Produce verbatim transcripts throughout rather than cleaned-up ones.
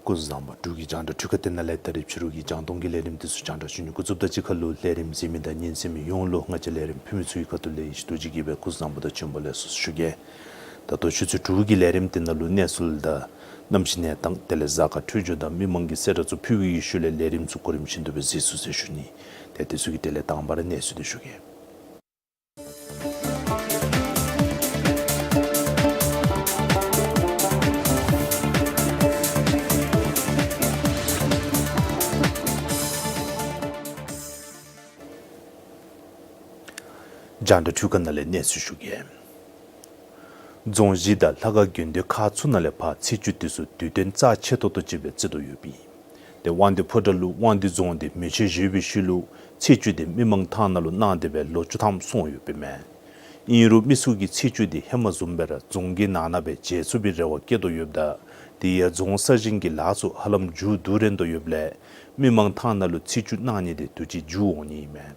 སྐུ་གཟུགས་བཟང་པོ། འབྲུག་གི་རྒྱང་བསྒྲགས་འཕྲུལ་ཁང་འདི་ནང་ལས་ད་རིས་ཕྱི་རུ་གི་རྒྱང་མཐོང་གི་ལས་རིམ་འདི་ཚུ་རྒྱང་བསྒྲགས་ཞུ་ནི་འགོ་བཙུགསཔ་དང་གཅིག་ཁར་ལུ་ལས་རིམ་གཟིགས་མི་དང་ཉན་གསན་མི་ཡོངས་ལུ་ང་བཅས་ལས་རིམ་ཕུལ་མི་ཚུ་གི་ཁ་ཐུག་ལས་ཡེ་ཤེས་རྡོ་རྗེ་གིས་སྦེ་སྐུ་གཟུགས་བཟང་པོ་དང་བྱོན་པ་ལེགས་སོ་ཞུ་གེ། ད་ལྟོ་ཆུ་ཚོད་དྲུག་གི་ལས་རིམ་འདི་ནང་ལུ་གནས་ཚུལ་དང་གནམ་གཤིས་གནས་སྟངས་དེ་ལས་གཟའ་སྐར་འཕྲོད་སྦྱོར་དང་མི་མང་གི་གསལ་བསྒྲགས་ཚུ་ཕུལ་བའི་ཤུལ་ལས་ལས་རིམ་ཚུ་གོ་རིམ་བཞིན་དུ་སྦེ་གཟིགས་ཚུགས་ཟེར་ཞུ་ནི། ཏེ་དེ་ཚུ་གི་གྲས་ལས་དང་པ་ར་གནས་ཚུལ་འདི་ཞུ་གེ། རྒྱང་བསྒྲགས་འཕྲུལ་ཁང་ནང་ལས་གནས་ཚུལ་ཞུ་གེ། རྫོང་གཞི་དང་ལྷ་ཁང་དགོན་སྡེ་ཁག་ཚུ་ནང་ལས་ཕར་ཚེས་བཅུ་དེ་ཚུ་དུས་སྟོན་རྩ་ཆེ་ཏོག་ཏོ་ཅིག་སྦེ་བརྩི་དོ་ཡོདཔ་ཨིན། ཏེ་དབང་འདུས་ཕོ་བྲང་ལུ་དབང་འདུས་རྫོང་འདི་མེ་མཆོད་བཞེས་པའི་ཤུལ་ལུ་ཚེས་བཅུ་དེ་མི་མང་ཐང་ནང་ལུ་གནང་སྟེ་སྦེ་ལོ་བཅུ་ཐམ་སོང་ཡོདཔ་ཨིན་མས། ཨིན་རུང་མི་ཚུ་གིས་ཚེས་བཅུ་དེ་ཧེ་མ་བཟུམ་སྦེ་ར་རྫོང་གི་ནང་ན་སྦེ་མཇལ་ཚུགས་པའི་རེ་བ་བསྐྱེད་དོ་ཡོདཔ་ད་དེ་ཡང་རྫོང་གསར་བཞེངས་ཀྱི་ལཱ་ཚུ་ཧ་ལམ་མཇུག་བསྡུ་རན་དོ་ཡོདཔ་ལས་མི་མང་ཐང་ནང་ལུ་ཚེས་བཅུ་གནང་ནི་དེ་དུས་ཅི་མཇུག་འོང་ནི་ཨིན་མས།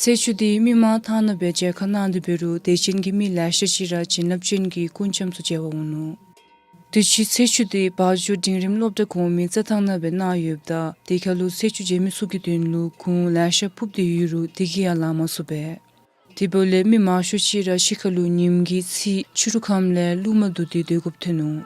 ཚེས་བཅུ་དེ་མི་མང་ཐང་ནང་སྦེ་མཇལ་ཁ་གནང་སྟེ་འབད་རུང་དད་ཅན་གྱི་མི་ལེ་ཤ་ཅིག་ར་བྱིན་རླབས་ཅན་གྱི་སྐུ་འཆམ་ཚུ་མཇལ་བར་འོང་ནུག། དུས་ཅི་ཚེས་བཅུ་དེ་བ་འཇོ་འབྲིང་རིམ་སློབ་གྲྭ་གོང་མའི་རྩེད་ཐང་ནང་སྦེ་གནང་ཡོདཔ་ད་དེ་ཁར་ལུ་ཚེས་བཅུ་མཇལ་མི་ཚུ་གི་དོན་ལུ་གུར་ལེ་ཤ་ཕུབ་སྟེ་ཡོད་རུང་དེ་གིས་ཡང་ལང་མ་ཚུགས་པས། དེ་འབདཝ་ལས་མི་མང་ཤོས་ཅིག་ར་ཕྱི་ཁ་ལུ་ཉིམ་གི་ཚིག་ཕྱི་རུ་ཁམས་ལས་རླུང་མ་བསྡུ་སྟེ་སྡོད་དགོཔ་ཐོན་ནུག།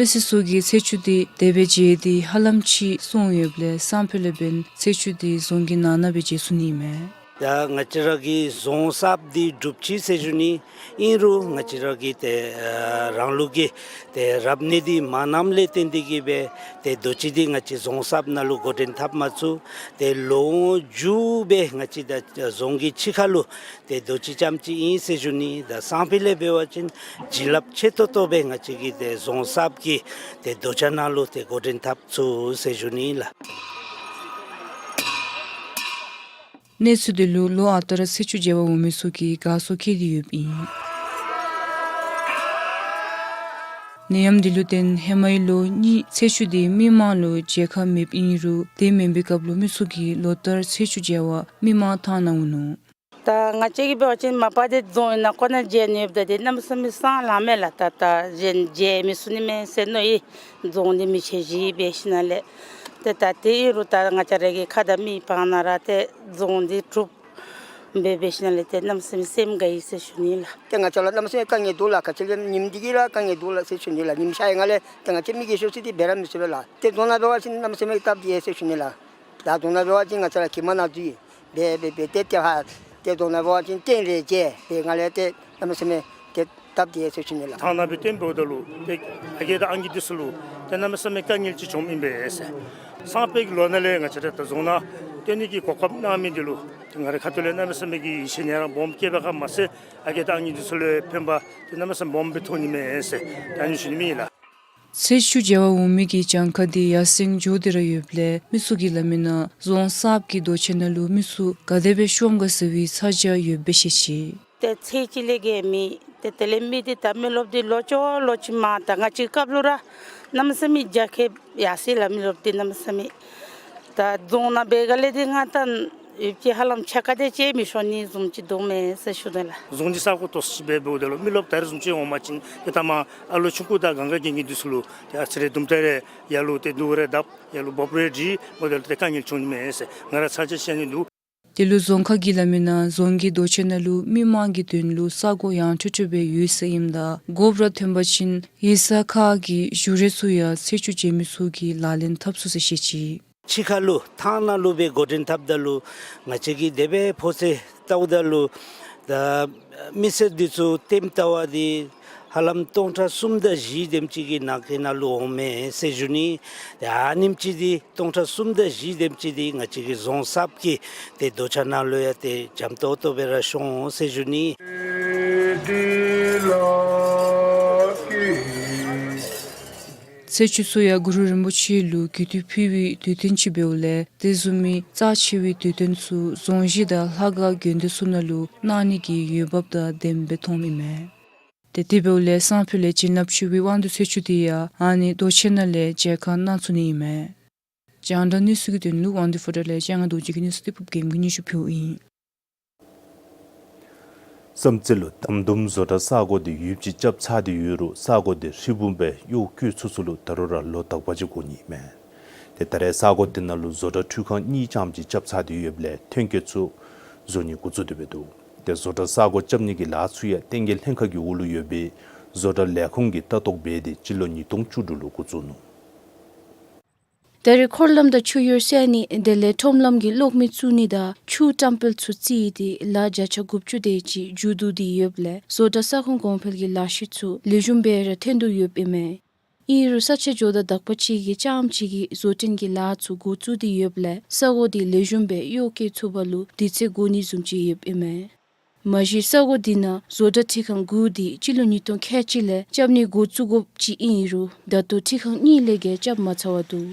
མི་སེར་ཚུ་གིས་ཚེས་བཅུ་དེ་དེ་སྦེ་མཇལ་ཏེ་ཧ་ལམ་ཅིག་སོང་ཡོདཔ་ལས་སང་ཕོད་ལས་འབདན་ཚེས་བཅུ་དེ་རྫོང་གི་ནང་ན་སྦེ་མཇལ་ཚུགས་ནི་མས། ད་ང་བཅས་ར་གི་རྫོང་གསརཔ་འདི་གྲུབ་ཅི་ཟེར་ཞུ་ནི། ཨིན་རུང་ང་བཅས་ར་གི་ཏེ་ཨ་རང་ལུགས་ཀྱི་ཏེ་རབ་གནས་འདི་མ་གནངམ་ལས་བརྟེན་ཏེ་གིས་སྦེ་ཏེ་དུས་ཅི་འདི་ང་བཅས་རྫོང་གསརཔ་ནང་ལུ་འགོ་འདྲེན་འཐབ་མ་ཚུགས། ཏེ་ལོ་ངོ་མཇུག་སྦེ་ང་བཅས་ད་རྫོང་གི་ཕྱི་ཁ་ལུ་ཏེ་དུས་ཅི་རྐྱངམ་ཅིག་ཨིན་ཟེར་ཞུ་ནི། ད་སང་ཕོད་ལས་འབད་བ་ཅིན་བྱིན་རླབས་ཆེ་ཏོག་ཏོ་སྦེ་ང་བཅས་ཀྱི་ཏེ་རྫོང་གསརཔ་གི་ཏེ་རྡོ་གཅལ་ནང་ལུ་ཏེ་འགོ་འདྲེན་འཐབ་ཚུགས་ཟེར་ཞུ་ནི་ལགས། གནས་ཚུལ་འདི་ལུ་ལོ་ཨ་རྟག་ར་ཚེས་བཅུ་མཇལ་བར་འོང་མི་ཚུ་གིས་དགའ་ཚོར་བསྐྱེད་དེ་ཡོདཔ་ཨིན། ནད་ཡམས་འདི་ལུ་བརྟེན་ཧེ་མའི་ལོ་གཉིས་ཚེས་བཅུ་འདི་མི་མང་ལུ་མཇལ་ཁ་མེདཔ་ཨིན་རུང་དེ་མེན་པའི་སྐབས་ལུ་མི་ཚུ་གིས་ལོ་ལྟར་ཚེས་བཅུ་མཇལ་བར་མི་མང་ཐང་ནང་འོང་ནུག། ད་ང་བཅས་ཀྱིས་འབད་བ་ཅིན་མ་པ་འདི་རྫོང་ནང་ཁོ་ན་མཇལ་ནི་ཡོདཔ་ད་འདི་གནམ་མེད་ས་མེད་སེམས་ལང་མས་ལགས། ད་ད་གཞན་མཇལ་མི་ཚུགས་ནི་མས་ཟེར་མནོ་ཡི། རྫོང་འདི་མེ་མཆོད་བཞེས་འབད་ཞིནམ་ལས་ཏེ་ད་དེ་ཨིན་རུང་ད་ང་བཅས་ར་གི་ཁ་དང་མིག་པང་ན་ར་ཏེ་རྫོང་འདི་གྲུབ་སྦེ་འབད་ཞིནམ་ལས་ཏེ་གནམ་མེད་ས་མེད་སེམས་དགའ་ཡི་ཟེར་ཞུ་ནི་ལགས། ཏེ་ང་བཅས་ལུ་གནམ་མེད་ས་མེད་དཀའ་ངལ་འདུག་ལགས། ག་ཅི་ལས་ཉིམ་འདི་གིས་ར་དཀའ་ངལ་འདུག་ལགས་ཟེར་ཞུ་ནི་ལགས། ཉིམ་ཤར་ཡི་ང་ལས་ཏེ་ང་བཅས་མི་གི་ཤོ་ཚི་འདི་འབད་ར་མི་ཚུགས་པས་ལགས། ཏེ་རྫོང་ནང་འབད་བ་ཅིན་གནམ་མེད་ས་མེད་སྟབས་བདེ་ཟེར་ཞུ་ནི་ལགས། ད་རྫོང་ནང་འབད་བ་ཅིན་ང་བཅས་ར་གྱིབ་མ་ནང་འཛུལ་ཡི། འབད་འབད་འབད་ཏེ་ཏེ་ཧ་ཏེ་རྫོང་ནང་འབད་བ་ཅིན་རྟེན་རེ་མཇལ་སྦེ་ང་ལས་ཏེ་གནམ་མེད་ས་མེད་ཏེ་སྟབས་བདེ་ཟེར་ཞུ་ནི་ལགས། ཐང་ནང་སྦེ་སྟོན་འབདཝ་ད་ལུ་ཏེ་ཨ་རྒས་དང་ཨང་རྒས་འདི་ཚུ་ལུ་ཏེ་གནམ་མེད་ས་མེད་དཀའ་ངལ་ཅིག་བྱུངམ་ཨིན་པས་ཟེར། སང་ཕོད་ཀྱི་ལོ་ནང་ལས་ང་བཅས་ར་ད་རྫོང་ནང་སྟོན་ནི་གི་གོ་སྐབས་གནང་མི་འདི་ལུ་ ང་རའི་ཁ་ཐུག་ལས་གནམ་མེད་ས་མེད་ཀྱི་ཡིད་ཆེས་ནི་ར་སྦོམ་བསྐྱེད་པའི་ཁར་མ་ཚད་ཨ་རྒས་དང་ཨ་ནེ་འདི་ཚུ་ལུ་ཕན་པ་དེ་གནམ་མེད་ས་མེད་སྦོམ་སྦེ་ཐོན་ནི་མས་ཟེར་ད་ཨ་ནི་ཞུ་ནི་མས་ལགས། ཚེས་བཅུ་མཇལ་བར་འོང་མི་གི་གྱངས་ཁ་དེ་ཡར་སེང་འགྱོ་སྟེ་ར་ཡོདཔ་ལས་མི་ཚུ་གིས་སླབ་མི་ནང་རྫོང་གསརཔ་གི་རྡོ་གཅལ་ནང་ལུ་མི་ཚུ་ག་དེ་སྦེ་ཤོང་ག་ཟེར་བའི་ཚ་གྱང་ཡོདཔ་སྦེ་བཤད་ཅི། ཏེ་ཚེས་གཅིག་ལས་བརྒལ་མེད། ཏེ་དེ་ལས་མི་འདི་ད་མི་རློབས་འདི་ལོ་ཅོག་ལོ་ཅིག་མ་ད་ང་བཅས་སྐབས་ལུ་ར་གནམ་མེད་ས་མེད་རྒྱ་ཁྱབ་ཡར་སེང་ལགས། མི་རློབས་འདི་གནམ་མེད་ས་མེད། ད་རྫོང་ནང་འབད་ག་ལས་འདི་ང་ད་ཡུདཔ་ཅིག་ཧ་ལམ་ཕྱེད་ཀ་དེ་ཅིག་མི་ཤོང་ནི་བཟུམ་ཅིག་འདུག་མས་ཟེར་ཞུ་དོ་ལགས། རྫོང་འདི་ས་གོ་ཏོག་ཙམ་སྦེ་འབདཝ་ད་ལུ་མི་རློབས་ད་རེས་བཟུམ་ཅིག་འོང་པ་ཅིན་ཏེ་ད་མར་ཨ་ལོ་ཆུང་ཀུ་དང་གང་ག་གྱོན་གྱི་འདི་ཚུ་ལུ་ཏེ་ཨ་ཙི་རེ་དུམ་གྲ་རེ་ཡར་ལུ་ཏེ་དུག་རེ་བརྡབ་ཡར་ལུ་འབོབ་རེ་སྒྲིག་འབདཝ་ད་ལུ་ཏེ་དཀའ་ངལ་བྱུང་ནི་མས་ཟེར་ང་ར་ཚ་གྱང་བཤད་ནི་འདུག། དེ་ལུ་རྫོང་ཁག་གིས་སླབ་མི་ནང་རྫོང་གི་རྡོ་གཅལ་ནང་ལུ་མི་མང་གི་དོན་ལུ་ས་གོ་ཡངས་ཁྲོལ་ཁྲོལ་སྦེ་ཡོད་ཟེར་ཨིནམ་ད་དགོཔ་ར་ཐོན་པ་ཅིན་ཡིག་ཚང་ཁག་གི་ཞུ་རེ་ཚུ་ཡང་ཚེས་བཅུ་མཇལ་མི་ཚུ་གིས་ལག་ལེན་འཐབ་ཚུགས་ཟེར་བཤད་ཅི། ཕྱི་ཁ་ལུ་ཐང་ནང་ལུ་སྦེ་འགོ་འདྲེན་འཐབ་ད་ལུ་ང་བཅས་ཀྱིས་དེ་སྦེ་ཕོ་ཚོད་བལྟཝ་ད་ལུ་ད་མི་སེར་འདི་ཚུ་ལྟདམོ་བལྟ་བ་འདི་ཧ་ལམ་སྟོང་ཕྲག་གསུམ་དང་བཞི་དེམ་ཅིག་གི་ནང་འཁོད་ནང་ལུ་འོང་མས་ཟེར་ཞུ་ནི། ཏེ་ཨ་ནེམ་ཅིག་འདི་སྟོང་ཕྲག་གསུམ་དང་བཞི་དེམ་ཅིག་འདི་ང་བཅས་ཀྱི་རྫོང་གསརཔ་གི་ཏེ་རྡོ་གཅལ་ནང་ལུ་ཡང་ཏེ་འཇམ་ཏོང་ཏོ་སྦེ་ར་ཤོང་འོང་ཟེར་ཞུ་ནི། ཚེས་བཅུ་ཚུ་ཡང་གུ་རུ་རིན་པོ་ཆེ་ལུ་གུས་བཏུད་ཕུལ་བའི་དུས་སྟོན་ཅིག་འབདཝ་ལས་དེ་བཟུམ་མའི་རྩ་ཆེ་བའི་དུས་སྟོན་ཚུ་རྫོང་གཞི་དང་ལྷ་ཁང་དགོན་སྡེ་ཚུ་ནང་ལུ་གནང་ནི་གི་འོས་འབབ་དང་ལྡནམ་སྦེ་མཐོངམ་ཨིན་མས། ཏེ་དེ་འབདཝ་ལས་སང་ཕོད་ལས་བྱིན་རླབས་ཆེ་བའི་དབང་འདུས་ཚེས་བཅུ་དེ་ཡང་ཨ་ནི་རྡོ་གཅལ་ནང་ལས་མཇལ་ཁ་གནང་ཚུགས་ནི་ཨིན་མས། རྒྱང་བསྒྲགས་གནས་ཚུལ་གྱི་དོན་ལུ་དབང་འདུས་ཕོ་བྲང་ལས་ལྕང་ང་རྡོ་རྗེ་གི་གནས་ཚུལ་འདི་ཕུརབ་རྒྱལམོ་གིས་སྙན་ཞུ་ཕུལཝ་ཨིན། བསམ་རྩེ་ལུ་དམ་དུམ་བཟོ་གྲྭ་ས་གོ་འདི་ཡུདཔ་ཅིག་རྐྱབ་ཚར་ཏེ་ཡོད་རུང་ས་གོ་འདི་ཧྲིལ་བུམ་སྦེ་གཡོག་བཀོལ་ཚུགས་ཚུགས་ལུ་ད་རུང་ར་ལོ་དག་པ་ཅིག་འགོར་ནི་མས། ཏེ་ད་རེས་ས་གོ་འདི་ནང་ལུ་བཟོ་གྲྭ་འཕྲུལ་ཁང་གཉིས་ཙམ་ཅིག་རྐྱབ་ཚར་ཏེ་ཡོདཔ་ལས་ཐོན་སྐྱེད་ཚུ་བཟོ་ནི་འགོ་བཙུགས་ཏེ་འབད་འདུག། ཏེ་བཟོ་གྲྭ་ས་གོ་རྐྱབ་ནི་གི་ལཱ་ཚུ་ཡང་བསྟན་རྒྱས་ལྷན་ཁག་གི་འོག་ལུ་ཡོད་པའི་བཟོ་གྲྭ་ལས་ཁུངས་ཀྱིས་ལྟ་རྟོག་འབད་དེ་སྤྱི་ལོ་ཉིས་སྟོང་བཅུ་དྲུག་ལུ་འགོ་བཙུགས་ནུག། ད་རེས་འཁོར་ལམ་དང་ཆུ་གཡུར་བསལ་ནི་དེ་ལས་ཁྲོམ་ལམ་གྱི་གློག་མེ་བཙུགས་ནི་དང་ཆུ་བཀྲམ་སྤེལ་ཚུ་བརྩིས་ཏེ་ལཱ་བརྒྱ་ཆ་དགུ་བཅུ་དེ་ཅིག་མཇུག་བསྡུ་སྟེ་ཡོདཔ་ལས་བཟོ་གྲྭ་ས་ཁོངས་གོང་འཕེལ་གྱི་ལཱ་གཞི་ཚུ་ལེགས་ཤོམ་སྦེ་ར་ཐོན་དོ་ཡོདཔ་ཨིན་མས། ཨིན་རུང་ས་ཆ་འགྱོ་དང་དག་པ་ཅིག་གིས་རྐྱངམ་ཅིག་གིས་བཟོ་སྐྲུན་གྱི་ལཱ་ཚུ་འགོ་བཙུགས་ཏེ་ཡོདཔ་ལས་ས་གོ་འདི་ལེགས་ཤོམ་སྦེ་གཡོག་བཀོལ་ཚུགས་པ་ལུ་དུས་ཚོད་འགོར་ནི་བཟུམ་ཅིག་ཡོདཔ་ཨིན་མས། མ་གཞི་ས་གོ་འདི་ནང་བཟོ་གྲྭ་ཁྲི་ཁང་དགུ་འདི་སྤྱི་ལོ་ཉིས་སྟོང་ཁལ་གཅིག་ལས་རྐྱབ་ནི་འགོ་བཙུགས་དགོཔ་ཅིག་ཨིན་རུང་ད་ལྟོ་ཁྲི་ཁང་གཉིས་ལས་བརྒལ་རྐྱབ་མ་ཚར་བ་འདུག།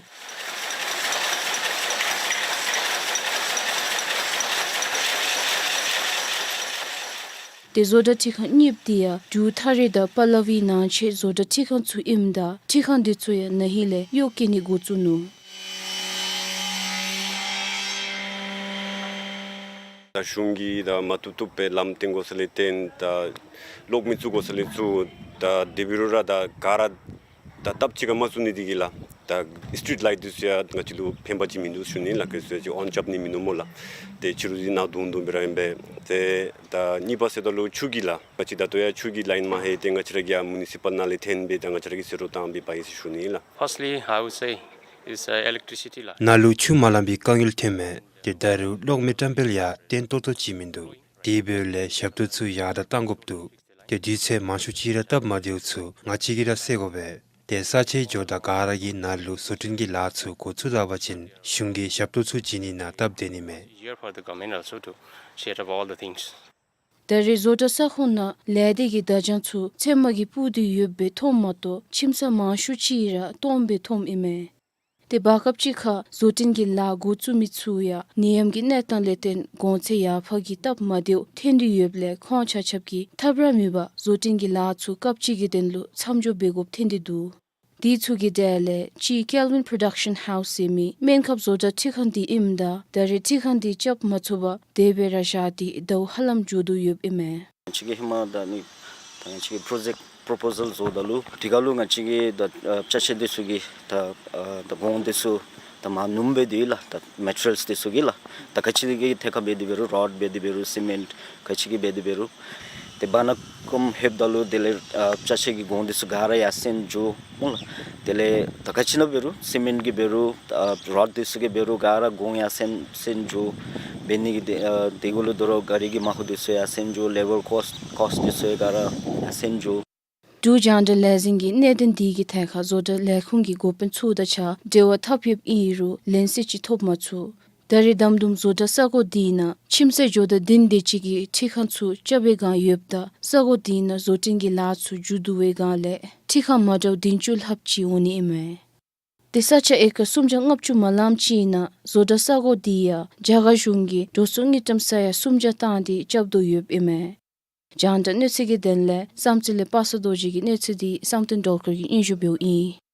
ཏེ་བཟོ་གྲྭ་ཁྲི་ཁང་གཉིསཔ་འདི་ཡང་འབྲུག་ཐ་རི་དང་པ་ལ་བི་ནང་ཆེན་བཟོ་གྲྭ་ཁྲི་ཁང་ཚུ་ཨིནམ་ད་ཁྲི་ཁང་འདི་ཚུ་ཡང་ན་ཧིང་ལས་གཡོག་བཀོལ་ནི་འགོ་བཙུགས་ནུག། ད་གཞུང་གིས་ད་མ་བཏུབ་བཏུབ་སྦེ་ལམ་བཏོན་དགོ་ས་ལས་བཏོན། ད་གློག་མེ་བཙུགས་དགོ་ས་ལས་བཙུགས། ད་དེ་འབད་རུང་ར་ད་ག་ར་ད་སྟབས་གཅིག་ཁར་མ་བཙུགས་ནི་འདི་གིས་ལགས། ད་སི་ཊི་རིཊ་ལའིཊ་འདི་ཚུ་ཡང་ང་བཅས་ལུ་ཕན་པ་ཅིག་མིན་འདུག་ཞུ་ནི་ལགས། ག་ཅི་ཟེར་ཅིག་ཨོན་རྐྱབ་ནི་མིན་འདུག་སྨོ་ལགས། ཏེ་ཕྱི་རུ་འདི་ནང་དུང་དུང་སྦེ་ར་ཨིན་པས། ཏེ་ད་གཉིས་པ་ཟེརཝ་ད་ལུ་ཆུ་གི་ལཱ་ང་བཅས་ད་ལྟོ་ཡང་ཆུ་གི་ལའིན་མ་ལྷོད། ཏེ་ང་བཅས་ར་གི་ཡར་མུ་ནི་སི་པཱལ་ནང་ལས་འཐོན་སྦེ་ད་ང་བཅས་ར་གིས་ཟེར་རོགས་བཏང་སྦེ་འབག་ཡི་ཟེར་ཞུ་ནི་ལགས། Firstly, I would say is, uh, electricity ལགས། ནཱ་ལུ་ཆུ་མ་ལང་པའི་དཀའ་ངལ་ཐོན་མས། ཏེ་ད་རུང་གློག་མེ་བཀྲམ་སྤེལ་ཡང་བརྟན་ཏོག་ཏོ་ཅིག་མིན་འདུག། དེ་འབདཝ་ལས་ཞབས་ཏོག་ཚུ་ཡར་དྲག་གཏང་དགོཔ་འདུག། ཏེ་དུས་ཚོད་མང་ཤོས་ཅིག་ར་སྟབས་མ་བདེཝ་ཚུ་ང་བཅས་ཀྱིས་ར་སེལ་དགོ་པས། ཏེ་ས་ཆ་འགྱོ་དང་ག་ར་གིས་ནཱ་ལུ་བཟོ་སྐྲུན་གྱི་ལཱ་ཚུ་འགོ་བཙུགས་ད་པ་ཅིན་གཞུང་གིས་ཞབས་ཏོག་ཚུ་བྱིན་ནི་ནང་སྟབས་བདེ་ནི་མས། Easier for the government also to set up all the things. ད་རེས་བཟོ་གྲྭ་ས་ཁོངས་ནང་ལས་སྡེ་གི་བརྡ་བརྒྱངས་ཚུ་ཚལ་མ་གིས་སྤུར་ཏེ་ཡོདཔ་སྦེ་མཐོངམ་མ་གཏོགས་ཁྱིམ་ཚང་མང་ཤོས་ཅིག་ར་སྟོངམ་སྦེ་མཐོངམ་ཨིན་མས། ཏེ་བར་སྐབས་ཅིག་ཁར་བཟོ་སྐྲུན་གྱི་ལཱ་འགོ་བཙུགས་མི་ཚུ་ཡང་ནད་ཡམས་ཀྱི་གནས་སྟངས་ལས་བརྟེན་གོང་ཚད་ཡར་འཕར་གྱི་སྟབས་མ་བདེཝ་ཐོན་ཏེ་ཡོདཔ་ལས་ཁོང་ཆ་ཁྱབ་ཀྱིས་ཐབས་ར་མེད་པར་བཟོ་སྐྲུན་གྱི་ལཱ་ཚུ་སྐབས་ཅིག་གི་དོན་ལུ་མཚམས་འཇོག་འབད་དགོཔ་ཐོན་ཏེ་འདུག། དེ་ཚུ་གི་གྲས་ལས་གཅིག་Kelvin Production House ཟེར་མི་སྨན་ཁབ་བཟོ་གྲྭ་ཁྲི་ཁང་འདི་ཨིནམ་ད་ད་རེས་ཁྲི་ཁང་འདི་རྐྱབ་མ་ཚུགས་པར་དེ་སྦེ་ར་བཞག་སྟེ་ཟླཝ་ཧ་ལམ་འགྱོ་དོ་ཡོདཔ་ཨིན་མས། ང་བཅས་ཀྱིས་ཧེ་མ་ད་ནི་ད་ང་བཅས་ཀྱིས་པྲོ་ཇེཀཊ་པོརོ་པོ་ཟཱལ་བཟོཝ་ད་ལུ་དེ་ཁར་ལུ་ང་བཅས་ཀྱིས་ད་ཨ་ཅ་ཆས་འདི་ཚུ་གི་ད་ཨ་ད་གོང་འདི་ཚུ་ད་མར་སྣུམ་འབད་དེ་ལགས། ད་མེ་ཊི་རི་ཡལསི་འདི་ཚུ་གི་ལགས། ད་ག་ཅི་གི་ཐད་ཁར་འབད་དེ་འབད་རུང་རོཌ་འབད་དེ་འབད་རུང་སི་མེནཊ་ག་ཅི་གི་འབད་དེ་འབད་རུང་ཏེ་བར་ན་ཀུམ་ལྷོདཔ་ད་ལུ་དེ་ལས་ཨ་ཅ་ཆས་ཀྱི་གོང་འདི་ཚུ་ག་ར་ཡར་སེང་འགྱོ་སྨོ་ལགས། དེ་ལས་ད་ག་ཅི་ནང་འབད་རུང་སི་མེནཊ་གི་འབད་རུང་ཨ་རོཌ་འདི་ཚུ་གི་འབད་རུང་ག་ར་གོང་ཡར་སེང་སེང་འགྱོ། འབད་ནི་གི་དེ་ཨ་དེ་གུ་ལུ་དོ་རུང་ག་རི་གི་མ་ཧོ་འདི་ཚུ་ཡར་སེང་འགྱོ། ལེ་བར་ཀོསཊ་ཀོསཊ་འདི་ཚུ་ག་ར་ཡར་སེང་འགྱོ། འབྲུག་རྒྱང་བསྒྲགས་ལས་འཛིན་གྱིས་གནད་དོན་འདི་གི་ཐད་ཁར་བཟོ་གྲྭ་ལས་ཁུངས་ཀྱི་འགོ་དཔོན་ཚུ་དང་གཅིག་ཁར་འབྲེལ་བ་འཐབ་ཡོདཔ་ཨིན་རུང་ལན་གསལ་ཅིག་ཐོབ་མ་ཚུགས། ད་རེས་དམ་དུམ་བཟོ་གྲྭ་ས་གོ་འདི་ནང་ཁྱིམ་མཚེས་འགྱོ་དང་བདུན་དེ་ཅིག་གིས་འཕྲུལ་ཁང་ཚུ་རྐྱབ་པའི་བསྒང་ཡོདཔ་ད་ས་གོ་འདི་ནང་བཟོ་སྐྲུན་གྱི་ལཱ་ཚུ་མཇུག་བསྡུ་བའི་བསྒང་ལས་འཕྲུལ་ཁང་མ་འདྲཝ་བདུན་ཅུ་ལྷགཔ་ཅིག་འོང་ནི་ཨིན་མས། དེ་ས་ཆ་ཨེ་ཀར་སུམ་བརྒྱ་ལྔ་བཅུ་མ་ལངམ་ཅིག་ནང་བཟོ་གྲྭ་ས་གོ་འདི་ཡང་རྒྱ་གར་གཞུང་གིས་འགྲོ་སོང་དངུལ་ཀྲམ་ས་ཡ་སུམ་བརྒྱ་བཏང་སྟེ་རྐྱབ་དོ་ཡོདཔ་ཨིན་མས། རྒྱང་བསྒྲགས་གནས་ཚུལ་གྱི་དོན་ལས་བསམ་རྩེ་ལས་པ་སངས་རྡོ་རྗེ་གི་གནས་ཚུལ་འདི་བསམ་གཏན་སྒྲོལ་དཀར་གྱིས་སྙན་ཞུ་འབདཝ་ཨིན།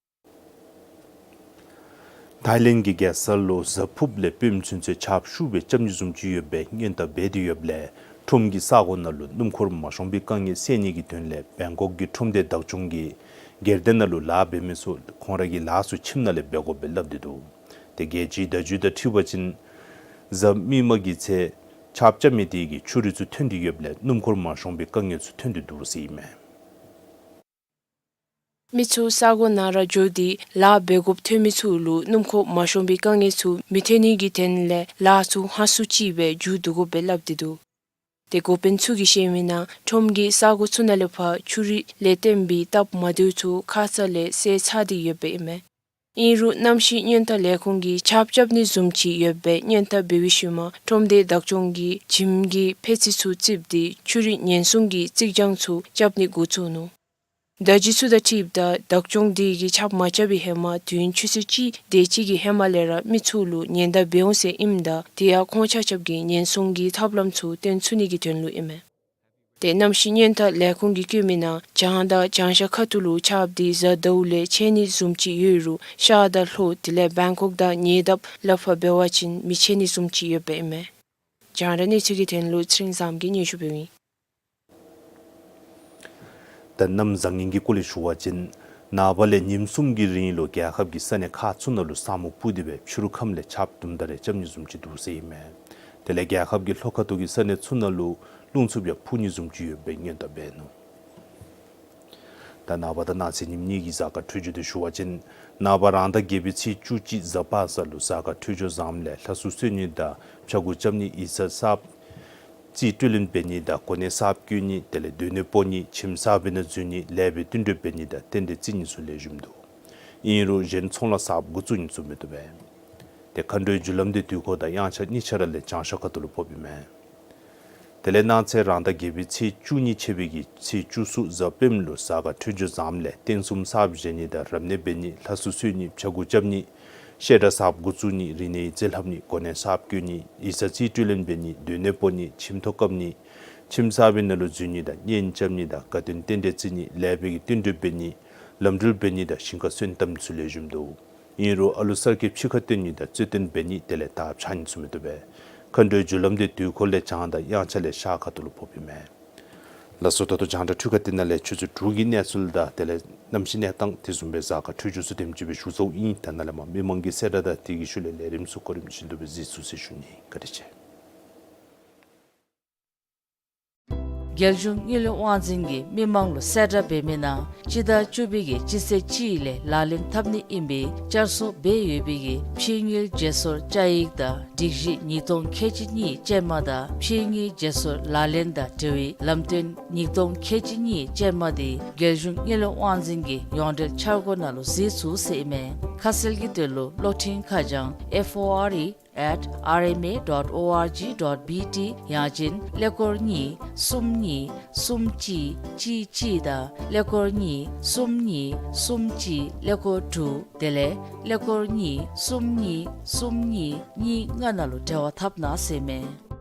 ཐའི་ལེནཌ་གི་རྒྱལ་ས་ལུ་གཟའ་ཕུརཔ་ལས་སྤེནམ་ཚུན་ཚོད་ཆརཔ་ཤུགས་སྦེ་རྐྱབ་ནི་བཟུམ་ཅིག་ཡོད་པའི་སྔོན་བརྡ་འབད་དེ་ཡོདཔ་ལས་ཁྲོམ་གྱི་ས་གོ་ནང་ལུ་སྣུམ་འཁོར་མ་ཤོང་པའི་དཀའ་ངལ་སེལ་ནི་གི་དོན་ལས་བེང་ཀོག་གི་ཁྲོམ་སྡེ་བདག་སྐྱོང་གིས་སྒེར་སྡེ་ནང་ལུ་ལཱ་འབད་མི་ཚུ་ཁོང་ར་གི་ལཱ་ཚུ་ཁྱིམ་ནང་ལས་འབད་དགོཔ་སྦེ་སླབ་སྟེ་འདུག། དེ་རྒྱལ་སྤྱིའི་བརྡ་བརྒྱུད་དང་འཁྲིལ་བ་ཅིན་གཟའ་མིག་དམར་གྱི་ཚེ་ཆརཔ་རྐྱབ་མི་དེ་གིས་ཆུ་རུད་ཚུ་ཐོན་ཏེ་ཡོདཔ་ལས་སྣུམ་འཁོར་མ་ཤོང་པའི་དཀའ་ངལ་ཚུ་ཐོན་ཏེ་འདུག་ཟེར་ཨིན་མས། མི་ཚུ་ས་གོ་ནང་ར་འགྱོ་སྟེ་ལཱ་འབད་དགོཔ་ཐོན་མི་ཚུ་ལུ་སྣུམ་འཁོར་མ་ཤོང་པའི་དཀའ་ངལ་ཚུ་མི་ཐོན་ནི་གི་དོན་ལས་ལཱ་ཚུ་སྔར་སོང་ཅིག་སྦེ་མཇུག་བསྡུ་དགོཔ་སྦེ་སླབ་སྟེ་འདུག། དེ་འགོ་དཔོན་ཚུ་གིས་བཤད་མི་ནང་ཁྲོམ་གྱི་ས་གོ་ཚུ་ནང་ལས་ཕར་ཆུ་རུད་ལས་བརྟེན་པའི་སྟབས་མ་བདེཝ་ཚུ་ཁ་ཙ་ལས་སེལ་ཚར་ཏེ་ཡོདཔ་ཨིན་མས། ཨིན་རུང་གནམ་གཤིས་སྔོན་བརྡ་ལས་ཁུངས་ཀྱིས་ཆརཔ་རྐྱབ་ནི་བཟུམ་ཅིག་ཡོད་པའི་སྔོན་བརྡ་འབད་བའི་ཤུལ་མ་ཁྲོམ་སྡེ་བདག་སྐྱོང་གིས་ཁྱིམ་གྱི་ཕད་ཙི་ཚུ་བརྩིགས་ཏེ་ཆུ་རུད་ཉེན་སྲུང་གི་རྩིག་གྱང་ཚུ་རྐྱབ་ནི་འགོ་བཙུགས་ནུག། བརྡ་བརྒྱུད་ཚུ་དང་འཁྲིལཝ་ད་བདག་སྐྱོང་དེ་གིས་ཆརཔ་མ་རྐྱབ་པའི་ཧེ་མ་དུས་ཡུན་ཆུ་ཚོད་གཅིག་དེ་ཅིག་གི་ཧེ་མ་ལས་ར་མི་ཚུ་ལུ་ཉེན་བརྡ་འབད་འོང་ཟེར་ཨིནམ་ད་དེ་ཡང་ཁོང་ཆ་ཁྱབ་ཀྱིས་ཉེན་སྲུང་གི་ཐབས་ལམ་ཚུ་བཏོན་ཚུགས་ནི་གི་དོན་ལུ་ཨིན་མས། དེ་གནམ་གཤིས་སྔོན་བརྡ་ལས་ཁུངས་ཀྱིས་བཀོད་མི་ནང་བྱང་དང་བྱང་ཤར་ཁ་ཐུག་ལུ་ཆརཔ་དེ་གཟའ་ཟླཝ་ལས་ཆད་ནི་བཟུམ་ཅིག་ཡོད་རུང་ཤར་དང་ལྷོ་དེ་ལས་བེང་ཀོག་དང་ཉེ་འདབས་ལས་ཕར་འབད་བ་ཅིན་མི་ཆད་ནི་བཟུམ་ཅིག་ཡོདཔ་ཨིན་མས། རྒྱང་བསྒྲགས་གནས་ཚུལ་གྱི་དོན་ལུ་ཚེ་རིང་བཟངམོ་གིས་སྙན་ཞུ་འབདཝ་ཨིན། ད་གནམ་བཟང་ངན་གྱི་སྐོར་ལས་ཞུ་བ་ཅིན་ནངས་པ་ལས་ཉིནམ་གསུམ་གྱི་རིང་ལུ་རྒྱལ་ཁབ་ཀྱི་ས་གནས་ཁག་ཚུ་ནང་ལུ་ས་སྨུག་སྤུབས་ཏེ་སྦེ་ཕྱི་རུ་ཁམས་ལས་ཆརཔ་དུམ་གྲ་རེ་རྐྱབ་ནི་བཟུམ་ཅིག་འདུག་ཟེར་ཨིན་མས། དེ་ལས་རྒྱལ་ཁབ་ཀྱི་ལྷོ་ཁ་ཐུག་གི་ས་གནས་ཚུ་ནང་ལུ་རླུང་འཚུབ་ཡང་འཕུ་ནི་བཟུམ་ཅིག་ཡོད་པའི་སྔོན་བརྡ་འབད་ནུག། ད་ནངས་པ་དང་གནངས་ཚེ་ཉིནམ་གཉིས་ཀྱི་གཟའ་སྐར་འཕྲོད་སྦྱོར་དེ་ཞུ་བ་ཅིན་ནངས་པ་རང་ཟླ་བརྒྱད་པའི་ཚེས་བཅུ་གཅིག་གཟའ་པ་སངས་ལུ་གཟའ་སྐར་འཕྲོད་སྦྱོར་བཟངམ་ལས་ལྷ་གསོལ་གསོལ་ནི་དང་ཕྱྭ་འགུགས་རྐྱབ་ནི་ཡིག་ཚང་གསརཔ་རྩིས་སྤྲོད་ལེན་འབད་ནི་དང་གོ་གནས་གསརཔ་བསྐོ་ནི་དེ་ལས་སྡོད་གནས་སྤོ་ནི་ཁྱིམ་གསར་པའི་ནང་འཛུལ་ནི་ལེགས་པའི་བསྟུན་གྲོས་འབད་ནི་དང་རྟེན་འབྲེལ་བརྩི་ནི་ཚུ་ལེགས་ཤོམ་འདུག། ཨིན་རུང་གཞན་ཚོང་ལཱ་གསརཔ་འགོ་བཙུགས་ནི་ཚུ་མི་བཏུབ་པས། དེ་མཁའ་འགྲོའི་རྒྱུ་ལམ་དེ་དུས་འཁོར་དང་དབྱངས་འཆར་གཉིས་ཆ་ར་ལས་བྱང་ཤར་ཁ་ཐུག་ལུ་ཕོགཔ་ཨིན་མས། དེ་ལས་གནངས་ཚེ་རང་ཟླ་བརྒྱད་པའི་ཚེས་བཅུ་གཉིས་ཆད་པའི་གི་ཚེས་བཅུ་གསུམ་གཟའ་སྤེནམ་ལུ་གཟའ་སྐར་འཕྲོད་སྦྱོར་བཟངམ་ལས་རྟེན་གསུམ་གསརཔ་བཞེངས་ནི་དང་རབ་གནས་འབད་ནི་ལྷ་གསོལ་གསོལ་ནི་ཕྱྭ་འགུགས་རྐྱབ་ནི་བཤད་གྲྭ་གསརཔ་འགོ་བཙུགས་ནི་རིག་གནས་ཡིག་རྩིས་ལྷབ་ནི་གོ་གནས་གསརཔ་བསྐོ་ནི་ཡིག་ཚང་རྩིས་སྤྲོད་ལེན་འབད་ནི་སྡོད་གནས་སྤོ་ནི་ཁྱིམ་ཐོག་བཀབ་ནི་ཁྱིམ་གསར་པའི་ནང་ལུ་འཛུལ་ནི་དང་གཉེན་རྐྱབ་ནི་དང་དགའ་སྟོན་རྟེན་འབྲེལ་བརྩི་ནི་ལེགས་པའི་གི་བསྟུན་གྲོས་འབད་ནི་ལམ་འགྲུལ་འབད་ནི་དང་ཞིང་ཁ་སོན་བཏབ་ནི་ཚུ་ལེགས་ཤོམ་འདུག། ཨིན་རུང་ཨ་ལུ་གསར་སྐྱེས་ཕྱི་ཁར་བཏོན་ནི་དང་རྩོད་བཏོན་འབད་ནི་དེ་ལས་དར་འཕྱར་ནི་ཚུ་མི་བཏུབ་པས། མཁའ་འགྲོའི་རྒྱུ་ལམ་དེ་དུས་འཁོར་ལས་བྱང་དང་དབྱངས་འཆར་ལས་ཤར་ཁ་ཐུག་ལུ་ཕོགཔ་ཨིན་མས། ལགས་སོ། ད་ལྟོ་རྒྱང་བསྒྲགས་འཕྲུལ་ཁང་འདི་ནང་ལས་ཆུ་ཚོད་དྲུག་གི་གནས་ཚུལ་དང་དེ་ལས་གནམ་གཤིས་གནས་སྟངས་དེ་བཟུམ་སྦེ་གཟའ་སྐར་འཕྲོད་སྦྱོར་ཚུ་དེམ་ཅིག་སྦེ་ཞུ་ཚརཝ་ཨིན། ད་ནཱ་ལས་མར་མི་མང་གི་གསལ་བསྒྲགས་དང་དེ་གི་ཤུལ་ལས་ལས་རིམ་ཚུ་གོ་རིམ་བཞིན་དུ་སྦེ་གཟིགས་ཚུགས་ཟེར་ཞུ་ནི། བཀའ་དྲིན་ཆེ། རྒྱལ་གཞུང་དངུལ་ལས་དབང་འཛིན་གྱིས་མི་མང་ལུ་གསལ་བསྒྲགས་འབད་མི་ནང་སྤྱི་ཟླ་བཅུ་པའི་གི་སྤྱི་ཚེས་གཅིག་ལས་ལག་ལེན་འཐབ་ནི་ཨིན་པའི་བསྐྱར་གསོ་འབད་ཡོད་པའི་གི་ཕྱི་དངུལ་བརྗེ་སོར་བསྐྱར་ཡིག་དང་སྒྲིག་གཞི་ཉིས་སྟོང་ཁལ་གཅིག་གཉིས་ཅན་མ་དང་ཕྱི་དངུལ་བརྗེ་སོར་ལག་ལེན་དང་འབྲེལ་བའི་ལམ་སྟོན་ཉིས་སྟོང་ཁལ་གཅིག་གཉིས་ཅན་མ་དེ་རྒྱལ་གཞུང་དངུལ་ལས་དབང་འཛིན་གྱི་ཡོངས་འབྲེལ་འཆར་སྒོ་ནང་ལུ་གཟིགས་ཚུགས་ཟེར་ཨིན་མས། ཁ་གསལ་གྱི་དོན་ལུ་གློག་འཕྲིན་ཁ་བྱང་F O R E at R M A dot O R G dot B T ཡང་ཅིན་ཀླད་ཀོར་གཉིས་གསུམ་གཉིས་གསུམ་གཅིག་གཅིག་གཅིག་དང་ཀླད་ཀོར་གཉིས་གསུམ་གཉིས་གསུམ་གཅིག་ཀླད་ཀོར་དྲུག་དེ་ལས་ཀླད་ཀོར་གཉིས་གསུམ་གཉིས་གསུམ་གཉིས་གཉིས་ལྔ་ནང་ལུ་འབྲེལ་བ་འཐབ་གནང་ཟེར་ཨིན་མས།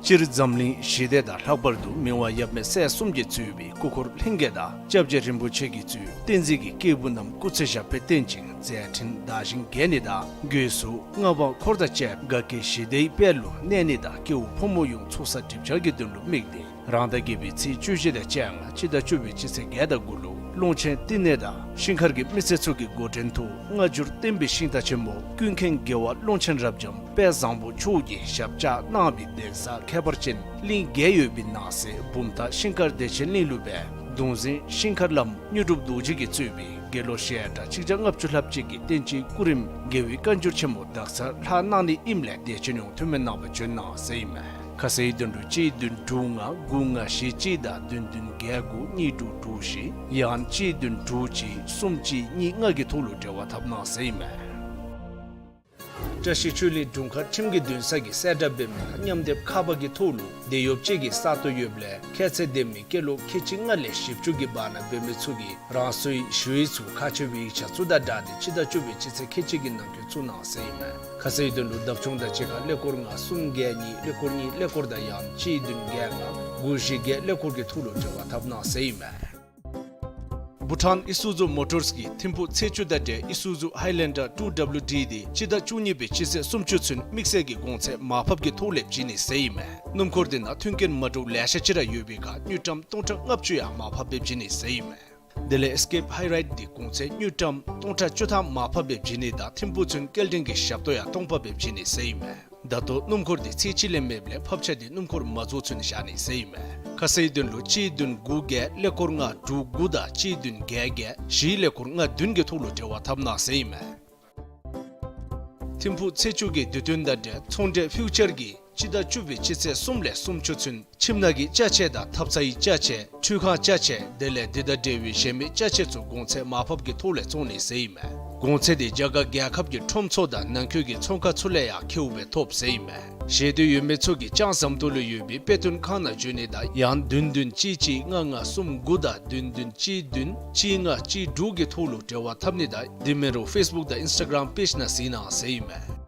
སྤྱིར་འཛམ་གླིང་ཞི་བདེ་དང་ལྷག་པར་དུ་མི་དབང་ཡབ་མེས་སྲས་གསུམ་གྱིས་གཙོས་པའི་སྐུ་འཁོར་ལྷན་རྒྱས་དང་སྐྱབས་རྗེ་རིན་པོ་ཆེ་གིས་གཙོས་བསྟན་འཛིན་གྱི་སྐྱེས་བུ་རྣམས་སྐུ་ཚེ་ཞབས་པད་བརྟན་ཅིང་མཛད་འཕྲིན་དར་ཞིང་རྒྱས་ནི་དང་སྒོས་སུ་མངའ་འབངས་འཁོར་དང་བཅས་དགའ་སྐྱིད་ཞི་བདེའི་དཔལ་ལུ་གནས་ནི་དང་སྐྱེ་བོ་ཕོ་མོ་ཡོངས་ཚོགས་བསགས་སྒྲིབ་སྦྱང་གི་དོན་ལུ་དམིགས་ཏེ་རང་ཟླ་བརྒྱད་པའི་ཚེས་བཅུ་བཞི་དང་བཅོ་ལྔ་སྤྱི་ཟླ་བཅུ་པའི་སྤྱི་ཚེས་བརྒྱད་དང་དགུ་ལུ་ཀློང་ཆེན་བསྟི་གནས་དང་ཤིང་མཁར་གྱི་མི་སེར་ཚུ་གི་འགོ་འདྲེན་དུ་སྔ་འགྱུར་བསྟན་པའི་ཤིང་རྟ་ཆེན་མོ་ཀུན་མཁྱེན་རྒྱལ་བ་ཀློང་ཆེན་རབ་འབྱམས་དཔལ་བཟང་པོ་མཆོག་གིས་ཞབས་བཅགས་གནང་བའི་གདན་ས་ཁྱད་པར་ཅན་གླིང་བརྒྱད་ཡོད་པའི་ནང་གསེས་བུམ་ཐང་ཤིང་མཁར་བདེ་ཆེན་གླིང་ལུ་སྦེ་གདུང་འཛིན་ཤིང་མཁར་བླམ་དངོས་གྲུབ་རྡོ་རྗེ་གིས་གཙོས་པའི་དགེ་སློང་ཞལ་གྲངས་གཅིག་བརྒྱ་ལྔ་བཅུ་ལྷགཔ་ཅིག་གིས་བསྟན་སྤྱིའི་སྐུ་རིམ་དགེ་བའི་བཀའ་འགྱུར་ཆེན་མོ་དག་ཚར་ལྷག་གནང་ནི་ཨིནམ་ལས་དད་ཅན་ཡོངས་ཐུགས་སྨོན་གནང་བར་བྱོན་གནང་ཟེར་ཨིན་མས། ཁ་གསལ་དོན་ལུ་གཅིག་བདུན་དྲུག་ལྔ་དགུ་ལྔ་བཞི་གཅིག་དང་བདུན་བདུན་བརྒྱད་དགུ་གཉིས་དྲུག་དྲུག་བཞི་ཡང་གཅིག་བདུན་དྲུག་གཅིག་གསུམ་གཅིག་གཉིས་ལྔ་གི་ཐོག་ལུ་འབྲེལ་བ་འཐབ་གནང་ཟེར་ཨིན་མས། བཀྲ་ཤིས་ཆོས་གླིང་དྲུང་ཁག་ཁྲིམས་ཀྱི་འདུན་ས་གི་གསལ་བསྒྲགས་འབད་མི་དང་མཉམ་སྡེབ་ཁ་པར་གྱི་ཐོག་ལུ་དེད་གཡོགཔ་ཅིག་གིས་ས་སྟོང་ཡོདཔ་ལས་ཁྱད་ཚད་ལྡན་མི་སྐྱེས་ལོ་ཁལ་གཅིག་ལྔ་ལས་བཞི་བཅུ་གི་བར་ན་འབད་མི་ཚུ་གིས་རང་སོའི་ཞུ་ཡིག་ཚུ་ཁག་ཆེ་བའི་ཡིག་ཆ་ཚུ་དང་སྦྲགས་ཏེ་སྤྱི་ཟླ་བཅུ་པའི་སྤྱི་ཚེས་ཁལ་གཅིག་གི་ནང་འཁོད་བཙུགས་གནང་ཟེར་ཨིན་མས། ཁ་གསལ་ཡི་དོན་ལུ་བདག་སྐྱོང་དང་གཅིག་ཁར་ཀླད་ཀོར་ལྔ་གསུམ་བརྒྱད་གཉིས་ཀླད་ཀོར་གཉིས་ཀླད་ཀོར་དང་ཡང་གཅིག་བདུན་བརྒྱད་ལྔ་དགུ་བཞི་བརྒྱད་ཀླད་ཀོར་གྱི་ཐོག་ལུ་འབྲེལ་བ་འཐབ་གནང་ཟེར་ཨིན་མས། བྷུ་ཊཱན་ཨི་སུ་ཛུ་མོ་ཊརས་ཀྱི་ཐིམ་ཕུག་ཚེས་བཅུ་དང་འབྲེལ་ཨི་སུ་ཛུ་ཧའི་ལེན་ཌར་ཊུ་ཌབ་ལུ་ཌི་དེ་སྤྱི་ཟླ་བཅུ་གཉིས་པའི་སྤྱི་ཚེས་སུམ་ཅུ་ཚུན་དམིགས་བསལ་གྱི་གོང་ཚད་མར་ཕབ་ཀྱི་ཐོག་ལས་བྱིན་ནི་ཟེར་ཨིན་མས། སྣུམ་འཁོར་དེ་ནང་མཐུན་རྐྱེན་མ་འདྲཝ་ལེ་ཤ་ཅིག་ར་ཡོད་པའི་ཁར་དངུལ་ཀྲམ་སྟོང་ཕྲག་ལྔ་བཅུ་ཡང་མར་ཕབ་སྦེ་བྱིན་ནི་ཟེར་ཨིན་མས། དེ་ལས་ཨེས་ཀེབ་ཧའི་རའིཌ་དེ་གོང་ཚད་དངུལ་ཀྲམ་སྟོང་ཕྲག་བཅུ་ཐམ་མར་ཕབ་སྦེ་བྱིན་ནི་དང་ཐིམ་ཕུག་ཚུན་སྐྱེལ་འདྲེན་གྱི་ཞབས་ཏོག་ཡང་སྟོང་ཕབ་སྦེ་བྱིན་ནི་ཟེར་ཨིན་མས། ད་ལྟོ་སྣུམ་འཁོར་དེ་ཚེས་གཅིག་ལས་མེདཔ་ལས་ཕབ་ཆ་དེ་སྣུམ་འཁོར་མ་རྫོགས་ཚུན་བཞག་ནི་ཟེར་ཨིན་མས། ཁ་གསལ་ཡི་དོན་ལུ་གཅིག་བདུན་དགུ་བརྒྱད་ཀླད་ཀོར་ལྔ་དྲུག་དགུ་དང་གཅིག་བདུན་བརྒྱད་བརྒྱད་བཞི་ཀླད་ཀོར་ལྔ་བདུན་གྱི་ཐོག་ལུ་འབྲེལ་བ་འཐབ་གནང་ཟེར་ཨིན་མས། ཐིམ་ཕུག་ཚེས་བཅུ་གི་དུས་སྟོན་དང་འབྲེལ་ཚོང་འབྲེལ་ཕིའུ་ཅར་གྱིས་སྤྱི་ཟླ་བཅུ་པའི་སྤྱི་ཚེས་གསུམ་ལས་སུམ་ཅུ་ཚུན་ཁྱིམ་ནང་གི་ཅ་ཆས་དང་ཐབ་ཚང་གི་ཅ་ཆས་ཁྲུས་ཁང་ཅ་ཆས་དེ་ལས་དེ་དང་འབྲེལ་བའི་གཞན་མི་ཅ་ཆས་ཚུ་གོང་ཚད་མར་ཕབ་ཀྱི་ཐོག་ལས་བཙོང་ནི་ཟེར་ཨིན་མས། གོང་ཚད་དེ་རྒྱ་གར་རྒྱལ་ཁབ་ཀྱི་ཁྲོམ་ཚུ་དང་ནང་འཁོད་ཀྱི་ཚོང་ཁང་ཚུ་ལས་ཡང་ཁེཝ་སྦེ་ཐོབ་ཟེར་ཨིན་མས། ཤེས་འདོད་ཡོད་མི་ཚུ་གིས་ལྕང་ཟམ་ཏོག་ལུ་ཡོད་པའི་དཔེ་སྟོན་ཁང་ནང་འབྱོན་ནི་དང་ཡང་བདུན་བདུན་གཅིག་གཅིག་ལྔ་ལྔ་གསུམ་དགུ་དང་བདུན་བདུན་གཅིག་བདུན་གཅིག་ལྔ་གཅིག་དྲུག་གི་ཐོག་ལུ་འབྲེལ་བ་འཐབ་ནི་དང་དེ་མིན་རུང་ཕེསི་བུཀ་དང་ཨིནསི་ཊ་གརམ་པེཇ་ནང་གཟིགས་གནང་ཟེར་ཨིན་མས།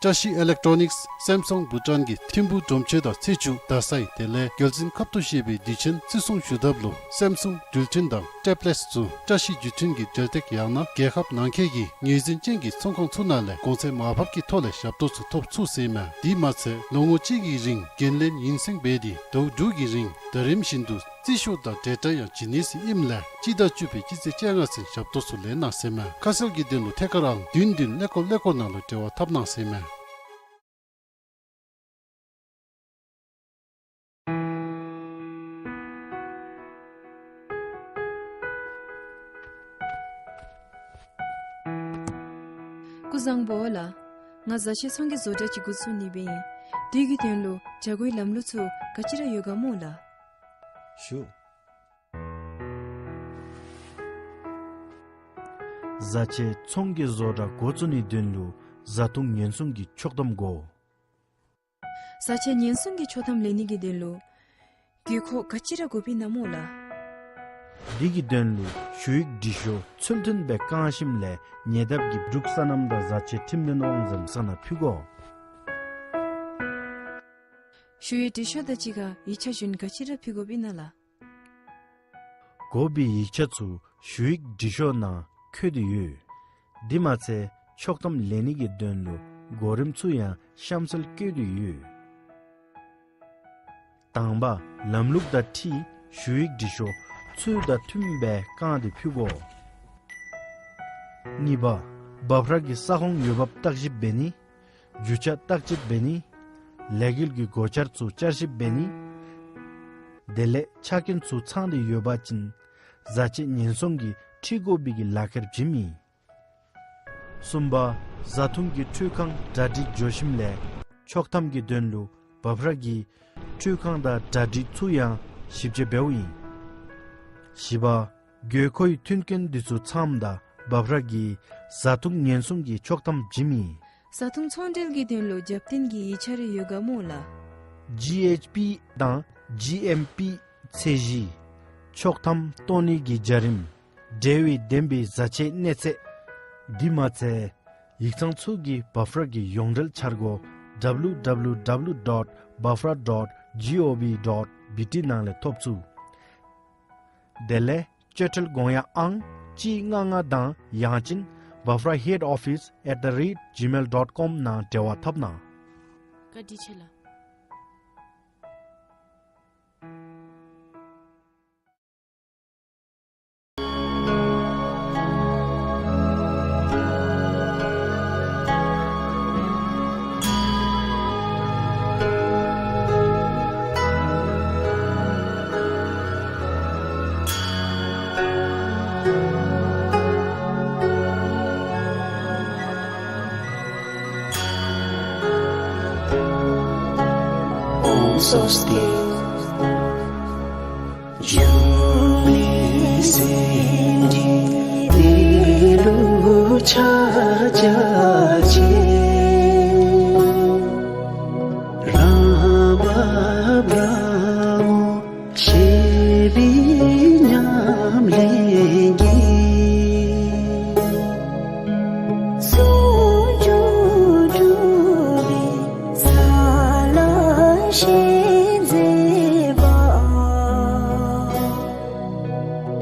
བཀྲ་ཤིས་ཨི་ལེག་ཊོ་ནིཀསི་སེམ་སུང་བྷུ་ཊཱན་གྱི་ཐིམ་ཕུག་སྒྲོམ་ཆེན་དང་ཚེས་བཅུ་ཟླ་གསལ་དེ་ལས་རྒྱལ་མཚན་ཁབ་ཏུ་བཞེས་པའི་དུས་ཆེན་བརྩི་སྲུང་ཞུ་ཐབས་ལུ་སེམ་སུང་འགྲུལ་འཕྲིན་དང་ཊེབ་ལེཊསི་ཚུ་བཀྲ་ཤིས་བརྒྱུད་འཕྲིན་གྱི་འགྲུལ་སྟེགས་ཡང་ན་རྒྱལ་ཁབ་ནང་འཁོད་ཀྱི་ངོས་འཛིན་ཅན་གྱི་ཚོང་ཁང་ཚུ་ནང་ལས་གོང་ཚད་མར་ཕབ་ཀྱི་ཐོག་ལས་ཞབས་ཏོག་ཚུ་ཐོབ་ཚུགས་ཟེར་ཨིན་མས། དེ་མ་ཚད་ལོ་ངོ་གཅིག་གི་རིང་འགན་ལེན་ཡུན་བསྲིང་འབད་དེ་ཟླཝ་དྲུག་གི་རིང་ཟླ་རིམ་བཞིན་དུ་རྩིས་ཤོག་དང་འབྲེལ་སྒྲ་ཡང་བྱིན་ནི་ཟེར་ཨིནམ་ལས་སྤྱི་ཟླ་བཅུ་པའི་སྤྱི་ཚེས་བཅོ་ལྔ་ཚུན་ཞབས་ཏོག་ཚུ་ལེན་གནང་ཟེར་ཨིན་མས། ཁ་གསལ་གྱི་དོན་ལུ་ཐད་ཀར་ཨང་བདུན་བདུན་ཀླད་ཀོར་ཀླད་ཀོར་ནང་ལུ་འབྲེལ་བ་འཐབ་གནང་ཟེར་ཨིན་མས། སྐུ་གཟུགས་བཟང་པོ་ལགས། ང་བཟའ་ཆས་ཚོང་གི་བཟོ་གྲྭ་ཅིག་འགོ་བཙུགས་ནི་སྦེ་ཨིན། དེ་གི་དོན་ལུ་བྱ་སྒོའི་ལམ་ལུགས་ཚུ་ག་ཅི་ར་ཡོད་ག་སྨོ་ལགས། ཞུ། བཟའ་ཆས་ཚོང་གི་བཟོ་གྲྭ་འགོ་བཙུགས་ནིའི་དོན་ལུ་བཟའ་འཐུང་ཉེན་སྲུང་གི་ཆོག་ཐམ་དགོ། བཟའ་ཆས་ཉེན་སྲུང་གི་ཆོག་ཐམ་ལེན་ནི་གི་དོན་ལུ་དགོས་མཁོ་ག་ཅི་ར་དགོཔ་ཨིན་ན་སྨོ་ལགས། དེ་གི་དོན་ལུ་ཞུ་ཡིག་འབྲི་ཤོག་ཚུལ་མཐུན་སྦེ་བཀང་ཞིནམ་ལས་ཉེ་འདབས་ཀྱི་འབྲུག་སོ་ནམ་དང་བཟའ་ཆས་ཁྲིམས་ལྷན་དབང་འཛིན་ས་ནང་ཕུལ་དགོ། ཞུ་ཡིག་འབྲི་ཤོག་དང་གཅིག་ཁར་ཡིག་ཆ་གཞན་ག་ཅི་ར་ཕུལ་དགོཔ་ཨིན་ན་ལགས། དགོ་པའི་ཡིག་ཆ་ཚུ་ཞུ་ཡིག་འབྲི་ཤོག་ནང་བཀོད་དེ་ཡོད། དེ་མ་ཚད་ཆོག་ཐམ་ལེན་ནི་གི་དོན་ལུ་གོ་རིམ་ཚུ་ཡང་གཤམ་གསལ་བཀོད་དེ་ཡོད། དང་པ་ལམ་ལུགས་དང་འཁྲིལ་ཞུ་ཡིག་འབྲི་ཤོག་ཚུལ་དང་མཐུནམ་སྦེ་བཀང་སྟེ་ཕུལ་དགོ། གཉིས་པ་འབབ་ར་གི་ས་ཁོངས་འོས་འབབ་བརྟག་ཞིབ་འབད་ནི། རྒྱུ་ཆ་བརྟག་དཔྱད་འབད་ནི། ལས་འགུལ་གྱི་གོ་ཆར་ཚུ་བསྐྱར་ཞིབ་འབད་ནི། དེ་ལས་ཆ་རྐྱེན་ཚུ་ཚང་སྟེ་ཡོད་པ་ཅིན་བཟའ་ཆས་ཉེན་སྲུང་གིས་ཁྲིད་དགོ་པའི་གི་ལག་ཁྱེར་བྱིནམ་ཨིན། གསུམ་པ་བཟའ་འཐུང་གི་འཕྲུལ་ཁང་གྲ་སྒྲིག་འགྱོ་ཞིནམ་ལས་ཆོག་ཐམ་གྱི་དོན་ལུ་འབབ་ར་གི་འཕྲུལ་ཁང་དང་གྲ་སྒྲིག་ཚུ་ཡང་ཞིབ་དཔྱད་འབདཝ་ཨིན། བཞི་པ་དགོས་མཁོའི་མཐུན་རྐྱེན་འདི་ཚུ་ཚངམ་ད་འབབ་ར་གིས་བཟའ་འཐུང་ཉེན་སྲུང་གི་ཆོག་ཐམ་བྱིནམ་ཨིན། བཟའ་འཐུང་ཚོང་འབྲེལ་གྱི་དོན་ལུ་རྒྱབ་རྟེན་གྱི་ཡིག་ཆ་རེ་ཡོད་ག་སྨོ་ལགས། ཇི་ཨེཆ་པི་དང་ཇི་ཨེམ་པི་ཚད་གཞི། ཆོག་ཐམ་བཏོན་ནི་གི་བྱ་རིམ། འབྲེལ་བའི་བདེན་པའི་བཟའ་ཆས་གནས་ཚད། དེ་མ་ཚད་ཡིག་ཚང་ཚུ་གི་འབབ་ར་གི་ཡོངས་འབྲེལ་འཆར་སྒོ་W W W dot bafra dot gov dot B T ནང་ལས་ཐོབ་ཚུགས། དེ་ལས་སྤྱོད་ཁྲལ་དགོངས་ཡངས་ཨང་གཅིག་ལྔ་ལྔ་དང་ཡང་ཅིན་bafraheadoffice at the rate gmail dot com ནང་འབྲེལ་བ་འཐབ་གནང་། བཀའ་དྲིན་ཆེ་ལགས། ཨོཾ་སྭ་སྟི། འབྱུང་གནས་ཟིན་བྲིས་དེ་ལུ་ཕྱག་བྱ།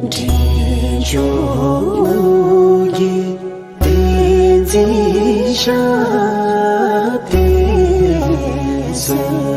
འདྲེན་མཆོག་གི་བསྟན་འཛིན་ཞབས་པད་སོར།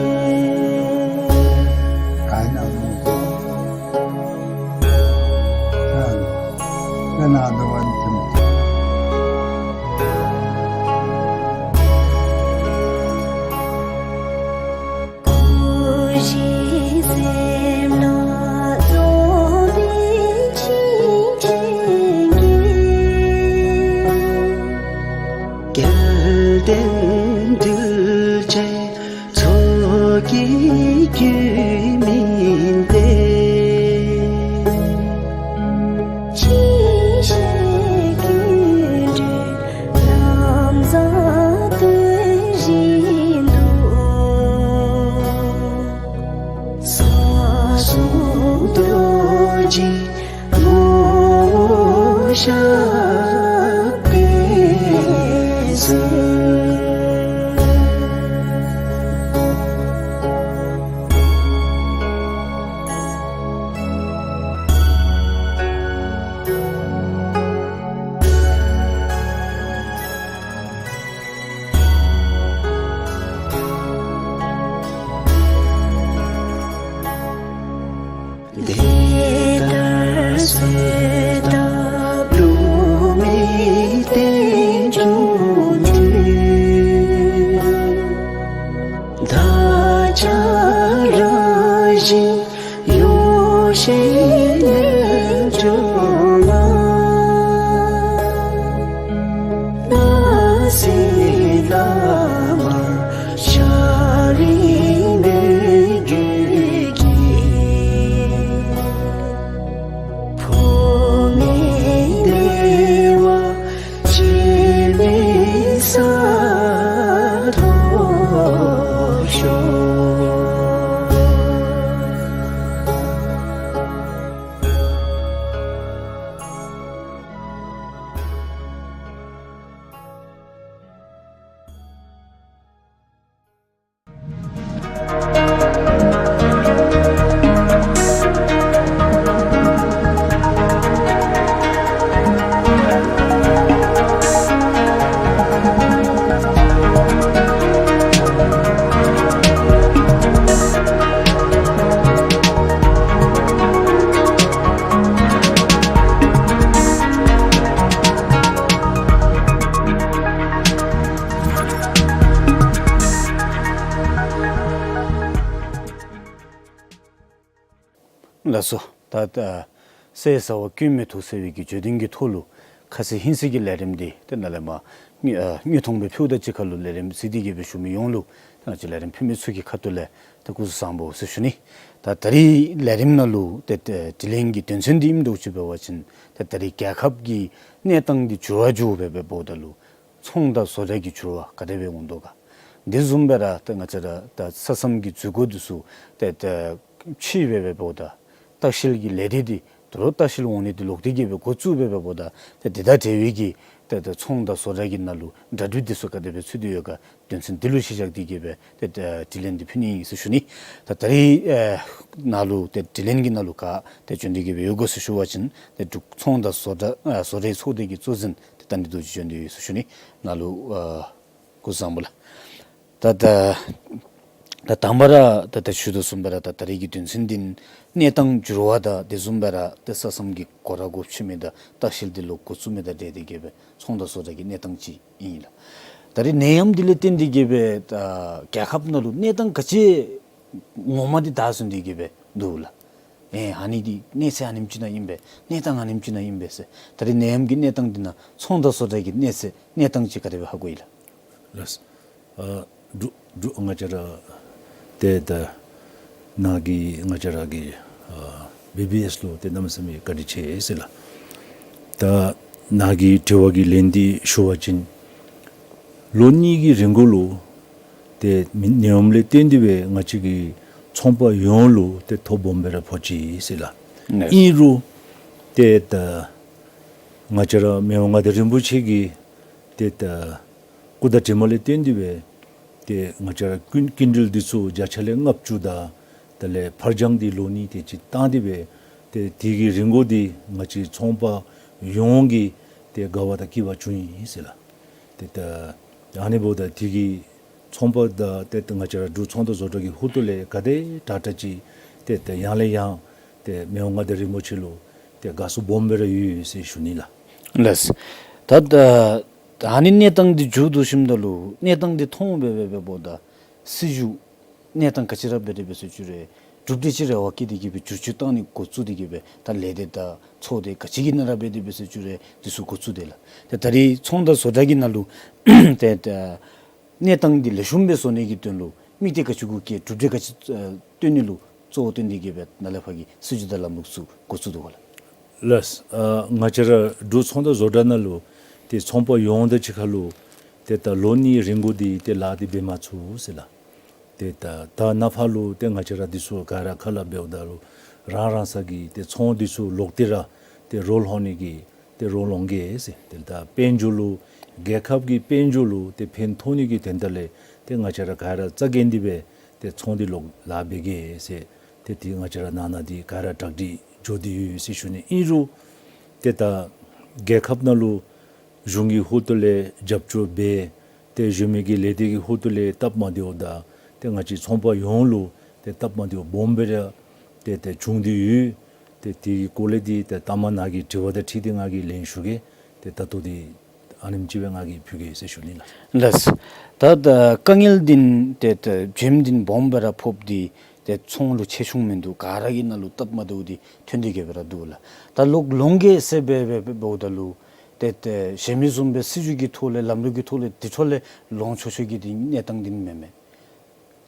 ལགས་སོ། ད་ད་གསེར་ཟ་བ་སྐྱོན་མེད་དུ་ཟེར་བའི་གི་བརྗོད་དོན་གྱི་ཐོག་ལུ་ཁ་ཚིག་ཧིང་སངས་ཀྱི་ལས་རིམ་འདི་ཏེ་ནཱ་ལས་མར་དངོས་ཨ་དངོས་མཐོང་སྦེ་ཕུལཝ་ད་གཅིག་ཁར་ལུ་ལས་རིམ་གཟིགས་ཏེ་གི་སྦེ་བཞུགས་མི་ཡོངས་ལུ་ཏེ་ང་བཅས་ལས་རིམ་ཕུལ་མི་ཚུ་གི་ཁ་ཐུག་ལས་ཏེ་སྐུ་གཟུགས་བཟང་པོ་ཟེར་ཞུ་ནི། ད་ད་རིས་ལས་རིམ་ནང་ལུ་ཏེ་ཏེ་དྲི་ལན་གྱི་དོན་ཚན་འདི་ཨིནམ་འདྲཝ་ཅིག་འབད་བ་ཅིན་ཏེ་ད་རིས་རྒྱལ་ཁབ་ཀྱི་གནས་སྟངས་འདི་འགྱུར་བ་འགྱོ་སྦེ་འབདཝ་ད་ལུ་ཚོང་དང་བཟོ་གྲྭ་གི་འགྱུར་བ་ག་དེ་སྦེ་འོང་དོ་ག། འདི་བཟུམ་སྦེ་ར་ཏེ་ང་བཅས་ར་ད་ས་མཚམས་ཀྱི་འཛུལ་སྒོ་འདི་ཚུ་ཏེ་ཏེ་ཕྱེ་སྦེ་འབདཝ་ད་ལྟ་བཤལ་གྱི་ལས་སྡེ་འདི་ད་རུང་ལྟ་བཤལ་འོང་ནི་འདི་ལོག་སྟེ་གི་སྦེ་འགོ་བཙུགས་སྦེ་འབདཝ་ད་ཏེ་འདི་དང་འབྲེལ་བའི་གི་ཏེ་ཏེ་ཚོང་དང་བཟོ་གྲྭ་གི་ནང་ལུ་གྲ་སྒྲིག་འདི་ཚུ་ག་དེ་སྦེ་ཚུད་དེ་ཡོད་ག། དོན་ཚན་འདི་ལུ་གཞི་བཞག་སྟེ་གི་སྦེ་ཏེ་ཏེ་དྲི་ལན་འདི་ཕུལ་ནི་ཨིན་ཟེར་ཞུ་ནི། ད་ད་རིས་ཨེ་ནཱ་ལུ་ཏེ་དྲི་ལན་གྱི་ནང་ལུ་ག་ཏེ་བྱོན་ཏེ་གི་སྦེ་ཡོད་ག་ཟེར་ཞུ་བ་ཅིན་ཏེ་འབྲུག་ཚོང་དང་བཟོ་གྲྭ་ཨ་བཟོ་གྲྭའི་ཚོགས་སྡེ་གི་གཙོ་འཛིན་ཏེ་རྟ་མགྲིན་རྡོ་རྗེ་བྱོན་ཏེ་ཡོད་ཟེར་ཞུ་ནི། ནཱ་ལུ་ཨ་སྐུ་གཟུགས་བཟང་པོ་ལགས། ད་ད་ད་དང་པ་ར་ད་ད་ཞུ་དོ་བཟུམ་སྦེ་ར་ད་ད་རིས་ཀྱི་དོན་ཚན་འདི་གནས་སྟངས་འགྱུར་བ་དང་དེ་བཟུམ་སྦེ་ར་ཏེ་ས་མཚམས་ཀྱི་སྒོ་ར་སྒོ་ཕྱེ་མི་དང་ལྟ་བཤལ་འདི་ལོག་འགོ་བཙུགས་མི་དང་འབྲེལ་ཏེ་གི་སྦེ་ཚོང་དང་བཟོ་གྲྭ་གི་གནས་སྟངས་ཅིག་ཨིན་ལགས། ད་རིས་ནད་ཡམས་འདི་ལས་བརྟེན་ཏེ་གི་སྦེ་ད་རྒྱལ་ཁབ་ནང་ལུ་གནས་སྟངས་ག་ཅི་ངོ་མ་འདི་བདའ་སོང་སྟེ་གི་སྦེ་འདུག་ལགས། ཨེ་ཨ་ནི་འདི་གནས་ཚད་ཨ་ནེམ་ཅིག་ནང་ཨིན་པས། གནས་སྟངས་ཨ་ནེམ་ཅིག་ནང་ཨིན་པས་ཟེར། ད་རིས་ནད་ཡམས་ཀྱི་གནས་སྟངས་འདི་ནང་ཚོང་དང་བཟོ་གྲྭ་གི་གནས་ཚད་གནས་སྟངས་ཅིག་ག་དེ་སྦེ་ཧ་གོ་ཡི་ལགས། ལགས། ཨ་འབྲུག་འབྲུག་ང་བཅས་ར་ཏེ་ད་ནཱ་གི་ང་བཅས་ར་གི་ཨ་བི་བི་ཨེསི་ལུ་ཏེ་གནམ་མེད་ས་མེད་བཀའ་དྲིན་ཆེ་ཟེར་ལགས། ད་ནཱ་གི་དྲི་བ་གི་ལན་འདི་ཞུ་བ་ཅིན་ལོ་གཉིས་ཀྱི་རིང་གུ་ལུ་ཏེ་མི་ནད་ཡམས་ལས་བརྟེན་ཏེ་སྦེ་ང་བཅས་ཀྱི་ཚོང་པ་ཡོངས་ལུ་ཏེ་ཐོ་སྦོམ་སྦེ་ར་ཕོག་ཅི་ཟེར་ལགས། ཨིན་རུང་ཏེ་ད་ང་བཅས་ར་མི་དབང་མངའ་བདག་རིན་པོ་ཆེ་གིས་ཏེ་ད་སྐུ་བརྡ་དྲི་མ་ལས་བརྟེན་ཏེ་སྦེ་ཏེ་ང་བཅས་ར་སྐྱིན་སྐྱིན་འགྲུལ་འདི་ཚུ་བརྒྱ་ཆ་ལས་ལྔ་བཅུ་དང་དེ་ལས་ཕར་འགྱངས་འདི་ལོ་གཉིས་དེ་ཅིག་བཏང་སྟེ་སྦེ་ ཏེ་དེ་གི་རིན་གོང་འདི་ང་བཅས་ཚོང་པ་ཡོངས་ཀྱི་ཏེ་དགའ་བ་དང་སྐྱིད་པ་བྱུང་ཡི་ཟེར་ལགས། ཏེ་ད་ཨ་ནི་འབདཝ་ད་དེ་གི་ཚོང་པ་དང་ཏེ་ང་བཅས་ར་འབྲུག་ཚོང་དང་བཟོ་གྲྭ་གི་ཧོངས་ལས་ག་དེ་དྲག་དྲག་ཅིག་ཏེ་ད་ཡང་ལས་ཡང་ཏེ་མི་དབང་མངའ་བདག་རིན་པོ་ཆེ་ལུ་ཏེ་དགའ་བསུ་སྦོམ་སྦེ་ར་ཡོད་ཡོད་ཟེར་ཞུ་ནི་ལགས། ལགས། ད་ད་ཨ་ནི་གནས་སྟངས་འདི་མཇུག་བསྡུ་ཞིནམ་ད་ལུ་གནས་སྟངས་འདི་མཐོང་སྦེ་སྦེ་འབདཝ་ད་སྲིད་བྱུས་གནས་སྟངས་ག་ཅི་ར་འབད་དེ་འབད་ཟེར་ཅི་རུང་གྲུབ་འབྲས་ཅིག་རེ་བ་བསྐྱེད་དེ་གི་སྦེ་བསྒྱུར་བཅོས་བཏང་ནི་འགོ་བཙུགས་ཏེ་གི་སྦེ་ད་ལས་སྡེ་དང་ཚོགས་སྡེ་ག་ཅི་གི་ནང་ར་འབད་དེ་འབད་ཟེར་ཅི་རུང་འདི་ཚུ་འགོ་བཙུགས་དེས་ལགས། ཏེ་ད་རིས་ཚོང་དང་བཟོ་གྲྭ་གི་ནང་ལུ་ཏེ་ད་གནས་སྟངས་འདི་ལེགས་ཤོམ་སྦེ་བཟོ་ནི་གི་དོན་ལུ་དམིགས་གཏད་ག་ཅི་གུ་བསྐྱེད་གྲུབ་འབྲས་ག་ཅི་ཨ་བཏོན་ནི་ལུ་གཙོ་བོ་བཏོན་ཏེ་གི་སྦེ་ནཱ་ལས་ཕར་གྱི་སྲིད་བྱུས་དང་ལམ་ལུགས་ཚུ་འགོ་བཙུགས་དོ་ག་ལགས། ལགས། ཨ་ང་བཅས་ར་འབྲུག་ཚོང་དང་བཟོ་གྲྭ་ནང་ལུ་ཏེ་ཚོང་པ་ཡོངས་དང་གཅིག་ཁར་ལུ་ཏེ་ད་ལོ་གཉིས་རིན་གོང་འདི་ཏེ་ལཱ་འདི་འབད་མ་ཚུགས་ཟེར་ལགས། ཏེ་ད་ད་ནངས་པ་ལུ་ཏེ་ང་བཅས་ར་འདི་ཚུ་ག་ར་ཁ་སླབ་འབདཝ་ད་ལུ་རང་རང་ས་གི་ཏེ་ཚོང་འདི་ཚུ་ལོག་སྟེ་ར་ཏེ་རོགས་སློང་ནི་གི་ཏེ་རོགས་སློང་གེ་ཟེར། ཏེ་ད་དཔལ་འབྱོར་ལུ་རྒྱལ་ཁབ་ཀྱི་དཔལ་འབྱོར་ལུ་ཏེ་ཕན་ཐོགས་ནི་གི་དོན་དག་ལས་ཏེ་ང་བཅས་ར་ག་ར་རྩ་འགེངས་ཏེ་སྦེ་ཏེ་ཚོང་འདི་ལོག་ལཱ་འབད་གེ་ཟེར། ཏེ་དེ་ང་བཅས་ར་ནང་ན་འདི་ག་ར་གྲ་སྒྲིག་འགྱོ་སྟེ་ཡོད་ཟེར་ཞུ་ནི། ཨིན་རུང་ཏེ་ད་རྒྱལ་ཁབ་ནང་ལུ་གཞུང་གི་ཧོངས་ལས་རྒྱབ་སྐྱོར་འབད་ཏེ་གཞན་མི་གི་ལས་སྡེ་གི་ཧོངས་ལས་སྟབས་མ་བདེཝ་དང་ཏེ་ང་བཅས་ཚོང་པ་ཡོངས་ལུ་ཏེ་སྟབས་མ་བདེཝ་སྦོམ་སྦེ་ར་ཏེ་ཏེ་བྱུང་སྟེ་ཡོད། ཏེ་དེ་གི་སྐོར་ལས་འདི་ཏེ་ལྟ་མ་ན་གི་དྲི་བ་དང་འཁྲིལ་ཏེ་ང་གིས་ལན་ཞུ་གེ། ཏེ་ད་ལྟོ་འདི་ཨ་ནེམ་ཅིག་སྦེ་ང་གིས་ཕུལ་གེ་ཟེར་ཞུ་ནི་ལགས། ལགས། ད་ད་དཀའ་ངལ་འདི་ཏེ་ད་བྱེམ་འདི་སྦོམ་སྦེ་ར་ཕོགཔ་འདི་ཏེ་ཚོང་ལུ་ཆེ་ཆུང་མིན་འདུག། ག་ར་གི་ནང་ལུ་སྟབས་མ་བདེཝ་འདི་ཐོན་ཏེ་གི་སྦེ་ར་འདུག་ལགས། ད་ལོག་ལོང་གེ་ཟེར་སྦེ་སྦེ་འབདཝ་ད་ལུ་ཏེ་ཏེ་གཞན་མི་བཟུམ་སྦེ་སྲིད་བྱུས་ཀྱི་ཐོག་ལས་ལམ་ལུགས་ཀྱི་ཐོག་ལས་དེ་འཕྲོ་ལས་ལོང་ཆོག་ཆོ་གི་འདི་གནས་སྟངས་འདི་མེན་མས།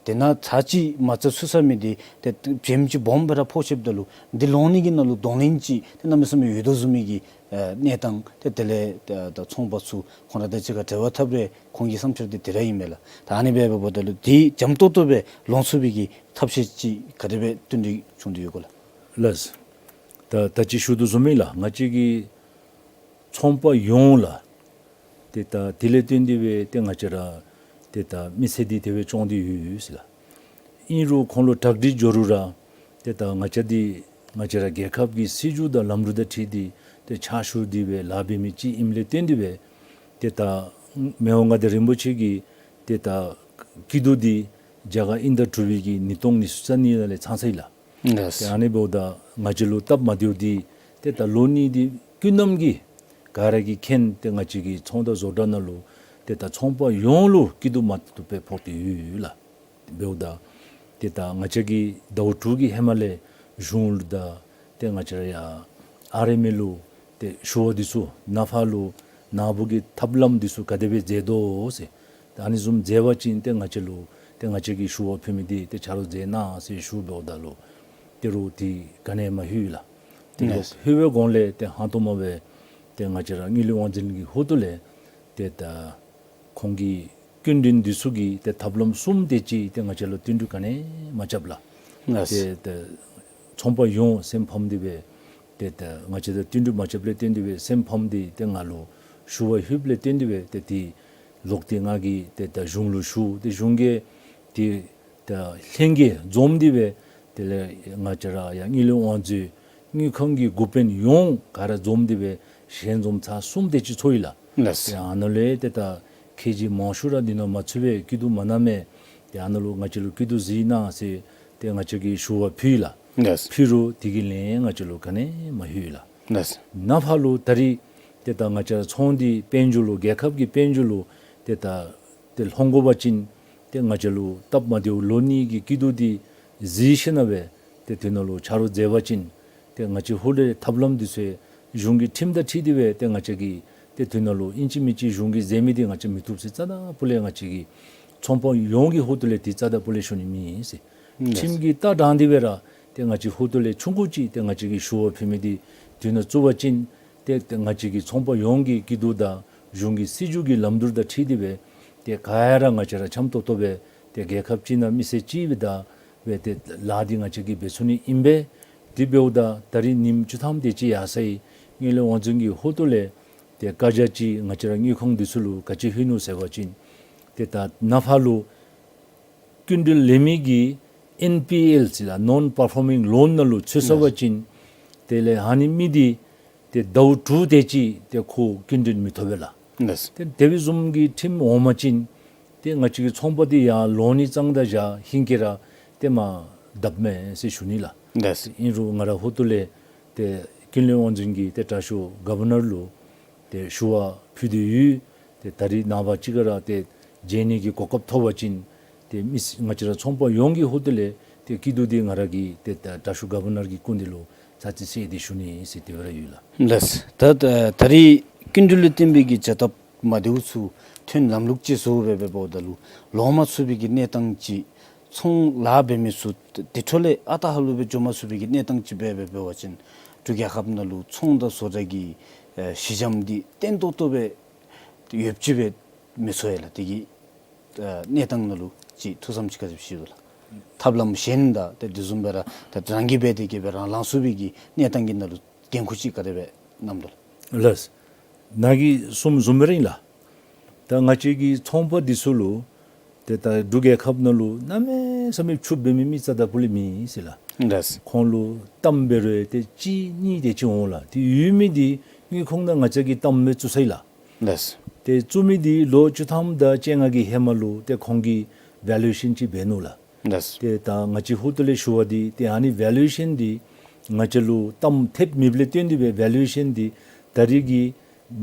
དེ་ནང་ཚར་གཅིག་མ་རྩ་ཚུད་ས་མི་འདི་ཏེ་བྱེམ་ཅིག་སྦོམ་སྦེ་ར་ཕོག་ཆིཝ་ད་ལུ་འདི་ལོང་ནི་གི་ནང་ལུ་གདོང་ལེན་ཅིག་ཏེ་གནམ་མེད་ས་མེད་ཡོད་དོ་བཟུམ་མའི་གི་ཨ་གནས་སྟངས་ཏེ་དེ་ལས་ད་ད་ཚོང་པ་ཚུ་ཁོང་ར་དང་གཅིག་ཁར་འབྲེལ་བ་འཐབ་རུང་ཁོང་གི་བསམ་འཆར་འདི་དེ་ར་ཨིན་མས་ལགས། ད་ཨ་ནི་སྦེ་འབདཝ་ད་ལུ་འདི་འཇམ་ཏོག་ཏོ་སྦེ་ལོང་ཚུགས་པའི་གི་ཐབས་ཤེས་ཅིག་ག་དེ་སྦེ་བཏོན་ཏེ་བྱུང་སྟེ་ཡོད་ག་ལགས། ལགས། ད་ད་ཅི་ཞུ་དོ་བཟུམ་སྦེ་ལགས། ང་བཅས་ཀྱི་ཚོང་པ་ཡོངས་ལུ་ཏེ་ད་དེ་ལས་བརྟེན་ཏེ་སྦེ་ཏེ་ང་བཅས་ར་ཏེ་ད་མི་སེར་འདི་དེ་སྦེ་སྐྱོང་སྟེ་ཡོད་ཡོད་ཟེར་ལགས། ཨིན་རུང་ཁོང་ལུ་གྲ་སྒྲིག་འགྱོ་རུང་ར་ཏེ་ད་ང་བཅས་འདི་ང་བཅས་ར་རྒྱལ་ཁབ་ཀྱི་སྲིད་བྱུས་དང་ལམ་ལུགས་དང་འཁྲིལ་ཏེ་ཏེ་ཕྱག་ཞུ་སྟེ་སྦེ་ལཱ་འབད་མི་ཅིག་ཨིནམ་ལས་བརྟེན་ཏེ་སྦེ་ཏེ་ད་མི་དབང་མངའ་བདག་རིན་པོ་ཆེ་གི་ཏེ་ད་སྐྱིད་སྡུག་འདི་རྒྱ་གར་དབྱིན་ཟླ་དྲུག་པའི་གི་ཉིས་སྟོང་ཉི་ཤུ་རྩ་གཉིས་ནང་ལས་ཚང་ཚར་ཡི་ལགས། ལགས། ཏེ་ཨ་ནི་འབདཝ་ད་ང་བཅས་ལུ་སྟབས་མ་བདེཝ་འདི་ཏེ་ད་ལོ་གཉིས་འདི་ཀུན་ནམ་གྱི་ག་ར་གིས་མཁྱེན། ཏེ་ང་བཅས་ཀྱི་ཚོང་དང་བཟོ་གྲྭ་ནང་ལུ་ཏེ་ད་ཚོང་པ་ཡོངས་ལུ་སྐྱིད་སྡུག་མ་བཏུབ་སྦེ་ཕོག་སྟེ་ཡོད་ཡོད་ལགས། འབདཝ་ད་ཏེ་ད་ང་བཅས་ཀྱིས་ཟླཝ་དྲུག་གི་ཧེ་མ་ལས་གཞུང་ལུ་དང་ཏེ་ང་བཅས་ར་ཡ་ཨར་ཨེམ་ཨེ་ལུ་ཏེ་ཞུ་བ་འདི་ཚུ་ནངས་པ་ལུ་ནཱ་བུ་གི་ཐབས་ལམ་འདི་ཚུ་ག་དེ་སྦེ་མཛད་དོ་ཟེར། ཏེ་ཨ་ནི་བཟུམ་མཛད་པ་ཅིན་ཏེ་ང་བཅས་ལུ་ཏེ་ང་བཅས་ཀྱིས་ཞུ་བ་ཕུལ་མི་འདི་ཏེ་ཆ་རོགས་མཛད་གནང་ཟེར་ཞུ་འབདཝ་ད་ལུ་ཏེ་རོགས་འདི་ག་ནི་མ་ལྷོད་ལགས། ཏེ་ལོག་ལྷོད་པའི་གོང་ལས་ཏེ་ཧང་སྟོང་མ་སྦེ་ཏེ་ང་བཅས་ར་དངུལ་ལས་དབང་འཛིན་གྱི་ཧོངས་ལས་ཏེ་ད་ཁོང་གི་སྐྱིན་འགྲུལ་འདི་ཚུ་གི་ཏེ་ཐབས་ལམ་གསུམ་དེ་ཅིག་ཏེ་ང་བཅས་ལུ་བསྟུན་གྲོས་ག་ནི་མ་རྐྱབ་ལགས། ལགས། ཏེ་ཏེ་ཚོང་པ་ཡོངས་སེམས་ཕམ་སྟེ་སྦེ་ཏེ་ད་ང་བཅས་དང་བསྟུན་གྲོས་མ་རྐྱབ་ལས་བརྟེན་ཏེ་སྦེ་སེམས་ཕམ་སྟེ་ཏེ་ང་ལུ་ཞུ་བ་ལྷོདཔ་ལས་བརྟེན་ཏེ་སྦེ་ཏེ་དེ་ལོག་སྟེ་ང་གིས་ཏེ་ད་གཞུང་ལུ་ཞུ། ཏེ་གཞུང་གིས་ཏེ་ད་ལྷན་རྒྱས་འཛོམས་ཏེ་སྦེ་དེ་ལས་ང་བཅས་ར་ཡང་དངུལ་ལས་དབང་འཛུལ་དངུལ་ཁང་གི་འགོ་དཔོན་ཡོངས་ག་ར་འཛོམས་ཏེ་སྦེ་ཞལ་འཛོམས་ཚར་གསུམ་དེ་ཅིག་ཚོགས་ཡི་ལགས། ལགས། ཏེ་ཨ་ནཱ་ལས་ཏེ་ད་ཁེ་ཇི་མང་ཤོས་ར་འདི་ནང་མ་ཚུད་པས། སྐྱིད་སྡུག་མ་གནངམ་མས། ཏེ་ཨ་ནཱ་ལུ་ང་བཅས་ལུ་སྐྱིད་སྡུག་གཟིགས་གནང་ཟེར་ཏེ་ང་བཅས་ཀྱིས་ཞུ་བ་ཕུལ་ཡི་ལགས། ལགས། ཕུལ་རུང་དེ་གི་ལན་ང་བཅས་ལུ་ག་ནི་མ་ལྷོད་ཡི་ལགས། ལགས། ནངས་པ་ལུ་ད་རིས་ཏེ་ད་ང་བཅས་ཚོང་འདི་དཔལ་འབྱོར་ལུ་རྒྱལ་ཁབ་ཀྱི་དཔལ་འབྱོར་ལུ་ཏེ་ད་ཏེ་ལྷོང་དགོ་པ་ཅིན་ཏེ་ང་བཅས་ལུ་སྟབས་མ་བདེཝ་ལོ་གཉིས་ཀྱི་སྐྱིད་སྡུག་འདི་གཟིགས་ཞིནམ་ལས་སྦེ་ཏེ་དེ་ནང་ལུ་ཆ་རོགས་མཛད་པ་ཅིན་ཏེ་ང་བཅས་ཧོངས་ལས་ཐབས་ལམ་འདི་ཚུ་གཞུང་གི་ཁྲིམས་དང་འཁྲིལ་ཏེ་སྦེ་ཏེ་ང་བཅས་ཀྱིས་ཏེ་དེ་ནང་ལུ་ཨིན་ཅི་མིན་ཅི་གཞུང་གིས་མཛད་མི་འདི་ང་བཅས་མི་བཏུབ་ཟེར་རྩ་དང་པོ་ལས་ང་བཅས་ཀྱིས་ཚོང་པ་ཡོངས་ཀྱི་ཧོངས་ལས་ཏེ་རྩ་དང་པོ་ལས་ཞུ་ནི་མེད་ཟེར། ལགས། ཁྲིམས་ཀྱི་ལྟ་སྟངས་འདི་སྦེ་ར་ཏེ་ང་བཅས་ཧོངས་ལས་ཆུང་ཀུ་ཅིག་ཏེ་ང་བཅས་ཀྱིས་ཞུ་བ་ཕུལ་མི་འདི་དེ་ནང་བཙུགས་པ་ཅིན་ཏེ་ཏེ་ང་བཅས་ཀྱི་ཚོང་པ་ཡོངས་ཀྱི་སྐྱིད་སྡུག་དང་གཞུང་གི་སྲིད་བྱུས་ཀྱི་ལམ་ལུགས་དང་འཁྲིལ་ཏེ་སྦེ་ཏེ་ག་ཡ་ར་ང་བཅས་ར་འཆམ་ཏོག་ཏོ་སྦེ་ཏེ་རྒྱལ་ཁབ་ཅིག་ནང་མི་སེར་གཅིག་སྦེ་ད་སྦེ་ཏེ་ལཱ་འདི་ང་བཅས་ཀྱིས་འབད་ཚུགས་ནི་ཨིན་པས། དེ་འབདཝ་ད་ད་རིས་ཉིནམ་བཅུ་ཐམ་དེ་ཅིག་ཡར་སོང་ཡི། དངུལ་ལས་དབང་འཛིན་གྱི་ཧོངས་ལས་ཏེ་བཀའ་རྒྱ་ཅིག་ང་བཅས་ར་དངུལ་ཁང་འདི་ཚུ་ལུ་ག་ཅི་ལྷོད་ནུག་ཟེར་བ་ཅིན་ཏེ་ད་ནངས་པ་ལུ་སྐྱིན་འགྲུལ་ལེན་མི་གི་ཨེན་པི་ཨེལ་ཟེར་ལགས། ནོན་པར་ཕོར་མིང་ལོན་ནང་ལུ་ཚུད་སོང་པ་ཅིན་ དེ་ལས་ཨ་ནི་མི་འདི་ཏེ་ཟླཝ་དྲུག་དེ་ཅིག་ཏེ་ཁོ་སྐྱིན་འགྲུལ་མི་ཐོབ་པས་ལགས། ལགས། ཏེ་དེ་བཟུམ་གྱི་ཁྲིམས་འོང་པ་ཅིན་ཏེ་ང་བཅས་ཀྱི་ཚོང་པ་འདི་ཡར་ལོག་ནི་གཙང་ད་བཞག་ཧིང་གི་ར་ཏེ་མར་བརྡབ་མས་ཟེར་ཞུ་ནི་ལགས། ལགས། ཨིན་རུང་ང་ར་ཧོ་ཏོ་ལས་ཏེ་ཀུན་ལེགས་དབང་འཛིན་གྱིས་ཏེ་དྲག་ཤོས་གོ་ཝར་ནར་ལུ་ཏེ་ཞུ་བ་ཕུལ་ཏེ་ཡོད། ཏེ་ད་རིས་ནངས་པ་ཅིག་ཁར་ཏེ་མཇལ་ནི་གི་གོ་སྐབས་ཐོབ་པ་ཅིན་ཏེ་མི་ང་བཅས་ར་ཚོང་པ་ཡོངས་ཀྱི་ཧོ་ཏོ་ལས་ཏེ་སྐྱིད་སྡུག་འདི་ང་ར་གིས་ཏེ་ད་དྲག་ཤོས་གོ་ཝར་ནར་གྱི་སྐུ་མདུན་ལུ་ཚར་ཅིག་གསལ་ཏེ་ཞུ་ནི་ཟེར་དེ་སྦེ་ར་ཡོད་ལགས། ལགས། ད་ད་ད་རིས་སྐྱིན་འགྲུལ་ལུ་བརྟེན་པའི་གི་བྱ་སྟབས་མ་བདེཝ་ཚུ་ཐོན་ལམ་ལུགས་ཅིག་བཟོ་སྦེ་འབདཝ་ད་ལུ་ལོག་མ་ཚུགས་པའི་གི་གནས་སྟངས་ཅིག། ཚོང་ལཱ་འབད་མི་ཚུ་དེ་འཕྲོ་ལས་ཨ་རྟག་ཧ་ལུགས་སྦེ་འགྱོ་མ་ཚུགས་པའི་གི་གནས་སྟངས་ཅིག་སྦེ་འབད་འབད་བ་ཅིན་འབྲུག་རྒྱལ་ཁབ་ནང་ལུ་ཚོང་དང་བཟོ་གྲྭ་གི་ཨེ་གཞི་འགྱམ་འདི་བརྟན་ཏོག་ཏོ་སྦེ་ཡོདཔ་ཅིག་སྦེ་མི་ཚོར་ཡི་ལགས། དེ་གི་ཨེ་གནས་སྟངས་ནང་ལུ་ཅིག་ཐུགས་བསམ་ཅིག་ག་ཅི་ཞུ་དོ་ལགས། ཐབས་ལམ་གཞན་དང་ཏེ་དེ་བཟུམ་སྦེ་ར་ད་རང་གིས་འབད་དེ་གིས་སྦེ་རང་ལང་ཚུགས་པའི་གི་གནས་སྟངས་ཀྱི་ནང་ལུ་འགན་ཁུར་ཅིག་ག་དེ་སྦེ་བསྣམ་དོ་ལགས། ལགས། ནཱ་གིས་གསུངམ་བཟུམ་སྦེ་ར་ཨིན་ལགས། ད་ང་བཅས་ཀྱི་ཚོང་པ་འདི་ཚུ་ལུ་ཏེ་ད་འབྲུག་རྒྱལ་ཁབ་ནང་ལུ་གནམ་མེད་ས་མེད་ཕྱུགཔ་འབད་མི་མི་རྩ་དང་པོ་ལས་མེད་ཟེར་ལགས། ལགས། ཁོང་ལུ་གཏམ་འབད་རུང་ཏེ་གཅིག་གཉིས་དེ་ཅིག་འོང་ལགས། ཏེ་ཡོད་མི་འདི་དངུལ་ཁང་ནང་ང་བཅས་ཀྱིས་གཏམ་སྦེ་བཙུགས་ས་ཨིན་ལགས། ལགས། ཏེ་བཙུགས་མི་འདི་ལོ་བཅུ་ཐམ་དང་བཅོ་ལྔ་གི་ཧེ་མ་ལུ་ཏེ་ཁོང་གིས་ཝེ་ལུ་ཨེ་ཤཱན་ཅིག་འབད་ནུག་ལགས། ལགས། ཏེ་ད་ང་བཅས་ཧོ་ཏོ་ལས་ཞུ་བ་འདི་ཏེ་ཨ་ནི་ཝེ་ལུ་ཨེ་ཤཱན་འདི་ང་བཅས་ལུ་གཏམ་ཐེབས་མེདཔ་ལས་བརྟེན་ཏེ་སྦེ་ཝེ་ལུ་ཨེ་ཤཱན་འདི་ད་རིས་ཀྱི་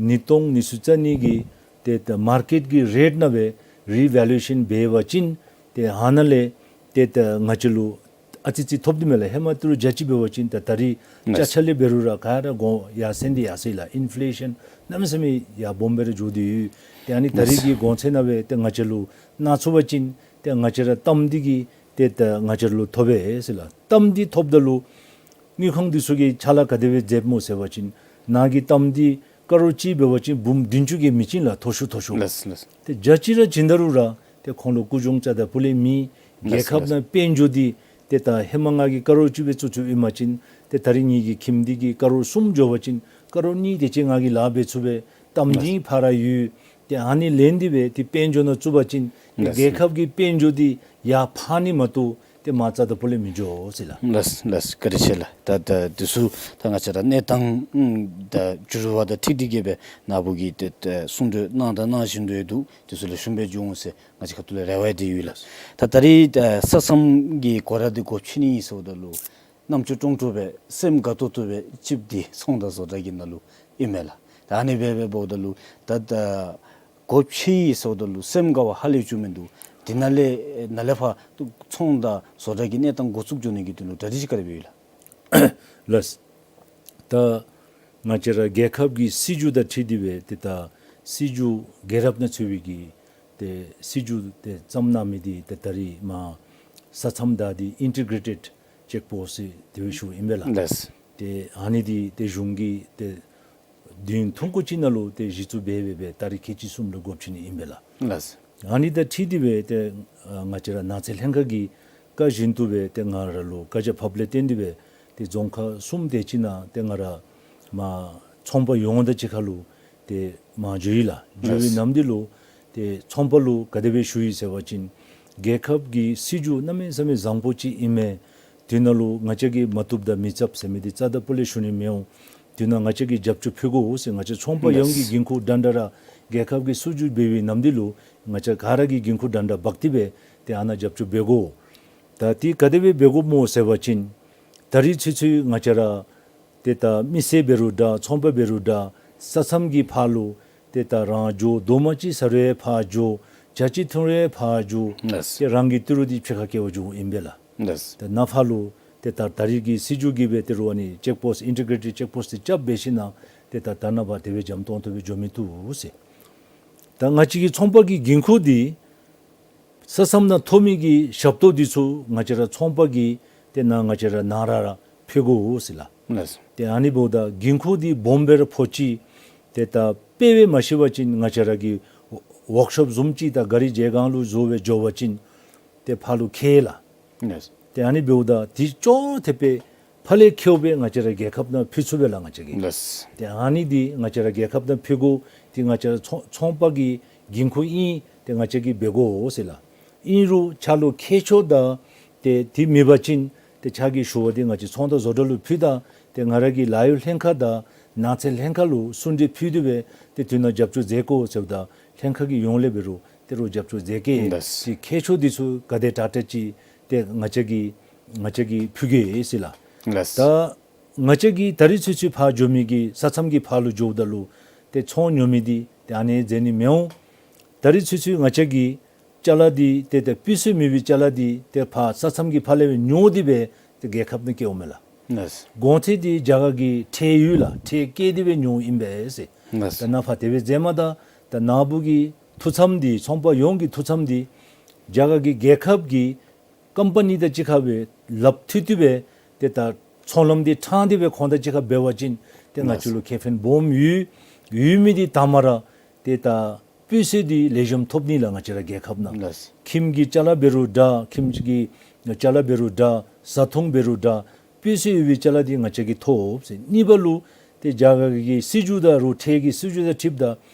ཉིས་སྟོང་ཉི་ཤུ་རྩ་གཉིས་ཀྱི་ཏེ་ད་མར་ཀེཊ་ཀྱི་རེཊ་ནང་སྦེ་རི་ཝེ་ལུ་ཨེ་ཤཱན་འབད་བ་ཅིན་ཏེ་ཨ་ནཱ་ལས་ཏེ་ད་ང་བཅས་ལུ་ཨ་ཙི་ཙི་ཐོབ་སྟེ་མས་ལགས། ཧེ་མ་ཏི་རུ་བརྒྱ་ཅིག་འབད་བ་ཅིན་ད་ད་རིས་ལགས། ཅ་ཆ་ལས་འབད་རུང་ར་ག་ར་གོང་ཡར་སེང་སྟེ་ཡར་སོང་ཡི་ལགས། ཨིན་ཕི་ལེ་ཤཱན་གནམ་མེད་ས་མེད་ཡར་སྦོམ་སྦེ་ར་འགྱོ་སྟེ་ཡོད། ཏེ་ཨ་ནི་ད་རིས་ལགས། ཀྱི་གོང་ཚད་ནང་སྦེ་ཏེ་ང་བཅས་ལུ་གནང་ཚུགས་པ་ཅིན་ཏེ་ང་བཅས་ར་གཏམ་འདི་གིས་ཏེ་ད་ང་བཅས་ལུ་ཐོབ་པས་ཟེར་ལགས། གཏམ་འདི་ཐོབ་ད་ལུ་དངུལ་ཁང་འདི་ཚུ་གིས་ཕྱག་ལཱ་ག་དེ་སྦེ་མཛདཔ་སྨོ་ཟེར་བ་ཅིན་ནཱ་གི་གཏམ་འདི་ཀ་རོར་གཅིག་འབད་བ་ཅིན་འབུམ་བདུན་ཅུ་གིས་མི་བྱིན་ལགས། མཐོ་ཤོས་མཐོ་ཤོས། ལགས་ལགས། ཏེ་བརྒྱ་ཅིག་ར་བྱིན་ད་རུང་ར་ཏེ་ཁོང་ལུ་སྐུ་གཞུང་རྩ་དང་པོ་ལས་མེད། ལགས་རྒྱལ་ཁབ་ལགས། ནང་དཔལ་འབྱོར་འདི་ཏེ་ད་ཧེ་མ་ང་གིས་ཀ་རོར་གཅིག་སྦེ་བཙུགས་བཙུགསཔ་ཨིན་པ་ཅིན་ཏེ་ད་རིས་ངེ་གི་ཁྱིམ་འདི་གིས་ཀ་རོར་གསུམ་འགྱོ་བ་ཅིན་ཀ་རོར་གཉིས་དེ་ཅིག་ང་གིས་ལཱ་འབད་ཚུགས་པས། གཏམ་ལགས། འདི་ཕར་ར་ཡོད། ཏེ་ཨ་ནི་ལེན་ཏེ་སྦེ་ཏེ་དཔལ་འབྱོར་ནང་བཙུགས་པ་ཅིན་ཏེ་ལགས། རྒྱལ་ཁབ་ཀྱི་དཔལ་འབྱོར་འདི་ཡར་འཕར་ནི་མ་གཏོགས་ཏེ་མར་རྩ་དང་པོ་ལས་མི་འགྱོ་ཟེར་ལགས། ལགས་ལགས། བཀའ་དྲིན་ཆེ་ལགས། ད་ད་འདི་ཚུ་ད་ང་བཅས་ར་གནས་སྟངས་ཨུམ་ད་འགྱུར་བ་དང་འཁྲིལ་ཏེ་གིས་སྦེ་ནཱ་བུ་གིས་ཏེ་ད་གསུང་གྲོས་གནང་དང་གནང་བཞིན་དུ་ཡོད་འདུག། འདི་ཚུ་ལེགས་ཤོམ་སྦེ་འགྱོ་འོང་ཟེར་ང་བཅས་ཁ་ཐུག་ལས་རེ་བ་ཡང་ཏེ་ཡོད་ལགས། ད་ད་རིས་ད་ས་མཚམས་ཀྱི་སྒོ་ར་འདི་སྒོ་ཕྱེ་ནི་ཨིན་ཟེརཝ་ད་ལུ་རྣམ་ཅོ་ཀྲོང་ཀྲོ་སྦེ་སེམས་དགའ་ཏོག་ཏོ་སྦེ་ཅིག་འདི་ཚོང་དང་བཟོ་གྲྭ་གི་ནང་ལུ་ཨིན་མས་ལགས། ད་ཨ་ནི་སྦེ་འབདཝ་ད་ལུ་ད་ད་སྒོ་ཕྱེ་ཡི་ཟེརཝ་ད་ལུ་སེམས་དགའ་བ་ཧ་ལས་བཅུག་མི་འདུག། དེ་ནང་ལས་ནཱ་ལས་ཕར་ཚོང་དང་བཟོ་གྲྭ་གི་གནས་སྟངས་འགོ་བཙུགས་འགྱོ་ནི་གི་དོན་ལུ་གྲ་སྒྲིག་ཅིག་ག་དེ་སྦེ་ཡོད་ལགས། ལགས། ད་ང་བཅས་ར་རྒྱལ་ཁབ་ཀྱི་སྲིད་བྱུས་དང་འཁྲིལ་ཏེ་སྦེ་ཏེ་ད་སྲིད་བྱུས་རྒྱལ་རབས་ནང་ཚུད་པའི་གི་ཏེ་སྲིད་བྱུས་ཏེ་བརྩམས་གནང་མི་འདི་ཏེ་ད་རིས་མར་ས་མཚམས་བདའ་སྟེ་ཨིན་ཊི་གྲེ་ཊེཌ་ཅེཀ་པོསཊ་ཟེར་དེ་སྦེ་ཞུཝ་ཨིན་པས་ལགས། ལགས། ཏེ་ཨ་ནི་འདི་ཏེ་གཞུང་གིས་ཏེ་བདུན་ཐུང་ཀུ་ཅིག་ནང་ལུ་ཏེ་གཞི་བཙུགས་འབད་འབད་སྦེ་ཏ་རིག་ཁལ་གཅིག་གསུམ་ལུ་སྒོ་ཕྱེ་ནི་ཨིན་པས་ལགས། ལགས། ཨ་ནི་དང་འཁྲིལ་ཏེ་སྦེ་ཏེ་ང་བཅས་ར་ནགས་ཚལ་ལྷན་ཁག་གི་བཀའ་བཞིན་དུ་སྦེ་ཏེ་ང་ར་ལུ་བཀའ་རྒྱ་ཕབ་ལས་བརྟེན་ཏེ་སྦེ་ཏེ་རྫོང་ཁག་གསུམ་དེ་ཅིག་ནང་ཏེ་ང་ར་མར་ཚོང་པ་ཡོངས་དང་གཅིག་ཁར་ལུ་ཏེ་མར་འགྱོ་ཡི་ལགས། འགྱོ་བའི་ལགས། ནམ་དེ་ལུ་ཏེ་ཚོང་པ་ལུ་ག་དེ་སྦེ་ཞུ་ཡི་ཟེར་བ་ཅིན་རྒྱལ་ཁབ་ཀྱི་སྲིད་བྱུས་གནམ་མེད་ས་མེད་བཟང་པོ་ཅིག་ཨིན་མས། དེ་ནང་ལུ་ང་བཅས་ཀྱིས་མ་བཏུབ་དང་མི་རྩབ་ཟེར་མི་འདི་རྩ་དང་པོ་ལས་ཞུ་ནི་མི་འོང་། དེ་ནང་ང་བཅས་ཀྱིས་རྒྱབ་སྐྱོར་ཕུལ་དགོ་ཟེར་ང་བཅས་ཚོང་པ་ཡོངས་ཀྱི་ལགས། འགན་ཁུར་འདྲན་འདྲ་ར་རྒྱལ་ཁབ་ཀྱི་སྲིད་བྱུས་འབད་བའི་ནམ་དེ་ལུ་ང་བཅས་ག་ར་གིས་འགན་ཁུར་འདྲན་འདྲ་འབག་སྟེ་སྦེ་ཏེ་ཨ་ནཱ་རྒྱབ་སྐྱོར་འབད་དགོ། ད་དེ་ག་དེ་སྦེ་འབད་དགོཔ་སྨོ་ཟེར་བ་ཅིན་ད་རིས་ཚུན་ཚོད་ང་བཅས་ར་ཏེ་ད་མི་སེར་འབད་རུང་འདྲ་ཚོང་པ་འབད་རུང་འདྲ་ས་མཚམས་ཀྱི་ཕར་ལུ་ཏེ་ད་རང་འགྱོ་རྡོག་མ་ཅིག་ཟ་རུང་ཕར་འགྱོ་ཇ་ཅིག་འཐུང་རུང་ཕར་འགྱོ། ལགས། ཏེ་རང་གི་ཏི་རུ་འདི་ཕྱི་ཁར་བསྐྱལ་བར་འགྱོཝ་ཨིན་པས་ལགས། ལགས། ཏེ་ནཱ་ཕར་ལུ་ཏེ་ད་ད་རིས་ཀྱི་སྲིད་བྱུས་ཀྱིས་སྦེ་ཏི་རུ་ཨ་ནི་ཅེཀ་པོསཊ་ཨིན་ཊི་གྲེ་ཊེཌ་ཅེཀ་པོསཊ་འདི་རྐྱབ་འབད་ཞིན་ན་ཏེ་ད་ད་ནངས་པ་དེ་སྦེ་འཇམ་ཏོང་ཏོ་སྦེ་འགྱོ་མི་བཏུབ་ཟེར། ད་ང་བཅས་ཀྱི་ཚོང་པ་གི་འགན་ཁུར་འདི་ས་མཚམས་ནང་ཐོབ་མི་གི་ཞབས་ཏོག་འདི་ཚུ་ང་བཅས་ར་ཚོང་པ་གིས་ཏེ་ནཱ་ང་བཅས་ར་ནཱ་ར་ར་ཕུལ་དགོ་ཟེར་ལགས། ལགས། ཏེ་ཨ་ནི་འབདཝ་ད་འགན་ཁུར་འདི་སྦོམ་སྦེ་ར་ཕོག་ཅི། ཏེ་ད་དཔེ་སྦེ་མ་ཤེས་པ་ཅིན་ང་བཅས་ར་གི་ཝརཀ་ཤོབ་བཟུམ་ཅིག་ད་ག་རི་བརྗེ་སྒང་ལུ་བཟོ་སྦེ་འགྱོ་བ་ཅིན་ཏེ་ཕར་ལུ་ཁེལ་ལགས། ལགས། ཏེ་ཨ་ནི་འབདཝ་ད་དེ་ཅོག་འཐདཔ་སྦེ་ཕར་ལས་ཁེལཝ་སྦེ་ང་བཅས་ར་རྒྱལ་ཁབ་ནང་ཕུལ་ཚུགས་པས་ལགས་ང་བཅས་ཀྱིས། ལགས། ཏེ་ཨ་ནི་འདི་ང་བཅས་ར་རྒྱལ་ཁབ་ནང་ཕུལ་དགོ། ཏེ་ང་བཅས་ར་ཚོང་ཚོང་པ་གི་འགན་ཁུར་ཨིན། ཏེ་ང་བཅས་ཀྱིས་འབད་དགོ་ཟེར་ལགས། ཨིན་རུང་ཁྱོད་ལུ་ཁེལ་ཆོག་ད་ཏེ་དེ་མེད་པ་ཅིན་ཏེ་ཁྱོད་ཀྱི་ཞུ་བ་འདི་ང་བཅས་ཚོང་དང་བཟོ་གྲྭ་ལུ་ཕུལ་ད། ཏེ་ང་ར་གིས་ལཱ་གཡོག་ལྷན་ཁག་དང་ནགས་ཚལ་ལྷན་ཁག་ལུ་གསུང་གྲོས་ཕུལ་ཏེ་སྦེ་ཏེ་དེ་ནང་རྒྱབ་སྐྱོར་མཛད་དགོ་ཟེརཝ་ད་ལྷན་ཁག་གི་ཡོངས་ལས་འབད་རུང་ཏེ་རོགས་རྒྱབ་སྐྱོར་མཛད་གེ། ལགས། ཏེ་ཁྱད་ཆོས་འདི་ཚུ་ག་དེ་དྲག་དྲག་ཅིག་ཏེ་ང་བཅས་ཀྱིས་ང་བཅས་ཀྱིས་ཕུལ་གེ་ཟེར་ལགས། ལགས། ད་ང་བཅས་ཀྱིས་ད་རིས་ཚུན་ཚོད་ཕར་འགྱོ་མི་གི་ས་མཚམས་ཀྱི་ཕར་ལུ་འགྱོཝ་ད་ལུ་ཏེ་ཚོང་ཉོ་མི་འདི་ཏེ་ཨ་ནི་མཛད་ནི་མི་འོང་། ད་རིས་ཚུན་ཚོད་ང་བཅས་ཀྱིས་ཅ་ལ་འདི་ཏེ་ད་སྤུས་ཚད་མེད་པའི་ཅ་ལ་འདི་ཏེ་ཕར་ས་མཚམས་ཀྱི་ཕར་ལས་སྦེ་ཉོ་སྟེ་སྦེ་ཏེ་རྒྱལ་ཁབ་ནང་བསྐྱལཝ་མས་ལགས། ལགས། གོང་ཚད་འདི་རྒྱ་གར་གྱི་ཁྲལ་ཡོད་ལགས། ཁྲལ་བཀལ་ཏེ་སྦེ་ཉོཝ་ཨིན་པས་ཟེར། ལགས། ད་ནཱ་ཕར་དེ་སྦེ་མཛད་མ་ད་ད་ནཱ་བུ་གི་ཐུགས་བསམ་འདི་ཚོང་པ་ཡོངས་ཀྱི་ཐུགས་བསམ་འདི་རྒྱ་གར་གྱི་རྒྱལ་ཁབ་ཀྱི་ཀམ་པ་ནི་དང་གཅིག་ཁར་སྦེ་ལགཔ་མཐུད་དེ་སྦེ་ཏེ་ད་ཚོང་ལམ་འདི་ཕྲང་སྟེ་སྦེ་ཁོང་དང་གཅིག་ཁར་འབད་བ་ཅིན་ཏེ་ང་བཅས་ལུ་ཁེ་ཕན་སྦོམ་ཡོད་ཡོད་མི་འདི་དང་པ་ར་ཏེ་ད་སྤུས་ཚད་འདི་ལེགས་ཤོམ་ཐོབ་ནི་ལགས། ང་བཅས་ར་རྒྱལ་ཁབ་ནང་ལགས། ཁྱིམ་གྱི་ཅ་ལ་འབད་རུང་འདྲ། ཁྱིམ་གྱི་ཅ་ལ་འབད་རུང་འདྲ། བཟའ་འཐུང་འབད་རུང་འདྲ། སྤུས་ཚད་ཡོད་པའི་ཅ་ལ་འདི་ང་བཅས་ཀྱིས་ཐོབ་ཟེར། གཉིས་པ་ལུ་ཏེ་རྒྱ་གར་གྱི་སྲིད་བྱུས་དང་རོགས་ཁྲལ་གྱི་སྲིད་བྱུས་དང་འཁྲིལཝ་ད་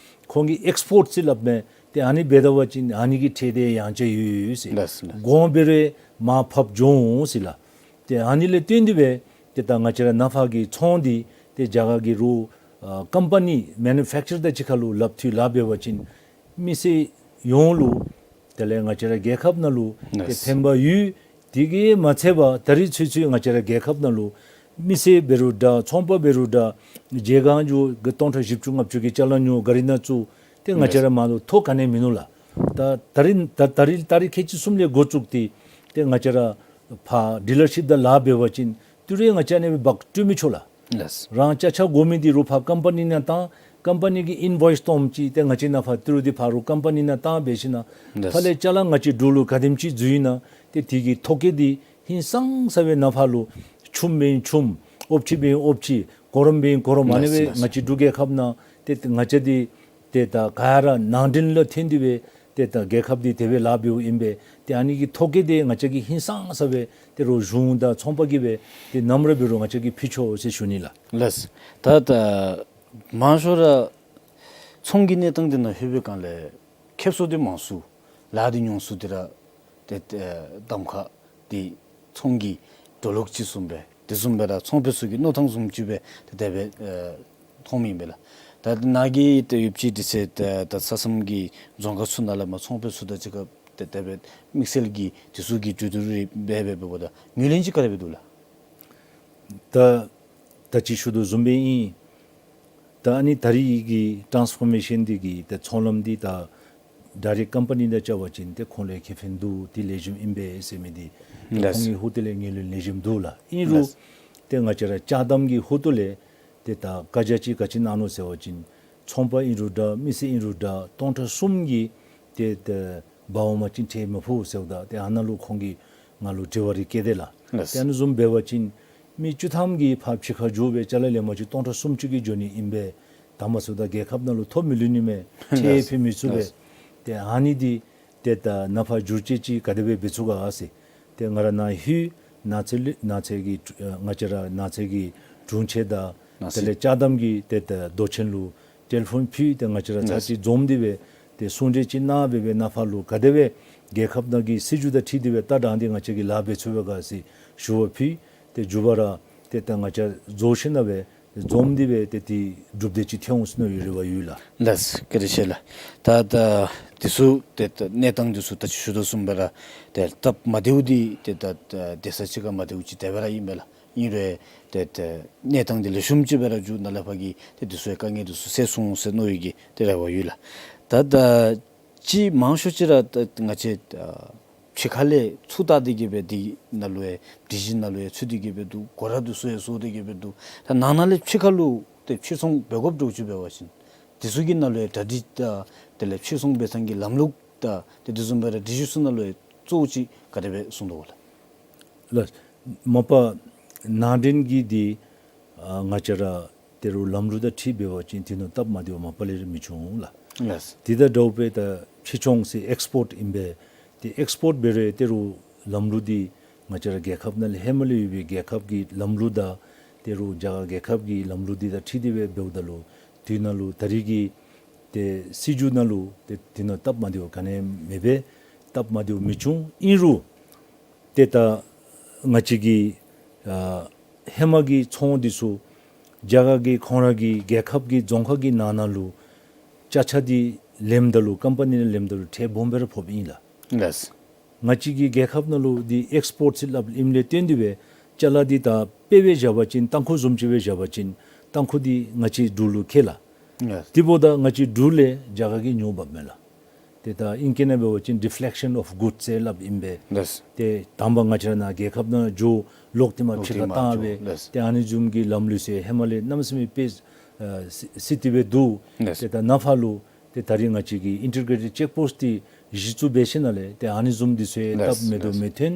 ཁོང་གིས་ཨེགསི་པོརཊ་ཟེར་སླབ་མས། ཏེ་ཨ་ནི་འབད་ད་པ་ཅིན་ཨ་ནི་གི་ཁྲལ་འདི་ཡང་ཆ་ཡོད་ཡོད་ཟེར། ལགས་ལགས། གོང་འབད་རུང་མར་ཕབ་འགྱོ་འོང་ཟེར་ལགས། ཏེ་ཨ་ནི་ལས་བརྟེན་ཏེ་སྦེ་ཏེ་ད་ང་བཅས་ར་ནཱ་ཕར་གྱི་ཚོང་འདི་ཏེ་རྒྱ་གར་གྱི་རོགས་ཨ་ཀམ་པ་ནི་མེ་ནུ་ཕེཀ་ཅར་དང་གཅིག་ཁར་ལུ་ལགཔ་མཐུད་ལཱ་འབད་བ་ཅིན་མི་སེར་ཡོངས་ལུ་དེ་ལས་ང་བཅས་ར་རྒྱལ་ཁབ་ནང་ལུ་ཏེ་ལགས། ཕན་པ་ཡོད། དེ་གིས་མ་ཚད་པར་ད་རིས་ཚུན་ཚོད་ང་བཅས་ར་རྒྱལ་ཁབ་ནང་ལུ་མི་སེར་འབད་རུང་འདྲ། ཚོང་པ་འབད་རུང་འདྲ། བརྗེ་སྒང་འགྱོ་གི་སྟོང་ཕྲག་བཞི་བཅུ་ལྔ་བཅུ་གི་ཅ་ལ་ཉོ་གཱ་རི་ནང་བཙུགས། ཏེ་ང་བཅས་ར་མར་ལུ་ཐོ་ག་ནི་ཡང་མིན་ནུག་ལགས། ད་ད་རིས་ད་ད་རིས་ད་རིས་ཁལ་གཅིག་གསུམ་ལས་འགོ་བཙུགས་ཏེ་ཏེ་ང་བཅས་ར་ཕར་ཌི་ལར་ཤིཔ་དང་ལཱ་འབད་བ་ཅིན་ཏི་རུ་ང་བཅས་ཨ་ནི་སྦེ་འབག་སྤྲོད་མི་ཆོག་ལགས། ལགས། རང་ཅ་ཆས་དགོ་མི་འདི་རོགས་ཕར་ཀམ་པ་ནི་ནང་བཏང་། ཀམ་པ་ནི་གིས་ཨིན་བོའིསི་བཏངམ་ཅིག་ཏེ་ང་བཅས་ནཱ་ཕར་ཏི་རུ་འདི་ཕར་རོགས་ཀམ་པ་ནི་ནང་བཏང་འབད་ཞིན་ན་ལགས། ཕར་ལས་ཅ་ལ་ང་བཅས་འབྲུག་ལུ་ག་དེམ་ཅིག་འཛུལ་ཡི་ན་ཏེ་དེ་གི་ཐོ་བཀོད་འདི་ཧིང་སངས་ས་སྦེ་ནཱ་ཕར་ལུ་ཆུམ་འབད་ཆུམ་ཨོབ་ཁྲི་འབད་ཨོབ་ཁྲི་གོ་རིམ་འབད་གོ་རིམ་ཨ་ནི་སྦེ་ལགས་ལགས། ང་བཅས་འབྲུག་རྒྱལ་ཁབ་ནང་ཏེ་ང་བཅས་འདི་ཏེ་ད་ག་ར་ནང་འདྲེན་ལུ་ཐོན་ཏེ་སྦེ་ཏེ་ད་རྒྱལ་ཁབ་འདི་དེ་སྦེ་ལཱ་འབདཝ་ཨིན་པས། ཏེ་ཨ་ནི་གི་ཐོ་བཀོད་འདི་ང་བཅས་ཀྱིས་ཧིང་སངས་ས་སྦེ་ཏེ་རོགས་གཞུང་དང་ཚོང་པ་གིས་སྦེ་ཏེ་ནམ་ར་འབད་རུང་ང་བཅས་ཀྱིས་ཕུལ་ཆོག་ཟེར་ཞུ་ནི་ལགས། ལགས། ད་ད་མང་ཤོས་ར་ཚོང་གི་གནས་སྟངས་འདི་ནང་ལྷོད་པའི་སྒང་ལས་ཁེབ་སང་འདི་མང་སུ་ལཱ་འདི་ཉུང་སུ་འདི་ར་ཏེ་ཏེ་གདམ་ཁ་འདི་ཚོང་གི་འགྲོ་ལུགས་ཅིག་བཟུམ་སྦེ་དེ་བཟུམ་སྦེ་ར་ཚོང་པའི་ཚུ་གི་མནོ་ཐངས་བཟུམ་ཅིག་སྦེ་ཏེ་དེ་སྦེ་ཨེ་མཐོངམ་ཨིན་པས་ལགས། ད་ནཱ་གི་ཏེ་ཡོདཔ་ཅིག་དེ་ཚེ་ད་ད་ས་མཚམས་ཀྱི་རྫོང་ཁག་ཚུ་ནང་ལས་མར་ཚོང་པའི་ཚུ་དང་གཅིག་ཁར་ཏེ་དེ་སྦེ་དམིགས་བསལ་གྱི་དེ་ཚུ་གི་གྲོས་བསྡུར་རེ་འབད་འབད་འབདཝ་ད་ངོས་ལེན་ཅིག་ག་དེ་སྦེ་འདུག་ལགས། ད་ད་ཅི་ཞུ་དོ་བཟུམ་སྦེ་ཨིན། ད་ཨ་ནི་ད་རིས་ཀྱི་ཊཱནསི་ཕོར་མེ་ཤཱན་འདི་གིས་ཏེ་ཚོང་ལམ་འདི་ད་ཌའི་རེཀཊ་ཀམ་པ་ནི་དང་རྐྱབ་པ་ཅིན་ཏེ་ཁོང་ལུ་ཁེ་ཕན་འདུག། འདི་ལེགས་ཤོམ་ཨིན་པས་ཟེར་མི་འདི་ཏེ་ལགས། ཁོང་གི་ཧོངས་ཏོ་ལས་ངོས་ལེན་ལེགས་ཤོམ་འདུག་ལགས། ཨིན་རུང་ལགས། ཏེ་ང་བཅས་ར་ཅ་དམ་གྱི་ཧོངས་ཏོ་ལས་ཏེ་ད་བཀའ་རྒྱ་ཅིག་ག་ཅི་གནང་ནུག་ཟེར་བ་ཅིན་ཚོང་པ་ཨིན་རུང་འདྲ་མི་སེར་ཨིན་རུང་འདྲ་སྟོང་ཕྲག་གསུམ་གྱི་ཏེ་ད་འབག་འོང་པ་ཅིན་ཁྲལ་མི་ཕོག་ཟེརཝ་ད་ཏེ་ཨ་ནཱ་ལུ་ཁོང་གིས་ང་ལུ་དྲི་བ་རེ་བཀོད་དེས་ལགས། ལགས། ཏེ་ཨ་ནི་བཟུམ་འབད་བ་ཅིན་མི་བཅུ་ཐམ་གྱིས་ཕར་ཕྱི་ཁར་འགྱོ་སྦེ་ཅ་ལ་ལེན་པ་ཅིན་སྟོང་ཕྲག་སུམ་ཅུ་གི་འགྱོ་ནི་ཨིན་པས། དེམ་ཅིག་ད་རྒྱལ་ཁབ་ནང་ལུ་ཐོ་མི་ལུས་ནི་མས། ཁྲལ་ལགས། ཕུལ་མི་ཚུགས་པས། ལགས། ཏེ་ཨ་ནི་འདི་ཏེ་ད་ནཱ་ཕར་བསྒྱུར་བཅོས་ཅིག་ག་དེ་སྦེ་འབད་ཚུགས་ག་ཟེར། ཏེ་ང་ར་ནཱ་ལྷོད། ནགས་ཚལ་ནགས་ཚལ་གྱི་ཨ་ང་བཅས་ར་ནགས་ཚལ་གྱི་དྲུང་ཆེན་དང་ནགས་དེ་ལས་ཚལ་ཅ་དམ་གྱི་ཏེ་ད་མདོ་ཆེན་ལུ་ཊེ་ལི་ཕོན་ཕུལ་ཏེ་ང་བཅས་ར་ཚར་ལགས། གཅིག་འཛོམས་ཏེ་སྦེ་ཏེ་གསུང་གྲོས་ཅིག་གནང་སྦེ་སྦེ་ནཱ་ཕར་ལུ་ག་དེ་སྦེ་རྒྱལ་ཁབ་ནང་གི་སྲིད་བྱུས་དང་འཁྲིལ་ཏེ་སྦེ་ད་དྲང་སྟེ་ང་བཅས་ཀྱིས་ལཱ་འབད་ཚུགས་པས་ག་ཟེར་ཞུ་བ་ཕུལ། ཏེ་མཇུག་པ་ར་ཏེ་ད་ང་བཅས་རྫོགས་ཞིནམ་ལས་འཛོམས་ཏེ་སྦེ་ཏེ་དེ་གྲུབ་འབྲས་ཅིག་ཐོན་འོང་ཟེར་མནོ་བའི་རེ་བ་ཡོད་ལགས། ལགས། བཀའ་དྲིན་ཆེ་ལགས། ད་ད་དེ་ཚུ་ཏེ་ད་གནས་སྟངས་དེ་ཚུ་ད་ཅི་ཞུ་དོ་བཟུམ་སྦེ་ར་ཏེ་སྟབས་མ་བདེཝ་འདི་ཏེ་ད་ད་སྡོད་ས་ཅིག་ཁར་མ་བདེཝ་ཅིག་དེ་སྦེ་ར་ཨིན་པས་ལགས། ཨིན་རུང་ཏེ་ད་གནས་སྟངས་འདི་ལེགས་ཤོམ་ཅིག་སྦེ་ར་འགྱོ་ནཱ་ལས་ཕར་གྱི་ཏེ་དེ་ཚུ་ཡང་དཀའ་ངལ་དེ་ཚུ་སེལ་སོང་ཟེར་མནོ་བའི་གི་ཏེ་རེ་བ་ཡོད་ལགས། ད་ད་ཅིག་མང་ཤོས་ཅིག་ར་ད་ང་བཅས་ཨ་ཕྱི་ཁ་ལས་ཚུར་བལྟ་སྟེ་གི་སྦེ་འདི་ནང་ལུ་ཡང་སྒྲིག་གཞི་ནང་ལུ་ཡང་ཚུད་དེ་གི་སྦེ་འདུག། གོ་ར་དེ་ཚུ་ཡང་བཟོ་སྟེ་གི་སྦེ་འདུག། ད་ནང་ན་ལས་ཕྱི་ཁ་ལུ་ཏེ་ཕྱིར་ཚོང་འབད་དགོཔ་འདྲཝ་ཅིག་འབད་བ་ཅིན་དེ་ཚུ་གི་ནང་ལུ་ཡང་གྲ་སྒྲིག་དང་དེ་ལས་ཕྱིར་ཚོང་འབད་ཐངས་ཀྱི་ལམ་ལུགས་དང་ཏེ་དེ་བཟུམ་སྦེ་ར་སྒྲིག་གཞི་ཚུ་ནང་ལུ་ཡང་གཙོ་བོ་ཅིག་ག་དེ་སྦེ་བཟུང་དོ་ལགས། ལགས། མ་པ་ནང་འདྲེན་གྱི་འདི་ཨ་ང་བཅས་ར་ཏེ་རོགས་ལམ་ལུགས་དང་འཁྲིལ་འབད་བ་ཅིན་དེ་ནང་སྟབས་མ་བདེཝ་མ་པ་ལས་ར་མི་བྱུང་ལགས། ལགས། དེ་དང་འདྲཝ་སྦེ་ད་ཕྱིར་ཚོང་ཟེར་ཨེགསི་པོརཊ་ཨིན་པས། ཏེ་ཨེགསི་པོརཊ་འབད་རུང་ཏེ་རོགས་ལམ་ལུགས་འདི་ང་བཅས་ར་རྒྱལ་ཁབ་ནང་ལས་ཧེ་མ་ལས་ཡོད་པའི་རྒྱལ་ཁབ་ཀྱི་ལམ་ལུགས་དང་ཏེ་རོགས་རྒྱ་གར་རྒྱལ་ཁབ་ཀྱི་ལམ་ལུགས་འདི་དང་འཁྲིལ་ཏེ་སྦེ་འབདཝ་ད་ལུ་དེ་ནང་ལུ་ད་རེས་ཀྱི་ཏེ་སྲིད་བྱུས་ནང་ལུ་ཏེ་དེ་ནང་སྟབས་མ་བདེཝ་ག་ནི་ཡང་མེད་པས། སྟབས་མ་བདེཝ་མི་བྱུང་། ཨིན་རུང་ཏེ་ད་ང་བཅས་ཀྱི་ཨ་ ཧེ་མ་གི་ཚོང་འདི་ཚུ་རྒྱ་གར་གྱི་ཁོང་ར་གི་རྒྱལ་ཁབ་ཀྱི་རྫོང་ཁག་གི་ནང་ན་ལུ་ཅ་ཆས་འདི་ལེནམ་ད་ལུ་ཀམ་པ་ནི་ནང་ལེནམ་ད་ལུ་ཁྲལ་སྦོམ་སྦེ་ར་ཕོགཔ་ཨིན་ལགས། ལགས། ང་བཅས་ཀྱི་རྒྱལ་ཁབ་ནང་ལུ་འདི་ཨེགསི་པོརཊ་ཟེར་སླབ་ཨིནམ་ལས་བརྟེན་ཏེ་སྦེ་ཅ་ལ་འདི་ད་དཔེ་སྦེ་བཞག་པ་ཅིན་ཏང་ཁུ་བཟུམ་ཅིག་སྦེ་བཞག་པ་ཅིན་ཏང་ཁུ་འདི་ང་བཅས་འབྲུག་ལུ་ཁེལ་ལགས། ལགས། དེ་འབདཝ་ད་ང་བཅས་འབྲུག་ལས་རྒྱ་གར་གྱིས་ཉོ་འབགཔ་མས་ལགས། ཏེ་ད་ཨིང་སྐད་ནང་འབད་བ་ཅིན་ཌི་ཕེ་ལེག་ཤན་ཨོཕ་གུཌསི་ཟེར་སླབ་ཨིན་པས། ལགས། ཏེ་དང་པ་ང་བཅས་ར་ནཱ་རྒྱལ་ཁབ་ནང་འགྱོ་ལོག་སྟེ་མར་ལོག་ཕྱི་སྟེ་ཁར་མར་བཏང་སྦེ། ལགས། ཏེ་ཨ་ནི་བཟུམ་གྱི་ལམ་ལུགས་ཚུ་ཧེ་མ་ལས་གནམ་མེད་ས་མེད་དཔེ་ཨ་སི་སི་ཏེ་སྦེ་འདུག། ལགས། ཏེ་ད་ནཱ་ཕར་ལུ་ཏེ་ད་རིས་ང་བཅས་ཀྱིས་ཨིན་ཊི་གེ་རེ་ཊེཌ་ཅེཀ་པོསཊ་འདི་གཞི་བཙུགས་འབད་ཞིནམ་ལས་ཏེ་ཨ་ནི་བཟུམ་འདི་ཚུ་ཡང་ལགས། སྟབས་མི་བདེཝ་ལགས། མི་ཐོན།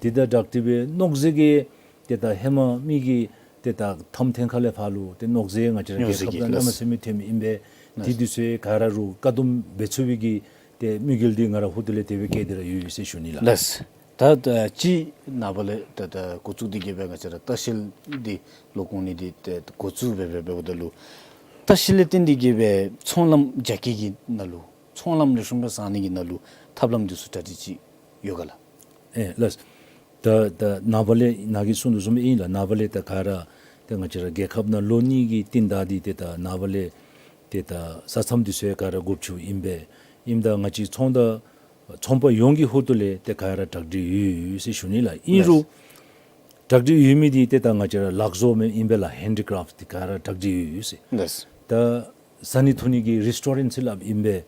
དེ་དང་སྦྲགས་ཏེ་སྦེ་གནོད་འཛིན་གྱི་ཏེ་ད་ཧེ་མ་མི་གི་ཏེ་ད་ཐམ་ཐེངས་ཁ་ལས་ཕར་ལུ་ཏེ་གནོད་འཛིན་ང་བཅས་ར་གནོད་འཛིན་རྒྱལ་ཁབ་གྱི་ནང་གནམ་མེད་ལགས། ས་མེད་ཐོནམ་ཨིན་པས། ལགས། དེ་འདི་ཚུ་ག་ར་ལུ་བཀག་སྡོམ་འབད་ཚུགས་པའི་གི་ཏེ་དམིགས་ཡུལ་འདི་ང་ར་ཧོངས་ལས་དེ་སྦེ་བསྐྱེད་དེ་ར་ཡོད་ཡོད་ཟེར་ཞུ་ནི་ལགས། ལགས། ད་ད་ཅི་ནངས་པ་ལས་ད་ད་འགོ་བཙུགས་ཏེ་གི་སྦེ་ང་བཅས་ར་ལྟ་བཤལ་འདི་ལོག་འོང་ནི་འདི་ཏེ་འགོ་བཙུགས་འབད་འབད་འབདཝ་ད་ལུ་ལྟ་བཤལ་ལས་བརྟེན་ཏེ་གི་སྦེ་ཚོང་ལམ་རྒྱ་སྐྱེད་ཀྱི་ནང་ལུ་ཚོང་ལམ་ལེགས་ཤོམ་སྦེ་བཟོ་ནི་གི་ནང་ལུ་ཐབས་ལམ་འདི་ཚུ་གྲ་སྒྲིག་ཅིག་ཡོད་ག་ལགས། ཨེ་ལགས། ད་ད་ནངས་པ་ལས་ནཱ་གིས་གསུངས་དོ་བཟུམ་ཨིན་ལགས། ནངས་པ་ལས་ད་ག་ར་ཏེ་ང་བཅས་ར་རྒྱལ་ཁབ་ནང་ལོག་ནི་གི་རྟིང་བདའ་སྟེ་ཏེ་ད་ནངས་པ་ལས་ཏེ་ད་ས་མཚམས་འདི་ཚུ་ཡང་ག་ར་སྒོ་ཕྱེཝ་ཨིན་པས། ཨིནམ་ད་ང་བཅས་ཚོང་ད་ཚོང་པ་ཡོངས་ཀྱི་ཧོངས་ལས་ཏེ་ག་ར་གྲ་སྒྲིག་ཡོད་ཡོད་ཟེར་ཞུ་ནི་ལགས། ཨིན་རུང་ལགས། གྲ་སྒྲིག་ཡོད་མི་འདི་ཏེ་ད་ང་བཅས་ར་ལག་བཟོ་མི་ཨིན་པས་ལགས། ཧེན་ཌི་ཀ་རེཕཊ་འདི་ག་ར་གྲ་སྒྲིག་ཡོད་ཡོད་ཟེར། ལགས། ད་བཟའ་ནི་འཐུང་ནི་གི་རེསི་ཊོ་རེནཊ་ཟེར་སླབ་ཨིན་པས།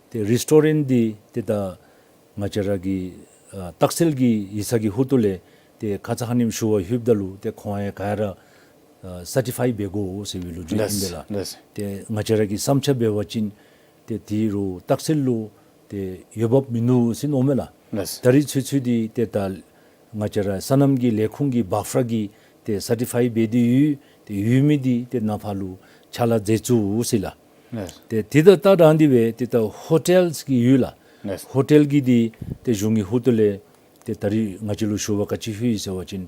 ཏེ་རེསི་ཊོ་རེནཊ་འདི་ཏེ་ད་ང་བཅས་ར་གི་ཨ་རྟགས་གསལ་གྱི་ཡིག་ཚང་གི་ཧོངས་ལས་ཏེ་ཁ་ཙ་ཁ་ཉིནམ་ཞུ་བ་ལྷོདཔ་ད་ལུ་ཏེ་ཁོང་ཡང་ག་ར་ཨ་སར་ཊི་ཕའི་འབད་དགོ་ཟེར་བའི་ལོ་རྒྱུས་ཨིན་པས་ལགས། ལགས། ལགས། ཏེ་ང་བཅས་ར་གིས་བསམ་འཆར་འབད་བ་ཅིན་ཏེ་དེ་རུ་རྟགས་གསལ་ལུ་ཏེ་འོས་འབབ་མིན་འདུག་ཟེར་མནོཝ་མས་ལགས། ལགས། ད་རིས་ཚུན་ཚོད་འདི་ཏེ་ད་ང་བཅས་ར་སོ་ནམ་གྱི་ལས་ཁུངས་ཀྱི་བཱ་ཕར་གྱིས་ཏེ་སར་ཊི་ཕའི་འབད་དེ་ཡོད། ཏེ་ཡོད་མི་འདི་ཏེ་ནཱ་ཕར་ལུ་ཕྱག་ལཱ་མཛད་ཚུགས་ཟེར་ལགས། ལགས། ཏེ་དེ་དང་ད་རང་འདི་སྦེ་ཏེ་ད་ཧོ་ཊེལ་གྱི་ཡོད་ལགས། ལགས། ཧོ་ཊེལ་གྱི་འདི་ཏེ་གཞུང་གི་ཧོངས་ལས་ཏེ་ད་རིས་ང་བཅས་ལུ་ཞུ་བ་ག་ཅི་ཕུལ་ཡི་ཟེར་བ་ཅིན་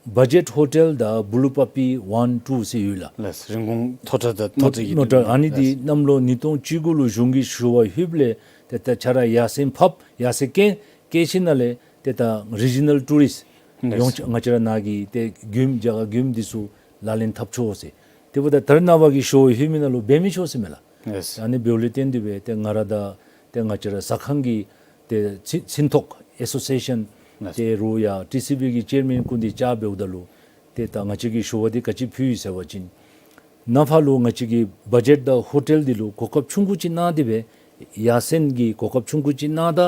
བ་ཇེཊ་ཧོ་ཊེལ་དང་བུ་ལུ་པ་པི་ཝན་ཊུ་ཟེར་ཡོད་ལགས། ལགས། རིན་གོང་མཐོ་དྲགས་དང་མཐོ་དྲགས་ཀྱི་མཐོ་དྲགས། ཨ་ནི་འདི་ལགས། གནམ་ལོ་ཉིས་སྟོང་བཅུ་དགུ་ལུ་གཞུང་གིས་ཞུ་བ་ལྷོདཔ་ལས་ཏེ་ད་ཁྱོད་ར་ཡར་སེང་ཕབ་ཡར་སེང་བཀལ་བཀལ་ཞིནམ་ལས་ཏེ་ད་རི་ཇི་ནཱལ་ཊུ་རིསཊ་ལགས། ཡོངས་ང་བཅས་ར་ནཱ་གི་ཏེ་མགྱོནམ་རྒྱ་གར་མགྱོནམ་འདི་ཚུ་ལག་ལེན་འཐབ་ཆོག་ཟེར། དེ་འབདཝ་ད་ད་རེས་ནངས་པ་གི་ཞུ་བ་ལྷོད་མི་ནང་ལུ་འབད་མི་ཆོག་ཟེར་མས་ལགས། ལགས། ཨ་ནི་འབདཝ་ལས་བརྟེན་ཏེ་སྦེ་ཏེ་ང་ར་དང་ཏེ་ང་བཅས་ར་ཟ་ཁང་གི་ཏེ་ཚིག་ཚིག་ཐོ་ཨེ་སོ་སི་ཨེ་ཤཱན་ལགས། ཏེ་རུང་ཡང་ཊི་སི་བི་གི་ཅེར་མེན་ཀུན་འདི་བཅར་འབདཝ་ད་ལུ་ཏེ་ད་ང་བཅས་ཀྱིས་ཞུ་བ་འདི་ག་ཅི་ཕུལ་ཡི་ཟེར་བ་ཅིན་ནཱ་ཕར་ལུ་ང་བཅས་ཀྱི་བ་ཇེཊ་དང་ཧོ་ཊེལ་འདི་ལུ་གོ་སྐབས་ཆུང་ཀུ་ཅིག་གནང་སྟེ་སྦེ་ཡར་སེང་གི་གོ་སྐབས་ཆུང་ཀུ་ཅིག་གནང་ད་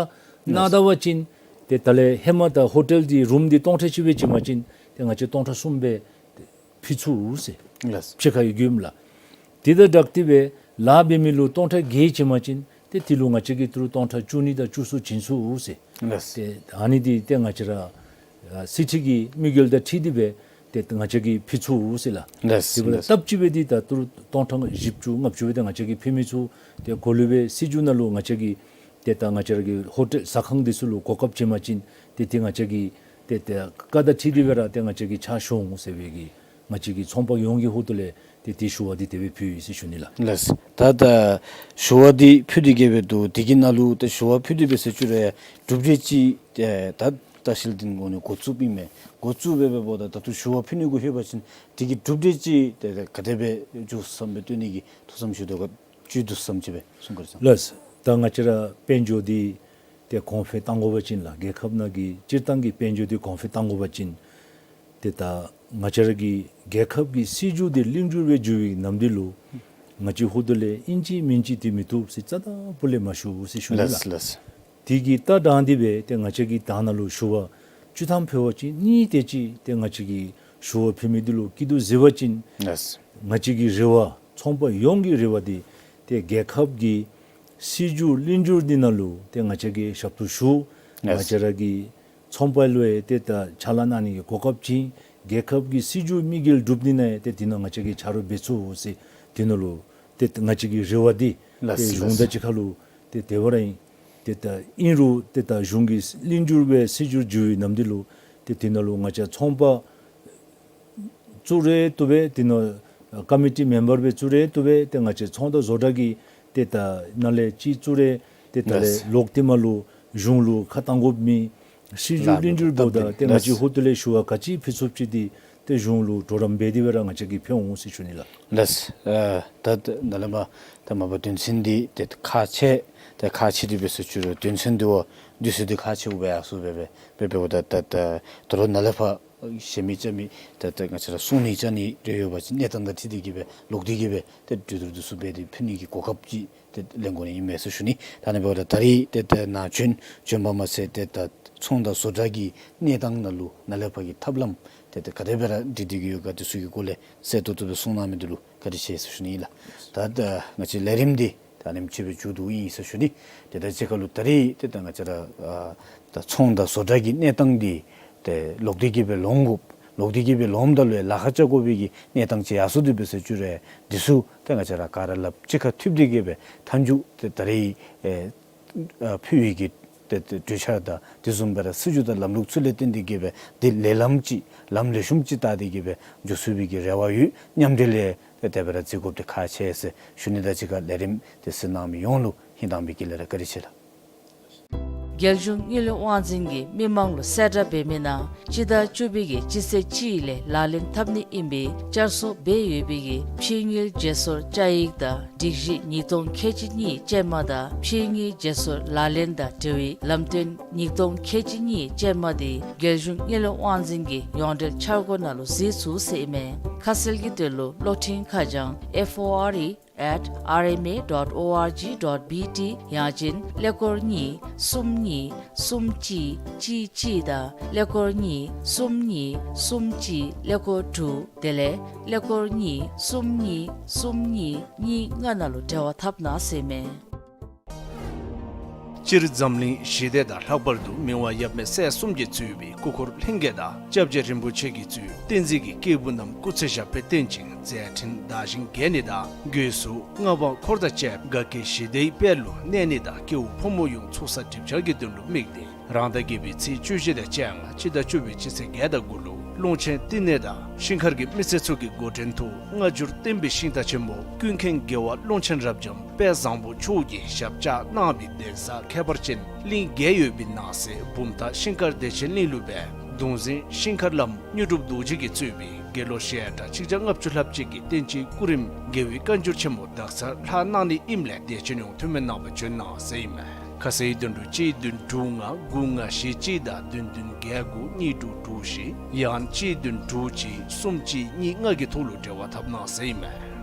གནང་ད་བ་ཅིན་ཏེ་ད་ལས་ཧེ་མ་ད་ཧོ་ཊེལ་འདི་རུམ་འདི་སྟོང་ཕྲག་གཅིག་སྦེ་བྱིན་པ་ཅིན་ཏེ་ང་བཅས་སྟོང་ཕྲག་གསུམ་སྦེ་ཕུལ་ཚུགས་ཟེར། ལགས། ཕྱི་ཁར་ཡོད་མི་ལགས། དེ་དང་སྦྲགས་ཏེ་སྦེ་ལཱ་འབད་མི་ལུ་སྟོང་ཕྲག་བརྒྱད་བྱིན་པ་ཅིན་ཏེ་དེ་ལུ་ང་བཅས་ཀྱིས་ཏི་རུ་སྟོང་ཕྲག་བཅུ་གཉིས་དང་བཅུ་གསུམ་བྱིན་ཚུགས་ཟེར། ལགས། ཏེ་ཨ་ནི་འདི་ཏེ་ང་བཅས་ར་ཨ་སི་ཊི་གི་དམིགས་ཡུལ་དང་འཁྲིལ་ཏེ་སྦེ་ཏེ་ང་བཅས་ཀྱིས་ཕུལ་ཚུགས་ཟེར་ལགས། ལགས། དེ་འབདཝ་ད་ལགས། སྟབས་གཅིག་སྦེ་འདི་ད་ཏི་རུ་སྟོང་ཕྲག་བཞི་བཅུ་ལྔ་བཅུ་སྦེ་ཏེ་ང་བཅས་ཀྱིས་ཕུལ་མི་ཚུགས། ཏེ་གོང་ལུ་སྦེ་སྲིད་བྱུས་ནང་ལུ་ང་བཅས་ཀྱིས་ཏེ་ད་ང་བཅས་ར་གི་ཧོ་ཊེལ་ཟ་ཁང་འདི་ཚུ་ལུ་གོ་སྐབས་བྱིན་པ་ཅིན་ཏེ་ཏེ་ང་བཅས་ཀྱིས་ཏེ་ཏེ་བཀའ་དང་འཁྲིལ་ཏེ་སྦེ་ར་ཏེ་ང་བཅས་ཀྱིས་ཕྱག་ཞུ་འོང་ཟེར་བའི་གི་ང་བཅས་ཀྱི་ཚོང་པ་ཡོངས་ཀྱི་ཧོངས་ལས་ཏེ་ཏེ་ཞུ་བ་འདི་དེ་སྦེ་ཕུལ་ཡི་ཟེར་ཞུ་ནི་ལགས། ལགས། ད་ད་ཞུ་བ་འདི་ཕུལ་ཏེ་གི་སྦེ་འདུག། དེ་གི་ནང་ལུ་ད་ཞུ་བ་ཕུལ་ཏེ་སྦེ་ཟེར་ཞུ་རུང་གྲུབ་འབྲས་ཅིག་ཏེ་ད་ལྟ་ཤུལ་འདི་ནང་ལུ་འགོ་བཙུགས་པའི་མས། འགོ་བཙུགས་སྦེ་འབདཝ་ད་ད་ལྟོ་ཞུ་བ་ཕུལ་ནི་གུ་ལྷོད་པ་ཅིན་དེ་གི་གྲུབ་འབྲས་ཅིག་ཏེ་ཏེ་ག་དེ་སྦེ་འགྱོ་བསམ་སྦེ་སྟོན་ནི་གི་ཐུགས་བསམ་བཞེས་དོ་ག་ཅི་འདུག་བསམ་ཅིག་སྦེ་གསུང་ག་རེ་ཟེར། ལགས། ད་ང་བཅས་ར་དཔལ་འབྱོར་འདི་ཏེ་གོང་འཕེལ་གཏང་དགོ་པ་ཅིན་ལགས། རྒྱལ་ཁབ་ནང་གི་སྤྱིར་བཏང་གི་དཔལ་འབྱོར་འདི་གོང་འཕེལ་གཏང་དགོ་པ་ཅིན་ཏེ་ད་ང་བཅས་ར་གི་རྒྱལ་ཁབ་ཀྱི་སྲིད་བྱུས་འདི་ལེགས་འགྱུར་སྦེ་འགྱུར་བའི་ནམ་དུས་ལུ་ང་བཅས་ཧོངས་ལས་ཨིན་ཅི་མིན་ཅི་འདི་མི་བཏུབ་ཟེར་རྩ་དང་པོ་ལས་མ་ཞུ་ཟེར་ཞུ་ནི་ལགས། ལགས། ལགས། དེ་གི་ད་དྲང་སྟེ་སྦེ་ཏེ་ང་བཅས་ཀྱིས་ད་ནཱ་ལུ་ཞུ་བ་བཅུ་ཐམ་ཕུལ་བ་ཅིན་གཉིས་དེ་ཅིག་ཏེ་ང་བཅས་ཀྱིས་ཞུ་བ་ཕུལ་མི་འདི་ལུ་སྐྱིད་སྡུག་གཟིགས་པ་ཅིན་ལགས། ང་བཅས་ཀྱི་རེ་བ་ཚོང་པ་ཡོངས་ཀྱི་རེ་བ་འདི་ཏེ་རྒྱལ་ཁབ་ཀྱི་སྲིད་བྱུས་ལེགས་འགྱུར་འདི་ནང་ལུ་ཏེ་ང་བཅས་ཀྱིས་ཞབས་ཏོག་ཞུ། ལགས། ང་བཅས་ར་གི་ཚོང་པ་ལུ་ཡང་ཏེ་ད་ཕྱག་ལཱ་གནང་ནི་གི་གོ་སྐབས་བྱིན། རྒྱལ་ཁབ་ཀྱི་སྲིད་བྱུས་དམིགས་ཡུལ་འགྲུབ་ནི་ནང་ཡང་ཏེ་དེ་ནང་ང་བཅས་ཀྱིས་ཆ་རོགས་འབད་ཚུགས་ཟེར་དེ་ནང་ལུ་ཏེ་ང་བཅས་ཀྱི་རེ་བ་འདི་ལགས། ཏེ་གཞུང་དང་གཅིག་ཁར་ལུ་ཏེ་དེ་སྦེ་ར་ཨིན། ཏེ་ད་ཨིན་རུང་ཏེ་ད་གཞུང་གི་ལེགས་འགྱུར་སྦེ་སྲིད་བྱུས་འགྱུར་བའི་ནམ་དུས་ལུ་ཏེ་དེ་ནང་ལུ་ང་བཅས་ཚོང་པ་བཙུགས་རུང་བཏུབ་པས། དེ་ནང་ཀོ་མི་ཊི་མེམ་བར་སྦེ་བཙུགས་རུང་བཏུབ་པས། ཏེ་ང་བཅས་ཚོང་དང་བཟོ་གྲྭ་གི་ཏེ་ད་ནང་ལས་ཅིག་བཙུགས་རུང་ཏེ་ད་ལས་ལགས། ལོག་སྟེ་མར་ལུ་གཞུང་ལུ་ཁ་བཏང་དགོཔ་མེད། སྲིད་བྱུས་ལགས། ལེགས་འགྱུར་འབདཝ་ད་ཏེ་ང་བཅས་ལགས། ཧོངས་ལས་ཞུ་བ་ག་ཅི་ཕུལ་ཚུགསཔ་ཅིག་འདི་ ཏེ་གཞུང་ལུ་གྲོགས་རམ་འབད་དེ་སྦེ་ར་ང་བཅས་ཀྱིས་ཕུལ་འོང་ཟེར་ཞུ་ནི་ལགས། ལགས། ཨ་ད་ནཱ་ལས་མར་ད་མ་པ་དོན་ཚན་འདི་ཏེ་ཁག་ཆེ་ཏེ་ཁག་ཆེ་དེ་སྦེ་ཟེར་ཞུ་རུང་དོན་ཚན་འདི་བ་དུས་ཚོད་འདི་ཁག་ཆེཝ་སྦེ་ཡར་སོང་སྦེ་སྦེ་འབད་འབདཝ་ད་ད་ད་ད་རུང་ནཱ་ལས་ཕར་བཤད་མི་རྐྱབ་མི་ད་ད་ང་བཅས་ར་གསུང་ནི་རྐྱབ་ནི་རེ་ཡོད་པ་ཅིན་གནས་སྟངས་དང་འཁྲིལ་ཏེ་གི་སྦེ་ལོག་སྟེ་གི་སྦེ་ཏེ་གྲོས་བསྡུར་འདི་ཚུ་འབད་དེ་ཕུལ་ནི་གི་གོ་སྐབས་ཅིག་ཏེ་ལེན་དགོ་ནི་ཨིན་མས་ཟེར་ཞུ་ནི། ད་ནི་འབདཝ་ད་ད་རིས་ཏེ་ཏེ་ནཱ་བྱོན་བྱོན་པ་མ་ཚད་ཏེ་ད་ཚོང་དང་བཟོ་གྲྭ་གི་གནས་སྟངས་ནང་ལུ་ནཱ་ལས་ཕར་གྱི་ཐབས་ལམ་ཏེ་ཏེ་ག་དེ་སྦེ་ར་སྒྲིག་སྟེ་གི་ཡོད་ག་དེ་ཚུ་གི་སྐོར་ལས་གསལ་ཏོག་ཏོ་སྦེ་གསུང་གནང་མི་འདི་ལུ་བཀའ་དྲིན་ཆེ་ཟེར་ཞུ་ནི་ཨིན་ལགས། ད་ད་ང་བཅས་ལས་རིམ་འདི་ད་ཨ་ནེམ་ཅིག་སྦེ་མཇུག་བསྡུཝ་ཨིན་ཟེར་ཞུ་ནི། ཏེ་ད་གཅིག་ཁར་ལུ་ད་རིས་ཏེ་ད་ང་བཅས་ར་ཨ་ད་ཚོང་དང་བཟོ་གྲྭ་གི་གནས་སྟངས་འདི་ཏེ་ལོག་སྟེ་གི་སྦེ་ལོང་དགོཔ་ལོག་སྟེ་གི་སྦེ་ལོངམ་ད་ལུ་ཡང་ལཱ་ཁག་རྐྱབ་དགོ་པའི་གི་གནས་སྟངས་ཅིག་ཡར་སོང་སྟེ་འབད་ཟེར་ཞུ་རུང་འདི་ཚུ་ཏེ་ང་བཅས་ར་ག་ར་ལགཔ་གཅིག་ཁར་མཐུད་དེ་གི་སྦེ་མཐའ་མཇུག་ཏེ་ད་རིས་ཨེ་ཨ་ཕུལ་བའི་གི་ཏེ་ཏེ་གྲོས་འཆར་དང་དེ་བཟུམ་སྦེ་ར་སྲིད་བྱུས་དང་ལམ་ལུགས་ཚུ་ལས་བརྟེན་ཏེ་གི་སྦེ་འདི་ལས་ལམ་ཅིག་ལམ་ལེགས་ཤོམ་ཅིག་བལྟ་སྟེ་གི་སྦེ་འགྱོ་ཚུགས་པའི་གི་རེ་བ་ཡོད། མཉམ་འབྲེལ་ལས་ཏེ་དེ་སྦེ་ར་བརྩི་དགོཔ་འདི་ཁག་ཆེ་ཟེར་ཞུ་ནི་དང་གཅིག་ཁར་ལས་རིམ་འདི་གཟིགས་གནང་མི་ཡོངས་ལུ་ཧིང་དྭངས་པའི་དགེ་ལེགས་ར་བཀའ་དྲིན་ཆེ་ལགས། རྒྱལ་གཞུང་དངུལ་ལས་དབང་འཛིན་གྱིས་མི་མང་ལུ་གསལ་བསྒྲགས་འབད་མི་ནང་སྤྱི་ཟླ་བཅུ་པའི་གི་སྤྱི་ཚེས་གཅིག་ལས་ལག་ལེན་འཐབ་ནི་ཨིན་པའི་བསྐྱར་གསོ་འབད་ཡོད་པའི་གི་ཕྱི་དངུལ་བརྗེ་སོར་བསྐྱར་ཡིག་དང་སྒྲིག་གཞི་ཉིས་སྟོང་ཁལ་གཅིག་གཉིས་ཅན་མ་དང་ཕྱི་དངུལ་བརྗེ་སོར་ལག་ལེན་དང་འབྲེལ་བའི་ལམ་སྟོན་ཉིས་སྟོང་ཁལ་གཅིག་གཉིས་ཅན་མ་དེ་རྒྱལ་གཞུང་དངུལ་ལས་དབང་འཛིན་གྱི་ཡོངས་འབྲེལ་འཆར་སྒོ་ནང་ལུ་གཟིགས་ཚུགས་ཟེར་ཨིན་མས། ཁ་གསལ་གྱི་དོན་ལུ་གློག་འཕྲིན་ཁ་བྱང་F O R E at R M A dot O R G dot B T ཡང་ཅིན་ཀླད་ཀོར་གཉིས་གསུམ་གཉིས་གསུམ་གཅིག་གཅིག་གཅིག་དང་ཀླད་ཀོར་གཉིས་གསུམ་གཉིས་གསུམ་གཅིག་ཀླད་ཀོར་དྲུག་དེ་ལས་ཀླད་ཀོར་གཉིས་གསུམ་གཉིས་གསུམ་གཉིས་གཉིས་ལྔ་ནང་ལུ་འབྲེལ་བ་འཐབ་གནང་ཟེར་ཨིན་མས། སྤྱིར་འཛམ་གླིང་ཞི་བདེ་དང་ལྷག་པར་དུ་མི་དབང་ཡབ་མེས་སྲས་གསུམ་གྱིས་གཙོས་པའི་སྐུ་འཁོར་ལྷན་རྒྱས་དང་སྐྱབས་རྗེ་རིན་པོ་ཆེ་གིས་གཙོས་བསྟན་འཛིན་གྱི་སྐྱེས་བུ་རྣམས་སྐུ་ཚེ་ཞབས་པད་བརྟན་ཅིང་མཛད་འཕྲིན་དར་ཞིང་རྒྱས་ནི་དང་སྒོས་སུ་མངའ་འབངས་འཁོར་དང་བཅས་དགའ་སྐྱིད་ཞི་བདེའི་དཔལ་ལུ་གནས་ནི་དང་སྐྱེ་བོ་ཕོ་མོ་ཡོངས་ཚོགས་བསགས་སྒྲིབ་སྦྱང་གི་དོན་ལུ་དམིགས་ཏེ་རང་ཟླ་བརྒྱད་པའི་ཚེས་བཅུ་བཞི་དང་བཅོ་ལྔ་སྤྱི་ཟླ་བཅུ་པའི་སྤྱི་ཚེས་བརྒྱད་དང་དགུ་ལུ་ཀློང་ཆེན་བསྟི་གནས་དང་ཤིང་མཁར་གྱི་མི་སེར་ཚུ་གི་འགོ་འདྲེན་ཐོག་སྔ་འགྱུར་བསྟན་པའི་ཤིང་རྟ་ཆེན་མོ་ཀུན་མཁྱེན་རྒྱལ་བ་ཀློང་ཆེན་རབ་འབྱམས་དཔལ་བཟང་པོ་མཆོག་གིས་ཞབས་བཅགས་གནང་བའི་གདན་ས་ཁྱད་པར་ཅན་གླིང་བརྒྱད་ཡོད་པའི་ནང་གསེས་བུམ་ཐང་ཤིང་མཁར་བདེ་ཆེན་གླིང་ལུ་སྦེ་གདུང་འཛིན་ཤིང་མཁར་བླམ་དངོས་གྲུབ་རྡོ་རྗེ་གིས་གཙོས་པའི་དགེ་སློང་ཞལ་གྲངས་ཆིག་བརྒྱ་ལྔ་བཅུ་ལྷགཔ་ཅིག་གིས་བསྟན་སྤྱིའི་སྐུ་རིམ་དགེ་བའི་བཀའ་འགྱུར་ཆེན་མོ་དག་ཚར་ལྷག་གནང་ནི་ཨིནམ་ལས་དད་ཅན་ཡོངས་ཐུགས་སྨོན་གནང་བར་བྱོན་གནང་ཟེར་ཨིན་མས། ཁ་གསལ་དོན་ལུ་གཅིག་བདུན་དྲུག་ལྔ་དགུ་ལྔ་བཞི་གཅིག་དང་བདུན་བདུན་བརྒྱད་དགུ་གཉིས་དྲུག་དྲུག་བཞི་ཡང་གཅིག་བདུན་དྲུག་གཅིག་གསུམ་གཅིག་གཉིས་ལྔ་གི་ཐོག་ལུ་འབྲེལ་བ་འཐབ་གནང་ཟེར་ཨིན་མས།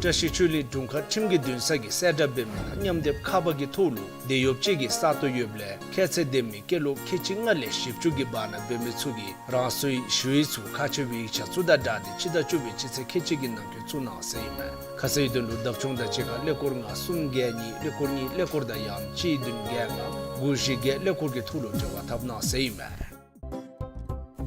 བཀྲ་ཤིས་ཆོས་གླིང་དྲུང་ཁག་ཁྲིམས་ཀྱི་འདུན་ས་གིས་གསལ་བསྒྲགས་འབད་མི་ནང་མཉམ་སྡེབ་ཁ་པར་གྱི་ཐོག་ལུ་དེད་གཡོགཔ་ཅིག་གིས་ས་སྟོང་ཡོདཔ་ལས་ཁྱད་ཚད་ལྡན་མི་སྐྱེས་ལོ་ཁལ་གཅིག་ལྔ་ལས་བཞི་བཅུ་གི་བར་ན་འབད་མི་ཚུ་གིས་རང་སོའི་ཞུ་ཡིག་ཚུ་ཁག་ཆེ་བའི་ཡིག་ཆ་ཚུ་དང་སྦྲགས་ཏེ་སྤྱི་ཟླ་བཅུ་པའི་སྤྱི་ཚེས་ཁལ་གཅིག་གི་ནང་འཁོད་བཙུགས་གནང་ཟེར་ཨིན་མས། ཁ་གསལ་དོན་ལུ་བདག་སྐྱོང་དང་གཅིག་ཁར་ཀླད་ཀོར་ལྔ་གསུམ་བརྒྱད་གཉིས་ཀླད་ཀོར་གཉིས་ཀླད་ཀོར་དང་ཡང་གཅིག་བདུན་བརྒྱད་ལྔ་དགུ་བཞི་བརྒྱད་ཀླད་ཀོར་གྱི་ཐོག་ལུ་འབྲེལ་བ་འཐབ་གནང་ཟེར་ཨིན་མས།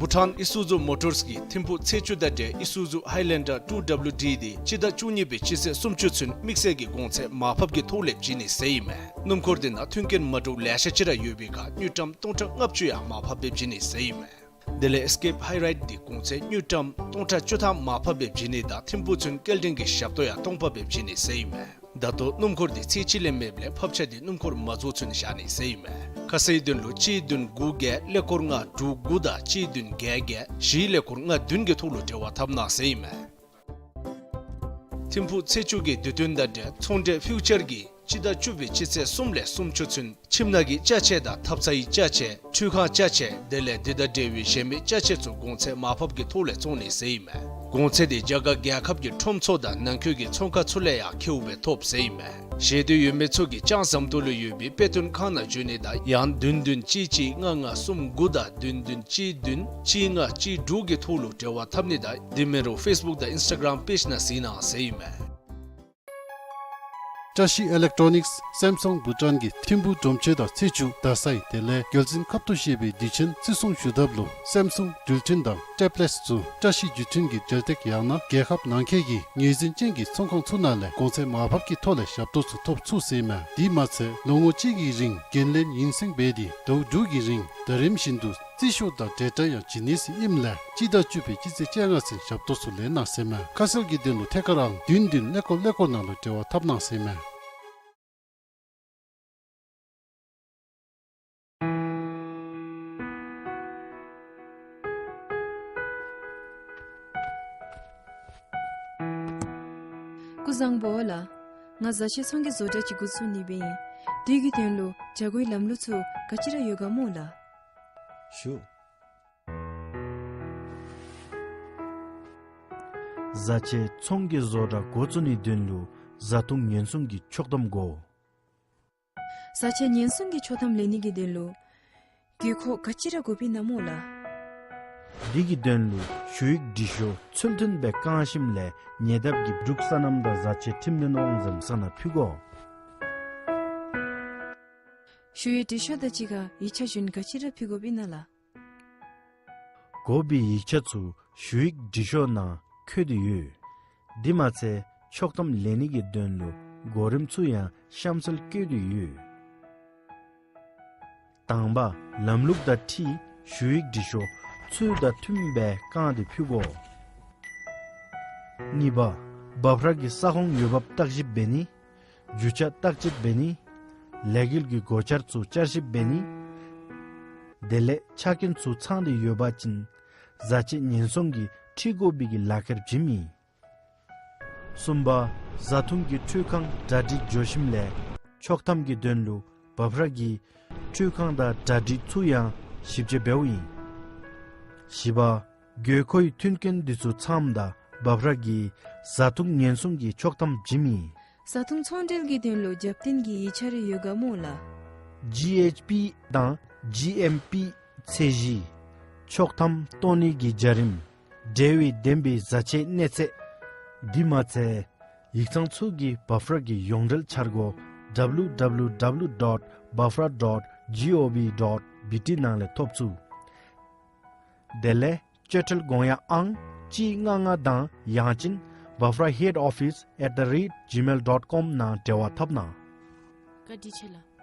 བྷུ་ཊཱན་ཨི་སུ་ཛུ་མོ་ཊརས་ཀྱི་ཐིམ་ཕུག་ཚེས་བཅུ་དང་འབྲེལ་ཨི་སུ་ཛུ་ཧའི་ལེན་ཌར་ཊུ་ཌབ་ལུ་ཌི་དེ་སྤྱི་ཟླ་བཅུ་གཉིས་པའི་སྤྱི་ཚེས་སུམ་ཅུ་ཚུན་དམིགས་བསལ་གྱི་གོང་ཚད་མར་ཕབ་ཀྱི་ཐོག་ལས་བྱིན་ནི་ཟེར་ཨིན་མས། སྣུམ་འཁོར་དེ་ནང་མཐུན་རྐྱེན་མ་འདྲཝ་ལེ་ཤ་ཅིག་ར་ཡོད་པའི་ཁར་དངུལ་ཀྲམ་སྟོང་ཕྲག་ལྔ་བཅུ་ཡང་མར་ཕབ་སྦེ་བྱིན་ནི་ཟེར་ཨིན་མས། དེ་ལས་ཨེས་ཀེབ་ཧའི་རའིཌ་དེ་གོང་ཚད་དངུལ་ཀྲམ་སྟོང་ཕྲག་བཅུ་ཐམ་མར་ཕབ་སྦེ་བྱིན་ནི་དང་ཐིམ་ཕུག་ཚུན་སྐྱེལ་འདྲེན་གྱི་ཞབས་ཏོག་ཡང་སྟོང་པ་སྦེ་བྱིན་ནི་ཟེར་ཨིན་མས། ད་ལྟོ་སྣུམ་འཁོར་དེ་ཚེས་གཅིག་ལས་མེདཔ་ལས་ཕབ་ཆ་དེ་སྣུམ་འཁོར་མ་རྫོགས་ཚུན་བཞག་ནི་ཟེར་ཨིན་མས། ཁ་གསལ་དོན་ལུ་གཅིག་བདུན་དགུ་བརྒྱད་ཀླད་ཀོར་ལྔ་དྲུག་དགུ་དང་གཅིག་བདུན་བརྒྱད་བརྒྱད་བཞི་ཀླད་ཀོར་ལྔ་བདུན་གྱི་ཐོག་ལུ་འབྲེལ་བ་འཐབ་གནང་ཟེར་ཨིན་མས། ཐིམ་ཕུག་ཚེས་བཅུ་གི་དུས་སྟོན་དང་འབྲེལ་ཚོང་འབྲེལ་ཕིའུ་ཅར་གྱིས་སྤྱི་ཟླ་བཅུ་པའི་སྤྱི་ཚེས་གསུམ་ལས་སུམ་ཅུ་ཚུན་ཁྱིམ་ནང་གི་ཅ་ཆས་དང་ཐབ་ཚང་གི་ཅ་ཆས་ཁྲུས་ཁང་ཅ་ཆས་དེ་ལས་དེ་དང་འབྲེལ་བའི་གཞན་མི་ཅ་ཆས་ཚུ་གོང་ཚད་མར་ཕབ་ཀྱི་ཐོག་ལས་བཙོང་ནི་ཟེར་ཨིན་མས། གོང་ཚད་དེ་རྒྱ་གར་རྒྱལ་ཁབ་ཀྱི་ཁྲོམ་ཚུ་དང་ནང་འཁོད་ཀྱི་ཚོང་ཁང་ཚུ་ལས་ཡང་ཁེཝ་སྦེ་ཐོབ་ཟེར་ཨིན་མས། ཤེས་འདོད་ཡོད་མི་ཚུ་གིས་ལྕང་ཟམ་ཏོག་ལུ་ཡོད་པའི་དཔེ་སྟོན་ཁང་ནང་འབྱོན་ནི་དང་ཡང་བདུན་བདུན་གཅིག་གཅིག་ལྔ་ལྔ་གསུམ་དགུ་དང་བདུན་བདུན་གཅིག་བདུན་གཅིག་ལྔ་གཅིག་དྲུག་གི་ཐོག་ལུ་འབྲེལ་བ་འཐབ་ནི་དང་དེ་མིན་རུང་ཕེསི་བུཀ་དང་ཨིནསི་ཊ་གརམ་པེཇ་ནང་གཟིགས་གནང་ཟེར་ཨིན་མས། བཀྲ་ཤིས་ཨི་ལེག་ཊོ་ནིགསི་སེམ་སུང་བྷུ་ཊཱན་གྱིས་ཐིམ་ཕུག་སྒྲོམ་ཆེན་དང་ཚེས་བཅུ་རྡ་སའི་དེ་ལས་རྒྱལ་མཚན་ཁབ་ཏུ་བཞེས་པའི་དུས་ཆེན་བརྩི་སྲུང་ཞུ་ཐབས་ལུ་སེམ་སུང་འགྲུལ་འཕྲིན་དང་ཊེབ་ལེཊསི་ཚུ་བཀྲ་ཤིས་བརྒྱུད་འཕྲིན་གྱི་འབྲེལ་སྟེགས་ཡང་ན་རྒྱལ་ཁབ་ནང་འཁོད་ཀྱི་ངོས་འཛིན་ཅན་གྱི་ཚོང་ཁང་ཚུ་ནང་ལས་གོང་ཚད་མར་ཕབ་ཀྱི་ཐོག་ལས་ཞབས་ཏོག་ཚུ་ཐོབ་ཚུགས་ཟེར་ཨིན་མས། དེ་མ་ཚད་ལོ་ངོ་གཅིག་གི་རིང་འགན་ལེན་ཡུན་སེང་འབད་དེ་ཟླཝ་དྲུག་གི་རིང་ཟླ་རིམ་བཞིན་དུ་རྩིས་ཤོག་དང་འབྲེལ་སྒྲ་ཡང་བྱིན་ནི་ཟེར་ཨིནམ་ལས་སྤྱི་ཟླ་བཅུ་པའི་སྤྱི་ཚེས་བཅོ་ལྔ་ཚུན་ཞབས་ཏོག་ཚུ་ལེན་གནང་ཟེར་ཨིན་མས། ཁ་གསལ་གྱི་དོན་ལུ་ཐད་ཀར་ཨང་བདུན་བདུན་ཀླད་ཀོར་ཀླད་ཀོར་ནང་ལུ་འབྲེལ་བ་འཐབ་གནང་ཟེར་ཨིན་མས། བཟང་པོ་ལགས། ང་བཟའ་ཆས་ཚོང་གི་བཟོ་གྲྭ་ཅིག་འགོ་བཙུགས་ནི་སྦེ་ཨིན། དེ་གི་དོན་ལུ་བྱ་སྒོའི་ལམ་ལུགས་ཚུ་ག་ཅི་ར་ཡོད་ག་སྨོ་ལགས། ཞུ། བཟའ་ཆས་ཚོང་གི་བཟོ་གྲྭ་འགོ་བཙུགས་ནིའི་དོན་ལུ་བཟའ་འཐུང་ཉེན་སྲུང་གི་ཆོག་ཐམ་དགོ། བཟའ་ཆས་ཉེན་སྲུང་གི་ཆོག་ཐམ་ལེན་ནི་གི་དོན་ལུ་དགོས་མཁོ་ག་ཅི་ར་དགོཔ་ཨིན་ན་སྨོ་ལགས། དེ་གི་དོན་ལུ་ཞུ་ཡིག་འབྲི་ཤོག་ཚུལ་མཐུན་སྦེ་བཀང་ཞིནམ་ལས་ཉེ་འདབས་ཀྱི་འབྲུག་སོ་ནམ་དང་བཟའ་ཆས་ཁྲིམས་ལེན་དབང་འཛིན་ས་ནང་ཕུལ་དགོ། ཞུ་ཡིག་འབྲི་ཤོག་དང་གཅིག་ཁར་ཡིག་ཆ་གཞན་ག་ཅི་ར་ཕུལ་དགོཔ་ཨིན་ན་ལགས། དགོ་པའི་ཡིག་ཆ་ཚུ་ཞུ་ཡིག་འབྲི་ཤོག་ནང་བཀོད་དེ་ཡོད། དེ་མ་ཚད་ཆོག་ཐམ་ལེན་ནི་གི་དོན་ལུ་གོ་རིམ་ཚུ་ཡང་གཤམ་གསལ་བཀོད་དེ་ཡོད། དང་པ། ལམ་ལུགས་དང་འཁྲིལ་ཞུ་ཡིག་འབྲི་ཤོག་ཚུལ་དང་མཐུནམ་སྦེ་བཀང་སྟེ་ཕུལ་དགོ། གཉིས་པ། འབབ་ར་གི་ས་ཁོངས་འོས་འབབ་བརྟག་ཞིབ་འབད་ནི། རྒྱུ་ཆ་བརྟག་དཔྱད་འབད་ནི། ལས་འགུལ་གྱི་སྒོ་འཆར་ཚུ་བསྐྱར་ཞིབ་འབད་ནི། དེ་ལས་ཆ་རྐྱེན་ཚུ་ཚང་སྟེ་ཡོད་པ་ཅིན་བཟའ་ཆས་ཉེན་སྲུང་གིས་འཁྲིད་དགོ་པའི་གི་ལག་ཁྱེར་བྱིནམ་ཨིན། གསུམ་པ། བཟའ་འཐུང་གི་འཕྲུལ་ཁང་གྲ་སྒྲིག་འགྱོ་ཞིནམ་ལས་ཆོག་ཐམ་གྱི་དོན་ལུ་འབབ་ར་གི་འཕྲུལ་ཁང་དང་གྲ་སྒྲིག་ཚུ་ཡང་ཞིབ་དཔྱད་འབདཝ་ཨིན། བཞི་པ། དགོས་མཁོའི་མཐུན་རྐྱེན་འདི་ཚུ་ཚངམ་ད་འབབ་ར་གིས་བཟའ་འཐུང་ཉེན་སྲུང་གི་ཆོག་ཐམ་བྱིནམ་ཨིན། བཟའ་འཐུང་ཚོང་འབྲེལ་གྱི་དོན་ལུ་རྒྱབ་རྟེན་གྱི་ཡིག་ཆ་རེ་ཡོད་ག་སྨོ་ལགས། ཇི་ཨེཆ་པི་དང་ཇི་ཨེམ་པི་ཚད་གཞི། ཆོག་ཐམ་བཏོན་ནི་གི་བྱ་རིམ། འབྲེལ་བའི་བདེན་པའི་བཟའ་ཆས་གནས་ཚད། དེ་མ་ཚད་ཡིག་ཚང་ཚུ་གི་འབབ་ར་གི་ཡོངས་འབྲེལ་འཆར་སྒོ་W W W dot bafra dot gov dot B T ནང་ལས་ཐོབ་ཚུགས། དེ་ལས་སྤྱོད་ཁྲལ་དགོངས་ཡངས་ཨང་གཅིག་ལྔ་ལྔ་དང་ཡང་ཅིན་Bafra head office at the rate gmail dot com ནང་འབྲེལ་བ་འཐབ་གནང་། བཀའ་དྲིན་ཆེ་ལགས།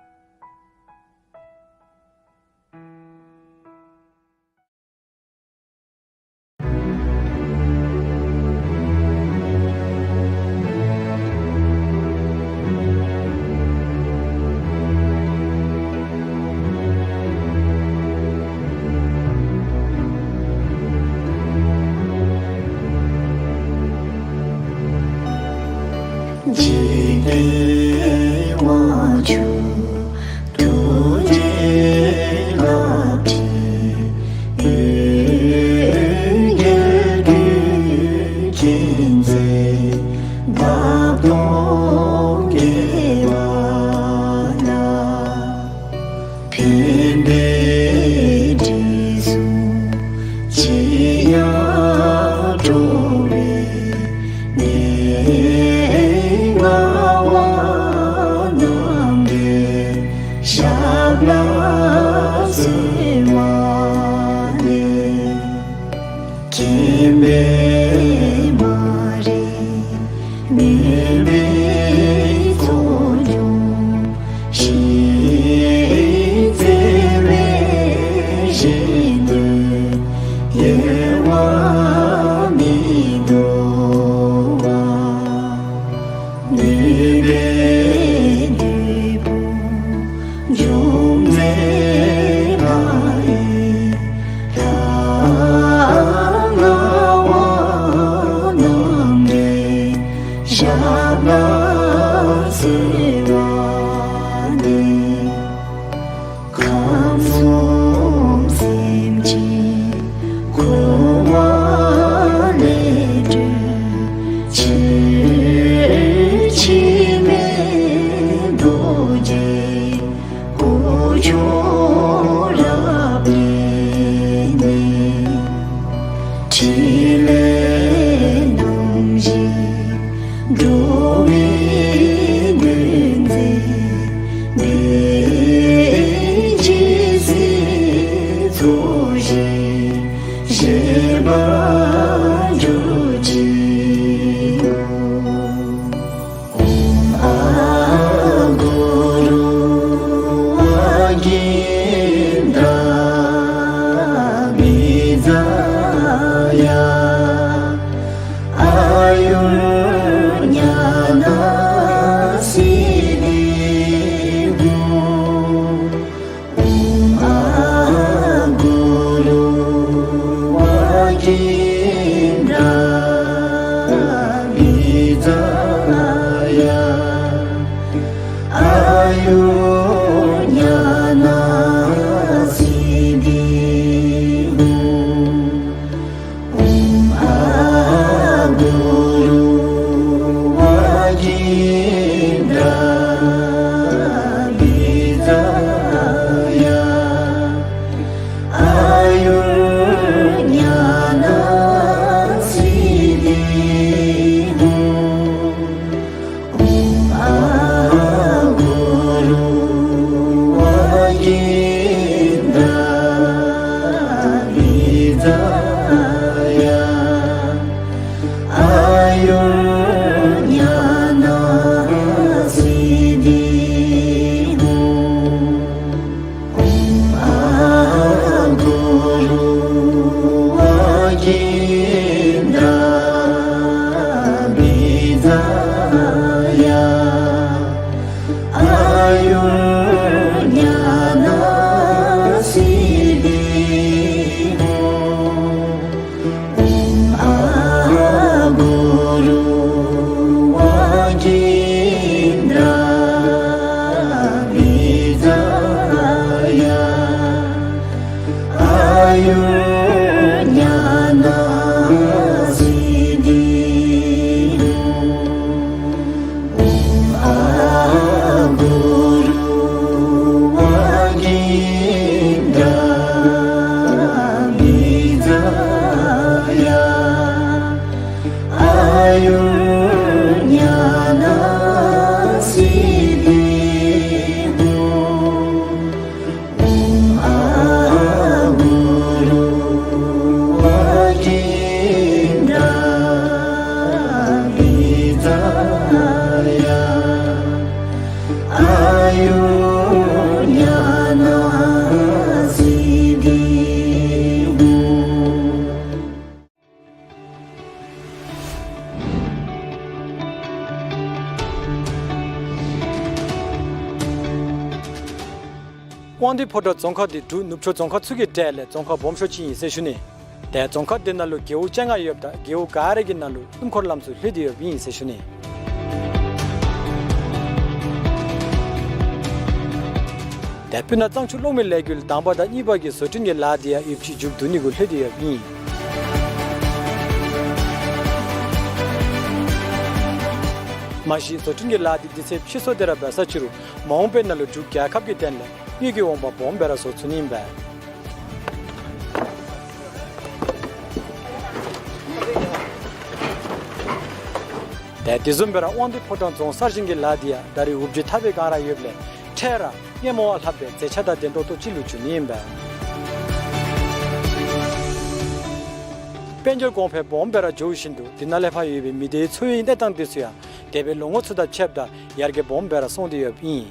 འཇིག་རྟེན་དབང་ཕྱུག་ཐུགས་རྗེ་བླ་མའི་འོད་ཀྱིས་ཀུན་མཁྱེན་མཛད། བདག་སྟོང་རྒྱལ་བ་ལ། ཕན་པའི་དྲིན་གཟོ་ཅི་ཡང་སྤྲོ་བའི་གནས། ངག་དབང་རྣམ་འདྲེན་ཞབས་ལ་གསོལ་བ་འདེབས། མཁྱེན་པས་མ་རིག་མུན་པའི་ཚོགས་འཇོམས་ཤིང་། བརྩེ་བའི་ཞལ་དུ་གཡེང་བ་མི་འདོར་བར། ནུས་པའི་བདུད་དཔུང་འཇོམས་མཛད་ལྷ་ཡི་ལྷ། ངག་དབང་རྣམ་འདྲེན་ཞབས་ལ་གསོལ་བ་འདེབས། ཁམས་གསུམ་སེམས་ཅན་འཁོར་བ་ལས་སྒྲོལ་ཕྱིར། འཆི་མེད་རྡོ་རྗེ་སྐུ་མཆོག་རབ་བརྙེས་ནས། ཕྲིན་ལས་རྣམ་བཞི་འགྲོ་བའི་དོན་མཛད། མི་འཇིགས་སྲིད་མཚོ་བཞི་བཞད་པར་གྱུར་ཅིག། ཨོཾ་ཨ་གུ་རུ་ཝ་གིནྡྲ་བི་ཛ་ཡ། ཨ་ཡུར་ཉ་ན་སིདྡྷི་ཧཱུྃ། ཨོཾ་ཨ་གུ་རུ་ཝ་གིནྡྲ་བི་ཛ་ དབང་འདུས་ཕོ་བྲང་རྫོང་ཁག་འདི་འབྲུག་ནུབ་ཕྱོགས་རྫོང་ཁག་ཚུ་གི་གྲས་ལས་རྫོང་ཁག་སྦོམ་ཤོས་ཅིག་ཨིན་ཟེར་ཞུ་ནི། ཏེ་རྫོང་ཁག་འདི་ནང་ལུ་རྒེད་འོག་བཅོ་ལྔ་ཡོདཔ་ད་རྒེད་འོག་ག་ར་གི་ནང་ལུ་སྣུམ་འཁོར་ལམ་ཚུ་ལྷོད་དེ་ཡོདཔ་ཨིན་ཟེར་ཞུ་ནི། ཏེ་སྤུ་ན་གཙང་ཆུ་གློག་མེ་ལས་འགུལ་དང་པ་དང་གཉིས་པ་གི་བཟོ་སྐྲུན་གྱི་ལཱ་འདི་ཡང་ཡོདཔ་ཅིག་མཇུག་བསྡུ་ནི་གུ་ལྷོད་དེ་ཡོདཔ་ཨིན། མ་གཞི་བཟོ་སྐྲུན་གྱི་ལཱ་འདི་དུས་ཚོད་ཕྱིས་སོང་སྟེ་ར་འབད་ས་ཅི་རུང་མ་འོངས་པའི་ནང་ལུ་འབྲུག་རྒྱལ་ཁབ་ཀྱི་དོན་ལས་དངུལ་གྱི་འོང་འབབ་སྦོམ་སྦེ་ར་བཟོ་ཚུགས་ནི་ཨིན་པས། ཏེ་དེ་བཟུམ་སྦེ་ར་དབང་འདུས་ཕོ་བྲང་རྫོང་གསར་བཞེངས་ཀྱི་ལཱ་འདི་ཡང་ད་རེས་འུབ་བརྗིད་ཐར་པའི་སྒང་ར་ཡོདཔ་ལས་འཕྲལ་ར་སྔོན་མ་བ་ལྷགཔ་སྦེ་མཛེས་ཆ་དང་ལྡན་ཏོག་ཏོ་ཅིག་ལུ་འགྱུར་ནི་ཨིན་པས། དཔལ་འབྱོར་གོང་འཕེལ་སྦོམ་སྦེ་ར་འགྱོ་བཞིན་དུ་འདི་ནང་ལས་ཕར་ཡོད་པའི་མི་སྡེའི་འཚོ་བའི་གནས་སྟངས་འདི་ཚུ་ཡང་འདས་པའི་ལོ་ངོ་ཚུ་དང་ཕྱདཔ་ད་ཡར་རྒྱས་སྦོམ་སྦེ་ར་སོང་སྟེ་ཡོདཔ་ཨིན།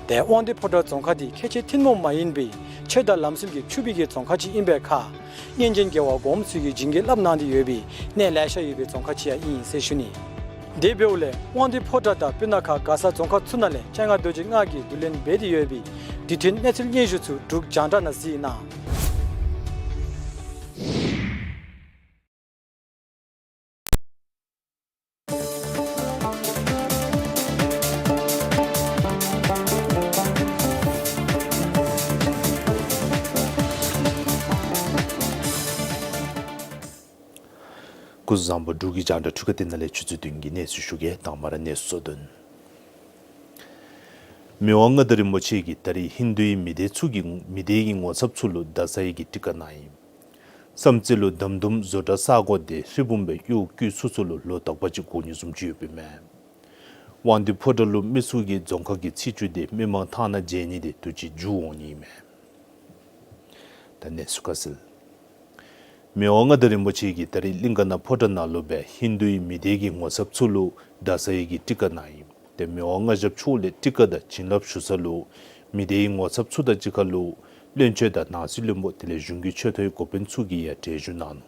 ཏེ་དབང་འདུས་ཕོ་བྲང་རྫོང་ཁག་འདི་ཁལ་གཅིག་ཐུན་མོང་མ་ཡིན་པའི་ཆོས་དང་ལམ་སྲོལ་གྱིས་ཕྱུག་པའི་གི་རྫོང་ཁག་ཅིག་ཨིན་པའི་ཁར་སྔོན་བྱོན་རྒྱལ་བ་གོངམ་ཚུ་གིས་བྱིན་གྱིས་བརླབས་གནང་སྟེ་ཡོད་པའི་གནས་ལེ་ཤ་ཡོད་པའི་རྫོང་ཁག་ཅིག་ཡང་ཨིན་ཟེར་ཞུ་ནི། དེ་འབདཝ་ལས་དབང་འདུས་ཕོ་བྲང་དང་སྤུ་ན་ཁ་མགར་ས་རྫོང་ཁག་ཚུ་ནང་ལས་སྤྱན་སྔ་རྡོ་རྗེ་ལྔ་གིས་བསྡུ་ལེན་འབད་དེ་ཡོད་པའི་དུས་མཐུན་གནས་ཚུལ་སྙན་ཞུ་ཚུ་འབྲུག་རྒྱང་བསྒྲགས་ནང་གཟིགས་གནང་། སྐུ་གཟུགས་བཟང་པོ། འབྲུག་གི་རྒྱང་བསྒྲགས་འཕྲུལ་ཁང་འདི་ནང་ལས་ཆུ་ཚོད་བདུན་གྱི་གནས་ཚུལ་ཞུ་གེ། དང་པ་ར་གནས་ཚུལ་གཙོ་དོན། མི་དབང་མངའ་བདག་རིན་པོ་ཆེ་གིས་ད་རིས་ཧིན་དུའི་མི་སྡེ་ཚུ་གི་མི་སྡེ་གི་ངོ་ཚབ་ཚུ་ལུ་ད་ས་ཡི་གི་ཊི་ཀ་གནང་ཡི། བསམ་རྩེ་ལུ་དམ་དུམ་བཟོ་གྲྭ་གསར་བསྒོར་ཏེ་ཧྲིལ་བུམ་སྦེ་གཡོག་བཀོལ་ཚུན་ཚོད་ལུ་ལོ་དག་པ་ཅིག་འགོར་ནི་བཟུམ་ཅིག་ཡོདཔ་ཨིན་མས། དབང་འདུས་ཕོ་བྲང་ལུ་མི་ཚུ་གིས་རྫོང་ཁག་གི་ཚེས་བཅུ་འདི་མི་མང་ཐང་ནང་མཇལ་ནི་འདི་དུས་ཅི་མཇུག་འོང་ནི་ཨིན་མས། ད་གནས་ཚུལ་ཁ་གསལ། མི་དབང་མངའ་བདག་རིན་པོ་ཆེ་གིས་ད་རིས་གླིང་ཀ་ན་ཕོ་བྲང་ནང་ལུ་སྦེ་ཧིན་དུའི་མི་སྡེ་གི་ངོ་ཚབ་ཚུ་ལུ་ད་ས་ཡི་གི་ཊི་ཀ་གནང་ཡི། ཏེ་མི་དབང་མངའ་ཞབས་མཆོག་ལས་ཊི་ཀ་དང་བྱིན་རླབས་ཞུ་ས་ལུ་མི་སྡེའི་ངོ་ཚབ་ཚུ་དང་གཅིག་ཁར་ལུ་བློན་ཆེན་དང་ནང་སྲིད་བློན་པོ་དེ་ལས་གཞུང་གི་ཆེ་མཐོའི་འགོ་དཔོན་ཚུ་གིས་ཡང་གྲལ་བཞུགས་གནང་ནུག།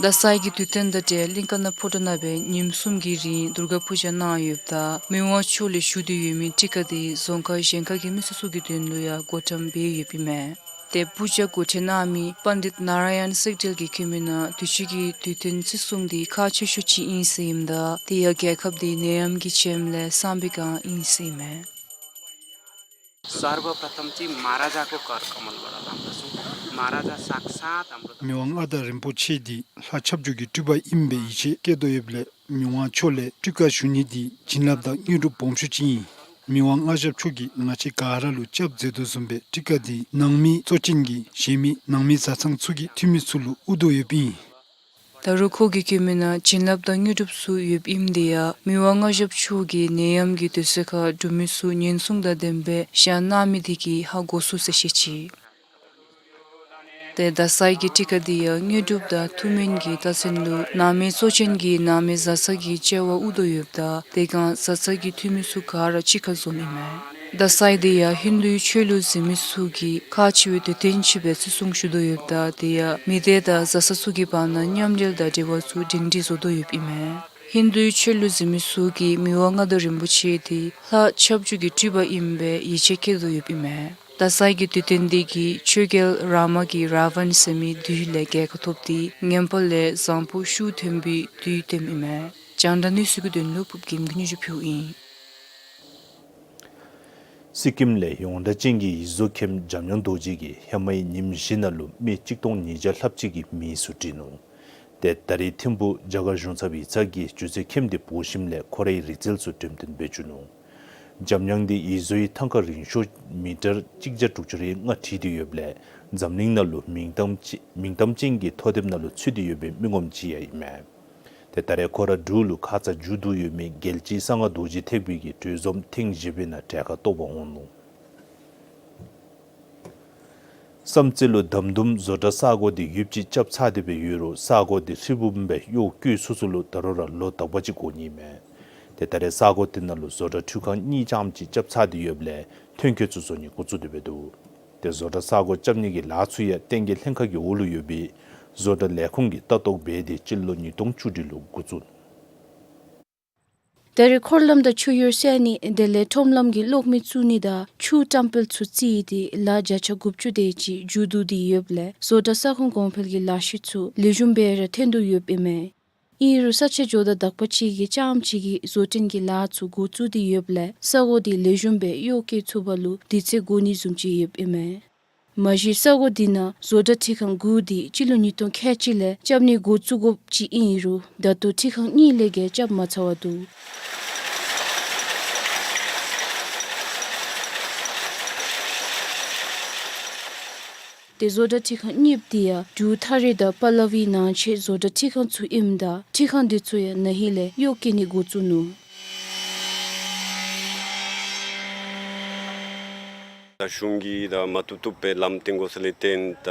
ད་ས་ཡི་གི་དུས་སྟོན་དང་འབྲེལ་གླིང་ཀ་ན་ཕོ་བྲང་ནང་སྦེ་ཉིནམ་གསུམ་གྱི་རིང་དུརྒ་པུ་ཇ་གནང་ཡོདཔ་ད་མི་དབང་མཆོག་ལས་ཞུ་སྟེ་ཡོད་མི་ཊི་ཀ་འདི་རྫོང་ཁག་གཞན་ཁ་གི་མི་སེར་ཚུ་གི་དོན་ལུ་ཡང་བགོ་བཀྲམ་འབད་ཡོདཔ་ཨིན་མས། ཏེ་པུ་ཇ་འགོ་འདྲེན་གནང་མི་པཎྜི་ཏ་ནཱ་ར་ཡན་སིག་ཌེལ་གྱིས་བཀོད་མི་ནང་དུས་ཅི་གི་དུས་སྟོན་བརྩི་སྲུང་འདི་ཁག་ཆེ་ཤོས་ཅིག་ཨིན་ཟེར་ཨིནམ་ད་དེ་ཡང་རྒྱལ་ཁབ་འདི་ནད་ཡམས་ཀྱི་ཇེམ་ལས་སངས་པའི་སྒང་ཨིན་ཟེར་ཨིན་མས། सर्वप्रथम चाहिँ महाराजाको कर कमलबाट लाउँदछु। महाराजा साक्षात् हाम्रो མི་དབང་མངའ་བདག་རིན་པོ་ཆེ་འདི་ལྷ་ཁྱབ་འཇུག་གི་སྤྲུལ་པ་ཨིན་པའི་ཡིད་ཆེས་བསྐྱེད་དོ་ཡོདཔ་ལས་མི་དབང་མཆོག་ལས་ཊི་ཀ་ཞུ་ནི་འདི་བྱིན་རླབས་དང་དངོས་གྲུབ་སྦོམ་ཤོས་ཅིག་ཨིན། མི་དབང་མངའ་ཞབས་མཆོག་གིས་ང་བཅས་ག་ར་ལུ་སྐྱབས་མཛད་དོ་བཟུམ་སྦེ་ཊི་ཀ་འདི་ནང་མི་གཙོ་ཅན་གྱིས་གཞན་མི་ནང་མི་བཟའ་ཚང་ཚུ་གི་འཐུས་མི་ཚུ་ལུ་དབུར་དོ་ཡོདཔ་ཨིན། ད་རུང་ཁོ་གིས་བཀོད་མི་ནང་བྱིན་རླབས་དང་དངོས་གྲུབ་ཚུ་ཡོདཔ་ཨིནམ་དེ་ཡང་མི་དབང་མངའ་ཞབས་མཆོག་གིས་ནད་ཡམས་ཀྱི་དུས་ཚོད་ཁར་འབྲུག་མི་ཚུ་ཉེན་སྲུང་དང་ལྡནམ་སྦེ་བཞག་གནང་མི་དེ་གིས་ཧ་གོ་ཚུགས་ཟེར་བཤད་ཅི། ཏེ་ད་སའི་གི་ཁྲི་ཁ་འདི་ཡང་དངོས་གྲུབ་དང་ཐུགས་སྨོན་གྱི་རྟགས་མཚན་ལུ་ནང་མི་གཙོ་ཅན་གྱིས་ནང་མི་བཟའ་ཚང་གི་བཅའ་བ་དབུར་དོ་ཡོདཔ་ད་དེ་སྒང་བཟའ་ཚང་གི་འཐུས་མི་ཚུ་ག་ར་གཅིག་ཁར་འཛོམས་ཨིན་མས། ད་སའི་འདི་ཡང་ཧིན་དུའི་ཆོས་ལུགས་འཛིན་མི་ཚུ་གི་ཁག་ཆེ་བའི་དུས་སྟོན་ཅིག་སྦེ་བརྩི་སྲུང་ཞུ་དོ་ཡོདཔ་ད་དེ་ཡང་མི་སྡེ་དང་བཟའ་ཚང་ཚུ་གི་བར་ན་མཉམ་འབྲེལ་དང་འབྲེལ་བ་ཚུ་སྒྲིང་སྒྲི་བཟོ་དོ་ཡོདཔ་ཨིན་མས། ཧིན་དུའི་ཆོས་ལུགས་འཛིན་མི་ཚུ་གིས་མི་དབང་མངའ་བདག་རིན་པོ་ཆེ་འདི་ལྷ་ཁྱབ་འཇུག་གི་སྤྲུལ་པ་ཨིནམ་སྦེ་ཡིད་ཆེས་བསྐྱེད་དོ་ཡོདཔ་ཨིན་མས། ད་སའི་གི་དུས་སྟོན་འདི་གིས་ཆོས་རྒྱལ་རཱ་མ་གིས་རཱ་ཝན་ཟེར་མི་བདུད་ལས་རྒྱལ་ཁ་ཐོབ་སྟེ་ངན་པ་ལས་བཟང་པོ་ཤུགས་ཐོན་པའི་དུས་སྟོནམ་ཨིན་མས། རྒྱང་བསྒྲགས་གནས་ཚུལ་གྱི་དོན་ལུ་ཕུབ་རྒྱལམོ་གིས་སྙན་ཞུ་ཕུལཝ་ཨིན། སི་ཀིམ་ལས་ཡོངས་གྲགས་ཅན་གྱི་ཡིད་བཟོ་མཁནམ་འཇམ་དབྱངས་རྡོ་རྗེ་གིས་ཧེ་མའི་ཉིནམ་བཞི་ནང་ལུ་མི་གཅིག་སྟོང་ཉིས་བརྒྱ་ལྷགཔ་ཅིག་གི་མིང་ཚུ་བྲིས་ནུག། ཏེ་ད་རིས་ཐིམ་ཕུག་རྒྱ་གར་གཞུང་ཚབ་ཡིག་ཚང་གིས་སྒྱུ་རྩལ་མཁནམ་དེ་འབོ་ཞིནམ་ལས་ཁོ་རའི་རིག་རྩལ་ཚུ་འགྲེམས་སྟོན་འབད་བཅུག་ནུག། འཇམ་དབྱངས་འདི་ཡིད་བཟོའི་ཐང་ཀ་རིང་ཤོས་མི་ཊར་གཅིག་བརྒྱ་དྲུག་ཅུ་རེ་ལྔ་བྲིས་ཏེ་ཡོདཔ་ལས་འཛམ་གླིང་ནང་ལུ་མིང་གཏམ་ཅན་མིང་གཏམ་ཅན་གྱི་ཐོ་དེབ་ནང་ལུ་ཚུད་དེ་ཡོད་པའི་མི་ངོམ་ཅིག་ཡང་ཨིན་མས། ཏེ་ད་རེས་ཁོ་ར་འབྲུག་ལུ་ཁ་ཙ་མཇུག་བསྡུ་ཡོད་མི་རྒྱལ་སྤྱིའི་གསང་སྔགས་རྡོ་རྗེ་ཐེག་པའི་གི་གྲོས་འཛོམས་ཐེངས་བཞི་པའི་ནང་གྲལ་ཁར་གཏོགས་པར་འོང་ནུག། བསམ་རྩེ་ལུ་དམ་དུམ་བཟོ་གྲྭ་ས་གོ་འདི་ཡོདཔ་ཅིག་རྐྱབ་ཚར་ཏེ་སྦེ་ཡོད་རུང་ས་གོ་འདི་ཧྲིལ་བུམ་སྦེ་གཡོག་བཀོལ་ཚུན་ཚོད་ལུ་ད་རུང་ར་ལོ་དག་པ་ཅིག་འགོར་ནི་མས། ཏེ་ད་རེས་ས་གོ་འདི་ནང་ལུ་བཟོ་གྲྭ་ཁྲུས་ཁང་གཉིས་རྐྱངམ་ཅིག་རྐྱབ་ཚར་ཏེ་ཡོདཔ་ལས་ཐོན་སྐྱེད་ཚུ་བཟོ་ནི་འགོ་བཙུགས་ཏེ་སྦེ་འདུག། ཏེ་བཟོ་གྲྭ་ས་གོ་རྐྱབ་ནི་གི་ལཱ་ཚུ་ཡང་བསྟན་རྒྱས་ལྷན་ཁག་གི་འོག་ལུ་ཡོད་པའི་བཟོ་གྲྭ་ལས་ཁུངས་ཀྱིས་ལྟ་རྟོག་འབད་དེ་སྤྱི་ལོ་ཉིས་སྟོང་བཅུ་དྲུག་ལུ་འགོ་བཙུགས། ད་རེས་འཁོར་ལམ་དང་ཆུ་གཡུར་བསལ་ནི་དེ་ལས་ཁྲོམ་ལམ་གྱི་གློག་མེ་བཙུགས་ནི་དང་ཆུ་བཀྲམ་སྤེལ་ཚུ་རྩིས་ཏེ་ལཱ་བརྒྱ་ཆ་དགུ་བཅུ་དེ་ཅིག་མཇུག་བསྡུ་སྟེ་ཡོདཔ་ལས་བཟོ་གྲྭ་ས་ཁོངས་གོང་འཕེལ་གྱི་ལཱ་གཞི་ཚུ་ལེགས་ཤོམ་སྦེ་ར་ཐོན་དོ་ཡོདཔ་ཨིན་མས། ཨིན་རུང་ས་ཆ་འགྱོ་དང་དག་པ་ཅིག་གིས་རྐྱངམ་ཅིག་གིས་བཟོ་སྐྲུན་གྱི་ལཱ་ཚུ་འགོ་བཙུགས་ཏེ་ཡོདཔ་ལས་ས་གོ་འདི་ལེགས་ཤོམ་སྦེ་གཡོག་བཀོལ་ཚུགས་པ་ལུ་དུས་ཚོད་འགོར་ནི་བཟུམ་ཅིག་ཡོདཔ་ཨིན་མས། མ་གཞི་ས་གོ་འདི་ནང་བཟོ་གྲྭ་ཁྲི་ཁང་དགུ་འདི་སྤྱི་ལོ་ཉིས་སྟོང་ཁལ་གཅིག་ལས་རྐྱབ་ནི་འགོ་བཙུགས་དགོཔ་ཅིག་ཨིན་རུང་ད་ལྟོ་ཁྲི་ཁང་གཉིས་ལས་བརྒལ་རྐྱབ་མ་ཚར་བར་འདུག། ཏེ་བཟོ་གྲྭ་ཁྲི་ཁང་གཉིསཔ་འདི་ཡང་འབྲུག་ཐ་རི་དང་པ་ལ་བི་ནང་ཆེན་བཟོ་གྲྭ་ཁྲི་ཁང་ཚུ་ཨིནམ་ད་ཁྲི་ཁང་འདི་ཚུ་ཡང་ན་ཧིང་ལས་གཡོག་བཀོལ་ནི་འགོ་བཙུགས་ནུག། ད་གཞུང་གིས་ད་མ་བཏུབ་བཏུབ་སྦེ་ལམ་བཏོན་དགོ་ས་ལས་བཏོན། ད་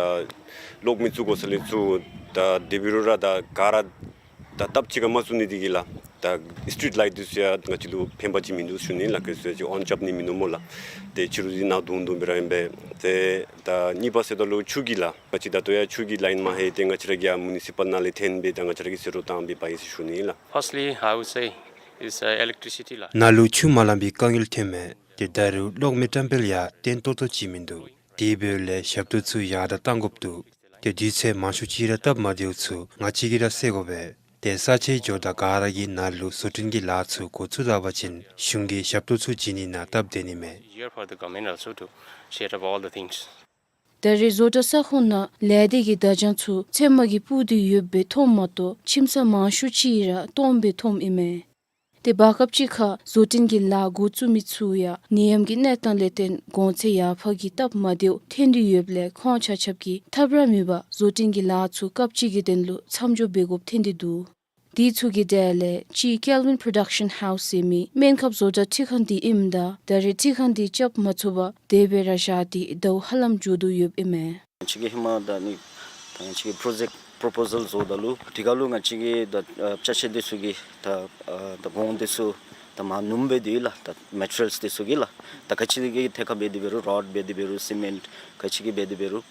གློག་མེ་བཙུགས་དགོ་ས་ལས་བཙུགས། ད་དེ་འབད་རུང་ར་ད་ག་ར་ད་སྟབས་གཅིག་ཁར་མ་བཙུགས་ནི་འདི་གིས་ལགས། ད་སི་ཊི་རིཊ་ལའིཊ་འདི་ཚུ་ཡང་ང་བཅས་ལུ་ཕན་པ་ཅིག་མིན་འདུག་ཞུ་ནི་ལགས། ག་ཅི་ཟེར་ཅིག་ཨོན་རྐྱབ་ནི་མིན་འདུག་སྨོ་ལགས། ཏེ་ཕྱི་རུ་འདི་ནང་དུང་དུང་སྦེ་ར་ཨིན་པས། ཏེ་ད་གཉིས་པ་ཟེརཝ་ད་ལུ་ཆུ་གི་ལགས། ང་བཅས་ད་ལྟོ་ཡང་ཆུ་གི་ལའིན་མ་ལྷོད། ཏེ་ང་བཅས་ར་གི་ཡང་མུ་ནི་སི་པཱལ་ནང་ལས་འཐོན་སྦེ་ད་ང་བཅས་ར་གིས་ཟེར་རོགས་བཏང་སྦེ་འབག་ཡི་ཟེར་ཞུ་ནི་ལགས། Firstly, I would say is, uh, electricity ལགས། ནཱ་ལུ་ཆུ་མ་ལང་པའི་དཀའ་ངལ་ཐོན་མས། ཏེ་ད་རུང་གློག་མེ་བཀྲམ་སྤེལ་ཡང་བརྟན་ཏོག་ཏོ་ཅིག་མིན་འདུག། དེ་འབདཝ་ལས་ཞབས་ཏོག་ཚུ་ཡར་དྲག་གཏང་དགོཔ་འདུག། ཏེ་དུས་ཚོད་མང་ཤོས་ཅིག་ར་སྟབས་མ་བདེཝ་ཚུ་ང་བཅས་ཀྱིས་ར་སེལ་དགོ་པས། ཏེ་ས་ཆའི་ཇོ་བདག་ག་ར་གིས་ནཱ་ལུ་བཟོ་སྐྲུན་གྱི་ལཱ་ཚུ་འགོ་བཙུགས་ད་པ་ཅིན་གཞུང་གིས་ཞབས་ཏོག་ཚུ་བྱིན་ནི་ནང་སྟབས་བདེ་ནི་མས། Easier for the government also to set up all the things. ད་རེས་བཟོ་གྲྭ་ས་ཁོངས་ནང་ལས་སྡེ་གི་བརྡ་བྱང་ཚུ་ཚེར་མ་གིས་སྤུར་ཏེ་ཡོདཔ་སྦེ་མཐོངམ་མ་གཏོགས་ཁྱིམ་ཚང་མང་ཤོས་ཅིག་ར་སྟོངམ་སྦེ་མཐོངམ་ཨིན་མས། ཏེ་བར་སྐབས་ཅིག་ཁར་བཟོ་སྐྲུན་གྱི་ལཱ་འགོ་བཙུགས་མི་ཚུ་ཡང་ནད་ཡམས་ཀྱི་གནས་སྟངས་ལས་བརྟེན་གོང་ཚད་ཡར་འཕར་གྱི་སྟབས་མ་བདེཝ་ཐོན་ཏེ་ཡོདཔ་ལས་ཁོང་ཆ་ཁྱབ་ཀྱིས་ཐབས་ར་མེད་པར་བཟོ་སྐྲུན་གྱི་ལཱ་ཚུ་སྐབས་ཅིག་གི་དོན་ལུ་མཚམས་འཇོག་འབད་དགོཔ་ཐོན་ཏེ་འདུག། དེ་ཚུ་གི་གྲས་ལས་གཅིག་Kelvin Production House ཟེར་མི་སྨན་ཁབ་བཟོ་གྲྭ་ཁྲི་ཁང་འདི་ཨིནམ་ད་ད་རེས་ཁྲི་ཁང་འདི་རྐྱབ་མ་ཚུགས་པར་དེ་སྦེ་ར་བཞག་སྟེ་ཟླཝ་ཧ་ལམ་འགྱོ་དོ་ཡོདཔ་ཨིན་མས། ང་བཅས་ཀྱིས་ཧེ་མ་ད་ནི་ད་ང་བཅས་ཀྱིས་པྲོ་ཇེཀཊ་པོ་རོ་པོ་ཟཱལ་བཟོཝ་ད་ལུ་དེ་ཁར་ལུ་ང་བཅས་ཀྱིས་ད་ཨ་ཅ་ཆས་འདི་ཚུ་གི་ད་ཨ་ད་གོང་འདི་ཚུ་ད་མར་སྣུམ་འབད་དེ་ལགས། ད་མེ་ཊི་རི་ཡལ་འདི་ཚུ་གི་ལགས། ད་ག་ཅི་གི་ཐད་ཁར་འབད་དེ་འབད་རུང་རོཌ་འབད་དེ་འབད་རུང་སི་མེནཊ་ག་ཅི་གི་འབད་དེ་འབད་རུང་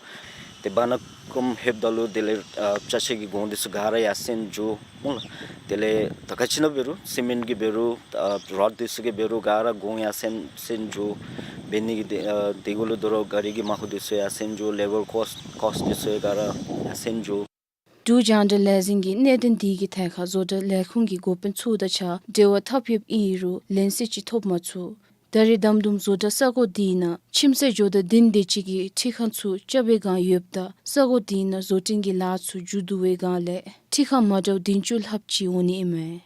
ཏེ་བར་ན་ཀུམ་ལྷོདཔ་ད་ལུ་དེ་ལས་ཨ་ཅ་ཆས་ཀྱི་གོང་འདི་ཚུ་ག་ར་ཡར་སེང་འགྱོ་སྨོ་ལགས། དེ་ལས་ད་ག་ཅི་ནང་འབད་རུང་སི་མེནཊ་གི་འབད་རུང་ཨ་རོཌ་འདི་ཚུ་གི་འབད་རུང་ག་ར་གོང་ཡར་སེང་སེང་འགྱོ། འབད་ནི་གི་དེ་ཨ་དེ་གུ་ལུ་དོ་རུང་ག་ར་གི་མ་ཧུ་འདི་ཚུ་ཡར་སེང་འགྱོ། ལེ་བར་ཀོསཊ་ཀོསཊ་འདི་ཚུ་ག་ར་ཡར་སེང་འགྱོ། འབྲུག་རྒྱང་བསྒྲགས་ལས་འཛིན་གྱིས་གནད་དོན་འདི་གི་ཐད་ཁར་བཟོ་གྲྭ་ལས་ཁུངས་ཀྱི་འགོ་དཔོན་ཚུ་དང་གཅིག་ཁར་འབྲེལ་བ་འཐབ་ཡོདཔ་ཨིན་རུང་ལན་གསལ་ཅིག་ཐོབ་མ་ཚུགས། ད་རེས་དམ་དུམ་བཟོ་གྲྭ་ས་གོ་འདི་ནང་ཁྱིམ་ཚད་ཇོ་བདག་བདུན་དེ་ཅིག་གིས་ཁྲི་ཁང་ཚུ་རྐྱབ་པའི་སྒང་ཡོདཔ་ད་ས་གོ་འདི་ནང་བཟོ་སྐྲུན་གྱི་ལཱ་ཚུ་མཇུག་བསྡུ་བའི་སྒང་ལས་ཁྲི་ཁང་མ་འདྲཝ་བདུན་ཅུ་ལྷགཔ་ཅིག་འོང་ནི་ཨིན་མས།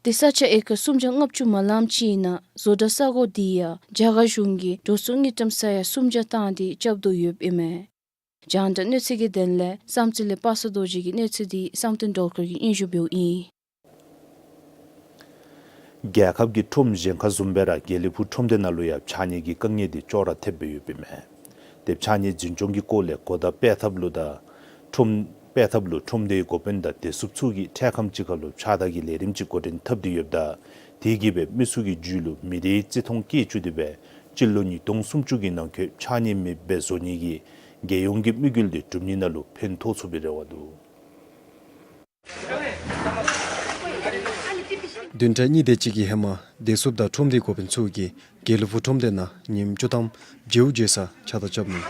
ཏེ་ས་ཆ་ཨེ་ཀར་སུམ་བརྒྱ་ལྔ་བཅུ་མ་ལངམ་ཅིག་ནང་བཟོ་གྲྭ་ས་གོ་འདི་ཡང་རྒྱ་གར་གཞུང་གིས་འགྲོ་སོང་དངུལ་ཀྲམ་ས་ཡ་སུམ་བརྒྱ་བཏང་སྟེ་རྐྱབ་དོ་ཡོདཔ་ཨིན་མས། རྒྱང་བསྒྲགས་གནས་ཚུལ་གྱི་དོན་ལས་བསམ་རྩེ་ལས་པ་སངས་རྡོ་རྗེ་གི་གནས་ཚུལ་འདི་བསམ་གཏན་སྒྲོལ་དཀར་གྱིས་སྙན་ཞུ་འབདཝ་ཨིན། རྒྱལ་ཁབ་ཀྱི་ཁྲོམ་གཞན་ཁར་བཟུམ་སྦེ་ར་དགེ་ལེགས་ཕུག་ཁྲོམ་སྡེ་ནང་ལུ་ཡང་ཕྱགས་སྙིགས་ཀྱི་དཀའ་ངལ་འདི་ཅོག་ར་འཐདཔ་སྦེ་ཡོདཔ་ཨིན་མས། དེ་ཕྱགས་སྙིགས་འཛིན་སྐྱོང་གི་སྐོར་ལས་གོ་བརྡ་སྤེལ་ཐབས་ལུ་དང་ཁྲོམ་སྤེལ་ཐབས་ལུ་ཁྲོམ་སྡེའི་འགོ་དཔོན་དང་བདེ་སྲུངཔ་ཚུ་གིས་འཕྲལ་ཁམས་ཅིག་ཁར་ལུ་ཕྱགས་བདར་གྱི་ལས་རིམ་ཅིག་འགོ་འདྲེན་འཐབ་སྟེ་ཡོདཔ་ད་དེ་གིས་སྦེ་མི་ཚུ་གི་རྒྱུད་ལུ་མི་བདེའི་བརྩི་མཐོང་བསྐྱེད་བཅུག་སྟེ་སྦེ་སྤྱི་ལོ་ཉིས་སྟོང་སུམ་ཅུ་གི་ནང་འཁོད་ཕྱགས་སྙིགས་མེདཔ་སྦེ་བཟོ་ནི་གི་རྒྱལ་ཡོངས་ཀྱི་དམིགས་ཡུལ་འདི་གྲུབ་ནི་ནང་ལུ་ཕན་ཐོགས་ཚུགས་པའི་རེ་བ་འདུག། བདུན་ཕྲག་གཉིས་དེ་ཅིག་གི་ཧེ་མ་བདེ་སྲུངཔ་དང་ཁྲོམ་སྡེའི་འགོ་དཔོན་ཚུ་གིས་དགེ་ལེགས་ཕུག་ཁྲོམ་སྡེ་ནང་ཉིནམ་བཅུ་ཐམ་བརྗེ་བོ་བརྗེ་ས་ཕྱགས་བདར་རྐྱབ་ནུག།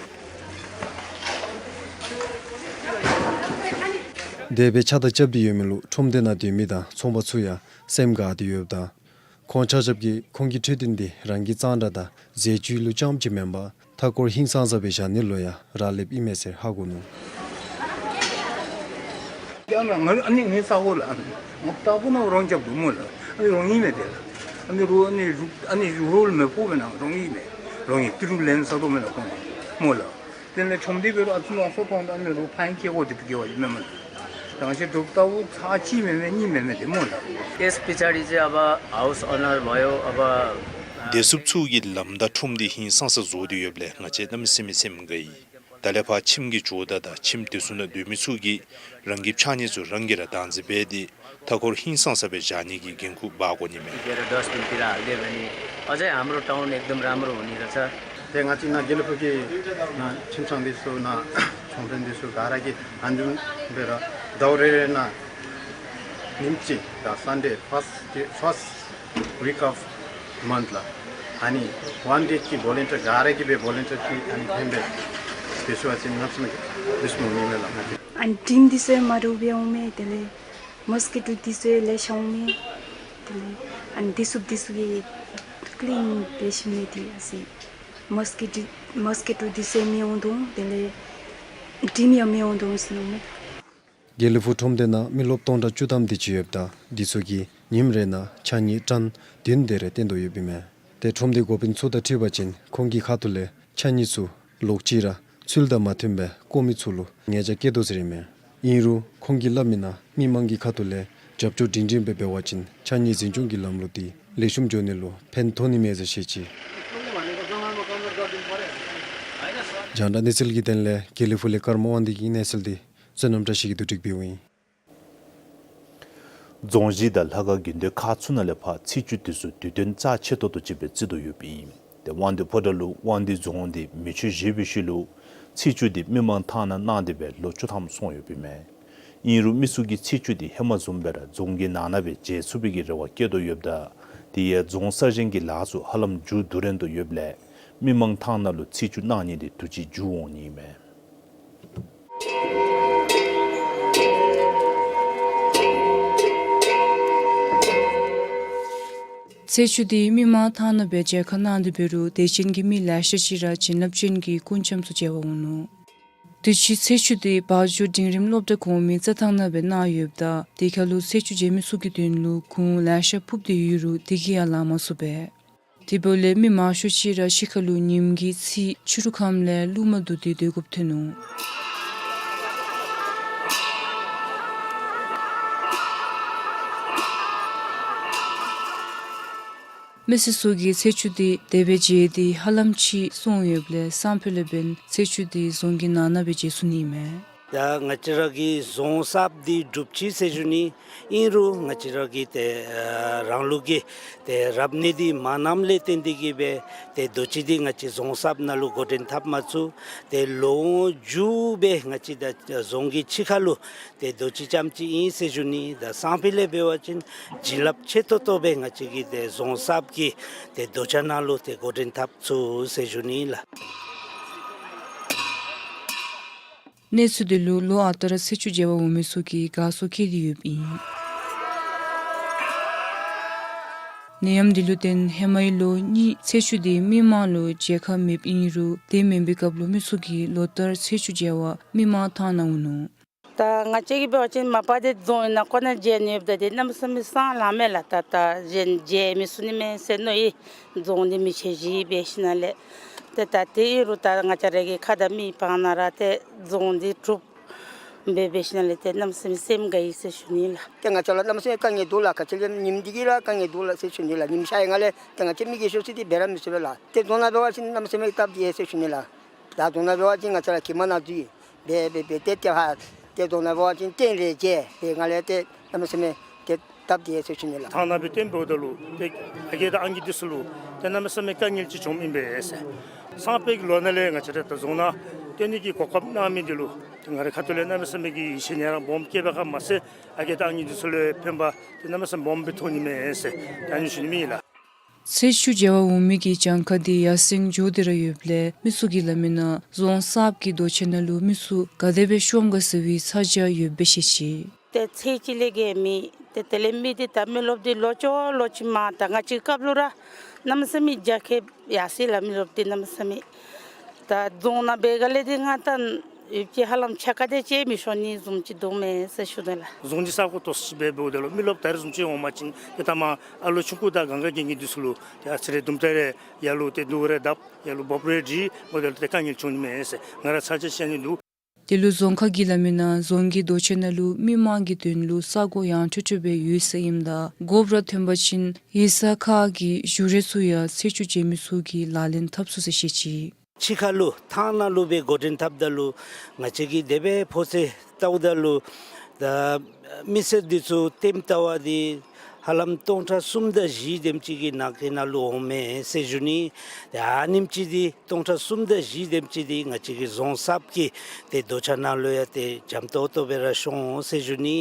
དེ་སྦེ་ཕྱགས་བདར་རྐྱབ་སྟེ་ཡོད་མི་ལུ་ཁྲོམ་སྡེ་ནང་སྡོད་མི་དང་ཚོང་པ་ཚུ་ཡང་སེམས་དགའ་སྟེ་ཡོདཔ་ད་ཁོང་ཆ་ཁྱབ་ཀྱིས་ཁོང་གི་འཕྲོད་བསྟེན་འདི་རང་གི་གཙང་སྦྲ་དང་མཛེས་བཅོས་ལུ་རྐྱངམ་ཅིག་མེན་པར་མཐའ་འཁོར་ཧིང་སངས་ས་སྦེ་བཞག་ནི་ལུ་ཡང་རག་ལསཔ་ཨིན་མས་ཟེར་ཧ་གོ་ནུག། ཡང་ན་ང་ཨ་ནི་ངའི་ས་གོ་ལགས། ཨ་ནི་ང་ལྟ་བུ་ན་རོང་རྐྱབ་འདུག་སྨོ་ལགས། ཨ་ནི་རོང་ཡིག་མེད་དེ་ལགས། ཨ་ནི་རོ་ཨ་ནི་རུ་ཨ་ནི་རུ་རོལ་མེད་པོ་མེན་ན་རོང་ཡིག་མེད། རོང་ཡིག་ཏི་རུ་ལེན་ས་དོ་མེན་ན་ཁོང་སྨོ་ལགས། དེ་ལས་ཆོམ་དེ་འབད་རུང་ཨ་ཙི་ལོ་སོ་ཐོང་ད་ཨ་ནི་རུ་ཕན་སྐྱེ་གོ་དེ་སྐྱེ་བ་ཡིན་མེན་མ་ལགས། རང་ཤེས་སྒྲུབ་ལྟ་བུ་ཚར་གཅིག་མེན་མེན་གཉིས་མེན་མེན་དེ་སྨོ་ལགས། यस पछाडि चाहिँ अब हाउस ओनर भयो, अब བདེ་སྲུངཔ་ཚུ་གིས་ལམ་དང་ཁྲོམ་སྡེ་ཧིང་སངས་ས་བཟོ་སྟེ་ཡོདཔ་ལས་ང་བཅས་གནམ་མེད་ས་མེད་སེམས་དགའ་ཡི། ད་ལས་ཕར་ཁྱིམ་གྱི་ཇོ་བདག་དང་ཁྱིམ་དེ་ཚུ་ནང་སྡོད་མི་ཚུ་གིས་རང་གི་ཕྱགས་སྙིགས་ཚུ་རང་གིས་ར་བདག་འཛིན་འབད་དེ་མཐའ་འཁོར་ཧིང་སངས་ས་སྦེ་བཞག་ནི་གི་འགན་ཁུར་འབག་དགོ་ནི་མས། ཁྱེད་ར་ཌསཊ་བིན་དེ་ར་སླེབས་ནི་अझै हाम्रो टाउन एकदम राम्रो हुने रहेछ। དེ་ང་བཅས་ནཱ་དགེ་ལེགས་ཕུག་གི་ནཱ་ཁྱིམ་ཚང་འདི་ཚུ་ནཱ་ཚོང་དཔོན་འདི་ཚུ་ག་ར་གིས་ཨ་ནེམ་སྦེ་ར་ཟླཝ་རེ་རེ་ནང་ཉིནམ་གཅིག་ད་སན་ཌེ་ཕརསཊ་ཕརསཊ་week of month ལགས། ཨ་ནི་ཝན་ཌེ་གི་བོ་ལན་ཊིར་ག་ར་གིས་སྦེ་བོ་ལན་ཊིར་གྱིས་ཨ་ནི་ཕན་པའི་སྦེ་ཞུ་བ་ཅིན་གནམ་མེད་ས་མེད་འདི་ཚུ་མི་མེད་ལགས། ཨ་ནི་དྲིམ་འདི་ཚུ་ཡང་མ་འདྲཝ་སྦེ་འོང་མས། དེ་ལས་མོས་ཀི་ཊོ་འདི་ཚུ་ཡང་ལེ་ཤ་འོང་མས། དེ་ལས་ཨ་ནི་བདེ་སྲུངཔ་འདི་ཚུ་གིས་ཀི་ལིན་འབད་ཞིནམ་ལས་འདི་ཨ་ཙི་མོས་ཀི་ཊོ་མོས་ཀི་ཊོ་འདི་ཚུ་ཡང་མི་འོང་དོ། དེ་ལས་དྲིམ་ཡང་མི་འོང་དོ་ཟེར་མནོཝ་མས། དགེ་ལེགས་ཕུག་ཁྲོམ་སྡེ་ནང་མི་རློབས་སྟོང་ཕྲག་བཅུ་ཐམ་དེ་ཅིག་ཡོདཔ་ད་འདི་ཚུ་གིས་ཉིནམ་རེ་ནང་ཕྱགས་སྙིགས་ཊོན་བདུན་དེ་རེ་བཏོན་དོ་ཡོདཔ་ཨིན་མས། ཏེ་ཁྲོམ་སྡེ་འགོ་དཔོན་ཚུ་དང་འཁྲིལ་བ་ཅིན་ཁོང་གི་ཁ་ཐུག་ལས་ཕྱགས་སྙིགས་ཚུ་ལོག་ཅི་ར་ཚུལ་དང་མ་མཐུན་པའི་བཀོ་མི་ཚུ་ལུ་ཉེས་ཆད་བཀལ་དོ་ཟེར་ཨིན་མས། ཨིན་རུང་ཁོང་གིས་སླབ་མི་ནང་མི་མང་གི་ཁ་ཐུག་ལས་རྒྱབ་སྐྱོར་སྒྲིང་སྒྲིང་སྦེ་འབད་བ་ཅིན་ཕྱགས་སྙིགས་འཛིན་སྐྱོང་གི་ལམ་ལུགས་འདི་ལེགས་ཤོམ་འགྱོ་ནི་ལུ་ཕན་ཐོགས་ནི་མས་ཟེར་བཤད་ཅི། རྒྱང་བསྒྲགས་གནས་ཚུལ་གྱི་དོན་ལས་དགེ་ལེགས་ཕུག་ལས་ཀརྨ་དབང་འདུས་ཀྱི་གནས་ཚུལ་འདི་བསོད་ནམས་བཀྲ་ཤིས་ཀྱིས་བསྡུ་སྒྲིག་འབདཝ་ཨིན། རྫོང་གཞི་དང་ལྷ་ཁང་དགོན་སྡེ་ཁག་ཚུ་ནང་ལས་ཕར་ཚེས་བཅུ་དེ་ཚུ་དུས་སྟོན་རྩ་ཆེ་ཏོག་ཏོ་ཅིག་སྦེ་བརྩི་དོ་ཡོདཔ་ཨིན། ཏེ་དབང་འདུས་ཕོ་བྲང་ལུ་དབང་འདུས་རྫོང་འདི་མེ་མཆོད་བཞེས་པའི་ཤུལ་ལུ་ཚེས་བཅུ་འདི་མི་མང་ཐང་ནང་གནང་སྟེ་སྦེ་ལོ་བཅུ་ཐམ་སོང་ཡོདཔ་ཨིན་མས། ཨིན་རུང་མི་ཚུ་གིས་ཚེས་བཅུ་འདི་ཧེ་མ་བཟུམ་སྦེ་ར་རྫོང་གི་ནང་ན་སྦེ་མཇལ་ཚུགས་པའི་གི་རེ་བ་བསྐྱེད་དོ་ཡོདཔ་ད་དེ་ཡང་རྫོང་གསར་བཞེངས་ཀྱི་ལཱ་ཚུ་ཧ་ལམ་མཇུག་བསྡུ་རན་དོ་ཡོདཔ་ལས་མི་མང་ཐང་ནང་ལུ་ཚེས་བཅུ་གནང་ནི་འདི་དུས་ཅི་མཇུག་འོང་ནི་ཨིན་མས། ཚེས་བཅུ་འདི་མི་མང་ཐང་ནང་སྦེ་མཇལ་ཁ་གནང་སྟེ་འབད་རུང་དད་ཅན་གྱི་མི་ལེ་ཤ་ཅིག་ར་བྱིན་རླབས་ཅན་གྱི་སྐུ་འཆམ་ཚུ་མཇལ་བར་འོང་ནུག། དུས་ཅི་ཚེས་བཅུ་འདི་བ་འཇོ་འབྲིང་རིམ་སློབ་གྲྭ་གོང་མའི་རྩྭ་ཐང་ནང་སྦེ་གནང་ཡོདཔ་ད་དེ་ཁར་ལུ་ཚེས་བཅུ་མཇལ་མི་ཚུ་གི་དོན་ལུ་གུར་ལེ་ཤ་ཕུབ་སྟེ་ཡོད་རུང་དེ་གིས་ཡང་ལང་མ་ཚུགས་པས། དེ་འབདཝ་ལས་མི་མང་ཤོས་ཅིག་ར་ཤི་ཁ་ལུ་ཉིནམ་གི་ཚེས་ཕྱི་རུ་ཁམས་ལས་རླུང་མ་བསྡུ་སྟེ་སྡོད་དགོཔ་ཐོན་ནུག། མི་སེར་ཚུ་གིས་ཚེས་བཅུ་འདི་དེ་སྦེ་མཇལ་ཏེ་ཧ་ལམ་ཅིག་སོང་ཡོདཔ་ལས་སང་ཕོད་ལས་འབདན་ཚེས་བཅུ་འདི་རྫོང་གི་ནང་ན་སྦེ་མཇལ་ཚུགས་ནི་མས། ད་ང་བཅས་ར་གི་རྫོང་གསརཔ་འདི་གྲུབ་ཅི་ཟེར་ཞུ་ནི། ཨིན་རུང་ང་བཅས་ར་གི་ཏེ་ཨ་རང་ལུགས་ཀྱི་ཏེ་རབ་གནས་འདི་མ་གནངམ་ལས་བརྟེན་ཏེ་གིས་སྦེ་ཏེ་དུས་ཅི་འདི་ང་བཅས་རྫོང་གསརཔ་ནང་ལུ་འགོ་འདྲེན་འཐབ་མ་ཚུགས། ཏེ་ལོ་མཇུག་སྦེ་ང་བཅས་ད་རྫོང་གི་ཕྱི་ཁ་ལུ་ཏེ་དུས་ཅི་ཙམ་ཅིག་ཨིན་ཟེར་ཞུ་ནི། ད་སང་ཕོད་ལས་འབད་བ་ཅིན་བྱིན་རླབས་ཆེ་ཏོག་ཏོ་སྦེ་ང་བཅས་ཀྱི་ཏེ་རྫོང་གསརཔ་གི་ཏེ་དུས་ཅི་ནང་ལུ་ཏེ་འགོ་འདྲེན་འཐབ་ཚུགས་ཟེར་ཞུ་ནི་ལགས། གནས་ཚུལ་འདི་ལུ་ལོ་ཨ་རྟག་ར་ཚེས་བཅུ་མཇལ་བར་འོང་མི་ཚུ་གིས་དགའ་ཚོར་བསྐྱེད་དེ་ཡོདཔ་ཨིན། ནད་ཡམས་འདི་ལུ་བརྟེན་ཧེ་མའི་ལོ་གཉིས་ཚེས་བཅུ་འདི་མི་མང་ལུ་མཇལ་ཁ་མེདཔ་ཨིན་རུང་དེ་མེན་པའི་སྐབས་ལུ་མི་ཚུ་གིས་ལོ་ལྟར་ཚེས་བཅུ་མཇལ་བར་མི་མང་ཐང་ནང་འོང་ནུག། ད་ང་བཅས་ཀྱིས་འབད་བ་ཅིན་མ་པ་འདི་རྫོང་ནང་ཁོ་ན་མཇལ་ནི་ཡོདཔ་ད་འདི་གནམ་མེད་ས་མེད་སེམས་ལང་མས་ལགས། ད་ད་གཞན་མཇལ་མི་ཚུགས་ནི་མས་ཟེར་མནོ་ཡི། རྫོང་འདི་མེ་མཆོད་བཞེས་འབད་ཞིནམ་ལས་ ཏེ་ད་དེ་ཨིན་རུང་ད་ང་བཅས་ར་གི་ཁ་དང་མིག་སྤང་ན་ར་ཏེ་རྫོང་འདི་གྲུབ་འབད་འབད་ཞིནམ་ལས་ཏེ་གནམ་མེད་ས་མེད་སེམས་དགའ་ཡི་ཟེར་ཞུ་ནི་ལགས། ཏེ་ང་བཅས་ལུ་གནམ་མེད་ས་མེད་དཀའ་ངལ་འདུག་ལགས། ག་ཅི་ལས་ཉིམ་འདི་གིས་ར་དཀའ་ངལ་འདུག་ལགས་ཟེར་ཞུ་ནི་ལགས། ཉིམ་ཤར་ཡི་ག་ལས་ཏེ་ང་བཅས་མི་གིས་ཤོར་ས་འདི་འབད་ར་མི་ཚུགས་པས་ལགས། ཏེ་རྫོང་ནང་འབད་བ་ཅིན་གནམ་མེད་ས་མེད་སྟབས་བདེ་ཟེར་ཞུ་ནི་ལགས། ད་རྫོང་ནང་འབད་བ་ཅིན་ང་བཅས་ར་གྱིབ་མ་ནང་འདུག་ཡི། འབད་འབད་འབད་ཏེ་ཏེ་ཧ་ཏེ་རྫོང་ནང་འབད་བ་ཅིན་སྟོན་རེ་བྱས་འབད་ཡི་ག་ལས་ཏེ་གནམ་མེད་ས་མེད་ཏེ་སྟབས་བདེ་ཟེར་ཞུ་ནི་ལགས། ཐང་ནང་སྦེ་སྟོན་འབདཝ་ད་ལུ་ཏེ་ཨ་རྒས་དང་ཨང་རྒས་འདི་ཚུ་ལུ་ཏེ་གནམ་མེད་ས་མེད་དཀའ་ངལ་ཅིག་བྱུངམ་ཨིན་པས་ཟེར། སང་ཕོད་ཀྱི་ལོ་ནང་ལས་ང་བཅས་ར་ད་རྫོང་ནང་སྟོན་ནི་གི་གོ་སྐབས་གནང་མི་འདི་ལུ་ཏེ་ང་རའི་ཁ་ཐུག་ལས་གནམ་མེད་ས་མེད་ཀྱི་ཡིད་ཆེས་ཡི་རངས་སྦོམ་བསྐྱེདཔ་ཁར་མ་ཚད་ཨ་རྒས་དང་ཨང་རྒས་འདི་ཚུ་ལུ་ཕན་པ་ཏེ་གནམ་མེད་ས་མེད་སྦོམ་སྦེ་ཐོན་ནི་མས་ཟེར་ད་ཨ་ནི་ཞུ་ནི་ཨིན་ལགས། ཚེས་བཅུ་མཇལ་བར་འོང་མི་གི་གྱངས་ཁ་འདི་ཡར་སེང་འགྱོ་སྟེ་ར་ཡོདཔ་ལས་མི་ཚུ་གིས་སླབ་མི་ནང་རྫོང་གསརཔ་གི་རྡོ་གཅལ་ནང་ལུ་མི་ཚུ་ག་དེ་སྦེ་ཤོངམ་ག་ཟེར་བའི་ཚ་གྱང་ཡོདཔ་སྦེ་བཤད་ཅི། ཏེ་ཚེས་གཅིག་ལས་རྒས་མི་ཏེ་དེ་ལས་མི་འདི་ད་མི་རློབས་འདི་ལོ་ཅོག་ལོ་ཅིག་མ་ད་ང་བཅས་སྐབས་ལུ་ར་གནམ་མེད་ས་མེད་རྒྱ་ཁྱབ་ཡར་སོ་ཡི་ལགས། མི་རློབས་འདི་གནམ་མེད་ས་མེད་ད་རྫོང་ནང་འབད་ག་ལས་འདི་ང་ད་ཡོདཔ་ཅིག་ཧ་ལམ་ཕྱེད་ཀ་དེ་ཅིག་མི་ཤོང་ནི་བཟུམ་ཅིག་འདུག་མས་ཟེར་ཞུ་དོ་ལགས། རྫོང་འདི་ས་གོ་ཏོག་ཙམ་ཅིག་སྦེ་འབདཝ་ད་ལུ་མི་རློབས་ད་རེས་བཟུམ་ཅིག་འོང་པ་ཅིན་ཏེ་ད་མ་ཨ་ལོ་ཆུང་ཀུ་དང་གང་ག་གི་ངེ་འདི་ཚུ་ལུ་ཏེ་ཨ་ཙི་རེ་དུམ་གྲ་རེ་ཡར་ལུ་ཏེ་རྡོ་རེ་བརྡབ་ཡར་ལུ་འབོབ་རེ་སྒྲིག་འབདཝ་ད་ལུ་ཏེ་དཀའ་ངལ་བྱུང་ནི་མས་ཟེར་ང་ར་ཚ་གྱང་བཞེས་ནི་འདུག། དེ་ལུ་རྫོང་ཁག་གིས་སླབ་མི་ནང་རྫོང་གི་རྡོ་གཅལ་ནང་ལུ་མི་མང་གི་དོན་ལུ་ས་གོ་ཡངས་ཁྲོ་ཁྲོ་སྦེ་ཡོད་ཟེར་ཨིནམ་ད་དགོཔ་ར་ཐོན་པ་ཅིན་ཡིག་ཚང་ཁག་གི་བཞུགས་གྲལ་ཚུ་ཡང་ཚེས་བཅུ་མཇལ་མི་ཚུ་གིས་ལག་ལེན་འཐབ་ཚུགས་ཟེར་བཤད་ཅི། ཕྱི་ཁ་ལུ་ཐང་ནང་ལུ་སྦེ་འགོ་འདྲེན་འཐབ་ད་ལུ་ང་བཅས་ཀྱིས་དེ་སྦེ་ཕོ་ཚོད་བལྟཝ་ད་ལུ་ད་མི་སེར་འདི་ཚུ་ལྟདམོ་བལྟ་བ་འདི་ཧ་ལམ་སྟོང་ཕྲག་གསུམ་དང་བཞི་དེམ་ཅིག་གི་ནང་གི་ནང་ལུ་འོང་མས་ཟེར་ཞུ་ནི། ཏེ་ཨ་ནེམ་ཅིག་འདི་སྟོང་ཕྲག་གསུམ་དང་བཞི་དེམ་ཅིག་འདི་ང་བཅས་ཀྱི་རྫོང་གསརཔ་གི་ཏེ་རྡོ་གཅལ་ནང་ལུ་ཡང་ཏེ་འཇམ་ཏོང་ཏོ་སྦེ་ར་ཤོང་འོང་ཟེར་ཞུ་ནི།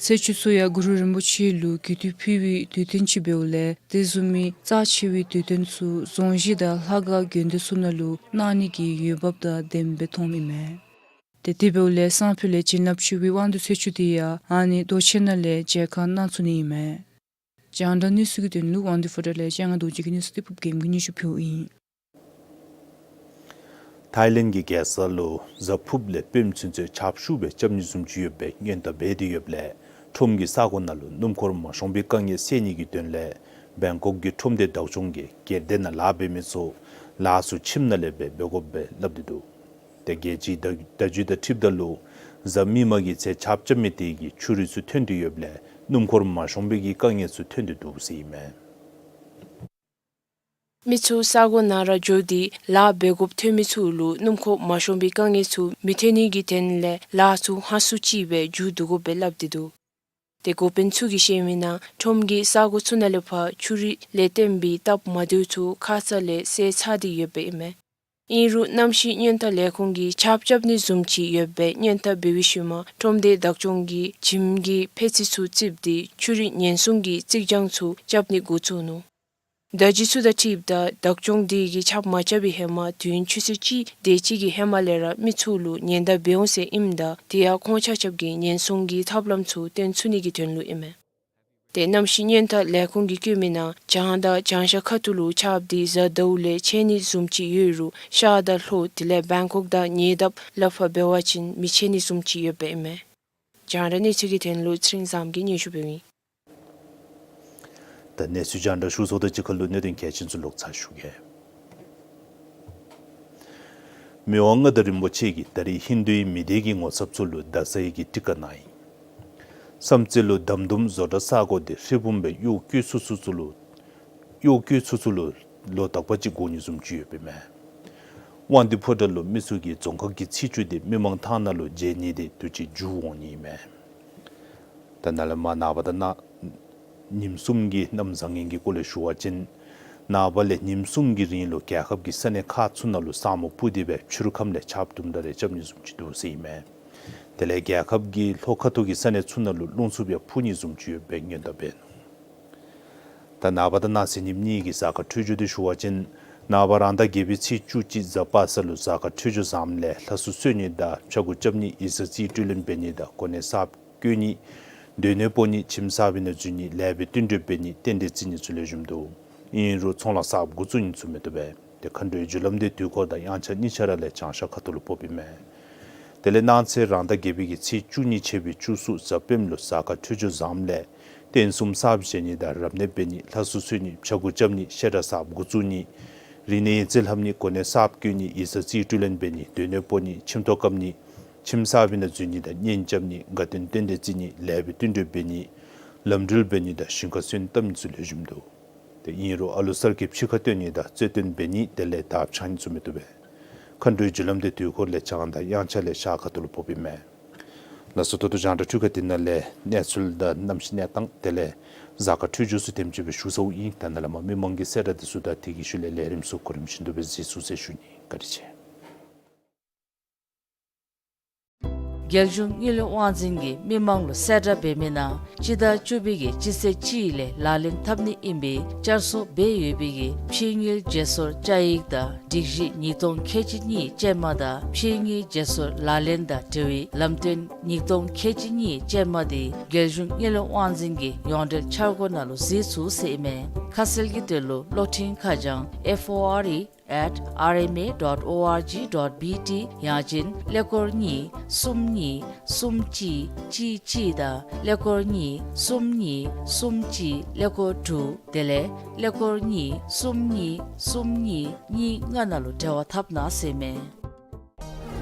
ཚེས་བཅུ་ཚུ་ཡང་གུ་རུ་རིན་པོ་ཆེ་ལུ་གུས་བཏུད་ཕུལ་བའི་དུས་སྟོན་ཅིག་འབདཝ་ལས་དེ་བཟུམ་མའི་རྩ་ཆེ་བའི་དུས་སྟོན་ཚུ་རྫོང་གཞི་དང་ལྷ་ཁང་དགོན་སྡེ་ཚུ་ནང་ལུ་གནང་ནི་གི་འོས་འབབ་དང་ལྡནམ་སྦེ་མཐོངམ་ཨིན་མས། ཏེ་དེ་འབདཝ་ལས་སང་ཕོད་ལས་བྱིན་རླབས་ཆེ་བའི་དབང་འདུས་ཚེས་བཅུ་འདི་ཡང་ཨ་ནི་རྡོ་གཅལ་ནང་ལས་མཇལ་ཁ་གནང་ཚུགས་ནི་ཨིན་མས། རྒྱང་བསྒྲགས་གནས་ཚུལ་གྱི་དོན་ལུ་དབང་འདུས་ཕོ་བྲང་ལས་སྤྱན་སྔ་རྡོ་རྗེ་གི་གནས་ཚུལ་ཏེ་ཕུབ་རྒྱལམོ་གིས་སྙན་ཞུ་ཕུལཝ་ཨིན། ཐའི་ལེནཌ་གི་རྒྱལ་ས་ལུ་གཟའ་ཕུརཔ་ལས་སྤེནམ་ཚུན་ཚོད་ཆརཔ་ཤུགས་སྦེ་རྐྱབ་ནི་བཟུམ་ཅིག་ཡོདཔ་སྦེ་སྔོན་བརྡ་འབད་དེ་ཡོདཔ་ལས་ཁྲོམ་གྱི་ས་གོ་ནང་ལུ་སྣུམ་འཁོར་མ་ཤོང་པའི་དཀའ་ངལ་སེལ་ནི་གི་དོན་ལས་བེང་ཀོག་གི་ཁྲོམ་སྡེ་བདག་སྐྱོང་གིས་སྒེར་སྡེ་ནང་ལཱ་འབད་མི་ཚུ་ལཱ་ཚུ་ཁྱིམ་ནང་ལས་སྦེ་འབད་དགོཔ་སྦེ་སླབ་སྟེ་འདུག། ཏེ་རྒྱལ་སྤྱིའི་བརྡ་བརྡ་བརྒྱུད་དང་འཁྲིལཝ་ད་ལུ་གཟའ་མིག་དམར་གྱི་ཚེ་ཆརཔ་རྐྱབ་མི་དེ་གིས་ཆུ་རུད་ཚུ་ཐོན་ཏེ་ཡོདཔ་ལས་སྣུམ་འཁོར་མ་ཤོང་པའི་གི་དཀའ་ངལ་ཚུ་ཐོན་ཏེ་འདུག་ཟེར་ཨིན་མས། མི་ཚུ་ས་གོ་ནང་ར་འགྱོ་སྟེ་ལཱ་འབད་དགོཔ་ཐོན་མི་ཚུ་ལུ་སྣུམ་འཁོར་མ་ཤོང་པའི་དཀའ་ངལ་ཚུ་མི་ཐོན་ནི་གི་དོན་ལས་ལཱ་ཚུ་ཧ་སུ་ཅིག་སྦེ་མཇུག་བསྡུ་དགོཔ་སྦེ་སླབ་སྟེ་འདུག། ཏེ་འགོ་དཔོན་ཚུ་གིས་བཤད་མི་ནང་ཁྲོམ་གྱི་ས་གོ་ཚུ་ནང་ལས་ཕར་ཆུ་རུད་ལས་བརྟེན་པའི་སྟབས་མ་བདེཝ་ཚུ་ཁ་ཙ་ལས་སེལ་ཚར་ཏེ་ཡོདཔ་ཨིན་མས། ཨིན་རུང་གནམ་གཤིས་སྔོན་བརྡ་ལས་ཁུངས་ཀྱིས་ཆརཔ་རྐྱབ་ནི་བཟུམ་ཅིག་ཡོདཔ་སྦེ་སྔོན་བརྡ་འབད་བའི་ཤུལ་མ་ཁྲོམ་སྡེ་བདག་སྐྱོང་གིས་ཁྱིམ་གྱི་ཕད་ཙི་ཚུ་བརྩིགས་ཏེ་ཆུ་རུད་ཉེན་སྲུང་གི་རྩིག་གྱང་ཚུ་རྐྱབ་ནི་འགོ་བཙུགས་ནུག། བརྡ་བརྒྱུད་ཚུ་དང་འཁྲིལཝ་ད་བདག་སྐྱོང་དེ་གིས་ཆརཔ་མ་རྐྱབ་པའི་ཧེ་མ་དུས་ཡུན་ཆུ་ཚོད་གཅིག་དེ་ཅིག་གི་ཧེ་མ་ལས་ར་མི་ཚུ་ལུ་ཉེན་བརྡ་འབད་འོང་ཟེར་ཨིནམ་ད་དེ་ཡང་ཁོང་ཆ་ཁྱབ་ཀྱིས་ཉེན་སྲུང་གི་ཐབས་ལམ་ཚུ་བཏོན་ཚུགས་ནི་གི་དོན་ལུ་ཨིན་མས། ཏེ་གནམ་གཤིས་སྔོན་བརྡ་ལས་ཁུངས་ཀྱིས་བཀོད་མི་ནང་བྱང་དང་བྱང་ཤར་ཁ་ཐུག་ལུ་ཆརཔ་དེ་གཟའ་ཟླཝ་ལས་ཆད་ནི་བཟུམ་ཅིག་ཡོད་རུང་ཤར་དང་ལྷོ་དེ་ལས་བེང་ཀོག་དང་ཉེ་འདབས་ལས་ཕར་འབད་བ་ཅིན་མི་ཆད་ནི་བཟུམ་ཅིག་ཡོདཔ་ཨིན་མས། རྒྱང་བསྒྲགས་གནས་ཚུལ་གྱི་དོན་ལུ་ཚེ་རིང་བཟངམོ་གིས་སྙན་ཞུ་འབདཝ་ཨིན། ད་གནས་ཚུལ་རྒྱང་བསྒྲགས་ཞུ་ཚརཝ་དང་གཅིག་ཁར་ལུ་གནད་དོན་གལ་ཆེན་ཚུ་ལོག་ཚར་ཞུ་གེ། མི་དབང་མངའ་བདག་རིན་པོ་ཆེ་གིས་ད་རེས་ཧིན་དུའི་མི་སྡེ་གི་ངོ་ཚབ་ཚུ་ལུ་ད་ཟ་ཡི་གི་ཊི་ཀ་གནང་ཡི། བསམ་རྩེ་ལུ་དམ་དུམ་བཟོ་གྲྭ་ས་གོ་དེ་ཧྲིལ་བུམ་སྦེ་གཡོག་བཀོལ་ཚུགས་ཚུགས་ཚུ་ལུ་གཡོག་བཀོལ་ཚུགས་ཚུགས་ལུ་ལོ་དག་པ་ཅིག་འགོར་ནི་བཟུམ་ཅིག་ཡོདཔ་ཨིན་མས། དབང་འདུས་ཕོ་བྲང་ལུ་མི་ཚུ་གིས་རྫོང་ཁག་གི་ཚེས་བཅུ་དེ་མི་མང་ཐང་ནང་ལུ་མཇལ་ནི་དེ་དུས་ཅི་མཇུག་འོང་ནི་ཨིན་མས། ད་ནཱ་ལས་མར་ནངས་པ་དང་གནངས་ཉིནམ་གསུམ་གྱི་གནམ་བཟང་ངན་གྱི་སྐོར་ལས་ཞུ་བ་ཅིན་ནངས་པ་ལས་ཉིནམ་གསུམ་གྱི་རིང་ལུ་རྒྱལ་ཁབ་ཀྱི་ས་གནས་ཁག་ཚུ་ནང་ལུ་ས་སྨུག་སྤུབས་ཏེ་སྦེ་ཕྱི་རུ་ཁམས་ལས་ཆརཔ་དུམ་གྲ་རེ་རྐྱབ་ནི་བཟུམ་ཅིག་འདུག་ཟེར་ཨིན་མས། དེ་ལས་རྒྱལ་ཁབ་ཀྱི་ལྷོ་ཁ་ཐུག་གི་ས་གནས་ཚུ་ནང་ལུ་རླུང་འཚུབ་ཡང་འཕུ་ནི་བཟུམ་ཅིག་ཡོདཔ་སྦེ་སྔོན་བརྡ་འབད་ནུག། ད་ནངས་པ་དང་གནངས་ཚེ་ཉིནམ་གཉིས་ཀྱི་གཟའ་སྐར་འཕྲོད་སྦྱོར་དེ་ཞུ་བ་ཅིན་ནངས་པ་རང་ཟླ་བརྒྱད་པའི་ཚེས་བཅུ་གཅིག་གཟའ་པ་སངས་ལུ་གཟའ་སྐར་འཕྲོད་སྦྱོར་བཟངམ་ལས་ལྷ་གསོལ་གསོལ་ནི་དང་ཕྱྭ་འགུགས་རྐྱབ་ནི་ཡིག་ཚང་རྩིས་སྤྲོད་ལེན་འབད་ནི་དང་གོ་གནས་གསརཔ་བསྐོ་ནི་སྡོད་གནས་སྤོ་ནི་ཁྱིམ་གསར་པའི་ནང་འཛུལ་ནི་ལས་པའི་བསྟུན་གྲོས་འབད་ནི་རྟེན་འབྲེལ་བརྩི་ནི་ཚུ་ལེགས་ཤོམ་འདུག། ཨིན་རུང་ཚོང་ལཱ་གསརཔ་འགོ་བཙུགས་ནི་ཚུ་མི་བཏུབ་པས། ཏེ་མཁའ་འགྲོའི་རྒྱུ་ལམ་དེ་དུས་འཁོར་དང་དབྱངས་འཆར་གཉིས་ཆ་ར་ལས་བྱང་ཤར་ཁ་ཐུག་ལུ་ཕོགཔ་ཨིན་མས། དེ་ལས་གནངས་ཚེ་རང་ཟླ་བརྒྱད་པའི་གི་ཚེས་བཅུ་གཉིས་ཕྱད་པའི་བཅུ་གསུམ་གཟའ་སྤེནམ་ལུ་གཟའ་སྐར་འཕྲོད་སྦྱོར་བཟངམ་ལས་ རྟེན་གསུམ་གསརཔ་བཞེངས་ནི་དང་རབ་གནས་འབད་ནི། ལྷ་གསོལ་གསོལ་ནི། ཕྱྭ་འགུགས་རྐྱབ་ནི། བཤད་གྲྭ་གསརཔ་འགོ་བཙུགས་ནི། རིག་གནས་ཡོན་རྩེ་ལྷབ་ནི། གོ་གནས་གསརཔ་བསྐོ་ནི། ཡིག་ཚང་རྩིས་སྤྲོད་ལེན་འབད་ནི། སྡོད་གནས་སྤོ་ནི། ཁྱིམ་ཐོག་བཀབ་ནི། ཁྱིམ་གསར་པའི་ནང་འཛུལ་ནི་དང་གཉེན་རྐྱབ་ནི། དགའ་སྟོན་རྟེན་འབྲེལ་བརྩི་ནི། ལེགས་པའི་བསྟུན་གྲོས་འབད་ནི། ལམ་འགྲུལ་འབད་ནི་དང་ཞིང་ཁར་སོན་བཏབ་ནི་ཚུ་ལེགས་ཤོམ་འདུག། དེ་ཨིན་རུང་ཨ་ལུ་གསར་སྐྱེས་ཕྱི་ཁར་བཏོན་ནི་དང་རྩོད་བཏོན་འབད་ནི་དེ་ལས་དར་འཕྱང་ནི་ཚུ་མི་བཏུབ་པས། མཁའ་འགྲོའི་རྒྱུ་ལམ་དེ་དུས་འཁོར་ལས་བྱང་དང་དབྱངས་འཆར་ལས་ཤར་ཁ་ཐུག་ལུ་ཕོགཔ་ཨིན་མས། ལགས་སོ། ད་ལྟོ་རྒྱང་བསྒྲགས་འཕྲུལ་ཁང་འདི་ནང་ལས་གནས་ཚུལ་དང་གནམ་གཤིས་གནས་སྟངས་དེ་ལས་གཟའ་སྐར་འཕྲོད་སྦྱོར་ཚུ་དེམ་ཅིག་སྦེ་ཞུ་ཚརཝ་ཨིན། ད་ནཱ་ལས་མར་མི་མང་གི་གསལ་བསྒྲགས་འདི་ཚུ་དང་དེ་གི་ཤུལ་ལས་ལས་རིམ་ཚུ་གོ་རིམ་བཞིན་དུ་སྦེ་གཟིགས་ཚུགས་ཟེར་ཞུ་ནི། བཀའ་དྲིན་ཆེ། རྒྱལ་གཞུང་དངུལ་ལས་དབང་འཛིན་གྱིས་མི་མང་ལུ་གསལ་བསྒྲགས་འབད་མི་ནང་སྤྱི་ཟླ་བཅུ་པའི་གི་སྤྱི་ཚེས་གཅིག་ལས་ལག་ལེན་འཐབ་ནི་ཨིན་པའི་བསྐྱར་གསོ་འབད་ཡོད་པའི་གི་ཕྱི་དངུལ་བརྗེ་སོར་བཅའ་ཡིག་དང་སྒྲིག་གཞི་ཉིས་སྟོང་ཁལ་གཅིག་གཉིས་ཅན་མ་དང་ཕྱི་དངུལ་བརྗེ་སོར་ལག་ལེན་དང་འབྲེལ་བའི་ལམ་སྟོན་ཉིས་སྟོང་ཁལ་གཅིག་གཉིས་ཅན་མ་དེ་རྒྱལ་གཞུང་དངུལ་ལས་དབང་འཛིན་གྱི་ཡོངས་འབྲེལ་འཆར་སྒོ་ནང་ལུ་གཟིགས་ཚུགས་ཟེར་ཨིན་མས། ཁ་གསལ་གྱི་དོན་ལུ་གློག་འཕྲིན་ཁ་བྱང་F O R E at R M A dot O R G dot B T ཡང་ཅིན་ཀླད་ཀོར་གཉིས་གསུམ་གཉིས་གསུམ་གཅིག་གཅིག་གཅིག་དང་ཀླད་ཀོར་གཉིས་གསུམ་གཉིས་གསུམ་གཅིག་ཀླད་ཀོར་དྲུག་དེ་ལས་ཀླད་ཀོར་གཉིས་གསུམ་གཉིས་གསུམ་གཉིས་གཉིས་ལྔ་ནང་ལུ་འབྲེལ་བ་འཐབ་གནང་ཟེར་ཨིན་མས།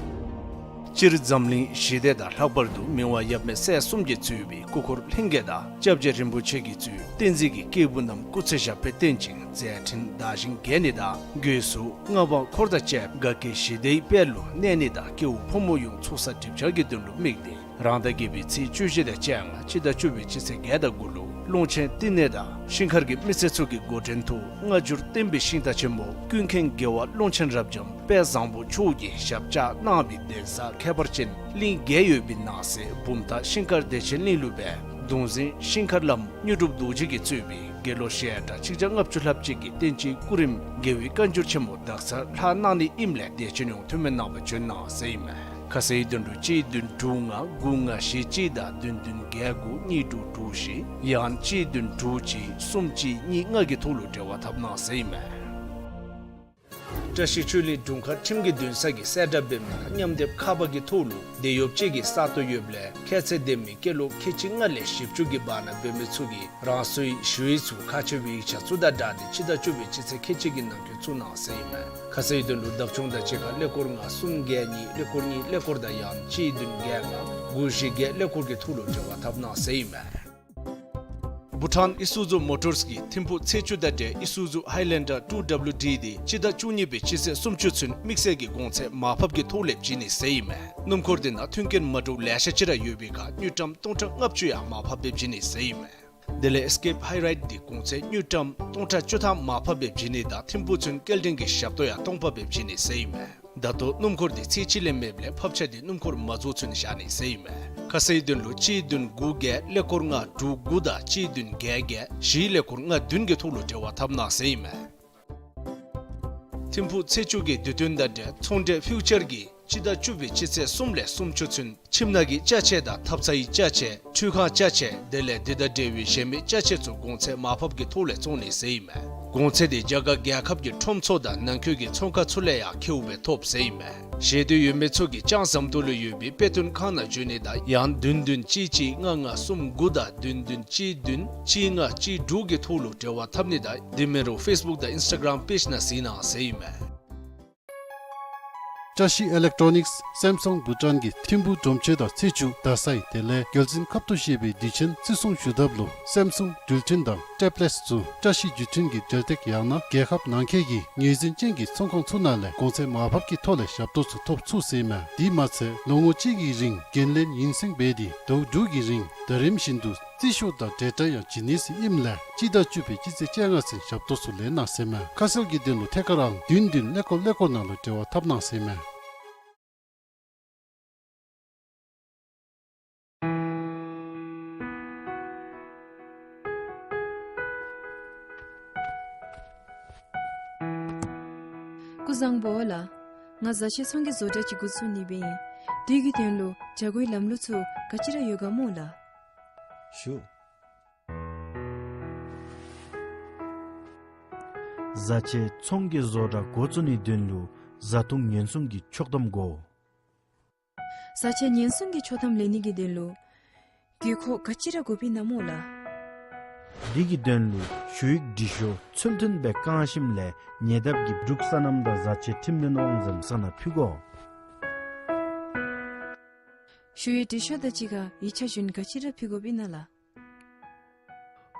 སྤྱིར་འཛམ་གླིང་ཞི་བདེ་དང་ལྷག་པར་དུ་མི་དབང་ཡབ་མེས་སྲས་གསུམ་གྱིས་གཙོས་པའི་སྐུ་འཁོར་ལྷན་རྒྱས་དང་སྐྱབས་རྗེ་རིན་པོ་ཆེ་གིས་གཙོས་བསྟན་འཛིན་གྱི་སྐྱེས་བུ་རྣམས་སྐུ་ཚེ་ཞབས་པད་བརྟན་ཅིང་མཛད་འཕྲིན་དར་ཞིང་རྒྱས་ནི་དང་སྒོས་སུ་མངའ་འབངས་འཁོར་དང་བཅས་དགའ་སྐྱིད་ཞི་བདེའི་དཔལ་ལུ་གནས་ནི་དང་སྐྱེ་བོ་ཕོ་མོ་ཡོངས་ཚོགས་བསགས་སྒྲིབ་སྦྱང་གི་དོན་ལུ་དམིགས་ཏེ་རང་ཟླ་བརྒྱད་པའི་ཚེས་བཅུ་བཞི་དང་བཅོ་ལྔ་སྤྱི་ཟླ་བཅུ་པའི་སྤྱི་ཚེས་བརྒྱད་དང་དགུ་ལུ་ཀློང་ཆེན་བསྟི་གནས་དང་ཤིང་མཁར་གྱི་མི་སེར་ཚུ་གི་འགོ་འདྲེན་ཐོག་སྔ་འགྱུར་བསྟན་པའི་ཤིང་རྟ་ཆེན་མོ་ཀུན་མཁྱེན་རྒྱལ་བ་ཀློང་ཆེན་རབ་འབྱམས་དཔལ་བཟང་པོ་མཆོག་གིས་ཞབས་བཅགས་གནང་བའི་གདན་ས་ཁྱད་པར་ཅན་གླིང་བརྒྱད་ཡོད་པའི་ནང་གསེས་བུམ་ཐང་ཤིང་མཁར་བདེ་ཆེན་གླིང་ལུ་སྦེ་གདུང་འཛིན་ཤིང་མཁར་བླམ་དངོས་གྲུབ་རྡོ་རྗེ་གིས་གཙོས་པའི་དགེ་སློང་ཞལ་གྲངས་གཅིག་བརྒྱ་ལྔ་བཅུ་ལྷགཔ་ཅིག་གིས་བསྟན་སྤྱིའི་སྐུ་རིམ་དགེ་བའི་བཀའ་འགྱུར་ཆེན་མོ་དག་ཚར་ལྷག་གནང་ནི་ཨིནམ་ལས་དད་ཅན་ཡོངས་ཐུགས་སྨོན་གནང་བར་བྱོན་གནང་ཟེར་ཨིན་མས། ཁ་གསལ་དོན་ལུ་གཅིག་བདུན་དྲུག་ལྔ་དགུ་ལྔ་བཞི་གཅིག་དང་བདུན་བདུན་བརྒྱད་དགུ་གཉིས་དྲུག་དྲུག་བཞི་ཡང་གཅིག་བདུན་དྲུག་གཅིག་གསུམ་གཅིག་གཉིས་ལྔ་གི་ཐོག་ལུ་འབྲེལ་བ་འཐབ་གནང་ཟེར་ཨིན་མས། བཀྲ་ཤིས་ཆོས་གླིང་དྲུང་ཁག་ཁྲིམས་ཀྱི་འདུན་ས་གིས་གསལ་བསྒྲགས་འབད་མི་ནང་མཉམ་སྡེབ་ཁ་པར་གྱི་ཐོག་ལུ་དེད་གཡོགཔ་ཅིག་གི་ས་སྟོང་ཡོདཔ་ལས་ཁྱད་ཚད་ལྡན་མི་སྐྱེས་ལོ་ཁལ་གཅིག་ལྔ་ལས་བཞི་བཅུ་གི་བར་ན་འབད་མི་ཚུ་གིས་རང་སོའི་ཞུ་ཡིག་ཚུ་ཁག་ཆེ་བའི་ཡིག་ཆ་ཚུ་དང་སྦྲགས་ཏེ་སྤྱི་ཟླ་བཅུ་པའི་སྤྱི་ཚེས་ཁལ་གཅིག་གི་ནང་འཁོད་བཙུགས་གནང་ཟེར་ཨིན་མས། ཁ་གསལ་དོན་ལུ་བདག་སྐྱོང་དང་གཅིག་ཁར་ཀླད་ཀོར་ལྔ་གསུམ་བརྒྱད་གཉིས་ཀླད་ཀོར་གཉིས་ཀླད་ཀོར་དང་ཡང་གཅིག་བདུན་བརྒྱད་ལྔ་དགུ་བཞི་བརྒྱད་ཀླད་ཀོར་གྱི་ཐོག་ལུ་འབྲེལ་བ་འཐབ་གནང་ཟེར་ཨིན་མས། བྷུ་ཊཱན་ཨི་སུ་ཛུ་མོ་ཊརས་ཀྱིས་ཐིམ་ཕུག་ཚེས་བཅུ་དང་འབྲེལ་ཨི་སུ་ཛུ་ཧའི་ལེན་ཌར་ཊུ་ཌབ་ལུ་ཌི་དེ་སྤྱི་ཟླ་བཅུ་གཉིས་པའི་སྤྱི་ཚེས་སུམ་ཅུ་ཚུན་དམིགས་བསལ་གྱི་གོང་ཚད་མར་ཕབ་ཀྱི་ཐོག་ལས་བྱིན་ནི་ཟེར་ཨིན་མས། སྣུམ་འཁོར་དེ་ནང་མཐུན་རྐྱེན་མ་འདྲཝ་ལེ་ཤ་ཅིག་ར་ཡོད་པའི་ཁར་དངུལ་ཀྲམ་སྟོང་ཕྲག་ལྔ་བཅུ་ཡང་མར་ཕབ་སྦེ་བྱིན་ནི་ཟེར་ཨིན་མས། དེ་ལས་ཨེས་ཀེབ་ཧའི་རའིཌ་དེ་གོང་ཚད་དངུལ་ཀྲམ་སྟོང་ཕྲག་བཅུ་ཐམ་མར་ཕབ་སྦེ་བྱིན་ནི་དང་ཐིམ་ཕུག་ཚུན་སྐྱེལ་འདྲེན་གྱི་ཞབས་ཏོག་ཡང་སྟོང་ཕབ་སྦེ་བྱིན་ནི་ཟེར་ཨིན་མས། ད་ལྟོ་སྣུམ་འཁོར་དེ་ཚེས་གཅིག་ལས་མེདཔ་ལས་ཕབ་ཆ་དེ་སྣུམ་འཁོར་མ་རྫོགས་ཚུན་བཞག་ནི་ཟེར་ཨིན་མས། ཁ་གསལ་དོན་ལུ་གཅིག་བདུན་དགུ་བརྒྱད་ཀླད་ཀོར་ལྔ་དྲུག་དགུ་དང་གཅིག་བདུན་བརྒྱད་བརྒྱད་བཞི་ཀླད་ཀོར་ལྔ་བདུན་གྱི་ཐོག་ལུ་འབྲེལ་བ་འཐབ་གནང་ཟེར་ཨིན་མས། ཐིམ་ཕུག་ཚེས་བཅུ་གི་དུས་སྟོན་དང་འབྲེལ་ཚོང་འབྲེལ་ཕིའུ་ཅར་གྱིས་སྤྱི་ཟླ་བཅུ་པའི་སྤྱི་ཚེས་གསུམ་ལས་སུམ་ཅུ་ཚུན་ཁྱིམ་ནང་གི་ཅ་ཆས་དང་ཐབ་ཚང་གི་ཅ་ཆས་ཁྲུས་ཁང་ཅ་ཆས་དེ་ལས་དེ་དང་འབྲེལ་བའི་གཞན་མི་ཅ་ཆས་ཚུ་གོང་ཚད་མར་ཕབ་ཀྱི་ཐོག་ལས་བཙོང་ནི་ཟེར་ཨིན་མས། གོང་ཚད་དེ་རྒྱ་གར་རྒྱལ་ཁབ་ཀྱི་ཁྲོམ་ཚུ་དང་ནང་འཁོད་ཀྱི་ཚོང་ཁང་ཚུ་ལས་ཡང་ཁེཝ་སྦེ་ཐོབ་ཟེར་ཨིན་མས། ཤེས་འདོད་ཡོད་མི་ཚུ་གིས་ལྕང་ཟམ་ཏོག་ལུ་ཡོད་པའི་དཔེ་སྟོན་ཁང་ནང་འབྱོན་ནི་དང་ཡང་བདུན་བདུན་གཅིག་གཅིག་ལྔ་ལྔ་གསུམ་དགུ་དང་བདུན་བདུན་གཅིག་བདུན་གཅིག་ལྔ་གཅིག་དྲུག་གི་ཐོག་ལུ་འབྲེལ་བ་འཐབ་ནི་དང་དེ་མིན་རུང་ཕེསི་བུཀ་དང་ཨིནསི་ཊ་གརམ་པེཇ་ནང་གཟིགས་གནང་ཟེར་ཨིན་མས། བཀྲ་ཤིས་ཨི་ལེག་ཊོ་ནིཀསི་སེམ་སུང་བྷུ་ཊཱན་གྱིས་ཐིམ་ཕུག་གྲོང་ཁྱེར་དང་ཚེས་བཅུ་རྡ་སའི་དེ་ལས་རྒྱལ་འཛིན་ཁབ་ཏུ་བཞེས་པའི་དུས་ཆེན་བརྩི་སྲུང་ཞུ་ཐབས་ལུ་སེམ་སུང་འགྲུལ་འཕྲིན་དང་ཊེབ་ལེཊསི་ཚུ་བཀྲ་ཤིས་བརྒྱུད་འཕྲིན་གྱི་འབྲེལ་སྟེགས་ཡང་ན་རྒྱལ་ཁབ་ནང་འཁོད་ཀྱི་ངོས་འཛིན་ཅན་གྱི་ཚོང་ཁང་ཚུ་ནང་ལས་གོང་ཚད་མར་ཕབ་ཀྱི་ཐོག་ལས་ཞབས་ཏོག་ཚུ་ཐོབ་ཚུགས་ཟེར་ཨིན་མས། དེ་མ་ཚད་ལོ་ངོ་གཅིག་གི་རིང་འགན་ལེན་ཡུན་བསྲིང་འབད་དེ་ཟླཝ་དྲུག་གི་རིང་ཟླ་རིམ་བཞིན་དུ་རྩིས་ཤོག་དང་འབྲེལ་སྒྲ་ཡང་བྱིན་ནི་ཟེར་ཨིནམ་ལས་སྤྱི་ཟླ་བཅུ་པའི་སྤྱི་ཚེས་བཅོ་ལྔ་ཚུན་ཞབས་ཏོག་ཚུ་ལེན་གནང་ཟེར་ཨིན་མས། ཁ་གསལ་གྱི་དོན་ལུ་ཐད་ཀར་ཨང་བདུན་བདུན་ཀླད་ཀོར་ཀླད་ཀོར་ནང་ལུ་འབྲེལ་བ་འཐབ་གནང་ཟེར་ཨིན་མས། སྐུ་གཟུགས་བཟང་པོ་ལགས། ང་བཟའ་ཆས་ཚོང་གི་བཟོ་གྲྭ་ཅིག་འགོ་བཙུགས་ནི་སྦེ་ཨིན། དེ་གི་དོན་ལུ་བྱ་སྒོའི་ལམ་ལུགས་ཚུ་ག་ཅི་ར་ཡོད་ག་སྨོ་ལགས། ཞུ། བཟའ་ཆས་ཚོང་གི་བཟོ་གྲྭ་འགོ་བཙུགས་ནིའི་དོན་ལུ་བཟའ་འཐུང་ཉེན་སྲུང་གི་ཆོག་ཐམ་དགོ། བཟའ་ཆས་ཉེན་སྲུང་གི་ཆོག་ཐམ་ལེན་ནི་གི་དོན་ལུ་དགོས་མཁོ་ག་ཅི་ར་དགོཔ་ཨིན་ན་སྨོ་ལགས། འདི་གི་དོན་ལུ་ཞུ་ཡིག་འབྲི་ཤོག་ཚུན་ཚོད་སྦེ་བཀང་ཞིནམ་ལས་ཉེ་འདབས་ཀྱི་འབྲུག་སོ་ནམ་དང་བཟའ་ཆས་ཁྲིམས་དོན་དབང་འཛིན་ས་ནང་ཕུལ་དགོ། ཞུ་ཡིག་འབྲི་ཤོག་དང་གཅིག་ཁར་ཡིག་ཆ་གཞན་ག་ཅི་ར་ཕུལ་དགོཔ་ཨིན་ན་ལགས།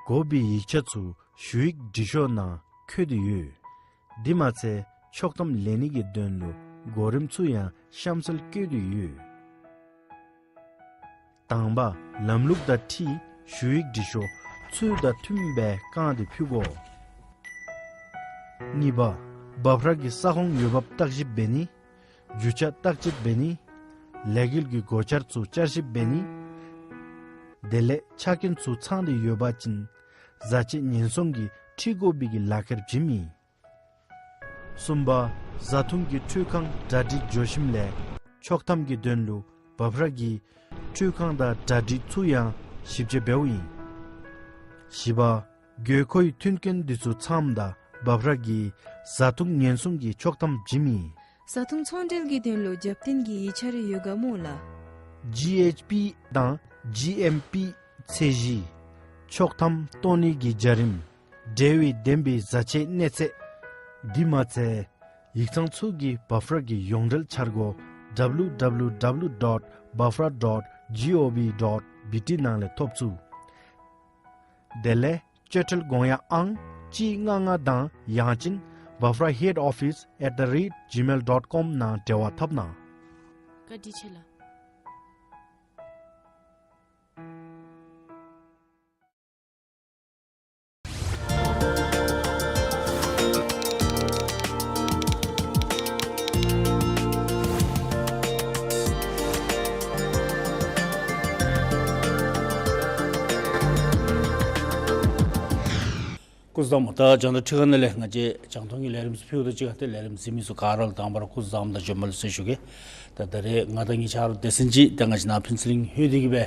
དགོ་པའི་ཡིག་ཆ་ཚུ་ཞུ་ཡིག་འབྲི་ཤོག་ནང་བཀོད་དེ་ཡོད། དེ་མ་ཚད་ཆོག་ཐམ་ལེན་ནི་གི་དོན་ལུ་གོ་རིམ་ཚུ་ཡང་གཤམ་གསལ་བཀོད་དེ་ཡོད། དང་པ། ལམ་ལུགས་དང་འཁྲིལ་ཞུ་ཡིག་འབྲི་ཤོག་ཚུ་དང་མཐུནམ་སྦེ་བཀང་སྟེ་ཕུལ་དགོ། གཉིས་པ། འབབ་ར་གི་ས་ཁོངས་འོས་འབབ་བརྟག་ཞིབ་འབད་ནི། རྒྱུ་ཆ་བརྟག་དཔྱད་འབད་ནི། ལས་འགུལ་གྱི་སྒོ་འཆར་ཚུ་བསྐྱར་ཞིབ་འབད་ནི། དེ་ལས་ཆ་རྐྱེན་ཚུ་ཚང་སྟེ་ཡོད་པ་ཅིན་བཟའ་ཆས་ཉེན་སྲུང་གིས་འཁྲི་དགོ་པའི་གི་ལག་ཁྱེར་བྱིནམ་ཨིན། གསུམ་པ། བཟའ་འཐུང་གི་འཕྲུལ་ཁང་གྲ་སྒྲིག་འགྱོ་ཞིནམ་ལས་ཆོག་ཐམ་གྱི་དོན་ལུ་འབབ་ར་གི་འཕྲུལ་ཁང་དང་གྲ་སྒྲིག་ཚུ་ཡང་ཞིབ་དཔྱད་འབདཝ་ཨིན། བཞི་པ། དགོས་མཁོའི་མཐུན་རྐྱེན་འདི་ཚུ་ཚངམ་ད་འབབ་ར་གིས་བཟའ་འཐུང་ཉེན་སྲུང་གི་ཆོག་ཐམ་བྱིནམ་ཨིན། བཟའ་འཐུང་ཚོང་འབྲེལ་གྱི་དོན་ལུ་རྒྱབ་རྟེན་གྱི་ཡིག་ཆ་རེ་ཡོད་ག་སྨོ་ལགས། ཇི་ཨེཆ་པི་དང་ཇི་ཨེམ་པི་ཚད་གཞི། ཆོག་ཐམ་བཏོན་ནི་གི་བྱ་རིམ། འབྲེལ་བའི་བདེན་པའི་བཟའ་ཆས་གནས་ཚད། དེ་མ་ཚད་ཡིག་ཚང་ཚུ་གི་འབབ་ར་གི་ཡོངས་འབྲེལ་འཆར་སྒོ་W W W dot bafra dot gov dot B T ནང་ལས་ཐོབ་ཚུགས། དེ་ལས་སྤྱོད་ཁྲལ་དགོངས་ཡངས་ཨང་གཅིག་ལྔ་ལྔ་དང་ཡང་ཅིན་bafraheadoffice at the rate gmail dot com ནང་འབྲེལ་བ་འཐབ་གནང་། བཀའ་དྲིན་ཆེ་ལགས། སྐུ་གཟུགས་བཟང་པོ། ད་རྒྱང་བསྒྲགས་ཁྲི་ཁང་ནང་ལས་ང་བཅས་རྒྱང་མཐོང་གི་ལས་རིམ་ཚུ་ཕུལཝ་ད་གཅིག་ཁར་ཏེ་ལས་རིམ་གཟིགས་མི་ཚུ་ག་ར་ལུ་དང་པ་ར་སྐུ་གཟུགས་བཟང་པོ་དང་བྱོན་པ་ལེགས་སོ་ཞུ་གེ། ད་ད་རེས་ང་དང་ངེའི་ཆ་རོགས་སྡེ་ཚན་ཅིག་ད་ང་བཅས་ནཱ་ཕུན་ཚོགས་གླིང་ལྷོད་དེ་གིས་སྦེ་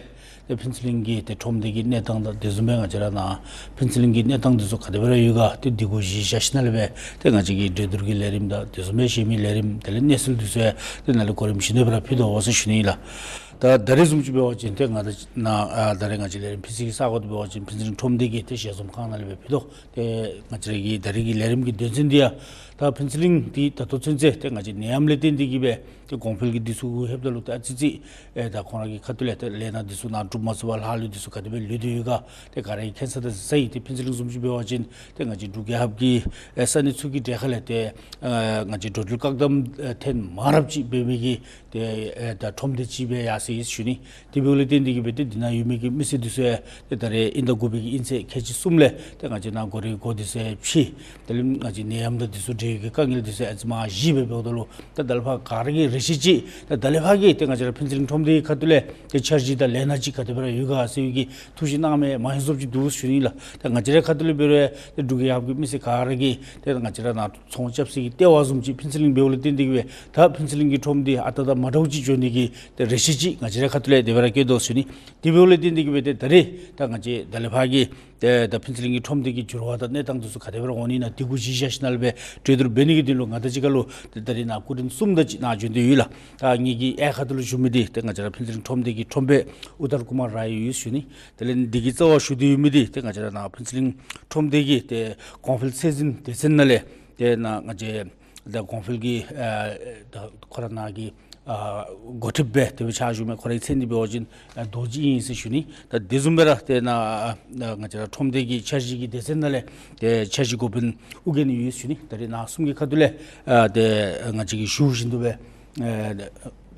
ཏེ་ཕུན་ཚོགས་གླིང་གི་ཏེ་ཁྲོམ་སྡེ་གི་གནས་སྟངས་དང་དེ་བཟུམ་སྦེ་ང་བཅས་ར་ནཱ་ཕུན་ཚོགས་གླིང་གི་གནས་སྟངས་འདི་ཚུ་ག་དེ་སྦེ་ར་ཡོད་ག་ཏེ་འདི་གུ་གཞི་བཞག་ཞིནམ་ལས་སྦེ་ཏེ་ང་བཅས་ཀྱི་གྲོས་བསྡུར་གྱི་ལས་རིམ་དང་དེ་བཟུམ་སྦེ་གཞན་མི་ལས་རིམ་དེ་ལས་གནས་ཚུལ་འདི་ཚུ་ཡང་ཏེ་ནཱ་ལས་གོ་རིམ་བཞིན་དུ་སྦེ་ར་ཕུལ་དོ་ཟེར་ཞུ་ནི་ཨིན་ལགས། ད་ད་རེས་བཟུམ་ཅིག་འབད་བ་ཅིན་ཏེ་ང་ད་ནཱ་ཨ་ད་རེས་ང་བཅས་ལས་རིམ་ཕུལ་སའི་ས་གོ་འདི་འབད་བ་ཅིན་ཕུན་ཚོགས་གླིང་ཁྲོམ་སྡེ་གི་ཏེ་ཞལ་འཛོམས་ཁང་ནང་ལས་སྦེ་ཕུལ་དོ། ཏེ་ང་བཅས་ར་གི་ད་རེས་ཀྱི་ལས་རིམ་གྱི་དོན་ཚན་འདི་ཡང་ད་ཕུན་ཚོགས་གླིང་འདི་ད་ལྟོ་ཚུན་ཚོད་ཏེ་ང་བཅས་ནད་ཡམས་ལས་བརྟེན་ཏེ་གིས་སྦེ་ཏེ་གོང་འཕེལ་གྱི་འདི་ཚུ་ལྷོདཔ་ད་ལུ་ཏེ་ཨ་ཙི་ཅིག་ཨེ་ད་ཁོང་ར་གི་ཁ་ཐུག་ལས་ཏེ་ལས་སྣ་འདི་ཚུ་ནཱ་འགྲུབ་མ་ཚུགས་པར་ལྷག་ལུས་འདི་ཚུ་ག་དེ་སྦེ་ལུས་ཏེ་ཡོད་ག་ཏེ་ག་ར་གིས་མཁྱེན་ས་དང་གཟིགས་ས་ཨིན། ཏེ་ཕུན་ཚོགས་གླིང་བཟུམ་ཅིག་འབད་བ་ཅིན་ཏེ་ང་བཅས་འབྲུག་རྒྱལ་ཁབ་ཀྱི་ཨེ་ས་གནས་ཚུ་གི་གྲས་ཁ་ལས་ཏེ་ཨེ་ང་བཅས་འགྲོ་འགྲུལ་བཀག་དམ་ཨེ་ཐེངས་མང་རབས་ཅིག་འབད་མི་གི་ཏེ་ཨེ་ད་ཁྲོམ་སྡེ་ཅིག་སྦེ་ཡར་སོ་ཡི་ཟེར་ཞུ་ནི། དེ་འབདཝ་ལས་བརྟེན་ཏེ་གིས་སྦེ་ཏེ་འདི་ནང་ཡོད་མི་གི་མི་སེར་འདི་ཚུ་ཡང་ཏེ་ད་རེས་དབྱིན་ཟླ་དགུ་པའི་གི་དབྱིན་ཚེས་ཁལ་གཅིག་གསུམ་ལས་ཏེ་ང་བཅས་ནཱ་སྒོ་རའི་སྒོ་འདི་ཚུ་ཡང་ཕྱེ། དེ་ལས་ང་བཅས་ནད་ཡམས་དང་འདི་ཚུ་འབྲེལ་བའི་གི་དཀའ་ངལ་འདི་ཚུ་ཡང་ཨ་ཙི་མར་ཞི་སྦེ་འབདཝ་ད་ལུ་ད་ད་ལས་ཕར་ག་ར་གིས་རེ་ཆེ་ཅིག་ད་ད་ལས་ཕར་གྱི་ཏེ་ང་བཅས་ར་ཕུན་ཚོགས་གླིང་ཁྲོམ་སྡེའི་ཁ་ཐུག་ལས་ཏེ་འཆར་གཞི་དང་ལས་སྣ་ཅིག་ག་དེ་སྦེ་ར་ཡོད་ག་ཟེར་བའི་གི་ཐུགས་བཞེད་གནང་མི་མང་ཤོས་ཅིག་འདུག་ཟེར་ཞུ་ནི་ལགས། ད་ང་བཅས་རའི་ཁ་ཐུག་ལས་འབད་རུང་ཏེ་འབྲུག་རྒྱལ་ཁབ་ཀྱི་མི་སེར་ག་ར་གིས་ཏེ་ང་བཅས་ར་ནཱ་ཚོང་རྐྱབ་སའི་གི་ལྟེ་བ་བཟུམ་ཅིག་ཕུན་ཚོགས་གླིང་འབདཝ་ལས་བརྟེན་ཏེ་གིས་སྦེ་ད་ཕུན་ཚོགས་གླིང་གི་ཁྲོམ་སྡེ་ཨ་རྟག་དང་མ་འདྲཝ་ཅིག་འགྱོ་ནི་གི་ཏེ་རེ་ཆེ་ཅིག་ང་བཅས་རའི་ཁ་ཐུག་ལས་དེ་སྦེ་ར་བསྐྱེད་དོ་ཟེར་ཞུ་ནི། དེ་འབདཝ་ལས་བརྟེན་ཏེ་གིས་སྦེ་ཏེ་ད་རེས་ད་ང་བཅས་ད་ལས་ཕར་གྱི་ཏེ་ད་ཕུན་ཚོགས་གླིང་གི་ཁྲོམ་སྡེ་གི་འགྱུར་བ་དང་གནས་སྟངས་འདི་ཚུ་ག་དེ་སྦེ་ར་འོང་ནི་ཨིན་ན་འདི་གུ་གཞི་བཞག་ཞིནམ་ལས་སྦེ་གྲོས་བསྡུར་འབད་ནི་གི་དོན་ལུ་ང་དང་གཅིག་ཁར་ལུ་ཏེ་ད་རེས་ནཱ་སྐུ་མགྲོན་གསུམ་དང་གཅིག་ནཱ་བྱོན་ཏེ་ཡོད་ལགས། ད་ངེ་གི་ཨེ་ཁ་ཐུག་ལུ་ཞུ་མི་འདི་ཏེ་ང་བཅས་ར་ཕུན་ཚོགས་གླིང་ཁྲོམ་སྡེ་གི་ཁྲོམ་དཔོན་ཨུ་དར་ཀུ་མཱར་རའི་ཡོད་ཟེར་ཞུ་ནི། དེ་ལས་འདི་གི་རྩ་བར་ཞུ་སྟེ་ཡོད་མི་འདི་ཏེ་ང་བཅས་ར་ནཱ་ཕུན་ཚོགས་གླིང་ཁྲོམ་སྡེ་གི་ཏེ་གོང་འཕེལ་ཚད་འཛིན་སྡེ་ཚན་ནང་ལས་ཏེ་ནཱ་ང་བཅས་ད་གོང་འཕེལ་གྱི་ཨ་ད་ཁོ་ར་ནཱ་གི་ཨ་འགོ་ཁྲིདཔ་སྦེ་དེ་སྦེ་ཕྱག་ཞུ་མི་ཁོ་རའི་མཚན་འདི་འབད་བ་ཅིན་ཨ་རྡོ་རྗེ་ཨིན་ཟེར་ཞུ་ནི། ད་དེ་བཟུམ་སྦེ་ར་ཏེ་ནཱ་ཨ་ང་བཅས་ར་ཁྲོམ་སྡེ་གི་འཆར་གཞི་གི་སྡེ་ཚན་ནང་ལས་ཏེ་འཆར་གཞི་འགོ་དཔོན་ཨོ་རྒྱན་ཡོད་ཟེར་ཞུ་ནི། ད་རེས་ནཱ་གསུམ་གྱི་ཁ་ཐུག་ལས་ཨ་ཏེ་ང་བཅས་ཀྱིས་ཞུ་བཞིན་དུ་སྦེ་ཨ་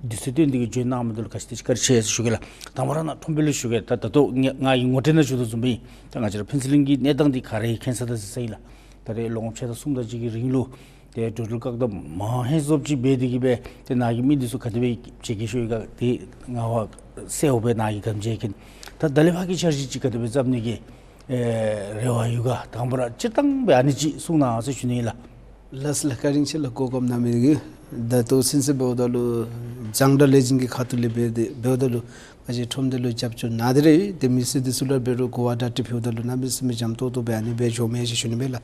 དུས་ཚོད་བཏོན་ཏེ་གིས་བྱོན་གནང་མི་འདི་ལུ་ག་ཅི་དེ་ཅིག་བཀའ་དྲིན་ཆེ་ཟེར་ཞུ་གེ་ལགས། དང་པ་ར་ནཱ་ཁྲོམ་དཔོན་ལུ་ཞུ་གེ། ད་ད་ལྟོ་ང་ང་གིས་ངོ་སྤྲོད་ནང་ཞུ་དོ་བཟུམ་སྦེ་ཨིན། ད་ང་བཅས་ར་ཕུན་ཚོགས་གླིང་གི་གནས་སྟངས་འདི་ག་ར་གིས་མཁྱེན་ས་དང་གཟིགས་ས་ཨིན་ལགས། ད་རེས་ལོ་ངོ་ཕྱེད་དང་གསུམ་དང་གཅིག་གི་རིང་ལུ་ཏེ་འགྲོ་འགྲུལ་བཀག་དམ་མང་ཧེང་སྐལཝ་ཅིག་འབད་དེ་གིས་སྦེ་ཏེ་ནཱ་གི་མི་འདི་ཚུ་ག་དེ་སྦེ་བྱེད་དགོཔ་ཡོད་ག་ཏེ་ང་བ་གསལཝ་སྦེ་ནཱ་གིས་ག་དེམ་ཅིག་མཁྱེན། ད་ད་ལས་ཕར་གྱི་འཆར་གཞི་ཅིག་ག་དེ་སྦེ་བརྩམ་ནི་གི་ཨེ་རེ་བ་ཡོད་ག། དང་པ་ར་སྤྱིར་བཏང་སྦེ་ཨ་ནི་ཅིག་གསུང་གནང་ཟེར་ཞུ་ནི་ཨིན་ལགས། ལགས་སོ་ལགས། བཀའ་དྲིན་ཆེ་ལགས། གོ་སྐབས་གནང་མི་གི། ད་ལྟོ་ཚུན་ཚོད་འབདཝ་ད་ལུ་རྒྱང་བསྒྲགས་ལས་འཛིན་གྱི་ཁ་ཐུག་ལས་འབད་དེ་འབདཝ་ད་ལུ་ང་བཅས་ཁྲོམ་སྡེ་ལུ་རྒྱབ་སྐྱོར་གནང་སྟེ་ར་ཡོད། ཏེ་མི་སེར་འདི་ཚུ་ལུ་འབད་རུང་གོ་བ་བརྡ་སྤྲོད་ཕུལཝ་ད་ལུ་གནམ་མེད་ས་མེད་འཇམ་ཏོག་ཏོ་སྦེ་ཨ་ནི་སྦེ་འགྱོཝ་མས་ཟེར་ཞུ་ནི་མས་ལགས།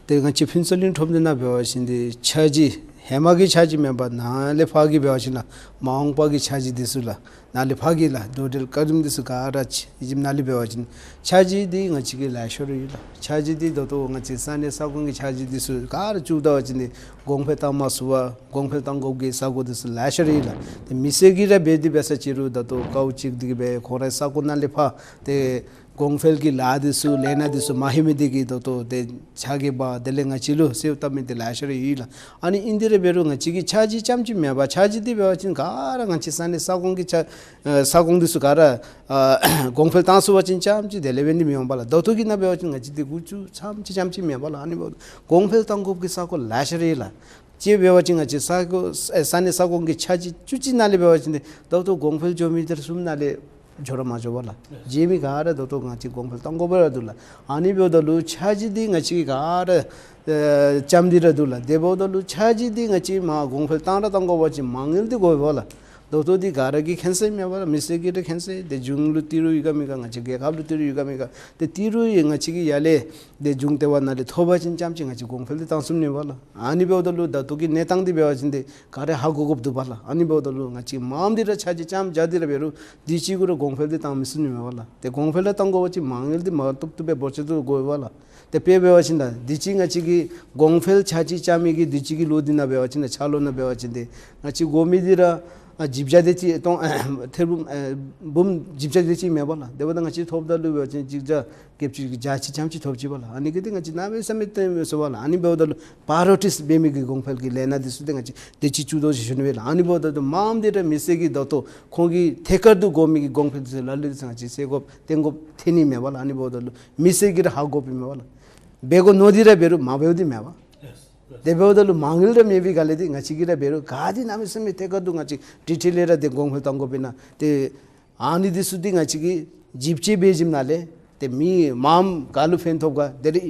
ཏེ་ང་བཅས་ཕུན་ཚོགས་གླིང་ཁྲོམ་སྡེ་ནང་འབད་བ་ཅིན་འདི་འཆར་གཞི་ ཧེ་མ་གི་འཆར་གཞི་མེན་པར་ནཱ་ལས་ཕར་གྱི་འབད་བ་ཅིན་ལགས་མ་འོངས་པ་གི་འཆར་གཞི་འདི་ཚུ་ལགས་ནཱ་ལས་ཕར་གྱི་ལགས་འགྲོ་འགྲུལ་བཀག་དམ་འདི་ཚུ་ག་ར་ཨེ་ཇིབ་ནང་ལས་འབད་བ་ཅིན་འཆར་གཞི་འདི་ང་བཅས་ཀྱི་ལེ་ཤ་ར་ཡོད་ལགས། འཆར་གཞི་འདི་ད་ལྟོ་ང་བཅས་ས་གནས་ས་ཁོངས་ཀྱི་འཆར་གཞི་འདི་ཚུ་ག་ར་བཅུག་ད་བ་ཅིན་འདི་གོང་འཕེལ་བཏང་མ་ཚུགས་པར་གོང་འཕེལ་བཏང་དགོཔ་གི་ས་གོ་འདི་ཚུ་ལེ་ཤ་ར་ཡོད་ལགས། ཏེ་མི་སེར་གྱིས་ར་འབད་དེ་འབད་ས་ཅིག་རུང་ད་ལྟོ་དཀའཝ་སྤྱད་དེ་གིས་སྦེ་ཁོང་རའི་ས་གོ་ནང་ལས་ཕར་ཏེ་གོང་འཕེལ་གྱི་ལཱ་འདི་ཚུ་ལས་སྣ་འདི་ཚུ་མ་ལྷོད་མི་འདི་གིས་ད་ལྟོ་ཏེ་ཆ་གིས་འབག་དེ་ལས་ང་བཅས་ལུ་སེལ་བཏབ་མི་འདི་ལེ་ཤ་ར་ཡོད་ལགས། ཨ་ནི་ཨིན་དེ་ར་འབད་རུང་ང་བཅས་ཀྱི་འཆར་གཞི་རྐྱངམ་ཅིག་མེན་པར་འཆར་གཞི་འདི་འབད་བ་ཅིན་ག་ར་ང་བཅས་ས་གནས་ས་ཁོངས་ཀྱི་ཆ་ཨ་ས་ཁོངས་འདི་ཚུ་ག་ར་ཨ་གོང་འཕེལ་བཏང་ཚུགས་པ་ཅིན་རྐྱངམ་ཅིག་དེ་ལས་འབད་ནི་མི་འོང་པས་ལགས། ད་ལྟོ་གི་ནང་འབད་བ་ཅིན་ང་བཅས་འདི་འགོ་བཙུགས་ཙམ་ཅིག་རྐྱངམ་ཅིག་མེན་པས་ལགས། ཨ་ནི་འབདཝ་ད་གོང་འཕེལ་བཏང་དགོཔ་གི་ས་གོ་ལེ་ཤ་ར་ཡོད་ལགས། དཔྱེ་འབད་བ་ཅིན་ང་བཅས་ས་གོ་ཨེ་ས་གནས་ས་ཁོངས་ཀྱི་འཆར་གཞི་བཅུ་གཅིག་ནང་ལས་འབད་བ་ཅིན་འདི་ད་ལྟོ་གོང་འཕེལ་འགྱོ་མི་འདི་ར་གསུམ་ནང་ལས་འགྱོ་ར་མ་འགྱོ་བས་ལགས། རྗེས་མི་ག་ར་ད་ལྟོ་ང་བཅས་གོང་འཕེལ་བཏང་དགོཔ་ར་འདུག་ལགས། ཨ་ནི་འབདཝ་ད་ལུ་འཆར་གཞི་འདི་ང་བཅས་ག་ར་ཨེ་རྐྱངམ་འདི་ར་འདུག་ལགས། དེ་འབདཝ་ད་ལུ་འཆར་གཞི་འདི་ང་བཅས་མར་གོང་འཕེལ་བཏང་ར་བཏང་དགོ་པ་ཅིན་མ་དངུལ་འདི་དགོ་པས་ལགས། ད་ལྟོ་འདི་ག་ར་གིས་མཁྱེན་གསལ་མས་པ་ལགས། མི་སེར་གྱིས་ར་མཁྱེན་གསལ། ཏེ་གཞུང་ལུ་ཏི་རུ་ཡོད་ག་མེད་ག་ང་བཅས་རྒྱལ་ཁབ་ལུ་ཏི་རུ་ཡོད་ག་མེད་ག་ཏེ་ཏི་རུ་ཡང་ང་བཅས་ཀྱིས་ཡར་ལས་ཏེ་གཞུང་ལྟེ་བ་ནང་ལས་ཐོབ་པ་ཅིན་རྐྱངམ་ཅིག་ང་བཅས་གོང་འཕེལ་འདི་བཏང་ཚུགས་ནི་པས་ལགས། ཨ་ནི་འབདཝ་ད་ལུ་ད་ལྟོ་གི་གནས་སྟངས་འདི་འབད་བ་ཅིན་འདི་ག་ར་ཧ་གོ་དགོཔ་འདུག་པས་ལགས། ཨ་ནི་འབདཝ་ད་ལུ་ང་བཅས་མངམ་འདི་ར་འཆར་གཞི་རྐྱངམ་རྐྱབ་སྟེ་ར་འབད་རུང་དུས་ཅི་གུ་ར་གོང་འཕེལ་འདི་བཏང་མི་ཚུགས་ནི་མས་པ་ལགས། ཏེ་གོང་འཕེལ་ར་བཏང་དགོ་པ་ཅིན་མ་དངུལ་འདི་མ་བཏུབ་བཏུབ་སྦེ་འབོར་ཆེ་ཏོག་ཏོ་དགོ་པས་ལགས། ཏེ་དཔེ་འབད་བ་ཅིན་ད་དུས་ཅི་ང་བཅས་ཀྱིས་གོང་འཕེལ་འཆར་གཞི་རྐྱབ་མི་གི་དུས་ཅི་གི་ལོ་འདི་ནང་འབད་བ་ཅིན་ད་འཆར་ལོ་ནང་འབད་བ་ཅིན་འདི་ང་བཅས་དགོ་མི་འདི་ར་ཨ་བཞི་བརྒྱ་དེ་ཅིག་སྟོང་ཨ་ཐེར་འབུམ་ཨ་འབུམ་བཞི་བརྒྱ་དེ་ཅིག་མས་པ་ལགས། དེ་འབདཝ་ད་ང་བཅས་ཐོབ་ད་ལུ་འབད་བ་ཅིན་གཅིག་བརྒྱ་བརྒྱད་ཅུ་གྱ་གཅིག་ཙམ་ཅིག་ཐོབ་ཅི་པས་ལགས། ཨ་ནི་གིས་འདི་ང་བཅས་གནམ་མེད་ས་མེད་བཏོན་མི་ཚུགས་པས་ལགས། ཨ་ནི་འབདཝ་ད་ལུ་པ་རོ་ཊིས་འབད་མི་གི་གོང་འཕེལ་གྱི་ལས་སྣ་འདི་ཚུ་འདི་ང་བཅས་དུས་ཅི་བཅུག་དོ་ཟེར་ཞུ་ནི་སྦེ་ལགས། ཨ་ནི་འབདཝ་ད་ལུ་མངམ་འདི་ར་མི་སེར་གྱིས་ད་ལྟོ་ཁོང་གི་ཐད་ཀར་དུ་དགོ་མི་གི་གོང་འཕེལ་འདི་ཚུ་ལ་ལུ་འདི་ཚུ་ང་བཅས་སེལ་དགོཔ་བཏོན་དགོཔ་ཐོན་ནི་མས་པ་ལགས། ཨ་ནི་འབདཝ་ད་ལུ་མི་སེར་གྱིས་ར་ཧ་གོ་པའི་མས་པ་ལགས། འབད་དགོ་མནོ་སྟེ་ར་འབད་རུང་མ་འབདཝ་འདི་མས་པ། དེ་འབདཝ་ད་ལུ་མ་དངུལ་ར་མེད་པའི་སྒང་ལས་འདི་ང་བཅས་ཀྱིས་ར་འབད་རུང་ག་འདི་གནམ་མེད་ས་མེད་ཐད་ཀར་དུ་ང་བཅས་ཌི་ཊེལ་ལས་ར་འདི་གོང་འཕེལ་བཏང་དགོ་པས་ན། ཏེ་ཨ་ནི་འདི་ཚུ་འདི་ང་བཅས་ཀྱིས་ཞིབ་དཔྱད་འབད་ཞིནམ་ལས་ཏེ་མི་མངམ་ག་ལུ་ཕན་ཐོགས་ག་དེ་ལས་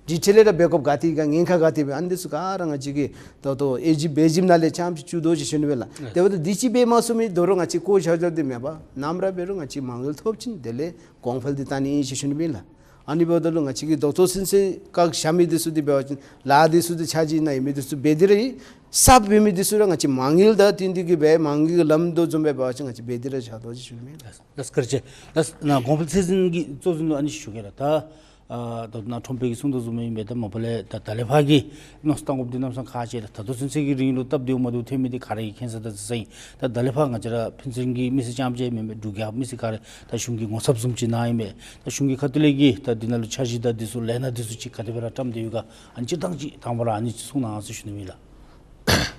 ཌི་ཊེལ་ལས་ར་འབད་དགོཔ་ག་ཏེ་ག་ཉེན་ཁ་ག་ཏེ་འབད་ཨ་ནི་འདི་ཚུ་ག་ར་ང་བཅས་ཀྱིས་ད་ལྟོ་ཨེ་ཇིབ་འབད་ཞིནམ་ལས་རྐྱངམ་ཅིག་བཅུག་དོ་ཟེར་ཞུ་ནི་སྦེ་ལགས། དེ་འབདཝ་ད་དུས་ཅི་འབད་མ་ཚུགས་མི་དོ་རུང་ང་བཅས་བཀོ་བཞག་བཞགཔ་འདི་མེན་པ། ནམ་ར་འབད་རུང་ང་བཅས་མ་དངུལ་ཐོབ་ཅིན་དེ་ལས་གོང་འཕེལ་འདི་བཏང་ནི་ཨིན་ཟེར་ཞུ་ནི་སྦེ་ལགས། ཨ་ནི་འབདཝ་ད་ལུ་ང་བཅས་ཀྱིས་ད་ལྟོ་ཚུན་ཚོད་བཀག་བཞག་མི་འདི་ཚུ་འདི་འབད་བ་ཅིན་ལཱ་འདི་ཚུ་འདི་འཆར་གཞི་ནང་ཡོད་མི་འདི་ཚུ་འབད་དེ་ར་ཨིན། གསརཔ་འབད་མི་འདི་ཚུ་ར་ང་བཅས་མ་དངུལ་དང་བསྟུན་ཏེ་གིས་སྦེ་མ་དངུལ་གྱི་ལམ་དུ་བཟུམ་སྦེ་འབད་བ་ཅིན་ང་བཅས་འབད་དེ་ར་བཞག་དོ་ཟེར་ཞུ་ནི་མས། ལགས་ལགས་བཀའ་དྲིན་ཆེ། ལགས་ནཱ་གོང་འཕེལ་ཚད་འཛིན་གྱི་གཙོ་འཛིན་ལུ་ཨ་ནི་ཞུ་གེ་ལགས། ད་ཨ་ད་ནཱ་ཁྲོམ་དཔོན་གྱིས་གསུང་དོ་བཟུམ་ཨིན་པས། ད་མ་པ་ལས་ད་ད་ལས་ཕར་གྱི་མནོ་བསམ་བཏང་དགོཔ་འདི་གནམ་མེད་ས་མེད་ཁག་ཆེ་ལགས། ད་ལྟོ་ཚུན་ཚོད་ཀྱི་རིང་ལུ་སྟབས་བདེཝ་མ་བདེཝ་ཐོན་མི་འདི་ག་ར་གིས་མཁྱེན་ས་དང་གཟིགས་ས་ཨིན། ད་ད་ལས་ཕར་ང་བཅས་ར་ཕུན་ཚོགས་གླིང་གི་མི་སེར་རྐྱངམ་ཅིག་མེན་པར་འབྲུག་རྒྱལ་ཁབ་མི་སེར་ག་ར་ད་གཞུང་གི་ངོ་ཚབ་བཟུམ་ཅིག་ནང་ཨིན་པས། ད་གཞུང་གི་ཁ་ཐུག་ལས་ཀྱི་ད་འདི་ནང་ལུ་འཆར་གཞི་དང་འདི་ཚུ་ལས་སྣ་འདི་ཚུ་ཅིག་ག་དེ་སྦེ་ར་བཀྲམ་སྟེ་ཡོད་ག་ཨ་ནི་སྤྱིར་བཏང་ཅིག་དང་པ་ར་ཨ་ནི་ཅིག་གསུང་གནང་ཟེར་ཞུ་ནི་ཨིན་ལགས།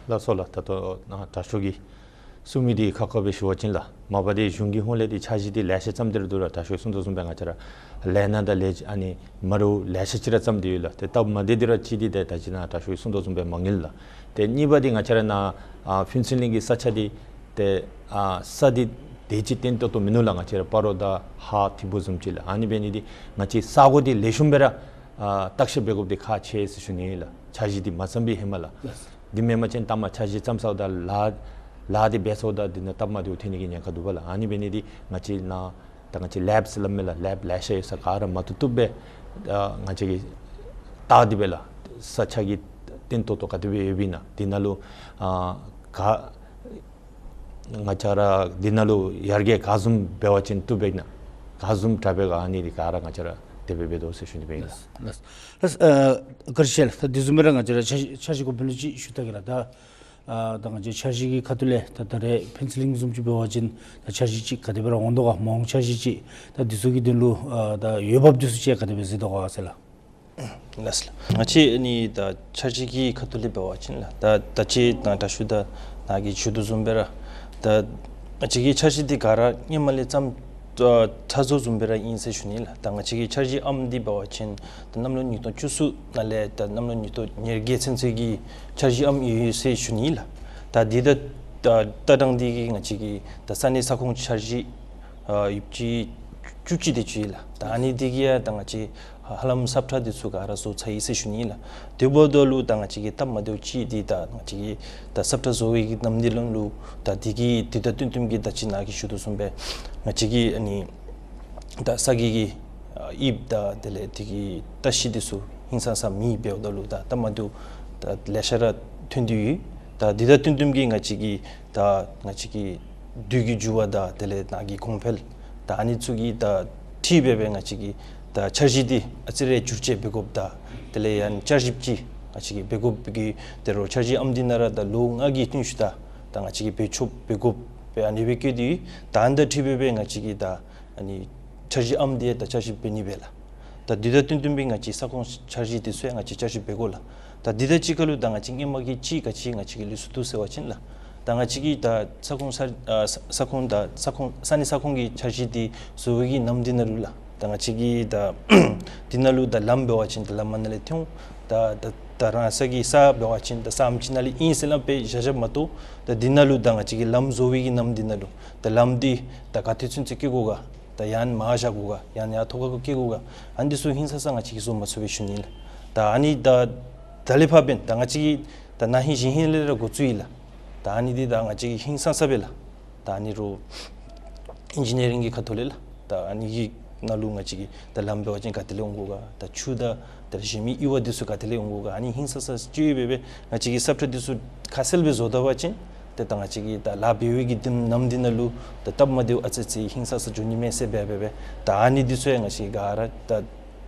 ལགས་སོ་ལགས། ད་ལྟོ་ནཱ་དྲག་ཤོས་ཀྱིས་གསུང་མི་འདི་ཁག་ཁ་སྦེ་ཞུ་བ་ཅིན་ལགས། མ་པ་འདི་གཞུང་གི་ཧོངས་ལས་འདི་འཆར་གཞི་འདི་ལེ་ཤ་བརྩམས་ཏེ་ར་འདུག་ལགས། དྲག་ཤོས་གསུང་དོ་བཟུམ་སྦེ་ང་བཅས་ར་ལས་སྣ་དང་ལས་ཨ་ནི་མ་འདྲཝ་ལེ་ཤ་ཅིག་ར་བརྩམས་ཏེ་ཡོད་ལགས། ཏེ་སྟབས་མ་བདེ་འདི་ར་གཅིག་འདི་ཏེ་ད་ཅི་ནཱ་དྲག་ཤོས་གསུང་དོ་བཟུམ་སྦེ་མ་དངུལ་ལགས། ཏེ་གཉིས་པ་འདི་ང་བཅས་ར་ནཱ་ཨ་ཕུན་ཚོགས་གླིང་གི་ས་ཆ་འདི་ཏེ་ཨ་ས་འདི་དེ་ཅིག་བརྟན་ཏོག་ཏོ་མིན་ནུག་ལགས། ང་བཅས་ར་སྤ་རོ་དང་ཧཱ་ཐིམ་ཕུ་བཟུམ་ཅིག་ལགས། ཨ་ནི་འབད་ནི་འདི་ང་བཅས་ས་གོ་འདི་ལེགས་ཤོམ་སྦེ་ར་ཨ་བརྟག་ཞིབ་འབད་དགོཔ་འདི་ཁག་ཆེ་ཟེར་ཞུ་ནི་ཨིན་ལགས། འཆར་གཞི་འདི་མ་བརྩམས་པའི་ཧེ་མ་ལགས། ལགས། འདི་མེན་པ་ཅིན་ལྟག་མ་འཆར་གཞི་བརྩམས་ཚརཝ་ད་ལཱ་ལཱ་འདི་འབད་ཚརཝ་ད་འདི་ནང་སྟབས་མ་བདེཝ་ཐོན་ནི་གི་ཉེན་ཁ་འདུག་པ་ལགས། ཨ་ནི་འབད་ནི་འདི་ང་བཅས་ནཱ་ད་ང་བཅས་ལེབ་ཟེར་སླབ་མས་ལགས། ལེབ་ལེ་ཤ་ཡོད་ས་ག་ར་མ་བཏུབ་བཏུབ་སྦེ་ཨ་ང་བཅས་ཀྱིས་བལྟ་སྟེ་སྦེ་ལགས་ས་ཆ་གི་བརྟན་ཏོག་ཏོ་ག་དེ་སྦེ་ཡོདཔ་ཨིན་ན་འདི་ནང་ལུ་ཨ་ག་ང་བཅས་ར་འདི་ནང་ལུ་ཡར་རྒྱས་ག་བཟུམ་འབད་བ་ཅིན་བཏུབ་པས་ན་ག་བཟུམ་དྲག་པས་ག་ཨ་ནི་འདི་ག་ར་ང་བཅས་ར་དེ་སྦེ་འབད་དོ་ཟེར་ཞུ་ནི་སྦེ་ཨིན་ལགས། ལགས་ལགས། ཨ་བཀའ་དྲིན་ཆེ་ལགས། ད་དེ་བཟུམ་སྦེ་ར་ང་བཅས་ར་འཆར་འཆར་གཞི་གོང་འཕེལ་ལུ་ཅིག་ཞུ་ད་གེ་ལགས། ད་ཨ་ད་ང་བཅས་འཆར་གཞི་གི་ཁ་ཐུག་ལས་ད་ད་རེས་ཕུན་ཚོགས་གླིང་བཟུམ་ཅིག་འབད་བ་ཅིན་ད་འཆར་གཞི་ཅིག་ག་དེ་སྦེ་ར་འོང་དོ་ག་མ་འོངས་འཆར་གཞི་ཅིག་ད་འདི་ཚུ་གི་དོན་ལུ་ཨ་ད་འོས་འབབ་འདི་ཚུ་ཅིག་ག་དེ་སྦེ་གཟིགས་དོ་ག་ཟེར་ལགས། ལགས་སོ་ལགས། ང་བཅས་ཨ་ནི་ད་འཆར་གཞི་གི་ཁ་ཐུག་ལས་འབད་བ་ཅིན་ལགས། ད་ད་ཅི་ད་དྲག་ཤོས་ད་ནཱ་གིས་ཞུ་དོ་བཟུམ་སྦེ་ར་ད་ང་བཅས་ཀྱི་འཆར་གཞི་འདི་ག་ར་སྔོན་མ་ལས་བརྩམས་ཨ་ཚར་སོངམ་བཟུམ་སྦེ་ར་ཨིན་ཟེར་ཞུ་ནི་ལགས། ད་ང་བཅས་ཀྱི་འཆར་གཞི་ཨམ་འདི་འབད་བ་ཅིན་ད་གནམ་ལོ་ཉིས་སྟོང་བཅུ་གསུམ་ནང་ལས་ད་གནམ་ལོ་ཉིས་སྟོང་ཉེར་བརྒྱད་ཚུན་ཚོད་ཀྱི་འཆར་གཞི་ཨམ་ཡོད་ཟེར་ཞུ་ནི་ལགས། ད་འདི་ད་ད་ལྟ་གྲངས་འདི་གིས་ང་བཅས་ཀྱི་ད་ས་གནས་ས་ཁོངས་འཆར་གཞི་ཨ་ཡོདཔ་ཅིག་བཅུ་གཅིག་དེ་ཅིག་ལགས། ད་ཨ་ནི་འདི་གིས་ཡང་ད་ང་བཅས་ཧ་ལམ་སབ་ཁྲ་འདི་ཚུ་ག་ར་བཟོ་ཚར་ཡི་ཟེར་ཞུ་ནི་ལགས། དེ་འབདཝ་ད་ལུ་ད་ང་བཅས་ཀྱི་སྟབས་མ་བདེཝ་ཅིག་འདི་ད་ང་བཅས་ཀྱི་ད་སབ་ཁྲ་བཟོ་བའི་གི་ནམ་དུས་ལུ་ད་འདི་གི་འདི་ད་བསྟུན་བསྟུན་གྱི་ད་ཅི་ནཱ་གིས་ཞུ་དོ་བཟུམ་སྦེ་ང་བཅས་ཀྱི་ཨ་ནི་ད་ས་གི་གི་ཨ་དབྱིབས་དང་དེ་ལས་འདི་གི་ལྟ་བཤལ་འདི་ཚུ་ཧིང་སང་ས་མེད། འབདཝ་ད་ལུ་ད་སྟབས་མ་བདེཝ་ད་ལེ་ཤ་ར་ཐོན་ཏེ་ཡོད། ད་འདི་དང་བསྟུན་བསྟུན་གྱིས་ང་བཅས་ཀྱིས་ད་ང་བཅས་ཀྱི་དུས་ཀྱི་འགྱུར་བ་དང་དེ་ལས་ནཱ་གི་གོང་འཕེལ་ད་ཨ་ནི་ཚུ་གི་ད་འཁྲིལ་སྦེ་སྦེ་ང་བཅས་ཀྱིས་ད་འཆར་གཞི་འདི་ཨ་ཙི་རེ་བསྒྱུར་བཅོས་འབད་དགོཔ་དང་དེ་ལས་ཡང་བསྐྱར་ཞིབ་ཅིག་ང་བཅས་ཀྱིས་འབད་དགོཔ་གི་དོན་ལུ་འཆར་གཞི་ཨམ་འདི་ནང་ར་ད་ལོ་ལྔ་གི་རྟིང་ཤུལ་ད་ད་ང་བཅས་ཀྱིས་འབད་ཆོགཔ་འབད་དགོཔ་སྦེ་ཨ་ནི་སྦེ་བཀོད་དེ་ད་ཨ་ནི་དང་འཁྲིལ་སྦེ་སྦེ་ང་བཅས་ཀྱིས་ད་ཨ་ནི་འཆར་གཞི་ཨམ་འདི་ད་བསྐྱར་ཞིབ་འབད་ནི་སྦེ་ལགས། ད་འདི་དང་བསྟུན་བསྟུན་སྦེ་ང་བཅས་ས་ཁོངས་འཆར་གཞི་འདི་ཚུ་ཡང་ང་བཅས་བསྐྱར་ཞིབ་འབད་དགོ་ལགས། ད་འདི་དང་གཅིག་ཁར་ལུ་ད་ང་བཅས་སྔོན་མ་གི་ཅིག་ག་ཅི་ང་བཅས་ཀྱིས་ལུས་སོ་ཏོ་ཟེར་བ་ཅིན་ལགས། ད་ང་བཅས་ཀྱིས་ད་ས་ཁོངས་ས་ཨ་ས་ས་ཁོངས་ད་ས་ཁོངས་ས་གནས་ས་ཁོངས་ཀྱི་འཆར་གཞི་འདི་བཟོ་བའི་གི་ནམ་འདི་ནང་ལུ་ལགས། ད་ང་བཅས་ཀྱིས་ད་འདི་ནང་ལུ་ད་ལམ་འབད་བ་ཅིན་ད་ལམ་ནང་ལས་ཐོན་ད་ད་ད་རང་ས་གི་ས་འབད་བ་ཅིན་ད་ས་ཨམ་ཅིག་ནང་ལས་ཨིན་ཟེར་སླབ་སྦེ་བཞག་བཞགཔ་མ་གཏོགས་ད་འདི་ནང་ལུ་ད་ང་བཅས་ཀྱིས་ལམ་བཟོ་བའི་གི་ནམ་འདི་ནང་ལུ་ད་ལམ་འདི་ད་ག་ཏེ་ཚུན་ཚོད་བཀལ་དགོ་ག། ད་ཡང་མར་བཞག་དགོ་ག། ཡང་ཡར་ཐོག་ཁར་བཀལ་དགོ་ག། ཨ་ནི་འདི་ཚུ་ཧིང་སངས་ས་ང་བཅས་ཀྱིས་བཟོ་མ་ཚུགས་པས་ཞུ་ནི་ལགས། ད་ཨ་ནི་ད་ད་ལས་ཕར་འབདན་ད་ང་བཅས་ཀྱིས་ད་ན་ཧིང་གཞེས་ཧིང་ལས་ར་འགོ་བཙུགས་ཡི་ལགས། ད་ཨ་ནི་འདི་ད་ང་བཅས་ཀྱིས་ཧིང་སངས་ས་སྦེ་ལགས། ད་ཨ་ནི་རུ་ཨིན་ཇི་ནི་ཡ་རིང་གི་ཁ་ཐུག་ལས་ལགས། ད་ཨ་ནི་གི་ནང་ལུ་ང་བཅས་ཀྱིས་ད་ལམ་འབད་བ་ཅིན་ག་ཏེ་ལས་འོང་དགོ་ག། ད་ཆུ་དང་ད་གཞན་མི་ཨི་བ་འདི་ཚུ་ག་ཏེ་ལས་འོང་དགོ་ག། ཨ་ནི་ཧིང་སངས་ས་ཅིག་སྦེ་སྦེ་ང་བཅས་ཀྱིས་ས་ཁྲ་འདི་ཚུ་ཁ་གསལ་སྦེ་བཟོ་ད་པ་ཅིན་ཏེ་ད་ང་བཅས་ཀྱིས་ད་ལཱ་འབད་བའི་གི་དེ་ནམ་འདི་ནང་ལུ་ད་སྟབས་མ་བདེཝ་ཨ་ཙི་ཙི་ཧིང་སངས་ས་འགྱོ་ནི་མས་ཟེར་སྦེ་སྦེ་སྦེ་ད་ཨ་ནི་འདི་ཚུ་ཡང་ང་བཅས་ཀྱིས་ག་ར་ད་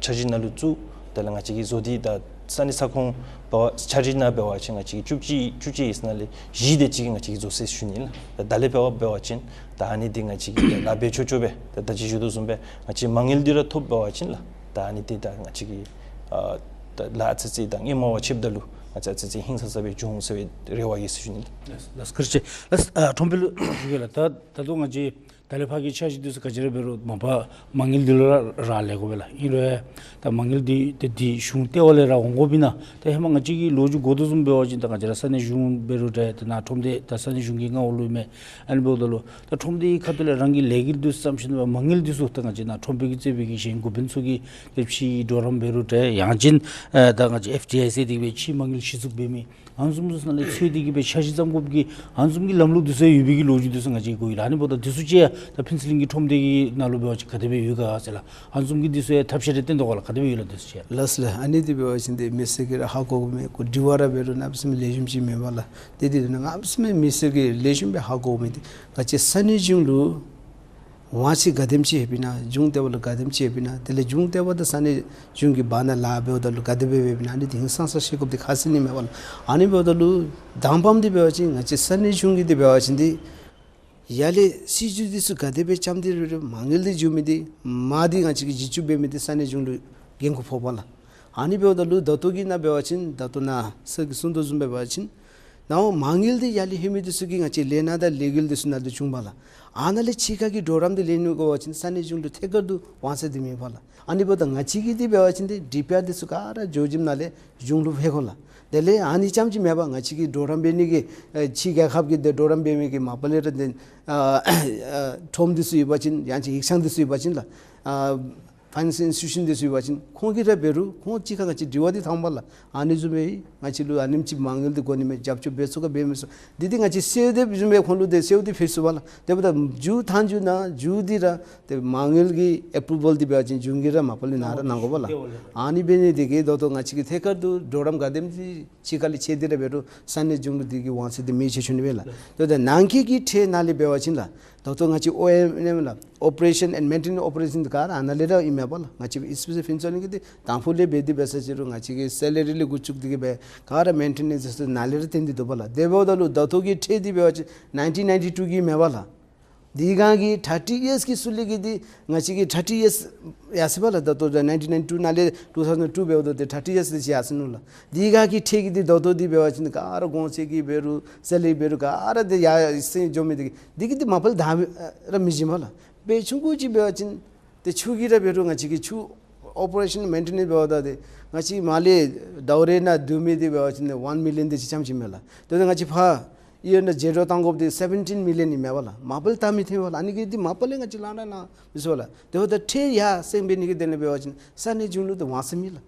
འཆར་གཞི་ནང་ལུ་བཙུགས། དེ་ལས་ང་བཅས་ཀྱིས་བཟོ་སྟེ་ད་ས་གནས་ས་ཁོངས་འབད་བ་འཆར་གཞི་ནང་འབད་བ་ཅིན་ང་བཅས་ཀྱིས་བཅུ་གཅིག་བཅུ་གཅིག་ཡི་ནང་ལས་བཞི་དེ་ཅིག་ང་བཅས་ཀྱིས་བཟོ་ཟེར་ཞུ་ནི་ལགས། ད་ད་ལས་འབད་བ་འབད་བ་ཅིན་ད་ཨ་ནི་འདི་ང་བཅས་ཀྱིས་ད་ལཱ་འབད་ཆོག་ཆོག་སྦེ་ད་ད་ཅི་ཞུ་དོ་བཟུམ་སྦེ་ང་བཅས་མ་དངུལ་འདི་ར་ཐོབ་འབད་བ་ཅིན་ལགས། ད་ཨ་ནི་འདི་ད་ང་བཅས་ཀྱིས་ཨ་ད་ལཱ་ཨ་ཙི་ཙི་ད་སྔོན་མ་བ་ཕྱདཔ་ད་ལུ་ང་བཅས་ཨ་ཙི་ཙི་ཧིང་སངས་ས་སྦེ་འགྱོ་འོང་ཟེར་བའི་རེ་བ་ཡོད་ཟེར་ཞུ་ནི་ལགས། ལགས་ལགས་བཀའ་དྲིན་ཆེ་ལགས། ཨ་ཁྲོམ་དཔོན་ལུ་ཞུ་གེ་ལགས། ད་ད་ལྟོ་ང་བཅས་ད་ལས་ཕར་གྱི་འཆར་གཞི་འདི་ཚུ་ག་ཅི་ར་འབད་རུང་མ་པ་མ་དངུལ་འདི་ལུ་ར་རག་ལས་དགོ་པས་ལགས། ཨིན་རུང་ད་མ་དངུལ་འདི་ཏེ་འདི་གཞུང་ལྟེ་བ་ལས་ར་འོང་དགོཔ་ཨིན་ན། ཏེ་ཧེ་མ་ང་བཅས་ཀྱིས་ལོ་རྒྱུས་གོ་དོ་བཟུམ་འབད་བ་ཅིན་ད་ང་བཅས་ར་ས་གནས་གཞུང་འབད་རུང་འདྲ་ད་ནཱ་ཁྲོམ་སྡེ་ད་ས་གནས་གཞུང་གི་མངའ་འོག་ལུ་མས། ཨ་ནི་འབདཝ་ད་ལུ་ད་ཁྲོམ་སྡེའི་ཁ་ཐུག་ལས་རང་གི་ལས་འགུལ་འདི་ཚུ་བརྩམས་ཞིནམ་ལས་མ་དངུལ་འདི་ཚུ་ད་ང་བཅས་ནཱ་ཁྲོམ་དཔོན་གྱིས་གཙོས་པའི་གི་གཞན་འགོ་དཔོན་ཚུ་གིས་ཏེ་ཕྱིའི་གྲོགས་རམ་འབད་རུང་འདྲ་ཡང་ཅིན་ཨ་ད་ང་བཅས་ཨེཕ་ཌི་ཨའི་ཟེར་དེ་སྦེ་ཕྱིའི་མ་དངུལ་གཞི་བཙུགས་འབད་མི་ཨ་ནི་བཟུམ་ཚུ་ནང་ལས་འཚོལ་ཏེ་གིས་སྦེ་འཆར་གཞི་བརྩམ་དགོཔ་གི་ཨ་ནི་བཟུམ་གྱི་ལམ་ལུགས་འདི་ཚུ་ཡོད་པའི་གི་ལོ་རྒྱུས་འདི་ཚུ་ང་བཅས་ཀྱིས་གོ་ཡི་ལགས། ཨ་ནི་འབདཝ་ད་འདི་ཚུ་ཅིག་ཡང་ད་ཕུན་ཚོགས་གླིང་གི་ཁྲོམ་སྡེ་གི་ནང་ལུ་འབད་བ་ཅིན་ག་དེ་སྦེ་ཡོད་ག་ཟེར་ལགས། ཨ་ནི་བཟུམ་གྱི་འདི་ཚུ་ཡང་ཐབས་ཤེས་རེ་བཏོན་དོ་ག་ལགས། ག་དེ་སྦེ་ཡོད་ལགས་འདི་ཚུ་ཅིག་ཡང། ལགས་ལགས། ཨ་ནི་འདི་འབད་བ་ཅིན་ཏེ་མི་སེར་གྱིས་ར་ཧ་གོ་དགོ་མི་གུ་དྲི་བ་ར་འབད་རུང་གནམ་མེད་ས་མེད་ལེགས་ཤོམ་ཅིག་མེད་པས་ལགས། ཏེ་འདི་ནང་གནམ་མེད་ས་མེད་མི་སེར་གྱིས་ལེགས་ཤོམ་སྦེ་ཧ་གོ་དགོ་མི་འདི་ང་བཅས་ས་གནས་གཞུང་ལུ་དབང་ཆ་ག་དེམ་ཅིག་ཡོདཔ་ཨིན་ན། གཞུང་ལྟེ་བ་ལུ་ག་དེམ་ཅིག་ཡོདཔ་ཨིན་ན། དེ་ལས་གཞུང་ལྟེ་བ་དང་ས་གནས་གཞུང་གི་བར་ན་ལཱ་འབདཝ་ད་ལུ་ག་དེ་སྦེ་འབདཝ་ཨིན་ན། ཨ་ནི་འདི་ཧིང་སངས་ས་ཤེས་དགོཔ་འདི་ཁག་ཆེ་ནི་མས་པ་ལགས། ཨ་ནི་འབདཝ་ད་ལུ་དང་པམ་འདི་འབད་བ་ཅིན་ང་བཅས་ས་གནས་གཞུང་གི་འདི་འབད་བ་ཅིན་འདི་ཡར་ལས་སྲིད་བྱུས་འདི་ཚུ་ག་དེ་སྦེ་བརྩམས་ཏེ་རུང་རུང་མ་དངུལ་འདི་འགྱོ་མི་འདི་མ་འདི་ང་བཅས་ཀྱིས་གཞི་བཙུགས་འབད་མི་འདི་ས་གནས་གཞུང་ལུ་འགན་ཁུར་ཕོགཔ་ལགས། ཨ་ནི་འབདཝ་ད་ལུ་ད་ལྟོ་གི་ནང་འབད་བ་ཅིན་ད་ལྟོ་ནཱ་སར་གྱིས་གསུང་དོ་བཟུམ་སྦེ་འབད་བ་ཅིན་ནཱ་མ་དངུལ་འདི་ཡར་ལས་ལྷོད་མི་འདི་ཚུ་གིས་ང་བཅས་ལས་སྣ་དང་ལས་འགུལ་འདི་ཚུ་ནང་ལུ་བྱུང་པས་ལགས། ཨ་ནཱ་ལས་ཕྱི་ཁ་གི་གྲོགས་རམ་འདི་ལེན་ནི་འབད་བ་ཅིན་ས་གནས་གཞུང་ལུ་ཐད་ཀར་དུ་དབང་ཚད་འདི་མེད་པས་ལགས། ཨ་ནི་འབདཝ་ད་ང་བཅས་ཀྱིས་འདི་འབད་བ་ཅིན་འདི་ཌི་པི་ཨར་འདི་ཚུ་ག་ར་འགྱོ་ཞིནམ་ལས་གཞུང་ལུ་ཕུལ་དགོ་ལགས། དེ་ལས་ཨ་ནི་རྐྱངམ་ཅིག་མེན་པར་ང་བཅས་ཀྱིས་གྲོགས་རམ་འབད་ནི་གི་ཨེ་ཕྱི་རྒྱལ་ཁབ་ཀྱི་འདི་གྲོགས་རམ་འབད་མི་གི་མ་པ་ལས་ར་འདི་ཨ་ཨ་ཁྲོམ་འདི་ཚུ་ཡོད་པ་ཅིན་ཡང་ཅིན་ཡིག་ཚང་འདི་ཚུ་ཡོད་པ་ཅིན་ལགས། ཨ་ཕའི་ནཱནསི་ཨིནསི་ཊི་ཊུ་ཤཱན་འདི་ཚུ་ཡོད་པ་ཅིན་ཁོང་གིས་ར་འབད་རུང་ཁོང་གཅིག་ཁར་ང་བཅས་དྲི་བ་འདི་བཏངམ་ལགས། ཨ་ནི་བཟུམ་སྦེ་ང་བཅས་ལུ་ཨ་ནེམ་ཅིག་མ་དངུལ་འདི་དགོ་ནི་མས། རྒྱབ་སྐྱོར་འབད་ཚུགས་ག་འབད་མི་ཚུགས་འདི་འདི་ང་བཅས་གསལ་འདེབས་བཟུམ་སྦེ་ཁོང་ལུ་འདི་གསལ་འདེབས་ཕུལ་ཚུགས་པས་ལགས། དེ་འབདཝ་ད་མཇུག་མཐའ་མཇུག་ནང་མཇུག་འདི་ར་ཏེ་མ་དངུལ་གྱི་ཨེ་པུ་རུ་ཝཱལ་འདི་འབད་བ་ཅིན་གཞུང་གིས་ར་མ་པ་ལས་ནཱ་ར་གནང་དགོ་པས་ལགས། ཨ་ནི་འབད་ནི་འདི་གིས་ད་ལྟོ་ང་བཅས་ཀྱིས་ཐད་ཀར་དུ་གྲོགས་རམ་ག་དེམ་ཅིག་ཕྱི་ཁ་ལས་བྱིན་ཏེ་ར་འབད་རུང་ས་གནས་གཞུང་ལུ་འདི་གི་དབང་ཚད་འདི་མེདཔ་ཅིག་འགྱོ་ནི་མས་ལགས། ད་ལྟོ་ནང་འཁོད་ཀྱི་ཁྲལ་ནང་ལས་འབད་བ་ཅིན་ལགས། ད་ལྟོ་ང་བཅས་ཨོ་ཨེམ་ཨེན་ལགས། ཨོ་པ་རེ་ཤཱན་ཨེནཌ་མེན་ཊེ་ནེནསི་ཨོ་པ་རེ་ཤཱན་འདི་ག་ར་ཨ་ནཱ་ལས་ར་ཨིན་མས་པ་ལགས། ང་བཅས་ཨིསི་པི་ཤཱལ་ཕུན་ཚོགས་གླིང་གི་འདི་དང་ཕུ་ལས་འབད་དེ་འབད་ས་ཅིག་རུང་ང་བཅས་ཀྱི་སེ་ལ་རི་ལས་འགོ་བཙུགས་ཏེ་གིས་སྦེ་ག་ར་མེན་ཊེ་ནེནསི་ཚུ་ནཱ་ལས་ར་བཏོན་ཏེ་འདུག་པ་ལགས། དེ་འབདཝ་ད་ལུ་ད་ལྟོ་གི་ཁྲལ་འདི་འབད་བ་ཅིན་ནའིན་ཊིན་ནའིན་ཊི་ཊུ་གི་མས་པ་ལགས། དེ་སྒང་གི་ཐར་ཊི་ཡརསི་གི་ཚུ་ལས་ཀྱི་འདི་ང་བཅས་ཀྱི་ཐར་ཊི་ཡརསི་ཡར་སོ་པས་ལགས། ད་ལྟོ་ནའིན་ཊིན་ནའིན་ཊི་ཊུ་ནང་ལས་ཊུ་ཐའུ་ཟེན་ཊུ་འབདཝ་ད་འདི་ཐར་ཊི་ཡརསི་འདི་ཅིག་ཡར་སོ་ནུག་ལགས། དེ་སྒང་གི་ཁྲལ་གྱི་འདི་ད་ལྟོ་འདི་འབད་བ་ཅིན་ག་ར་གོང་ཚད་ཀྱི་འབད་རུང་སེ་ལ་རི་འབད་རུང་ག་ར་འདི་ཡར་སེང་འགྱོ་མི་འདི་གིས་འདི་གིས་འདི་མ་པ་ལས་ད་ར་མི་བྱིན་པས་ལགས། དཔེ་ཆུང་ཀུ་ཅིག་འབད་བ་ཅིན་ཏེ་ཆུ་གི་ར་འབད་རུང་ང་བཅས་ཀྱིས་ཆུ་ཨོ་པ་རེ་ཤཱན་མེན་ཊེ་ནེནསི་འབདཝ་ད་འདི་ང་བཅས་མར་ལས་ཟླཝ་རེ་ནང་བསྡུ་མི་འདི་འབད་བ་ཅིན་ཝན་མི་ལི་ཡཱན་འདི་ཅིག་རྐྱངམ་ཅིག་མས་ལགས། དེ་ནང་ང་བཅས་ཕར་ཡར་ནཱ་བརྗེ་སྤྲོད་གཏང་དགོཔ་འདི་སེ་བེན་ཊིན་མི་ལི་ཡཱན་ཨིན་མས་པ་ལགས། མ་པ་ལས་ད་མི་ཐོན་པས་ལགས། ཨ་ནི་གིས་འདི་མ་པ་ལས་ང་བཅས་ལཱ་འདྲ་གནང་མི་ཚུགས་པས་ལགས། དེ་འབདཝ་ད་ཁྲལ་ཡར་སེང་འབད་ནི་གི་དོན་ལས་འབད་བ་ཅིན་ས་གནས་གཞུང་ལུ་འདི་དབང་ཚད་མེད་ལགས།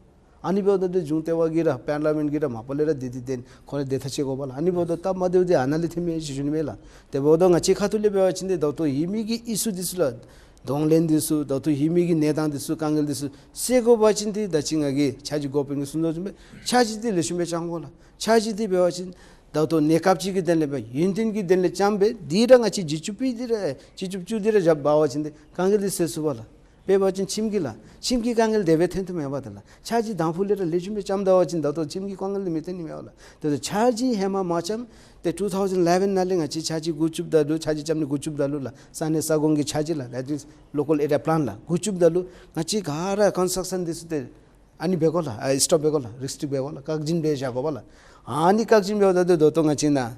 ཨ་ནི་འབདཝ་ད་འདི་གཞུང་ལྟེ་བ་གིས་ར་པར་ལི་མེནཊ་གིས་ར་མ་པ་ལས་ར་འདི་འདི་འདི་ཁོ་ར་འདི་ཐག་བཅད་དགོ་པས་ལགས། ཨ་ནི་འབདཝ་ད་སྟབས་མ་བདེཝ་འདི་ཨ་ནཱ་ལས་ཐོནམ་མས་ཟེར་ཞུ་ནི་མས་ལགས། དེ་འབདཝ་ད་ང་བཅས་ཁ་ཐུག་ལས་འབད་བ་ཅིན་འདི་ད་ལྟོ་ཡོད་མི་གི་ཨི་ཤུ་འདི་ཚུ་ལགས། གདོང་ལེན་འདི་ཚུ་ད་ལྟོ་ཡོད་མི་གི་གནས་སྟངས་འདི་ཚུ་དཀའ་ངལ་འདི་ཚུ་སེལ་དགོ་པ་ཅིན་འདི་ད་ཅི་ང་གིས་འཆར་གཞི་འགོ་དཔོན་གྱིས་གསུངས་དོ་བཟུམ་སྦེ་འཆར་གཞི་འདི་ལེགས་ཤོམ་སྦེ་བརྩམ་དགོ་ལགས། འཆར་གཞི་འདི་འབད་བ་ཅིན་ ད་ལྟོ་གནས་སྐབས་ཅིག་གི་དོན་ལས་སྦེ་ཡུན་བརྟན་གྱི་དོན་ལས་རྐྱངམ་སྦེ་འདི་ར་ང་བཅས་བྱི་ཅུང་ཕུད་འདི་ར་བྱི་ཅུང་བཅུད་འདི་ར་བཞག་འབད་བ་ཅིན་ཏེ་དཀའ་ངལ་འདི་སེལ་ཚུགས་པས་ལགས། དཔེ་འབད་བ་ཅིན་ཁྱིམ་གྱི་ལགས། ཁྱིམ་གྱི་དཀའ་ངལ་དེ་སྦེ་ཐོན་ཐོནམ་མེན་པས་ད་ལགས། འཆར་གཞི་དང་ཕུ་ལས་ར་ལེགས་ཤོམ་སྦེ་རྐྱབ་ད་པ་ཅིན་ད་ལྟོ་ཁྱིམ་གྱི་དཀའ་ངལ་འདི་མི་ཐོན་ནི་མས་པ་ལགས། དེ་ལས་འཆར་གཞི་ཧེ་མ་མ་རྐྱབ་ཏེ་ཊུ་ཐའུ་ཟེན་ཨི་ལེ་ཝན་ནང་ལས་ང་བཅས་འཆར་གཞི་འགོ་བཙུགསཔ་ད་ལུ་འཆར་གཞི་རྐྱབ་ནི་འགོ་བཙུགསཔ་ད་ལུ་ལགས། ས་གནས་ས་ཁོངས་ཀྱི་འཆར་གཞི་ལགས། That is local area plan ལགས། འགོ་བཙུགསཔ་ད་ལུ་ང་བཅས་ག་ར་ཀོན་སི་ཊག་ཤཱན་འདི་ཚུ་ཏེ་ཨ་ནི་འབད་དགོ་ལགས། ཨ་སི་ཊོབ་འབད་དགོ་ལགས། རི་སི་ཊིཀ་འབད་དགོ་ལགས། བཀག་འཛིན་འབད་བཞག་དགོ་པས་ལགས། ཨ་ནི་བཀག་འཛིན་འབདཝ་ད་ཏེ་ད་ལྟོ་ང་བཅས་ནཱ་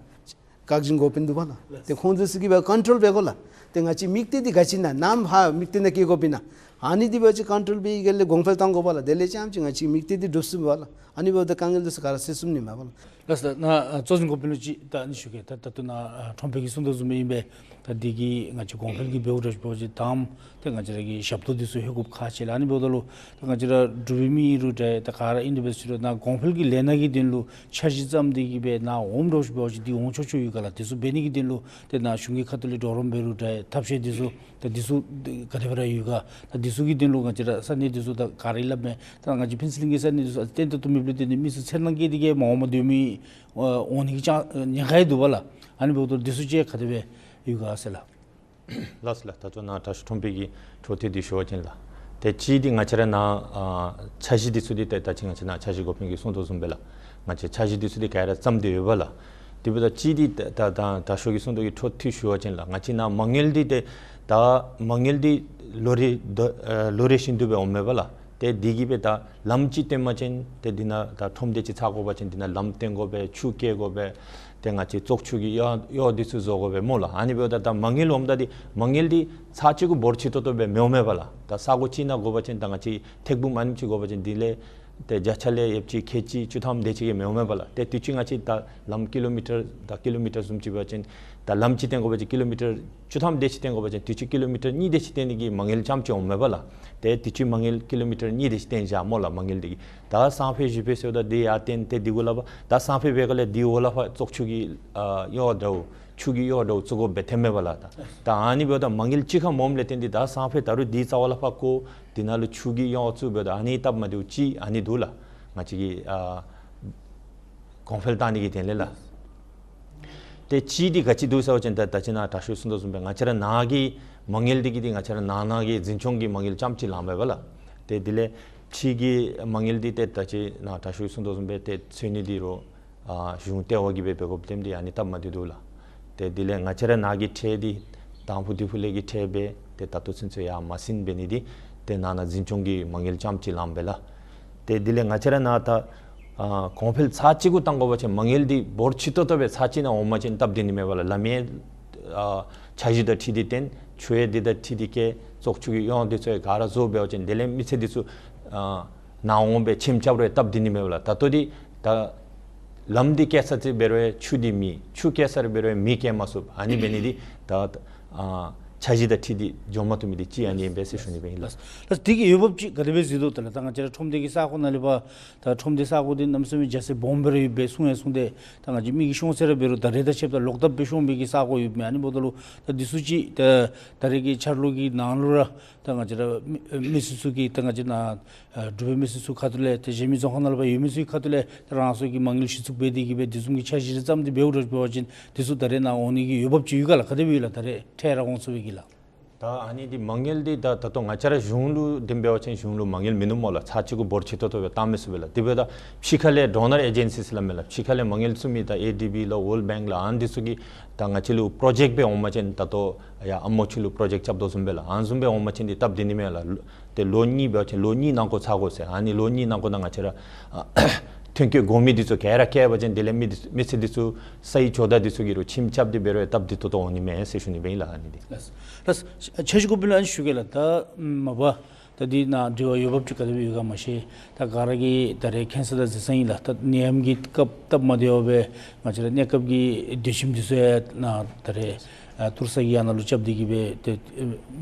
བཀག་འཛིན་འགོ་དཔོན་འདུག་པ་ལགས། ཏེ་ཁོང་ཚུ་ཚུ་གིས་སྦེ་ཀོན་ཊོལ་འབད་དགོ་ལགས། ཏེ་ང་བཅས་དམིགས་གཏད་འདི་ག་ཅི་ཨིན་ན་ནམ་ཧ་དམིགས་གཏད་ནང་བསྐྱལ་དགོཔ་ཨིན་ན་ཨ་ནི་འདི་འབད་བ་ཅིན་ཀོན་ཊོལ་འབད་བའི་སྒང་ལས་གོང་འཕེལ་གཏང་དགོ་པས་ལགས། དེ་ལས་རྐྱངམ་ཅིག་ང་བཅས་དམིགས་གཏད་འདི་འགྲུབ་ཚུགས་པས་ལགས། ཨ་ནི་འབདཝ་ད་དཀའ་ངལ་འདི་ཚུ་ག་ར་སེལ་ཚུགས་ནི་མས་པ་ལགས། ལགས་སོ། ད་ནཱ་ཨ་གཙོ་འཛིན་འགོ་དཔོན་ལུ་ཅིག་ད་ཨ་ནི་ཞུ་གེ། ད་ད་ལྟོ་ནཱ་ཨ་ཁྲོམ་དཔོན་གྱིས་གསུང་དོ་བཟུམ་སྦེ་ཨིན་པས། ད་འདི་གིས་ང་བཅས་གོང་འཕེལ་གྱི་འབདཝ་འདྲཝ་ཅིག་འབད་བ་ཅིན་དང་པ་ཏེ་ང་བཅས་ར་གི་ཞབས་ཏོག་འདི་ཚུ་ལྷོད་དགོཔ་ཁག་ཆེ་ལགས། ཨ་ནི་འབདཝ་ད་ལུ་ད་ང་བཅས་ར་འབྲུག་པའི་མི་ཨིན་རུང་འདྲ་ད་ག་ར་ཨིན་དེ་འབད་ཟེར་རུང་ནཱ་གོང་འཕེལ་གྱི་ལས་སྣ་གི་དོན་ལུ་འཆར་གཞི་བརྩམས་ཏེ་གིས་སྦེ་ནཱ་འོངམ་འདྲཝ་ཅིག་འབད་བ་ཅིན་འདི་འོང་ཆོག་ཆོག་ཡོད་ག་ལགས། དེ་ཚུ་འབད་ནི་གི་དོན་ལུ་ཏེ་ནཱ་གཞུང་གི་ཁ་ཐུག་ལས་གྲོགས་རམ་འབད་རུང་འདྲ་ཐབས་ཤེས་འདི་ཚུ་ད་འདི་ཚུ་ག་དེ་སྦེ་ར་ཡོད་ག། ད་འདི་ཚུ་གི་དོན་ལུ་ང་བཅས་ར་ས་གནས་འདི་ཚུ་ད་ག་ར་ཨིན་སླབ་མས། ད་ང་བཅས་ཕུན་ཚོགས་གླིང་གི་ས་གནས་འདི་ཚུ་ཨ་ཙི་ཏན་ཏན་ཏོག་ཏོ་མེདཔ་ལས་བརྟེན་ཏེ་མི་ཚུ་འཚེར་སྣང་སྐྱེས་ཏེ་གིས་མ་འོངམ་སྡོད་མི་ཨ་འོང་ནི་གི་ཅང་ཉེན་ཁ་ཡང་འདུག་པ་ལགས། ཨ་ནི་འབདཝ་ད་འདི་ཚུ་ཅིག་ག་དེ་སྦེ་ཡོད་ག་ཟེར་ལགས། ལགས་སོ་ལགས། ད་ལྟོ་ནཱ་དྲག་ཤོས་ཁྲོམ་དཔོན་གྱིས་འཕྲོ་མཐུད་དེ་ཞུ་བ་ཅིན་ལགས། ཏེ་གཅིག་འདི་ང་བཅས་ར་ནཱ་ཨ་འཆར་གཞི་འདི་ཚུ་འདི་ཏེ་ད་ཅི་ང་བཅས་ནཱ་འཆར་གཞི་འགོ་དཔོན་གྱིས་གསུང་དོ་བཟུམ་སྦེ་ལགས། ང་བཅས་འཆར་གཞི་འདི་ཚུ་འདི་ག་ར་བརྩམས་ཏེ་ཡོད་པས་ལགས། དེ་འབདཝ་ད་གཅིག་འདི་ད་ད་དྲག་ཤོས་ཀྱིས་གསུང་དོ་གི་འཕྲོ་མཐུད་ཞུ་བ་ཅིན་ལགས། ང་བཅས་ནཱ་མ་དངུལ་འདི་ཏེ་ད་མ་དངུལ་འདི་ལོ་རེ་ད་ཨ་ལོ་རེ་བཞིན་དུ་སྦེ་འོངམ་མས་པ་ལགས། ཏེ་འདི་གིས་སྦེ་ད་ལམ་ཅིག་བཏོན་པ་ཅིན་ཏེ་འདི་ནང་ད་ཁྲོམ་སྡེ་ཅིག་ཚགས་དགོ་པ་ཅིན་འདི་ནང་ལམ་བཏོན་དགོ་པས། ཆུ་བཀལ་དགོ་པས། ཏེ་ང་བཅས་བཙོག་ཆུ་གི་གཡོག་གཡོག་འདི་ཚུ་བཟོ་དགོ་པས་སྨོ་ལགས། ཨ་ནི་འབདཝ་ད་ད་མ་དངུལ་འོངམ་ད་འདི་མ་དངུལ་འདི་ཚར་གཅིག་གུ་འབོར་ཆེ་ཏོག་ཏོ་སྦེ་མི་འོང་མས་པ་ལགས། ད་ས་གོ་ཅིག་ནང་དགོ་པ་ཅིན་ད་ང་བཅས་ཐེག་འབུམ་ཨ་ནེམ་ཅིག་དགོ་པ་ཅིན་འདི་ལས་ཏེ་བརྒྱ་ཆ་ལས་ཡོདཔ་ཅིག་ཁལ་གཅིག་བཅུ་ཐམ་དེ་ཅིག་གིས་མི་འོང་མས་པ་ལགས། ཏེ་དུས་ཅི་ང་བཅས་ད་ལམ་ཀི་ལོ་མི་ཊར་ད་ཀི་ལོ་མི་ཊར་བཟུམ་ཅིག་འབད་བ་ཅིན་ད་ལམ་ཅིག་བཏོན་དགོ་པ་ཅིན་ཀི་ལོ་མི་ཊར་བཅུ་ཐམ་དེ་ཅིག་བཏོན་དགོ་པ་ཅིན་དུས་ཅི་ཀི་ལོ་མི་ཊར་གཉིས་དེ་ཅིག་བཏོན་ནི་གི་མ་དངུལ་རྐྱངམ་ཅིག་འོངམ་མས་པ་ལགས། ཏེ་དུས་ཅི་མ་དངུལ་ཀི་ལོ་མི་ཊར་གཉིས་དེ་ཅིག་བཏོན་བཞག་སྨོ་ལགས། མ་དངུལ་འདི་གིས་ད་སང་ཕོད་གཞེས་ཕོད་ཟེརཝ་ད་འདི་ཡར་བཏོན་ཏེ་འདི་གུ་ལས་ཕར་ད་སང་ཕོད་འབད་སྒང་ལས་འདི་འོག་ལས་ཕར་བཙོག་ཆུ་གི་ཨ་གཡོག་འདྲཝ་ཆུ་གི་གཡོག་འདྲཝ་བཙུགས་དགོཔ་སྦེ་ཐོནམ་མས་པ་ལགས། ད་ད་ཨ་ནི་འབདཝ་ད་མ་དངུལ་གཅིག་ཁར་མ་འོངམ་ལས་བརྟེན་ཏེ་ད་སང་ཕོད་ད་རུང་འདི་རྩ་བ་ལས་ཕར་བརྐོ་འདི་ནང་ལུ་ཆུ་གི་གཡོག་བཙུགས་འབདཝ་ད་ཨ་ནི་སྟབས་མ་བདེཝ་ཅིག་ཨ་ནི་འདུག་ལགས། ང་བཅས་ཀྱི་ཨ་གོང་འཕེལ་གཏང་ནི་གི་དོན་ལས་ལགས། ཏེ་གཅིག་འདི་ག་ཅི་འདུག་ཟེར་བ་ཅིན་ད་ད་ཅི་ནཱ་དྲག་ཤོས་གསུང་དོ་བཟུམ་སྦེ་ང་བཅས་ར་ནཱ་གི་མ་དངུལ་འདི་གིས་འདི་ང་བཅས་ར་ནང་ན་གི་འཛིན་སྐྱོང་གི་མ་དངུལ་རྐྱངམ་ཅིག་ལངམ་མས་པ་ལགས། ཏེ་དེ་ལས་ཕྱི་གི་མ་དངུལ་འདི་ཏེ་ད་ཅི་ནཱ་དྲག་ཤོས་གསུང་དོ་བཟུམ་སྦེ་ཏེ་འཚོལ་ནི་འདི་རུང་ཨ་གཞུང་ལྟེ་བ་གིས་སྦེ་འབད་དགོཔ་ལས་འདི་ཨ་ནི་སྟབས་མ་བདེཝ་འདུག་ལགས། ཏེ་དེ་ལས་ང་བཅས་ར་ནཱ་གི་ཁྲལ་འདི་དང་ཕུ་དེ་ཕུ་ལས་ཀྱི་ཁྲལ་འབད་ཏེ་ད་ལྟོ་ཚུན་ཚོད་ཡར་མ་ཟིན་འབད་ནི་འདི་ཏེ་ནང་ན་འཛིན་སྐྱོང་གི་མ་དངུལ་རྐྱངམ་ཅིག་ལངམ་མས་ལགས། ཏེ་དེ་ལས་ང་བཅས་ར་ནཱ་ད་ཨ་གོང་འཕེལ་ཚར་གཅིག་གུ་གཏང་དགོ་པ་ཅིན་མ་དངུལ་འདི་འབོར་ཆེ་ཏོག་ཏོ་སྦེ་ཚར་གཅིག་ནང་འོང་པ་ཅིན་སྟབས་བདེ་ནི་མས་པ་ལགས། ལམ་ཡང་ཨ་འཆར་གཞི་དང་འཁྲིལ་ཏེ་བཏོན། ཆུ་ཡང་འདི་དང་འཁྲིལ་ཏེ་བཀལ། བཙོག་ཆུ་གི་གཡོག་འདི་ཚུ་ཡང་ག་ར་བཟོ་འབད་བ་ཅིན་དེ་ལས་མི་སེར་འདི་ཚུ་ཨ་ནཱ་འོང་སྦེ་ཁྱིམ་རྐྱབ་རུང་སྟབས་བདེ་ནི་མས་པ་ལགས། ད་ལྟོ་འདི་ད་ལམ་འདི་བཀལ་ས་ཅིག་འབད་རུང་ཆུ་འདི་མེད། ཆུ་བཀལ་ས་ར་འབད་རུང་མེ་བཀལ་མ་ཚུགས། ཨ་ནི་འབད་ནི་འདི་ད་ཨ་འཆར་གཞི་དང་འཁྲིལ་ཏེ་འགྱོ་མ་བཏུབ་མི་འདི་གཅིག་ཨ་ནི་ཨིན་པས་ཟེར་ཞུ་ནི་སྦེ་ཨིན་ལགས། ལགས་སོ། ད་འདི་གི་འོས་འབབ་ཅིག་ག་དེ་སྦེ་གཟིགས་དོ་ད་ལགས། ད་ང་བཅས་ར་ཁྲོམ་སྡེ་གི་ས་ཁོངས་ནང་ལས་ཕར་ད་ཁྲོམ་སྡེ་ས་ཁོངས་འདི་གནམ་མེད་ས་མེད་རྒྱ་ཆེ་སྦོམ་སྦེ་ར་ཡོད་པའི་གསུང་ཡང་གསུངས་ཏེ་ད་ང་བཅས་མི་གིས་ཤོང་ས་ར་འབད་རུང་ད་རེས་དང་ཕྱདཔ་ད་ལོག་ལྟབ་སྦེ་ཤོང་མི་གི་ས་ཁོངས་ཡོདཔ་མས། ཨ་ནི་འབདཝ་ད་ལུ་ད་འདི་ཚུ་ཅིག་ད་ད་རེས་ཀྱི་འཆར་ལོ་གི་ནང་ལུ་ར་ད་ང་བཅས་ར་མི་མི་སེར་ཚུ་གིས་ད་ང་བཅས་ནཱ་ཨ་འབྲུག་པའི་མི་སེར་ཚུ་ཁ་ཐུག་ལས་ཏེ་གཞན་མི་རྫོང་ཁག་ནང་ལུ་ཕར་ཡོད་མི་ཚུ་གི་ཁ་ཐུག་ལས་ད་རང་སོ་གི་མ་དངུལ་གཞི་བཙུགས་འབད་དེ་གིས་སྦེ་དེ་བཟུམ་གྱི་འཆར་གཞི་རེ་བརྩམས་ཏེ་འབདཝ་འདྲཝ་ཅིག་འབད་བ་ཅིན་དེ་ཚུ་ད་རེས་ནཱ་འོང་ནི་གི་འོས་འབབ་ཅིག་ཡོད་ག་ལགས། ག་དེ་སྦེ་ཡོད་ལགས། ད་རེས་འཕྲལ་ར་འོང་ཚུགས་པའི་གི་ལགས། ད་ཨ་ནི་འདི་མ་དངུལ་འདི་ད་ད་ལྟོ་ང་བཅས་ར་གཞུང་ལུ་འདི་འབད་བ་ཅིན་གཞུང་ལུ་མ་དངུལ་མིན་ནུག་སྨོ་ལགས། ཚར་གཅིག་གུ་འབོར་ཆེ་ཏོག་ཏོ་སྦེ་བཏང་མི་ཚུགས་པས་ལགས། དེ་འབདཝ་ད་ཕྱི་ཁ་ལས་ཌོ་ནར་ཨེ་ཇེན་སིས་སླབ་མས་ལགས། ཕྱི་ཁ་ལས་མ་དངུལ་བཙུགས་མི་ད་ཨེ་ཌི་བི་ལགས་ཝཱལཌ་བེངཀ་ལགས་ཨ་ནི་འདི་ཚུ་གིས་ད་ང་བཅས་ལུ་པྲོ་ཇེཀཊ་སྦེ་འོང་པ་ཅིན་ད་ལྟོ་ཡར་ཨ་མོ་ཆུ་ལུ་པྲོ་ཇེཀཊ་རྐྱབ་དོ་བཟུམ་སྦེ་ལགས། ཨ་ནི་བཟུམ་སྦེ་འོང་པ་ཅིན་འདི་སྟབས་བདེ་ནི་མས་ལགས། ཏེ་ལོ་གཉིས་འབད་བ་ཅིན་ལོ་གཉིས་ནང་འགོ་ཚུགས་དགོ་ཟེར། ཨ་ནི་ལོ་གཉིས་ནང་འགོ་ནང་ང་བཅས་ར་ཐོན་སྐྱེད་དགོ་མི་འདི་ཚུ་ག་ར་བཀལ་བ་ཅིན་དེ་ལས་མི་འདི་མི་སེར་འདི་ཚུ་ས་ཡི་ཇོ་བདག་འདི་ཚུ་གིས་རུང་ཁྱིམ་རྐྱབ་སྟེ་འབད་རུང་སྟབས་བདེ་ཏོག་ཏོ་འོང་ནི་མས་ཟེར་ཞུ་ནི་སྦེ་ཨིན་ལགས། ཨ་ནི་འདི། ལགས་སོ། ལགས་སོ། འཆར་གཞི་འགོ་དཔོན་ལགས་ཨ་ནི་ཞུ་གེ་ལགས། ད་མ་པ་ད་འདི་ནང་དྲི་བ་འོས་འབབ་ཅིག་ག་དེ་སྦེ་ཡོད་ག་མ་ཤེས། ད་ག་ར་གིས་ད་རེས་མཁྱེན་ས་དང་གཟིགས་ས་ཨིན་ལགས། ད་ནད་ཡམས་ཀྱི་སྐབས་སྟབས་མ་བདེཝ་སྦེ་ང་བཅས་ར་གནས་སྐབས་ཀྱི་སྡོད་ཁྱིམ་འདི་ཚུ་ཡང་ནཱ་ད་རེས་ཨ་ཏུར་ས་གི་ཡང་ནང་ལུ་རྐྱབ་སྟེ་གིས་སྦེ་ཏེ་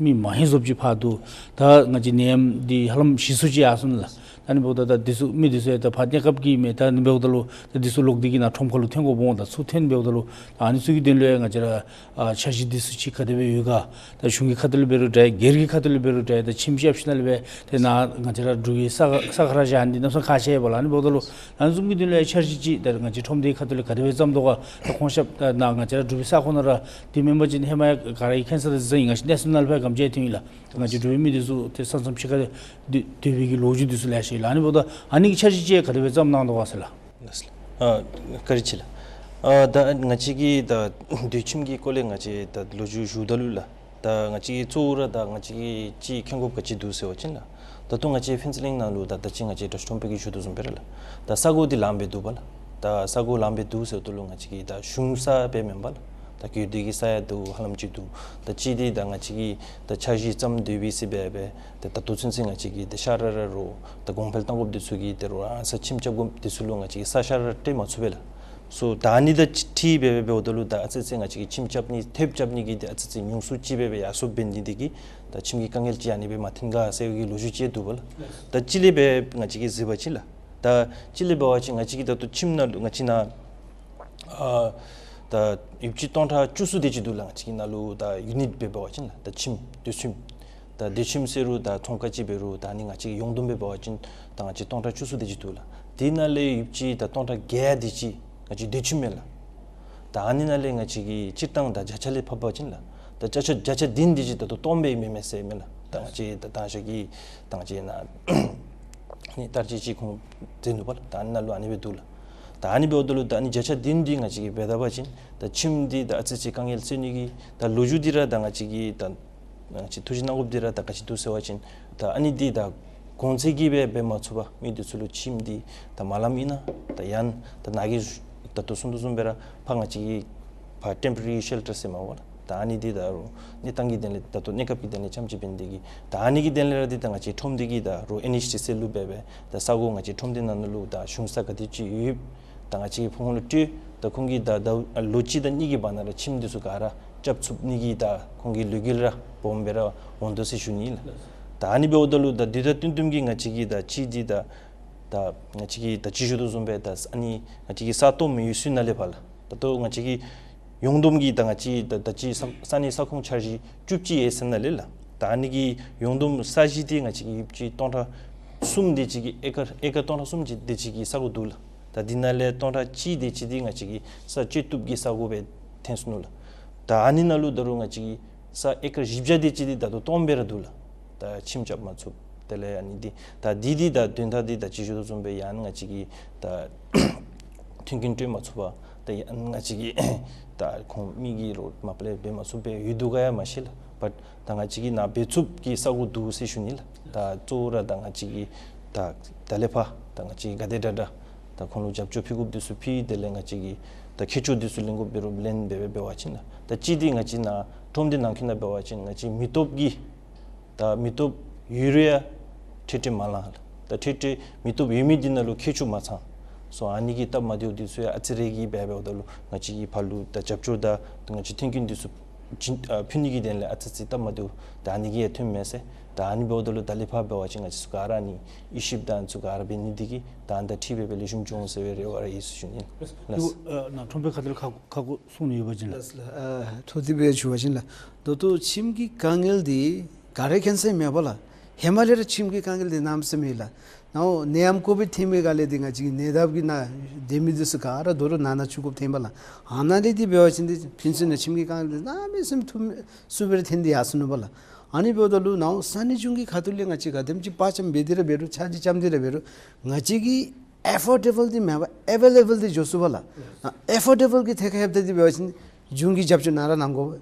མི་མ་ཧེ་བཟོཔ་ཅིག་ཕར་འདུག། ད་ང་བཅས་ནད་ཡམས་འདི་ཧ་ལམ་ཞི་སུ་ཅིག་ཡར་སོང་ལགས། ཨ་ནི་འབདཝ་ད་ད་འདི་ཚུ་མི་འདི་ཚུ་ཡང་ད་ཕར་གནས་སྐབས་ཀྱི་མི་ད་ཨ་ནི་འབདཝ་ད་ལུ་ད་འདི་ཚུ་ལོག་སྟེ་གིས་ནཱ་ཁྲོམ་ཁ་ལུ་ཐོན་དགོཔ་འོང་། ད་ཚུར་ཐོན་འབདཝ་ད་ལུ་ད་ཨ་ནི་ཚུ་གི་དོན་ལུ་ཡང་ང་བཅས་ར་ཨ་འཆར་གཞི་འདི་ཚུ་ཅིག་ག་དེ་སྦེ་ཡོད་ག། ད་གཞུང་གི་ཁ་ཐུག་ལས་འབད་རུང་འདྲ་སྒེར་གྱི་ཁ་ཐུག་ལས་འབད་རུང་འདྲ་ད་ཁྱིམ་ཞབས་ཕྱི་ནང་ལས་སྦེ་ཏེ་ནཱ་ང་བཅས་ར་འབྲུག་པའི་ས་ས་ཁར་བཞག་ནི་འདི་གནམ་མེད་ས་མེད་ཁག་ཆེ་བས་ལགས། ཨ་ནི་འབདཝ་ད་ལུ་ད་ཨ་ནི་བཟུམ་གྱི་དོན་ལུ་ཡང་འཆར་གཞི་ཅིག་ད་ང་བཅས་ཁྲོམ་སྡེའི་ཁ་ཐུག་ལས་ག་དེ་སྦེ་བརྩམ་དོ་ག། ད་ཁོང་ཞབས་ད་ནཱ་ང་བཅས་ར་འབྲུག་པའི་ས་ཁོངས་ནང་ར་འདི་མེན་པ་ཅིན་ཧེ་མ་ཡང་ག་ར་གིས་མཁྱེན་ས་ད་གཟིགས་ཡི། ང་བཅས་གནས་ཚུལ་ནང་ལས་ཕར་ག་ཅི་ཡང་ཐོན་ཡི་ལགས། ད་ང་བཅས་འབྲུག་པའི་མི་འདི་ཚུ་ཏེ་ས་མཚམས་ཕྱི་ཁར་སྡོད་སྡོད་པའི་གི་ལོ་རྒྱུས་འདི་ཚུ་ལེ་ཤ་ཡོད་ལགས། ཨ་ནི་འབདཝ་ད་ཨ་ནི་གི་འཆར་གཞི་ཅིག་ག་དེ་སྦེ་བརྩམས་གནང་དོ་ག་ཟེར་ལགས། ལགས་སོ་ལགས། ཨ་བཀའ་དྲིན་ཆེ་ལགས། ཨ་ད་ང་བཅས་ཀྱིས་ད་སྡོད་ཁྱིམ་གྱི་སྐོར་ལས་ང་བཅས་ད་ལོ་རྒྱུས་ཞུཝ་ད་ལུ་ལགས། ད་ང་བཅས་ཀྱིས་གཙོ་བོ་ར་ད་ང་བཅས་ཀྱིས་ཅིག་མཁྱེན་དགོཔ་ག་ཅི་འདུག་ཟེར་བ་ཅིན་ལགས། ད་ལྟོ་ང་བཅས་ཕུན་ཚོགས་གླིང་ནང་ལུ་ད་ད་ཅི་ང་བཅས་བཀྲ་ཤིས་ཁྲོམ་དཔོན་གྱིས་ཞུ་དོ་བཟུམ་སྦེ་ར་ལགས། ད་ས་གོ་འདི་ལངམ་སྦེ་འདུག་པ་ལགས། ད་ས་གོ་ལངམ་སྦེ་འདུག་ཟེརཝ་ད་ལུ་ང་བཅས་ཀྱི་ད་གཞུང་ས་སྦེ་མེན་པ་ལགས། ད་གུས་འདུད་ཀྱི་ས་ཡང་འདུག་ཧ་ལམ་ཅིག་འདུག། ད་ཅིག་འདི་ད་ང་བཅས་ཀྱིས་ད་འཆར་གཞི་བརྩམས་སྡོད་པའི་ཟེར་སྦེ་སྦེ་ད་ད་ལྟོ་ཚུན་ཚོད་ང་བཅས་ཀྱིས་ད་ཤ་ར་ར་རོགས་ད་གོང་འཕེལ་གཏང་དགོཔ་འདི་ཚུ་གི་ད་རུང་ཨ་ས་ཁྱིམ་རྐྱབ་དགོཔ་འདི་ཚུ་ལུ་ང་བཅས་ཀྱིས་ས་ཤ་ར་ར་སྤྲོད་མ་ཚུགས་པས་ལགས། སོ་ད་ཨ་ནི་དང་འཁྲིལ་སྦེ་སྦེ་འབདཝ་ད་ལུ་ད་ཨ་ཙི་ཙི་ང་བཅས་ཀྱིས་ཁྱིམ་རྐྱབ་ནི་ཐེབས་རྐྱབ་ནི་གི་འདི་ཨ་ཙི་ཙི་ཉུང་སུ་ཅིག་སྦེ་སྦེ་ཡར་སོངམ་འབད་ནི་འདི་གིས་ད་ཁྱིམ་གྱི་དཀའ་ངལ་ཅིག་ཨ་ནི་སྦེ་མ་ཐོན་ག་ཟེར་བའི་གི་ལོ་རྒྱུས་ཅིག་འདུག་པ་ལགས། ད་སྤྱིར་ལས་སྦེ་ང་བཅས་ཀྱིས་གཟིགས་པ་ཅིན་ལགས། ད་སྤྱིར་ལས་འབད་བ་ཅིན་ང་བཅས་ཀྱི་ད་ལྟོ་ཁྱིམ་ནང་ལུ་ང་བཅས་ནཱ་ཨ་ད་ཡོདཔ་ཅིག་སྟོང་ཕྲག་བཅུ་གསུམ་དེ་ཅིག་འདུག་ལགས། ང་བཅས་ཀྱི་ནང་ལུ་ད་ཡུ་ནིཊ་སྦེ་འབད་བ་ཅིན་ལགས། ད་ཁྱིམ་སྡོད་ཁྱིམ་ད་སྡོད་ཁྱིམ་ཟེར་རུང་ད་ཚོང་ཁང་ཅིག་འབད་རུང་ད་ཨ་ནི་ང་བཅས་ཀྱི་ཡོངས་བསྡོམས་སྦེ་འབད་བ་ཅིན་ད་ང་བཅས་སྟོང་ཕྲག་བཅུ་གསུམ་དེ་ཅིག་འདུག་ལགས། དེ་ནང་ལས་ཡོདཔ་ཅིག་ད་སྟོང་ཕྲག་བརྒྱད་དེ་ཅིག་ང་བཅས་སྡོད་ཁྱིམ་མས་ལགས། ད་ཨ་ནི་ནང་ལས་ང་བཅས་ཀྱིས་སྤྱིར་བཏང་ད་བརྒྱ་ཆ་ལས་ཕབ་པ་ཅིན་ལགས། ད་བརྒྱ་ཆ་བརྒྱ་ཆ་བདུན་དེ་ཅིག་ད་ལྟོ་སྟོངམ་སྦེ་མེན་མས་ཟེར་མས་ལགས། ད་ང་བཅས་ད་ད་ཞག་གི་ད་ང་བཅས་ནཱ་ནི་བསྟར་སྤྱོད་ཅིག་ཁོང་མཛད་ནུག་པ་ལགས། ད་ཨ་ནི་ནང་ལུ་ཨ་ནི་སྦེ་འདུག་ལགས། ད་ཨ་ནི་འབདཝ་ད་ལུ་ད་ཨ་ནི་བརྒྱ་ཆ་བདུན་འདི་ང་བཅས་ཀྱིས་འབད་ད་པ་ཅིན་ད་ཁྱིམ་འདི་ད་ཨ་ཙི་ཙི་དཀའ་ངལ་སེལ་ནི་གི་ད་ལོ་རྒྱུས་འདི་ར་ད་ང་བཅས་ཀྱིས་ད་ང་བཅས་ཐུགས་བཞེད་གནང་དགོཔ་འདི་ར་ད་ག་ཅི་འདུག་ཟེར་བ་ཅིན་ད་ཨ་ནི་འདི་ད་གོང་ཚད་ཀྱིས་སྦེ་འབད་མ་ཚུགས་པར་མི་འདི་ཚུ་ལུ་ཁྱིམ་འདི་ད་མ་ལངམ་ཨིན་ན་ད་ཡང་ད་ནཱ་གིས་ད་ལྟོ་གསུང་དོ་བཟུམ་སྦེ་ར་ཕར་ང་བཅས་ཀྱིས་ཕར་ཊེམ་པོ་ར་རི་ཤེལ་ཊར་ཟེར་མས་པ་ལགས། ད་ཨ་ནི་འདི་ད་རུང་གནས་སྟངས་ཀྱི་དོན་ལས་ད་ལྟོ་གནས་སྐབས་ཀྱི་དོན་ལས་ཙམ་ཅིག་འབད་ནི་འདི་གིས་ད་ཨ་ནི་གི་དོན་ལས་ར་འདི་ད་ང་བཅས་ཁྲོམ་སྡེ་གིས་ད་རུང་ཨེན་ཨེཆ་ཌི་སི་ལུ་འབད་སྦེ་ད་ས་གོ་ང་བཅས་ཁྲོམ་སྡེ་ནང་ན་ལུ་ད་གཞུང་ས་ག་དེ་ཅིག་ཡོད་ད་ང་བཅས་ཀྱིས་ཁོང་ལུ་སྤྲོད། ད་ཁོང་གིས་ད་ད་ལོ་གཅིག་དང་གཉིས་ཀྱི་བར་ན་ར་ཁྱིམ་འདི་ཚུ་ག་ར་རྐྱབ་ཚུགས་ནི་གི་ད་ཁོང་གི་ལས་འགུལ་ར་སྦོམ་སྦེ་ར་འོང་དོ་ཟེར་ཞུ་ནི་ལགས། ད་ཨ་ནི་འབདཝ་ད་ལུ་ད་འདི་ད་བསྟུན་བསྟུན་གྱིས་ང་བཅས་ཀྱིས་ད་ཅིག་འདི་ད་ད་ང་བཅས་ཀྱིས་ད་ཅི་ཞུ་དོ་བཟུམ་སྦེ་ད་ཨ་ནི་ང་བཅས་ཀྱི་ས་སྟོངམ་ཡོད་ཚད་ནང་ལས་ཕར་ལགས། ད་ལྟོ་ང་བཅས་ཀྱི་ཡོངས་བསྡོམས་ཀྱི་ད་ང་བཅས་ད་ད་ཅི་ས་ས་གནས་ས་ཁོངས་འཆར་གཞི་བཅུ་གཅིག་ཡོད་ཟེར་ནང་ལས་ལགས། ད་ཨ་ནི་གི་ཡོངས་བསྡོམས་ས་གཞི་འདི་ང་བཅས་ཀྱི་ཡོདཔ་ཅིག་སྟོང་ཕྲག་གསུམ་དེ་ཅིག་གི་ཨེ་ཀར་ཨེ་ཀར་སྟོང་ཕྲག་གསུམ་ཅིག་དེ་ཅིག་གི་ས་གོ་འདུག་ལགས། ད་འདི་ནང་ལས་སྟོང་ཕྲག་གཅིག་དེ་ཅིག་འདི་ང་བཅས་ཀྱི་ས་སྤྱོད་བཏུབ་ཀྱི་ས་གོ་སྦེ་ཐོན་སོ་ནུག་ལགས། ད་ཨ་ནི་ནང་ལུ་ད་རུང་ང་བཅས་ཀྱི་ས་ཨེ་ཀར་བཞི་བརྒྱ་དེ་ཅིག་འདི་ད་ལྟོ་སྟོངམ་སྦེ་ར་འདུག་ལགས། ད་ཁྱིམ་རྐྱབ་མ་ཚུགས། དེ་ལས་ཨ་ནི་འདི་ད་འདི་འདི་ད་དོན་དག་འདི་ད་ཅི་ཞུ་དོ་བཟུམ་སྦེ་ཡང་ང་བཅས་ཀྱིས་ད་མཐུན་རྐྱེན་སྤྲོད་མ་ཚུགས་པར་ད་ཡང་ང་བཅས་ཀྱིས་ད་ཁོང་མི་གིས་རོགས་མ་པ་ལས་འབད་མ་ཚུགས་པས་ཡོད་འདུག་ག་ཡང་མ་ཤེས་ལགས། བཊ་ད་ང་བཅས་ཀྱིས་ནཱ་འབད་ཚུགསཔ་གི་ས་གོ་འདུག་ཟེར་ཞུ་ནི་ལགས། ད་གཙོ་བོ་ར་ད་ང་བཅས་ཀྱིས་ད་ད་ལས་ཕར་ད་ང་བཅས་ཀྱིས་ག་དེ་དྲག་དྲག་ད་ཁོང་ལུ་རྒྱབ་སྐྱོར་ཕུལ་དགོཔ་འདི་ཚུ་ཕུལ། དེ་ལས་ང་བཅས་ཀྱིས་ད་མཁས་མཆོག་འདི་ཚུ་ལེན་དགོཔ་འབད་རུང་ལེན་འབད་འབད་འབད་བ་ཅིན་ལགས། ད་ཅིག་འདི་ང་བཅས་ནཱ་ཁྲོམ་སྡེ་ནང་འཁོད་ནང་འབད་བ་ཅིན་ང་བཅས་མི་སྟོབས་ཀྱི་ད་མི་སྟོབས་ཡོད་རུང་ཡང་ཁྲལ་སྤྲོད་མ་ལང་ལགས། ད་ཁྲལ་སྤྲོད་མི་སྟོབས་ཡོད་མི་འདི་ནང་ལུ་མཁས་མཆོག་མ་ཚང་སོང་། ཨ་ནི་གི་སྟབས་མ་བདེཝ་འདི་ཚུ་ཡང་ཨ་ཙི་རེ་གིས་འབད་འབདཝ་ད་ལུ་ང་བཅས་ཀྱིས་ཕར་ལུ་ད་རྒྱབ་སྐྱོར་དང་ང་བཅས་མཐུན་རྐྱེན་འདི་ཚུ་བྱིན་ཨ་ཕུལ་ནི་གི་དོན་ལས་ཨ་ཙི་ཙི་སྟབས་མ་བདེཝ་ད་ཨ་ནི་གིས་ཡང་ཐོན་མས་ཟེར། ད་ཨ་ནི་འབདཝ་ད་ལུ་ད་ལས་ཕར་འབད་བ་ཅིན་ང་བཅས་ཚུ་ག་ར་ནི་དབྱེ་ཞིབ་དང་ཚུ་ག་ར་འབད་ནི་འདི་གིས་ད་ཨ་ནི་དང་འཁྲིལ་སྦེ་སྦེ་ལེགས་ཤོམ་འགྱོ་འོང་ཟེར་བའི་རེ་བ་ར་ཡོད་ཟེར་ཞུ་ནི་ལགས། ཨ་ནཱ་ཁྲོམ་དཔོན་ཁ་ཐུག་ལས་ཁ་ཁ་ཁུ་གསུང་ནི་ཡོད་པ་ཅིན་ལགས། ལགས་ལགས། ཨ་ཐུགས་རྗེ་ཆེ་ཞུ་བ་ཅིན་ལགས། ད་ལྟོ་ཁྱིམ་གྱི་དཀའ་ངལ་འདི་ག་ར་མཁྱེན་གསལ་མས་པ་ལགས། ཧེ་མ་ལས་ར་ཁྱིམ་གྱི་དཀའ་ངལ་འདི་གནམ་མེད་ས་མེད་ལགས། ནཱ་ནད་ཡམས་ཀོ་བིཌ་ཐོན་མི་ག་ལས་འདི་ང་བཅས་ཀྱི་ནད་བརྟགཔ་གི་ནང་སྡོད་མི་འདི་ཚུ་ག་ར་དོ་རུང་ནང་ན་བཅུག་དགོཔ་ཐོན་པ་ལགས། ཨ་ནཱ་ལས་འདི་འབད་བ་ཅིན་འདི་ཕན་ཚུན་ནང་ཁྱིམ་གྱི་དཀའ་ངལ་འདི་གནམ་མེད་ས་མེད་ཐུ་མི་སུ་སྦེ་ར་ཐོན་ཏེ་ཡར་སོ་ནུག་པ་ལགས། ཨ་ནི་འབདཝ་ད་ལུ་ནཱ་ས་གནས་གཞུང་གི་ཁ་ཐུག་ལས་ང་བཅས་ག་དེམ་ཅིག་དཔའ་བཅམ་འབད་དེ་ར་འབད་རུང་འཆར་གཞི་བརྩམས་ཏེ་ར་འབད་རུང་ང་བཅས་ཀྱིས་ཨེ་ཕོར་ཌེ་བཱལ་འདི་མེན་པར་ཨེ་ཝེ་ལེ་བཱལ་འདི་འགྱོ་ཚུགས་པ་ལགས། ཨེ་ཕོར་ཌེ་བཱལ་གྱི་ཐད་ཁར་ལྷོདཔ་ད་འདི་འབད་བ་ཅིན་གཞུང་གི་རྒྱབ་སྐྱོར་ནཱ་ར་གནང་དགོ།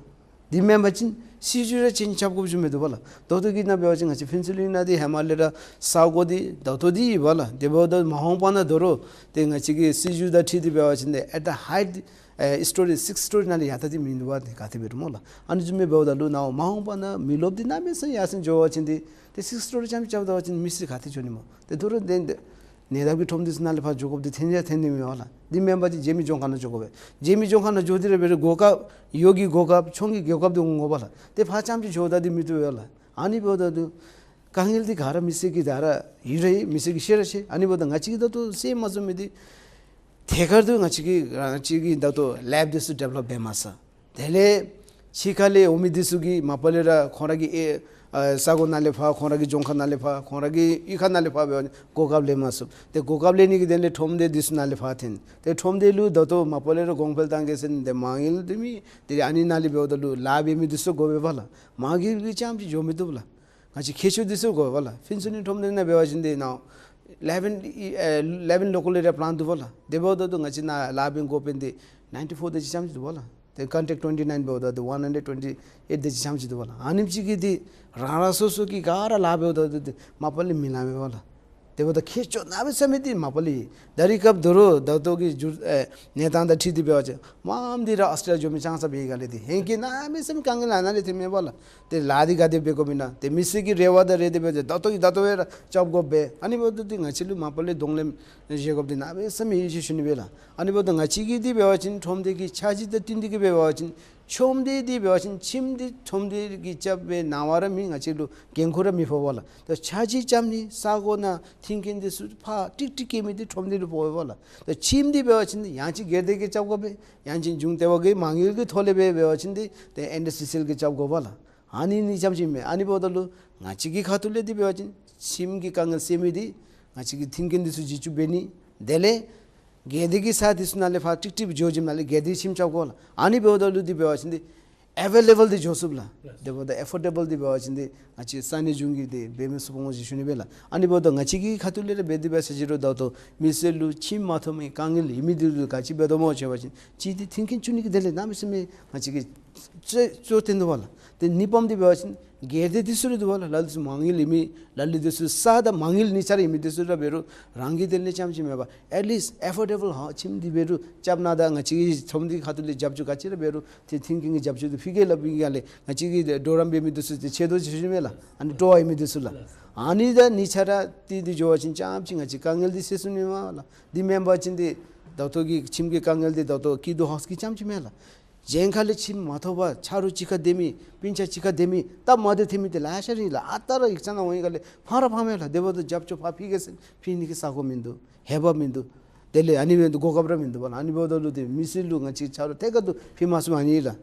འདི་མེན་པ་ཅིན་སྲིད་བྱུས་ར་ཅིག་རྐྱབ་དགོཔ་བཟུམ་མིན་འདུག་པ་ལགས། ད་ལྟོ་གི་ནང་འབད་བ་ཅིན་ང་བཅས་ཕུན་ཚོགས་གླིང་ནང་འདི་ཧེ་མ་ལས་ར་ས་གོ་འདི་ད་ལྟོ་འདི་ཨིན་པ་ལགས། དེ་འབདཝ་ད་མ་འོངས་པ་ནང་དོ་རུང་ཏེ་ང་བཅས་ཀྱི་སྲིད་བྱུས་དང་འཁྲིལ་ཏེ་འབད་བ་ཅིན་ཏེ་ཨེཊ་ཧའི་ཨེ་སི་ཊོ་རི་སིཀསི་སི་ཊོ་རི་ནང་ལས་ཡར་ད་འདི་མིན་འདུག་པ་ཏེ་ག་དེ་འབད་རུང་སྨོ་ལགས། ཨ་ནི་བཟུམ་མའི་འབདཝ་ད་ལུ་ནཱ་མ་འོངས་པ་ནང་མི་རློབས་འདི་གནམ་མེད་ས་མེད་ཡར་སེང་འགྱོ་བ་ཅིན་ཏེ་ཏེ་སིཀསི་སི་ཊོ་རི་རྐྱངམ་རྐྱབ་ད་པ་ཅིན་མི་སེར་ག་ཏེ་འགྱོ་ནི་སྨོ། ཏེ་དོ་རུང་ཏེ་ཏེ་ནད་བརྟག་གི་ཁྲོམ་འདི་ཚུ་ནང་ལས་ཕར་འགྱོ་དགོཔ་འདི་ཐོན་ཡང་ཐོན་ནི་མས་པ་ལགས། འདི་མེན་པ་ཅིན་རྗེས་མའི་ལྗོངས་མཁར་ནང་འགྱོ་དགོ་པས། རྗེས་མའི་ལྗོངས་མཁར་ནང་འགྱོ་སྟེ་ར་འབད་རུང་གོ་སྐབས་ཡོད་ཀྱི་གོ་སྐབས་ཆུང་ཀྱི་གོ་སྐབས་འདི་འོང་དགོ་པ་ལགས། ཏེ་ཕར་རྐྱངམ་ཅིག་འགྱོཝ་ད་འདི་མི་བཏུབ་པས་ལགས། ཨ་ནི་འབདཝ་ད་ལུ་ དཀའ་ངལ་འདི་ག་ར་མི་སེར་གྱིས་ད་ར་ཡོད་ར་ཡོད། མི་སེར་གྱིས་ཤེས་ར་ཤེས། ཨ་ནི་འབདཝ་ད་ང་བཅས་ཀྱིས་ད་ལྟོ་སེལ་མ་ཚུགས་མི་འདི་ཐད་ཀར་དུ་ང་བཅས་ཀྱིས་རང་བཅས་ཀྱིས་ད་ལྟོ་ལེབ་འདི་ཚུ་ཌི་ཝེ་ལོཔ་འབད་མ་ཚར། དེ་ལས་ཕྱི་ཁ་ལས་འོང་མི་འདི་ཚུ་གིས་མ་པ་ལས་ར་ཁོང་ར་གི་ཨེ་ཨ་ས་གོ་ནང་ལས་ཕར་ཁོང་ར་གི་ལྗོངས་མཁར་ནང་ལས་ཕར་ཁོང་ར་གི་གཡུས་ཁ་ནང་ལས་ཕར་འབད་བ་ཅིན་གོ་སྐབས་ལེན་མ་ཚུགས། ཏེ་གོ་སྐབས་ལེན་ནི་གི་དོན་ལས་ཁྲོམ་སྡེ་འདི་ཚུ་ནང་ལས་ཕར་འཐོན། ཏེ་ཁྲོམ་སྡེ་ལུ་ད་ལྟོ་མ་པ་ལས་ར་གོང་འཕེལ་བཏང་གེ་ཟེར་ཏེ་མ་དངུལ་འདི་མེད། ཏེ་ཨ་ནི་ནང་ལས་འབདཝ་ད་ལུ་ལཱ་འབད་མི་འདི་ཚུ་དགོ་པས་པ་ལགས། མ་དངུལ་གྱིས་རྐྱངམ་ཅིག་འགྱོ་མི་བཏུབ་ལགས། ང་བཅས་མཁས་མཆོག་འདི་ཚུ་དགོ་པས་པ་ལགས། ཕུན་ཚོགས་གླིང་ཁྲོམ་སྡེ་ནང་འབད་བ་ཅིན་འདི་ནཱ་eleven ཨེ་eleven local area plan འདུག་པ་ལགས། དེ་འབདཝ་ད་ལུ་ང་བཅས་ནཱ་ལཱ་འབད་དགོ་པའི་འདི་ninety four དེ་ཅིག་རྐྱངམ་ཅིག་འདུག་པ་ལགས། ཏེ་contact twenty nine འབདཝ་ད་འདི་one hundred twenty eight དེ་ཅིག་རྐྱངམ་ཅིག་འདུག་པ་ལགས། ཨ་ནེམ་ཅིག་གིས་འདི་རང་རང་སོ་སོ་གིས་ག་ར་ལཱ་འབདཝ་ད་འདི་འདི་མ་པ་ལས་མི་ལང་པས་པ་ལགས། དེ་འབདཝ་ད་མཁས་མཆོག་གནམ་མེད་ས་མེད་འདི་མ་པ་ལས་ཡོད། ད་རེས་སྐབས་དོ་རུང་ད་ལྟོ་གི་འགྱུར་ཨེ་གནས་སྟངས་དང་འཁྲིལ་ཏེ་འབད་བ་ཅིན་མངམ་འདི་ར་ཨོསི་ཊེ་ལི་ཡ་འགྱོ་མི་ཅང་ས་འབད་ཡི་ག་ལས་འདི་ཧེང་སྐལ་གནམ་མེད་ས་མེད་དཀའ་ངལ་ཨ་ནཱ་ལས་ཐོནམ་མས་པ་ལགས། ཏེ་ལཱ་འདི་ག་དེ་འབད་དགོཔ་ཨིན་ན། ཏེ་མི་སེར་གྱི་རེ་བ་དང་རེ་འདོད་འབད་དེ་ད་ལྟོ་གི་ད་ལྟོ་སྦེ་ར་རྐྱབ་དགོ་པས། ཨ་ནི་འབདཝ་ད་འདི་ང་བཅས་ལུ་མ་པ་ལས་གདོང་ལེན་བཞེས་དགོཔ་འདི་གནམ་མེད་ས་མེད་ཡོད་ཟེར་ཞུ་ནི་སྦེ་ལགས། ཨ་ནི་འབདཝ་ད་ང་བཅས་ཀྱིས་འདི་འབད་བ་ཅིན་ཁྲོམ་སྡེ་གི་འཆར་གཞི་དང་བསྟུན་ཏེ་གིས་འབད་བ་ཅིན་ཁྲོམ་སྡེ་འདི་འབད་བ་ཅིན་ཁྱིམ་འདི་ཁྲོམ་སྡེ་གིས་རྐྱབ་པའི་ནང་བ་ར་མེད། ང་བཅས་ལུ་འགན་ཁུར་ར་མི་ཕོག་པ་ལགས། ད་འཆར་གཞི་རྐྱབ་ནི་ས་གོ་ནང་མཐུན་རྐྱེན་འདི་ཚུ་ཕར་ཀྲིག་ཀྲི་བཀལ་མི་འདི་ཁྲོམ་སྡེ་ལུ་ཕོག་པས་ལགས། ད་ཁྱིམ་འདི་འབད་བ་ཅིན་ཡང་ཅིན་སྒེར་སྡེ་གིས་རྐྱབ་དགོ་པས། ཡང་ཅིན་གཞུང་ལྟེ་བ་གི་མ་དངུལ་གྱི་ཐོག་ལས་འབད་འབད་བ་ཅིན་འདི་ཏེ་ཨེན་ཌི་སི་སི་ཨེལ་གྱིས་རྐྱབ་དགོ་པས་ལགས། ཨ་ནི་ཨ་ནི་རྐྱངམ་ཅིག་མས། ཨ་ནི་འབདཝ་ད་ལུ་ང་བཅས་ཀྱི་ཁ་ཐུག་ལས་འདི་འབད་བ་ཅིན་ཁྱིམ་གྱི་དཀའ་ངལ་སེལ་མི་འདི་ང་བཅས་ཀྱིས་མཐུན་རྐྱེན་འདི་ཚུ་བརྒྱུད་བཅུག་འབད་ནི། དེ་ལས་སྒེར་སྡེ་གི་ས་འདི་ཚུ་ནང་ལས་ཕར་ཀྲིག་ཀྲི་འགྱོ་བཅུག་ནང་ལས་སྒེར་སྡེ་ཁྱིམ་རྐྱབ་དགོ་ལགས། ཨ་ནི་འབདཝ་ད་ལུ་འདི་འབད་བ་ཅིན་འདི་ཨེ་ཝེ་ལེ་བཱལ་འདི་འགྱོ་ཚུགས་ལགས། དེ་འབདཝ་ད་ཨེ་ཕོར་ཌེ་བཱལ་འདི་འབད་བ་ཅིན་འདི་ང་བཅས་ས་གནས་གཞུང་གིས་འདི་འབད་མི་ཚུགས་པས་ཟེར་ཞུ་ནི་སྦེ་ལགས། ཨ་ནི་འབདཝ་ད་ང་བཅས་ཀྱི་ཁ་ཐུག་ལས་ར་འབད་དེ་འབད་ཟེར་ཞུ་རུང་ད་ལྟོ་མི་སེར་ལུ་ཁྱིམ་མ་ཐོབ་མི་དཀའ་ངལ་ཡོད་མི་འདི་ལུ་ག་ཅི་འབད་དོ་སྨོ་ཟེར་བ་ཅིན་གཅིག་འདི་མཐུན་རྐྱེན་བཙུགས་ནི་གི་དོན་ལས་གནམ་མེད་ས་མེད་ང་བཅས་ཀྱིས་གཙོ་གཙོ་བཏོན་དོ་པ་ལགས། ཏེ་གཉིས་པམ་འདི་འབད་བ་ཅིན་སྒེར་སྡེ་འདི་ཚུ་ར་འདུག་པ་ལགས། ལ་ལུ་ཚུ་མ་དངུལ་ཡོད་མི་ལ་ལུ་འདི་ཚུ་ས་དང་མ་དངུལ་གཉིས་ཆ་ར་ཡོད་མི་འདི་ཚུ་ར་འབད་རུང་རང་གི་དོན་ལས་རྐྱངམ་ཅིག་མེན་པར་ཨེཊ་ལིསཊ་ཨེ་ཕོར་ཌེ་བཱལ་ཧཱའུ་ཁྱིམ་འདི་འབད་རུང་རྐྱབ་གནང་དང་ང་བཅས་ཀྱི་ཁྲོམ་སྡེ་ཁ་ཐུག་ལས་རྒྱབ་སྐྱོར་ག་ཅི་ར་འབད་རུང་ཏེ་མཐུན་རྐྱེན་གྱི་རྒྱབ་སྐྱོར་འདི་ཕུལ་གེ་ལགས། ཕུལ་གེ་ལགས། ང་བཅས་ཀྱིས་གྲོགས་རམ་འབད་མི་འདི་ཚུ་ཏེ་ཆེ་དོ་ཟེར་ཞུ་ནི་མས་ལགས། ཨ་ནི་སྤྲོ་བ་ཡོད་མི་འདི་ཚུ་ལགས། ཨ་ནི་དང་གཉིས་ཆ་ར་ཏེ་འདི་འགྱོ་བ་ཅིན་རྐྱངམ་ཅིག་ང་བཅས་དཀའ་ངལ་འདི་སེལ་ཚུགས་ནི་མས་ལགས། འདི་མེན་པ་ཅིན་འདི་ད་ལྟོ་གི་ཁྱིམ་གྱི་དཀའ་ངལ་འདི་ད་ལྟོ་སྐྱིད་སྡུག་ཧའུསི་གི་རྐྱངམ་ཅིག་མེན་ལགས། གཞན་ཁ་ལས་ཁྱིམ་མ་ཐོབ་པར་ཆ་རོགས་གཅིག་ཁར་སྡོད་མི་སྤུན་ཆ་གཅིག་ཁར་སྡོད་མི་སྟབས་མ་བདེཝ་ཐོན་མི་འདི་ལེ་ཤ་ར་ཨིན་ལགས། ཨ་རྟག་ར་ཡིག་ཚང་ནང་འོང་ཡི་ག་ལས་ཕངས་ར་ཕངས་མས་ལགས། དེ་འབདཝ་ད་རྒྱབ་སྐྱོར་ཕར་ཕུལ་གེ་ཟེར་ཕུལ་ནི་གི་ས་གོ་མིན་འདུག། ཧེ་བག་མིན་འདུག། དེ་ལས་ཨ་ནི་འབདཝ་ད་གོ་སྐབས་ར་མིན་འདུག་པ་ལགས། ཨ་ནི་འབདཝ་ད་ལུ་ཏེ་མི་སེར་ལུ་ང་བཅས་ཆ་རོགས་ཐད་ཀར་དུ་ཕུལ་མ་ཚུགས་པ་ཨ་ནི་ལགས།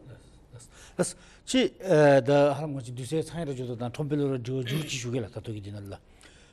ལགས། ཅི་ཨ་ད་ཧ་ལམ་ང་བཅས་དུས་ཚོད་ཚང་ཡར་འགྱོ་དོ་དང་ཁྲོམ་དཔོན་ལུ་ར་དྲི་བ་མཇུག་ཅིག་ཞུ་གེ་ལགས། ད་ལྟོ་གི་འདི་ནང་ལུ་ལགས།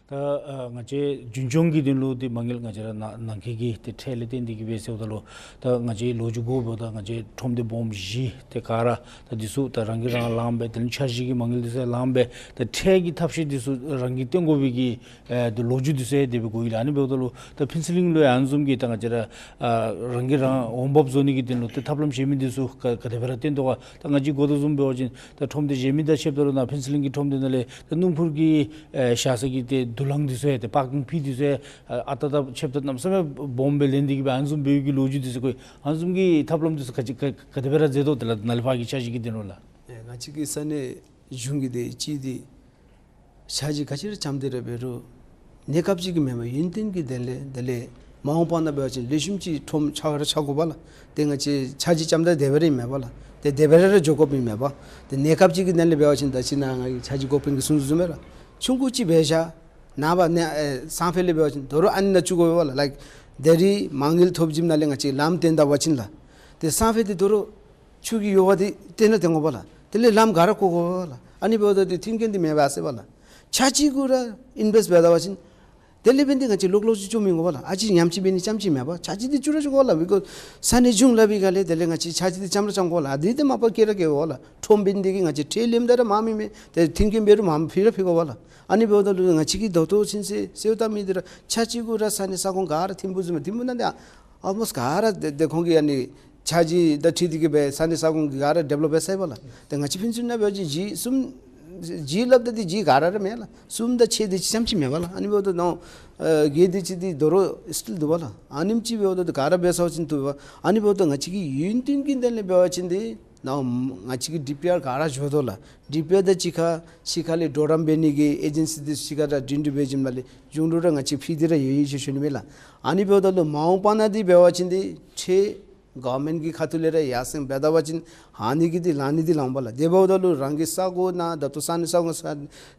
ད་ཨ་ང་བཅས་རྒྱུན་སྐྱོང་གི་དོན་ལུ་འདི་མ་དངུལ་ང་བཅས་ར་ནང་ནང་འཁོད་ཀྱི་ཏེ་ཁྲལ་ལས་བརྟེན་ཏེ་གིས་སྦེ་ཟེརཝ་ད་ལུ་ད་ང་བཅས་ལོ་རྒྱུས་གོ་བ་ད་ང་བཅས་ཁྲོམ་སྡེ་སྦོམ་བཞི་ཏེ་ག་ར་ད་འདི་ཚུ་ད་རང་གིས་རང་ལངམ་སྦེ་དེ་ལས་འཆར་གཞི་གི་མ་དངུལ་འདི་ཚུ་ལངམ་སྦེ་ད་ཁྲལ་གྱི་ཐབས་ཤེས་འདི་ཚུ་རང་གིས་བཏོན་དགོ་པའི་གི་ཨེ་ད་ལོ་རྒྱུས་འདི་ཚུ་ཡང་དེ་སྦེ་གོ་ཡི་ལགས། ཨ་ནི་འབདཝ་ད་ལུ་ད་ཕུན་ཚོགས་གླིང་ལུ་ཡང་ཨ་ནི་བཟུམ་གྱི་ད་ང་བཅས་ར་ཨ་རང་གིས་རང་འོང་འབབ་བཟོ་ནི་གི་དོན་ལུ་ཏེ་ཐབས་ལམ་གཞན་མི་འདི་ཚུ་ག་ག་དེ་སྦེ་ར་བཏོན་དོ་ག། ད་ང་བཅས་གོ་དོ་བཟུམ་འབད་བ་ཅིན་ད་ཁྲོམ་སྡེ་གཞན་མི་དང་ཕྱདཔ་ད་ལུ་ནཱ་ཕུན་ཚོགས་གླིང་གི་ཁྲོམ་སྡེ་ནང་ལས་ད་སྣུམ་འཁོར་གྱི་ཨེ་བཞག་ས་གི་ཏེ་དུག་རླངས་འདི་ཚུ་ཡང་ཏེ་པར་ཀིང་ཕི་འདི་ཚུ་ཡང་ཨ་ད་ད་ཕྱདཔ་ད་གནམ་མེད་ས་མེད་སྦོམ་སྦེ་ལེན་ཏེ་གིས་སྦེ་ཨ་ནི་བཟུམ་འབད་བའི་གི་ལོ་རྒྱུས་འདི་ཚུ་གོ་ཡི། ཨ་ནི་བཟུམ་གྱི་ཐབས་ལམ་འདི་ཚུ་ག་ཅི་ག་ག་དེ་སྦེ་ར་མཛད་དོ་དེ་ལགས། ནཱ་ལས་ཕར་གྱི་འཆར་གཞི་གི་དོན་ལུ་ལགས། ཨེ་ང་བཅས་ཀྱི་ས་གནས་གཞུང་གི་འདི་ཅིག་འདི་འཆར་གཞི་ག་ཅི་ར་རྐྱབ་སྟེ་ར་འབད་རུང་གནས་སྐབས་ཅིག་གི་མེན་པར་ཡུན་བརྟན་གྱི་དོན་ལས་དེ་ལས་མ་འོངས་པ་ནང་འབད་བ་ཅིན་ལེགས་ཤོམ་ཅིག་ཁྲོམ་ཆགས་ར་ཆགས་དགོ་པ་ལགས། ཏེ་ང་བཅས་འཆར་གཞི་རྐྱབ་ད་དེ་སྦེ་ར་ཨིན་མས་པ་ལགས། ཏེ་དེ་སྦེ་ར་ར་འགྱོ་དགོཔ་ཨིན་མས་པ། ཏེ་གནས་སྐབས་ཅིག་གི་དོན་ལས་འབད་བ་ཅིན་ད་ཅི་ནཱ་ང་གིས་འཆར་གཞི་འགོ་དཔོན་གྱིས་གསུངས་དོ་བཟུམ་སྦེ་ར་ཆུང་ཀུ་ཅིག་འབད་བཞག་ནངས་པ་ནཱ་ཨེ་སང་ཕོད་ལས་འབད་བ་ཅིན་དོ་རུང་ཨ་ནི་ནང་བཙུགས་དགོ་པ་ལགས། ལའིཀ་ད་རིས་མ་དངུལ་ཐོབ་ཞིནམ་ལས་ང་བཅས་ལམ་བཏོན་ད་པ་ཅིན་ལགས། ཏེ་སང་ཕོད་འདི་དོ་རུང་ཆུ་གི་ཡོལ་བ་འདི་བཏོན་ན་བཏོན་དགོ་པ་ལགས། དེ་ལས་ལམ་ག་ར་བཀོ་དགོ་པ་ལགས། ཨ་ནི་འབདཝ་ད་འདི་མཐུན་རྐྱེན་འདི་མེད་པས་ཟེར་བ་ལགས། ཆ་གཅིག་གུ་ར་ཨིན་བེསཊ་འབད་ད་པ་ཅིན་དེ་ལས་འབདན་འདི་ང་བཅས་ལོག་ལོག་ཅིག་བཙུགས་མི་དགོ་པ་ལགས། ཨ་ཙི་ཉམས་ཅིག་འབད་ནི་རྐྱངམ་ཅིག་མེན་པར་ཆ་གཅིག་འདི་བཙུགས་ར་བཙུགས་དགོ་ལགས། བི་ཀོསི་ས་གནས་གཞུང་སླབ་པའི་སྒང་ལས་དེ་ལས་ང་བཅས་ཆ་གཅིག་འདི་རྐྱབ་ར་རྐྱབ་དགོ་ལགས། ཨ་འདི་འདི་མ་པ་བཀལ་ར་བཀལ་དགོ་ལགས། ཁྲོམ་དཔོན་འདི་གིས་ང་བཅས་ཁྲལ་ལེནམ་ད་ར་མངམ་ཨིན་མས། ཏེ་མཐུན་རྐྱེན་འབད་རུང་མངམ་ཕུལ་ར་ཕུལ་དགོ་པ་ལགས། ཨ་ནི་འབདཝ་ད་ལུ་ང་བཅས་ཀྱིས་ད་ལྟོ་ཚུན་ཚོད་ཟེརཝ་ད་མི་འདི་ར་ཆ་གཅིག་གུ་ར་ས་གནས་ས་ཁོངས་ག་ར་ཐིམ་ཕུག་བཟུམ་ཐིམ་ཕུག་ནང་འདི་ཨཱོལ་མོསཊ་ག་ར་ཏེ་ཏེ་ཁོང་གི་ཨ་ནི་འཆར་གཞི་དང་འཁྲིལ་ཏེ་གིས་སྦེ་ས་གནས་ས་ཁོངས་ག་ར་ཌི་ཝེ་ལོཔ་འབད་ཚར་ཡི་པ་ལགས། ཏེ་ང་བཅས་ཕུན་ཚོགས་ནང་འབད་བ་ཅིན་བཞི་གསུམ་བཞི་སླབ་ད་འདི་བཞི་ག་ར་ར་མེན་ལགས། གསུམ་དང་ཕྱེད་དེ་ཅིག་རྐྱངམ་ཅིག་མེན་པ་ལགས། ཨ་ནི་འབདཝ་ད་ནཱ་ཨེ་བརྒྱད་དེ་ཅིག་འདི་དོ་རུང་སི་ཊིལ་འདུག་པ་ལགས། ཨ་ནེམ་ཅིག་འབདཝ་ད་འདི་ག་ར་འབད་ཚརཝ་ཅིག་འདུག་པ། ཨ་ནི་འབདཝ་ད་ང་བཅས་ཀྱི་ཡུན་བརྟན་གྱི་དོན་ལས་འབད་བ་ཅིན་འདི་ནཱ་ང་བཅས་ཀྱི་ཌི་པི་ཨར་ག་ར་འགྱོ་དོ་ལགས། ཌི་པི་ཨར་དང་གཅིག་ཁར་ཕྱི་ཁ་ལས་གྲོགས་རམ་འབད་ནི་གི་ཨེ་ཇེན་སི་འདི་ཚུ་གཅིག་ཁར་ར་འགྲན་བསྡུར་འབད་ཞིནམ་ལས་གཞུང་ལུ་ར་ང་བཅས་ཕུལ་ཏེ་ར་ཡོད་ཡོད་ཟེར་ཞུ་ནི་མས་ལགས། ཨ་ནི་འབདཝ་ད་ལུ་མ་འོངས་པ་ནང་འདི་འབད་བ་ཅིན་འདི་ཁྲལ་ གོ་ཝར་མེནཊ་གི་ཁ་ཐུག་ལས་ར་ཡར་སེང་འབད་ད་པ་ཅིན་ཨ་ནི་གི་འདི་ལང་ནི་འདི་ལང་པ་ལགས། དེ་འབདཝ་ད་ལུ་རང་གི་ས་གོ་ནང་ད་ལྟོ་ས་གནས་ས་གོ་ས་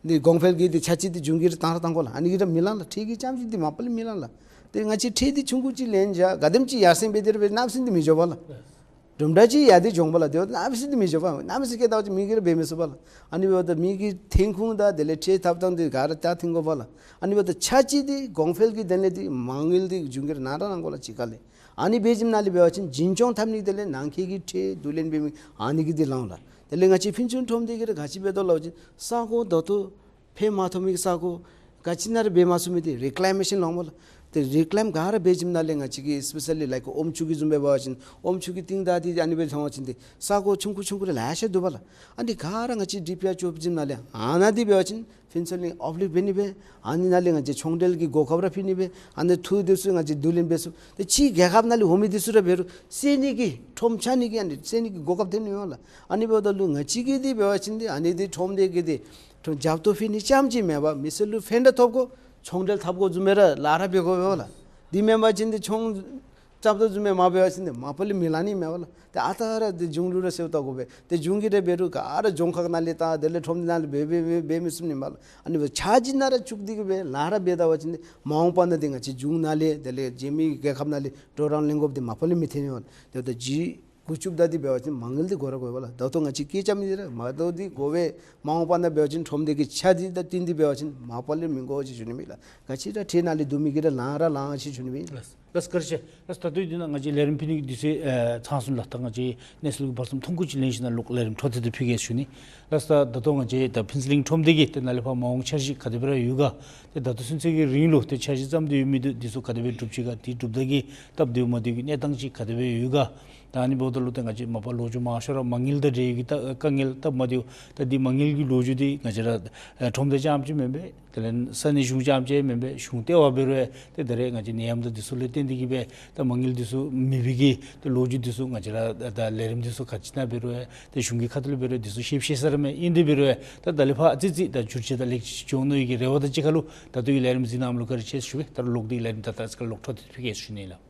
འདི་གོང་འཕེལ་གྱི་འདི་ཆ་རྐྱེན་འདི་བྱུང་གི་ར་བཏང་ར་བཏང་དགོ་ལགས། ཨ་ནི་གིས་ར་མི་ལང་ལགས། ཁྲལ་གྱི་རྐྱངམ་ཅིག་འདི་མ་པ་ལས་མི་ལང་ལགས། ཏེ་ང་བཅས་ཁྲལ་འདི་ཆུང་ཀུ་ཅིག་ལེན་བྱ་ག་དེམ་ཅིག་ཡར་སེང་འབད་དེ་ར་འབད་གནམ་མེད་ས་མེད་འདི་མི་འགྱོ་བས་ལགས། གྲུབ་འབྲས་ཅིག་ཡར་འདི་འགྱོ་བས་ལགས། དེ་གནམ་མེད་ས་མེད་འདི་མི་འགྱོ་བས། གནམ་མེད་ས་མེད་སྐྱེད་བཏང་བ་ཅིན་མི་གིས་ར་འབད་མི་ཚུགས་པས་ལགས། ཨ་ནི་འབདཝ་ད་མི་གི་འཐོན་ཁུངས་དང་དེ་ལས་ཁྲལ་ཐབས་དང་འདི་ག་ར་ད་འཐོན་དགོ་པས་ལགས། ཨ་ནི་འབདཝ་ད་ཆ་རྐྱེན་འདི་གོང་འཕེལ་གྱི་དོན་ལས་འདི་མ་དངུལ་འདི་བྱུང་གི་ར་ནང་ར་ནང་དགོ་ལགས་གཅིག་ཁར་ལས། ཨ་ནི་འབད་བ་ཅིན་ནཱ་ལས་འབད་བ་ཅིན་འཛིན་སྐྱོང་འཐབ་ནི་དེ་ལས་ནང་འཁོད་ཀྱི་ཁྲལ་བསྡུ་ལེན་འབད་མི་ཨ་ནི་གི་འདི་ལང་ལགས། དེ་ལས་ང་བཅས་ཕུན་ཚོགས་ཁྲོམ་སྡེ་གིས་ར་ག་ཅི་འབད་དོ་ལབ་པ་ཅིན་ས་གོ་ད་ལྟོ་ཕན་མ་ཐོགས་མི་གི་ས་གོ་ག་ཅི་ནང་ར་འབད་མ་ཚུགས་མི་འདི་རི་ཀ་ལེ་མེ་ཤཱན་ལོང་པ་ལགས། ཏེ་རི་ཀ་ལེམ་ག་ར་འབད་བྱིནམ་ནང་ལས་ང་བཅས་ཀྱི་སི་པེ་ཤ་ལི་ལའིཀ་ཨོམ་ཆུ་གི་བཟུམ་སྦེ་འབད་བ་ཅིན་ཨོམ་ཆུ་གི་གཏིང་བདའ་སྟེ་ཨ་ནི་སྦེ་བཏང་བ་ཅིན་ཏེ་ས་གོ་ཆུང་ཀུ་ཆུང་ཀུ་ར་ལེ་ཤ་འདུག་པ་ལགས། ཨ་ནི་ག་ར་ང་བཅས་ཌི་པི་ཨར་རྐྱབ་བྱིནམ་ནང་ལས་ཨ་ནཱ་འདི་འབད་བ་ཅིན་ཕུན་ཚོགས་གླིང་ཨོཕ་ལིཕཊ་འབད་ནི་སྦེ་ཨ་ནི་ནང་ལས་ང་བཅས་ཚོང་འབྲེལ་གྱི་གོ་སྐབས་ར་ཕུལ་ནི་སྦེ་ཨ་ནི་འཐུ་འདི་ཚུ་ང་བཅས་བསྡུ་ལེན་འབད་ཚུགས། ཏེ་ཕྱི་རྒྱལ་ཁབ་ནང་ལས་འོང་མི་འདི་ཚུ་ར་འབད་རུང་སེལ་ནི་གི་ཁྲོམ་ཆགས་ནི་གི་ཨ་ནི་སེལ་ནི་གི་གོ་སྐབས་ཐོན་ནི་ཡོད་ལགས། ཨ་ནི་འབདཝ་ད་ལུ་ང་བཅས་ཀྱིས་འདི་འབད་བ་ཅིན་འདི་ཨ་ནི་འདི་ཁྲོམ་སྡེ་གི་འདི་ཁྲོམ་རྒྱབ་ཏོ་ཕུལ་ནི་རྐྱངམ་ཅིག་མེན་པར་མི་སེར་ལུ་ཕན་འདྲ་ཐོབ་དགོ། ཚོང་འབྲེལ་འཐབ་དགོ་བཟུམ་སྦེ་ར་ལཱ་ར་འབད་དགོ་པས་ལགས། འདི་མེན་པ་ཅིན་འདི་ཚོང་རྐྱབ་དོ་བཟུམ་སྦེ་མ་འབད་བ་ཅིན་འདི་མ་པ་ལས་མི་ལང་ནི་མས་པ་ལགས། ཏེ་ཨ་རྟག་ར་འདི་གཞུང་ལུ་ར་གསོལཝ་བཏབ་དགོ་པས། ཏེ་གཞུང་གིས་ར་འབད་རུང་ག་ར་རྫོང་ཁག་ནང་ལས་དང་དེ་ལས་ཁྲོམ་སྡེ་ནང་ལས་འབད་འབད་འབད་འབད་མི་ཚུགས་ནི་མས་ལགས། ཨ་ནི་འབད་ཆ་རྐྱེན་ནང་ར་བཅུག་སྟེ་གི་སྦེ་ལཱ་ར་འབད་ད་པ་ཅིན་འདི་མ་འོངས་པ་ནང་འདི་ང་བཅས་གཞུང་ནང་ལས་དེ་ལས་རྒྱལ་མི་རྒྱལ་ཁབ་ནང་ལས་འགྲོ་རང་ལེན་དགོཔ་འདི་མ་པ་ལས་མི་ཐོན་ཡོད། ཏེ་ད་ཅི་བཀོད་སྤྱོད་ད་འདི་འབད་བ་ཅིན་མ་དངུལ་འདི་དགོ་ར་དགོ་པས་ལགས། ད་ལྟོ་ང་བཅས་ཀྱིས་རྐྱབ་མི་འདི་ར་མ་དོ་འདི་དགོ་པས། མ་འོངས་པ་ནང་འབད་བ་ཅིན་ཁྲོམ་སྡེ་གི་ཆ་འདི་དང་བསྟུན་ཏེ་འབད་བ་ཅིན་མ་པ་ལས་མི་དགོ་ཟེར་ཞུ་ནི་མས་ལགས། ག་ཅི་ར་ཁྲལ་ནང་ལས་བསྡུ་མི་གིས་ར་ལང་ར་ལང་ཟེར་ཞུ་ནི་མས། ལགས་ལགས་བཀའ་དྲིན་ཆེ། ལགས་ད་ལྟོ་འདི་ནང་ང་བཅས་ལས་རིམ་ཕུལ་ནི་གི་དུས་ཚོད་ཨེ་ཚང་སོང་ལགས། ད་ང་བཅས་གནས་ཚུལ་གྱི་བར་མཚམས་ཐུང་ཀུ་ཅིག་ལེན་ཞིནམ་ལས་ལོག་ལས་རིམ་འཕྲོ་མཐུད་དེ་ཕུལ་གེ་ཟེར་ཞུ་ནི། ལགས་ད་ད་ལྟོ་ང་བཅས་ད་ཕུན་ཚོགས་གླིང་ཁྲོམ་སྡེ་གི་ཏེ་ནཱ་ལས་ཕར་མ་འོངས་འཆར་གཞི་ག་དེ་སྦེ་ར་ཡོད་ག། ཏེ་ད་ལྟོ་ཚུན་ཚོད་ཀྱི་རིང་ལུ་ཏེ་འཆར་གཞི་བརྩམས་ཏེ་ཡོད་མི་འདི་འདི་ཚུ་ག་དེ་སྦེ་འགྲུབ་ཅི་ག། དེ་འགྲུབ་ད་གི་སྟབས་བདེཝ་མ་བདེཝ་གི་གནས་སྟངས་ཅིག་ག་དེ་སྦེ་ཡོད་ག། ད་ཨ་ནི་འབདཝ་ད་ལུ་ཏེ་ང་བཅས་མ་པ་ལོ་རྒྱུས་མང་ཤོས་ར་མ་དངུལ་དང་འབྲེལ་ཡོད་ཀྱི་ད་དཀའ་ངལ་སྟབས་མ་བདེཝ། ད་འདི་མ་དངུལ་གྱི་ལོ་རྒྱུས་འདི་ང་བཅས་ར་ཨེ་ཁྲོམ་སྡེ་རྐྱངམ་ཅིག་མེན་པས། དེ་ལས་ས་གནས་གཞུང་རྐྱངམ་ཅིག་མེན་པས། གཞུང་ལྟེ་བ་འབད་རུང་ཏེ་ད་རེས་ང་བཅས་ནད་ཡམས་དང་འདི་ཚུ་ལས་བརྟེན་ཏེ་གི་སྦེ་ད་མ་དངུལ་འདི་ཚུ་མེད་པའི་གི་ཏེ་ལོ་རྒྱུས་འདི་ཚུ་ང་བཅས་ར་ད་ལས་རིམ་འདི་ཚུ་ག་ཅི་ནང་འབད་རུང་ཏེ་གཞུང་གི་ཁ་ཐུག་ལས་འབད་རུང་འདི་ཚུ་ཤེསཔ་ཤེས་ས་ར་མས། ཨིན་དེ་འབད་རུང་ད་ད་ལས་ཕར་ཨ་ཙི་ཙི་ད་འགྱུར་བཅོས་དང་ལེགས་བཅོས་འབྱུང་ནི་གི་རེ་བ་དང་གཅིག་ཁར་ལུ་ད་ལྟོ་གི་ལས་རིམ་གཟིགས་གནང་མི་ལུ་བཀའ་དྲིན་ཆེ་ཞུ་སྦེ་ད་རུང་ལོག་སྟེ་ལས་རིམ་ད་ལྟ་ཅིག་ཁར་ལོག་འཕྲོ་མཐུད་ཕུལ་གེ་ཟེར་ཞུ་ནི་ལགས།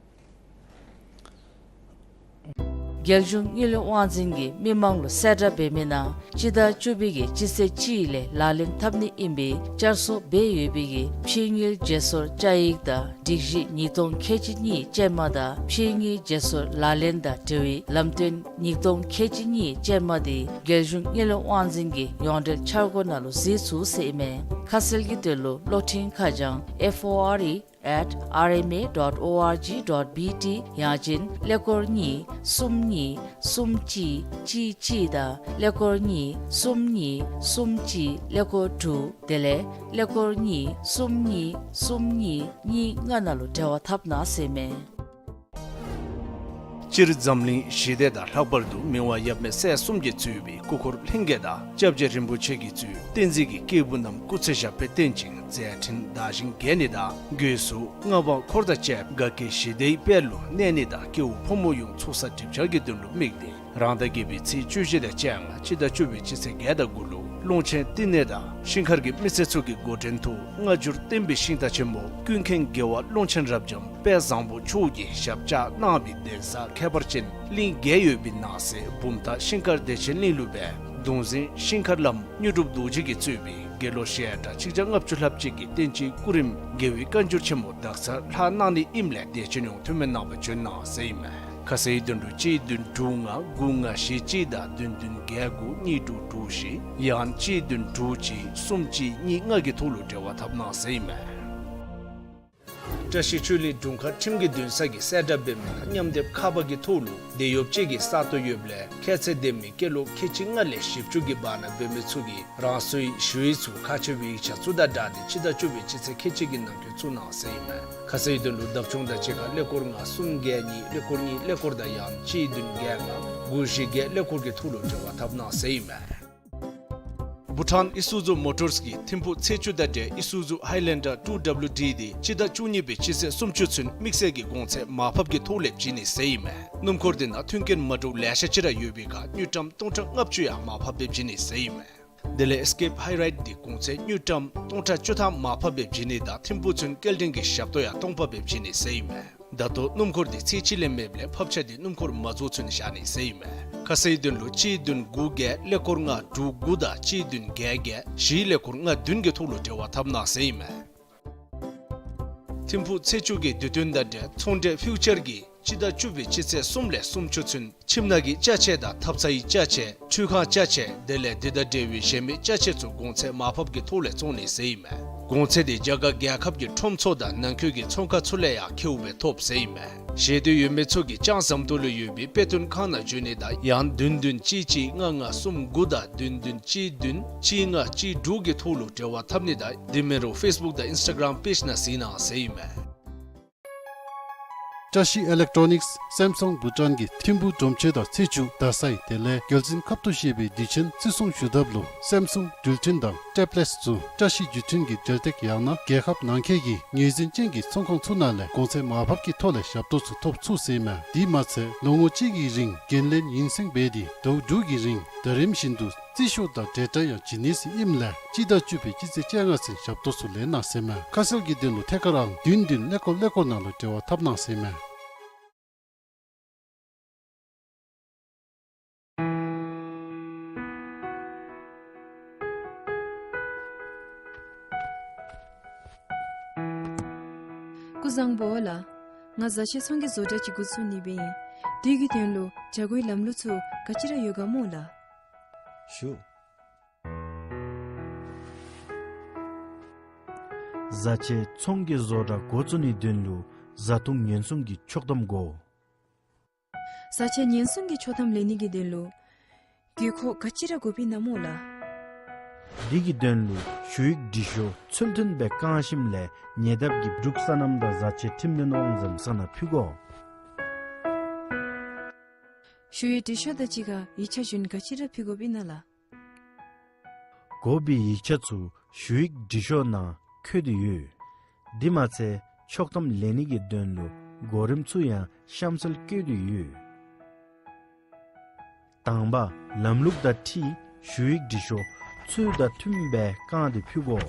རྒྱལ་གཞུང་དངུལ་ལས་དབང་འཛིན་གྱིས་མི་མང་ལུ་གསལ་བསྒྲགས་འབད་མི་ནང་སྤྱི་ཟླ་བཅུ་པའི་གི་སྤྱི་ཚེས་གཅིག་ལས་ལག་ལེན་འཐབ་ནི་ཨིན་པའི་བསྐྱར་གསོ་འབད་ཡོད་པའི་གི་ཕྱི་དངུལ་བརྗེ་སོར་བཅའ་ཡིག་དང་སྒྲིག་གཞི་ཉིས་སྟོང་ཁལ་གཅིག་གཉིས་ཅན་མ་དང་ཕྱི་དངུལ་བརྗེ་སོར་ལག་ལེན་དང་འབྲེལ་བའི་ལམ་སྟོན་ཉིས་སྟོང་ཁལ་གཅིག་གཉིས་ཅན་མ་འདི་རྒྱལ་གཞུང་དངུལ་ལས་དབང་འཛིན་གྱི་ཡོངས་འབྲེལ་འཆར་སྒོ་ནང་ལུ་གཟིགས་ཚུགས་ཟེར་ཨིན་མས། ཁ་གསལ་གྱི་དོན་ལུ་གློག་འཕྲིན་ཁ་བྱང་F O R E at R M A dot O R G dot B T ཡང་ཅིན་ཀླད་ཀོར་གཉིས་གསུམ་གཉིས་གསུམ་གཅིག་གཅིག་གཅིག་དང་ཀླད་ཀོར་གཉིས་གསུམ་གཉིས་གསུམ་གཅིག་ཀླད་ཀོར་དྲུག་དེ་ལས་ཀླད་ཀོར་གཉིས་གསུམ་གཉིས་གསུམ་གཉིས་གཉིས་ལྔ་ནང་ལུ་འབྲེལ་བ་འཐབ་གནང་ཟེར་ཨིན་མས། སྤྱིར་འཛམ་གླིང་ཞི་བདེ་དང་ལྷག་པར་དུ་མི་དབང་ཡབ་མེས་སྲས་གསུམ་གྱིས་གཙོས་པའི་སྐུ་འཁོར་ལྷན་རྒྱས་དང་སྐྱབས་རྗེ་རིན་པོ་ཆེ་གིས་གཙོས་བསྟན་འཛིན་གྱི་སྐྱེས་བུ་རྣམས་སྐུ་ཚེ་ཞབས་པད་བརྟན་ཅིང་མཛད་འཕྲིན་དར་ཞིང་རྒྱས་ནི་དང་སྒོས་སུ་མངའ་འབངས་འཁོར་དང་བཅས་དགའ་སྐྱིད་ཞི་བདེའི་དཔལ་ལུ་གནས་ནི་དང་སྐྱེ་བོ་ཕོ་མོ་ཡོངས་ཚོགས་བསགས་སྒྲིབ་སྦྱང་གི་དོན་ལུ་དམིགས་ཏེ་རང་ཟླ་བརྒྱད་པའི་ཚེས་བཅུ་བཞི་དང་བཅས་ལྔ་སྤྱི་ཟླ་བཅུ་པའི་སྤྱི་ཚེས་བརྒྱད་དང་དགུ་ལུ་ཀློང་ཆེན་བསྟི་གནས་དང་ཤིང་མཁར་གྱི་མི་སེར་ཚུ་གི་འགོ་འདྲེན་དུ་སྔ་འགྱུར་བསྟན་པའི་ཤིང་རྟ་ཆེན་མོ་ཀུན་མཁྱེན་རྒྱལ་བ་ཀློང་ཆེན་རབ་འབྱམས་དཔལ་བཟང་པོ་མཆོག་གིས་ཞབས་བཅགས་གནང་བའི་གདན་ས་ཁྱད་པར་ཅན་གླིང་བརྒྱད་ཡོད་པའི་ནང་གསེས་བུམ་ཐང་ཤིང་མཁར་བདེ་ཆེན་གླིང་ལུ་སྦེ་གདུང་འཛིན་ཤིང་མཁར་བླམ་དངོས་གྲུབ་རྡོ་རྗེ་གིས་གཙོས་པའི་དགེ་སློང་ཞལ་གྲངས་ཆིག་བརྒྱ་ལྔ་བཅུ་ལྷགཔ་ཅིག་གིས་བསྟན་སྤྱིའི་སྐུ་རིམ་རྒྱལ་བའི་བཀའ་འགྱུར་ཆེན་མོ་དག་ཚར་ལྷག་གནང་ནི་ཨིནམ་ལས་དད་ཅན་ཡོངས་ཐུགས་སྨོན་གནང་བར་བྱོན་གནང་ཟེར་ཨིན་མས། ཁ་གསལ་དོན་ལུ་གཅིག་བདུན་དྲུག་ལྔ་དགུ་ལྔ་བཞི་གཅིག་དང་བདུན་བདུན་བརྒྱད་དགུ་གཉིས་དྲུག་དྲུག་བཞི་ཡང་གཅིག་བདུན་དྲུག་གཅིག་གསུམ་གཅིག་གཉིས་ལྔ་གི་ཐོག་ལུ་འབྲེལ་བ་འཐབ་གནང་ཟེར་ཨིན་མས། བཀྲ་ཤིས་ཆོས་གླིང་དྲུང་ཁག་ཁྲིམས་ཀྱི་འདུན་ས་གིས་གསལ་བསྒྲགས་འབད་མི་ནང་མཉམ་སྡེབ་ཁ་པར་གྱི་ཐོག་ལུ་དེད་གཡོགཔ་ཅིག་གི་ས་སྟོང་ཡོདཔ་ལས་ཁྱད་ཚད་ལྡན་མི་སྐྱེས་ལོ་ཁལ་གཅིག་ལྔ་ལས་བཞི་བཅུ་གི་བར་ན་འབད་མི་ཚུ་གིས་རང་སོའི་ཞུ་ཡིག་ཚུ་ཁག་ཆེ་བའི་ཡིག་ཆ་ཚུ་དང་སྦྲགས་ཏེ་སྤྱི་ཟླ་བཅུ་པའི་སྤྱི་ཚེས་ཁལ་གཅིག་གི་ནང་འཁོད་བཙུགས་གནང་ཟེར་ཨིན་མས། ཁ་གསལ་དོན་ལུ་བདག་སྐྱོང་དང་གཅིག་ཁར་ཀླད་ཀོར་ལྔ་གསུམ་བརྒྱད་གཉིས་ཀླད་ཀོར་གཉིས་ཀླད་ཀོར་དང་ཡང་གཅིག་བདུན་བརྒྱད་ལྔ་དགུ་བཞི་བརྒྱད་ཀླད་ཀོར་གྱི་ཐོག་ལུ་འབྲེལ་བ་འཐབ་གནང་ཟེར་ཨིན་མས། བྷུ་ཊཱན་ཨི་སུ་ཛུ་མོ་ཊརས་ཀྱི་ཐིམ་ཕུག་ཚེས་བཅུ་དང་འབྲེལ་ཨི་སུ་ཛུ་ཧའི་ལེན་ཌར་ཊུ་ཌབ་ལུ་ཌི་འདི་སྤྱི་ཟླ་བཅུ་གཉིས་པའི་སྤྱི་ཚེས་སུམ་ཅུ་ཚུན་དམིགས་བསལ་གྱི་གོང་ཚད་མར་ཕབ་ཀྱི་ཐོག་ལས་བྱིན་ནི་ཟེར་ཨིན་མས། སྣུམ་འཁོར་འདི་ནང་མཐུན་རྐྱེན་མ་འདྲཝ་ལེ་ཤ་ཅིག་ར་ཡོད་པའི་ཁར་དངུལ་ཀྲམ་སྟོང་ཕྲག་ལྔ་བཅུ་ཡང་མར་ཕབ་སྦེ་བྱིན་ནི་ཟེར་ཨིན་མས། དེ་ལས་ཨེས་ཀེབ་ཧའི་རའིཌ་འདི་གོང་ཚད་དངུལ་ཀྲམ་སྟོང་ཕྲག་བཅུ་ཐམ་མར་ཕབ་སྦེ་བྱིན་ནི་དང་ཐིམ་ཕུག་ཚུན་སྐྱེལ་འདྲེན་གྱི་ཞབས་ཏོག་ཡང་སྟོང་ཕབ་སྦེ་བྱིན་ནི་ཟེར་ཨིན་མས། ད་ལྟོ་སྣུམ་འཁོར་འདི་ཚེས་གཅིག་ལས་མེདཔ་ལས་ཕབ་ཆ་འདི་སྣུམ་འཁོར་མ་རྫོགས་ཚུན་བཞག་ནི་ཟེར་ཨིན་མས། ཁ་གསལ་དོན་ལུ་གཅིག་བདུན་དགུ་བརྒྱད་ཀླད་ཀོར་ལྔ་དྲུག་དགུ་དང་གཅིག་བདུན་བརྒྱད་བརྒྱད་བཞི་ཀླད་ཀོར་ལྔ་བདུན་གྱི་ཐོག་ལུ་འབྲེལ་བ་འཐབ་གནང་ཟེར་ཨིན་མས། ཐིམ་ཕུག་ཚེས་བཅུ་གི་དུས་སྟོན་དང་འབྲེལ་ཚོང་འབྲེལ་ཕིའུ་ཅར་གྱིས་སྤྱི་ཟླ་བཅུ་པའི་སྤྱི་ཚེས་གསུམ་ལས་སུམ་ཅུ་ཚུན་ཁྱིམ་ནང་གི་ཅ་ཆས་དང་ཐབ་ཚང་གི་ཅ་ཆས། ཁྲུས་ཁང་ཅ་ཆས་དེ་ལས་འདི་དང་འབྲེལ་བའི་གཞན་མི་ཅ་ཆས་ཚུ་གོང་ཚད་མར་ཕབ་ཀྱི་ཐོག་ལས་བཙོང་ནི་ཟེར་ཨིན་མས། གོང་ཚད་འདི་རྒྱ་གར་རྒྱལ་ཁབ་ཀྱི་ཁྲོམ་ཚུ་དང་ནང་འཁོད་ཀྱི་ཚོང་ཁང་ཚུ་ལས་ཡང་ཁེཝ་སྦེ་ཐོབ་ཟེར་ཨིན་མས། ཞེ་འདོད་ཡོད་མི་ཚུ་གིས་ལྕང་ཟམ་ཏོག་ལུ་ཡོད་པའི་དཔེ་སྟོན་ཁང་ནང་འབྱོན་ནི་དང་ཡང་བདུན་བདུན་གཅིག་གཅིག་ལྔ་ལྔ་གསུམ་དགུ་དང་བདུན་བདུན་གཅིག་བདུན་གཅིག་ལྔ་གཅིག་དྲུག་གི་ཐོག་ལུ་འབྲེལ་བ་འཐབ་ནི་དང་དེ་མིན་རུང་ཕེསི་བུཀ་དང་ཨིནསི་ཊ་གརམ་པེཇ་ནང་གཟིགས་གནང་ཟེར་ཨིན་མས། བཀྲ་ཤིས་ཨི་ལེག་ཊོ་ནིཀསི་སེམ་སུང་བྷུ་ཊཱན་གྱིས་ཐིམ་ཕུག་གྲོང་ཁྱེར་དང་ཚེས་བཅུ་རྡ་སའི་དེ་ལས་རྒྱལ་གསུམ་ཁབ་ཏུ་བཞེས་པའི་དུས་ཆེན་བརྩི་སྲུང་ཞུ་ཐབས་ལུ་སེམ་སུང་འགྲུལ་འཕྲིན་དང་ཊེབ་ལེཊསི་ཚུ་བཀྲ་ཤིས་བརྒྱུད་འཕྲིན་གྱི་འབྲེལ་སྟེགས་ཡང་ན་རྒྱལ་ཁབ་ནང་འཁོད་ཀྱི་ངོས་འཛིན་ཅན་གྱི་ཚོང་ཁང་ཚུ་ནང་ལས་གོང་ཚད་མར་ཕབ་ཀྱི་ཐོག་ལས་ཞབས་ཏོག་ཚུ་ཐོབ་ཚུགས་ཟེར་ཨིན་མས། དེ་མ་ཚད་ལོ་ངོ་གཅིག་གི་རིང་འགན་ལེན་ཡུན་བསྲིང་འབད་དེ་ཟླཝ་དྲུག་གི་རིང་ཟླ་རིམ་བཞིན་དུ་རྩིས་ཤོག་དང་འབྲེལ་སྒྲ་ཡང་བྱིན་ནི་ཟེར་ཨིནམ་ལས་སྤྱི་ཟླ་བཅུ་པའི་སྤྱི་ཚེས་བཅོ་ལྔ་ཚུན་ཞབས་ཏོག་ཚུ་ལེན་གནང་ཟེར་མས། ཁ་གསལ་གྱི་དོན་ལུ་ཐད་ཀར་ཨང་བདུན་བདུན་ཀླད་ཀོར་ཀླད་ཀོར་ནང་ལུ་འབྲེལ་བ་འཐབ་གནང་ཟེར་མས། སྐུ་གཟུགས་བཟང་པོ་ལགས། ང་བཟའ་ཆས་ཚོང་གི་བཟོ་གྲྭ་ཅིག་འགོ་བཙུགས་ནི་སྦེ་ཨིན། དེ་གི་དོན་ལུ་བྱ་སྒོའི་ལམ་ལུགས་ཚུ་ག་ཅི་ར་ཡོད་ག་སྨོ་ལགས། ཞུ། བཟའ་ཆས་ཚོང་གི་བཟོ་གྲྭ་འགོ་བཙུགས་ནིའི་དོན་ལུ་བཟའ་འཐུང་ཉེན་སྲུང་གི་ཆོག་ཐམ་དགོ། བཟའ་ཆས་ཉེན་སྲུང་གི་ཆོག་ཐམ་ལེན་ནི་གི་དོན་ལུ་དགོས་མཁོ་ག་ཅི་ར་དགོཔ་ཨིན་ན་སྨོ་ལགས། དེ་གི་དོན་ལུ་ཞུ་ཡིག་འབྲི་ཤོག་ཚུལ་མཐུན་སྦེ་བཀང་ཞིནམ་ལས་ཉེ་འདབས་ཀྱི་འབྲུག་སོ་ནམ་དང་བཟའ་ཆས་ཁྲིམས་དོན་དབང་འཛོམས་ས་ནང་ཕུལ་དགོ། ཞུ་ཡིག་འབྲི་ཤོག་དང་གཅིག་ཁར་ཡིག་ཆ་གཞན་ག་ཅི་ར་ཕུལ་དགོཔ་ཨིན་ན་ལགས། དགོ་པའི་ཡིག་ཆ་ཚུ་ཞུ་ཡིག་འབྲི་ཤོག་ནང་བཀོད་དེ་ཡོད། དེ་མ་ཚད་ཆོག་ཐམ་ལེན་ནི་གི་དོན་ལུ་གོ་རིམ་ཚུ་ཡང་གཤམ་གསལ་བཀོད་དེ་ཡོད། དང་པ། ལམ་ལུགས་དང་འཁྲིལ་ཞུ་ཡིག་འབྲི་ཤོག་ཚུལ་དང་མཐུནམ་སྦེ་བཀང་སྟེ་ཕུལ་དགོ།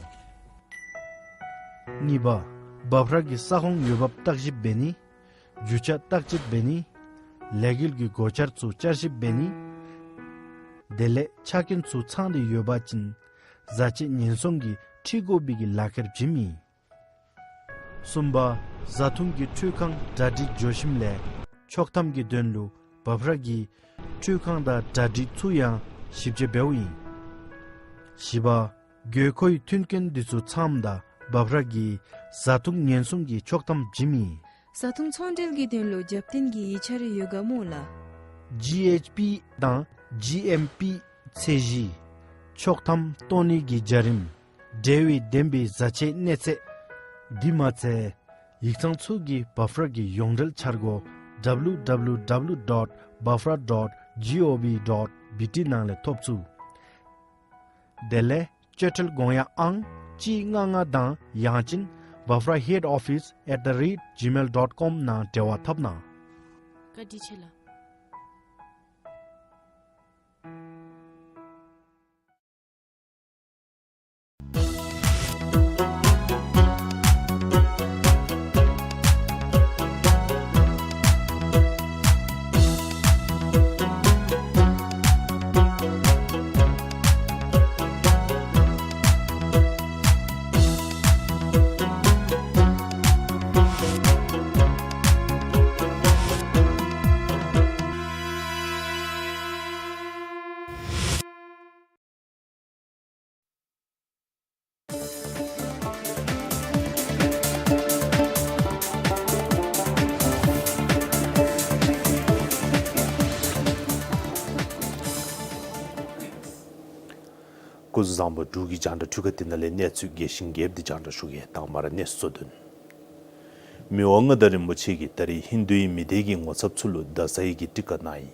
གཉིས་པ། འབབ་ར་གི་ས་ཁོངས་འོས་འབབ་བརྟག་ཞིབ་འབད་ནི། རྒྱུ་ཆ་བརྟག་དཔྱད་འབད་ནི། ལས་འགུལ་གྱི་གོ་ཆ་ཚུ་བསྐྱར་ཞིབ་འབད་ནི། དེ་ལས་ཆ་རྐྱེན་ཚུ་ཚང་སྟེ་ཡོད་པ་ཅིན་བཟའ་ཆས་ཉེན་སྲུང་གིས་འཁྲི་དགོ་པའི་གི་ལག་ཁྱེར་བྱིནམ་ཨིན། གསུམ་པ། བཟའ་འཐུང་གི་འཕྲུལ་ཁང་གྲ་སྒྲིག་འགྱོ་ཞིནམ་ལས་ཆོག་ཐམ་གྱི་དོན་ལུ་འབབ་ར་གི་འཕྲུལ་ཁང་དང་གྲ་སྒྲིག་ཚུ་ཡང་ཞིབ་དཔྱད་འབདཝ་ཨིན། བཞི་པ། དགོས་མཁོའི་མཐུན་རྐྱེན་འདི་ཚུ་ཚངམ་ད་འབབ་ར་གིས་བཟའ་འཐུང་ཉེན་སྲུང་གི་ཆོག་ཐམ་བྱིནམ་ཨིན། བཟའ་འཐུང་ཚོང་འབྲེལ་གྱི་དོན་ལུ་རྒྱབ་རྟེན་གྱི་ཡིག་ཆ་རེ་ཡོད་ག་སྨོ་ལགས། ཇི་ཨེཆ་པི་དང་ཇི་ཨེམ་པི་ཚད་གཞི། ཆོག་ཐམ་བཏོན་ནི་གི་བྱ་རིམ། འབྲེལ་བའི་བདེན་པའི་བཟའ་ཆས་གནས་ཚད། དེ་མ་ཚད་ཡིག་ཚང་ཚུ་གི་འབབ་ར་གི་ཡོངས་འབྲེལ་འཆར་སྒོ་W W W dot bafra dot gov dot B T ནང་ལས་ཐོབ་ཚུགས། དེ་ལས་སྤྱོད་ཁྲལ་དགོངས་ཡངས་ཨང་གཅིག་ལྔ་ལྔ་དང་ཡང་ཅིན་bafraheadoffice at the rate gmail dot com ནང་འབྲེལ་བ་འཐབ་གནང་། བཀའ་དྲིན་ཆེ་ལགས། སྐུ་གཟུགས་བཟང་པོ། འབྲུག་གི་རྒྱང་བསྒྲགས་འཕྲུལ་ཁང་འདི་ནང་ལས་གནས་ཚུལ་རྒྱས་ཤིང་རྒྱསཔ་འདི་རྒྱང་བསྒྲགས་ཞུ་གེ། དང་པ་ར་གནས་ཚུལ་གཙོ་དོན། མི་དབང་མངའ་བདག་རིན་པོ་ཆེ་གིས་ད་རིས་ཧིན་དུའི་མི་སྡེ་གི་ངོ་ཚབ་ཚུ་ལུ་རྡ་སའི་གི་ཊི་ཀ་གནང་ཡི།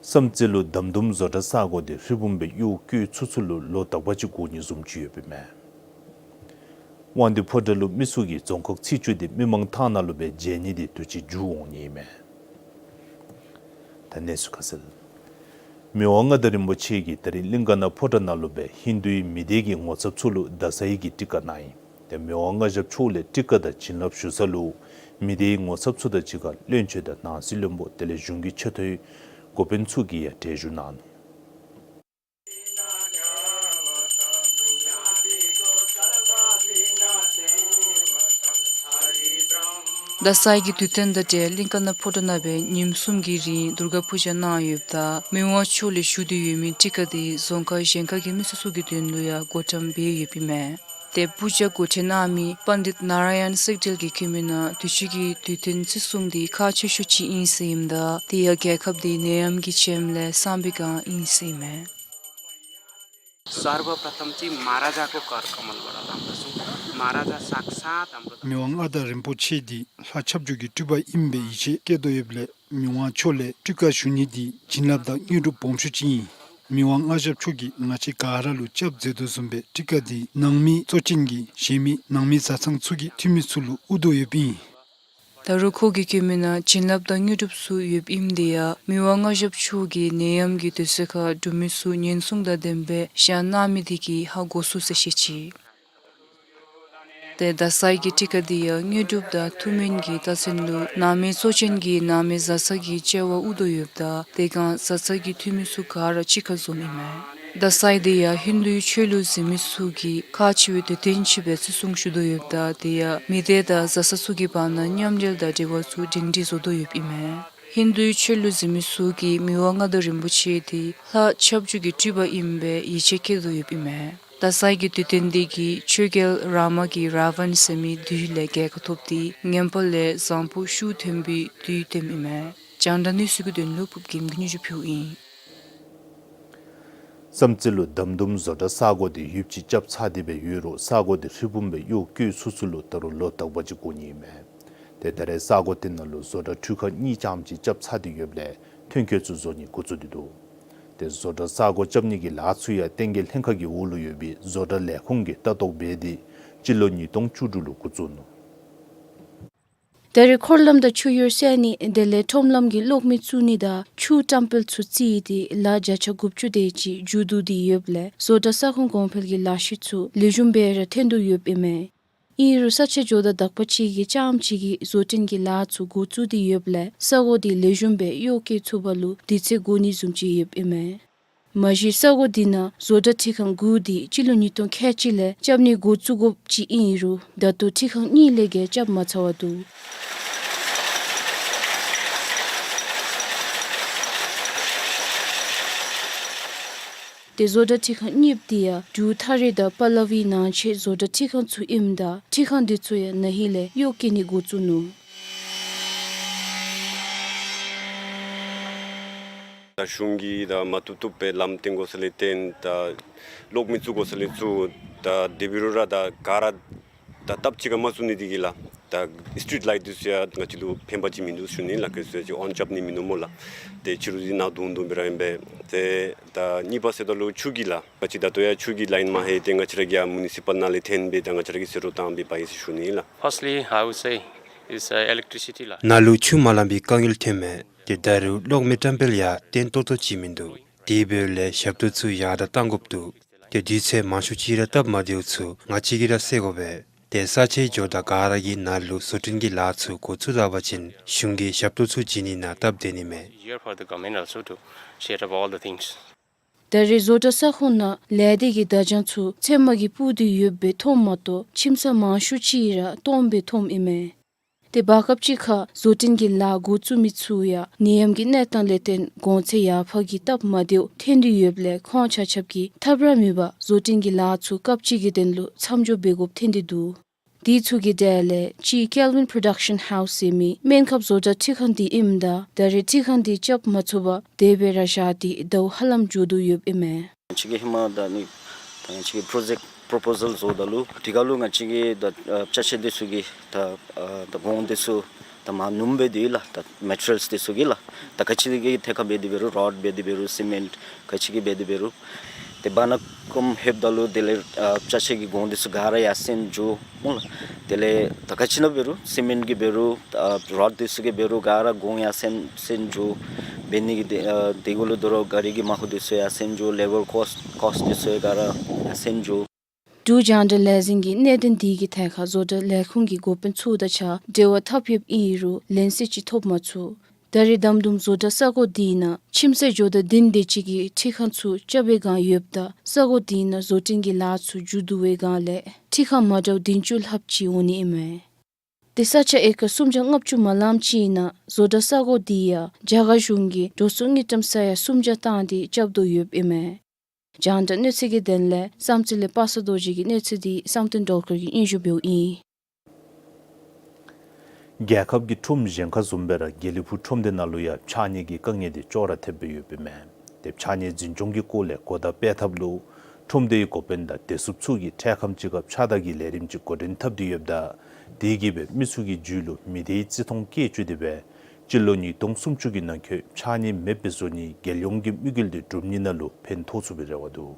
བསམ་རྩེ་ལུ་དམ་དུམ་བཟོ་གྲྭ་གསར་སྒོ་འདི་ཧྲིལ་བུམ་སྦེ་གཡུག་བཀོད་ཚུགས་ཚུགས་ལུ་ལོ་དག་པ་ཅིག་འགོར་ནི་བཟུམ་ཅིག་ཡོདཔ་ཨིན་མས། དབང་འདུས་ཕོ་བྲང་ལུ་མི་ཚུ་གིས་རྫོང་ཁག་ཚེས་བཅུ་འདི་མི་མང་ཐང་ནང་ལུ་སྦེ་མཇལ་ནི་འདི་དུས་ཅི་མཇུག་འོང་ནི་ཨིན་མས། ད་གནས་ཚུལ་ཁ་གསལ། མི་དབང་མངའ་བདག་རིན་པོ་ཆེ་གིས་ད་རིས་གླིང་ག་ན་ཕོ་བྲང་ནང་ལུ་སྦེ་ཧིན་དུའི་མི་སྡེ་གི་ངོ་ཚབ་ཚུ་ལུ་རྡ་སའི་གི་ཊི་ཀ་གནང་ཡི། ཏེ་མི་དབང་མངའ་ཞབས་མཆོག་ལས་ཊི་ཀ་དང་བྱིན་རླབས་ཞུ་ས་ལུ་མི་སྡེའི་ངོ་ཚབ་ཚུ་དང་གཅིག་ཁར་བློན་ཆེན་དང་ནང་སྲིད་བློན་པོ་དེ་ལས་གཞུང་གི་ཆེ་མཐོའི་འགོ་དཔོན་ཚུ་གིས་ཡང་གྲལ་བཞུགས་གནང་ནུག། ད་སའི་གི་དུས་སྟོན་དང་འབྲེལ་གླིང་ཀ་ན་ཕོ་བྲང་ནང་སྦེ་ཉིནམ་གསུམ་གྱི་རིང་དུརྒ་པུ་ཇ་གནང་ཡོདཔ་ད་མི་དབང་མཆོག་ལས་ཞུ་སྟེ་ཡོད་མི་ཊི་ཀ་དེ་རྫོང་ཁག་གཞན་ཁག་གི་མི་སེར་ཚུ་གི་དོན་ལུ་ཡང་བགོ་བཀྲམ་འབད་ཡོདཔ་ཨིན་མས། ཏེ་པུ་ཇ་འགོ་འདྲེན་གནང་མི་པཎ་ཌིཏ་ནཱ་ར་ཡཱན་སིག་དེལ་གྱིས་བཀོད་མི་ནང་དུས་ཅི་གི་དུས་སྟོན་བརྩི་སྲུང་འདི་ཁག་ཆེ་ཤོས་ཅིག་ཨིན་ཟེར་ཨིནམ་ད་དེ་ཡང་རྒྱལ་ཁབ་འདི་ནད་ཡམས་ཀྱིས་འཇིག་ལས་སངས་པའི་སྒང་ཨིན་ཟེར་ཨིན་མས། सर्वप्रथम चाहिँ महाराजाको कर कमलबाट लाउँदछु। महाराजा साक्षात् हाम्रो མི་དབང་མངའ་བདག་རིན་པོ་ཆེ་འདི་ལྷ་ཁྱབ་འཇུག་གི་སྤྲུལ་པ་ཨིན་པའི་ཡིད་ཆེས་བསྐྱེད་དོ་ཡོདཔ་ལས་མི་དབང་མཆོག་ལས་ཊི་ཀ་ཞུ་ནི་འདི་བྱིན་རླབས་དང་དངོས་གྲུབ་སྦོམ་ཤོས་ཅིག་ཨིན། མི་དབང་མངའ་ཞབས་མཆོག་གིས་ང་བཅས་ག་ར་ལུ་སྐྱབས་མཛད་དོ་བཟུམ་སྦེ་ཊི་ཀ་འདི་ནང་མི་གཙོ་ཅན་གྱིས་གཞན་མི་ནང་མི་བཟའ་ཚང་ཚུ་གི་འཐུས་མི་ཚུ་ལུ་དབུར་དོ་ཡོདཔ་ཨིན། ད་རུང་ཁོ་གིས་བཀོད་མི་ནང་བྱིན་རླབས་དང་དངོས་གྲུབ་ཚུ་ཡོདཔ་ཨིནམ་དེ་ཡང་མི་དབང་མངའ་ཞབས་མཆོག་གིས་ནད་ཡམས་ཀྱི་དུས་ཚོད་ཁར་འབྲུག་མི་ཚུ་ཉེན་སྲུང་དང་ལྡནམ་སྦེ་བཞག་གནང་མི་དེ་གིས་ཧ་གོ་ཚུགས་ཟེར་བཤད་ཅི། ཏེ་ད་སའི་གི་ཊི་ཀ་འདི་ཡང་དངོས་གྲུབ་དང་ཐུགས་སྨོན་གྱི་རྟགས་མཚན་ལུ་ནང་མི་གཙོ་ཅན་གྱིས་ནང་མི་བཟའ་ཚང་གི་བཅར་བར་དབུར་དོ་ཡོདཔ་ད་དེ་སྒང་བཟའ་ཚང་གི་འཐུས་མི་ཚུ་ག་ར་གཅིག་ཁར་འཛོམས་ཨིན་མས། ད་སའི་འདི་ཡང་ཧིན་དུའི་ཆོས་ལུགས་འཛིན་མི་ཚུ་གི་ཁག་ཆེ་བའི་དུས་སྟོན་ཅིག་སྦེ་བརྩི་སྲུང་ཞུ་དོ་ཡོདཔ་ད་དེ་ཡང་མི་སྡེ་དང་བཟའ་ཚང་ཚུ་གི་བར་ན་མཉམ་འབྲེལ་དང་འབྲེལ་བ་ཚུ་སྒྲིང་སྒྲི་བཟོ་དོ་ཡོདཔ་ཨིན་མས། ཧིན་དུའི་ཆོས་ལུགས་འཛིན་མི་ཚུ་གིས་མི་དབང་མངའ་བདག་རིན་པོ་ཆེ་འདི་ལྷ་ཁྱབ་འཇུག་གི་སྤྲུལ་པ་ཨིན་པའི་ཡིད་ཆེས་བསྐྱེད་དོ་ཡོདཔ་ཨིན་མས། ད་སའི་གི་དུས་སྟོན་འདི་གིས་ཆོས་རྒྱལ་རཱ་མ་གིས་རཱ་ཝན་ཟེར་མི་བདུད་ལས་རྒྱལ་ཁ་ཐོབ་སྟེ་ངན་པ་ལས་བཟང་པོ་ཤུགས་ཐོན་པའི་དུས་སྟོནམ་ཨིན་མས། རྒྱང་བསྒྲགས་གནས་ཚུལ་གྱི་དོན་ལུ་ཕུབ་རྒྱལམ་གྱིས་སྙན་ཞུ་ཕུལཝ་ཨིན། བསམ་རྩེ་ལུ་དམ་དུམ་བཟོ་གྲྭ་ས་སྒོ་འདི་ཡོདཔ་ཅིག་རྐྱབ་ཚར་ཏེ་སྦེ་ཡོད་རུང་ས་སྒོ་འདི་ཧྲིལ་བུམ་སྦེ་གཡོག་བཀོལ་ཚུགས་ཚུགས་ལུ་ད་རུང་ལོ་དག་པ་ཅིག་འགོར་ནི་ཨིན་མས། ཏེ་ད་རེས་ས་སྒོ་དེ་ནང་ལུ་བཟོ་གྲྭ་འཕྲུལ་ཁང་གཉིས་ཙམ་ཅིག་རྐྱབ་ཚར་ཏེ་ཡོདཔ་ལས་ཐོན་སྐྱེད་ཚུ་བཟོ་ནི་འགོ་བཙུགས་ཏེ་འདུག། ཏེ་བཟོ་གྲྭ་ས་སྒོ་རྐྱབ་ནི་གི་ལཱ་ཚུ་ཡང་བསྟན་རྒྱས་ལྷན་ཁག་གི་འོག་ལུ་ཡོད་པའི་བཟོ་གྲྭ་ལས་ཁུངས་ཀྱིས་ལྟ་རྟོག་འབད་དེ་སྤྱི་ལོ་ཉིས་སྟོང་བཅུ་དྲུག་ལུ་འགོ་བཙུགས་ནུག། ད་རེས་འཁོར་ལམ་དང་ཆུ་ཡུར་སེལ་ནི་དེ་ལས་ཁྲོམ་ལམ་གྱི་གློག་མེ་བཙུགས་ནི་དང་ཆུ་བཀྲམ་སྤེལ་ཚུ་རྩིས་ཏེ་ལཱ་བརྒྱ་ཆ་དགུ་བཅུ་དེ་ཅིག་མཇུག་བསྡུ་སྟེ་ཡོདཔ་ལས་བཟོ་གྲྭ་ས་ཁོངས་གོང་འཕེལ་གྱི་ལཱ་གཞི་ཚུ་ལེགས་ཤོམ་སྦེ་ར་ཐོན་དོ་ཡོདཔ་ཨིན་མས། ཨིན་རུང་ས་ཆ་འགྱོ་དང་དག་པ་ཅིག་གིས་རྐྱངམ་ཅིག་གིས་བཟོ་སྐྲུན་གྱི་ལཱ་ཚུ་འགོ་བཙུགས་ཏེ་ཡོདཔ་ལས་ས་སྒོ་འདི་ལེགས་ཤོམ་སྦེ་གཡོག་བཀོལ་ཚུགས་པ་ལུ་དུས་ཚོད་འགོར་ནི་བཟུམ་ཅིག་ཡོདཔ་ཨིན་མས། མ་གཞི་ས་སྒོ་འདི་ནང་བཟོ་གྲྭ་ཁྲི་ཁང་དགུ་འདི་སྤྱི་ལོ་ཉིས་སྟོང་ཁལ་གཅིག་ལས་རྐྱབ་ནི་འགོ་བཙུགས་དགོཔ་ཅིག་ཨིན་རུང་ད་ལྟོ་ཁྲི་ཁང་གཉིས་ལས་བརྒལ་རྐྱབ་མ་ཚར་བར་འདུག། ཏེ་བཟོ་གྲྭ་ཁྲི་ཁང་གཉིསཔ་འདི་ཡང་འབྲུག་ཐ་རི་དང་པ་ལ་བི་ནང་ཆེན་བཟོ་གྲྭ་ཁྲི་ཁང་ཚུ་ཨིནམ་ད་ཁྲི་ཁང་འདི་ཚུ་ཡང་ན་ཧིང་ལས་གཡོག་བཀོལ་ནི་འགོ་བཙུགས་ནུག། ད་གཞུང་གིས་ད་མ་བཏུབ་བཏུབ་སྦེ་ལམ་བཏིང་དགོ་ས་ལས་བཏིང་ད་གློག་མེ་བཙུགས་དགོ་ས་ལས་བཙུགས། ད་དེ་འབད་རུང་ར་ད་ག་ར་ད་སྟབས་གཅིག་ཁར་མ་བཙུགས་ནི་དེ་གིས་ལགས། ད་སི་ཊི་རིཊ་ལའིཊ་འདི་ཚུ་ཡང་ང་བཅས་ལུ་ཕན་པ་ཅིག་མིན་འདུག་ཞུ་ནི་ལགས། ག་ཅི་ཟེར་ཅིག་ཨོན་རྐྱབ་ནི་མིན་འདུག་སྨོ་ལགས། ཏེ་ཕྱི་རུ་འདི་ནང་དུང་དུང་སྦེ་ར་ཨིན་པས། ཏེ་ད་གཉིས་པ་ཟེརཝ་ད་ལུ་ཆུ་གི་ལགས། ང་བཅས་ད་ལྟོ་ཡང་ཆུ་གི་ལའིན་མ་ལྷོད། ཏེ་ང་བཅས་ར་གིས་ཡང་མུ་ནི་སི་པཱལ་ནང་ལས་འཐོན་སྦེ་ད་ང་བཅས་ར་གིས་ཟད་འགྲོ་བཏང་སྦེ་འབག་ཡི་ཟེར་ཞུ་ནི་ལགས། Firstly, I would say is, uh, electricity ལགས། ནཱ་ལུ་ཆུ་མ་ལང་པའི་དཀའ་ངལ་ཐོན་མས། ཏེ་ད་རུང་གློག་མེ་བཀྲམ་སྤེལ་ཡང་བརྟན་ཏོག་ཏོ་ཅིག་མིན་འདུག། དེ་འབདཝ་ལས་ཞབས་ཏོག་ཚུ་ཡང་དང་བཏང་དགོཔ་འདུག། ཏེ་དུས་ཚོད་མང་ཤོས་ཅིག་ར་སྟབས་མ་བདེཝ་ཚུ་ང་བཅས་ཀྱིས་ར་སེལ་དགོ་པས། ཏེ་ས་ཆའི་ཇོ་བདག་ག་ར་གིས་ནཱ་ལུ་བཟོ་སྐྲུན་གྱི་ལཱ་ཚུ་འགོ་བཙུགས་ད་པ་ཅིན་གཞུང་གིས་ཞབས་ཏོག་ཚུ་བྱིན་ནི་ནང་སྟབས་བདེ་ནི་མས། Easier for the government also to set up all the things. ད་རེས་བཟོ་གྲྭ་ས་ཁོངས་ནང་ལས་སྡེ་གི་བརྡ་བྱང་ཚུ་ཚེར་མ་གིས་སྤུར་ཏེ་ཡོདཔ་སྦེ་མཐོངམ་མ་གཏོགས་ཁྱིམ་ཚང་མང་ཤོས་ཅིག་ར་སྟོངམ་སྦེ་མཐོངམ་ཨིན་མས། ཏེ་བར་སྐབས་ཅིག་ཁར་བཟོ་སྐྲུན་གྱི་ལཱ་འགོ་བཙུགས་མི་ཚུ་ཡང་ནད་ཡམས་ཀྱི་གནས་སྟངས་ལས་བརྟེན་གོང་ཚད་ཡར་འཕར་གྱི་སྟབས་མ་བདེཝ་ཐོན་ཏེ་ཡོདཔ་ལས་ཁོང་ཆ་ཁྱབ་ཀྱིས་ཐབས་ར་མེད་པར་བཟོ་སྐྲུན་གྱི་ལཱ་ཚུ་སྐབས་ཅིག་གི་དོན་ལུ་མཚམས་འཇོག་འབད་དགོཔ་ཐོན་ཏེ་འདུག། དེ་ཚུ་གི་གྲས་ལས་གཅིག་Kelvin Production House ཟེར་མི་སྨན་ཁབ་བཟོ་གྲྭ་ཁྲི་ཁང་འདི་ཨིནམ་ད་ད་རེས་ཁྲི་ཁང་འདི་རྐྱབ་མ་ཚུགས་པར་དེ་སྦེ་ར་བཞག་སྟེ་ཟླཝ་ཧ་ལམ་འགྱོ་དོ་ཡོདཔ་ཨིན་མས། ང་བཅས་ཀྱིས་ཧེ་མ་ད་ནི་ད་ང་བཅས་ཀྱིས་པྲོ་ཇེཀཊ་པོ་རོ་པོ་ཟལ་བཟོཝ་ད་ལུ་དེ་ཁར་ལུ་ང་བཅས་ཀྱིས་ད་ཨ་ཅ་ཆས་འདི་ཚུ་གི་ད་ཨ་ད་གོང་འདི་ཚུ་ད་མ་ཉུངམ་སྦེ་འདི་ལགས། ད་མེ་ཊི་རི་ཡལསི་འདི་ཚུ་གི་ལགས། ད་ག་ཅི་གི་ཐད་ཁར་འབད་དེ་འབད་རུང་རོཌ་འབད་དེ་འབད་རུང་སི་མེནཊ་ག་ཅི་གི་འབད་དེ་འབད་རུང་ཏེ་བར་ན་ཀོམ་ལྷོདཔ་ད་ལུ་དེ་ལས་ཨ་ཅ་ཆས་ཀྱི་གོང་འདི་ཚུ་ག་ར་ཡར་སེང་འགྱོ་སྨོ་ལགས། དེ་ལས་ད་ག་ཅི་ནང་འབད་རུང་སི་མེནཊ་གི་འབད་རུང་ཨ་རོཌ་འདི་ཚུ་གི་འབད་རུང་ག་ར་གོང་ཡར་སེང་སེང་འགྱོ། འབད་ནི་གི་དེ་ཨ་དེ་གུ་ལུ་དོ་རུང་ག་རི་གི་མ་ཧོ་འདི་ཚུ་ཡར་སེང་འགྱོ། ལེ་བར་ཀོསཊ་ཀོསཊ་འདི་ཚུ་ག་ར་ཡར་སེང་འགྱོ། འབྲུག་རྒྱང་བསྒྲགས་ལས་འཛིན་གྱིས་གནད་དོན་དེ་གི་ཐད་ཁར་བཟོ་གྲྭ་ལས་ཁུངས་ཀྱི་འགོ་དཔོན་ཚུ་དང་གཅིག་ཁར་འབྲེལ་བ་འཐབ་ཡོདཔ་ཨིན་རུང་ལན་གསལ་ཅིག་ཐོབ་མ་ཚུགས། ད་རེས་དམ་དུམ་བཟོ་གྲྭ་ས་གོ་དེའི་ནང་ཁྱིམ་མཚེས་འགྱོ་དང་བདུན་དེ་ཅིག་གིས་འཕྲུལ་ཁང་ཚུ་རྐྱབ་པའི་བསྒང་ཡོདཔ་ད་ས་གོ་དེའི་ནང་བཟོ་སྐྲུན་གྱི་ལཱ་ཚུ་མཇུག་བསྡུ་བའི་བསྒང་ལས་འཕྲུལ་ཁང་མ་འདྲཝ་བདུན་ཅུ་ལྷགཔ་ཅིག་འོང་ནི་ཨིན་མས། དེ་ས་ཆ་ཨེ་ཀར་སུམ་བརྒྱ་ལྔ་བཅུ་མ་ལངམ་ཅིག་ནང་བཟོ་གྲྭ་ས་གོ་དེ་ཡང་རྒྱ་གར་གཞུང་གིས་འགྲོ་སོང་དངུལ་ཀྲམ་ས་ཡ་སུམ་བརྒྱ་བཏང་སྟེ་རྐྱབ་དོ་ཡོདཔ་ཨིན་མས། རྒྱང་བསྒྲགས་གནས་ཚུལ་གྱི་དོན་ལས་བསམ་རྩེ་ལས་པ་སངས་རྡོ་རྗེ་གི་གནས་ཚུལ་དེ་བསམ་གཏན་སྒྲོལ་དཀར་གྱིས་སྙན་ཞུ་འབདཝ་ཨིན། རྒྱལ་ཁབ་ཀྱི་ཁྲོམ་གཞན་ཁག་བཟུམ་སྦེ་ར་དགེ་ལེགས་ཕུག་ཁྲོམ་སྡེ་ནང་ལུ་ཡང་ཕྱགས་སྙིགས་ཀྱི་དཀའ་ངལ་དེ་ཅོག་ར་འཐདཔ་སྦེ་ཡོདཔ་ཨིན་མས། དེ་ཕྱགས་སྙིགས་འཛིན་སྐྱོང་གི་སྐོར་ལས་གོ་བརྡ་སྤེལ་ཐབས་ལུ་ཁྲོམ་སྡེའི་འགོ་དཔོན་དང་བདེ་སྲུངཔ་ཚུ་གིས་འཕྲལ་ཁམས་ཅིག་ཁར་ཕྱགས་བདར་གྱི་ལས་རིམ་ཅིག་འགོ་འདྲེན་འཐབ་སྟེ་ཡོདཔ་ད་དེ་གིས་སྦེ་མི་ཚུ་གི་རྒྱུད་ལུ་མི་བདེའི་བརྩི་མཐོང་བསྐྱེད་བཅུག་སྟེ་སྦེ་སྤྱི་ལོ་ཉིས་སྟོང་སུམ་ཅུ་གི་ནང་འཁོད་ཕྱགས་སྙིགས་མེདཔ་སྦེ་བཟོ་ནིའི་རྒྱལ་ཡོངས་ཀྱི་དམིགས་ཡུལ་དེ་འགྲུབ་ནི་ནང་ལུ་ཕན་ཐོགས་ཚུགས་པའི་རེ་བ་འདུག།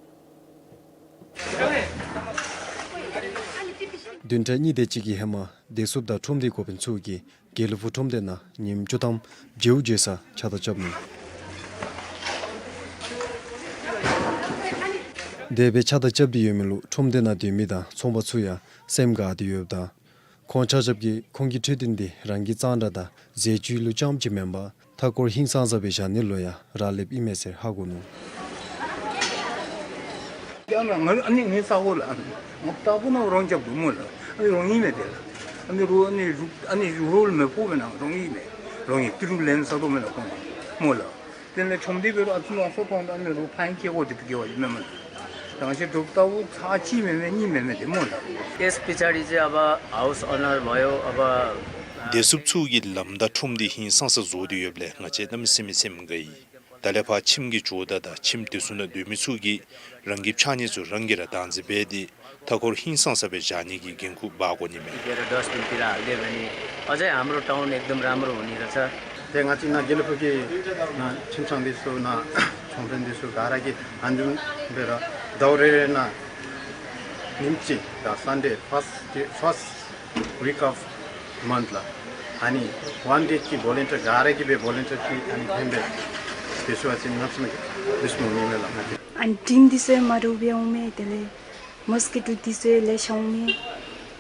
བདུན་ཕྲག་གཉིས་དེ་ཅིག་གི་ཧེ་མ་བདེ་སྲུངཔ་དང་ཁྲོམ་སྡེའི་འགོ་དཔོན་ཚུ་གིས་དགེ་ལེགས་ཕུག་ཁྲོམ་སྡེ་ནང་ཉིནམ་བཅུ་ཐམ་བརྗེ་བོ་བརྗེ་སར་ཕྱགས་བདར་རྐྱབ་ནུག། དེ་སྦེ་ཕྱགས་བདར་རྐྱབ་སྟེ་ཡོད་མི་ལུ་ཁྲོམ་སྡེ་ནང་སྡོད་མི་དང་ཚོང་པ་ཚུ་ཡང་སེམས་དགའ་སྟེ་ཡོདཔ་ད་ཁོང་ཆ་ཁྱབ་ཀྱིས་ཁོང་གི་འཕྲོད་བསྟེན་དེ་རང་གི་གཙང་སྦྲ་དང་ཟས་བཅུད་ལུ་རྐྱངམ་ཅིག་མེན་པར་མཐའ་འཁོར་ཧིང་སངས་ས་སྦེ་བཞག་ནི་ལུ་ཡང་རག་ལསཔ་ཨིན་མས་ཟེར་ཧ་གོ་ནུག། ཡང་ན་ང་ཨ་ནི་ངའི་ས་གོ་ལགས། ང་ལྟ་བུ་ན་རོང་རྐྱབ་འདུག་སྨོ་ལགས། ཨ་ནི་རོང་ཡིག་མེད་དེ་ལགས། ཨ་ནི་རོ་ཨ་ནི་རུ་ཨ་ནི་རུ་རོལ་མེ་ཕོག་མེན་ན་རོང་ཡིག་མེད། རོང་ཡིག་ཏི་རུ་ལེན་ས་དོ་མེན་ན་ཁོང་སྨོ་ལགས། དེ་ལས་ཁྲོམ་སྡེ་འབད་རུང་ཨ་ཙི་མ་སོ་ཐོང་ད་ཨ་ནི་རུ་ཕན་སྐྱེ་དགོ་དེ་སྐྱེ་བ་ཡིན་མེན་མ་ལགས། དང་ཤེས་གྲུབ་ལྟ་བུ་ཚར་གཅིག་མེན་མེན་གཉིས་མེན་མེན་དེ་སྨོ་ལགས། ཡེས་པི་ཆ་རི་ཅི་ཨ་བ་ཧའུས་ཨོ་ནར་བ་ཡོ་ཨ་བ། བདེ་སྲུངཔ་ཚུ་གིས་ལམ་དང་ཁྲོམ་སྡེ་ཧིང་སངས་ས་བཟོ་སྟེ་ཡོདཔ་ལས་ང་བཅས་གནམ་མེད་ས་མེད་སེམས་དགའ་ཡི། ད་ལས་ཕར་ཁྱིམ་གྱི་ཇོ་བདག་དང་ཁྱིམ་དེ་ཚུ་ནང་སྡོད་མི་ཚུ་གིས་རང་གི་ཕྱགས་སྙིགས་ཚུ་རང་གིས་ར་བདག་འཛིན་འབད་དེ་མཐའ་འཁོར་ཧིང་སངས་ས་སྦེ་བཞག་ནི་གི་འགན་ཁུར་འབག་དགོ་ནི་མས། तेह्र दस दिनतिर हालिदियो भने अझै हाम्रो टाउन एकदम राम्रो हुने रहेछ। त्यही माथि न गेलेफुकी न छिमसाङ दिसो न छोङफेन दिसो गाराकी हान्जुम बेर दौरेर न निम्ची the Sunday first day, first week of month ला। अनि one day की volunteer गाराकी बे volunteer की अनि भेंबे दिसो अचिन नचमे दिसमो मिमेला। अनि team दिसो मारु बे उमे तेले mosquito दिसो ले शाउमे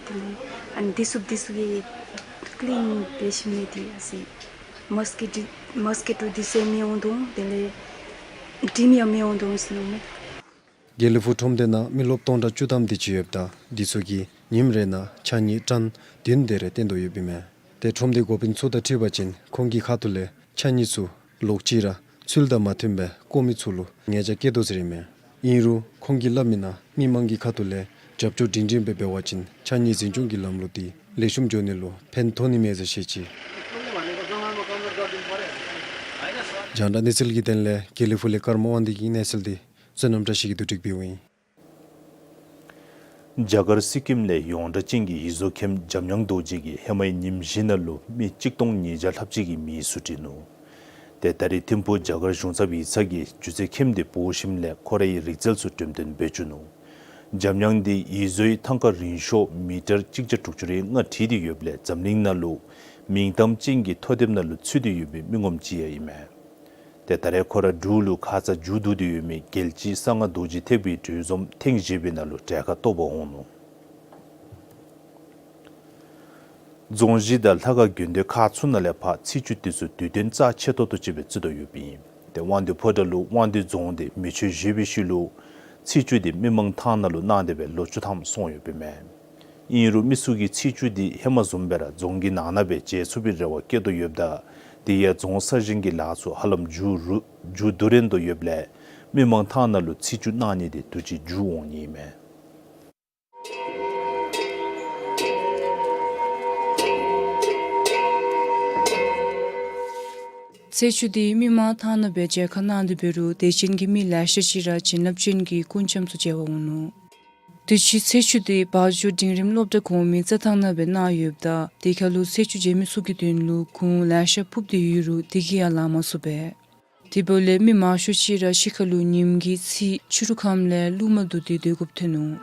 तेले अनि दिसुप दिसुके clean पेशिमे दी असी। Mosquito, mosquito दिसो मे उन्दुं तेले team या मे उन्दुं सिनुमे। དགེ་ལེགས་ཕུག་ཁྲོམ་སྡེ་ནང་མི་རློབས་སྟོང་ཕྲག་བཅུ་ཐམ་དེ་ཅིག་ཡོདཔ་ད་དེ་ཚུ་གིས་ཉིནམ་རེ་ནང་ཕྱགས་སྙིགས་ཊོན་བདུན་དེ་རེ་བཏོན་དོ་ཡོདཔ་ཨིན་མས། དེ་ཁྲོམ་སྡེ་འགོ་དཔོན་ཚུ་དང་འཁྲིལ་བ་ཅིན་ཁོང་གི་ཁ་ཐུག་ལས་ཕྱགས་སྙིགས་ཚུ་ལོག་ཅི་ར་ཚུལ་དང་མ་མཐུན་པར་བཀོ་མི་ཚུ་ལུ་ཉེས་བྱ་བཀལ་དོ་ཟེར་ཨིན་མས། ཨིན་རུང་ཁོང་གིས་སླབ་མི་ནང་མི་མང་གི་ཁ་ཐུག་ལས་རྒྱབ་སྐྱོར་སྒྲིང་སྒྲིང་སྦེ་འབད་བ་ཅིན་ཕྱགས་སྙིགས་འཛིན་སྐྱོང་གི་ལམ་ལུགས་འདི་ལེགས་ཤོམ་འགྱོ་ནི་ལུ་ཕན་ཐོགས་ནི་མས་ཟེར་བཤད་ཅི། རྒྱང་བསྒྲགས་གནས་ཚུལ་གྱི་དོན་ལས་དགེ་ལེགས་ཕུག་ལས་ཀརྨ་དབང་འདུས་ཀྱི་གནས་ཚུལ་འདི་བསོད་ནམས་བཀྲ་ཤིས་ཀྱིས་བསྡུ་སྒྲིག་འབདཝ་ཨིན། རྒྱ་གར་སི་ཀིམ་ལས་ཡོངས་གྲགས་ཅན་གྱི་ཡིད་བཟོ་མཁན་འཇམ་དབྱངས་རྡོ་རྗེ་གིས་ཧེ་མའི་ཉིནམ་བཞི་ནང་ལུ་མི་གཅིག་སྟོང་ཉིས་བརྒྱ་ལྷགཔ་ཅིག་གི་མིང་ཡིག་ཚུ་བྲིས་ནུག། ཏེ་ད་རིས་ཐིམ་ཕུག་རྒྱ་གར་གཞུང་ཚབ་ཡིག་ཚང་གིས་སྒྱུ་རྩལ་མཁནམ་དེ་འབོ་ཞིནམ་ལས་ཁོ་རའི་རིག་རྩལ་ཚུ་འགྲེམས་སྟོན་འབད་བཅུག་ནུག། འཇམ་དབྱངས་འདི་ཡིད་བཟོའི་ཐང་ཀ་རིང་ཤོས་མི་ཊར་གཅིག་བརྒྱ་དྲུག་ཅུ་རེ་ལྔ་བྲིས་ཏེ་ཡོདཔ་ལས་འཛམ་གླིང་ནང་ལུ་མིང་གཏམ་ཅན་གྱི་ཐོ་དེབ་ནང་ལུ་ཚུད་དེ་ཡོད་པའི་མི་ངོམ་ཅིག་ཡང་ཨིན་མས། ཏེ་ད་རེས་ཁོ་ར་འབྲུག་ལུ་ཁ་ཙ་མཇུག་བསྡུ་སྟེ་ཡོད་མི་རྒྱལ་སྤྱིའི་གསང་སྔགས་རྡོ་རྗེ་ཐེག་པའི་གྲོས་འཛོམས་ཐེངས་བཞི་པའི་ནང་ལུ་གྲལ་ཁར་གཏོགས་པར་འོང་ནུག། རྫོང་གཞི་དང་ལྷ་ཁང་དགོན་སྡེ་ཁག་ཚུ་ནང་ལས་ཕར་ཚེས་བཅུ་དེ་ཚུ་དུས་སྟོན་རྩ་ཆེ་ཏོག་ཏོ་ཅིག་སྦེ་བརྩི་དོ་ཡོདཔ་ཨིན། ཏེ་དབང་འདུས་ཕོ་བྲང་ལུ་དབང་འདུས་རྫོང་དེ་མེ་མཆོད་བཞེས་པའི་ཤུལ་ལུ་ཚེས་བཅུ་དེ་མི་མང་ཐང་ནང་ལུ་གནང་སྟེ་སྦེ་ལོ་བཅུ་ཐམ་སོང་ཡོདཔ་ཨིན་མས། ཨིན་རུང་མི་ཚུ་གིས་ཚེས་བཅུ་དེ་ཧེ་མ་བཟུམ་སྦེ་ར་རྫོང་གི་ནང་ན་སྦེ་མཇལ་ཚུགས་པའི་རེ་བ་བསྐྱེད་དོ་ཡོདཔ་ད་དེ་ཡང་རྫོང་གསར་བཞེངས་ཀྱི་ལཱ་ཚུ་ཧ་ལམ་མཇུག་རུ་མཇུག་བསྡུ་རན་དོ་ཡོདཔ་ལས་མི་མང་ཐང་ནང་ལུ་ཚེས་བཅུ་གནང་ནི་དེ་དུས་ཅི་མཇུག་འོང་ནི་ཨིན་མས། ཚེས་བཅུ་དེ་མི་མང་ཐང་ནང་སྦེ་མཇལ་ཁ་གནང་སྟེ་འབད་རུང་དད་ཅན་གྱི་མི་ལེ་ཤ་ཅིག་ར་བྱིན་རླབས་ཅན་གྱི་སྐུ་འཆམ་ཚུ་མཇལ་བར་འོང་ནུག། དུས་ཅི་ཚེས་བཅུ་དེ་བ་འཇོ་འབྲིང་རིམ་སློབ་གྲྭ་གོང་མའི་རྩྭ་ཐང་ནང་སྦེ་གནང་ཡོདཔ་ད་དེ་ཁར་ལུ་ཚེས་བཅུ་མཇལ་མི་ཚུ་གི་དོན་ལུ་གུར་ལེ་ཤ་ཕུབ་སྟེ་ཡོད་རུང་དེ་གིས་ཡང་ལང་མ་ཚུགས་པས། དེ་འབདཝ་ལས་མི་མང་ཤོས་ཅིག་ར་ཕྱི་ཁ་ལུ་ཉིམ་གི་ཚིག་ཕྱི་རུ་ཁམས་ལས་རླུང་མ་བསྡུ་སྟེ་སྡོད་དགོཔ་ཐོན་ནུག།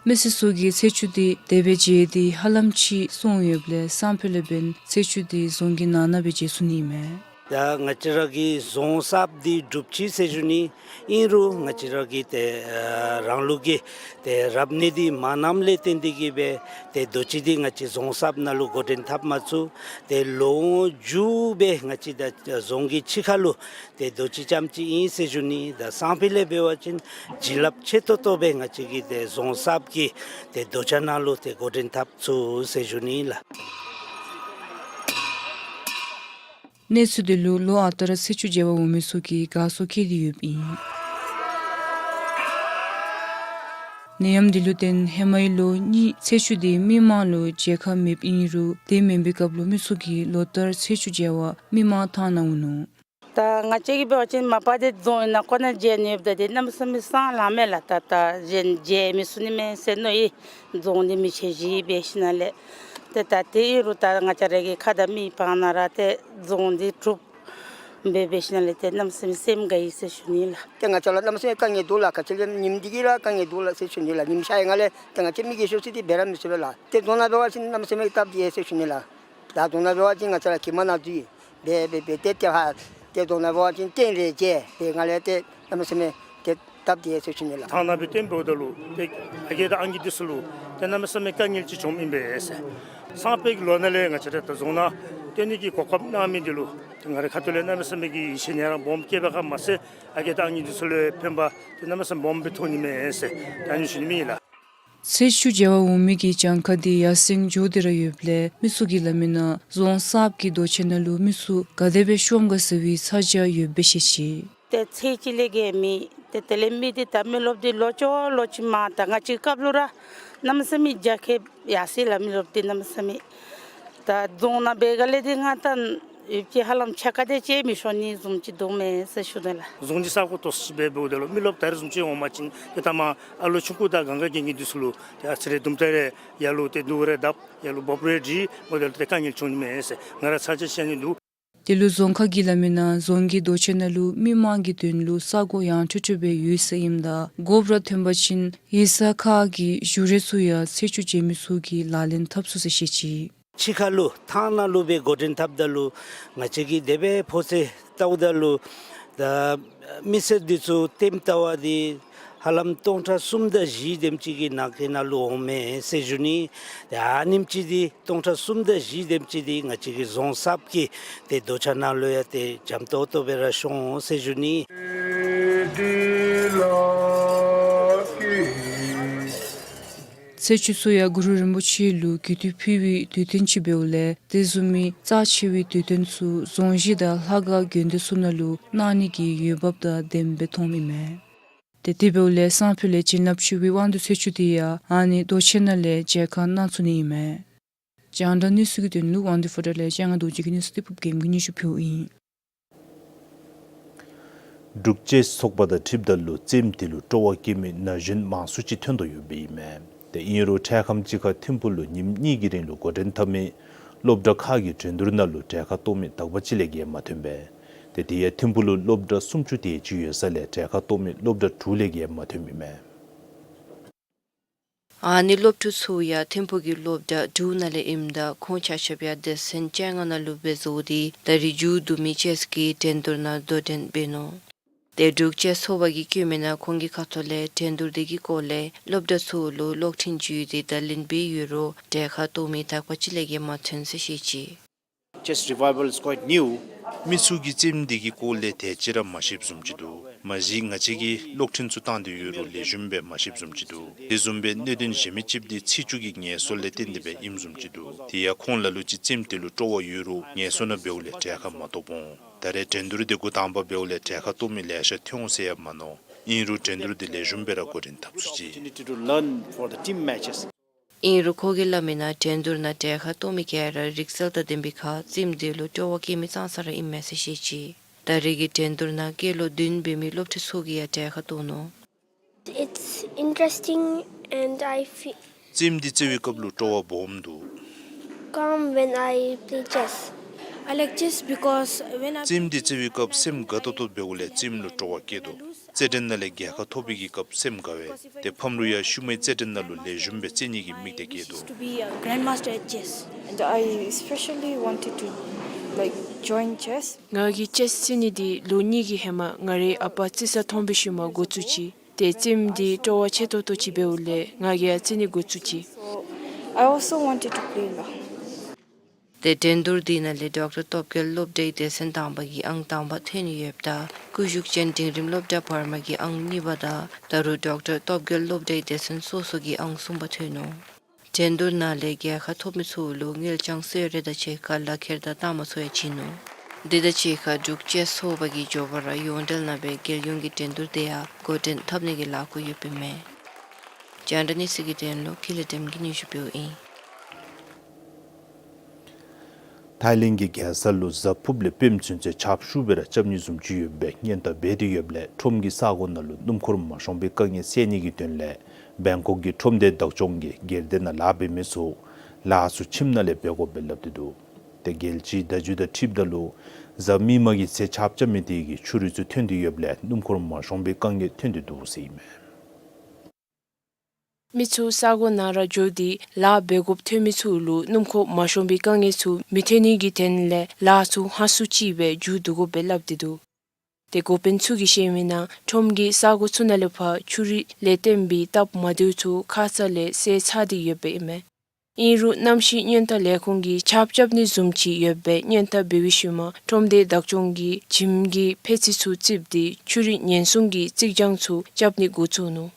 མི་སེར་ཚུ་གིས་ཚེས་བཅུ་འདི་དེ་སྦེ་མཇལ་ཏེ་ཧ་ལམ་ཅིག་སོང་ཡོདཔ་ལས་སང་ཕོད་ལས་འབདན་ཚེས་བཅུ་འདི་རྫོང་གི་ནང་ན་སྦེ་མཇལ་ཚུགས་ནི་མས། ད་ང་བཅས་ར་གི་རྫོང་གསརཔ་འདི་གྲུབ་ཅི་ཟེར་ཞུ་ནི། ཨིན་རུང་ང་བཅས་ར་གི་ཏེ་ཨ་རང་ལུགས་ཀྱི་ཏེ་རབ་གནས་འདི་མ་གནངམ་ལས་བརྟེན་ཏེ་གིས་སྦེ་ཏེ་དུས་ཅི་འདི་ང་བཅས་རྫོང་གསརཔ་ནང་ལུ་འགོ་འདྲེན་འཐབ་མ་ཚུགས། ཏེ་ལོ་མཇུག་སྦེ་ང་བཅས་ད་རྫོང་གི་ཕྱི་ཁ་ལུ་ཏེ་དུས་ཅི་ཙམ་ཅིག་ཨིན་ཟེར་ཞུ་ནི། ད་སང་ཕོད་ལས་འབད་བ་ཅིན་བྱིན་རླབས་ཆེ་ཏོག་ཏོ་སྦེ་ང་བཅས་ཀྱི་ཏེ་རྫོང་གསརཔ་གི་ཏེ་རྡོ་གཅལ་ནང་ལུ་ཏེ་འགོ་འདྲེན་འཐབ་ཚུགས་ཟེར་ཞུ་ནི་ལགས། གནས་ཚུལ་འདི་ལུ་ལོ་ཨ་རྟག་ར་ཚེས་བཅུ་མཇལ་བར་འོང་མི་ཚུ་གིས་དགའ་ཚོར་བསྐྱེད་དེ་ཡོདཔ་ཨིན། ནད་ཡམས་འདི་ལུ་བརྟེན་ཧེ་མའི་ལོ་གཉིས་ཚེས་བཅུ་འདི་མི་མང་ལུ་མཇལ་ཁ་མེདཔ་ཨིན་རུང་དེ་མེན་པའི་སྐབས་ལུ་མི་ཚུ་གིས་ལོ་ལྟར་ཚེས་བཅུ་མཇལ་བར་མི་མང་ཐང་ནང་འོང་ནུག། ད་ང་བཅས་ཀྱིས་འབད་བ་ཅིན་མ་པ་འདི་རྫོང་ནང་ཁོ་ན་མཇལ་ནི་ཡོདཔ་ད་འདི་གནམ་མེད་ས་མེད་སེམས་ལང་མས་ལགས། ད་ད་གཞན་མཇལ་མི་ཚུགས་ནི་མས་ཟེར་མནོ་ཡི། རྫོང་འདི་མི་ཆེ་ཞིག་འབད་ཞིནམ་ལས་ཏེ་ད་དེ་ཨིན་རུང་ད་ང་བཅས་ར་གི་ཁ་དང་མིག་དཔང་ནང་ར་ཏེ་རྫོང་འདི་གྲུབ་སྦེ་འབད་ཞིནམ་ལས་ཏེ་གནམ་མེད་ས་མེད་སེམས་དགའ་ཡི་ཟེར་ཞུ་ནི་ལགས། ཏེ་ང་བཅས་ལུ་གནམ་མེད་ས་མེད་དཀའ་ངལ་འདུག་ལགས། ག་ཅི་ལས་ཉིམ་འདི་གིས་ར་དཀའ་ངལ་འདུག་ལགས་ཟེར་ཞུ་ནི་ལགས། ཉིམ་ཤར་ཡི་ག་ལས་ཏེ་ང་བཅས་མི་རྒས་ཤོས་ཚུ་འདི་འབད་ར་མི་ཚུགས་པས་ལགས། ཏེ་རྫོང་ནང་འབད་བ་ཅིན་གནམ་མེད་ས་མེད་སྟབས་བདེ་ཟེར་ཞུ་ནི་ལགས། ད་རྫོང་ནང་འབད་བ་ཅིན་ང་བཅས་ར་གྱིབ་མ་ནང་འཛུལ་ཡི། འབད་འབད་འབད་ཏེ་ཏེ་ཧ་ཏེ་རྫོང་ནང་འབད་བ་ཅིན་སྟེང་ལས་མཇལ་འབད་ང་ལས་ཏེ་གནམ་མེད་ས་མེད་ཏེ་སྟབས་བདེ་ཟེར་ཞུ་ནི་ལགས། ཐང་ནང་སྦེ་སྟོན་འབདཝ་ད་ལུ་ཏེ་ཨ་རྒས་དང་ཨང་རྒས་འདི་ཚུ་ལུ་ཏེ་གནམ་མེད་ས་མེད་དཀའ་ངལ་ཅིག་བྱུངམ་ཨིན་པས་ཟེར། སང་ཕོད་ཀྱི་ལོ་ནང་ལས་ང་བཅས་ར་ད་རྫོང་ནང་སྟོན་ནི་གི་གོ་སྐབས་གནང་མི་འདི་ལུ་ཏེ་ང་རའི་ཁ་ཐུག་ལས་གནམ་མེད་ས་མེད་ཀྱི་ཡིད་ཆེས་ཡི་རངས་སྦོམ་བསྐྱེདཔ་ཁར་མ་ཚད་ཨ་རྒས་དང་ཨང་རྒས་འདི་ཚུ་ལུ་ཕན་པ་ཏེ་གནམ་མེད་ས་མེད་སྦོམ་སྦེ་ཐོགས་ནི་མས་ཟེར་ད་ཨ་ནི་ཞུ་ནི་ཨིན་ལགས། ཚེས་བཅུ་མཇལ་བར་འོང་མི་གི་གྱངས་ཁ་འདི་ཡར་སེང་འགྱོ་སྟེ་ར་ཡོདཔ་ལས་མི་ཚུ་གིས་སླབ་མི་ནང་རྫོང་གསརཔ་གི་རྡོ་གཅལ་ནང་ལུ་མི་ཚུ་ག་དེ་སྦེ་ཤོངམ་ག་ཟེར་བའི་ཚ་གྱང་ཡོདཔ་སྦེ་བཤད་ཅི། ཏེ་ཚེས་གཅིག་ལས་རྐྱངམ་ཨིན། ཏེ་དེ་ལས་མི་འདི་ད་མི་རློབས་འདི་ལོ་ཅིག་ལོ་ཅིག་མ་ད་ང་བཅས་སྐབས་ལུ་ར་གནམ་མེད་ས་མེད་རྒྱ་ཁྱབ་ཡར་སེང་ལགས། མི་རློབས་འདི་གནམ་མེད་ས་མེད། ད་རྫོང་ནང་འབད་ག་ལས་འདི་ང་ད་ཡུདཔ་ཅིག་ཧ་ལམ་ཕྱེད་ཀ་དེ་ཅིག་མི་ཤོང་ནི་བཟུམ་ཅིག་འདུག་མས་ཟེར་ཞུ་ནི་ལགས། རྫོང་འདི་ས་གོ་ཏོག་ཙམ་སྦེ་འབདཝ་ད་ལུ་མི་རློབས་ད་རེས་བཟུམ་ཅིག་འོང་པ་ཅིན་ཏེ་ད་མ་ཨ་ལོ་ཆུང་ཀུ་དང་གང་ག་གི་ངེ་འདི་ཚུ་ལུ་ཏེ་ཨ་ཙི་རེ་དུམ་གྲ་རེ་ཡར་ལུ་ཏེ་ནུ་རེ་བརྡབ་ཡར་ལུ་འབོབ་རེ་སྒྲིག་འབདཝ་ད་ལུ་ཏེ་དཀའ་ངལ་བྱུང་ནི་མས་ཟེར་ང་ར་ཚ་གྱང་བཞེས་ནི་འདུག། དེ་ལུ་རྫོང་ཁག་གིས་སླབ་མི་ནང་རྫོང་གི་རྡོ་གཅལ་ནང་ལུ་མི་མང་གི་དོན་ལུ་ས་གོ་ཡངས་ཁྲོ་ཁྲོ་སྦེ་ཡོད་ཟེར་ཨིནམ་ད་དགོཔ་ར་ཐོན་པ་ཅིན་ཡིག་ཚང་ཁག་གི་ཞུ་རེ་ཚུ་ཡང་ཚེས་བཅུ་མཇལ་མི་ཚུ་གིས་ལག་ལེན་འཐབ་ཚུགས་ཟེར་བཤད་ཅི། ཕྱི་ཁ་ལུ་ཐང་ནང་ལུ་སྦེ་འགོ་འདྲེན་འཐབ་ད་ལུ་ང་བཅས་ཀྱིས་དེ་སྦེ་ཕོ་ཚོད་བལྟཝ་ད་ལུ་ད་མི་སེར་འདི་ཚུ་ལྟདམོ་བལྟ་བ་འདི་ཧ་ལམ་སྟོང་ཕྲག་གསུམ་དང་བཞི་དེམ་ཅིག་གི་ནང་འཁོད་ནང་ལུ་འོང་མས་ཟེར་ཞུ་ནི། ཏེ་ཨ་ནེམ་ཅིག་འདི་སྟོང་ཕྲག་གསུམ་དང་བཞི་དེམ་ཅིག་འདི་ང་བཅས་ཀྱི་རྫོང་གསརཔ་གི་ཏེ་རྡོ་གཅལ་ནང་ལུ་ཡང་ཏེ་འཇམ་ཏོག་ཏོ་སྦེ་ར་ཤོང་འོང་ཟེར་ཞུ་ནི། ཚེས་བཅུ་ཚུ་ཡང་གུ་རུ་རིན་པོ་ཆེ་ལུ་གུས་བཏུད་ཕུལ་བའི་དུས་སྟོན་ཅིག་འབདཝ་ལས་དེ་བཟུམ་མའི་རྩ་ཆེ་བའི་དུས་སྟོན་ཚུ་རྫོང་གཞི་དང་ལྷ་ཁང་དགོན་སྡེ་ཚུ་ནང་ལུ་གནང་ནི་གི་འོས་འབབ་དང་ལྡནམ་སྦེ་མཐོངམ་ཨིན་མས། ཏེ་དེ་འབདཝ་ལས་སང་ཕོད་ལས་བྱིན་རླབས་ཆེ་བའི་དབང་འདུས་ཚེས་བཅུ་འདི་ཡང་ཨ་ནི་རྡོ་གཅལ་ནང་ལས་མཇལ་ཁ་གནང་ཚུགས་ནི་ཨིན་མས། རྒྱང་བསྒྲགས་གནས་ཚུལ་གྱི་དོན་ལུ་དབང་འདུས་ཕོ་བྲང་ལས་ལྕང་ང་རྡོ་རྗེ་གི་གནས་ཚུལ་ཏེ་ཕུབ་རྒྱལམ་གྱིས་སྙན་ཞུ་ཕུལཝ་ཨིན། འབྲུག་ཅེསི་ཚོགས་པ་དང་འཁྲིལཝ་ད་ལུ་རྩེདམོ་དེ་ལུ་སྤྲོ་བ་བསྐྱེད་མི་ན་གཞོན་མང་སུ་ཅིག་ཐོན་དོ་ཡོདཔ་ཨིན་མས། ཏེ་ཨིན་རུང་འཕྲལ་ཁམས་ཅིག་ཁར་ཐིམ་ཕུག་ལུ་ཉིནམ་གཉིས་ཀྱི་རིང་ལུ་འགོ་འདྲེན་འཐབ་མི་སློབ་གྲྭ་ཁག་གི་འགྲན་བསྡུར་ནང་ལུ་གྲལ་ཁར་གཏོགས་མི་དག་པ་ཅིག་ལས་བརྒལ་མ་ཐོན་པས། ཏེ་དེ་ཡང་ཐིམ་ཕུག་ལུ་སློབ་གྲྭ་སུམ་ཅུ་དེ་ཅིག་ཡོད་ས་ལས་གྲལ་ཁར་གཏོགས་མི་སློབ་གྲྭ་དྲུག་ལས་བརྒལ་མ་ཐོནམ་ཨིན་མས། ཨ་ནི་སློབ་ཕྲུག་ཚུ་ཡང་ཐིམ་ཕུག་གི་སློབ་གྲྭ་དྲུག་ནང་ལས་ཨིནམ་ད་ཁོང་ཆ་ཁྱབ་ཡང་སྡེ་ཚན་བཅོ་ལྔ་ནང་ལུ་འབད་བཟོ་སྟེ་ད་རིས་མཇུག་བསྡུ་མི་ཅེསི་གི་འགྲན་བསྡུར་ནང་དོ་འགྲན་འབད་ནུག། ཏེ་འབྲུག་ཅེསི་ཚོགས་པ་གིས་བཀོད་མི་ནང་ཁོང་གི་ཁ་ཐུག་ལས་འགྲན་བསྡུར་དེ་གི་སྐོར་ལས་སློབ་གྲྭ་ཚུ་ལུ་གློག་འཕྲིན་བརྒྱུད་དེ་བརྡ་ལན་འབད་ཡོད་རུང་གྲལ་ཁར་གཏོགས་མི་དག་པ་ཅིག་ལས་བརྒལ་མ་ཐོན་ཟེར་བཤད་ཅི། Chess revival is quite new. མི་ཚུ་གིས་རྩེདམོ་དེ་གི་སྐོར་ལས་དེ་ཅིག་ར་མ་ཤེསཔ་བཟུམ་ཅིག་འདུག། མ་གཞི་ང་བཅས་ཀྱིས་གློག་འཕྲིན་ཚུ་བཏང་སྟེ་ཡོད་རུང་ལེགས་ཤོམ་སྦེ་མ་ཤེསཔ་བཟུམ་ཅིག་འདུག། དེ་བཟུམ་སྦེ་གནད་དོན་གཞན་མི་ཅིག་འདི་ཚེས་བཅུ་གི་ངལ་གསོ་ལས་བརྟེན་ཏེ་སྦེ་ཨིནམ་བཟུམ་ཅིག་འདུག། དེ་ཡང་ཁོང་ལ་ལུ་ཅིག་རྩེདམོ་དེ་ལུ་སྤྲོ་བ་ཡོད་རུང་ངལ་གསོ་ནང་འབདཝ་ལས་གྲལ་ཁར་མ་གཏོགསཔ་འོང་། ད་རེས་འགྲན་བསྡུར་དེ་འགོ་དང་པ་འབདཝ་ལས་གྲལ་ཁར་གཏོགས་མི་ལེ་ཤ་ཐོན་འོང་ཟེར་ཡང་མ་མནོ། ཨིན་རུང་འགྲན་བསྡུར་དེ་ལེགས་ཤོམ་སྦེ་ར་འགོ་འདྲེན་འཐབ་ཚུགས་ཅི། Opportunity to learn for the team matches. ཨིན་རུང་ཁོ་གིས་སླབ་མི་ནང་འགྲན་བསྡུར་ནང་གྲལ་ཁར་གཏོགས་མི་ག་ར་རིག་རྩལ་དང་ལྡན་པའི་ཁར་རྩེདམོ་དེ་ལུ་སྤྲོ་བ་བསྐྱེད་མི་ཙང་ཙ་ར་ཨིན་མས་ཟེར་བཤད་ཅི། ད་རེས་ཀྱི་འགྲན་བསྡུར་ནང་སྐྱེས་ལོ་བདུན་འབད་མི་སློབ་ཕྲུག་ཚུ་གིས་ཡང་གྲལ་ཁར་གཏོགས་ནུག། It's interesting and I feel རྩེདམོ་འདི་རྩེ་བའི་སྐབས་ལུ་སྤྲོ་བ་སྦོམ་འདུག། Calm when I play chess. I like chess because when I རྩེདམོ་འདི་རྩེ་བའི་སྐབས་སེམས་དགའ་ཏོག་ཏོ་འབདཝ་ལས་རྩེདམོ་ལུ་སྤྲོ་བ་སྐྱེ་དོ། རྩེད་འགྲན་ནང་ལས་རྒྱལ་ཁ་ཐོབ་པའི་གི་སྐབས་སེམས་དགའ་བས། ཏེ་ཕམ་རུང་ཡང་ཤུལ་མའི་རྩེད་འགྲན་ནང་ལུ་ལེགས་ཤོམ་སྦེ་རྩེ་ནི་གི་དམིགས་གཏད་བསྐྱེད་དོ། To be a grandmaster at chess. And I especially wanted to, like, join chess. ང་གིས་ཅེསི་རྩེ་ནི་འདི་ལོ་གཉིས་ཀྱི་ཧེ་མ་ང་རའི་ཨ་པ་རྩེ་ས་མཐོང་པའི་ཤུལ་མ་འགོ་བཙུགས་ཅི། ཏེ་རྩེདམོ་འདི་སྤྲོ་བ་ཆེ་ཏོག་ཏོ་ཅིག་འབདཝ་ལས་ང་གིས་ཡང་རྩེ་ནི་འགོ་བཙུགས་ཅི། So, I also wanted to play a lot. ཏེ་འགྲན་བསྡུར་འདི་ནང་ལས་ཌོག་ཊར་སྟོབས་རྒྱལ་སློབ་གྲྭའི་སྡེ་ཚན་དང་པ་གིས་ཨང་དང་པ་ཐོན་ནི་ཡོདཔ་ད་སྐུ་བཞུགས་ཅན་འབྲིང་རིམ་སློབ་གྲྭ་བར་མ་གིས་ཨང་གཉིས་པ་དང་ད་རུང་ཌོག་ཊར་སྟོབས་རྒྱལ་སློབ་གྲྭའི་སྡེ་ཚན་སོ་སོ་གིས་ཨང་གསུམ་པ་ཐོན་ནུག། འགྲན་བསྡུར་ནང་ལས་རྒྱལ་ཁ་ཐོབ་མི་ཚུ་ལུ་དངུལ་རྐྱང་གསོལ་རས་དང་གཅིག་ཁར་ལག་ཁྱེར་དང་རྟགས་མ་ཚུ་ཡང་བྱིན་ནུག། དེ་དང་གཅིག་ཁར་འབྲུག་ཅེསི་ཚོགས་པ་གིས་མགྱོགས་པ་ར་ཡོངས་འབྲེལ་ནང་སྦེ་རྒྱལ་ཡོངས་ཀྱི་འགྲན་བསྡུར་དེ་ཡང་འགོ་འདྲེན་འཐབ་ནི་གི་ལས་འགུལ་ཡོདཔ་ཨིན་མས། རྒྱང་བསྒྲགས་གནས་ཚུལ་གྱི་དོན་ལུ་ཀུན་ལེགས་སྒྲོལམ་གིས་སྙན་ཞུ་འབདཝ་ཨིན། ཐའི་ལེནཌ་གི་རྒྱལ་ས་ལུ་གཟའ་ཕུརཔ་ལས་སྤེནམ་ཚུན་ཚོད་ཆརཔ་ཤུགས་སྦེ་ར་རྐྱབ་ནི་བཟུམ་ཅིག་ཡོད་པའི་སྔོན་བརྡ་འབད་དེ་ཡོདཔ་ལས་ཁྲོམ་གྱི་ས་གོ་ནང་ལུ་སྣུམ་འཁོར་མ་ཤོང་པའི་དཀའ་ངལ་སེལ་ནི་གི་དོན་ལས་བེང་ཀོག་གི་ཁྲོམ་སྡེ་བདག་སྐྱོང་གིས་སྒེར་སྡེ་ནང་ལཱ་འབད་མི་ཚུ་ལཱ་ཚུ་ཁྱིམ་ནང་ལས་འབད་དགོཔ་སྦེ་སླབ་སྟེ་འདུག། ཏེ་རྒྱལ་སྤྱིའི་བརྡ་བརྒྱུད་དང་འཁྲིལཝ་ད་ལུ་གཟའ་མིག་དམར་གྱི་ཚེ་ཆརཔ་རྐྱབ་མི་དེ་གིས་ཆུ་རུད་ཚུ་ཐོན་ཏེ་ཡོདཔ་ལས་སྣུམ་འཁོར་མ་ཤོང་པའི་དཀའ་ངལ་ཐོན་ཏེ་འདུག་ཟེར་ཨིན་མས། མི་ཚུ་ས་གོ་ནང་ར་འགྱོ་སྟེ་ལཱ་འབད་དགོཔ་ཐོན་མི་ཚུ་ལུ་སྣུམ་འཁོར་མ་ཤོང་པའི་དཀའ་ངལ་ཚུ་མི་ཐོན་ནི་གི་དོན་ལས་ལཱ་ཚུ་སྔར་སོང་ཅིག་སྦེ་མཇུག་བསྡུ་དགོཔ་སྦེ་སླབ་སྟེ་འདུག། ཏེ་འགོ་དཔོན་ཚུ་གིས་བཤད་མིའི་ནང་ཁྲོམ་གྱི་ས་གོ་ཚུ་ནང་ལས་ཕར་ཆུ་རུད་ལས་བརྟེན་པའི་སྟབས་མ་བདེཝ་ཚུ་ཁ་ཙ་ལས་སེལ་ཚར་ཏེ་ཡོདཔ་ཨིན་མས། ཨིན་རུང་གནམ་གཤིས་སྔོན་བརྡ་ལས་ཁུངས་ཀྱིས་ཆརཔ་རྐྱབ་ནི་བཟུམ་ཅིག་ཡོད་པའི་སྔོན་བརྡ་འབད་བའི་ཤུལ་མ་ཁྲོམ་སྡེ་བདག་སྐྱོང་གིས་ཁྱིམ་གྱི་ཕད་ཙི་ཚུ་བརྩིགས་ཏེ་ཆུ་རུད་ཉེན་སྲུང་གི་རྩིག་གྱང་ཚུ་རྐྱབ་ནི་འགོ་བཙུགས་ནུག།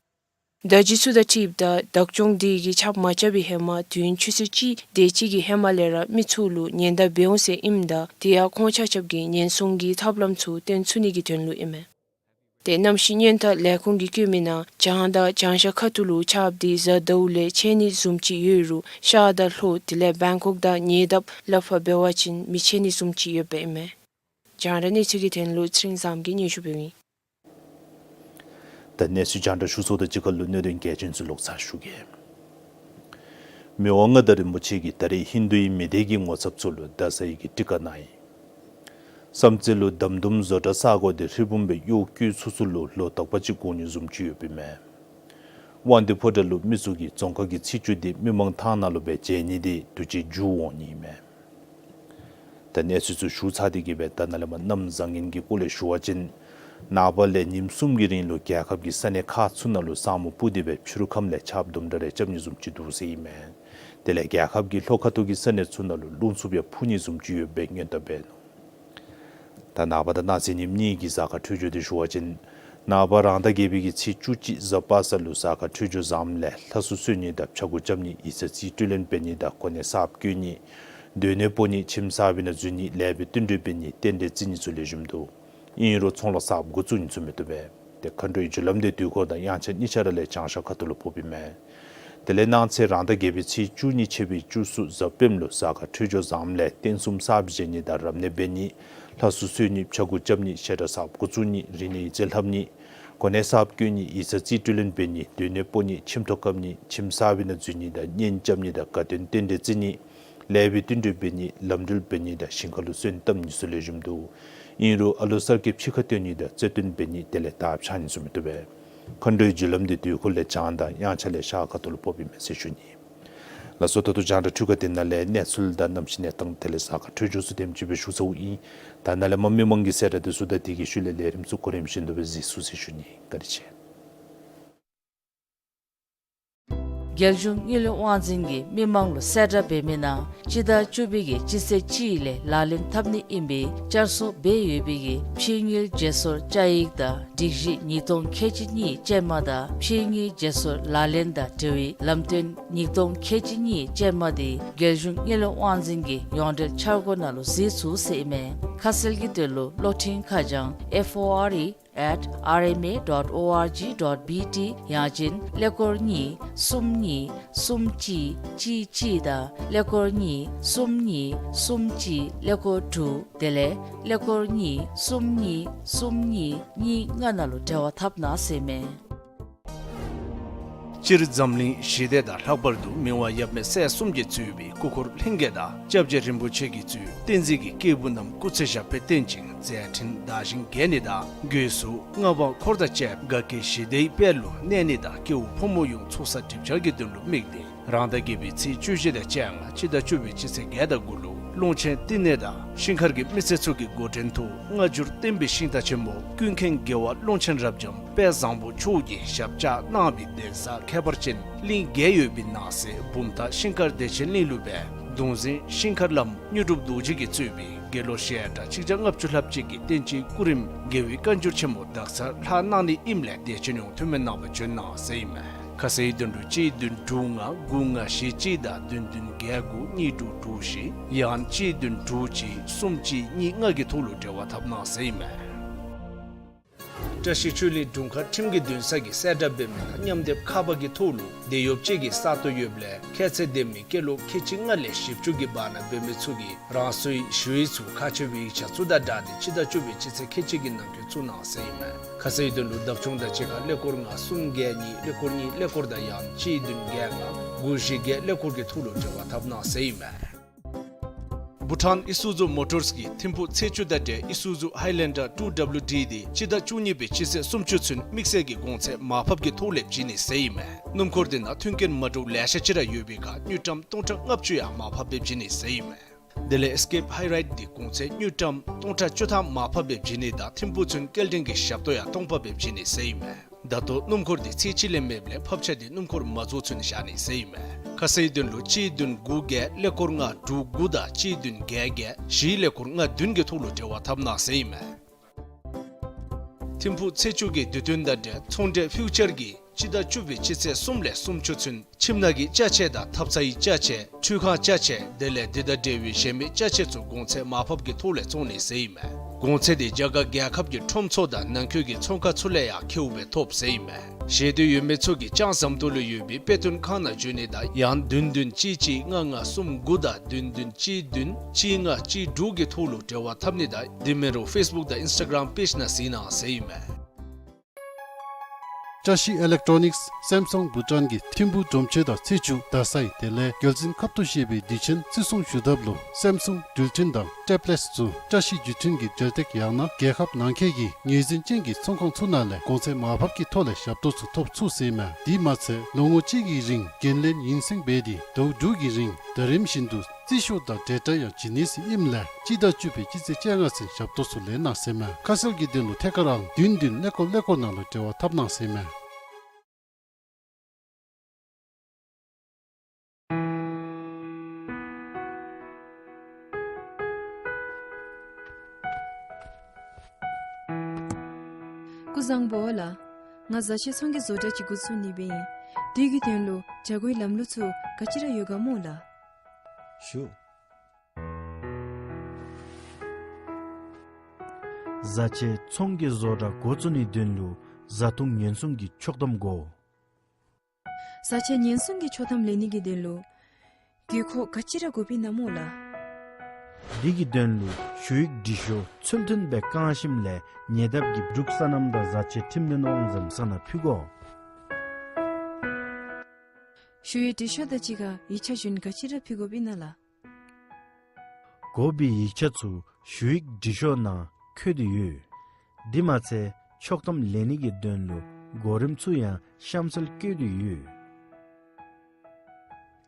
བརྡ་བརྒྱུད་ཚུ་དང་འཁྲིལཝ་ད་བདག་སྐྱོང་དེ་གིས་ཆརཔ་མ་རྐྱབ་པའི་ཧེ་མ་དུས་ཡུན་ཆུ་ཚོད་གཅིག་དེ་ཅིག་གི་ཧེ་མ་ལས་ར་མི་ཚུ་ལུ་ཉེན་བརྡ་འབད་འོང་ཟེར་ཨིནམ་ད་དེ་ཡང་ཁོང་ཆ་ཁྱབ་ཀྱིས་ཉེན་སྲུང་གི་ཐབས་ལམ་ཚུ་སྟོན་ཚུགས་ནི་གི་དོན་ལུ་ཨིན་མས། ཏེ་གནམ་གཤིས་སྔོན་བརྡ་ལས་ཁུངས་ཀྱིས་བཀོད་མིའི་ནང་བྱང་དང་བྱང་ཤར་ཁ་ཐུག་ལུ་ཆརཔ་དེ་གཟའ་ཟླཝ་ལས་ཆད་ནི་བཟུམ་ཅིག་ཡོད་རུང་ཤར་དང་ལྷོ་དེ་ལས་བེང་ཀོག་དང་ཉེ་འདབས་ལས་ཕར་འབད་བ་ཅིན་མི་ཆད་ནི་བཟུམ་ཅིག་ཡོདཔ་ཨིན་མས། རྒྱང་བསྒྲགས་གནས་ཚུལ་གྱི་དོན་ལུ་ཚེ་རིང་བཟངམོ་གིས་སྙན་ཞུ་འབདཝ་ཨིན། ད་གནས་ཚུལ་རྒྱང་བསྒྲགས་ཞུ་ཚརཝ་དང་གཅིག་ཁར་ལུ་གནད་དོན་གལ་ཆེན་ཚུ་ལོག་ཚར་ཞུ་གེ། མི་དབང་མངའ་བདག་རིན་པོ་ཆེ་གིས་ད་རེས་ཧིན་དུའི་མི་སྡེ་གི་ངོ་ཚབ་ཚུ་ལུ་ད་ས་ཡི་གི་ཊི་ཀ་གནང་ཡི། བསམ་རྩེ་ལུ་དམ་དུམ་བཟོ་གྲྭ་ས་གོ་དེ་ཧྲིལ་བུམ་སྦེ་གཡོག་བཀོལ་ཚུགས་ཚུགས་ལུ་ལོ་དག་པ་ཅིག་འགོར་ནི་བཟུམ་ཅིག་ཡོདཔ་ཨིན་མས། དབང་འདུས་ཕོ་བྲང་ལུ་མི་ཚུ་གིས་རྫོང་ཁ་གི་ཚེས་བཅུ་དེ་མི་མང་ཐང་ནང་ལུ་སྦེ་མཇལ་ནི་དེ་དུས་ཅི་མཇུག་འོང་ནི་ཨིན་མས། ད་གནས་ཚུལ་ཚུ་ཞུ་ཚར་ཏེ་གི་སྦེ་ད་ནཱ་ལས་མར་གནམ་བཟང་ངན་གྱི་སྐོར་ལས་ཞུ་བ་ཅིན་ནངས་པ་ལས་ཉིནམ་གསུམ་གྱི་རིང་ལུ་རྒྱལ་ཁབ་ཀྱི་ས་གནས་ཁག་ཚུ་ནང་ལུ་ས་སྨུག་སྤུབས་ཏེ་སྦེ་ཕྱི་རུ་ཁམས་ལས་ཆརཔ་དུམ་གྲ་རེ་རྐྱབ་ནི་བཟུམ་ཅིག་འདུག་ཟེར་ཨིན་མས། དེ་ལས་རྒྱལ་ཁབ་ཀྱི་ལྷོ་ཁ་ཐུག་གི་ས་གནས་ཚུ་ནང་ལུ་རླུང་འཚུབ་ཡང་འཕུ་ནི་བཟུམ་ཅིག་ཡོད་པའི་སྔོན་བརྡ་འབད་ནུག། ད་ནངས་པ་དང་གནངས་ཚེ་ཉིནམ་གཉིས་ཀྱི་གཟའ་སྐར་འཕྲོད་སྦྱོར་དེ་ཞུ་བ་ཅིན་ནངས་པ་རང་ཟླ་བརྒྱད་པའི་གི་ཚེས་བཅུ་གཅིག་གཟའ་པ་སངས་ལུ་གཟའ་སྐར་འཕྲོད་སྦྱོར་བཟངམ་ལས་ལྷ་གསོལ་གསོལ་ནི་དང་ཕྱྭ་འགུགས་རྐྱབ་ནི་ཡིག་ཚང་རྩིས་སྤྲོད་ལེན་འབད་ནི་དང་གོ་གནས་གསརཔ་བསྐོ་ནི་སྡོད་གནས་སྤོ་ནི་ཁྱིམ་གསར་པའི་ནང་འཛུལ་ནི་ལེགས་པའི་བསྟུན་གྲོས་འབད་ནི་རྟེན་འབྲེལ་བརྩི་ནི་ཚུ་ལེགས་ཤོམ་འདུག། ཨིན་རུང་ཚོང་ལཱ་གསརཔ་འགོ་བཙུགས་ནི་ཚུ་མི་བཏུབ་པས། ཏེ་མཁའ་འགྲོའི་རྒྱུ་ལམ་དེ་དུས་འཁོར་དང་དབྱངས་འཆར་གཉིས་ཆ་ར་ལས་བྱང་ཤར་ཁ་ཐུག་ལུ་ཕོགཔ་ཨིན་མས། དེ་ལས་གནངས་ཚེ་རང་ཟླ་བརྒྱད་པའི་ཚེས་བཅུ་གཉིས་ཆད་པའི་བཅུ་གསུམ་གཟའ་སྤེནམ་ལུ་གཟའ་སྐར་འཕྲོད་སྦྱོར་བཟངམ་ལས་རྟེན་གསུམ་གསརཔ་བཞེངས་ནི་དང་རབ་གནས་འབད་ནི་ལྷ་གསོལ་གསོལ་ནི་ཕྱྭ་འགུགས་རྐྱབ་ནི་བཤད་གྲྭ་གསརཔ་འགོ་བཙུགས་ནི་རིག་གནས་ཡིག་རྩིས་ལྷབ་ནི་གོ་གནས་གསརཔ་བསྐོ་ནི་ཡིག་ཚང་རྩིས་སྤྲོད་ལེན་འབད་ནི་སྡོད་གནས་སྤོ་ནི་ཁྱིམ་ཐོག་བཀབ་ནི་ཁྱིམ་གསར་པའི་ནང་འཛུལ་ནི་དང་གཉེན་རྐྱབ་ནི་དང་དགའ་སྟོན་རྟེན་འབྲེལ་བརྩི་ནི་ལེགས་པའི་བསྟུན་གྲོས་འབད་ནི་ལམ་འགྲུལ་འབད་ནི་དང་ཞིང་ཁ་ལུ་སོན་བཏབ་ནི་ཚུ་ལེགས་ཤོམ་འདུག། ཨིན་རུང་ཨ་ལུ་གསར་སྐྱེས་ཕྱི་ཁར་བཏོན་ནི་དང་རྩེད་དོན་འབད་ནི་དེ་ལས་དར་འཕྱར་ནི་ཚུ་མི་བཏུབ་པས། མཁའ་འགྲོའི་རྒྱུ་ལམ་དེ་དུས་འཁོར་ལས་བྱང་དང་དབྱངས་འཆར་ལས་ཤར་ཁ་ཐུག་ལུ་ཕོགཔ་ཨིན་མས་ཟེར་ཞུ་ནི། ལགས་སོ། ད་ལྟོ་རྒྱང་བསྒྲགས་འཕྲུལ་ཁང་འདི་ནང་ལས་གནས་ཚུལ་དང་གནམ་གཤིས་གནས་སྟངས་དེ་ལས་གཟའ་སྐར་འཕྲོད་སྦྱོར་ཚུ་དེམ་ཅིག་སྦེ་ཞུ་ཚརཝ་ཨིན། ད་ནཱ་ལས་མར་མི་མང་གི་གསལ་བསྒྲགས་དེ་ཚུ་དང་དེ་གི་ཤུལ་ལས་ལས་རིམ་ཚུ་གོ་རིམ་བཞིན་དུ་སྦེ་གཟིགས་ཚུགས་ཟེར་ཞུ་ནི། བཀའ་དྲིན་ཆེ། རྒྱལ་གཞུང་དངུལ་ལས་དབང་འཛིན་གྱིས་མི་མང་ལུ་གསལ་བསྒྲགས་འབད་མི་ནང་སྤྱི་ཟླ་བཅུ་པའི་གི་སྤྱི་ཚེས་གཅིག་ལས་ལག་ལེན་འཐབ་ནི་ཨིན་པའི་བསྐྱར་གསོ་འབད་ཡོད་པའི་གི་ཕྱི་དངུལ་བརྗེ་སོར་བཅའ་ཡིག་དང་སྒྲིག་གཞི་ཉིས་སྟོང་ཁལ་གཅིག་གཉིས་ཅན་མ་དང་ཕྱི་དངུལ་བརྗེ་སོར་ལག་ལེན་དང་འབྲེལ་བའི་ལམ་སྟོན་ཉིས་སྟོང་ཁལ་གཅིག་གཉིས་ཅན་མ་དེ་རྒྱལ་གཞུང་དངུལ་ལས་དབང་འཛིན་གྱི་ཡོངས་འབྲེལ་འཆར་སྒོ་ནང་ལུ་གཟིགས་ཚུགས་ཟེར་ཨིན་མས། ཁ་གསལ་གྱི་དོན་ལུ་གློག་འཕྲིན་ཁ་བྱང་F O R E at R M A dot O R G dot B T ཡང་ཅིན་ཀླད་ཀོར་གཉིས་གསུམ་གཉིས་གསུམ་གཅིག་གཅིག་གཅིག་དང་ཀླད་ཀོར་གཉིས་གསུམ་གཉིས་གསུམ་གཅིག་ཀླད་ཀོར་དྲུག་དེ་ལས་ཀླད་ཀོར་གཉིས་གསུམ་གཉིས་གསུམ་གཉིས་གཉིས་ལྔ་ནང་ལུ་འབྲེལ་བ་འཐབ་གནང་ཟེར་ཨིན་མས། སྤྱིར་འཛམ་གླིང་ཞི་བདེ་དང་ལྷག་པར་དུ་མི་དབང་ཡབ་མེས་སྲས་གསུམ་གྱིས་གཙོས་པའི་སྐུ་འཁོར་ལྷན་རྒྱས་དང་སྐྱབས་རྗེ་རིན་པོ་ཆེ་གིས་གཙོས་བསྟན་འཛིན་གྱི་སྐྱེས་བུ་རྣམས་སྐུ་ཚེ་ཞབས་པད་བརྟན་ཅིང་མཛད་འཕྲིན་དར་ཞིང་རྒྱས་ནི་དང་སྒོས་སུ་མངའ་འབངས་འཁོར་དང་བཅས་པ་དགའ་སྐྱིད་ཞི་བདེའི་དཔལ་ལུ་གནས་ནི་དང་སྐྱེ་བོ་ཕོ་མོ་ཡོངས་ཚོགས་བསགས་སྒྲིབ་སྦྱང་གི་དོན་ལུ་དམིགས་ཏེ། རང་ཟླ་བརྒྱད་པའི་ཚེས་བཅུ་བཞི་དང་བཅས་ལྔ་སྤྱི་ཟླ་བཅུ་པའི་སྤྱི་ཚེས་བརྒྱད་དང་དགུ་ལུ་ཀློང་ཆེན་བསྟི་གནས་དང་ཤིང་མཁར་གྱི་མི་སེར་ཚུ་གི་འགོ་འདྲེན་ཐོག་སྔ་འགྱུར་བསྟན་པའི་ཤིང་རྟ་ཆེན་མོ་ཀུན་མཁྱེན་རྒྱལ་བ་ཀློང་ཆེན་རབ་འབྱམས་དཔལ་བཟང་པོ་མཆོག་གིས་ཞབས་བཅགས་གནང་བའི་གདན་ས་ཁྱད་པར་ཅན་གླིང་བརྒྱད་ཡོད་པའི་ནང་གསེས་བུམ་ཐང་ཤིང་མཁར་བདེ་ཆེན་གླིང་ལུ་སྦེ་གདུང་འཛིན་ཤིང་མཁར་བླམ་དངོས་གྲུབ་རྡོ་རྗེ་གིས་གཙོས་པའི་དགེ་སློང་ཞལ་གྲངས་ཆིག་བརྒྱ་ལྔ་བཅུ་ལྷགཔ་ཅིག་གིས་བསྟན་སྤྱིའི་སྐུ་རིམ་རྒྱལ་བའི་བཀའ་འགྱུར་ཆེན་མོ་དག་ཚར་ལྷག་གནང་ནི་ཨིནམ་ལས་དད་ཅན་ཡོངས་འཐུས་མི་རྣམ་པ་འབྱོན་གནང་ཟེར་ཨིན་མས། ཁ་གསལ་དོན་ལུ་གཅིག་བདུན་དྲུག་ལྔ་དགུ་ལྔ་བཞི་གཅིག་དང་བདུན་བདུན་བརྒྱད་དགུ་གཉིས་དྲུག་དྲུག་བཞི་ཡང་གཅིག་བདུན་དྲུག་གཅིག་གསུམ་གཅིག་གཉིས་ལྔ་གི་ཐོག་ལུ་འབྲེལ་བ་འཐབ་གནང་ཟེར་ཨིན་མས། བཀྲ་ཤིས་ཆོས་གླིང་དྲུང་ཁག་ཁྲིམས་ཀྱི་འདུན་ས་གིས་གསལ་བསྒྲགས་འབད་མི་ནང་མཉམ་སྡེབ་ཁ་པར་གྱི་ཐོག་ལུ་དེད་གཡོགཔ་ཅིག་གི་ས་སྟོང་ཡོདཔ་ལས་ཁྱད་ཚད་ལྡན་མི་སྐྱེས་ལོ་ཁལ་གཅིག་ལྔ་ལས་བཞི་བཅུ་གི་བར་ན་འབད་མི་ཚུ་གིས་རང་སོའི་ཞུ་ཡིག་ཚུ་ཁ་ཕྱེ་བའི་ཡིག་ཆ་ཚུ་དང་སྦྲགས་ཏེ་སྤྱི་ཟླ་བཅུ་པའི་སྤྱི་ཚེས་ཁལ་གཅིག་གི་ནང་འཁོད་བཙུགས་གནང་ཟེར་ཨིན་མས། ཁ་གསལ་དོན་ལུ་བདག་སྐྱོང་དང་གཅིག་ཁར་ཀླད་ཀོར་ལྔ་གསུམ་བརྒྱད་གཉིས་ཀླད་ཀོར་གཉིས་ཀླད་ཀོར་དང་ཡང་གཅིག་བདུན་བརྒྱད་ལྔ་དགུ་བཞི་བརྒྱད་ཀླད་ཀོར་གྱི་ཐོག་ལུ་འབྲེལ་བ་འཐབ་གནང་ཟེར་ཨིན་མས། བྷུ་ཊཱན་ཨི་སུ་ཛུ་མོ་ཊརས་ཀྱིས་ཐིམ་ཕུག་ཚེས་བཅུ་དང་འབྲེལ་ཨི་སུ་ཛུ་ཧའི་ལེན་ཌར་ཊུ་ཌབ་ལུ་ཌི་དེ་སྤྱི་ཟླ་བཅུ་གཉིས་པའི་སྤྱི་ཚེས་སུམ་ཅུ་ཚུན་དམིགས་བསལ་གྱི་གོང་ཚད་མར་ཕབ་ཀྱི་ཐོག་ལས་བྱིན་ནི་ཟེར་ཨིན་མས། སྣུམ་འཁོར་དེ་ནང་མཐུན་རྐྱེན་མ་འདྲཝ་ལེ་ཤ་ཅིག་ར་ཡོད་པའི་ཁར་དངུལ་ཀྲམ་སྟོང་ཕྲག་ལྔ་བཅུ་ཡང་མར་ཕབ་སྦེ་བྱིན་ནི་ཟེར་ཨིན་མས། དེ་ལས་ཨེས་ཀེབ་ཧའི་རའིཌ་དེ་གོང་ཚད་དངུལ་ཀྲམ་སྟོང་ཕྲག་བཅུ་ཐམ་མར་ཕབ་སྦེ་བྱིན་ནི་དང་ཐིམ་ཕུག་ཚུན་སྐྱེལ་འདྲེན་གྱི་ཞབས་ཏོག་ཡང་སྟོང་ཕབ་སྦེ་བྱིན་ནི་ཟེར་ཨིན་མས། ད་ལྟོ་སྣུམ་འཁོར་དེ་ཚེས་གཅིག་ལས་མེདཔ་ལས་ཕབ་ཆ་དེ་སྣུམ་འཁོར་མ་རྫོགས་ཚུན་བཞག་ནི་ཟེར་ཨིན་མས། ཁ་གསལ་དོན་ལུ་གཅིག་བདུན་དགུ་བརྒྱད་ཀླད་ཀོར་ལྔ་དྲུག་དགུ་དང་གཅིག་བདུན་བརྒྱད་བརྒྱད་བཞི་ཀླད་ཀོར་ལྔ་བདུན་གྱི་ཐོག་ལུ་འབྲེལ་བ་འཐབ་གནང་ཟེར་ཨིན་མས། ཐིམ་ཕུག་ཚེས་བཅུ་གི་དུས་སྟོན་དང་འབྲེལ་ཚོང་འབྲེལ་ཕིའུ་ཅར་གྱིས་སྤྱི་ཟླ་བཅུ་པའི་སྤྱི་ཚེས་གསུམ་ལས་སུམ་ཅུ་ཚུན་ཁྱིམ་ནང་གི་ཅ་ཆས་དང་ཐབ་ཚང་གི་ཅ་ཆས་ཁྲུས་ཁང་ཅ་ཆས་དེ་ལས་དེ་དང་འབྲེལ་བའི་གཞན་མི་ཅ་ཆས་ཚུ་གོང་ཚད་མར་ཕབ་ཀྱི་ཐོག་ལས་བཙོང་ནི་ཟེར་ཨིན་མས། གོང་ཚད་དེ་རྒྱ་གར་རྒྱལ་ཁབ་ཀྱི་ཁྲོམ་ཚུ་དང་ནང་འཁོད་ཀྱི་ཚོང་ཁང་ཚུ་ལས་ཡང་ཁེཝ་སྦེ་ཐོབ་ཟེར་ཨིན་མས། ཤེས་འདོད་ཡོད་མི་ཚུ་གིས་ལྕང་ཟམ་ཏོག་ལུ་ཡོད་པའི་དཔེ་སྟོན་ཁང་ནང་འབྱོན་ནི་དང་ཡང་བདུན་བདུན་གཅིག་གཅིག་ལྔ་ལྔ་གསུམ་དགུ་དང་བདུན་བདུན་གཅིག་བདུན་གཅིག་ལྔ་གཅིག་དྲུག་གི་ཐོག་ལུ་འབྲེལ་བ་འཐབ་ནི་དང་དེ་མིན་རུང་ཕེསི་བུཀ་དང་ཨིནསི་ཊ་གརམ་པེཇ་ནང་གཟིགས་གནང་ཟེར་ཨིན་མས། བཀྲ་ཤིས་ཨི་ལེག་ཊོ་ནིཀསི་སེམ་སུང་བྷུ་ཊཱན་གྱིས་ཐིམ་ཕུག་སྒྲོམ་ཆེན་དང་ཚེས་བཅུ་རྡ་སའི་དེ་ལས་རྒྱལ་བཙུན་ཁབ་ཏུ་བཞེས་པའི་དུས་ཆེན་བརྩི་སྲུང་ཞུ་ཐབས་ལུ་སེམ་སུང་འགྲུལ་འཕྲིན་དང་ཊེབ་ལེཊསི་ཚུ་བཀྲ་ཤིས་བརྒྱུད་འཕྲིན་གྱི་འབྲེལ་སྟེགས་ཡང་ན་རྒྱལ་ཁབ་ནང་འཁོད་ཀྱི་ངོས་འཛིན་ཅན་གྱི་ཚོང་ཁང་ཚུ་ནང་ལས་གོང་ཚད་མར་ཕབ་ཀྱི་ཐོག་ལས་ཞབས་ཏོག་ཚུ་ཐོབ་ཚུགས་ཟེར་ཨིན་མས། དེ་མ་ཚད་ལོ་ངོ་གཅིག་གི་རིང་འགན་ལེན་ཡུན་སེང་འབད་དེ་ཟླཝ་དྲུག་གི་རིང་ཟླ་རིམ་བཞིན་དུ་རྩིས་ཤོག་དང་ཌེ་ཊ་ཡང་བྱིན་ནི་ཟེར་ཨིནམ་ལས་སྤྱི་ཟླ་བཅུ་པའི་སྤྱི་ཚེས་བཅོ་ལྔ་ཚུན་ཞབས་ཏོག་ཚུ་ལེན་གནང་ཟེར་ཨིན་མས། ཁ་གསལ་གྱི་དོན་ལུ་ཐད་ཀར་ཨང་བདུན་བདུན་ཀླད་ཀོར་ཀླད་ཀོར་ནང་ལུ་འབྲེལ་བ་འཐབ་གནང་ཟེར་ཨིན་མས། སྐུ་གཟུགས་བཟང་པོ་ལགས། ང་བཟའ་ཆས་ཚོང་གི་བཟོ་གྲྭ་ཅིག་འགོ་བཙུགས་ནི་སྦེ་ཨིན། དེ་གི་དོན་ལུ་བྱ་སྒོའི་ལམ་ལུགས་ཚུ་ག་ཅི་ར་ཡོད་ག་སྨོ་ལགས། ཞུ། བཟའ་ཆས་ཚོང་གི་བཟོ་གྲྭ་འགོ་བཙུགས་ནིའི་དོན་ལུ་བཟའ་འཐུང་ཉེན་སྲུང་གི་ཆོག་ཐམ་དགོ། བཟའ་ཆས་ཉེན་སྲུང་གི་ཆོག་ཐམ་ལེན་ནི་གི་དོན་ལུ་དགོས་མཁོ་ག་ཅི་ར་དགོཔ་ཨིན་ན་སྨོ་ལགས། དེ་གི་དོན་ལུ་ཞུ་ཡིག་འབྲི་ཤོག་ཚུལ་མཐུན་སྦེ་བཀང་ཞིནམ་ལས་ཉེ་འདབས་ཀྱི་འབྲུག་སོ་ནམ་དང་བཟའ་ཆས་ཁྲིམས་དོན་དབང་འཛིན་ས་ནང་ཕུལ་དགོ། ཞུ་ཡིག་འབྲི་ཤོག་དང་གཅིག་ཁར་ཡིག་ཆ་གཞན་ག་ཅི་ར་ཕུལ་དགོཔ་ཨིན་ན་ལགས། དགོ་པའི་ཡིག་ཆ་ཚུ་ཞུ་ཡིག་འབྲི་ཤོག་ནང་བཀོད་དེ་ཡོད། དེ་མ་ཚད་ཆོག་ཐམ་ལེན་ནི་གི་དོན་ལུ་གོ་རིམ་ཚུ་ཡང་གཤམ་གསལ་བཀོད་དེ་ཡོད།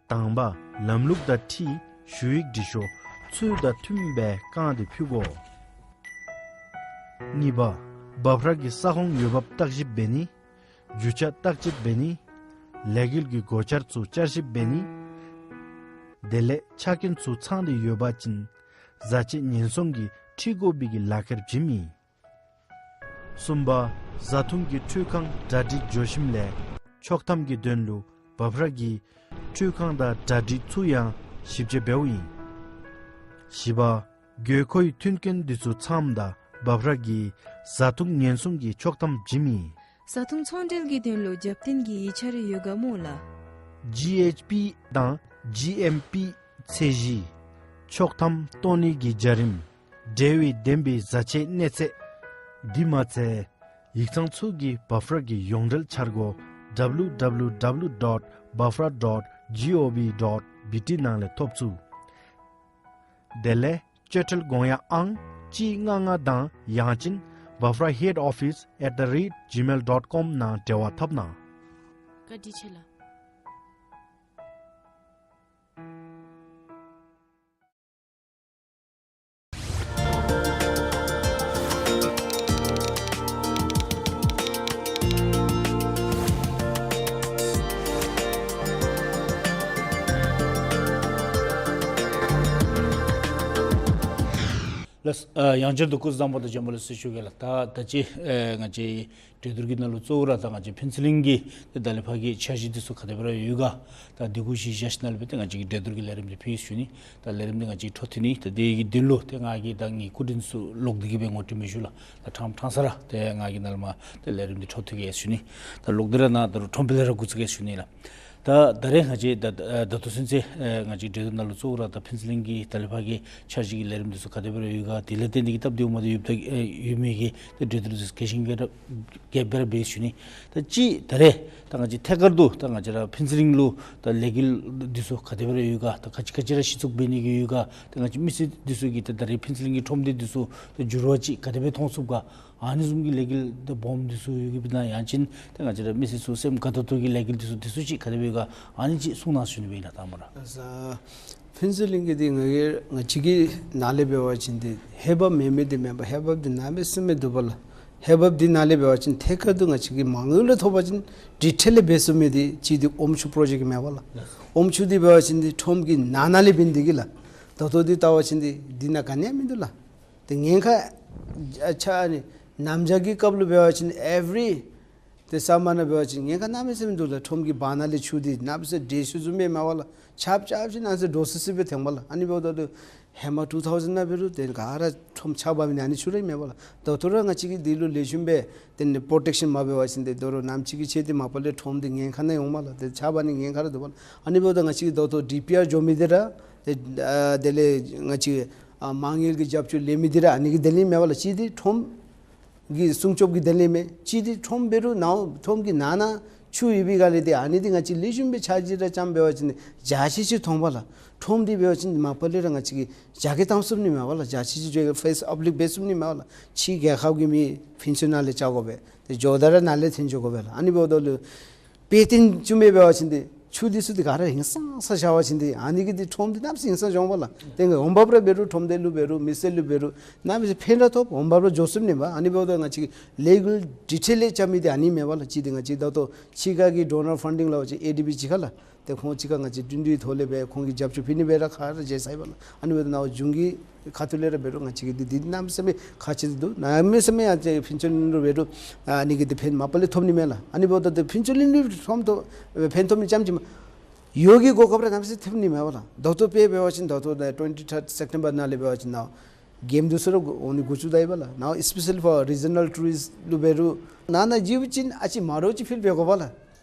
དང་པ་ལམ་ལུགས་དང་འཁྲིལ་ཞུ་ཡིག་འབྲི་ཤོག་ཚུལ་དང་མཐུནམ་སྦེ་བཀང་སྟེ་ཕུལ་དགོ། གཉིས་པ་འབབ་ར་གི་ས་ཁོངས་འོས་འབབ་བརྟག་ཞིབ་འབད་ནི། རྒྱུ་ཆ་བརྟག་དཔྱད་འབད་ནི། ལས་འགུལ་གྱི་གོ་ཆར་ཚུ་བསྐྱར་ཞིབ་འབད་ནི། དེ་ལས་ཆ་རྐྱེན་ཚུ་ཚང་སྟེ་ཡོད་པ་ཅིན་བཟའ་ཆས་ཉེན་སྲུང་གིས་འཁྲི་དགོ་པའི་གི་ལག་ཁྱེར་བྱིནམ་ཨིན། གསུམ་པ་བཟའ་འཐུང་གི་འཕྲུལ་ཁང་གྲ་སྒྲིག་འགྱོ་ཞིནམ་ལས་ཆོག་ཐམ་གྱི་དོན་ལུ་འབབ་ར་གི་འཕྲུལ་ཁང་དང་གྲ་སྒྲིག་ཚུ་ཡང་ཞིབ་དཔྱད་འབདཝ་ཨིན། བཞི་པ་དགོས་མཁོའི་མཐུན་རྐྱེན་འདི་ཚུ་ཚངམ་ད་འབབ་ར་གིས་བཟའ་འཐུང་ཉེན་སྲུང་གི་ཆོག་ཐམ་བྱིནམ་ཨིན། བཟའ་འཐུང་ཚོང་འབྲེལ་གྱི་དོན་ལུ་རྒྱབ་རྟེན་གྱི་ཡིག་ཆ་རེ་ཡོད་ག་སྨོ་ལགས། ཇི་ཨེཆ་པི་དང་ཇི་ཨེམ་པི་ཚད་གཞི་ཆོག་ཐམ་བཏོན་ནི་གི་བྱ་རིམ་འབྲེལ་བའི་བདེན་པའི་བཟའ་ཆས་གནས་ཚད། དེ་མ་ཚད་ཡིག་ཚང་ཚུ་གི་འབབ་ར་གི་ཡོངས་འབྲེལ་འཆར་སྒོ་ W W W dot bafra dot gov dot B T ནང་ལས་ཐོབ་ཚུགས། དེ་ལས་སྤྱོད་ཁྲལ་དགོངས་ཡངས་ཨང་གཅིག་ལྔ་ལྔ་དང་ཡང་ཅིན་bafraheadoffice at the rate gmail dot com ནང་འབྲེལ་བ་འཐབ་གནང་། བཀའ་དྲིན་ཆེ་ལགས། ལགས། ཨ་ཡང་བསྐྱར་དུ་སྐུ་གཟུགས་བཟང་པོ་དང་བྱོན་པ་ལེགས་སོ་ཞུ་གེ་ལགས། ད་ད་ཅི་ཨེ་ང་བཅས་གྲོས་བསྡུར་གྱི་ནང་ལུ་གཙོ་བོ་ར་ད་ང་བཅས་ཕུན་ཚོགས་གླིང་གི་ཏེ་ད་ལས་ཕར་གྱི་འཆར་གཞི་འདི་ཚུ་ག་དེ་སྦེ་ར་ཡོད་ག། ད་འདི་གུ་གཞི་བཞག་ཞིནམ་ལས་སྦེ་ཏེ་ང་བཅས་ཀྱིས་གྲོས་བསྡུར་གྱི་ལས་རིམ་འདི་ཕུལ་ཞུ་ནི། ད་ལས་རིམ་འདི་ང་བཅས་འཕྲོ་མཐུད་ནི། ད་དེ་གི་དོན་ལུ་ཏེ་ང་གིས་ད་ངེའི་སྐུ་མགྲོན་ཚུ་ལོག་སྟེ་གི་སྦེ་ངོ་སྤྲོད་མི་ཞུ་ལགས། ད་ཕྲང་ཕྲང་ས་ར་ཏེ་ང་གིས་ནཱ་ལས་མར་ཏེ་ལས་རིམ་འདི་འཕྲོ་མཐུད་གེ་ཞུ་ནི། ད་ལོག་སྟེ་ར་ནཱ་ད་རུང་ཁྲོམ་དཔོན་ལས་ར་འགོ་བཙུགས་གེ་ཞུ་ནི་ལགས། ད་ད་རེས་ང་བཅས་ད་ད་ལྟོ་ཚུན་ཚོད་ཨེ་ང་བཅས་གྲོས་བསྡུར་ནང་ལུ་གཙོ་བོ་ར་ད་ཕུན་ཚོགས་གླིང་གི་ད་ལས་ཕར་གྱི་འཆར་གཞི་གི་ལས་རིམ་འདི་ཚུ་ག་དེ་སྦེ་ར་ཡོད་ག། དེ་ལས་བརྟེན་ཏེ་གི་སྟབས་བདེཝ་མ་བདེཝ་ཡོདཔ་ད་ཨེ་ཡོད་མེད་ཀྱི་ཏེ་གྲོས་བསྡུར་འདི་ཚུ་ག་ཅི་ག་ར་ག་དེ་སྦེ་ར་འབད་ཞུ་ནི། ད་ཅི་ད་རེས་ད་ང་བཅས་ཐད་ཀར་དུ་ད་ང་བཅས་ར་ཕུན་ཚོགས་གླིང་ལུ་ད་ལས་འགུལ་འདི་ཚུ་ག་དེ་སྦེ་ར་ཡོད་ག། ད་ག་ཅི་ག་ཅི་ར་གཞི་བཙུགས་འབད་ནི་གི་ཡོད་ག། ད་ང་བཅས་མི་སེར་འདི་ཚུ་གིས་ད་ད་རེས་ཕུན་ཚོགས་གླིང་གི་ཁྲོམ་སྡེ་འདི་ཚུ་ད་འགྱུར་བ་ཅིག་ག་དེ་སྦེ་མཐོང་ཚུགས་ག། ཨ་ནི་བཟུམ་གྱི་ལས་འགུལ་ད་སྦོམ་འདི་ཚུ་ཡོད་གི་སྦེ་ན་ཡང་ཅིན་ད་ང་བཅས་ར་མི་སེར་ཚུ་སེམས་དགའ་ཏོག་ཏོ་གི་ལས་འགུལ་འདི་ཚུ་འདི་ཚུ་ཅིག་ག་དེ་སྦེ་ཡོད་ག། ཨ་ནི་ཅིག་གསུང་གནང་ཞུ་ནི་སྦེ་ཨིན་ལགས། དང་པ་ར། ལགས་སོ། ཕུན་ཚོགས་གླིང་གི་འདི་ང་གིས་ང་བཅས་ཀྱི་ནང་ལས་འབད་བ་ཅིན་འདི་ཧེ་བག་མེད་མི་འདི་མེན་པར་ཧེ་བག་འདི་གནམ་མེད་ས་མེད་འདུག་པ་ལགས། ཧེ་བག་འདི་ནང་ལས་འབད་བ་ཅིན་ཐད་ཀར་དུ་ང་བཅས་ཀྱི་མ་དངུལ་ལས་ཐོབ་པ་ཅིན་ཌི་ཊེལ་ལས་འབད་ཚུགས་མི་འདི་གཅིག་འདི་ཨོམ་ཆུ་པྲོ་ཇེཀཊ་མེན་པ་ལགས། ཨོམ་ཆུ་འདི་འབད་བ་ཅིན་འདི་ཁྲོམ་གྱི་ནང་ན་ལས་འབད་ནི་འདི་གིས་ལགས། ད་ལྟོ་འདི་བལྟ་བ་ཅིན་འདི་འདི་ནང་ག་ནི་ཡང་མིན་འདུག་ལགས། ཏེ་ཉེན་ཁ་ཨ་ཆ་ཨ་ནི་གནམ་བྱཱར་གྱི་སྐབས་ལུ་འབད་བ་ཅིན་ཨེ་བི་རི་ཏེ་ས་མ་ན་འབད་བ་ཅིན་ཉེན་ཁ་གནམ་མེད་ས་མེད་འདུག་ལགས། ཁྲོམ་གྱི་བར་ན་ལས་ཆུ་འདི་གནམ་མེད་ས་མེད་འདྲེས་ཤུལ་བཟུམ་སྦེ་མེན་པ་ལགས། ཆརཔ་རྐྱབ་ཞིནམ་ལས་འདྲོག་སི་སི་སྦེ་ཐོན་པ་ལགས། ཨ་ནི་འབདཝ་ད་ལུ་ཧེ་མ་ཊུ་ཐའུ་ཟེན་ནང་འབད་རུང་ཏེ་ག་ར་ཁྲོམ་ཆརཔ་འབབ་ནི་ཨ་ནི་ཆུ་ར་མེན་པ་ལགས། ད་ལྟོ་ར་ང་བཅས་ཀྱིས་འདི་ལུ་ལེགས་ཤོམ་སྦེ་ཏེ་ནི་པྲོ་ཊེཀ་ཤཱན་མ་འབད་བ་ཅིན་ཏེ་དོ་རུང་ནམ་ཅིག་གི་ཚེ་འདི་མ་པ་ལས་ཁྲོམ་འདི་ཉེན་ཁ་ནང་འོང་མས་ལགས། ཏེ་ཆརཔ་འབབ་ནི་ཉེན་ཁ་ར་འདུག་པ་ལགས། ཨ་ནི་འབདཝ་ད་ང་བཅས་ཀྱིས་ད་ལྟོ་ཌི་པི་ཨར་འགྱོ་མི་འདི་ར་ཏེ་ཨ་དེ་ལས་ང་བཅས་ཨ་མ་དངུལ་གྱི་རྒྱབ་སྐྱོར་ལེན་མི་འདི་ར་ཨ་ནི་གི་དོན་ལས་མེན་པ་ལགས། གཅིག་འདི་ཁྲོམ་གྱི་སྲུང་སྐྱོབ་ཀྱི་དོན་ལས་མས། གཅིག་འདི་ཁྲོམ་འབད་རུང་ནཱ་ཁྲོམ་གྱི་ནང་ན་ཆུ་ཡོད་པའི་སྒང་ལས་ཏེ་ཨ་ནི་འདི་ང་བཅས་ལེགས་ཤོམ་སྦེ་འཆར་གཞི་ར་བརྩམས་འབད་བ་ཅིན་འཇའ་ཆི་ཆི་མཐོང་པ་ལགས། ཁྲོམ་འདི་འབད་བ་ཅིན་མ་པ་ལས་ར་ང་བཅས་ཀྱིས་རྒྱ་སྐྱེད་བཏང་ཚུགས་ནི་མེན་པ་ལགས། འཇའ་ཆི་ཆི་འགྱོ་ཕེས་ཨབ་ལིཕཊ་འབད་ཚུགས་ནི་མེན་པ་ལགས། ཕྱི་རྒྱལ་ཁབ་ཀྱི་མི་ཕན་ཚུན་ནང་ལས་བཅར་དགོ་པས། ཏེ་འགྱོཝ་ད་ར་ནང་ལས་ཐོན་འགྱོ་དགོ་པས་ལགས། ཨ་ནི་འབདཝ་ད་ལུ་དཔེ་སྟོན་བཅུག་མི་འབད་བ་ཅིན་ཏེ་ཆུ་འདི་ཚུ་འདི་ག་ར་ཧིང་སངས་ས་བཞག་པ་ཅིན་ཏེ་ཨ་ནི་གིས་ཏེ་ཁྲོམ་འདི་གནམ་མེད་ས་མེད་ཧིང་སངས་འགྱོཝ་མས་ལགས། ཏེ་འོང་འབབ་ར་འབད་རུང་ཁྲོམ་སྡེ་ལུ་འབད་རུང་མི་སེར་ལུ་འབད་རུང་གནམ་མེད་ས་མེད་ཕན་ར་ཐོགས་འོང་འབབ་ར་འགྱོ་ཚུགས་ནི་མས། ཨ་ནི་འབདཝ་ད་ང་བཅས་ཀྱིས་ལས་འགུལ་ཌི་ཊེལ་ལས་རྐྱབ་མི་འདི་ཨ་ནི་མེན་པ་ལགས། གཅིག་འདི་ང་བཅས་ད་ལྟོ་ཕྱི་ཁ་གི་ཌོ་ནར་ཕན་ཌིང་ལུ་ང་བཅས་ཨེ་ཌི་བི་ཕྱི་ཁ་ལགས། ཏེ་ཁོང་ཕྱི་ཁ་ང་བཅས་བསྟུན་གྲོས་ཐོག་ལས་སྦེ་ཁོང་གིས་རྒྱབ་སྐྱོར་ཕུལ་ནི་སྦེ་ར་ཁ་ར་མཇལ་ཚར་ཡི་པ་ལགས། ཨ་ནི་འབདཝ་ད་ནཱ་གཞུང་གི་ཁ་ཐུག་ལས་ར་འབད་རུང་ང་བཅས་ཀྱིས་འདི་འདི་གནམ་མེད་ས་མེད་ཁག་ཆེ་ཏོག་ཏོ་འདུག། གནམ་མེད་ས་མེད་ཡང་ཏེ་ཕུན་ཚོགས་གླིང་ལུ་འབད་རུང་ཨ་ནི་གི་ཏེ་ཕན་མ་པ་ལས་ཐོབ་ནི་མས་ལགས། ཨ་ནི་འབདཝ་ད་ཏེ་ཕུན་ཚོགས་གླིང་ལུ་ཕན་ཐོགས་ཕན་ཐོགས་མི་རྐྱངམ་ཅིག་མ་ཡོད་ཀྱི་གོ་སྐབས་ར་གནམ་མེད་ས་མེད་ཐོབ་ནི་མས་པ་ལགས། ད་ལྟོ་དཔེ་འབད་བ་ཅིན་ད་ལྟོ་ད་ཊུ་ཝེན་ཊི་ཐརཌ་སེབ་ཊེམ་བར་ནང་ལས་འབད་བ་ཅིན་ནཱ་གེམ་འདི་ཚུ་ར་འོང་ནི་འགོ་བཙུགས་ད་ཡི་པ་ལགས། ནཱ་ཨི་སི་པེ་ཤཱལ་ཕོར་རི་ཇི་ནཱལ་ཊུ་རིསཊ་ལུ་འབད་རུང་ནཱ་ནཱ་འགྱོ་བ་ཅིན་ཨ་ཙི་མ་འདྲཝ་ཅིག་ཕིལ་འབད་དགོ་པ་ལགས།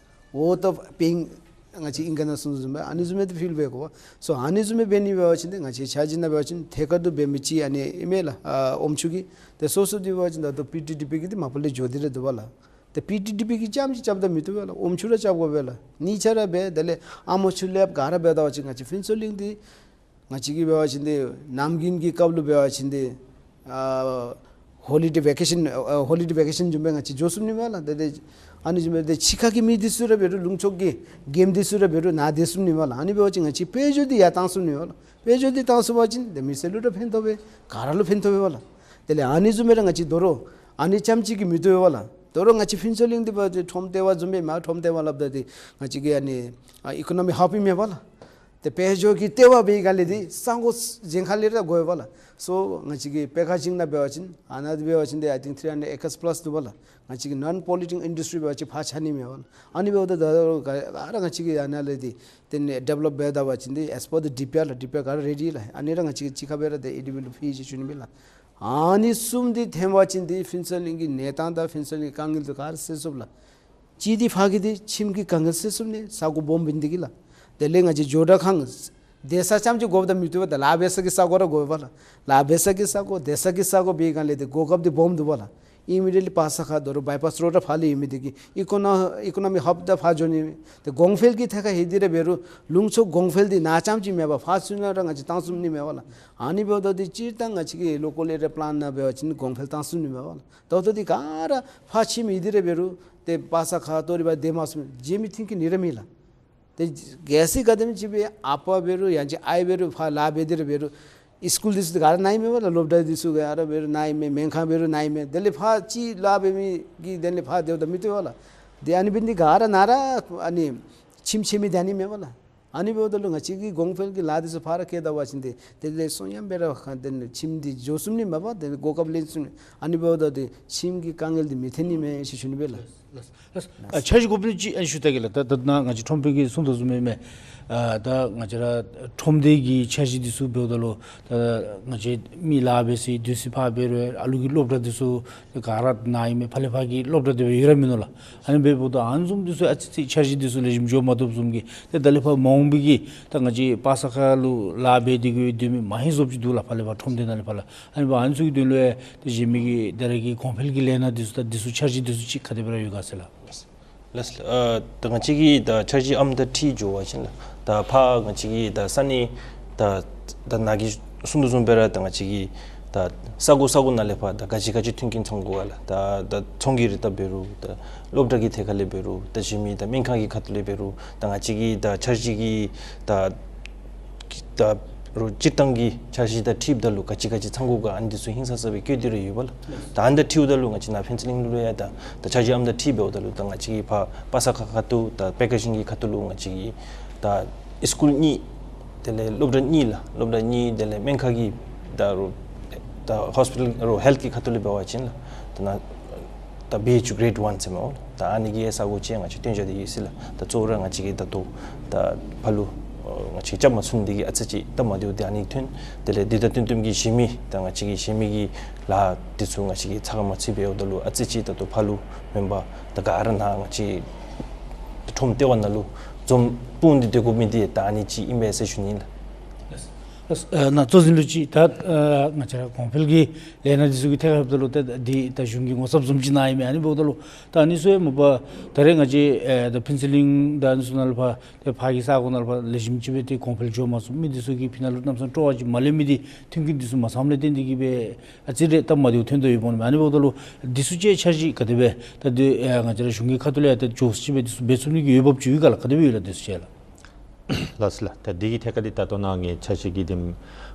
ཝོར་ཐི་ཨོཕ་པེ་ཡིང་ང་བཅས་ཨིང་སྐད་ནང་གསུངས་བཟུམ་སྦེ་ཨ་ནི་བཟུམ་སྦེ་ཏེ་ཕིལ་འབད་དགོ་པ། སོ་ཨ་ནི་བཟུམ་སྦེ་འབད་ནི་འབད་བ་ཅིན་ཏེ་ང་བཅས་འཆར་གཞི་ནང་འབད་བ་ཅིན་ཐད་ཀར་དུ་འབད་མི་ཅིག་ཨ་ནི་ཨིན་མས་ལགས། ཨ་ཨོམ་ཆུ་གི་ཏེ་སོ་སོ་འདི་འབད་བ་ཅིན་ད་ལྟོ་པི་ཊི་ཌི་པི་གི་འདི་མ་པ་ལས་འགྱོ་སྟེ་ར་འདུག་པ་ལགས། ཏེ་པི་ཊི་ཌི་པི་གིས་རྐྱངམ་ཅིག་རྐྱབ་ད་མི་བཏུབ་པས་ལགས། ཨོམ་ཆུ་ར་རྐྱབ་དགོ་པས་ལགས། གཉིས་ཆ་ར་འབད་དེ་ལས་ཨ་མོ་ཆུ་ལེབ་ག་ར་འབད་ད་པ་ཅིན་ང་བཅས་ཕུན་ཚོགས་གླིང་འདི་ང་བཅས་ཀྱིས་འབད་བ་ཅིན་ཏེ་ནམ་རྒྱུན་གྱི་སྐབས་ལུ་འབད་བ་ཅིན་ཏེ་ཨ་ཧོ་ལི་ཌེ་ཝེ་ཀེ་ཤཱན་ཨ་ཧོ་ལི་ཌེ་ཝེ་ཀེ་ཤཱན་བཟུམ་སྦེ་ང་བཅས་འགྱོ་ཚུགས་ནི་མས་ལགས། ཏེ་ཏེ་ཨ་ནི་བཟུམ་སྦེ་ཏེ་ཕྱི་ཁ་གི་མི་འདི་ཚུ་ར་འབད་རུང་ལུང་ཕྱོགས་ཀྱི་གེམ་འདི་ཚུ་ར་འབད་རུང་ནཱ་སྡོད་ཚུགས་ནི་མས་ལགས། ཨ་ནི་འབད་བ་ཅིན་ང་བཅས་དཔལ་འབྱོར་འདི་ཡར་བཏང་ཚུགས་ནི་མས་ལགས། དཔལ་འབྱོར་འདི་བཏང་ཚུགས་པ་ཅིན་ཏེ་མི་སེར་ལུ་ར་ཕན་ཐོགས་པས། ག་ར་ལུ་ཕན་ཐོགས་པས་པ་ལགས། དེ་ལས་ཨ་ནི་བཟུམ་སྦེ་ར་ང་བཅས་དོ་རུང་ཨ་ནི་རྐྱངམ་ཅིག་གིས་མི་བཏུབ་པས་པ་ལགས། དོ་རུང་ང་བཅས་ཕུན་ཚོགས་གླིང་འདི་འབད་དེ་ཁྲོམ་ལྟེ་བ་བཟུམ་སྦེ་མ་ཁྲོམ་ལྟེ་བ་སླབ་ད་ཏེ་ང་བཅས་ཀྱི་ཨ་ནི་ཨ་ཨི་ཀོ་ནོ་མི་ཧབ་ཨིན་མས་པ་ལགས། ཏེ་དཔལ་འབྱོར་གྱི་ལྟེ་བ་འབད་སྒང་ལས་འདི་ས་གོ་གཞན་ཁ་ལས་ར་དགོ་པས་པ་ལགས། སོ་ང་བཅས་ཀྱི་པེ་ཁ་ཅིང་ནང་འབད་བ་ཅིན་ཨ་ནཱ་འདི་འབད་བ་ཅིན་ཏེ་I think three hundred acres plus འདུག་པ་ལགས། ང་བཅས་ཀྱི་ནཱོན་པོ་ལུ་ཊིང་ཨིན་ཌསི་ཊི་རི་འབད་བ་ཅིན་ཕར་ཆགས་ནི་མས་པ་ལགས། ཨ་ནི་འབདཝ་ད་ད་ག་ར་ང་བཅས་ཀྱིས་ཨ་ནཱ་ལས་འདི་ཏེ་ནི་ཌི་ཝེ་ལོཔ་འབད་ད་པ་ཅིན་འདི་as per the ཌི་པི་ཨར་ལགས། ཌི་པི་ཨར་ག་ར་རེ་ཌི་ལགས། ཨ་ནི་ར་ང་བཅས་ཀྱིས་གཅིག་ཁར་སྦེ་ར་ཏེ་ཨེ་ཌི་བི་ལུ་ཕུལ་ཡི་ཟེར་ཞུ་ནི་མས་ལགས། ཨ་ནི་གསུམ་འདི་ཐོན་པ་ཅིན་འདི་ཕུན་ཚོགས་གླིང་གི་གནས་སྟངས་དང་ཕུན་ཚོགས་གླིང་གི་དཀའ་ངལ་འདི་ག་ར་སེལ་ཚུགས་ལགས། གཅིག་འདི་ཕར་གྱི་འདི་ཁྱིམ་གྱི་དཀའ་ངལ་སེལ་ཚུགས་ནི་ས་གོ་སྦོམ་འབད་ནི་འདི་གིས་ལགས། དེ་ལས་ང་བཅས་ཇོ་བྲག་ཁང་སྡོད་ས་རྐྱངམ་ཅིག་དགོཔ་ད་མི་བཏུབ་པས། ད་ལཱ་འབད་ས་གི་ས་གོ་ར་དགོ་པས་པ་ལགས། ལཱ་འབད་ས་གི་ས་གོ་སྡོད་ས་གི་ས་གོ་འབད་སྒང་ལས་འདི་གོ་སྐབས་འདི་སྦོམ་འདུག་པ་ལགས། ཨིན་མི་དེ་ལས་པ་ས་ཁ་དོ་རུང་བའི་པཱསི་རོཌ་ཕར་ལས་ཨིན་མི་དེ་གིས་ཨི་ཀོ་ནོ་ཨི་ཀོ་ནོ་མི་ཧབ་དང་ཕར་འགྱོ་ནི་མས། ཏེ་གོང་འཕེལ་གྱི་ཐད་ཁར་ཧེ་དེ་ར་འབད་རུང་ལུང་ཕྱོགས་གོང་འཕེལ་འདི་ནཱ་རྐྱངམ་ཅིག་མེན་པར་ཕར་ཚུ་ནང་ར་ང་བཅས་བཏང་ཚུགས་ནི་མས་པ་ལགས། ཨ་ནི་འབདཝ་ད་འདི་སྤྱིར་བཏང་ང་བཅས་ཀྱི་ལོ་ཀཱལ་ཨེ་རི་ཡ་པི་ལཱན་ནང་འབད་བ་ཅིན་གོང་འཕེལ་བཏང་ཚུགས་ནི་མས་པ་ལགས། ད་ལྟོ་འདི་ག་ར་ཕར་ཁྱིམ་ཨིན་དེ་ར་འབད་རུང་ཏེ་པ་ས་ཁ་ཏོ་རི་བ་དེ་མ་སོང་མཇལ་མི་ཐོན་གྱི་ནི་ར་མེད་ལགས། ཏེ་གལ་སྲིད་ག་དེམ་ཅིག་སྦེ་ཨ་པ་འབད་རུང་ཡང་ཅིན་ཨའི་འབད་རུང་ཕར་ལཱ་འབད་དེ་ར་འབད་རུང་སི་ཀུལ་འདི་ཚུ་ག་ར་ནཱ་ཨིན་མས་པ་ལགས། སློབ་གྲྭ་འདི་ཚུ་ག་ར་འབད་རུང་ནཱ་ཨིན་མས། སྨན་ཁང་འབད་རུང་ནཱ་ཨིན་མས། དེ་ལས་ཕར་ཅིག་ལཱ་འབད་མི་གིས་དེ་ལས་ཕར་སྡོདཔ་ད་མི་བཏུབ་པ་ལགས། ཏེ་ཨ་ནི་འབད་ནི་འདི་ག་ར་ནཱ་ར་ཨ་ནི་ཁྱིམ་ཆད་མི་འདི་ཨ་ནི་མས་པ་ལགས། ཨ་ནི་འབདཝ་ད་ལུ་ང་བཅས་ཀྱིས་གོང་འཕེལ་གྱི་ལཱ་འདི་ཚུ་ཕར་ར་བཀལ་ད་པ་ཅིན་ཏེ་དེ་ལས་སོང་ཡང་འབད་ར་ཁ་དེ་ལས་ཁྱིམ་འདི་འགྱོ་ཚུགས་ནི་མས་པ། དེ་ལས་གོ་སྐབས་ལེན་ཚུགས་ནི། ཨ་ནི་འབདཝ་ད་ཏེ་ཁྱིམ་གྱི་དཀའ་ངལ་འདི་མི་ཐོན་ནི་མས་ཟེར་ཞུ་ནི་སྦེ་ལགས། ལགས། ཨ་འཆར་གཞི་འགོ་དཔོན་ཅིག་ཨ་ནི་ཞུ་ད་གེ་ལགས། ད་ད་ནཱ་ང་བཅས་ཁྲོམ་དཔོན་གྱིས་གསུངས་དོ་བཟུམ་སྦེ་མས། ཨ་ད་ང་བཅས་ར་ཁྲོམ་སྡེ་གི་འཆར་གཞི་འདི་ཚུ་འབདཝ་ད་ལུ་ད་ང་བཅས་མི་ལཱ་འབད་སའི་སྡོད་ས་ཕར་འབད་རུང་ཨ་ལུ་གི་སློབ་གྲྭ་འདི་ཚུ་ག་ར་ནཱ་ཨིན་མས། ཕར་ལས་ཕར་གྱི་སློབ་གྲྭ་དེ་སྦེ་ཡོད་ར་མིན་ནུག་ལགས། ཨ་ནི་འབདཝ་ད་ཨ་ནི་བཟུམ་འདི་ཚུ་ཨ་ཙི་ཙི་འཆར་གཞི་འདི་ཚུ་ལེགས་ཤོམ་འགྱོ་མ་བཏུབ་བཟུམ་གྱི་ཏེ་ད་ལས་ཕར་མ་འོངས་པའི་གི་ད་ང་བཅས་པ་ས་ཁ་ལུ་ལཱ་འབད་དེ་གི་སྡོད་མི་མ་ཧེ་བཟོཔ་ཅིག་འདུག་ལགས། ཕར་ལས་ཕར་ཁྲོམ་སྡེ་ནང་ལས་ཕར་ལགས། ཨ་ནི་འབདཝ་ཨ་ནི་ཚུ་གི་དོན་ལུ་ཡང་ཏེ་གཞན་མི་གི་ད་རེས་ཀྱི་གོང་འཕེལ་གྱི་ལས་སྣ་འདི་ཚུ་ད་འདི་ཚུ་འཆར་གཞི་འདི་ཚུ་ཅིག་ག་དེ་སྦེ་ར་ཡོད་ག་ཟེར་ལགས། ལགས་ལགས། ཨ་ད་ང་བཅས་ཀྱི་ད་འཆར་གཞི་ཨམ་ད་ཁྲིད་འགྱོ་བ་ཅིན་ལགས། ད་ཕར་ང་བཅས་ཀྱི་ད་ས་གནས་ད་ད་ནཱ་གིས་གསུངས་དོ་བཟུམ་སྦེ་ར་ད་ང་བཅས་ཀྱི་ད་ས་གོ་ས་གོ་ནང་ལས་ཕར་ད་ག་ཅི་ག་ཅི་མཐུན་རྐྱེན་ཚང་དགོ་ག་ལགས། ད་ད་ཚོང་གི་རིགས་ད་འབད་རུང་ད་སློབ་གྲྭ་གི་ཐད་ཁར་ལས་འབད་རུང་ད་གཞན་མི་ད་སྨན་ཁང་གི་ཁ་ཐུག་ལས་འབད་རུང་ད་ང་བཅས་ཀྱི་ད་འཆར་གཞི་གི་ད་ད་རུང་སྤྱིར་བཏང་གི་འཆར་གཞི་དང་འཁྲིལཝ་ད་ལུ་ག་ཅི་ག་ཅི་ཚང་དགོ་ག་ཨ་ནི་འདི་ཚུ་ཧིང་སངས་ས་སྦེ་བཀོད་དེ་ར་ཡོད་པ་ལགས། ད་ཨ་ནི་དང་འཁྲིལཝ་ད་ལུ་ང་བཅས་ནཱ་ཕུན་ཚོགས་གླིང་ལུ་ཡང་ད་ད་འཆར་གཞི་ཨམ་ད་ཁྲིད་འབདཝ་ད་ལུ་ད་ང་བཅས་ཀྱི་ཕར་པ་ས་ཁ་ཁ་ཐུག་ད་པེ་ཀར་ཤིང་གི་ཁ་ཐུག་ལུ་ང་བཅས་ཀྱི་ད་སི་ཀུལ་གཉིས་དེ་ལས་སློབ་གྲྭ་གཉིས་ལགས། སློབ་གྲྭ་གཉིས་དེ་ལས་སྨན་ཁང་གི་ད་རུང་ད་ཧོསི་པི་ཊལ་རུང་ཧེལཐ་གི་ཁ་ཐུག་ལས་འབད་བ་ཅིན་ལགས། ད་ནཱ་ད་བི་ཨེཆ་ཡུ་གི་རེཌ་ཝན་ཟེར་མས་པ་ལགས། ད་ཨ་ནི་གི་ས་གོ་ཅིག་ང་བཅས་སྟོན་བཞག་སྟེ་ཡོད་ཟེར་ལགས། ད་གཙོ་བོ་ར་ང་བཅས་ཀྱིས་ད་ལྟོ་ད་ཕར་ལུ་ང་བཅས་རྐྱབ་མ་ཚུགས་ནི་དེ་གིས་ཨ་ཙི་ཅིག་སྟབས་མ་བདེཝ་དེ་ཨ་ནི་ཐོན། དེ་ལས་དེ་དང་བསྟུན་བསྟུནམ་གྱི་གཞན་མི་ད་ང་བཅས་ཀྱི་གཞན་མི་གི་ལཱ་འདི་ཚུ་ང་བཅས་ཀྱིས་ཚགས་ཁར་མ་ཚུད་པར་འབདཝ་ད་ལུ་ཨ་ཙི་ཅིག་ད་ལྟོ་ཕར་ལུ་མེན་པར་ད་ག་ར་ནཱ་ང་བཅས་ཁྲོམ་ལྟེ་བ་ནང་ལུ་འཛོམས་སྤུངས་ཏེ་སྡོད་དགོ་མི་འདི་ད་ཨ་ནི་ཅིག་ཨིན་པས་ཟེར་ཞུ་ནི་ལགས། ཨ་ནཱ་གཙོ་འཛིན་ལུ་ཅིག་ད་ཨ་ང་བཅས་ར་གོང་འཕེལ་གྱི་ལས་སྣ་འདི་ཚུ་གི་ཐད་ཁར་འབདཝ་ད་ལུ་ད་འདི་ད་གཞུང་གི་ངོ་ཚབ་བཟུམ་ཅིག་ནཱ་ཨིན་མས། ཨ་ནི་འབདཝ་ད་ལུ་ད་ཨ་ནི་ཚུ་ཡང་མ་པ་ད་རེས་ང་བཅས་ཨེ་ད་ཕུན་ཚོགས་གླིང་ད་ཨ་ནི་ཚུ་ནང་ལུ་ཕར་ཏེ་ཕར་གྱི་ས་གོ་ནང་ལུ་ཕར་ལེགས་ཤོམ་ཅིག་སྦེ་ཏེ་གོང་འཕེལ་འགྱོ་མ་ཚུགས་མི་འདི་ཚུ་གི་ཕི་ནང་ལུ་གནམ་མེད་ས་མེད་སྤྲོ་བ་ཅིག་མ་ལེན་མི་འདི་མཐུན་རྐྱེན་འདི་ཚུ་མ་ཚངམ་ལས་བརྟེན་ཏེ་གིས་སྦེ་ཨ་ཙི་རེ་སྟབས་མ་བདེཝ་ཐོན་དོ་ཡོདཔ་འོང་མས། ཨ་ནི་འབདཝ་ད་ལུ་འདི་ཚུ་ཅིག་འཆར་གཞི་ག་དེ་སྦེ་ད་འདི་ཨེ་ང་བཅས་ར་གཞུང་གི་ཁ་ཐུག་ལས་ཡང་ད་འགྱོ་ས་ཅིག་སྦེ་འདི་ཚུ་འབད་ཚུགས་ནི་གི་འོས་འབབ་ཅིག་ཡོད་ག་ལགས། ག་དེ་སྦེ་ཡོད་ལགས་འདི་ཚུ་ཅིག་ལགས། ལགས་སོ་ལགས། ད་འདི་གི་ཐད་ཁར་འདི་ད་ལྟོ་ནཱ་ངེའི་འཆར་གཞི་གི་འདི་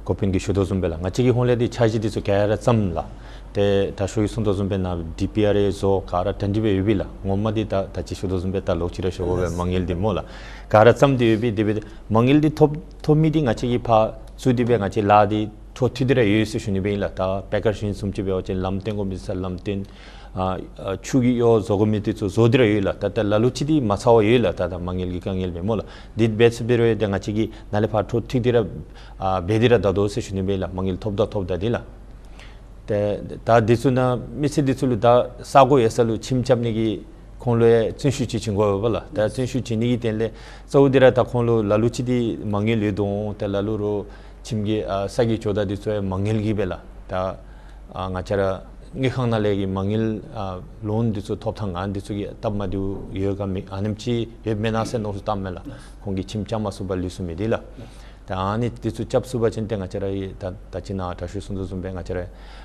འགོ་དཔོན་གྱིས་ཞུ་དོ་བཟུམ་སྦེ་ལགས། ང་བཅས་ཀྱི་ཧོངས་ལས་འདི་འཆར་གཞི་འདི་ཚུ་ག་ར་བརྩམས་ལགས། ཏེ་དྲག་ཤོས་ཀྱིས་གསུངས་དོ་བཟུམ་སྦེ་ནཱ་ཌི་པི་ཨར་ཨེ་བཟོ་ག་ར་གྲ་སྒྲིག་སྦེ་ཡོད་པས་ལགས། ངོ་མ་འདི་ད་ད་ཅི་ཞུ་དོ་བཟུམ་སྦེ་ད་ལོག་ཅི་ར་ཞུ་དགོ་པས། མ་དངུལ་འདི་སྨོ་ལགས། ག་ར་བརྩམས་ཏེ་ཡོད་པས། དེ་སྦེ་མ་དངུལ་འདི་ཐོབ་ཐོབ་མི་འདི་ང་བཅས་ཀྱིས་ཕར་ཚུར་དེ་སྦེ་ང་བཅས་ལཱ་འདི་འཕྲོ་མཐུད་དེ་ར་ཡོད་ཟེར་ཞུ་ནི་སྦེ་ཨིན་ལགས། ད་པེ་ཀར་ཤིང་བཟུམ་ཅིག་འབད་བ་ཅིན་ལམ་བཏོན་དགོ་མི་ས་ལམ་བཏོན། ཨ་ཨ་ཆུ་གི་གཡོག་བཟོ་དགོ་མི་འདི་ཚུ་བཟོ་སྟེ་ར་ཡོད་ལགས། ད་ད་ལ་ལུ་ཅིག་འདི་མ་ཚར་བར་ཡོད་ལགས། ད་ད་མ་དངུལ་གྱི་དཀའ་ངལ་སྦེ་སྨོ་ལགས། འདི་འབད་ཚུགས་པའི་རེ་བ་ཏེ་ང་བཅས་ཀྱིས་ནཱ་ལས་ཕར་འཕྲོ་མཐུད་དེ་ར་ཨ་འབད་དེ་ར་ད་དོ་ཟེར་ཞུ་ནི་སྦེ་ལགས། མ་དངུལ་ཐོབ་ད་ཐོབ་ད་འདི་ལགས། ཏེ་ད་འདི་ཚུ་ནང་མི་སེར་འདི་ཚུ་ལུ་ད་ས་གོ་ཡོད་ས་ལུ་ཁྱིམ་རྐྱབ་ནི་གི་ཁོང་ལུ་ཡང་བརྩོན་ཤུགས་ཅིག་བྱིན་དགོ་པས་ལགས། ད་བརྩོན་ཤུགས་བྱིན་ནི་གི་དོན་ལས་གཙོ་བོ་འདི་ར་ད་ཁོང་ལུ་ལ་ལུ་ཅིག་འདི་མ་དངུལ་ཡོད་དོ་འོང་། ཏེ་ལ་ལུ་རོགས་ཁྱིམ་གྱི་ཨ་ས་གི་ཇོ་བདག་འདི་ཚུ་ཡང་མ་དངུལ་གྱིས་སྦེ་ལགས། ད་ཨ་ང་བཅས་ར་དངུལ་ཁང་ནང་ལས་ཀྱི་མ་དངུལ་ཨ་ལོན་འདི་ཚུ་ཐོབ་ཐངས་ཨ་འདི་ཚུ་གི་སྟབས་མ་བདེཝ་ཡོད་ག་མེད་ཨ་ནེམ་ཅིག་ཡོད་མེན་ན་ཟེར་མནོ་བསམ་བཏངམ་མས་ལགས། ཁོང་གིས་ཁྱིམ་རྐྱབ་མ་ཚུགས་པར་ལུས་སོང་མི་འདི་ལགས། ད་ཨ་ནི་འདི་ཚུ་རྐྱབ་ཚུགས་པ་ཅིན་ཏེ་ང་བཅས་ར་ཡི་ད་ད་ཅི་ནཱ་དྲག་ཤོས་གསུངས་དོ་བཟུམ་སྦེ་ང་བཅས་ར་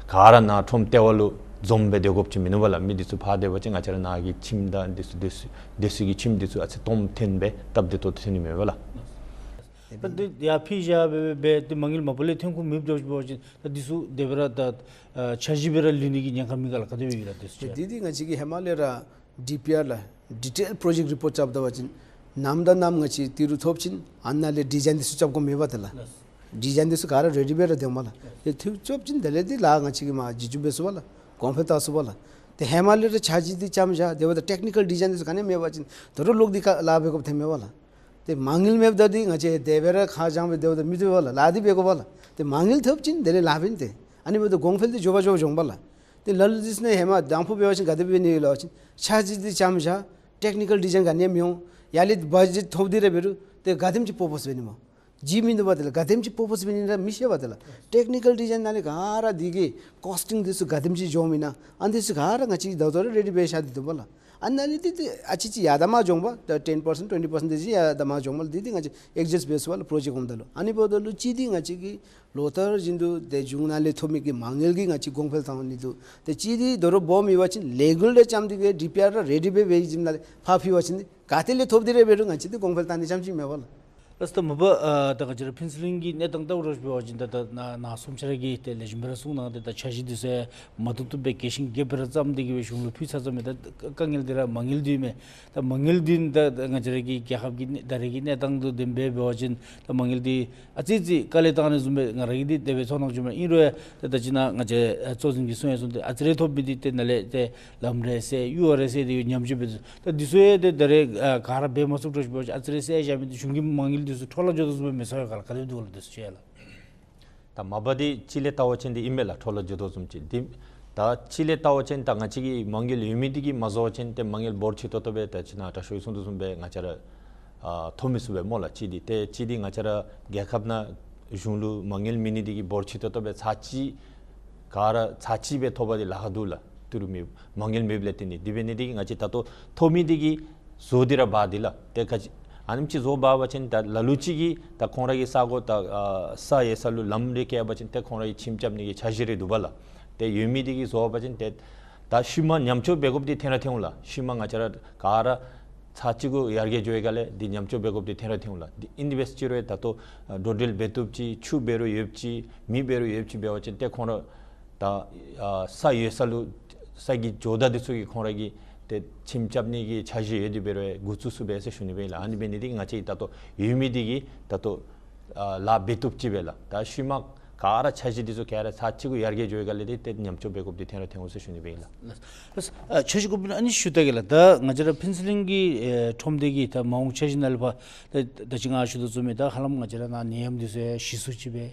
ག་ར་ནཱ་ཁྲོམ་ལྟེ་བ་ལུ་འཛོམས་སྦེ་སྡོད་དགོཔ་ཅིག་མིན་ནུག་པ་ལགས། མི་འདི་ཚུ་ཕར་སྡོད་པ་ཅིན་ང་བཅས་ར་ནཱ་གི་ཁྱིམ་དང་འདི་ཚུ་སྡོད་ས་སྡོད་ས་གི་ཁྱིམ་འདི་ཚུ་ཨ་ཙི་སྟོངམ་ཐོན་སྦེ་སྟབས་བདེ་ཏོག་ཏོ་ཐོན་ནི་མས་པ་ལགས། ད་འདི་ཡར་ཕུལ་བཞག་སྦེ་སྦེ་འདི་མ་དངུལ་མ་པ་ལས་ཐོན་ཁུངས་མེདཔ་འགྱོ་བ་ཅིན་ད་འདི་ཚུ་དེ་སྦེ་ར་ད་ཨ་འཆར་གཞི་སྦེ་ར་ལུས་ནི་གི་ཉེན་ཁ་མེད་ག་ལགས། ག་དེ་སྦེ་ཡོད་ལགས་འདི་ཚུ་ཅིག། འདི་འདི་ང་བཅས་ཀྱིས་ཧེ་མ་ལས་ར་ཌི་པི་ཨར་ལགས་ཌི་ཊེལ་པྲོ་ཇེཀཊ་རི་པོཊ་རྐྱབ་ད་པ་ཅིན་ནམ་དང་ནམ་ང་བཅས་ཏི་རུ་ཐོབ་ཅིན་ཨ་ནཱ་ལས་ཌི་ཛའིན་འདི་ཚུ་རྐྱབ་དགོཔ་མེད་པ་ཏེ་ལགས། ཌི་ཛའིན་འདི་ཚུ་ག་ར་རེ་ཌི་སྦེ་ར་སྡོདཔ་མས་ལགས། ཏེ་ཐུབ་རྐྱབ་ཅིན་དེ་ལས་འདི་ལཱ་ང་བཅས་ཀྱིས་མར་བྱི་ཅུ་འབད་ཚུགས་པ་ལགས། གོང་འཕེལ་བཏང་ཚུགས་པ་ལགས། ཏེ་ཧེ་མ་ལས་ར་འཆར་གཞི་འདི་རྐྱབ་བཞག་དེ་འབདཝ་ད་ཊེག་ནི་ཀཱལ་ཌི་ཛའིན་འདི་ཚུ་ག་ནི་ཡང་མེད་པ་ཅིན་ད་རུང་ལོག་སྟེ་ག་ལཱ་འབད་དགོཔ་ཐོནམ་མས་པ་ལགས། ཏེ་མ་དངུལ་མེདཔ་ད་འདི་ང་བཅས་དེ་སྦེ་ར་ཁ་བྱང་སྦེ་སྡོདཔ་ད་མི་བཏུབ་པ་ལགས། ལཱ་འདི་འབད་དགོ་པ་ལགས། ཏེ་མ་དངུལ་ཐོབ་ཅིན་དེ་ལས་ལཱ་འབད་ནི་ཏེ་ཨ་ནི་འབདཝ་ད་གོང་འཕེལ་འདི་མགྱོགས་པ་མགྱོགས་པ་འགྱོ་འོང་པ་ལགས། ཏེ་ལ་ལུ་འདི་ཚུ་ནང་ཧེ་མ་དང་ཕུ་འབད་བ་ཅིན་ག་དེ་སྦེ་ནི་ཡོད་ལགས་པ་ཅིན་འཆར་གཞི་འདི་རྐྱབ་བཞག་ཊེག་ནི་ཀཱལ་ཌི་ཛའིན་ག་ནི་ཡང་མི་འོང་། ཡར་ལས་བ་ཇེཊ་ཐོབ་སྟེ་ར་འབད་རུང་ཏེ་ག་དེམ་ཅིག་པོ་པོ་སྦེ་ནི་སྨོ། ཅིག་མིན་འདུག་པ། དེ་ལུ་ག་དེམ་ཅིག་པར་པོས་མེན་ན་མི་ཤེས་པ། དེ་ལུ་ཊེཀ་ནི་ཀཱལ་ཌི་ཛའིན་ནང་ལས་ག་ར་འདི་གི་ཀོསི་ཊིང་འདི་ཚུ་ག་དེམ་ཅིག་འགྱོཝ་མེན་ན། ཨ་འདི་ཚུ་ག་ར་ང་བཅས་ཀྱིས་ད་ལྟོ་ར་རེ་ཌི་འབད་བཞག་སྟེ་འདུག་པ་ལགས། ཨ་ནཱ་ལས་འདི་འདི་ཨ་ཙི་ཅིག་ཡར་དང་མར་འགྱོཝ་མས་པ། ད་ཊེན་པར་སེནཊ་ཊུ་ཝེན་ཊི་པར་སེནཊ་དེ་ཅིག་ཡར་དང་མར་འགྱོཝ་མས་ལགས། འདི་འདི་ང་བཅས་ཨེཌ་ཇསཊ་འབད་ཚུགས་པ་ལགས། པྲོ་ཇེཀཊ་གོངམ་ད་ལུ། ཨ་ནི་འབདཝ་ད་ལུ་གཅིག་འདི་ང་བཅས་ཀྱིས་ལོ་ལྟར་བཞིན་དུ་དེ་གཞུང་ནང་ལས་ཐོབ་མི་གི་མ་དངུལ་གྱིས་ང་བཅས་གོང་འཕེལ་བཏང་ནི་འདུག། དེ་གཅིག་འདི་དོ་རུང་སྦོམ་ཡོད་པ་ཅིན་ལས་འགུལ་རེ་བརྩམས་ཏེ་གི་ཌི་པི་ཨར་ར་རེ་ཌི་འབད་འབད་བའི་ཞིནམ་ལས་ཕར་ཕུལ་བ་ཅིན་ག་ཏེ་ལས་ཐོབ་སྟེ་ར་འབད་རུང་ང་བཅས་འདི་གོང་འཕེལ་བཏང་ནི་རྐྱངམ་ཅིག་མེད་པ་ལགས། ལགས་སོ། མ་པ་ཨ་ད་ང་བཅས་ར་ཕུན་ཚོགས་གླིང་གི་གནས་སྟངས་ལྟ་བུ་ར་འབད་བ་ཅིན་ད་ད་ནཱ་ནཱ་ཚོམས་ཆེན་ར་གིས་ཏེ་ལེགས་ཤོམ་སྦེ་ར་གསུངས་གནང་སྟེ། ད་འཆར་གཞི་འདི་ཚུ་མ་བཏུབ་བཏུབ་སྦེ་རྒྱས་ཤིང་རྒྱསཔ་སྦེ་ར་བརྩམས་ཏེ་གི་སྦེ་གཞུང་ལུ་ཕུལ་ཚར་ཚརཝ་མས། ད་དཀའ་ངལ་འདི་ར་མ་དངུལ་འདི་མས། ད་མ་དངུལ་འདི་ད་ད་ང་བཅས་ར་གི་རྒྱལ་ཁབ་ཀྱི་གནས་ད་རེས་ཀྱི་གནས་སྟངས་དང་ལྡནམ་སྦེ་འབད་བ་ཅིན་ད་མ་དངུལ་འདི་ཨ་ཙི་ཙི་དཀའ་ལས་བཏང་ནི་བཟུམ་སྦེ་ང་ར་གིས་འདི་དེ་སྦེ་ཚོར་སྣང་བྱུངམ་མས། ཨིན་རུང་ཡང་ད་ད་ཅི་ནཱ་ང་བཅས་ཨ་གཙོ་འཛིན་གྱིས་གསུང་ཡང་གསུངས་ཏེ་ཨ་ཙི་རེ་ཐོབ་མི་འདི་ཏེ་ནཱ་ལས་ཏེ་ལམ་རེ་བསལ་ཡུར་བ་རེ་བསལ་ཏེ་ཉམས་བཅོས་འབད་དོ། ད་འདི་ཚུ་ཡང་ཏེ་ད་རེས་ཨ་ག་ར་འབད་མ་ཚུགསཔ་འདྲཝ་ཅིག་འབད་བ་ཅིན་ཨ་ཙི་རེ་བསལ་བཞག་མི་འདི་གཞུང་གི་མ་དངུལ་འདི་ཚུ་འཕྲོ་བརླག་འགྱོ་དོ་བཟུམ་སྦེ་མི་ཚོར་ག་ལགས། ག་དེ་འདུག་ལགས། འདི་ཚུ་ཅིག་ལགས། ད་མ་པ་འདི་སྤྱི་ལས་བལྟ་བ་ཅིན་འདི་ཨིན་མས་ལགས། འཕྲོ་བརླག་འགྱོ་དོ་བཟུམ་ཅིག། འདི་ད་སྤྱི་ལས་བལྟ་བ་ཅིན་ད་ང་བཅས་ཀྱི་མ་དངུལ་ཡོད་མི་འདི་གིས་མ་བཟོ་བ་ཅིན་ཏེ་མ་དངུལ་འབོར་ཆེ་ཏོག་ཏོ་སྦེ་ད་ཅི་ནཱ་དྲག་ཤོས་ཀྱིས་གསུང་དོ་བཟུམ་སྦེ་ང་བཅས་ར་ཨ་ཐོབ་མི་ཚུགས་པས་སྨོ་ལགས། གཅིག་འདི། ཏེ་གཅིག་འདི་ང་བཅས་ར་རྒྱལ་ཁབ་ནང་གཞུང་ལུ་མ་དངུལ་མེད་ནི་འདི་གིས་འབོར་ཆེ་ཏོག་ཏོ་སྦེ་ཚར་གཅིག་ག་ར་ཚར་གཅིག་སྦེ་ཐོབ་པ་འདི་ལཱ་ཁག་འདུག་ལགས། ཏི་རུ་མེད་མ་དངུལ་མེདཔ་ལས་བརྟེན་ནི། དེ་འབད་ནི་འདི་གིས་ང་བཅས་ད་ལྟོ་ཐོབ་མི་འདི་གིས་བཟོ་སྟེ་ར་འབག་སྟེ་ལགས། ཏེ་ག་ཅི་ཨ་ནེམ་ཅིག་བཟོ་འབག་པ་ཅིན་ད་ལ་ལུ་ཅིག་གིས་ད་ཁོང་ར་གི་ས་གོ་ད་ཨ་ས་ཡོད་ས་ལུ་ལམ་རེ་བཀལ་བ་ཅིན་ཏེ་ཁོང་ར་གིས་ཁྱིམ་རྐྱབ་ནི་གི་འཆར་གཞི་རེ་འདུག་པ་ལགས། ཏེ་ཡོད་མི་འདི་གིས་བཟོ་བ་ཅིན་ཏེ་ད་ཤུལ་མ་ཉམས་བཅོས་འབད་དགོཔ་འདི་ཐོན་ར་ཐོན་འོང་ལགས། ཤུལ་མ་ང་བཅས་ར་ག་ར་ཚར་གཅིག་གུ་ཡར་རྒྱས་འགྱོ་བའི་སྒང་ལས་འདི་ཉམས་བཅོས་འབད་དགོཔ་འདི་ཐོན་ར་ཐོན་འོང་ལགས། འདི་ཨིན་ཏེ་འབད་ཅི་རུང་ད་ལྟོ་ཨ་འགྲོ་འགྲུལ་འབད་བཏུབ་ཅིག་ཆུ་འབད་རུང་ཡོདཔ་ཅིག་མེ་འབད་རུང་ཡོདཔ་ཅིག་འབད་བ་ཅིན་ཏེ་ཁོང་ར་ད་ཨ་ས་ཡོད་ས་ལུ་ས་གི་ཇོ་བདག་འདི་ཚུ་གིས་ཁོང་ར་གི་ཏེ་ཁྱིམ་རྐྱབ་ནི་གི་འཆར་གཞི་ཡོད་དེ་འབད་རུང་འགོ་བཙུགས་ཚུགས་པས་ཟེར་ཞུ་ནི་སྦེ་ཨིན་ལགས། ཨ་ནི་འབད་ནི་འདི་གིས་ང་བཅས་ད་ལྟོ་ཡོད་མི་འདི་གིས་ད་ལྟོ་ཨ་ལཱ་འབད་བཏུབ་ཅིག་སྦེ་ལགས། ད་ཤུལ་མ་ག་ར་འཆར་གཞི་འདི་ཚུ་ག་ར་ཚར་གཅིག་གུ་ཡར་རྒྱས་འགྱོ་བའི་སྒང་ལས་འདི་ཏེ་ཉམས་བཅོས་འབད་དགོཔ་འདི་ཐོན་ར་ཐོན་འོང་ཟེར་ཞུ་ནི་སྦེ་ཨིན་ལགས། ལགས། ཨ་འཆར་གཞི་དགོཔ་ཨ་ནི་ཞུ་ད་གེ་ལགས། ད་ང་བཅས་ར་ཕུན་ཚོགས་གླིང་གི་ཨེ་ཁྲོམ་སྡེ་གི་ད་མ་འོངས་འཆར་གཞི་ནང་ལས་ཕར་ད་ད་ཅི་ང་ཞུ་དོ་བཟུམ་སྦེ་ད་ཧ་ལམ་ང་བཅས་ར་ནཱ་ནད་ཡམས་འདི་ཚུ་ཡང་ཞི་སུ་ཅིག་སྦེ།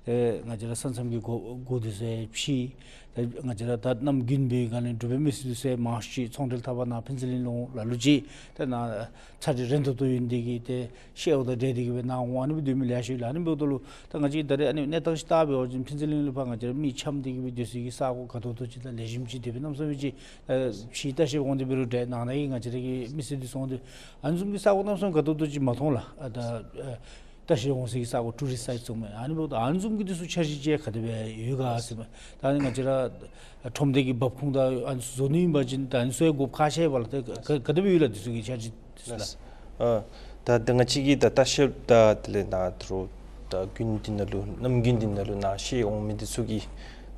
ཏེ་ང་བཅས་ར་ས་མཚམས་ཀྱི་སྒོ་སྒོ་འདི་ཚུ་ཡང་ཕྱེ། ཏེ་ང་བཅས་ར་ད་གནམ་དགུན་འབད་བའི་སྒང་ལས་འབྲུག་པའི་མི་སེར་འདི་ཚུ་ཡང་མང་ཤོས་ཅིག་ཚོང་འབྲེལ་འཐབ་པར་ནཱ་ཕུན་ཚོགས་གླིང་ལུ་འོང་། ལ་ལུ་ཅིག་ཏེ་ནཱ་ཚ་དྲོད་རན་ཏོག་ཏོ་ཡོད་ནི་འདི་གིས་ཏེ་ཤེལཝ་དང་འདྲེས་ཏེ་གི་སྦེ་ནཱ་འོང་། ཨ་ནི་སྦེ་སྡོད་མི་ལེ་ཤ་ཡོད་ལགས། ཨ་ནི་འབདཝ་ད་ལུ་ད་ང་བཅས་ད་རེས་ཨ་ནི་གནས་སྟངས་ཅིག་བལྟ་བ་ཅིན་ཕུན་ཚོགས་གླིང་ལུ་ཕར་ང་བཅས་ར་མི་འཁྱམས་ཏེ་གི་སྦེ་སྡོད་ས་གི་ས་གོ་དགའ་ཏོག་ཏོ་ཅིག་དང་ལེགས་ཤོམ་ཅིག་དེ་སྦེ་གནམ་མེད་ས་མེད་ཅིག་ཨེ་ཕྱི་ལྟ་བཤལ་འོང་སྟེ་འབད་རུང་འདྲ། ནང་ན་གི་ང་བཅས་ར་གི་མི་སེར་འདི་ཚུ་འོང་སྟེ་ཨ་ནི་བཟུམ་གྱི་ས་གོ་གནམ་མེད་ས་མེད་དགའ་ཏོག་ཏོ་ཅིག་མ་མཐོང་ལགས། ཨ་ད་ཨེ་ལྟ་བཤལ་འོང་ས་གི་ས་གོ་ཊུ་རིསཊ་སའིཊ་ཚུ་མས། ཨ་ནི་འབདཝ་ད་ཨ་ནི་བཟུམ་གྱི་འདི་ཚུ་འཆར་གཞི་ཅིག་ག་དེ་སྦེ་ཡོད་ག་ཟེར་མས། ད་ཨ་ནི་ང་བཅས་ར་ཁྲོམ་སྡེ་གི་འབབ་ཁུངས་དང་ཨ་ནི་ཚུ་བཟོ་ནི་ཨིན་པ་ཅིན་ད་ཨ་ནི་ཚུ་ཡང་དགོཔ་ཁག་ཆེ་བས་ལགས། ད་ག་ག་དེ་སྦེ་ཡོད་ལགས་འདི་ཚུ་གི་འཆར་གཞི་འདི་ཚུ་ལགས། ཨ་ད་ད་ང་བཅས་ཀྱིས་ད་ལྟ་བཤལ་ད་དེ་ལས་ནཱ་ད་རུང་ད་དགུན་འདི་ནང་ལུ་གནམ་དགུན་འདི་ནང་ལུ་ནཱ་བཤལ་འོང་མི་འདི་ཚུ་གི་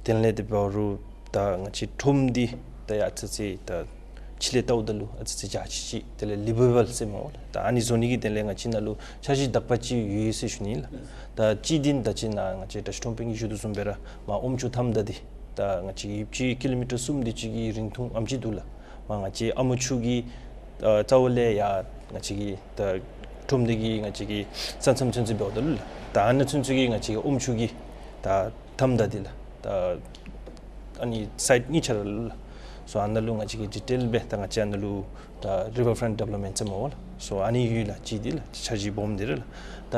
དོན་ལས་དེ་འབད་རུང་ད་ང་བཅས་ཁྲོམ་འདི་ད་ཡར་ཨ་ཙི་ཅིག་ད་ཕྱི་ལས་བལྟཝ་ད་ལུ་ཨ་ཙི་ཅིག་འཇའ་ཆི་ཆི་དེ་ལས་ལིབ་བི་བཱལ་ཟེར་སྨོ་ལགས། ད་ཨ་ནི་བཟོ་ནི་གི་དོན་ལས་ང་བཅས་ནཱ་ལུ་འཆར་གཞི་དག་པ་ཅིག་ཡོད་ཟེར་ཞུ་ནི་ལགས། ད་གཅིག་འདི་ད་ཅི་ནཱ་ང་བཅས་བཀྲ་ཤིས་ཁྲོམ་དཔོན་གྱིས་ཞུ་དོ་བཟུམ་སྦེ་ར་མར་ཨོམ་ཆུ་ཐམ་ད་འདི་ད་ང་བཅས་ཡུདཔ་ཅིག་ཀི་ལོ་མི་ཊར་གསུམ་དེ་ཅིག་གི་རིང་ཐུང་ཨ་ནེམ་ཅིག་འདུག་ལགས། མར་ང་བཅས་ཨ་མོ་ཆུ་གི་ཨ་རྩ་བ་ལས་ཡར་ང་བཅས་ཀྱི་ད་ཁྲོམ་སྡེ་གི་ང་བཅས་ཀྱི་ས་མཚམས་ཚུན་ཚོད་འབདཝ་ད་ལུ་ལགས། ད་ཨ་ནཱ་ཚུན་ཚོད་ཀྱི་ང་བཅས་ཀྱི་ཨོམ་ཆུ་གི་ད་ཐམ་ད་འདི་ལགས། ད་ཨ་ནི་སའིཊ་གཉིས་ཆ་ར་ལུ་ལགས། སོ་ཨ་ནཱ་ལུ་ང་བཅས་ཀྱིས་ཌི་ཊེལ་སྦེ་ད་ང་བཅས་ཨ་ནཱ་ལུ་ད་རི་ཝར་ཕྲོན་ཊི་ཌི་བེ་ལོབ་མེནཊ་ཟེར་སྨོ་ལགས། སོ་ཨ་ནི་ཡོད་ལགས། གཅིག་འདི་ལགས་འཆར་གཞི་སྦོམ་འདི་རེ་ལགས། ད་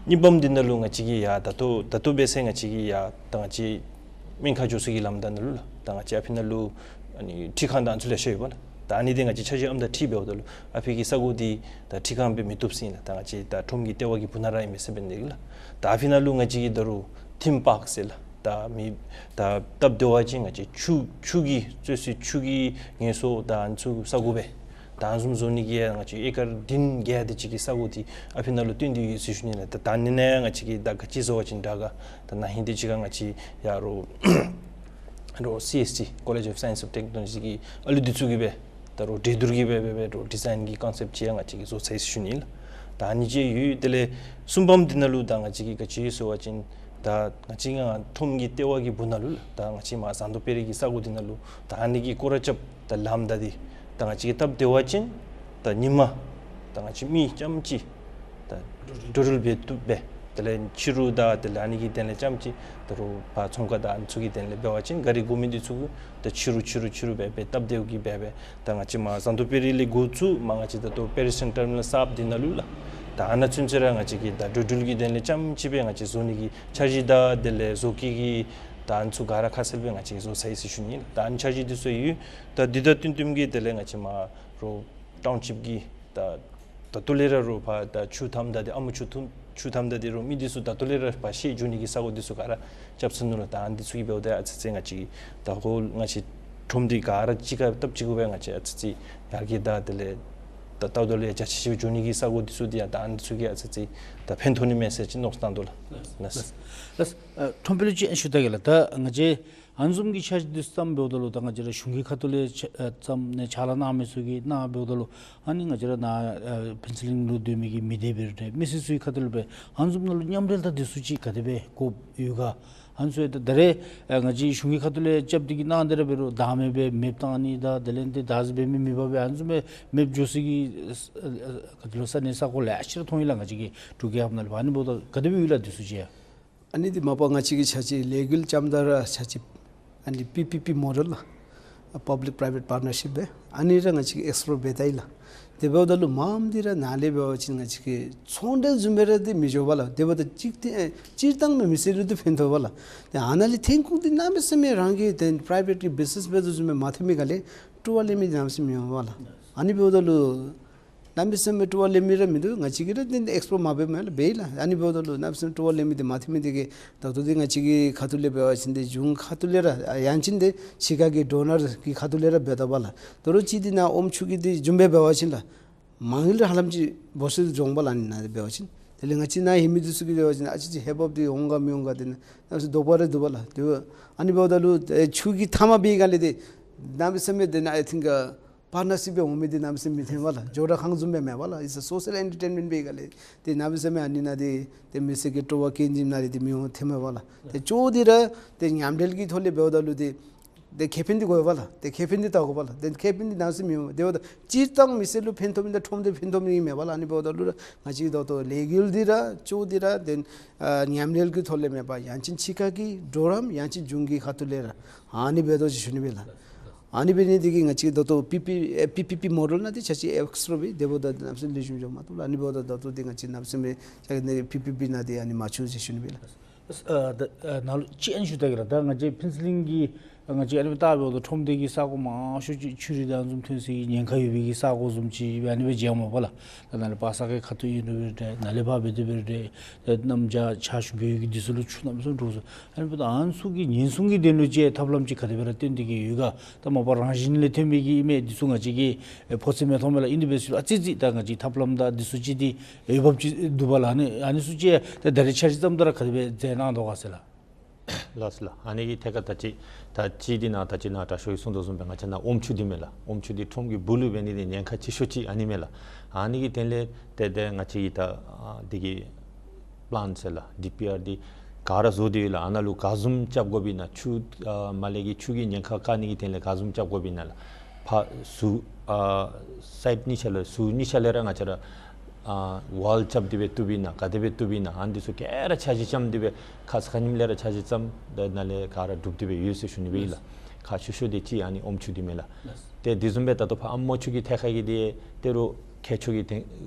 གཉིས་པམ་འདི་ནང་ལུ་ང་བཅས་ཀྱིས་ཡར་ད་ལྟོ་ད་ལྟོ་འབད་ས་ང་བཅས་ཀྱིས་ཡར་ད་ང་བཅས་སྨན་ཁང་འགྱོ་ས་གི་ལམ་བདའ་ནང་ལུ་ལགས། ད་ང་བཅས་ཨ་ཕི་ནང་ལུ་ཨ་ནི་འཕྲུལ་ཁང་དང་ཨ་ནི་ཚུ་ལེ་ཤ་ཡོད་པ་ལགས། ད་ཨ་ནི་འདི་ང་བཅས་འཆར་གཞི་ཨམ་དང་འཁྲིལ་འབདཝ་ད་ལུ་ཨ་ཕི་གི་ས་གོ་འདི་ད་འཕྲུལ་ཁང་སྦེ་མི་བཏུབ་ཟེར་ཨིན་ལགས། ད་ང་བཅས་ད་ཁྲོམ་གྱི་ལྟེ་བ་གི་སྦུག་ན་ར་ཨིན་མས་ཟེར་འབད་ནི་འདི་གིས་ལགས། ད་ཨ་ཕི་ནང་ལུ་ང་བཅས་ཀྱིས་ད་རུང་ཐིམ་པཱརཀ་ཟེར་ལགས། ད་མི་ད་སྟབས་བདེ་བ་ཅིན་ང་བཅས་ཆུ་ཆུ་གི་རྩེ་སུ་ཆུ་གི་ངལ་གསོ་ད་ཨ་ནི་ཚུ་ས་གོ་སྦེ་ད་ཨ་ནི་བཟུམ་བཟོ་ནི་གི་ཡང་ང་བཅས་ཨེ་ཀར་བདུན་བརྒྱད་དེ་ཅིག་གི་ས་གོ་འདི་ཨ་ཕི་ནང་ལུ་བཏོན་ཏེ་ཡོད་ཟེར་ཞུ་ནི་ལགས། ད་ད་ཨ་ནི་ནང་ཡང་ང་བཅས་ཀྱིས་ད་ག་ཅི་བཟོ་བ་ཅིན་དྲག་ག། ད་ན་ཧིང་དེ་ཅིག་ཁར་ང་བཅས་ཡར་རོགས་རོགས་སི་ཨེསི་ཊི་College of Science and Technology གི་ཨ་ལུ་འདི་ཚུ་གིས་སྦེ་ད་རོགས་འགྲན་བསྡུར་གྱི་སྦེ་སྦེ་སྦེ་རོགས་ཌི་ཛའིན་གྱི་ཀོན་སེཔཊ་ཅིག་ཡང་ང་བཅས་ཀྱིས་བཟོ་ཚར་ཡི་ཟེར་ཞུ་ནི་ལགས། ད་ཨ་ནི་ཅིག་ཡོད། དེ་ལས་གསུམ་པམ་འདི་ནང་ལུ་ད་ང་བཅས་ཀྱིས་ག་ཅི་ཡོད་ཟེར་བ་ཅིན་ད་ང་བཅས་ཀྱི་ཁྲོམ་གྱི་ལྟེ་བ་གི་སྦུག་ན་ལུ་ལགས། ད་ང་བཅས་མར་ཟངས་མདོག་དཔལ་རི་གི་ས་གོ་འདི་ནང་ལུ་ད་ཨ་ནི་གི་སྐོར་ར་རྐྱབ་ད་ལམ་བདའ་སྟེ་ད་ང་བཅས་ཀྱིས་སྟབས་བདེ་བ་ཅིན་ད་ཉིན་མ་ད་ང་བཅས་མི་རྐྱངམ་ཅིག་ད་འགྲོ་འགྲུལ་འབད་བཏུབ་པས། དེ་ལས་ཕྱི་རུ་དང་དེ་ལས་ཨ་ནི་གི་དོན་ལས་རྐྱངམ་ཅིག་ད་རུང་ཕར་ཚོང་ཁང་དང་ཨ་ནི་ཚུ་གི་དོན་ལས་འབད་བ་ཅིན་གཱ་རི་དགོ་མི་འདི་ཚུ་གིས་ད་ཕྱི་རུ་ཕྱི་རུ་ཕྱི་རུ་སྦེ་སྦེ་སྟབས་བདེཝ་གི་སྦེ་སྦེ་ད་ང་བཅས་མར་ཟངས་མདོག་དཔལ་རི་ལས་འགོ་བཙུགས་མར་ང་བཅས་ད་ལྟོ་པེ་རི་སེན་ཊར་མི་ནཱལ་གསརཔ་འདི་ནང་ལུ་ལགས། ད་ཨ་ནཱ་ཚུན་ཚོད་ར་ང་བཅས་ཀྱིས་ད་འགྲོ་འགྲུལ་གྱི་དོན་ལས་རྐྱངམ་གཅིག་སྦེ་ང་བཅས་བཟོ་ནི་གི་འཆར་གཞི་དང་དེ་ལས་བཟོ་བཀོད་ཀྱི་ད་ཨ་ནི་ཚུ་ག་ར་ཁ་གསལ་སྦེ་ང་བཅས་བཟོ་ཚར་ཡི་ཟེར་ཞུ་ནི་ཨིན། ད་ཨ་ནི་འཆར་གཞི་འདི་ཚུ་ཡོད། ད་འདི་དང་བསྟུན་བསྟུན་གྱི་དེ་ལས་ང་བཅས་མར་རོགས་ཊའུན་ཤིཔ་ཀྱི་ད་ད་ལྟོ་ལས་ར་རོགས་ཕར་ད་ཆུ་ཐམ་ད་འདི་ཨ་མོ་ཆུ་ཐུམ་ཆུ་ཐམ་ད་འདི་རོགས་མི་འདི་ཚུ་ད་ལྟོ་ལས་ར་ཕར་བཤལ་འགྱོ་ནི་གི་ས་གོ་འདི་ཚུ་ག་ར་རྐྱབ་ཚར་ནུག་ལགས། ད་ཨ་ནི་འདི་ཚུ་གི་འབདཝ་ད་ཨ་ཙི་ཙི་ང་བཅས་ད་ཧོལ་ང་བཅས་ཁྲོམ་འདི་ག་ར་གཅིག་ཁར་སྟབས་གཅིག་སྦེ་ང་བཅས་ཨ་ཙི་ཙི་ཡར་རྒྱས་དང་དེ་ལས་ད་ལྟོ་ལས་རྒྱ་ཆེ་ཤོས་འགྱོ་ནི་གི་ས་གོ་འདི་ཚུ་འདི་ཡང་ད་ཨ་ནི་འདི་ཚུ་གིས་ཨ་ཙི་ཙི་ད་ཕན་ཐོགས་ནི་མས་ཟེར་ཅིག་མནོ་བསམ་བཏང་དོ་ལགས། ལགས། ལགས། ཨ་ཁྲོམ་དཔོན་ལུ་ཅིག་ཞུ་ད་གེ་ལགས། ད་ང་བཅས་ཨ་ནི་བཟུམ་གྱི་འཆར་གཞི་འདི་བརྩམས་འབདཝ་ད་ལུ་ད་ང་བཅས་ར་གཞུང་གི་ཁ་ཐུག་ལས་ཕྱག་ཨ་བརྩམས་ནི་ཕྱག་ལཱ་གནང་མི་ཚུ་གིས་གནང་འབདཝ་ད་ལུ་ཨ་ནི་ང་བཅས་ར་ནཱ་ཨ་ཕུན་ཚོགས་གླིང་ལུ་སྡོད་མི་གི་མི་སྡེ་འབད་རུང་འདྲ་མི་སེར་ཚུ་གི་ཁ་ཐུག་ལས་སྦེ་ཨ་ནི་བཟུམ་ནང་ལུ་མཉམ་འབྲེལ་དང་འདི་ཚུ་ཅིག་ག་དེ་སྦེ་དགོཔ་ཡོད་ག། ཨ་ནི་ཚུ་ཡང་ད་ད་རེས་ཨ་ང་བཅས་གཞུང་གི་ཁ་ཐུག་ལས་རྐྱབ་སྟེ་གི་གནང་སྟེ་ར་འབད་རུང་བདག་མེད་སྦེ་མེདཔ་བཏང་ནི་དང་དེ་ལས་ཏེ་བདག་འཛིན་འབད་མི་མེད་པར་སྦེ་ཨ་ནི་བཟུམ་སྦེ་མེདཔ་འགྱོ་སའི་གི་ཨ་ཨ་ག་ཅི་ལོ་ས་གནས་ས་གོ་ལེ་ཤ་ར་མཐོང་ཡི་ལགས། ང་བཅས་ཀྱི་འབྲུག་རྒྱལ་ཁབ་ནང་ལུ་ཨ་ནི་འབདཝ་ད་ག་དེ་སྦེ་ཡོད་ལགས་འདི་ཚུ་ཅིག་ཡང་། ཨ་ནི་འདི་མ་པ་ང་བཅས་ཀྱིས་ཆ་ཅིག་ལས་འགུལ་རྐྱངམ་ད་ར་ཆ་ཅིག་ཨ་ནི་པི་པི་པི་མོ་ཌེལ་ལགས། Public Private Partnership སྦེ་ཨ་ནི་ར་ང་བཅས་ཀྱིས་ཨེགསི་པོ་ལོར་འབད་ད་ཡི་ལགས། དེ་འབདཝ་ད་ལུ་མངམ་འདི་ར་ནཱ་ལས་འབད་བ་ཅིན་ང་བཅས་ཀྱི་ཚོང་འབྲེལ་བཟུམ་སྦེ་ར་འདི་མི་འགྱོ་བས་ལགས། དེ་འབདཝ་ད་སྤྱིར་བཏང་ཨེ་སྤྱིར་བཏང་མི་མི་སེར་ལུ་འདི་ཕན་ཐོགས་པས་ལགས། ཏེ་ཨ་ནཱ་ལས་ཐོན་ཁུངས་འདི་གནམ་མེད་ས་མེད་རང་གིས་ཏེ་པ་རའི་ཝེཊ་གི་བིཛ་ནེས་འབད་དོ་བཟུམ་སྦེ་མ་ཐོན་མི་ག་ལས་སྤྲོ་བ་ལེན་མི་འདི་གནམ་མེད་ས་མེད་མི་འོང་བས་ལགས། ཨ་ནི་འབདཝ་ད་ལུ་གནམ་མེད་ས་མེད་སྤྲོ་བ་ལེན་མི་ར་མིན་འདུག། ང་བཅས་ཀྱིས་ར་འདི་ཨེགསི་པོ་མ་འབད་མི་ལགས་འབད་ཡི་ལགས། ཨ་ནི་འབདཝ་ད་ལུ་གནམ་མེད་ས་མེད་སྤྲོ་བ་ལེན་མི་འདི་མ་ཐོན་མི་འདི་གིས་ད་ལྟོ་འདི་ང་བཅས་ཀྱི་ཁ་ཐུག་ལས་འབད་བ་ཅིན་འདི་གཞུང་ཁ་ཐུག་ལས་ར་ཨ་ཡང་ཅིན་འདི་ཕྱི་ཁ་གི་ཌོ་ནར་གྱི་ཁ་ཐུག་ལས་ར་འབད་དོ་བས་ལགས། ད་རུང་ཅིག་འདི་ནཱ་ཨོམ་ཆུ་གི་འདི་བཟུམ་སྦེ་འབད་བ་ཅིན་ལགས་མ་དངུལ་ར་ཧ་ལམ་ཅིག་འབོར་ཆེ་འགྱོ་འོང་བས་ལགས། ཨ་ནི་ནང་འབད་བ་ཅིན་དེ་ལས་ང་བཅས་ནཱ་ཡོད་མི་འདི་ཚུ་གིས་འབད་བ་ཅིན་ཨ་ཙི་ཅིག་ཧེ་བག་འདི་འོང་ག་མི་འོང་ག་འདི་ནང་གནམ་མེད་ས་མེད་དོགས་པ་ར་འདུག་པས་ལགས། དེ་འབདཝ་ཨ་ནི་འབདཝ་ད་ལུ་ཨེ་ཆུ་གི་མཐའ་མ་འབད་ག་ལས་འདི་གནམ་མེད་ས་མེད་འདི་ནཱ་ཨའི་ཐིང་ག་པར་ཊ་ནར་ཤིཔ་སྦེ་འོང་མི་འདི་གནམ་མེད་ས་མེད་མི་ཐོན་པས་ལགས། ཇོ་ར་ཁང་བཟུམ་སྦེ་མེད་པས་ལགས། ཨིཊ་ཨེ་སོ་ཤལ་ཨེན་ཊར་ཊེན་མེནཊ་འབད་ག་ལས་འདི་གནམ་མེད་ས་མེད་ཨ་ནི་ནང་འདི་ཏེ་མི་སེར་གྱི་སྤྲོ་བ་སྐྱེད་འཛིན་ནང་ལས་འདི་མི་འོང་ཐོན་མེད་པས་ལགས། ཏེ་ཅོག་འདི་ར་ཏེ་མཉམ་འབྲེལ་གྱི་ཐོག་ལས་འབདཝ་ད་ལུ་འདི་ཏེ་ཁེ་ཕན་འདི་དགོ་པས་ལགས། ཏེ་ཁེ་ཕན་འདི་བལྟ་དགོ་པས་ལགས། ཏེ་ཁེ་ཕན་འདི་གནམ་མེད་ས་མེད་མི་འོང་། དེ་འབདཝ་ད་སྤྱིར་བཏང་མི་སེར་ལུ་ཕན་ཐོགས་མི་དང་ཁྲོམ་སྡེ་ཕན་ཐོགས་མི་མེད་པས་ལགས། ཨ་ནི་འབདཝ་ད་ལུ་ར་ང་བཅས་ད་ལྟོ་ལས་འགུལ་འདི་ར་ཅོག་འདི་ར་ཏེ་ཨ་མཉམ་འབྲེལ་གྱི་ཐོག་ལས་མེད་པར་ཡང་ཅིན་ཕྱི་ཁ་གི་གྲོགས་རམ་ཡང་ཅིན་གཞུང་གི་ཁ་ཐུག་ལས་ར་ཨ་ནི་འབད་དོ་ཟེར་ཞུ་ནི་ཨིན་ལགས། ཨ་ནི་འབད་ནི་འདི་གིས་ང་བཅས་ད་ལྟོ་པི་པི་ཨེ་པི་པི་པི་མོ་ཌེལ་ནང་འདི་ཆ་ཅིག་ཨེགསི་པོ་ལོར་འབད་དེ་འབདཝ་ད་གནམ་མེད་ས་མེད་ལེགས་ཤོམ་འགྱོཝ་མ་བཏུབ་ལགས། ཨ་ནི་འབདཝ་ད་ད་ལྟོ་འདི་ང་བཅས་གནམ་མེད་ས་མེད་ཆ་གི་ནི་པི་པི་པི་ནང་འདི་ཨ་ནི་མ་ཚུད་ཟེར་ཞུ་ནི་ཨིན་ལགས། ཨ་ད་ཨ་ནཱ་ལུ་ཅིག་ཨ་ནི་ཞུ་ད་གེ་ལགས། ད་ང་བཅས་ཕུན་ཚོགས་གླིང་གི་ང་བཅས་ཨ་ནི་སྦེ་བལྟ་འབདཝ་ད་ཁྲོམ་སྡེ་གི་ས་གོ་མང་ཤོས་ཅིག་ཆུ་རུད་དང་ཨ་ནི་བཟུམ་ཐོན་སའི་གི་ཉེན་ཁ་ཡོད་པའི་གི་ས་གོ་བཟུམ་ཅིག་ཨ་ནི་སྦེ་མཇལཝ་མས་པ་ལགས། ད་ནཱ་ལས་པ་ས་ཁའི་ཁ་ཐུག་ཨིན་རུང་འདྲ་ནཱ་ལས་ཕར་འབད་དེ་འབད་རུང་འདྲ་ད་གནམ་བྱཱར་ཆར་ཆུ་འབབ་ཡོད་ཀྱི་འདི་ཚུ་ལུ་ཆུ་གནམ་མེད་ས་མེད་འདྲོག་སོང་། ཨ་ནི་འབདཝ་ད་ཨ་ནི་ཚུ་གི་ཉེན་སྲུང་གི་དོན་ལུ་ཅིག་ཐབས་ལམ་ཅིག་ག་དེ་སྦེ་ར་བཏོན་ཏེ་གི་ཡོད་ག། ད་མ་པ་རང་བཞིན་ལས་ཐོན་མི་གི་ཨིན་མས་འདི་ཚུ་ང་བཅས་ཀྱིས་ཨེ་ཕོ་ཚོད་མི་མཐོང་མས་ལགས། ཨིན་དེ་འབད་ཟེར་རུང་ཨ་ཙི་ཅིག་ད་ང་བཅས་ཐབས་ལམ་དང་འདི་ཚུ་ཅིག་འདི་འོས་འབབ་ཅིག་འདུག་པ་ལགས། ཨ་ནི་ཨ་ནི་ཚུ་ཅིག་ད་ད་རེས་འཆར་གཞི་བརྩམ་ད་ར་ག་དེ་སྦེ་མཛད་གནང་དོ་ག་ཟེར་ལགས། ལགས་སོ་ལགས། ཨ་ནི་གི་ཐད་ཁར་ད་ཅི་ད་ཅི་འདི་ནང་ད་ཅི་ནཱ་དྲག་ཤོས་ཀྱིས་གསུངས་དོ་བཟུམ་སྦེ་ང་བཅས་ནཱ་ཨོམ་ཆུ་འདི་མས་ལགས། ཨོམ་ཆུ་འདི་ཁྲོམ་གྱི་སྦུག་ལུ་འབད་ནི་འདི་ཉེན་ཁ་ཆེ་ཤོས་ཅིག་ཨ་ནི་མས་ལགས། ཨ་ནི་གི་དོན་ལས་ཏེ་ཏེ་ང་བཅས་ཀྱིས་ད་ཨ་འདི་གི་པི་ལཱན་ཟེར་ལགས་ཌི་པི་ཨར་འདི་ག་ར་བཟོ་སྟེ་ཡོད་ལགས། ཨ་ནཱ་ལུ་ག་བཟུམ་རྐྱབ་དགོཔ་ཨིན་ན་ཆུ་ཨ་མར་ལས་ཀྱི་ཆུ་གི་ཉེན་ཁ་བཀག་ནི་གི་དོན་ལས་ག་བཟུམ་རྐྱབ་དགོཔ་ཨིན་ན་ལགས། ཕར་ཟུར་ཨ་སའིཌ་གཉིས་ཆ་ལས་ཟུར་གཉིས་ཆ་ལས་ར་ང་བཅས་ར་ཨ་ཝཱལ་རྐྱབ་སྟེ་སྦེ་བཏུབ་ཨིན་ན་ག་དེ་སྦེ་བཏུབ་ཨིན་ན་ཨ་ནི་འདི་ཚུ་ག་ར་འཆར་གཞི་བརྩམས་ཏེ་སྦེ་ཁ་ཙ་ཁ་ཉིནམ་ལས་ར་འཆར་གཞི་བརྩམས་ཏེ་ནཱ་ལས་ག་ར་གྲུབ་སྟེ་སྦེ་ཡོད་ཟེར་ཞུ་ནི་སྦེ་ཨིན་ལགས། ཁག་ཆེ་ཤོས་འདི་ཅིག་ཨ་ནི་ཨོམ་ཆུ་འདི་མས་ལགས། ཏེ་དེ་བཟུམ་སྦེ་ད་ལྟོ་ཕར་ཨ་མོ་ཆུ་གི་ཐད་ཁར་གྱི་འདི་ཏེ་རོགས་མཁས་མཆོག་གིས་ཏེ་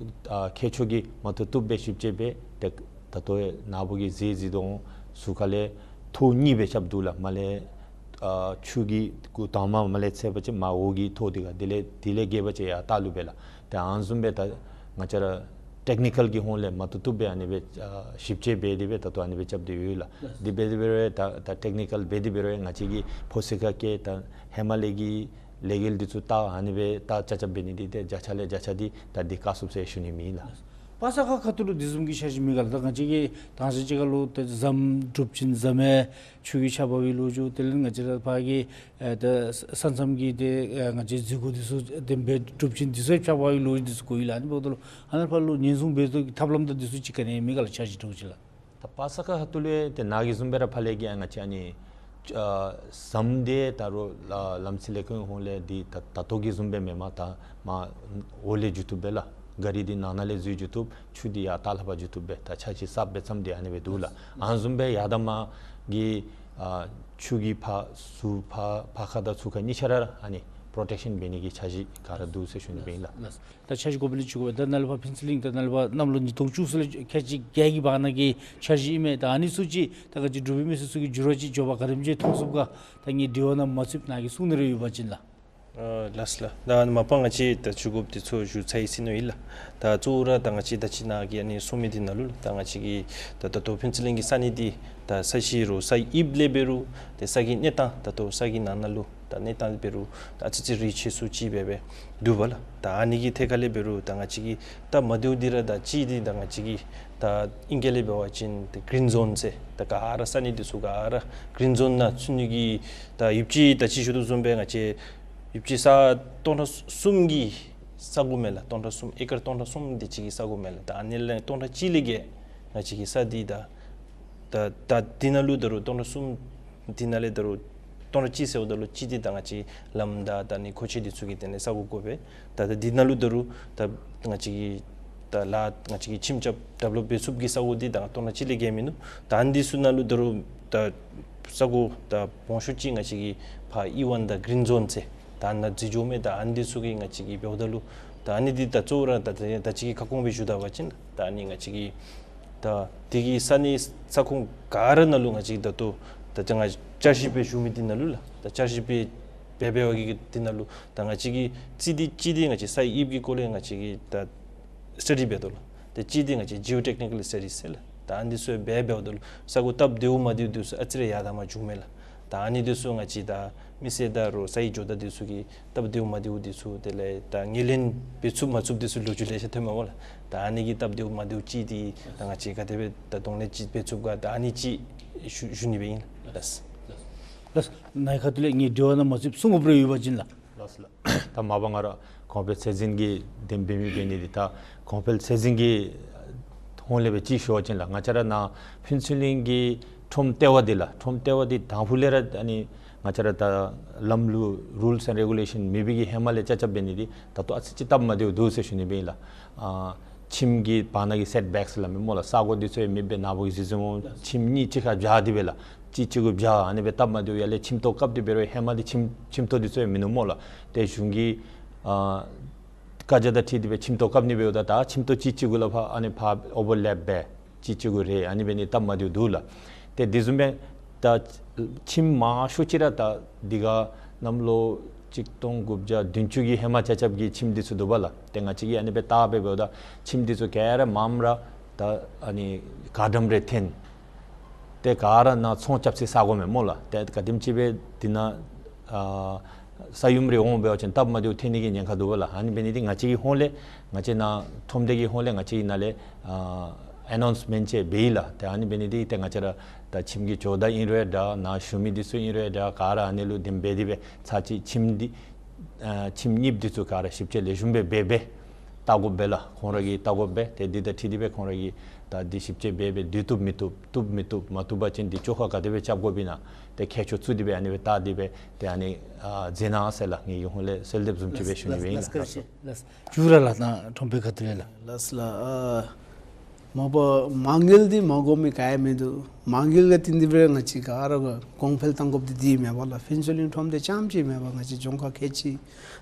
ཨ་མཁས་མཆོག་གིས་མ་བཏུབ་བཏུབ་སྦེ་ཞིབ་དཔྱད་འབད་དེ་ད་ལྟོ་ནཱ་བུ་གིས་མཛད་མཛད་དོ་འོང་། ཟུར་ཁ་ལས་ཐོག་གཉིས་སྦེ་རྐྱབ་འདུག་ལགས། མར་ལས་ཨ་ཆུ་གི་གུ་དང་མ་མར་ལས་ཚད་པ་ཅིན་མར་འོག་གི་ཐོག་འདི་ག་དེ་ལས་དེ་ལས་བརྒལ་བ་ཅིན་ཡར་ལྟག་ལུ་སྦེ་ལགས། ཏེ་ཨ་ནི་བཟུམ་སྦེ་ད་ང་བཅས་ར་ཊེཀ་ནི་ཀཱལ་གྱི་ཧོང་ལས་མ་བཏུབ་བཏུབ་སྦེ་ཨ་ནི་སྦེ་ཨ་ཞིབ་དཔྱད་འབད་དེ་སྦེ་ད་ལྟོ་ཨ་ནི་སྦེ་རྐྱབ་སྟེ་ཡོད་ལགས། འདི་འབད་དེ་འབད་རུང་ད་ད་ཊེཀ་ནི་ཀཱལ་འབད་དེ་འབད་རུང་ང་བཅས་ཀྱིས་ཕོ་ཚོད་ཁར་བཀལ་ད་ཧེ་མ་ལས་ཀྱི་ལས་འགུལ་འདི་ཚུ་ད་ཨ་ནི་སྦེ་ད་རྐྱབ་རྐྱབ་འབད་ནི་འདི་ཏེ་བརྒྱ་ཆ་ལས་བརྒྱ་ཆ་འདི་ད་འདི་བཀག་ཚུགས་ཟེར་ཞུ་ནི་ཨིན་ལགས། པ་ས་ཁ་ཁ་ཐུག་ལུ་འདི་བཟུམ་གྱི་འཆར་གཞི་མེད་ག་ལགས། ད་ང་བཅས་ཀྱིས་ད་ཅི་ཅིག་ཁར་ལུ་ཏེ་ཟམ་གྲུབ་ཅིན་ཟམ་ཡང་ཆུ་གི་ཆརཔ་འབབ་པའི་ལོ་རྒྱུས་དེ་ལས་ང་བཅས་ར་ཕར་གྱི་ཨེ་ད་ས་མཚམས་ཀྱི་ཏེ་ཨེ་ང་བཅས་འཛུལ་སྒོ་འདི་ཚུ་ཏེ་འབད་གྲུབ་ཅིན་འདི་ཚུ་ཆརཔ་འབབ་པའི་ལོ་རྒྱུས་འདི་ཚུ་གོ་ཡི་ལགས། ཨ་ནི་འབདཝ་ད་ལུ་ཨ་ནཱ་ཕར་ལུ་ཉེན་སྲུང་འབད་དོ་གི་ཐབས་ལམ་དང་འདི་ཚུ་ཅིག་ག་ནི་མེད་ག་ལགས་འཆར་གཞི་འདྲཝ་ཅིག་ལགས། ད་པ་ས་ཁ་ཁ་ཐུག་ལུ་ཏེ་ནཱ་གི་བཟུམ་སྦེ་ར་ཕར་ལས་ཀྱི་ང་བཅས་ཨ་ནི་ཨ་ཟམ་འདི་ད་རུང་ལམ་སེལ་ལས་ཁུངས་ཧོང་ལས་འདི་ད་ད་ལྟོ་གི་བཟུམ་སྦེ་མེན་པར་ད་མར་འོག་ལས་འགྱོ་བཏུབ་སྦེ་ལགས། ག་རི་འདི་ནང་ན་ལས་འཛུལ་འགྱོ་བཏུབ། ཆུ་འདི་ཡར་ལྟག་ལྷ་པ་འགྱོ་བཏུབ་སྦེ་ད་འཆར་གཞི་གསརཔ་སྦེ་བརྩམས་ཏེ་ཨ་ནི་སྦེ་འདུག་ལགས། ཨ་ནི་བཟུམ་སྦེ་ཡར་དང་མར་གྱི་ཨ་ཆུ་གི་ཕར་ཟུར་ཕར་ཕར་ཁ་དང་ཚུར་ཁ་གཉིས་ཆ་ར་ཨ་ནི་ པྲོ་ཊེག་ཤཱན་འབད་ནི་གི་འཆར་གཞི་ག་ར་འདུག་ཟེར་ཞུ་ནི་སྦེ་ཨིན་ལགས། ལགས། ད་འཆར་གཞི་གོ་པ་ལས་ཅིག་གོ་བ་ད་ནཱ་ལས་ཕར་ཕུན་ཚོགས་གླིང་ད་ནཱ་ལས་ཕར་གནམ་ལོ་ཉིས་སྟོང་བཅུ་གསུམ་ལས་ཁལ་གཅིག་བརྒྱད་ཀྱི་བར་ན་གི་འཆར་གཞི་ཨིན་མས། ད་ཨ་ནི་ཚུ་ཅིག་ད་ག་ཅི་འབྲུག་པའི་མི་སེར་ཚུ་གིས་འགྱུར་བ་ཅིག་འགྱོ་བར་ག་དེམ་ཅིག་མཐོང་ཚུགས་ག། ད་ངེའི་དྲི་བ་ནང་མ་ཚུདཔ་ནཱ་གིས་གསུང་ནི་རེ་ཡོད་པ་ཅིན་ལགས། ཨ་ལགས་ལགས། ད་མ་པ་ང་བཅས་ད་ཞུ་དགོཔ་འདི་ཚུ་ཞུ་ཚར་ཡི་ཟེར་མནོ་ཡི་ལགས། ད་གཙོ་བོ་ར་ད་ང་བཅས་ད་ཅི་ནཱ་གིས་ཨ་ནི་གསུང་མི་འདི་ནང་ལུ་ལགས། ད་ང་བཅས་ཀྱི་ད་ད་ལྟོ་ཕུན་ཚོགས་གླིང་གི་ས་གནས་འདི་ད་ས་གཞི་རུ་ས་དབྱིབས་ལས་འབད་རུང་ཏེ་ས་གི་གནས་སྟངས་ད་ལྟོ་ས་གི་ནང་ན་ལུ་ད་གནས་སྟངས་འབད་རུང་ད་ཨ་ཙི་ཙི་རེ་ཆེ་སུ་ཅིག་སྦེ་སྦེ་འདུག་པ་ལགས། ད་ཨ་ནི་གི་ཐད་ཁར་ལས་འབད་རུང་ད་ང་བཅས་ཀྱི་ད་མ་བདེཝ་འདི་ར་ད་གཅིག་འདི་ད་ང་བཅས་ཀྱི་ད་ཨིང་སྐད་ལས་འབད་བ་ཅིན་ཏེ་གི་རིན་ཛོན་ཟེར་ད་ག་ར་ས་གནས་འདི་ཚུ་ག་ར་གི་རིན་ཛོན་ནང་ཚུད་ནི་གི་ད་ཡོདཔ་ཅིག་ད་ཅི་ཞུ་དོ་བཟུམ་སྦེ་ང་བཅས་ཡོདཔ་ཅིག་ས་སྟོང་ཕྲག་གསུམ་གྱི་ས་གོ་མས་ལགས། སྟོང་ཕྲག་གསུམ་ཨེ་ཀར་སྟོང་ཕྲག་གསུམ་དེ་ཅིག་གི་ས་གོ་མས་ལགས། ད་ཨ་ནི་ལས་སྟོང་ཕྲག་གཅིག་ལས་བརྒལ་ང་བཅས་ཀྱི་ས་འདི་ད་ད་ད་འདི་ནང་ལུ་ད་རུང་སྟོང་ཕྲག་གསུམ་འདི་ནང་ལས་ད་རུང་སྟོང་ཕྲག་གཅིག་ཟེརཝ་ད་ལུ་གཅིག་འདི་ད་ང་བཅས་ལམ་དང་ད་ཨ་ནི་མཁོ་ཆས་འདི་ཚུ་གི་དོན་ལས་ས་གོ་དགོ་པས། ད་ད་འདི་ནང་ལུ་ད་རུང་ད་ང་བཅས་ཀྱི་ད་ལཱ་ང་བཅས་ཀྱི་ཁྱིམ་རྐྱབ་ཌི་བེ་ལོཔ་འབད་ཚུགསཔ་གི་ས་གོ་འདི་ད་སྟོང་ཕྲག་གཅིག་ལས་བརྒལ་མིན་འདུག། ད་ཨ་ནི་འདི་ཚུ་ནང་ལུ་ད་རུང་ད་ས་གོ་ད་སྦོམ་ཤོས་ཅིག་ང་བཅས་ཀྱི་ཕར་ཨི་ཝན་དང་གི་རིན་ཛོན་ཟེར་ད་ནཱ་འཛུལ་འགྱོཝ་མས། ད་ཨ་ནི་འདི་ཚུ་གི་ང་བཅས་ཀྱིས་འབདཝ་ད་ལུ་ད་ཨ་ནི་འདི་ད་གཙོ་བོ་ར་ད་ད་ད་ཅི་གི་ཁ་སྐོང་སྦེ་ཞུ་ད་པ་ཅིན་ད་ཨ་ནི་ང་བཅས་ཀྱི་ད་དེ་གི་ས་གནས་ས་ཁོངས་ག་ར་ནང་ལུ་ང་བཅས་ད་ལྟོ་ད་ཅི་ང་བཅའ་གཞི་སྦེ་ཞུ་མི་འདི་ནང་ལུ་ལགས། ད་བཅའ་གཞི་སྦེ་འབད་འབད་བ་གི་འདི་ནང་ལུ་ད་ང་བཅས་ཀྱིས་གཅིག་འདི་གཅིག་འདི་ང་བཅས་ས་དབྱིབས་ཀྱི་སྐོར་ལས་ང་བཅས་ཀྱིས་ད་སི་ཊ་ཌི་འབད་དོ་ལགས། ཏེ་གཅིག་འདི་ང་བཅས་ཇི་ཨོ་ཊེག་ནི་ཀལ་སི་ཊ་ཌི་ཟེར་ལགས། ད་ཨ་ནི་འདི་ཚུ་འབད་འབདཝ་ད་ལུ་ས་གོ་སྟབས་བདེཝ་མ་བདེཝ་འདི་ཚུ་ཨ་ཙི་རེ་ཡར་དང་མར་འགྱོཝ་མས་ལགས། ད་ཨ་ནི་འདི་ཚུ་ང་བཅས་ད་མི་སེར་དང་རུང་ས་ཡི་ཇོ་བདག་འདི་ཚུ་གིས་སྟབས་བདེཝ་མ་བདེཝ་འདི་ཚུ་དེ་ལས་ད་ངོས་ལེན་འབད་ཚུགས་མ་ཚུགས་འདི་ཚུ་ལོ་རྒྱུས་ལེ་ཤ་ཐོནམ་མས་སྨོ་ལགས། ད་ཨ་ནི་གི་སྟབས་བདེཝ་མ་བདེཝ་གཅིག་འདི་ད་ང་བཅས་ག་དེ་སྦེ་ད་གདོང་ལེན་ཅིག་འབད་ཚུགས་ག། ད་ཨ་ནི་ཅིག་ཞུ་ཞུ་ནི་སྦེ་ཨིན་ལགས། ལགས། ལགས། ནཱ་གི་ཁ་ཐུག་ལས་ངེའི་དྲི་བ་ནང་མ་ཚུདཔ་གསུང་དགོཔ་རེ་ཡོད་པ་ཅིན་ལགས། ལགས་སོ་ལགས། ད་མ་པ་ང་ར་གོང་འཕེལ་ཚད་འཛིན་གྱི་དེ་འབད་མི་འབད་ནི་འདི་ད་གོང་འཕེལ་ཚད་འཛིན་གྱི་ཧོངས་ལས་སྦེ་ཅིག་ཞུ་བ་ཅིན་ལགས། ང་བཅས་ར་ནཱ་ཕུན་ཚོགས་གླིང་གི་ཁྲོམ་ལྟེ་བ་འདི་ལགས། ཁྲོམ་ལྟེ་བ་འདི་དང་ཕུ་ལས་ར་ཨ་ནི་ང་བཅས་ར་ད་ལམ་ལུགས་རུལསི་ཨེནཌ་རེ་གུ་ལེ་ཤཱན་མེད་པའི་གི་ཧེ་མ་ལས་རྐྱབ་རྐྱབ་འབད་ནི་འདི་ད་ལྟོ་ཨ་ཙི་ཅིག་སྟབས་མ་བདེཝ་འདུག་ཟེར་ཞུ་ནི་སྦེ་ཨིན་ལགས། ཨ་ཁྱིམ་གྱི་བར་ན་གི་སེཊ་བེཀ་སླབ་མི་སྨོ་ལགས། ས་གོ་འདི་ཚུ་ཡང་མེདཔ་སྦེ་ནཱ་བུ་གིས་གཟིགས་གཟིགསཔ་སྨོ། ཁྱིམ་གཉིས་གཅིག་ཁར་སྦྱར་ཏེ་སྦེ་ལགས། གཅིག་གཅིག་གུ་སྦྱར་ཨ་ནི་སྦེ་སྟབས་མ་བདེཝ་ཡར་ལས་ཁྱིམ་ཐོག་བཀབ་སྟེ་འབད་རུང་ཧེ་མ་འདི་ཁྱིམ་ཁྱིམ་ཐོག་འདི་ཚུ་ཡང་མིན་ནུག་སྨོ་ལགས། ཏེ་གཞུང་གི་ཨ་བཀའ་རྒྱ་དང་འཁྲིལ་ཏེ་སྦེ་ཁྱིམ་ཐོག་བཀབ་ནི་འབདཝ་ད་ད་ཁྱིམ་ཐོག་གཅིག་གཅིག་གུ་ལགས་ཕར་ཨ་ནི་ཕར་ཨོ་བར་ལེཔ་འབད་གཅིག་གཅིག་གུ་རེག་ཨ་ནི་འབད་ནི་སྟབས་མ་བདེཝ་འདུག་ལགས། ཏེ་དེ་བཟུམ་སྦེ་ད་ཁྱིམ་མང་ཤོས་ཅིག་ར་ད་འདི་ག་གནམ་ལོ་ཆིག་སྟོང་དགུ་བརྒྱ་བདུན་ཅུ་གི་ཧེ་མ་རྐྱབ་རྐྱབ་ཀྱི་ཁྱིམ་འདི་ཚུ་འདུག་པ་ལགས། ཏེ་ང་བཅས་ཀྱིས་ཨ་ནི་སྦེ་བལྟ་སྦེ་འབདཝ་ད་ཁྱིམ་འདི་ཚུ་ག་ར་མངམ་ར་ད་ཨ་ནི་ག་འགྲམ་རེ་འཐོན། ཏེ་ག་ར་ནཱ་ཚོང་རྐྱབ་སའི་ས་གོ་མས་སྨོ་ལགས། ཏེ་ག་དེམ་ཅིག་སྦེ་འདི་ནང་ཨ་ས་ཡོམ་རེ་འོང་འབད་བ་ཅིན་སྟབས་མ་བདེཝ་འཐོན་ནི་གི་ཉེན་ཁ་འདུག་པ་ལགས། ཨ་ནི་འབད་ནི་འདི་ང་བཅས་ཀྱི་ཧོངས་ལས་ང་བཅས་ནཱ་ཁྲོམ་སྡེ་གི་ཧོངས་ལས་ང་བཅས་ཀྱིས་ནཱ་ལས་ཨ་ཨེ་ནའུནསི་མེནཊ་ཅིག་འབད་ཡི་ལགས། ཏེ་ཨ་ནི་འབད་ནི་འདི་ཏེ་ང་བཅས་ར་ད་ཁྱིམ་གྱི་ཇོ་བདག་ཨིན་རུང་ཡང་འདྲ་ནཱ་ཞུ་མི་འདི་ཚུ་ཨིན་རུང་ཡང་འདྲ་ག་ར་ཨ་ནི་ལུ་དེམ་འབད་དེ་སྦེ་ཚར་གཅིག་ཁྱིམ་འདི་ཨ་ཁྱིམ་གཉིས་འདི་ཚུ་ག་ར་ཞིབ་དཔྱད་ལེགས་ཤོམ་སྦེ་འབད་སྦེ་བལྟ་དགོ་པས་ལགས། ཁོང་ར་གིས་བལྟ་དགོ་པས། ཏེ་འདི་དང་འཁྲིལ་ཏེ་སྦེ་ཁོང་ར་གིས་ད་འདི་ཞིབ་དཔྱད་འབད་སྦེ་བསྡུ་བཏུབ་མི་བཏུབ་བཏུབ་མི་བཏུབ་མ་བཏུབ་པ་ཅིན་འདི་བཅོ་ཁ་ག་དེ་སྦེ་རྐྱབ་དགོཔ་ཨིན་ན་ཏེ་མཁས་མཆོག་ཚུ་འདི་སྦེ་ཨ་ནི་སྦེ་བལྟ་སྟེ་སྦེ་ཏེ་ཨ་ནི་ཨ་མཛད་གནང་ཟེར་ལགས། ངེ་གི་ཧོངས་ལས་གསོལ་འདེབས་བཟུམ་ཅིག་སྦེ་ཞུ་ནི་སྦེ་ཨིན་ལགས། ལགས་སོ། ལགས། ཇུ་ར་ལགས་ནཱ་ཁྲོམ་དཔོན་ཁ་ཐུག་ལས་ལགས། ལགས་ལགས། ཨ་མ་པ་མ་དངུལ་འདི་མ་དགོ་མི་ག་ཡང་མིན་འདུག། མ་དངུལ་ག་ཏེ་འདི་སྦེ་ང་བཅས་ག་ར་གོང་འཕེལ་གཏང་དགོཔ་འདི་འདི་མེན་པ་ལགས། ཕུན་ཚོགས་གླིང་ཁྲོམ་སྡེ་རྐྱངམ་ཅིག་མེན་པར་ང་བཅས་ལྗོངས་མཁར་ཁལ་གཅིག་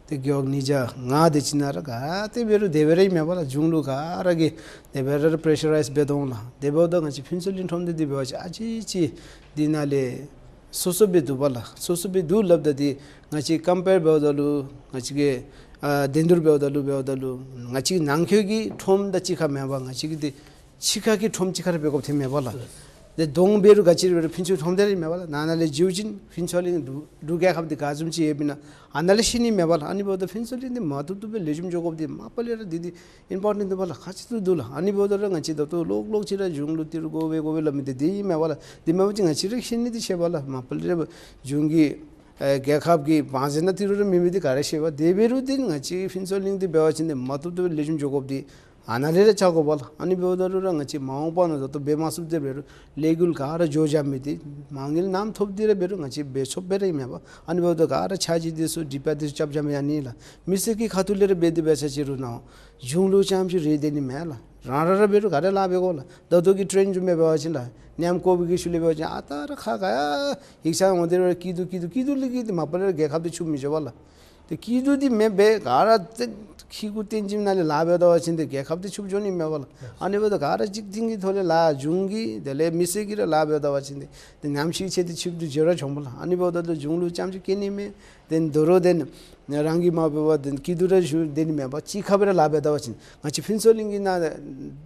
ཏེ་རྒེད་འོག་ཉིས་བརྒྱ་ལྔ་དེ་ཅིག་ནང་ར་ག་ཏེ་འབད་རུང་དེ་སྦེ་ར་ཨིན་མས་པ་ལགས། གཞུང་ལུ་ག་ར་གིས་དེ་སྦེ་ར་པེ་རེ་ཤ་རའིཛ་འབད་དོ་ལགས། དེ་འབདཝ་ད་ང་བཅས་ཕུན་ཚོགས་གླིང་ཁྲོམ་སྡེ་འདི་འབད་བ་ཅིན་ཨ་ཙི་ཅིག་འདི་ནང་ལས་སོ་སོ་སྦེ་འདུག་པ་ལགས། སོ་སོ་སྦེ་འདུག་སླབ་ད་འདི་ང་བཅས་ཀམ་པེར་འབདཝ་ད་ལུ་ང་བཅས་ཀྱི་ཨ་དེ་འདུག་འབདཝ་ད་ལུ་འབདཝ་ད་ལུ་ང་བཅས་ནང་འཁོད་ཀྱི་ཁྲོམ་དང་གཅིག་ཁར་མེན་པར་ང་བཅས་ཀྱི་འདི་ཕྱི་ཁ་གི་ཁྲོམ་གཅིག་ཁར་འབད་དགོཔ་ཐོནམ་མས་པ་ལགས། ལགས། དེ་དོན་འབད་རུང་ག་ཅི་ར་འབད་རུང་ཕུན་ཚོགས་ཁྲོམ་སྡེ་ར་ཨིན་མས་པ་ལགས། ནཱ་ནཱ་ལས་འགྱོ་བ་ཅིན་ཕུན་ཚོགས་གླིང་འབྲུག་འབྲུག་རྒྱལ་ཁབ་འདི་ག་བཟུམ་ཅིག་ཡོདཔ་ཨིན་ན་ཨ་ནཱ་ལས་ཤེས་ནི་མས་པ་ལགས། ཨ་ནི་འབདཝ་ད་ཕུན་ཚོགས་གླིང་འདི་མ་བཏུབ་བཏུབ་སྦེ་ལེགས་ཤོམ་འགྱོ་དགོཔ་འདི་མ་པ་ལས་ར་འདི་འདི་ཨིམ་པོར་ཊེནཊ་འདུག་པ་ལགས། ཁག་ཆེ་ཏོག་ཏོ་འདུག་ལགས། ཨ་ནི་འབདཝ་ད་ར་ང་བཅས་ད་ལྟོ་ལོག་ལོག་ཅིག་ར་གཞུང་ལུ་ཏི་རུ་དགོ་པས་དགོ་པས་སླབ་མི་འདི་འདི་ཨིན་མས་པ་ལགས། འདི་མེན་པ་ཅིན་ང་བཅས་ར་ཤེས་ནི་འདི་ཤེས་པ་ལགས། མ་པ་ལས་ར་གཞུང་གི་ཨེ་རྒྱལ་ཁབ་ཀྱི་བང་མཛོད་ནང་ཏི་རུ་ར་མེད་མི་འདི་ག་ར་ཤེས་པ། དེ་འབད་རུང་འདི་ང་བཅས་ཕུན་ཚོགས་གླིང་འདི་འབད་བ་ཅིན་འདི་མ་བཏུབ་བཏུབ་སྦེ་ལེགས་ཤོམ་འགྱོ་དགོཔ་འདི་ཨ་ནཱ་ལས་ར་ཆགས་དགོ་པ་ལགས། ཨ་ནི་འབདཝ་ད་རུང་ར་ང་བཅས་མ་འོངས་པ་ནང་ད་ལྟོ་འབད་མ་ཚུགསཔ་དེ་འབད་རུང་ལས་འགུལ་ག་ར་འགྱོ་བཞག་མི་འདི་མ་དངུལ་ནམ་ཐོབ་སྟེ་ར་འབད་རུང་ང་བཅས་འབད་ཚུགསཔ་སྦེ་ར་ཨིན་མས་པ། ཨ་ནི་འབདཝ་ད་ག་ར་འཆར་གཞི་འདི་ཚུ་དྲི་བ་འདི་ཚུ་རྐྱབ་བཞག་མི་ཨ་ནི་ལགས། མི་སེར་གྱི་ཁ་ཐུག་ལས་ར་འབད་དེ་འབད་ས་ཅིག་རུང་ནཱ་གཞུང་ལུ་རྐྱངམ་ཅིག་རེ་སྟོན་ནི་མེན་ལགས། རང་ར་ར་འབད་རུང་ག་ར་ལཱ་འབད་དགོ་ལགས། ད་ལྟོ་གི་ཊེན་བཟུམ་སྦེ་འབད་བ་ཅིན་ལགས་གནམ་བསྐོར་བའི་གི་ཤུལ་ལས་འབད་བ་ཅིན་ཨ་རྟག་ར་ཁ་ག་ཡ་ཡིག་ཆ་འོང་སྟེ་ར་སྐྱིད་སྡུག་སྐྱིད་སྡུག་སྐྱིད་སྡུག་ལས་སྐྱིད་འདི་མ་པ་ལས་ར་རྒྱལ་ཁབ་འདི་ཕྱུགཔ་མི་འགྱོ་བ་ལགས། ཏེ་སྐྱིད་སྡུག་འདི་མེདཔ་སྦེ་ག་ར་ཏེ་ཁེ་ཀུ་བསྟན་ཅིག་ནང་ལས་ལཱ་འབད་ད་པ་ཅིན་ཏེ་རྒྱལ་ཁབ་འདི་ཕྱུགཔོ་འགྱོ་ནི་མས་པ་ལགས། ཨ་ནི་འབདཝ་ད་ག་ར་གཅིག་སྒྲིལ་གྱི་ཐོག་ལས་ལཱ་གཞུང་གིས་དེ་ལས་མི་སེར་གྱིས་ར་ལཱ་འབད་ད་པ་ཅིན་ཏེ་ཏེ་ཉམས་ཞིབ་ཆེ་སྟེ་ཆིབས་བསྒྱུར་འགྱོ་ར་བྱུང་པ་ལགས། ཨ་ནི་འབདཝ་ད་ཏེ་གཞུང་ལུ་ཙམ་ཅིག་སྐྱེ་ནི་མས། ཏེ་དོ་རུང་ཏེ་རང་གིས་མ་འབད་བར་ཏེ་སྐྱིད་སྡུག་ར་ཞུ་སྡོད་ནི་མེད་པར་གཅིག་ཁར་སྦེ་ར་ལཱ་འབད་ད་པ་ཅིན་ང་བཅས་ཕུན་ཚོགས་གླིང་གི་ནང་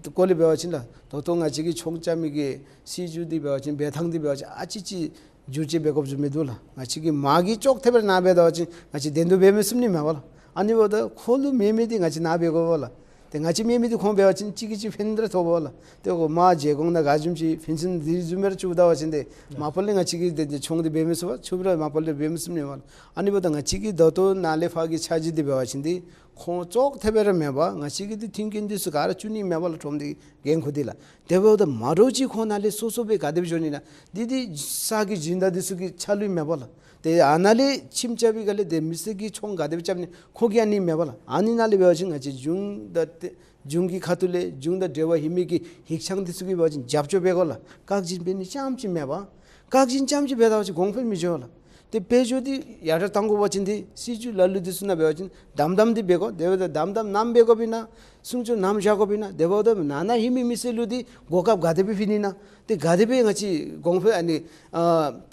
སྐོར་ལས་འབད་བ་ཅིན་ལགས། ད་ལྟོ་ང་བཅས་ཀྱི་ཚོང་རྐྱབ་མི་གི་སྲིད་བྱུས་འདི་འབད་བ་ཅིན་འབད་ཐངས་འདི་འབད་བ་ཅིན་ཨ་ཙི་ཅིག་འགྱུར་བཅོས་འབད་དགོཔ་བཟུམ་མིན་འདུག་ལགས། ང་བཅས་ཀྱིས་མ་གི་ཅོག་འཐདཔ་སྦེ་ར་ནཱ་འབད་ད་པ་ཅིན་ང་བཅས་བདེན་དོ་འབད་མི་ཚུགས་ནི་མས་པ་ལགས། ཨ་ནི་འབདཝ་ད་ཁོ་ལུ་མེད་མི་འདི་ང་བཅས་ནཱ་འབད་དགོ་པ་ལགས། ཏེ་ང་བཅས་མེད་མི་འདི་ཁོང་འབད་བ་ཅིན་གཅིག་གིས་གཅིག་ཕན་ར་ཐོགས་པ་ལགས། ཏེ་ཁོ་མ་བརྗེ་གོང་དང་ག་བཟུམ་ཅིག་ཕན་ཚུན་འདི་བཟུམ་སྦེ་ར་བཙུགས་ད་པ་ཅིན་ཏེ་མ་པ་ལས་ང་བཅས་ཀྱིས་ཏེ་ཏེ་ཚོང་འདི་འབད་མི་ཚུགས་པ་ཚུགས་ར་མ་པ་ལས་འབད་མི་ཚུགས་ནི་མས་པ་ལགས། ཨ་ནི་འབདཝ་ད་ང་བཅས་ཀྱིས་ད་ལྟོ་ནཱ་ལས་ཕར་གྱི་འཆར་གཞི་འདི་འབད་བ་ཅིན་ཏེ་ཁོང་ཅོག་འཐདཔ་སྦེ་ར་མེད་པར་ང་བཅས་ཀྱི་འདི་མཐུན་རྐྱེན་འདི་ཚུ་ག་ར་བཙུགས་ནི་མས་པ་ལགས། ཁྲོམ་སྡེ་འགན་ཁུར་འདི་ལགས། དེ་འབདཝ་ད་མ་འདྲཝ་ཅིག་ཁོང་ནཱ་ལས་སོ་སོ་སྦེ་ག་དེ་སྦེ་འགྱོ་ནི་ན་འདི་འདི་ས་གི་སྦྱིན་བདག་འདི་ཚུ་གི་ཆ་ལུགས་མས་པ་ལགས། ཏེ་ཨ་ནཱ་ལས་ཁྱིམ་རྐྱབ་པའི་སྒང་ལས་ཏེ་མི་སེར་གྱིས་ཚོང་ག་དེ་སྦེ་རྐྱབ་ནི་ཁོ་གིས་ཨ་ནི་མས་པ་ལགས། ཨ་ནི་ནང་ལས་འབད་བ་ཅིན་ང་བཅས་གཞུང་དང་ཏེ་གཞུང་གི་ཁ་ཐུག་ལས་གཞུང་དང་འབྲེལ་བ་ཡོད་མི་གི་ཡིག་ཚང་འདི་ཚུ་གིས་འབད་བ་ཅིན་རྒྱབ་སྐྱོར་འབད་དགོ་ལགས། བཀག་འཇིགས་འབད་ནི་རྐྱངམ་ཅིག་མེད་པར་བཀག་འཇིགས་རྐྱངམ་ཅིག་འབད་ད་པ་ཅིན་གོང་འཕེལ་མི་འགྱོ་ལགས། ཏེ་དཔལ་འབྱོར་འདི་ཡར་དྲག་གཏང་དགོ་པ་ཅིན་ཏེ་སྲིད་བྱུས་ལ་ལུ་འདི་ཚུ་ནང་འབད་བ་ཅིན་དམ་དམ་འདི་འབད་དགོ། དེ་འབདཝ་ད་དམ་དམ་ནམ་འབད་དགོཔ་ཨིན་ན་སྲུང་སྐྱོབ་ནམ་བཞག་དགོཔ་ཨིན་ན། དེ་འབདཝ་ད་ནཱ་ནཱ་ཡོད་མི་མི་སེར་ལུ་འདི་གོ་སྐབས་ག་དེ་སྦེ་ཕུལ་ནི་ན། ཏེ་ག་དེ་སྦེ་ང་བཅས་གོང་འཕེལ་ཨ་ནི་ཨ་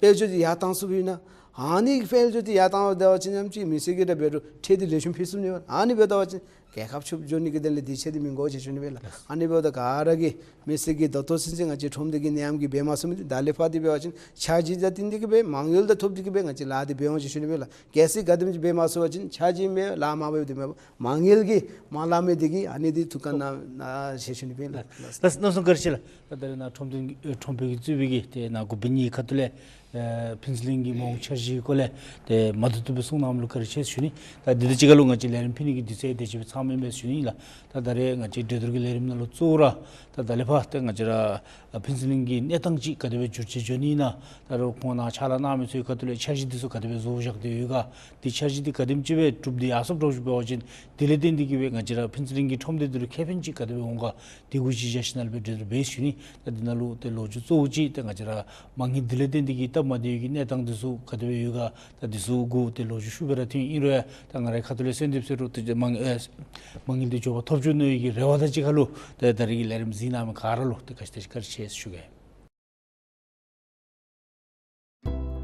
དཔལ་འབྱོར་འདི་ཡར་བཏང་ཚུགསཔ་ཨིན་ན། ཨ་ནི་དཔལ་འབྱོར་འདི་ཡར་བཏང་ད་པ་ཅིན་ཡང་ཅིན་མི་སེར་གྱིས་ར་འབད་རུང་ཁྲལ་འདི་ལེགས་ཤོམ་ཕུལ་ཚུགས་ནི་མས། ཨ་ནི་འབད་ད་པ་ཅིན་རྒྱལ་ཁབ་ཕྱུགཔོ་འགྱོ་ནི་གི་དོན་ལས་དེ་ཚུ་འདི་མི་དགོ་ཟེར་ཞུ་ནི་མས་ལགས། ཨ་ནི་འབདཝ་ད་ག་ར་གིས་མི་སེར་གྱིས་ད་ལྟོ་ཚུན་ཚོད་ང་བཅས་ཁྲོམ་སྡེ་གི་ནད་ཡམས་ཀྱིས་འབད་མ་ཚུགས་མི་འདི་ད་ལས་ཕར་འདི་འབད་བ་ཅིན་འཆར་གཞི་དང་བསྟུན་ཏེ་གིས་སྦེ་མ་དངུལ་དང་ཐོབ་སྟེ་གིས་སྦེ་ང་བཅས་ལཱ་འདི་འབད་འོང་ཟེར་ཞུ་ནི་མས་ལགས། གལ་སྲིད་ག་དེམ་ཅིག་འབད་མ་ཚུགས་པ་ཅིན་འཆར་གཞི་མེད་ལཱ་མ་འབད་འདི་མེན་པར་མ་དངུལ་གྱིས་མ་ལཱ་མེད་འདི་གིས་ཨ་ནི་འདི་ཐུགས་ཁར་བསྣམས་ཟེར་ཞུ་ནི་མས་ལགས། ལགས་ལགས། གནམ་མེད་ས་མེད་བཀའ་དྲིན་ཆེ་ལགས། ད་ད་རེས་ནཱ་ཁྲོམ་སྡེ་ཨེ་ཁྲོམ་དཔོན་གྱིས་གཙོས་པའི་གི་ཏེ་ནཱ་འགོ་དཔོན་གཉིས་ཁ་ཐུག་ལས་ཨེ་ཕུན་ཚོགས་གླིང་གི་མ་འོངས་འཆར་གཞིའི་སྐོར་ལས་ཏེ་མ་བསྡུ་བསྡུ་སྦེ་གསུང་གནངམ་ལུ་བཀའ་དྲིན་ཆེ་ཟེར་ཞུ་ནི། ད་འདི་དང་གཅིག་ཁར་ལུ་ང་བཅས་ལས་རིམ་ཕུལ་ནི་གི་དུས་ཚོད་དེ་ཅིག་སྦེ་ཚང་མེན་པས་ཟེར་ཞུ་ནི་ལགས། ད་ད་རེས་ང་བཅས་གྲོས་བསྡུར་གྱི་ལས་རིམ་ནང་ལུ་གཙོ་བོ་ར་ད་ད་ལས་ཕར་ཏེ་ང་བཅས་ར་ཨ་ཕུན་ཚོགས་གླིང་གི་གནས་སྟངས་ཅིག་ག་དེ་སྦེ་འགྱུར་བཅོས་འགྱོ་ནི་ཨིན་ན། ད་རུང་ཁོང་ནཱ་ཕྱག་ལཱ་གནང་མི་ཚུ་གི་ཁ་ཐུག་ལས་འཆར་གཞི་འདི་ཚུ་ག་དེ་སྦེ་བཟོ་བཞག་སྟེ་ཡོད་ག། འདི་འཆར་གཞི་འདི་ག་དེམ་ཅིག་སྦེ་གྲུབ་སྟེ་ཡར་སོངམ་འདྲཝ་ཅིག་འབད་བ་ཅིན་དེ་ལས་བརྟེན་ཏེ་གིས་སྦེ་ང་བཅས་ར་ཕུན་ཚོགས་གླིང་གི་ཁྲོམ་སྡེ་འདི་ལུ་ཁེ་ཕན་ཅིག་ག་དེ་སྦེ་འོང་ག། དེ་གུ་གཞི་བཞག་ཞིནམ་ལས་སྦེ་གྲོས་བསྡུར་འབད་ཞུ་ནི། ད་འདི་ནང་ལུ་ཏེ་ལོ་རྒྱུས་གཙོ་བོ་ཅིག་ཏེ་ང་བཅས་ར་མ་དངུལ་དེ་ལས་བརྟེན་ཏེ་གིས་སྟབས་མ་བདེ་བའི་གི་གནས་སྟངས་འདི་ཚུ་ག་དེ་སྦེ་ཡོད་ག། ད་འདི་ཚུ་གུ་ཏེ་ལོ་རྒྱུས་ཞུ་སྦེ་ར་ཐོན་ཨིན་རུང་ཡང་ད་ང་རའི་ཁ་ཐུག་ལས་གསོལ་འདེབས་ཟེར་རུང་ཏེ་མ་དངུལ་ཨེ་མ་དངུལ་འདི་མགྱོགས་པ་ཐོབ་བཅུག་ནི་གི་རེ་བ་དང་གཅིག་ཁར་ལུ་ཏེ་ད་རེས་ཀྱི་ལས་རིམ་གཟིགས་གནང་མི་ག་ར་ལུ་ཏེ་བཀའ་དྲིན་བཀའ་དྲིན་ཆེ་ཟེར་ཞུ་གེ།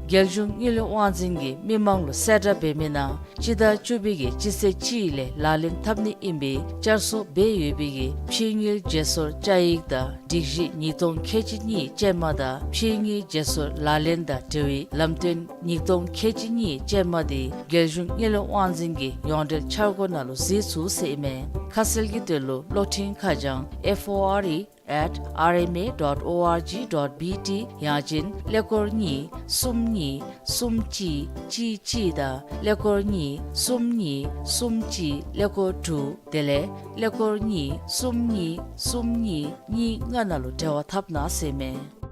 རྒྱལ་གཞུང་དངུལ་ལས་དབང་འཛིན་གྱིས་མི་མང་ལུ་གསལ་བསྒྲགས་འབད་མི་ནང་སྤྱི་ཟླ་བཅུ་པའི་གི་སྤྱི་ཚེས་གཅིག་ལས་ལག་ལེན་འཐབ་ནི་ཨིན་པའི་བསྐྱར་གསོ་འབད་ཡོད་པའི་གི་ཕྱི་དངུལ་བརྗེ་སོར་བཅའ་ཡིག་དང་སྒྲིག་གཞི་ཉིས་སྟོང་ཁལ་གཅིག་གཉིས་ཅན་མ་དང་ཕྱི་དངུལ་བརྗེ་སོར་ལག་ལེན་དང་འབྲེལ་བའི་ལམ་སྟོན་ཉིས་སྟོང་ཁལ་གཅིག་གཉིས་ཅན་མ་དེ་རྒྱལ་གཞུང་དངུལ་ལས་དབང་འཛིན་གྱི་ཡོངས་འབྲེལ་འཆར་སྒོ་ནང་ལུ་གཟིགས་ཚུགས་ཟེར་ཨིན་མས། ཁ་གསལ་གྱི་དོན་ལུ་གློག་འཕྲིན་ཁ་བྱང་F O R E at R M A dot O R G dot B T ཡང་ཅིན་ཀླད་ཀོར་གཉིས་གསུམ་གཉིས་གསུམ་གཅིག་གཅིག་གཅིག་དང་ཀླད་ཀོར་གཉིས་གསུམ་གཉིས་གསུམ་གཅིག་ཀླད་ཀོར་དྲུག་དེ་ལས་ཀླད་ཀོར་གཉིས་གསུམ་གཉིས་གསུམ་གཉིས་གཉིས་ལྔ་ནང་ལུ་འབྲེལ་བ་འཐབ་གནང་ཟེར་ཨིན་མས།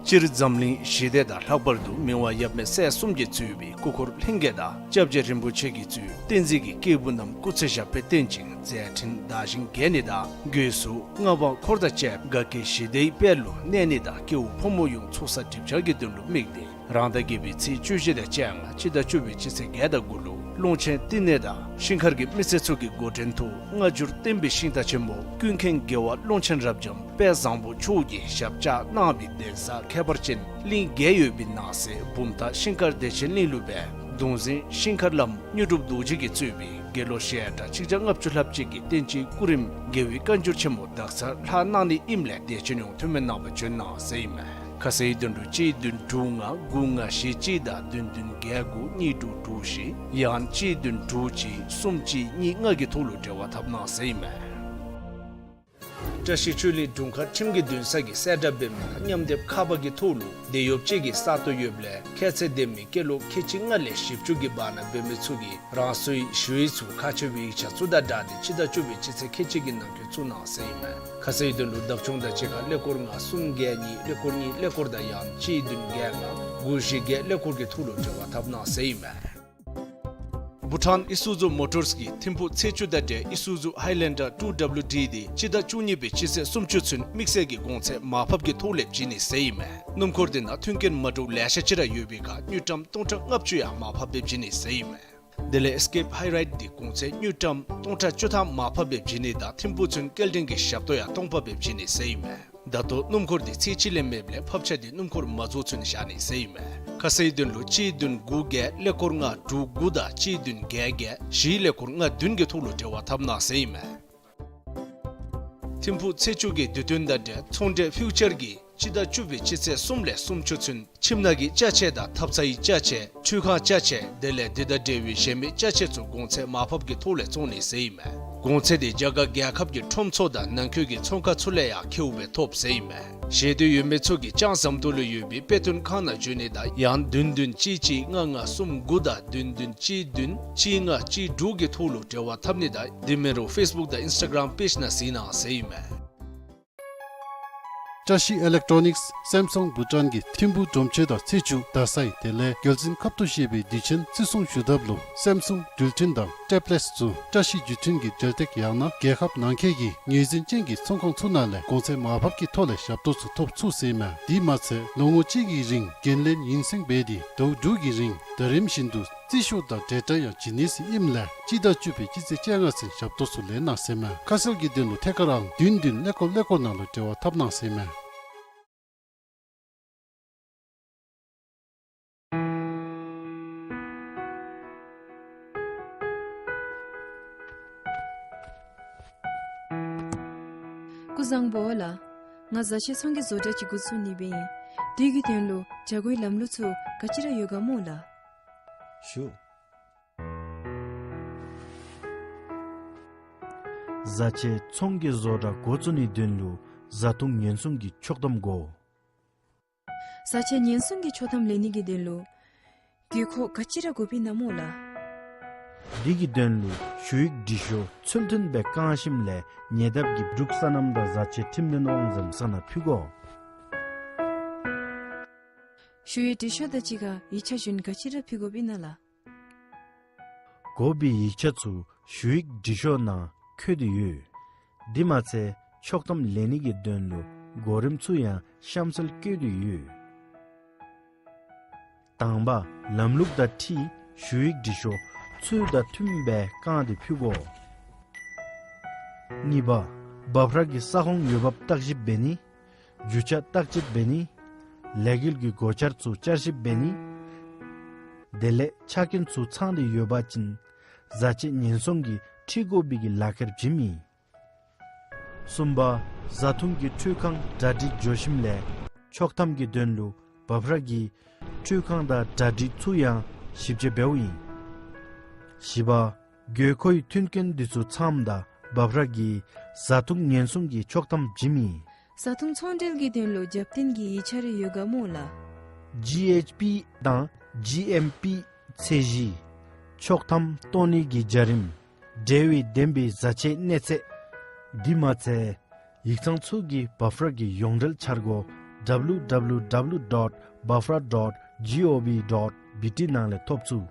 སྤྱིར་འཛམ་གླིང་ཞི་བདེ་དང་ལྷག་པར་དུ་མི་དབང་ཡབ་མེས་སྲས་གསུམ་གྱིས་གཙོས་པའི་སྐུ་འཁོར་ལྷན་རྒྱས་དང་སྐྱབས་རྗེ་རིན་པོ་ཆེ་གིས་གཙོས་བསྟན་འཛིན་གྱི་སྐྱེས་བུ་རྣམས་སྐུ་ཚེ་ཞབས་པད་བརྟན་ཅིང་མཛད་འཕྲིན་དར་ཞིང་རྒྱས་ནི་དང་སྒོས་སུ་མངའ་འབངས་འཁོར་དང་བཅས་དགའ་སྐྱིད་ཞི་བདེའི་དཔལ་ལུ་གནས་ནི་དང་སྐྱེ་བོ་ཕོ་མོ་ཡོངས་ཚོགས་བསགས་སྒྲིབ་སྦྱང་གི་དོན་ལུ་དམིགས་ཏེ། རང་ཟླ་བརྒྱད་པའི་ཚེས་བཅུ་བཞི་དང་བཅོ་ལྔ་སྤྱི་ཟླ་བཅུ་པའི་སྤྱི་ཚེས་བརྒྱད་དང་དགུ་ལུ་ཀློང་ཆེན་བསྟི་གནས་དང་ཤིང་མཁར་གྱི་མི་སེར་ཚུ་གི་འགོ་འདྲེན་ཐོག་སྔ་འགྱུར་བསྟན་པའི་ཤིང་རྟ་ཆེན་པོ་ཀུན་མཁྱེན་རྒྱལ་བ་ཀློང་ཆེན་རབ་འབྱམས་དཔལ་བཟང་པོ་མཆོག་གིས་ཞབས་བཅགས་གནང་བའི་གདན་ས་ཁྱད་པར་ཅན་གླིང་བརྒྱད་ཡོད་པའི་ནང་གསེས་བུམ་ཐང་ཤིང་མཁར་བདེ་ཆེན་གླིང་ལུ་སྦེ་གདུང་འཛིན་ཤིང་མཁར་བླམ་དངོས་གྲུབ་རྡོ་རྗེ་གིས་གཙོས་པའི་དགེ་སློང་ཞལ་གྲངས་གཅིག་བརྒྱ་ལྔ་བཅུ་ལྷག་ཅིག་གིས་བསྟན་སྤྱིའི་སྐུ་རིམ་དགེ་བའི་བཀའ་འགྱུར་ཆེན་མོ་དག་ཚར་ལྷག་གནང་ནི་ཨིནམ་ལས་དད་ཅན་ཡོངས་ཐུགས་སྨོན་གནང་བར་བྱོན་གནང་ཟེར་ཨིན་མས། ཁ་གསལ་དོན་ལུ་གཅིག་བདུན་དྲུག་ལྔ་དགུ་ལྔ་བཞི་གཅིག་དང་བདུན་བདུན་བརྒྱད་དགུ་གཉིས་དྲུག་དྲུག་བཞི་ཡང་གཅིག་བདུན་དྲུག་གཅིག་གསུམ་གཅིག་གཉིས་ལྔ་གི་ཐོག་ལུ་འབྲེལ་བ་འཐབ་གནང་ཟེར་ཨིན་མས། བཀྲ་ཤིས་ཆོས་གླིང་དྲུང་ཁག་ཁྲིམས་ཀྱི་འདུན་ས་གིས་གསལ་བསྒྲགས་འབད་མི་ནང་མཉམ་སྡེབ་ཁ་པར་གྱི་ཐོག་ལུ་འདེད་གཡོགཔ་ཅིག་གི་ས་སྟོང་ཡོདཔ་ལས་ཁྱད་ཚད་ལྡན་མི་སྐྱེས་ལོ་ཁལ་གཅིག་ལྔ་ལས་བཞི་བཅུ་གི་བར་ན་འབད་མི་ཚུ་གིས་རང་སོའི་ཞུ་ཡིག་ཚུ་ཁག་ཆེ་བའི་ཡིག་ཆ་ཚུ་དང་སྦྲགས་ཏེ་སྤྱི་ཟླ་བཅུ་པའི་སྤྱི་ཚེས་ཁལ་གཅིག་གི་ནང་འཁོད་བཙུགས་གནང་ཟེར་ཨིན་མས། ཁ་གསལ་དོན་ལུ་བདག་སྐྱོང་དང་གཅིག་ཁར་ཀླད་ཀོར་ལྔ་གསུམ་བརྒྱད་གཉིས་ཀླད་ཀོར་གཉིས་ཀླད་ཀོར་དང་ཡང་གཅིག་བདུན་བརྒྱད་ལྔ་དགུ་བཞི་བརྒྱད་ཀླད་ཀོར་གྱི་ཐོག་ལུ་འབྲེལ་བ་འཐབ་གནང་ཟེར་ཨིན་མས། བྷུ་ཊཱན་ཨི་སུ་ཛུ་མོ་ཊརས་ཀྱིས་ཐིམ་ཕུག་ཚེས་བཅུ་དང་འབྲེལ་ཨི་སུ་ཛུ་ཧའི་ལེན་ཌར་ཊུ་ཌབ་ལུ་ཌི་དེ་སྤྱི་ཟླ་བཅུ་གཉིས་པའི་སྤྱི་ཚེས་སུམ་ཅུ་ཚུན་དམིགས་བསལ་གྱི་གོང་ཚད་མར་ཕབ་ཀྱི་ཐོག་ལས་བྱིན་ནི་ཟེར་ཨིན་མས། སྣུམ་འཁོར་དེ་ནང་མཐུན་རྐྱེན་མ་འདྲཝ་ལེ་ཤ་ཅིག་ར་ཡོད་པའི་ཁར་དངུལ་ཀྲམ་སྟོང་ཕྲག་ལྔ་བཅུ་ཡང་མར་ཕབ་སྦེ་བྱིན་ནི་ཟེར་ཨིན་མས། དེ་ལས་ཨེས་ཀེབ་ཧའི་རའིཌ་དེ་གོང་ཚད་དངུལ་ཀྲམ་སྟོང་ཕྲག་བཅུ་ཐམ་མར་ཕབ་སྦེ་བྱིན་ནི་དང་ཐིམ་ཕུག་ཚུན་སྐྱེལ་འདྲེན་གྱི་ཞབས་ཏོག་ཡང་སྟོང་པ་སྦེ་བྱིན་ནི་ཟེར་ཨིན་མས། ད་ལྟོ་སྣུམ་འཁོར་དེ་ཚེས་གཅིག་ལས་མེདཔ་ལས་ཕབ་ཆ་དེ་སྣུམ་འཁོར་མ་རྫོགས་ཚུན་བཞག་ནི་ཟེར་ཨིན་མས། ཁ་གསལ་དོན་ལུ་གཅིག་བདུན་དགུ་བརྒྱད་ཀླད་ཀོར་ལྔ་དྲུག་དགུ་དང་གཅིག་བདུན་བརྒྱད་བརྒྱད་བཞི་ཀླད་ཀོར་ལྔ་བདུན་གྱི་ཐོག་ལུ་འབྲེལ་བ་འཐབ་གནང་ཟེར་ཨིན་མས། ཐིམ་ཕུག་ཚེས་བཅུ་གི་དུས་སྟོན་དང་འབྲེལ་ཚོང་འབྲེལ་ཕིའུ་ཅར་གྱིས་སྤྱི་ཟླ་བཅུ་པའི་སྤྱི་ཚེས་གསུམ་ལས་སུམ་ཅུ་ཚུན་ཁྱིམ་ནང་གི་ཅ་ཆས་དང་ཐབ་ཚང་གི་ཅ་ཆས་ཁྲུས་ཁང་ཅ་ཆས་དེ་ལས་དེ་དང་འབྲེལ་བའི་གཞན་མི་ཅ་ཆས་ཚུ་གོང་ཚད་མར་ཕབ་ཀྱི་ཐོག་ལས་བཙོང་ནི་ཟེར་ཨིན་མས། གོང་ཚད་དེ་རྒྱ་གར་རྒྱལ་ཁབ་ཀྱི་ཁྲོམ་ཚུ་དང་ནང་འཁོད་ཀྱི་ཚོང་ཁང་ཚུ་ལས་ཡང་ཁེཝ་སྦེ་ཐོབ་ཟེར་ཨིན་མས། ཤེས་འདོད་ཡོད་མི་ཚུ་གིས་ལྕང་ཟམ་ཏོག་ལུ་ཡོད་པའི་དཔེ་སྟོན་ཁང་ནང་འབྱོན་ནི་དང་ཡང་བདུན་བདུན་གཅིག་གཅིག་ལྔ་ལྔ་གསུམ་དགུ་དང་བདུན་བདུན་གཅིག་བདུན་གཅིག་ལྔ་གཅིག་དྲུག་གི་ཐོག་ལུ་འབྲེལ་བ་འཐབ་ནི་དང་དེ་མིན་རུང་ཕེསི་བུཀ་དང་ཨིནསི་ཊ་གརམ་པེཇ་ནང་གཟིགས་གནང་ཟེར་ཨིན་མས། བཀྲ་ཤིས་ཨི་ལེག་ཊོ་ནིཀསི་སེམ་སུང་བྷུ་ཊཱན་གྱིས་ཐིམ་ཕུག་སྒྲོམ་ཆེན་དང་ཚེས་བཅུ་རྡ་སའི་དེ་ལས་རྒྱལ་འཛིན་ཁབ་ཏུ་བཞེས་པའི་དུས་ཆེན་བརྩི་སྲུང་ཞུ་ཐབས་ལུ་སེམ་སུང་འགྲུལ་འཕྲིན་དང་ཊེབ་ལེཊསི་ཚུ་བཀྲ་ཤིས་བརྒྱུད་འཕྲིན་གྱི་འབྲེལ་སྟེགས་ཡང་ན་རྒྱལ་ཁབ་ནང་འཁོད་ཀྱི་ངོས་འཛིན་ཅན་གྱི་ཚོང་ཁང་ཚུ་ནང་ལས་གོང་ཚད་མར་ཕབ་ཀྱི་ཐོག་ལས་ཞབས་ཏོག་ཚུ་ཐོབ་ཚུགས་ཟེར་ཨིན་མས། དེ་མ་ཚད་ལོ་ངོ་གཅིག་གི་རིང་འགན་ལེན་ཡུན་སེང་འབད་དེ་ཟླཝ་དྲུག་གི་རིང་ཟླ་རིམ་བཞིན་དུ་རྩིས་ཤོག་དང་ཌེ་ཊ་ཡང་བྱིན་ནི་ཟེར་ཨིནམ་ལས་སྤྱི་ཟླ་བཅུ་པའི་སྤྱི་ཚེས་བཅོ་ལྔ་ཚུན་ཞབས་ཏོག་ཚུ་ལེན་གནང་ཟེར་ཨིན་མས། ཁ་གསལ་གྱི་དོན་ལུ་ཐད་ཀར་ཨང་བདུན་བདུན་ཀླད་ཀོར་ཀླད་ཀོར་ནང་ལུ་འབྲེལ་བ་འཐབ་གནང་ཟེར་ཨིན་མས། སྐུ་གཟུགས་བཟང་པོ་ལགས། ང་བཟའ་ཆས་ཚོང་གི་བཟོ་གྲྭ་ཅིག་འགོ་བཙུགས་ནི་སྦེ་ཨིན། དེ་གི་དོན་ལུ་བྱ་སྒོའི་ལམ་ལུགས་ཚུ་ག་ཅི་ར་ཡོད་ག་སྨོ་ལགས། ཞུ། བཟའ་ཆས་ཚོང་གི་བཟོ་གྲྭ་འགོ་བཙུགས་ནིའི་དོན་ལུ་བཟའ་འཐུང་ཉེན་སྲུང་གི་ཆོག་ཐམ་དགོ། བཟའ་ཆས་ཉེན་སྲུང་གི་ཆོག་ཐམ་ལེན་ནི་གི་དོན་ལུ་དགོས་མཁོ་ག་ཅི་ར་དགོཔ་ཨིན་ན་སྨོ་ལགས། དེ་གི་དོན་ལུ་ཞུ་ཡིག་འབྲི་ཤོག་ཚུལ་མཐུན་སྦེ་བཀང་ཞིནམ་ལས་ཉེ་འདབས་ཀྱི་འབྲུག་སོ་ནམ་དང་བཟའ་ཆས་ཁྲིམས་དོན་དབང་འཛིན་ས་ནང་ཕུལ་དགོ། ཞུ་ཡིག་འབྲི་ཤོག་དང་གཅིག་ཁར་ཡིག་ཆ་གཞན་ག་ཅི་ར་ཕུལ་དགོཔ་ཨིན་ན་ལགས། དགོ་པའི་ཡིག་ཆ་ཚུ་ཞུ་ཡིག་འབྲི་ཤོག་ནང་བཀོད་དེ་ཡོད། དེ་མ་ཚད་ཆོག་ཐམ་ལེན་ནི་གི་དོན་ལུ་གོ་རིམ་ཚུ་ཡང་གཤམ་གསལ་བཀོད་དེ་ཡོད། དང་པ། ལམ་ལུགས་དང་འཁྲིལ་ཞུ་ཡིག་འབྲི་ཤོག་ཚུལ་དང་མཐུནམ་སྦེ་བཀང་སྟེ་ཕུལ་དགོ། གཉིས་པ། འབབ་ར་གི་ས་ཁོངས་འོས་འབབ་བརྟག་ཞིབ་འབད་ནི། རྒྱུ་ཆ་བརྟག་དཔྱད་འབད་ནི། ལས་འགུལ་གྱི་གོ་ཆར་ཚུ་བསྐྱར་ཞིབ་འབད་ནི། དེ་ལས་ཆ་རྐྱེན་ཚུ་ཚང་སྟེ་ཡོད་པ་ཅིན་བཟའ་ཆས་ཉེན་སྲུང་གིས་འཁྲིད་དགོ་པའི་གི་ལག་ཁྱེར་བྱིནམ་ཨིན། གསུམ་པ། བཟའ་འཐུང་གི་འཕྲུལ་ཁང་གྲ་སྒྲིག་འགྱོ་ཞིནམ་ལས་ཆོག་ཐམ་གྱི་དོན་ལུ་འབབ་ར་གི་འཕྲུལ་ཁང་དང་གྲ་སྒྲིག་ཚུ་ཡང་ཞིབ་དཔྱད་འབདཝ་ཨིན། བཞི་པ། དགོས་མཁོའི་མཐུན་རྐྱེན་འདི་ཚུ་ཚངམ་ད་འབབ་ར་གིས་བཟའ་འཐུང་ཉེན་སྲུང་གི་ཆོག་ཐམ་བྱིནམ་ཨིན། བཟའ་འཐུང་ཚོང་འབྲེལ་གྱི་དོན་ལུ་རྒྱབ་རྟེན་གྱི་ཡིག་ཆ་རེ་ཡོད་ག་སྨོ་ལགས། ཇི་ཨེཆ་པི་དང་ཇི་ཨེམ་པི་ཚད་གཞི། ཆོག་ཐམ་བཏོན་ནི་གི་བྱ་རིམ། འབྲེལ་བའི་བདེན་པའི་བཟའ་ཆས་གནས་ཚད། དེ་མ་ཚད་ཡིག་ཚང་ཚུ་གི་འབབ་ར་གི་ཡོངས་འབྲེལ་འཆར་སྒོ་ཌབ་ལུ་ཌབ་ལུ་ཌབ་ལུ་ཌོཊ་འབབ་ར་ཌོཊ་ཇི་ཨོ་ཝི་ཌོཊ་བི་ཊི་ནང་ལས་ཐོབ་ཚུགས།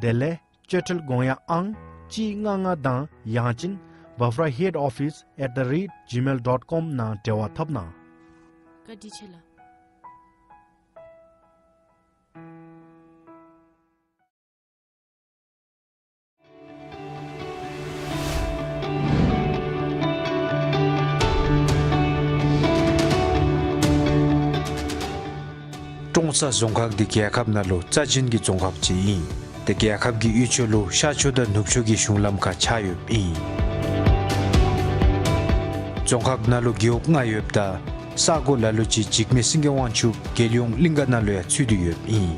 དེ་ལས་སྤྱོད་ཁྲལ་དགོངས་ཡངས་ཨང་གཅིག་ལྔ་ལྔ་དང་ཡང་ཅིན་འབབ་ར་ཧེཌ་ཨོ་ཕིས་ཨེཊ་ད་རེཊ་ཇི་མེལ་ཌོཊ་ཀོམ་ནང་འབྲེལ་བ་འཐབ་གནང་། བཀའ་དྲིན་ཆེ་ལགས། ཀྲོང་གསར་རྫོང་ཁག་འདི་རྒྱལ་ཁབ་ནང་ལུ་རྩ་ཅན་གྱི་རྫོང་ཁག་ཅིག་ཨིན། ཏེ་རྒྱལ་ཁབ་ཀྱི་དབུས་ཕྱོགས་ལུ་ཤར་ཕྱོགས་དང་ནུབ་ཕྱོགས་ཀྱི་གཞུང་ལམ་ཁར་ཆགས་ཡོདཔ་ཨིན། རྫོང་ཁག་ནང་ལུ་རྒེད་འོག་ལྔ་ཡོདཔ་ད་ས་གོ་ལ་ལུ་ཅིག་འཇིགས་མེད་སེང་གེ་དབང་ཕྱུག་རྒྱལ་ཡོངས་གླིང་ག་ནང་ལུ་ཡང་ཚུད་དེ་ཡོདཔ་ཨིན།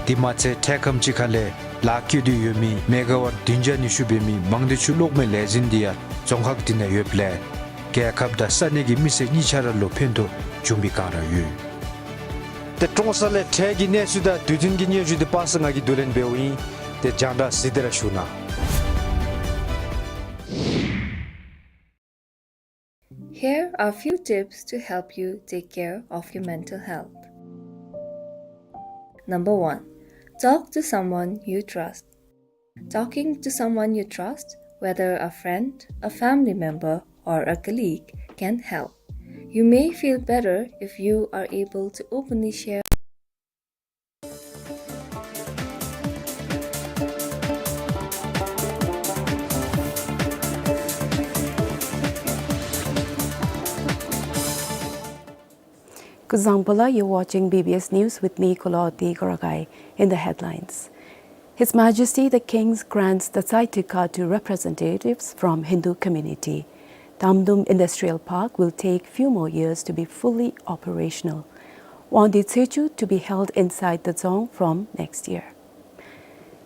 དེ་མ་ཚད་འཕྲལ་ཁམས་ཅིག་ཁ་ལས་ལཱ་བཀོད་དེ་ཡོད་མི་མེ་ག་ཝཊ་བདུན་བརྒྱ་ཉི་ཤུ་འབད་མི་མང་སྡེ་ཆུ་གློག་མེ་ལས་འཛིན་འདི་ཡང་རྫོང་ཁག་འདི་ནང་ཡོདཔ་ལས་རྒྱལ་ཁབ་དང་ས་གནས་ཀྱི་མི་སེར་གཉིས་ཆ་ར་ལུ་ཕན་ཐོགས་བྱུང་བའི་བསྒང་ར་ཡོད། ཏེ་ཀྲོང་གསར་ལས་འཕྲལ་གྱི་གནས་ཚུལ་དང་དུས་སྟོན་གྱི་སྙན་ཞུ་འདི་པ་སངས་ང་གིས་བསྡུ་ལེན་འབདཝ་ཨིན། ཏེ་རྒྱང་བསྒྲགས་གཟིགས་ཏེ་ར་བཞུགས་གནང་། Here are few tips to help you take care of your mental health. Number one, talk to someone you trust. Talking to someone you trust, whether a friend, a family member, or a colleague, can help. You may feel better if you are able to openly share. Kuzuzangpo la, you're watching B B S News with me, Kulaoti Koragai. In the headlines, His Majesty the King grants Dasai Tikka to representatives from Hindu community. Damdum Industrial Park will take few more years to be fully operational. Wangdue Tsechu to be held inside the dzong from next year.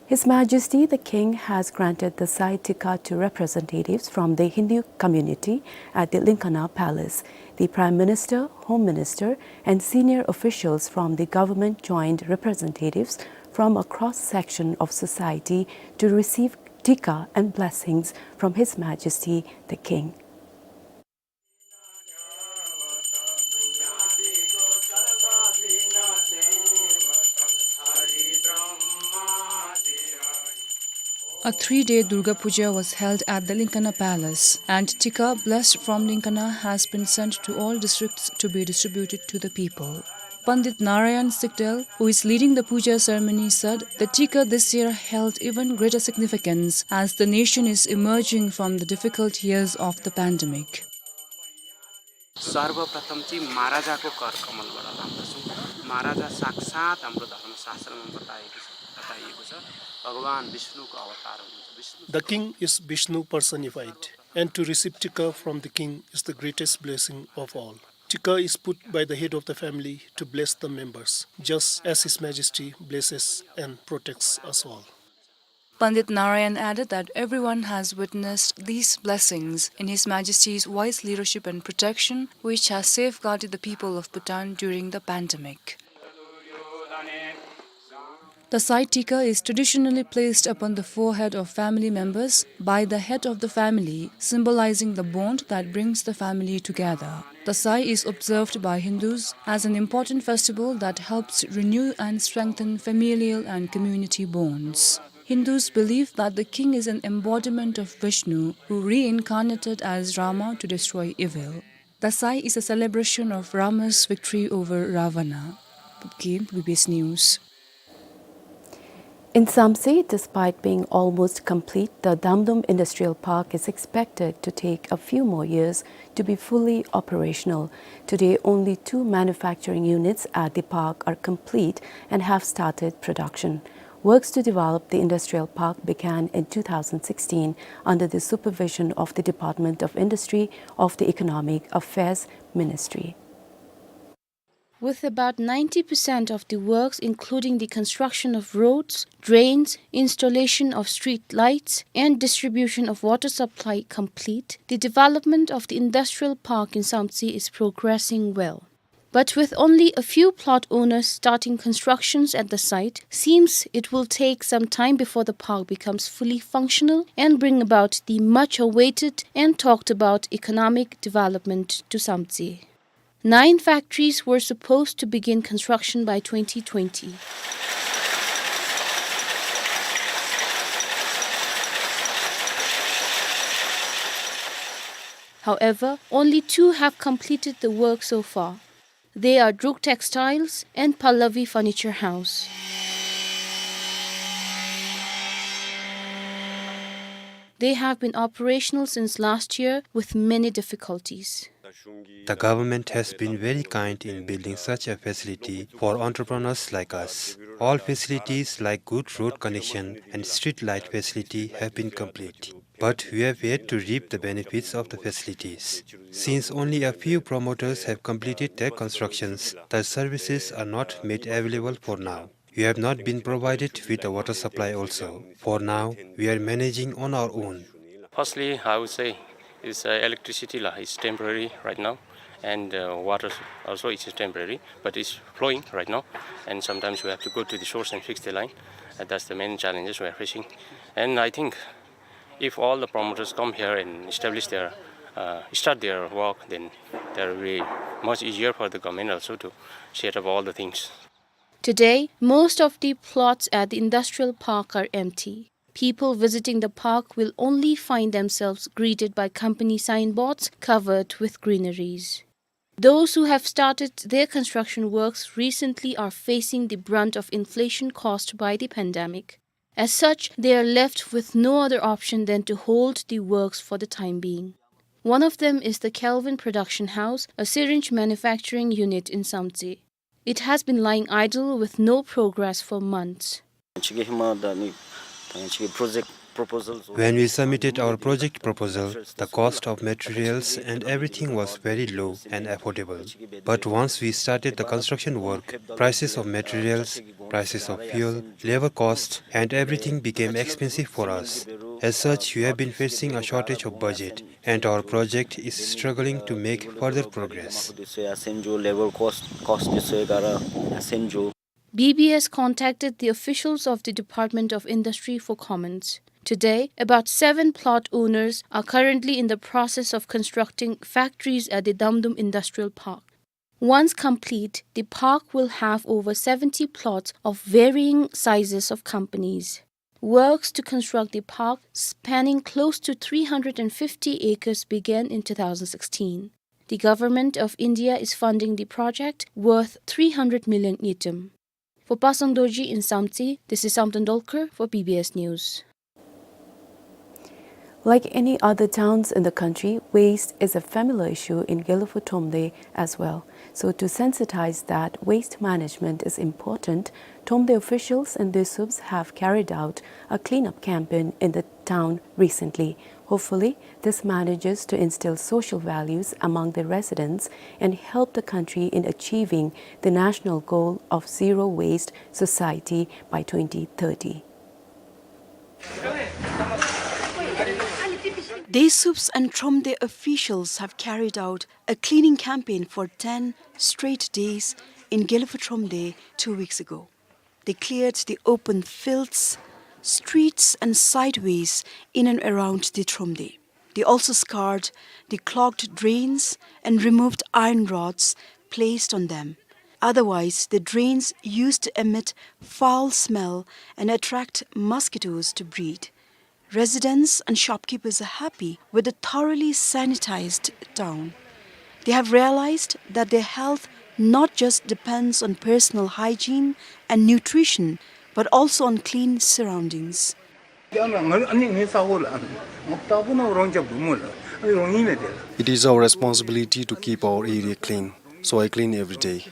His Majesty the King has granted Dasai Tikka to representatives from the Hindu community at the Linkana Palace. The Prime Minister, Home Minister, and senior officials from the government joined representatives from a cross-section of society to receive Tikka and blessings from His Majesty the King. A three-day Durga Puja was held at the Linkana Palace, and Tikka blessed from Linkana has been sent to all districts to be distributed to the people. Pandit Narayan Sikdel, who is leading the puja ceremony, said the Tikka this year held even greater significance as the nation is emerging from the difficult years of the pandemic. सर्वप्रथम चाहिँ महाराजाको कर कमलबाट लाउँदछौँ। महाराजा साक्षात् हाम्रो धर्मशास्त्रमा बताएको छ, बताइएको छ, भगवान विष्णुको अवतार हुनुहुन्छ। Vishnu The king is Vishnu personified, and to receive Tikka from the king is the greatest blessing of all. Tikka is put by the head of the family to bless the members, just as His Majesty blesses and protects us all. Pandit Narayan added that everyone has witnessed these blessings in His Majesty's wise leadership and protection, which has safeguarded the people of Bhutan during the pandemic. Dasai Tikka is traditionally placed upon the forehead of family members by the head of the family, symbolizing the bond that brings the family together. Dasai is observed by Hindus as an important festival that helps renew and strengthen familial and community bonds. Hindus believe that the king is an embodiment of Vishnu, who reincarnated as Rama to destroy evil. Dasai is a celebration of Rama's victory over Ravana. Bupgin, B B S News. In Samtse, despite being almost complete, the Damdum Industrial Park is expected to take a few more years to be fully operational. Today, only two manufacturing units at the park are complete and have started production. Works to develop the industrial park began in two thousand sixteen under the supervision of the Department of Industry of the Economic Affairs Ministry. With about ninety percent of the works, including the construction of roads, drains, installation of street lights, and distribution of water supply complete, the development of the industrial park in Samtse is progressing well. But with only a few plot owners starting constructions at the site, seems it will take some time before the park becomes fully functional and bring about the much awaited and talked about economic development to Samtse. Nine factories were supposed to begin construction by twenty twenty. However, only two have completed the work so far. They are Druk Textiles and Pallavi Furniture House. They have been operational since last year with many difficulties. The government has been very kind in building such a facility for entrepreneurs like us. All facilities like good road connection and street light facility have been complete. But we have yet to reap the benefits of the facilities. Since only a few promoters have completed their constructions, the services are not made available for now. We have not been provided with the water supply also. For now, we are managing on our own. Firstly, I would say is, uh, electricity la is temporary right now, and, uh, water also is temporary, but it's flowing right now, and sometimes we have to go to the source and fix the line. Uh, that's the main challenges we are facing. And I think if all the promoters come here and establish their, uh, start their work, then there will be much easier for the government also to set up all the things. Today, most of the plots at the industrial park are empty. People visiting the park will only find themselves greeted by company signboards covered with greeneries. Those who have started their construction works recently are facing the brunt of inflation caused by the pandemic. As such, they are left with no other option than to hold the works for the time being. One of them is the Kelvin Production House, a syringe manufacturing unit in Samtse. It has been lying idle with no progress for months. When we submitted our project proposal, the cost of materials and everything was very low and affordable. But once we started the construction work, prices of materials, prices of fuel, labor cost, and everything became expensive for us. As such, we have been facing a shortage of budget, and our project is struggling to make further progress. B B S contacted the officials of the Department of Industry for comments. Today, about seven plot owners are currently in the process of constructing factories at the Damdum Industrial Park. Once complete, the park will have over seventy plots of varying sizes of companies. Works to construct the park, spanning close to three hundred and fifty acres, began in two thousand sixteen. The Government of India is funding the project worth three hundred million ngultrum. For Pasang Dorji in Samtse, this is Samten Dolkar for B B S News. Like any other towns in the country, waste is a familiar issue in Gelephu Thromde as well. So to sensitize that waste management is important, Thromde officials and Desuups have carried out a cleanup campaign in the town recently. Hopefully, this manages to instill social values among the residents and help the country in achieving the national goal of zero waste society by twenty thirty. Desuups and Thromde officials have carried out a cleaning campaign for ten straight days in Gelephu Thromde two weeks ago. They cleared the open fields, streets and sideways in and around the Thromde. They also scoured the clogged drains and removed iron rods placed on them. Otherwise, the drains used to emit foul smell and attract mosquitoes to breed. Residents and shopkeepers are happy with the thoroughly sanitized town. They have realized that their health not just depends on personal hygiene and nutrition, but also on clean surroundings. It is our responsibility to keep our area clean, so I clean every day.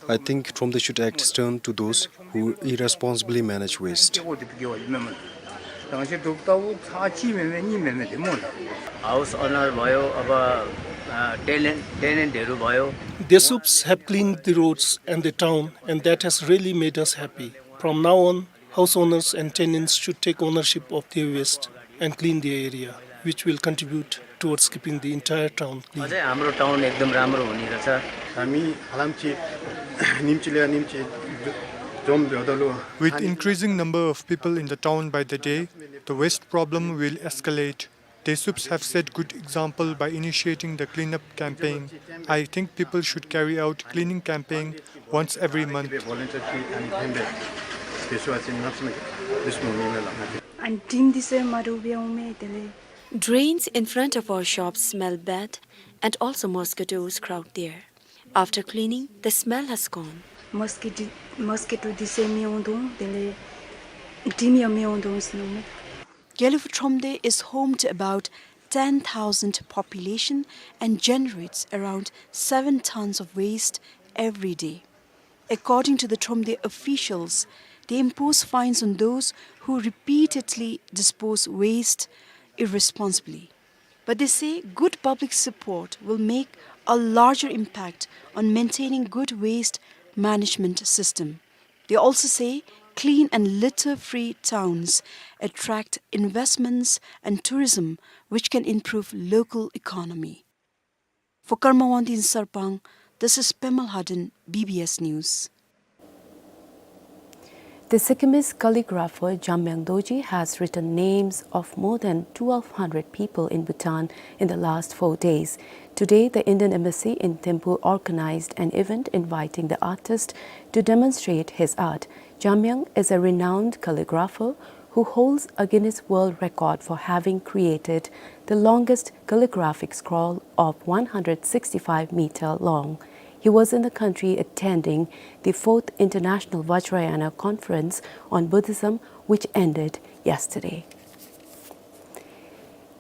I think Thromde should act stern to those who irresponsibly manage waste. House owner भयो, अब, अ, tenant, tenantहरू भयो। Desuups have cleaned the roads and the town, and that has really made us happy. From now on, house owners and tenants should take ownership of their waste and clean their area, which will contribute towards keeping the entire town clean. अझै हाम्रो टाउन एकदम राम्रो हुने रहेछ। हामी हालाम चाहिँ निम्चिले निम्चि जम भ्योदलो। With increasing number of people in the town by the day, the waste problem will escalate. Desuups have set good example by initiating the cleanup campaign. I think people should carry out cleaning campaign once every month. अनि टिम दिसे मारु ब्याउमे तेले। Drains in front of our shops smell bad, and also mosquitoes crowd there. After cleaning, the smell has gone. Mosquito, mosquito दिसे म्याउँदो, तेले टिम या म्याउँदो स्नुमे। Gelephu Thromde is home to about ten thousand population and generates around seven tons of waste every day. According to the Thromde officials, they impose fines on those who repeatedly dispose waste irresponsibly. But they say good public support will make a larger impact on maintaining good waste management system. They also say clean and litter-free towns attract investments and tourism, which can improve local economy. For Karma Wangdi in Sarpang, this is Pema Lhaden, B B S News. The Sikkimese calligrapher Jamyang Dorji has written names of more than twelve hundred people in Bhutan in the last four days. Today, the Indian Embassy in Thimphu organized an event inviting the artist to demonstrate his art. Jamyang is a renowned calligrapher who holds a Guinness World Record for having created the longest calligraphic scroll of one hundred sixty-five meter long. He was in the country attending the fourth International Vajrayana Conference on Buddhism, which ended yesterday.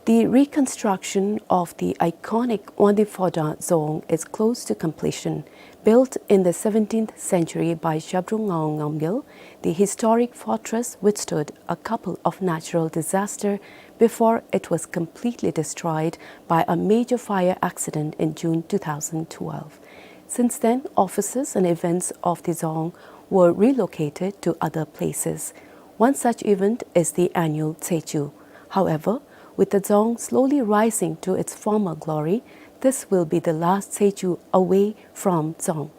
The reconstruction of the iconic Wangdue Phodrang Dzong is close to completion. Built in the seventeenth century by Zhabdrung Ngawang Namgyal, the historic fortress withstood a couple of natural disasters before it was completely destroyed by a major fire accident in June two thousand twelve. Since then, offices and events of the Dzong were relocated to other places. One such event is the annual Tsechu. However, with the Dzong slowly rising to its former glory, this will be the last Tsechu away from Dzong.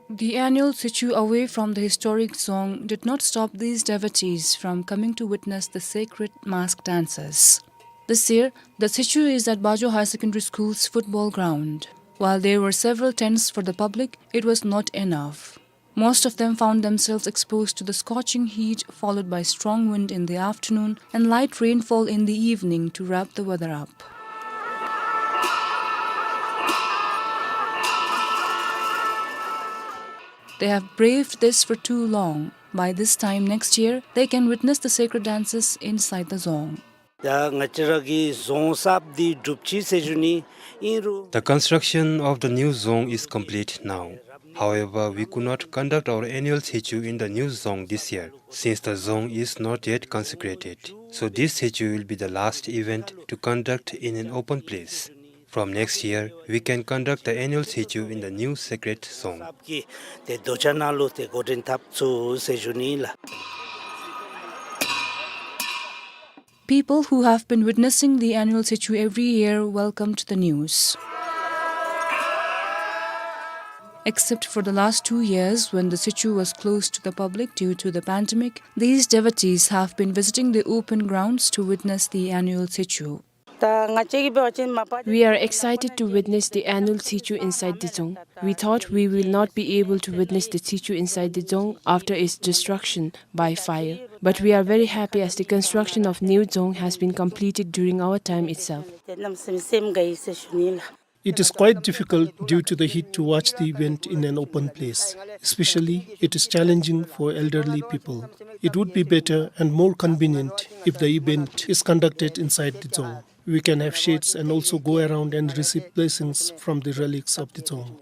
The annual Tsechu away from the historic Dzong did not stop these devotees from coming to witness the sacred mask dances. This year, the Tsechu is at Bajo Higher Secondary School's football ground. While there were several tents for the public, it was not enough. Most of them found themselves exposed to the scorching heat, followed by strong wind in the afternoon and light rainfall in the evening to wrap the weather up. They have braved this for too long. By this time next year, they can witness the sacred dances inside the Dzong. ད་ང་བཅས་ར་གི་རྫོང་གསརཔ་འདི་གྲུབ་ཅི་ཟེར་ཞུ་ནི་ཨིན་རུང་། The construction of the new Dzong is complete now. However, we could not conduct our annual Tsechu in the new Dzong this year, since the Dzong is not yet consecrated. So this Tsechu will be the last event to conduct in an open place. From next year, we can conduct the annual Tsechu in the new sacred Dzong. གསརཔ་གི་ཏེ་རྡོ་གཅལ་ནང་ལུ་ཏེ་འགོ་འདྲེན་འཐབ་ཚུགས་ཟེར་ཞུ་ནི་ལགས། People who have been witnessing the annual Tsechu every year welcomed the news. Except for the last two years when the Tsechu was closed to the public due to the pandemic, these devotees have been visiting the open grounds to witness the annual Tsechu. ད་ང་བཅས་ཀྱིས་འབད་བ་ཅིན་མ་པ། We are excited to witness the annual Tsechu inside the Dzong. We thought we will not be able to witness the Tsechu inside the Dzong after its destruction by fire. But we are very happy as the construction of new Dzong has been completed during our time itself. ཏེ་གནམ་མེད་ས་མེད་སེམས་དགའ་ཡི་ཟེར་ཞུ་ནི་ལགས། It is quite difficult due to the heat to watch the event in an open place. Especially, it is challenging for elderly people. It would be better and more convenient if the event is conducted inside the Dzong. We can have shades and also go around and receive blessings from the relics of the Dzong.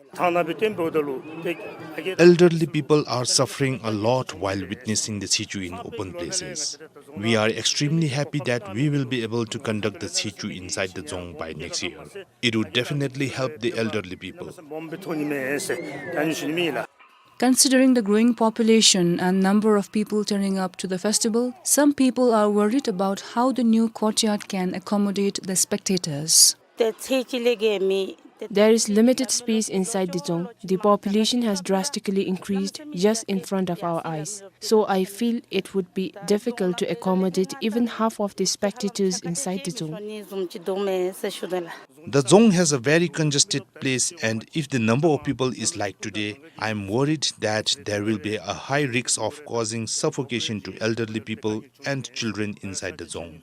Elderly people are suffering a lot while witnessing the Tsechu in open places. We are extremely happy that we will be able to conduct the Tsechu inside the Dzong by next year. It would definitely help the elderly people. Considering the growing population and number of people turning up to the festival, some people are worried about how the new courtyard can accommodate the spectators. There is limited space inside the Dzong. The population has drastically increased just in front of our eyes. So I feel it would be difficult to accommodate even half of the spectators inside the Dzong. The Dzong has a very congested place, and if the number of people is like today, I am worried that there will be a high risk of causing suffocation to elderly people and children inside the Dzong.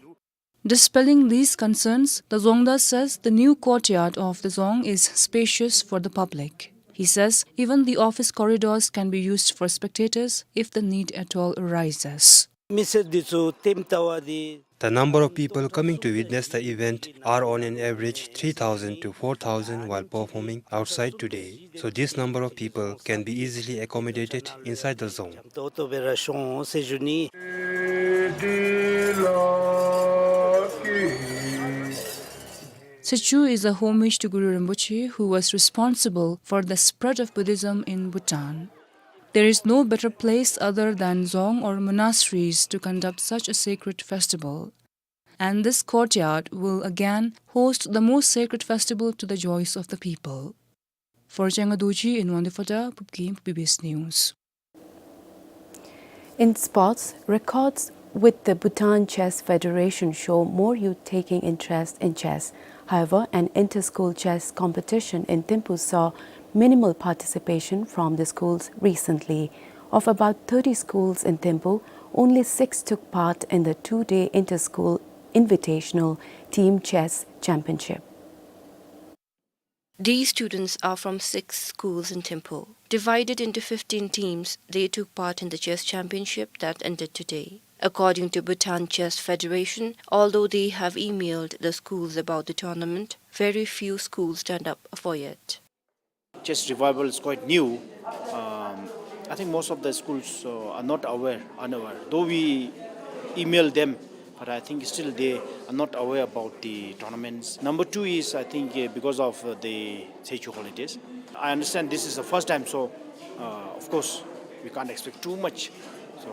Dispelling these concerns, the Dzongda says the new courtyard of the Dzong is spacious for the public. He says even the office corridors can be used for spectators if the need at all arises. མི་སེར་འདི་ཚུ་ལྟདམོ་ལྟ་བ་འདི། The number of people coming to witness the event are on an average three thousand to four thousand while performing outside today. So this number of people can be easily accommodated inside the Dzong. ཏོག་ཏོ་སྦེ་ར་ཤོང་ཟེར་ཞུ་ནི། Tsechu is a homage to Guru Rinpoche, who was responsible for the spread of Buddhism in Bhutan. There is no better place other than Dzong or monasteries to conduct such a sacred festival. And this courtyard will again host the most sacred festival to the joys of the people. For Changa Dorji in Wangdue Phodrang, Phubgim, B B S News. In sports, records with the Bhutan Chess Federation show more youth taking interest in chess. However, an inter-school chess competition in Thimphu saw minimal participation from the schools recently. Of about thirty schools in Thimphu, only six took part in the two-day inter-school invitational team chess championship. These students are from six schools in Thimphu. Divided into fifteen teams, they took part in the chess championship that ended today. According to Bhutan Chess Federation, although they have emailed the schools about the tournament, very few schools turned up for it. Chess revival is quite new. Um, I think most of the schools, uh, are not aware, unaware. Though we email them, but I think still they are not aware about the tournaments. Number two is, I think, uh, because of, uh, the Tshechu holidays. I understand this is the first time, so, uh, of course, we can't expect too much. So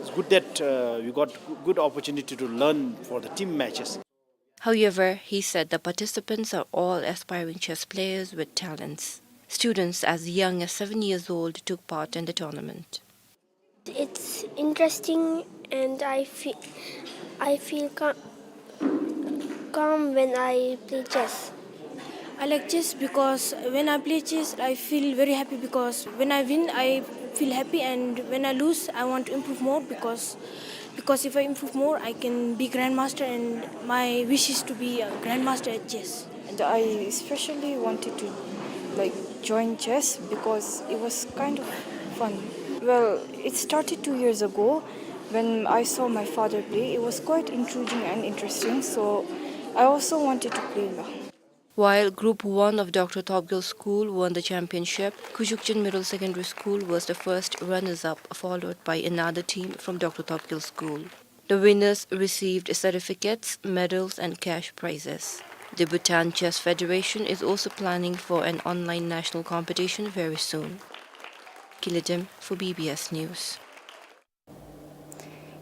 it's good that, uh, we got g-, good opportunity to learn for the team matches. However, he said the participants are all aspiring chess players with talents. Students as young as seven years old took part in the tournament. It's interesting and I fe-, I feel ca-, calm when I play chess. I like chess because when I play chess, I feel very happy because when I win, I feel happy, and when I lose, I want to improve more because, because if I improve more, I can be grandmaster, and my wish is to be a grandmaster at chess. And I especially wanted to, like, join chess because it was kind of fun. Well, it started two years ago when I saw my father play. It was quite intriguing and interesting, so I also wanted to play. While Group one of Doctor Topgel School won the championship, Kujukchen Middle Secondary School was the first runners-up, followed by another team from Doctor Topgel School. The winners received certificates, medals, and cash prizes. The Bhutan Chess Federation is also planning for an online national competition very soon. Kiledim for B B S News.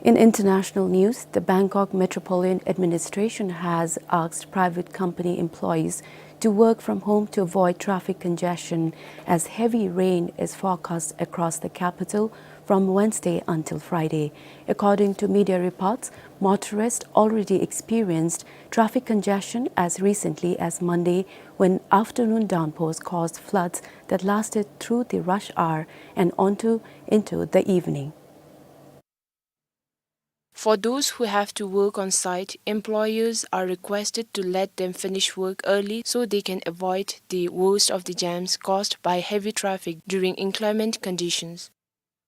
In international news, the Bangkok Metropolitan Administration has asked private company employees to work from home to avoid traffic congestion, as heavy rain is forecast across the capital from Wednesday until Friday. According to media reports, motorists already experienced traffic congestion as recently as Monday, when afternoon downpours caused floods that lasted through the rush hour and onto, into the evening. For those who have to work on site, employers are requested to let them finish work early so they can avoid the worst of the jams caused by heavy traffic during inclement conditions.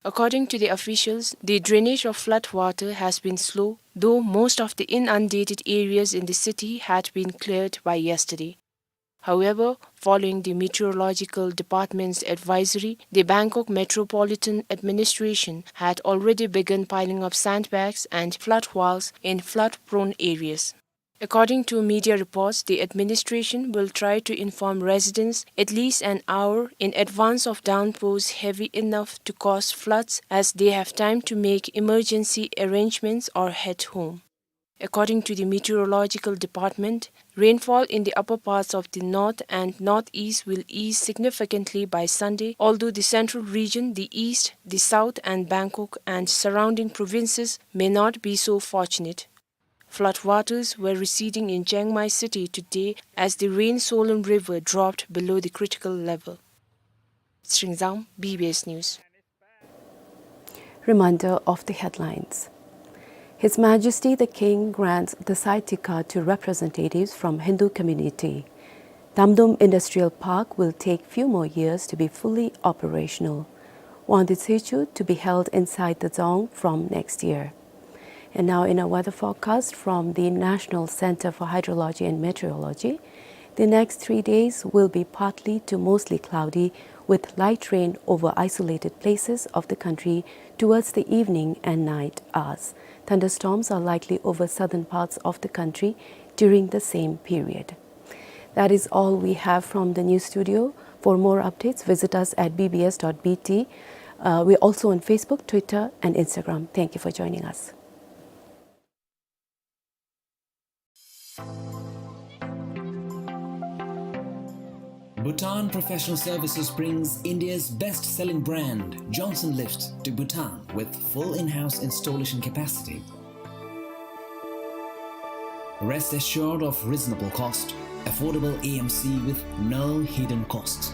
According to the officials, the drainage of flood water has been slow, though most of the inundated areas in the city had been cleared by yesterday. However, following the Meteorological Department's advisory, the Bangkok Metropolitan Administration had already begun piling up sandbags and flood walls in flood-prone areas. According to media reports, the administration will try to inform residents at least an hour in advance of downpours heavy enough to cause floods, as they have time to make emergency arrangements or head home. According to the Meteorological Department, rainfall in the upper parts of the north and northeast will ease significantly by Sunday, although the central region, the east, the south, and Bangkok and surrounding provinces may not be so fortunate. Flood waters were receding in Chiang Mai city today as the rain-swollen river dropped below the critical level. Sringzang, B B S News. Reminder of the headlines. His Majesty the King grants Dasai Tikka to representatives from Hindu community. Damdum Industrial Park will take few more years to be fully operational. Wangdue Tshechu to be held inside the dzong from next year. And now in a weather forecast from the National Center for Hydrology and Meteorology, the next three days will be partly to mostly cloudy with light rain over isolated places of the country towards the evening and night hours. Thunderstorms are likely over southern parts of the country during the same period. That is all we have from the news studio. For more updates, visit us at B B S dot B T. Uh, we're also on Facebook, Twitter, and Instagram. Thank you for joining us. Bhutan Professional Services brings India's best-selling brand, Johnson Lift, to Bhutan with full in-house installation capacity. Rest assured of reasonable cost, affordable A M C with no hidden costs.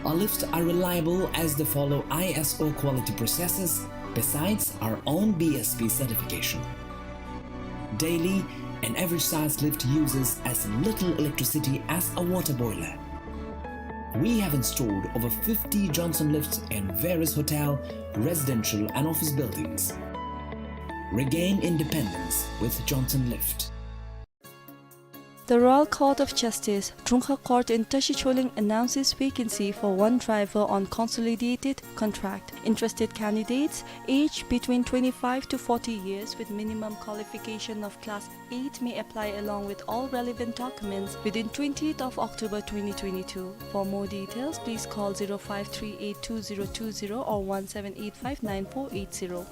Our lifts are reliable as they follow I S O quality processes, besides our own B S P certification. Daily, an average size lift uses as little electricity as a water boiler. We have installed over fifty Johnson Lifts in various hotel, residential and office buildings. Regain independence with Johnson Lift. The Royal Court of Justice, Trungkha Court in Tashi Choling announces vacancy for one driver on consolidated contract. Interested candidates, aged between twenty-five to forty years, with minimum qualification of class eight, may apply along with all relevant documents within twentieth of October twenty twenty-two. For more details, please call zero five three eight two zero two zero or one seven eight five nine four eight zero.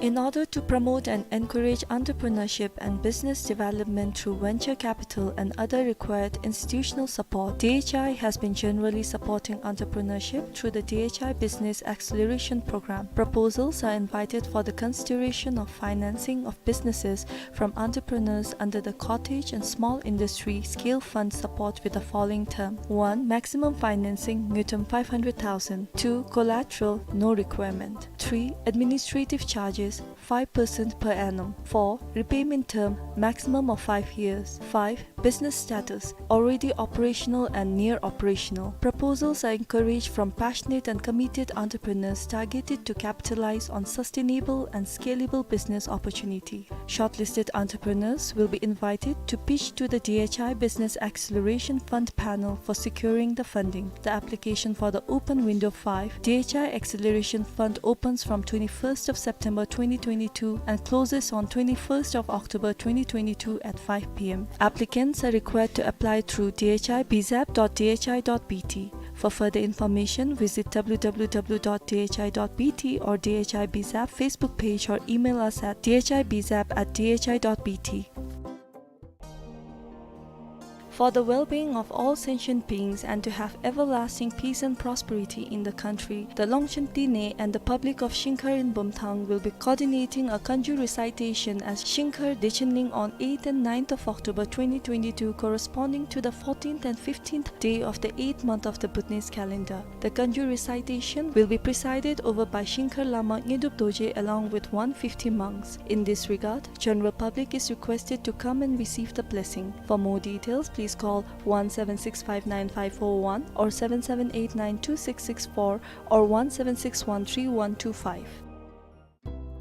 In order to promote and encourage entrepreneurship and business development through venture capital and other required institutional support, D H I has been generally supporting entrepreneurship through the D H I Business Acceleration Program. Proposals are invited for the consideration of financing of businesses from entrepreneurs under the Cottage and Small Industry Scale Fund support with the following term. One, maximum financing, ngultrum five hundred thousand. Two, collateral, no requirement. Three, administrative charges, five percent per annum. Four, repayment term, maximum of five years. Five, business status, already operational and near operational. Proposals are encouraged from passionate and committed entrepreneurs targeted to capitalize on sustainable and scalable business opportunity. Shortlisted entrepreneurs will be invited to pitch to the D H I Business Acceleration Fund panel for securing the funding. The application for the open window five D H I Acceleration Fund opens from twenty-first of September twenty twenty-two and closes on twenty-first of October twenty twenty-two at five P M. Applicants are required to apply through D H I B zap dot D H I dot B T. For further information, visit W W W dot D H I dot B T or D H I B zap Facebook page or email us at D H I B zap at D H I dot B T. For the well-being of all sentient beings and to have everlasting peace and prosperity in the country, the Longchen Tine and the public of Shingkhar in Bumthang will be coordinating a Kanju recitation at Shingkhar Dechenling on eighth and ninth of October twenty twenty-two, corresponding to the fourteenth and fifteenth day of the eighth month of the Bhutanese calendar. The Kanju recitation will be presided over by Shingkhar Lama Ngedup Dorje along with one fifty monks. In this regard, general public is requested to come and receive the blessing. For more details, please call one seven six five nine five four one or seven seven eight nine two six six four or one seven six one three one two five.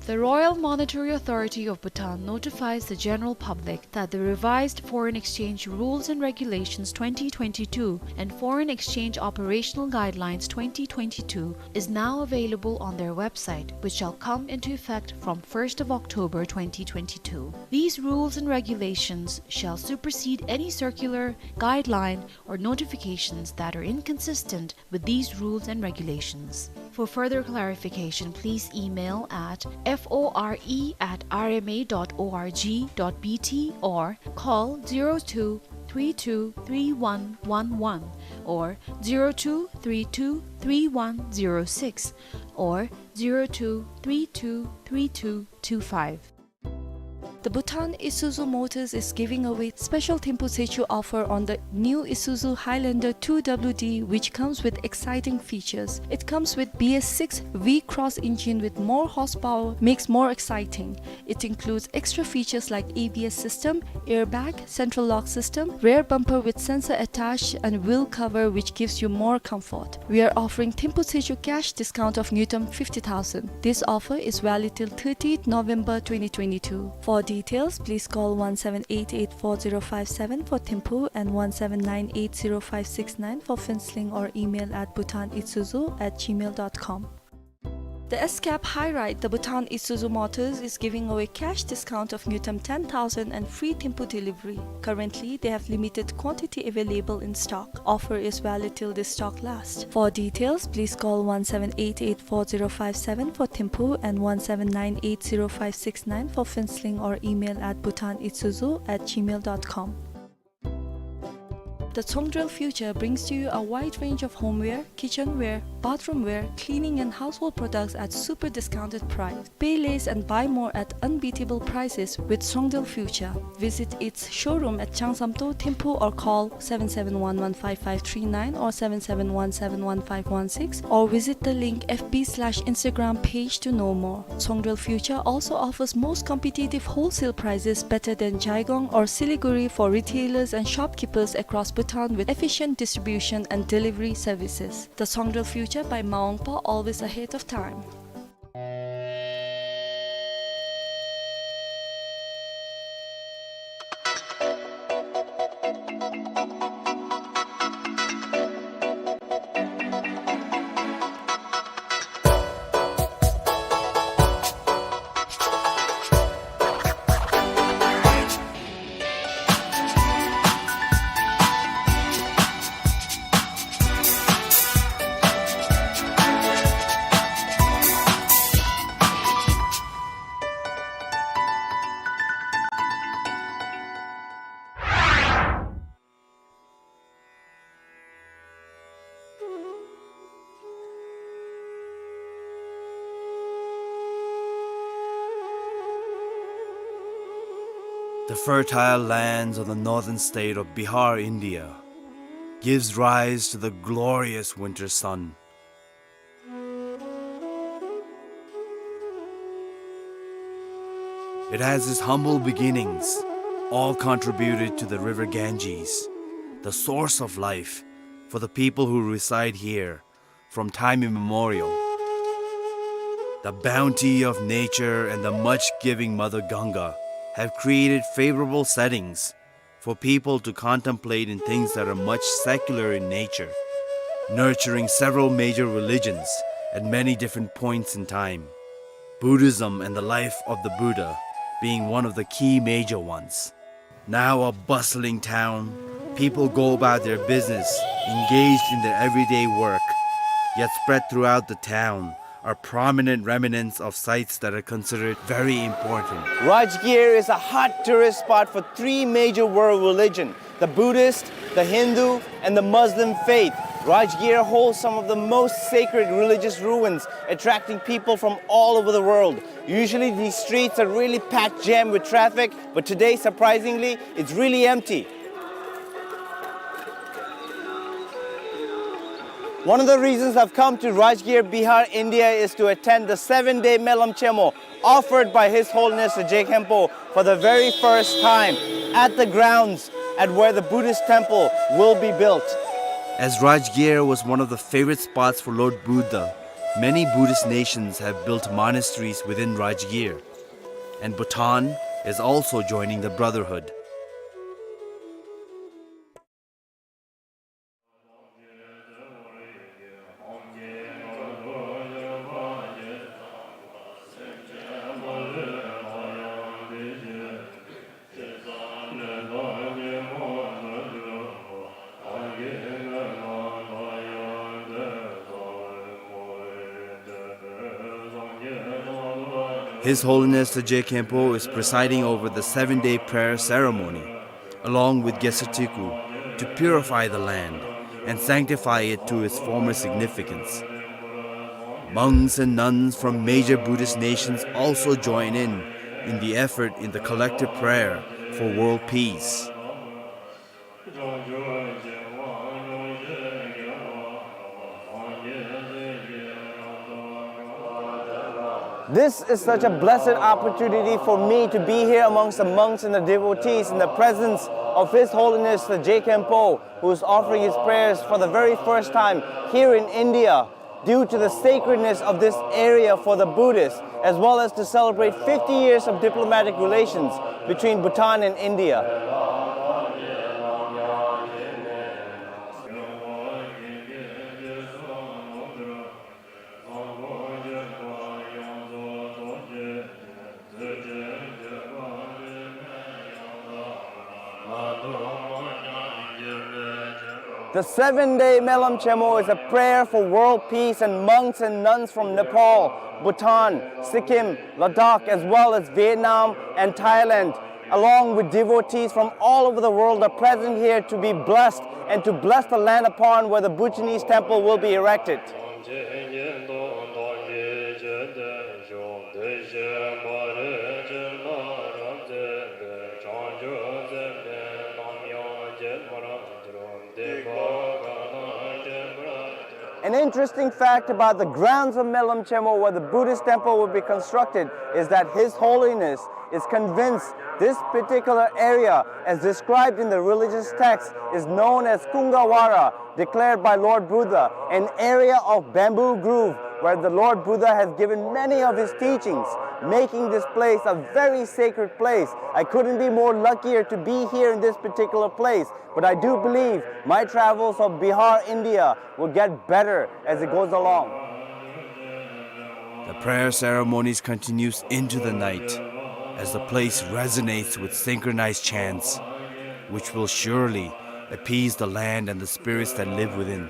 The Royal Monetary Authority of Bhutan notifies the general public that the revised Foreign Exchange Rules and Regulations twenty twenty-two and Foreign Exchange Operational Guidelines twenty twenty-two is now available on their website, which shall come into effect from first of October twenty twenty-two. These rules and regulations shall supersede any circular, guideline, or notifications that are inconsistent with these rules and regulations. For further clarification, please email at F O R E at R M A dot O R G dot B T or call zero two three two three one one one or zero two three two three one zero six or zero two three two three two two five. The Bhutan Isuzu Motors is giving away special Thimphu Tsechu offer on the new Isuzu Highlander two W D, which comes with exciting features. It comes with B S six V-Cross engine with more horsepower, makes more exciting. It includes extra features like A B S system, airbag, central lock system, rear bumper with sensor attached, and wheel cover, which gives you more comfort. We are offering Thimphu Tsechu cash discount of ngultrum fifty thousand. This offer is valid till thirtieth November twenty twenty-two. For details, please call one seven eight eight four zero five seven for Thimphu and one seven nine eight zero five six nine for Phuentsholing or email at bhutan isuzu at gmail dot com. The S-Cab High Ride, the Bhutan Isuzu Motors is giving away cash discount of ngultrum ten thousand and free Thimphu delivery. Currently, they have limited quantity available in stock. Offer is valid till the stock lasts. For details, please call one seven eight eight four zero five seven for Thimphu and one seven nine eight zero five six nine for Phuentsholing or email at bhutan isuzu at gmail dot com. The Tsongdrel Future brings to you a wide range of homeware, kitchenware, bathroomware, cleaning and household products at super discounted price. Pay less and buy more at unbeatable prices with Tsongdrel Future. Visit its showroom at Changsamto Thimphu or call seven seven one one five five three nine or seven seven one seven one five one six, or visit the link F B slash Instagram page to know more. Tsongdrel Future also offers most competitive wholesale prices better than Jaigong or Siliguri for retailers and shopkeepers across Bhutan with efficient distribution and delivery services. The Tsongdrel Future by Maungpa, always ahead of time. The fertile lands of the northern state of Bihar, India, gives rise to the glorious winter sun. It has its humble beginnings, all contributed to the river Ganges, the source of life for the people who reside here from time immemorial. The bounty of nature and the much-giving Mother Ganga have created favorable settings for people to contemplate in things that are much secular in nature, nurturing several major religions at many different points in time, Buddhism and the life of the Buddha being one of the key major ones. Now a bustling town, people go about their business, engaged in their everyday work, yet spread throughout the town are prominent remnants of sites that are considered very important. Rajgir is a hot tourist spot for three major world religion, the Buddhist, the Hindu, and the Muslim faith. Rajgir holds some of the most sacred religious ruins, attracting people from all over the world. Usually these streets are really packed jam with traffic, but today, surprisingly, it's really empty. One of the reasons I've come to Rajgir, Bihar, India is to attend the seven-day Melam Chemo offered by His Holiness the Je Khenpo for the very first time at the grounds at where the Buddhist temple will be built. As Rajgir was one of the favorite spots for Lord Buddha, many Buddhist nations have built monasteries within Rajgir, and Bhutan is also joining the brotherhood. His Holiness the Je Khenpo is presiding over the seven-day prayer ceremony, along with Gesatiku, to purify the land and sanctify it to its former significance. Monks and nuns from major Buddhist nations also join in, in the effort in the collective prayer for world peace. This is such a blessed opportunity for me to be here amongst the monks and the devotees in the presence of His Holiness the Je Khenpo, who is offering his prayers for the very first time here in India, due to the sacredness of this area for the Buddhists, as well as to celebrate fifty years of diplomatic relations between Bhutan and India. The seven-day Melam Chemo is a prayer for world peace, and monks and nuns from Nepal, Bhutan, Sikkim, Ladakh, as well as Vietnam and Thailand along with devotees from all over the world, are present here to be blessed and to bless the land upon where the Bhutanese temple will be erected. An interesting fact about the grounds of Melam Chemo, where the Buddhist temple will be constructed, is that His Holiness is convinced this particular area, as described in the religious text, is known as Kungawara, declared by Lord Buddha, an area of bamboo grove where the Lord Buddha has given many of his teachings, making this place a very sacred place. I couldn't be more luckier to be here in this particular place, but I do believe my travels of Bihar, India will get better as it goes along. The prayer ceremonies continues into the night as the place resonates with synchronized chants, which will surely appease the land and the spirits that live within.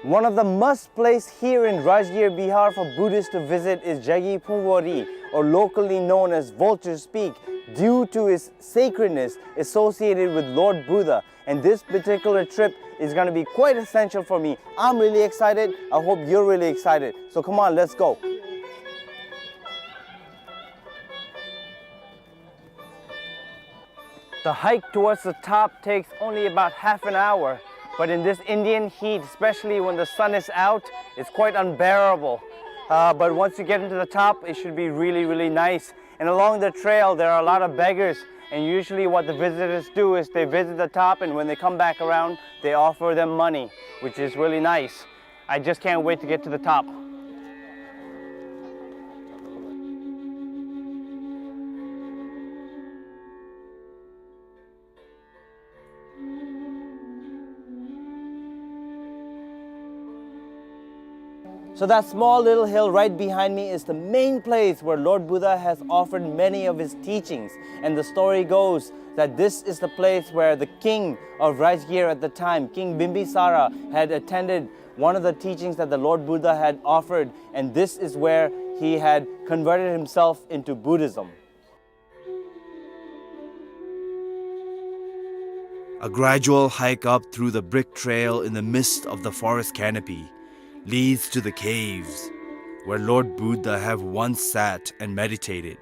One of the must place here in Rajgir, Bihar for Buddhists to visit is Jagi Phungwari, or locally known as Vulture's Peak, due to its sacredness associated with Lord Buddha. And this particular trip is gonna be quite essential for me. I'm really excited. I hope you're really excited. So come on, let's go. The hike towards the top takes only about half an hour, but in this Indian heat, especially when the sun is out, it's quite unbearable. Uh, but once you get into the top, it should be really, really nice. And along the trail, there are a lot of beggars, and usually what the visitors do is they visit the top, and when they come back around, they offer them money, which is really nice. I just can't wait to get to the top. So that small little hill right behind me is the main place where Lord Buddha has offered many of his teachings. And the story goes that this is the place where the king of Rajgir at the time, King Bimbisara, had attended one of the teachings that the Lord Buddha had offered, and this is where he had converted himself into Buddhism. A gradual hike up through the brick trail in the midst of the forest canopy leads to the caves where Lord Buddha have once sat and meditated,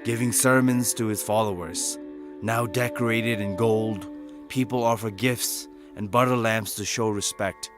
giving sermons to his followers. Now decorated in gold, people offer gifts and butter lamps to show respect.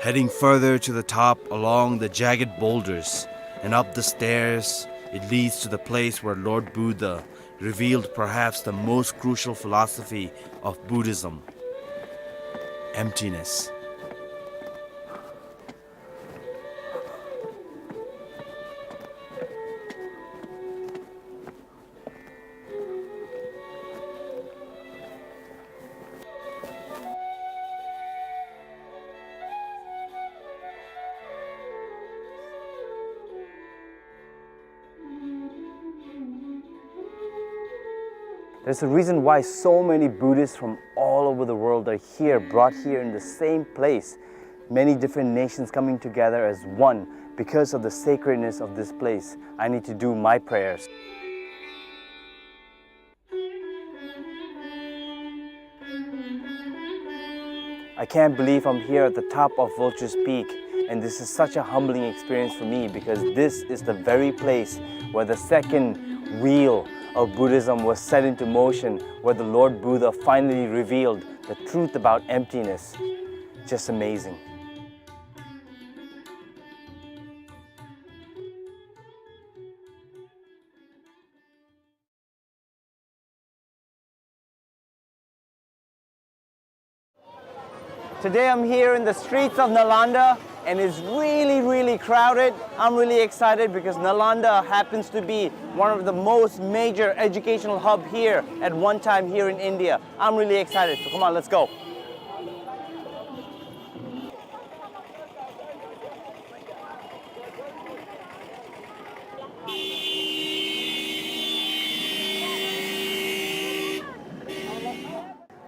Heading further to the top along the jagged boulders and up the stairs, it leads to the place where Lord Buddha revealed perhaps the most crucial philosophy of Buddhism: emptiness. There's a reason why so many Buddhists from all over the world are here, brought here in the same place. Many different nations coming together as one because of the sacredness of this place. I need to do my prayers. I can't believe I'm here at the top of Vulture's Peak, and this is such a humbling experience for me because this is the very place where the second wheel of Buddhism was set into motion, where the Lord Buddha finally revealed the truth about emptiness. Just amazing. Today I'm here in the streets of Nalanda, and it's really, really crowded. I'm really excited because Nalanda happens to be one of the most major educational hub here at one time here in India. I'm really excited. So come on, let's go.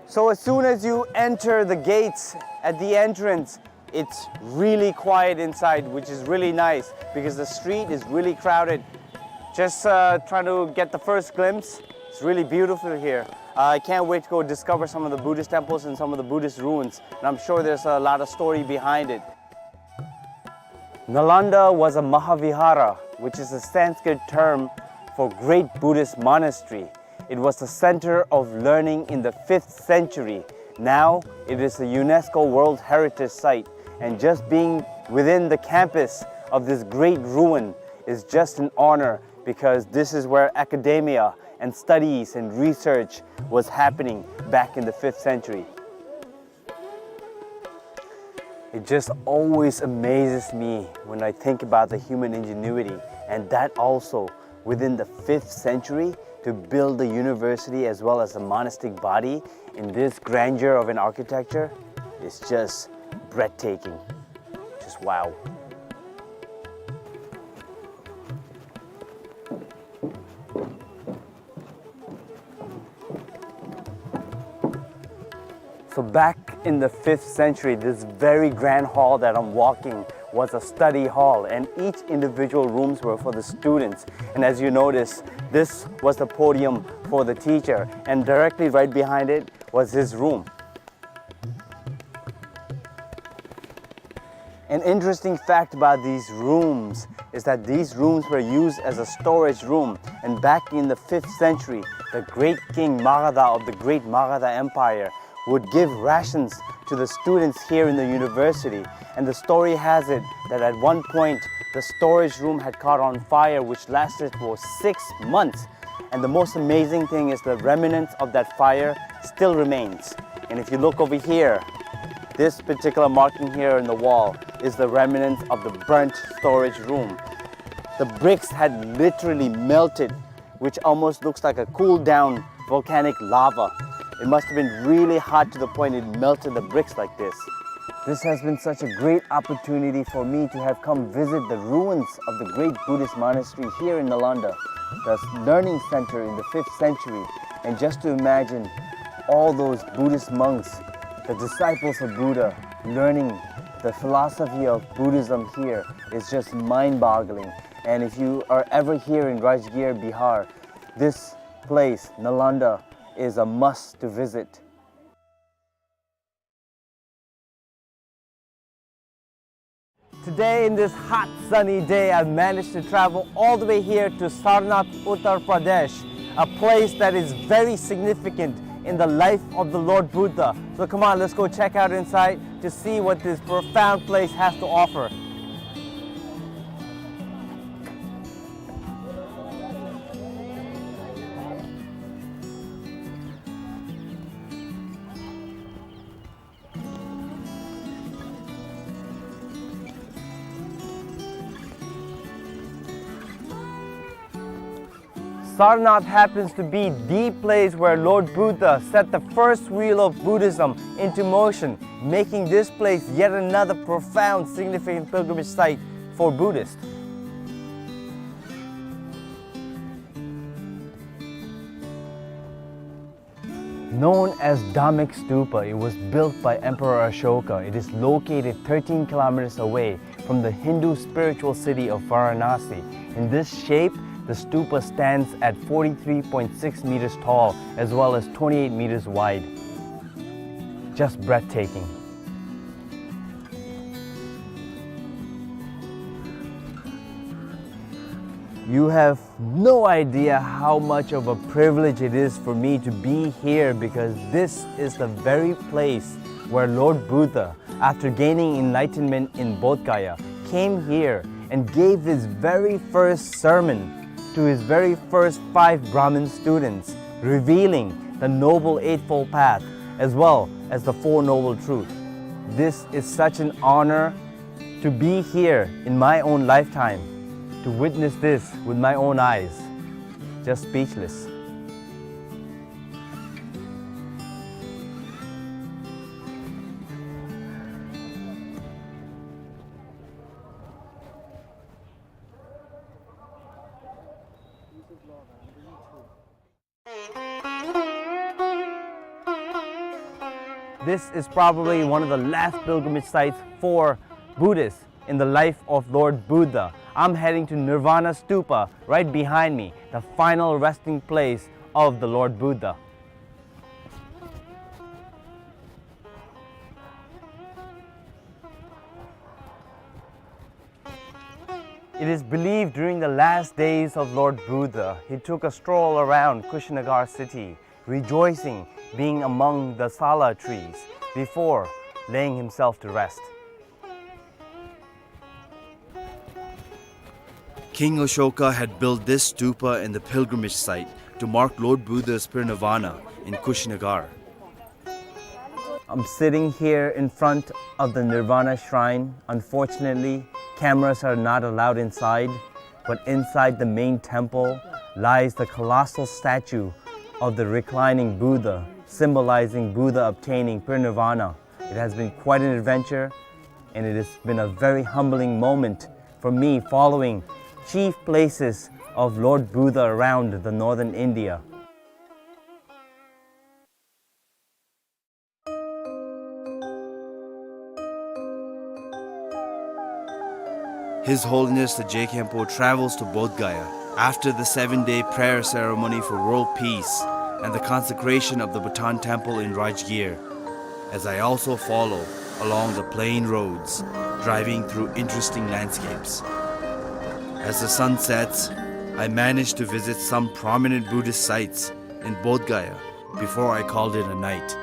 So as soon as you enter the gates at the entrance, it's really quiet inside, which is really nice because the street is really crowded. Just, uh, trying to get the first glimpse. It's really beautiful here. Uh, I can't wait to go discover some of the Buddhist temples and some of the Buddhist ruins. And I'm sure there's a lot of story behind it. Nalanda was a Mahavihara, which is a Sanskrit term for great Buddhist monastery. It was the center of learning in the fifth century. Now, it is a UNESCO World Heritage Site, and just being within the campus of this great ruin is just an honor, because this is where academia and studies and research was happening back in the fifth century. It just always amazes me when I think about the human ingenuity, and that also within the fifth century, to build the university as well as the monastic body in this grandeur of an architecture is just breathtaking. Just wow. So back in the fifth century, this very grand hall that I'm walking was a study hall, and each individual rooms were for the students. And as you notice, this was the podium for the teacher, and directly right behind it was his room. An interesting fact about these rooms is that these rooms were used as a storage room, and back in the fifth century, the great king Magadha of the great Magadha Empire would give rations to the students here in the university. And the story has it that at one point, the storage room had caught on fire, which lasted for six months. And the most amazing thing is the remnants of that fire still remains. And if you look over here, this particular marking here in the wall is the remnants of the burnt storage room. The bricks had literally melted, which almost looks like a cooled down volcanic lava. It must have been really hot to the point it melted the bricks like this. This has been such a great opportunity for me to have come visit the ruins of the great Buddhist monastery here in Nalanda, the learning center in the fifth century, and just to imagine all those Buddhist monks, the disciples of Buddha, learning the philosophy of Buddhism here is just mind-boggling. And if you are ever here in Rajgir, Bihar, this place, Nalanda, is a must to visit. Today, in this hot, sunny day, I managed to travel all the way here to Sarnath, Uttar Pradesh, a place that is very significant in the life of the Lord Buddha. So come on, let's go check out inside to see what this profound place has to offer. Sarnath happens to be the place where Lord Buddha set the first wheel of Buddhism into motion, making this place yet another profound, significant pilgrimage site for Buddhists. Known as Dhammik Stupa, it was built by Emperor Ashoka. It is located thirteen kilometers away from the Hindu spiritual city of Varanasi. In this shape, the stupa stands at forty-three point six meters tall as well as twenty-eight meters wide. Just breathtaking. You have no idea how much of a privilege it is for me to be here, because this is the very place where Lord Buddha, after gaining enlightenment in Bodh Gaya, came here and gave his very first sermon to his very first five Brahmin students, revealing the Noble Eightfold Path as well as the Four Noble Truths. This is such an honor to be here in my own lifetime, to witness this with my own eyes. Just speechless. This is probably one of the last pilgrimage sites for Buddhists in the life of Lord Buddha. I'm heading to Nirvana Stupa right behind me, the final resting place of the Lord Buddha. It is believed during the last days of Lord Buddha, he took a stroll around Kushinagar city, rejoicing being among the sala trees before laying himself to rest. King Ashoka had built this stupa in the pilgrimage site to mark Lord Buddha's parinirvana in Kushinagar. I'm sitting here in front of the Nirvana Shrine. Unfortunately, cameras are not allowed inside, but inside the main temple lies the colossal statue of the reclining Buddha, symbolizing Buddha obtaining parinirvana. It has been quite an adventure, and it has been a very humbling moment for me, following chief places of Lord Buddha around the northern India. His Holiness the Je Khenpo travels to Bodh Gaya after the seven-day prayer ceremony for world peace and the consecration of the Bhutan Temple in Rajgir, as I also follow along the plain roads, driving through interesting landscapes. As the sun sets, I manage to visit some prominent Buddhist sites in Bodh Gaya before I called it a night.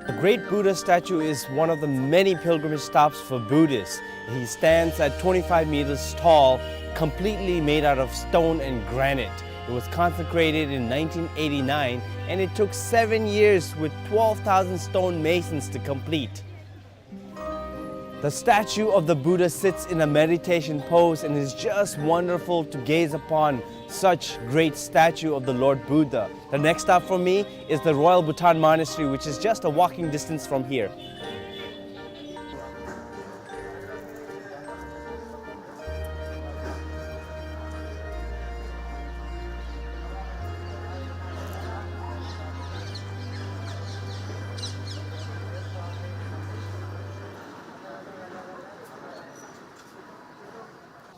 The great Buddha statue is one of the many pilgrimage stops for Buddhists. He stands at twenty-five meters tall, completely made out of stone and granite. It was consecrated in nineteen eighty-nine, and it took seven years with twelve thousand stone masons to complete. The statue of the Buddha sits in a meditation pose, and it's just wonderful to gaze upon such great statue of the Lord Buddha. The next stop for me is the Royal Bhutan Monastery, which is just a walking distance from here.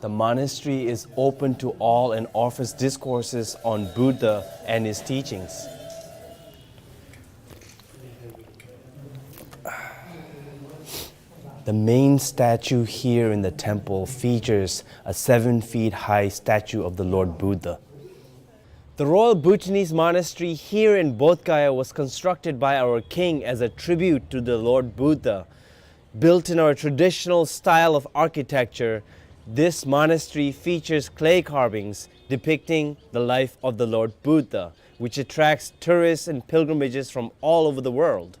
The monastery is open to all and offers discourses on Buddha and his teachings. The main statue here in the temple features a seven feet high statue of the Lord Buddha. The Royal Bhutanese Monastery here in Bodh Gaya was constructed by our king as a tribute to the Lord Buddha. Built in our traditional style of architecture, this monastery features clay carvings depicting the life of the Lord Buddha, which attracts tourists and pilgrimages from all over the world.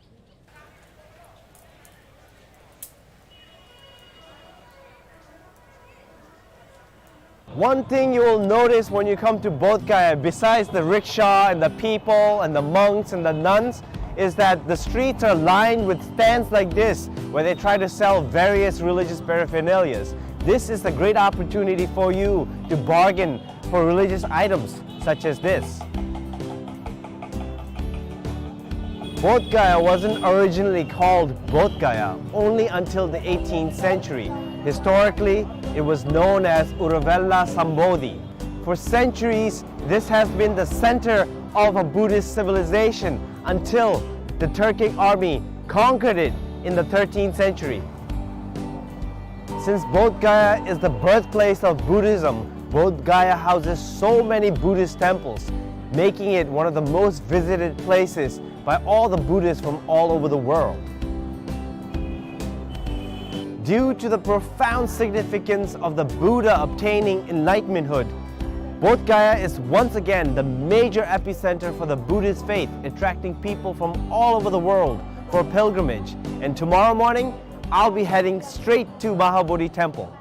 One thing you will notice when you come to Bodh Gaya, besides the rickshaw and the people and the monks and the nuns, is that the streets are lined with stands like this, where they try to sell various religious paraphernalias. This is a great opportunity for you to bargain for religious items such as this. Bodh Gaya wasn't originally called Bodh Gaya only until the eighteenth century. Historically, it was known as Uruvela Sambodhi. For centuries, this has been the center of a Buddhist civilization until the Turkic army conquered it in the thirteenth century. Since Bodh Gaya is the birthplace of Buddhism, Bodh Gaya houses so many Buddhist temples, making it one of the most visited places by all the Buddhists from all over the world. Due to the profound significance of the Buddha obtaining enlightenmenthood, Bodh Gaya is once again the major epicenter for the Buddhist faith, attracting people from all over the world for pilgrimage. And tomorrow morning, I'll be heading straight to Mahabodhi Temple.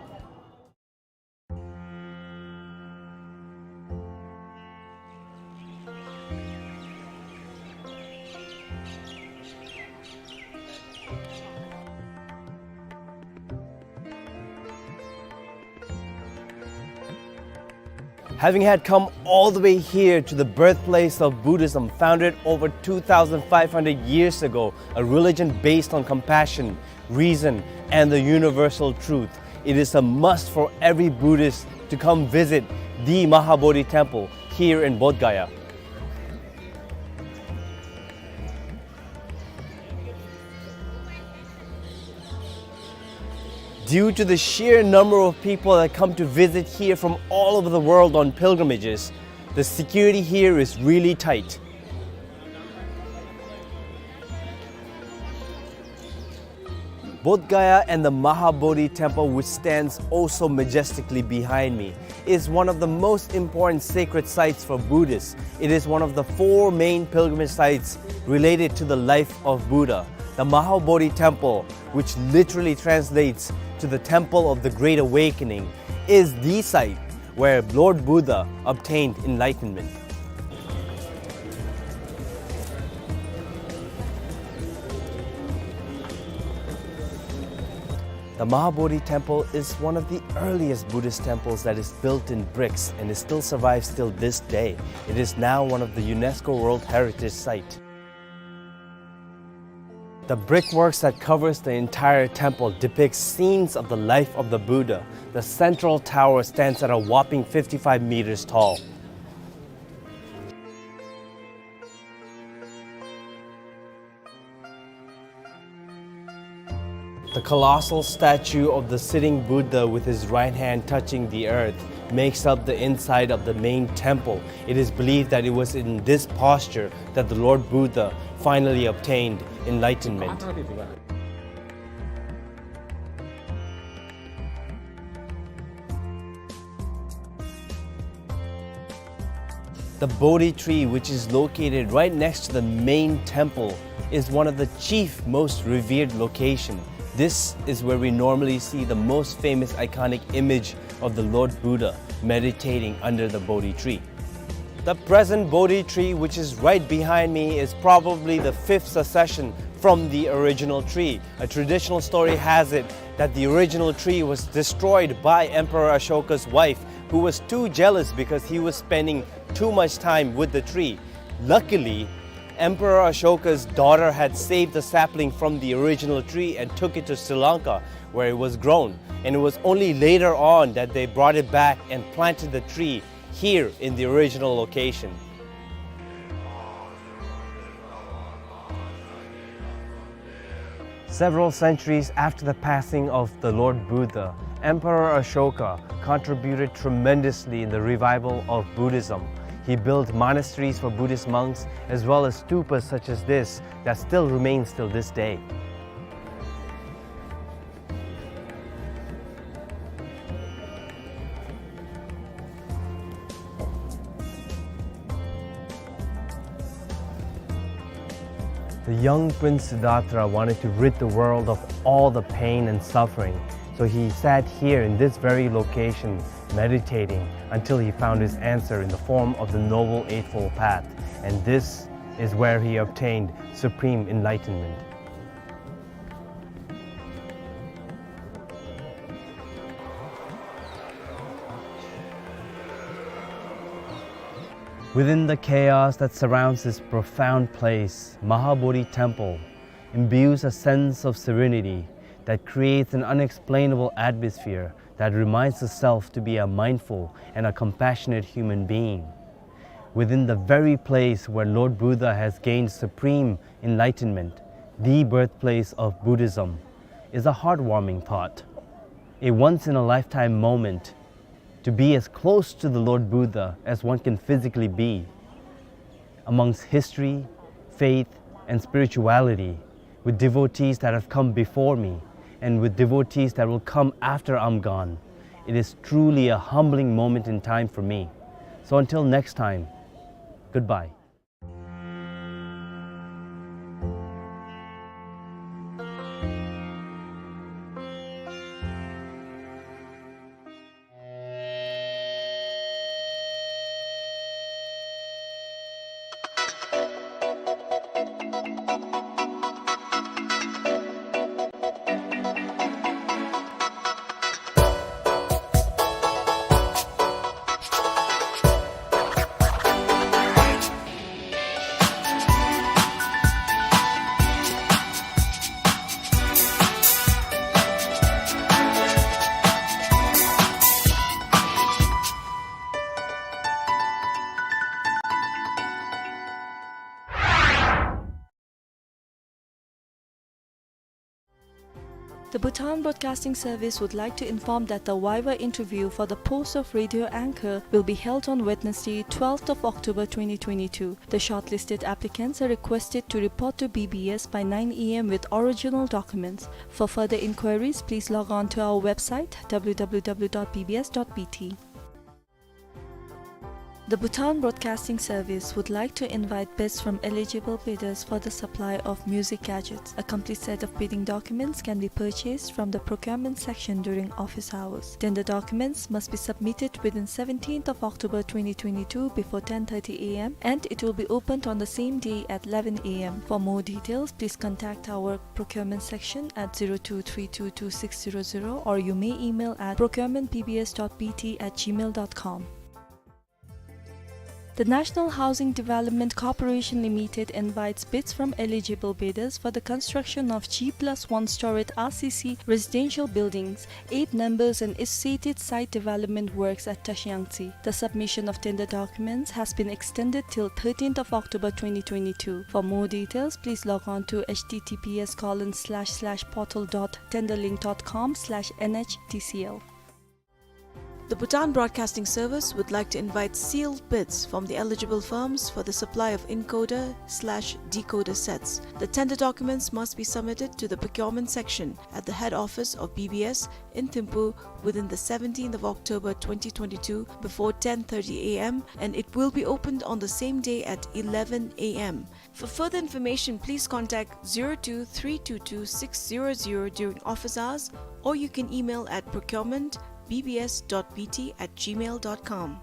Having had come all the way here to the birthplace of Buddhism, founded over two thousand five hundred years ago, a religion based on compassion, reason, and the universal truth, it is a must for every Buddhist to come visit the Mahabodhi Temple here in Bodh Gaya. Due to the sheer number of people that come to visit here from all over the world on pilgrimages, the security here is really tight. Bodh Gaya and the Mahabodhi Temple, which stands oh so majestically behind me, is one of the most important sacred sites for Buddhists. It is one of the four main pilgrimage sites related to the life of Buddha. The Mahabodhi Temple, which literally translates to the Temple of the Great Awakening, is the site where Lord Buddha obtained enlightenment. The Mahabodhi Temple is one of the earliest Buddhist temples that is built in bricks, and it still survives till this day. It is now one of the UNESCO World Heritage Site. The brickworks that covers the entire temple depicts scenes of the life of the Buddha. The central tower stands at a whopping fifty-five meters tall. The colossal statue of the sitting Buddha with his right hand touching the earth makes up the inside of the main temple. It is believed that it was in this posture that the Lord Buddha finally obtained enlightenment. The Bodhi tree, which is located right next to the main temple, is one of the chief, most revered location. This is where we normally see the most famous iconic image of the Lord Buddha meditating under the Bodhi tree. The present Bodhi tree, which is right behind me, is probably the fifth succession from the original tree. A traditional story has it that the original tree was destroyed by Emperor Ashoka's wife, who was too jealous because he was spending too much time with the tree. Luckily, Emperor Ashoka's daughter had saved the sapling from the original tree and took it to Sri Lanka, where it was grown. And it was only later on that they brought it back and planted the tree here in the original location. Several centuries after the passing of the Lord Buddha, Emperor Ashoka contributed tremendously in the revival of Buddhism. He built monasteries for Buddhist monks, as well as stupas such as this that still remains till this day. The young Prince Siddhartha wanted to rid the world of all the pain and suffering, so he sat here in this very location, meditating until he found his answer in the form of the Noble Eightfold Path, and this is where he obtained supreme enlightenment. Within the chaos that surrounds this profound place, Mahabodhi Temple imbues a sense of serenity that creates an unexplainable atmosphere that reminds the self to be a mindful and a compassionate human being. Within the very place where Lord Buddha has gained supreme enlightenment, the birthplace of Buddhism, is a heartwarming thought, a once-in-a-lifetime moment to be as close to the Lord Buddha as one can physically be, amongst history, faith, and spirituality, with devotees that have come before me and with devotees that will come after I'm gone. It is truly a humbling moment in time for me. So until next time, goodbye. The Bhutan Broadcasting Service would like to inform that the Viva interview for the post of radio anchor will be held on Wednesday, twelfth of October twenty twenty-two. The shortlisted applicants are requested to report to B B S by nine A M with original documents. For further inquiries, please log on to our website, W W W dot B B S dot B T. The Bhutan Broadcasting Service would like to invite bids from eligible bidders for the supply of music gadgets. A complete set of bidding documents can be purchased from the procurement section during office hours. Tender documents must be submitted within seventeenth of October twenty twenty-two before ten thirty A M, and it will be opened on the same day at eleven A M. For more details, please contact our procurement section at zero two three two two six zero zero, or you may email at procurement B B S dot B T at gmail dot com. The National Housing Development Corporation Limited invites bids from eligible bidders for the construction of G plus one storied R C C residential buildings, eight numbers, and associated site development works at Tashiangtsi. The submission of tender documents has been extended till thirteenth of October twenty twenty-two. For more details, please log on to H T T P S colon slash slash portal dot tenderlink dot com slash N H T C L. The Bhutan Broadcasting Service would like to invite sealed bids from the eligible firms for the supply of encoder slash decoder sets. The tender documents must be submitted to the procurement section at the head office of B B S in Thimphu within the seventeenth of October twenty twenty-two before ten thirty A M, and it will be opened on the same day at eleven A M. For further information, please contact zero two three two two six zero zero during office hours, or you can email at procurement B B S dot B T at gmail dot com.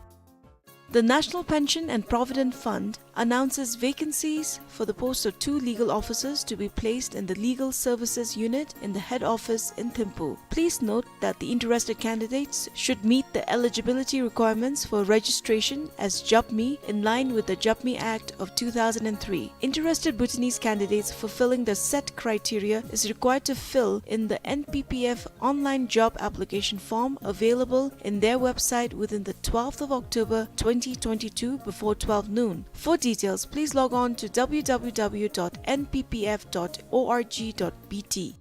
The National Pension and Provident Fund announces vacancies for the post of two legal officers to be placed in the Legal Services Unit in the head office in Thimphu. Please note that the interested candidates should meet the eligibility requirements for registration as Jabmi in line with the Jabmi Act of two thousand and three. Interested Bhutanese candidates fulfilling the set criteria is required to fill in the N P P F online job application form available in their website within the twelfth of October twenty twenty-two before twelve noon. For details, please log on to W W W dot N P P F dot org dot B T.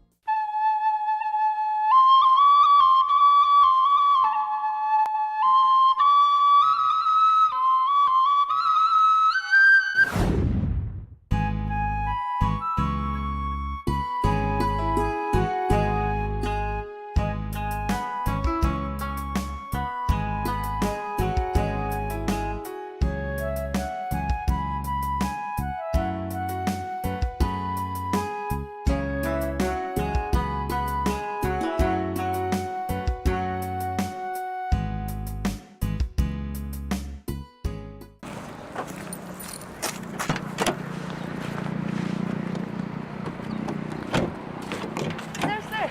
Sir, sir.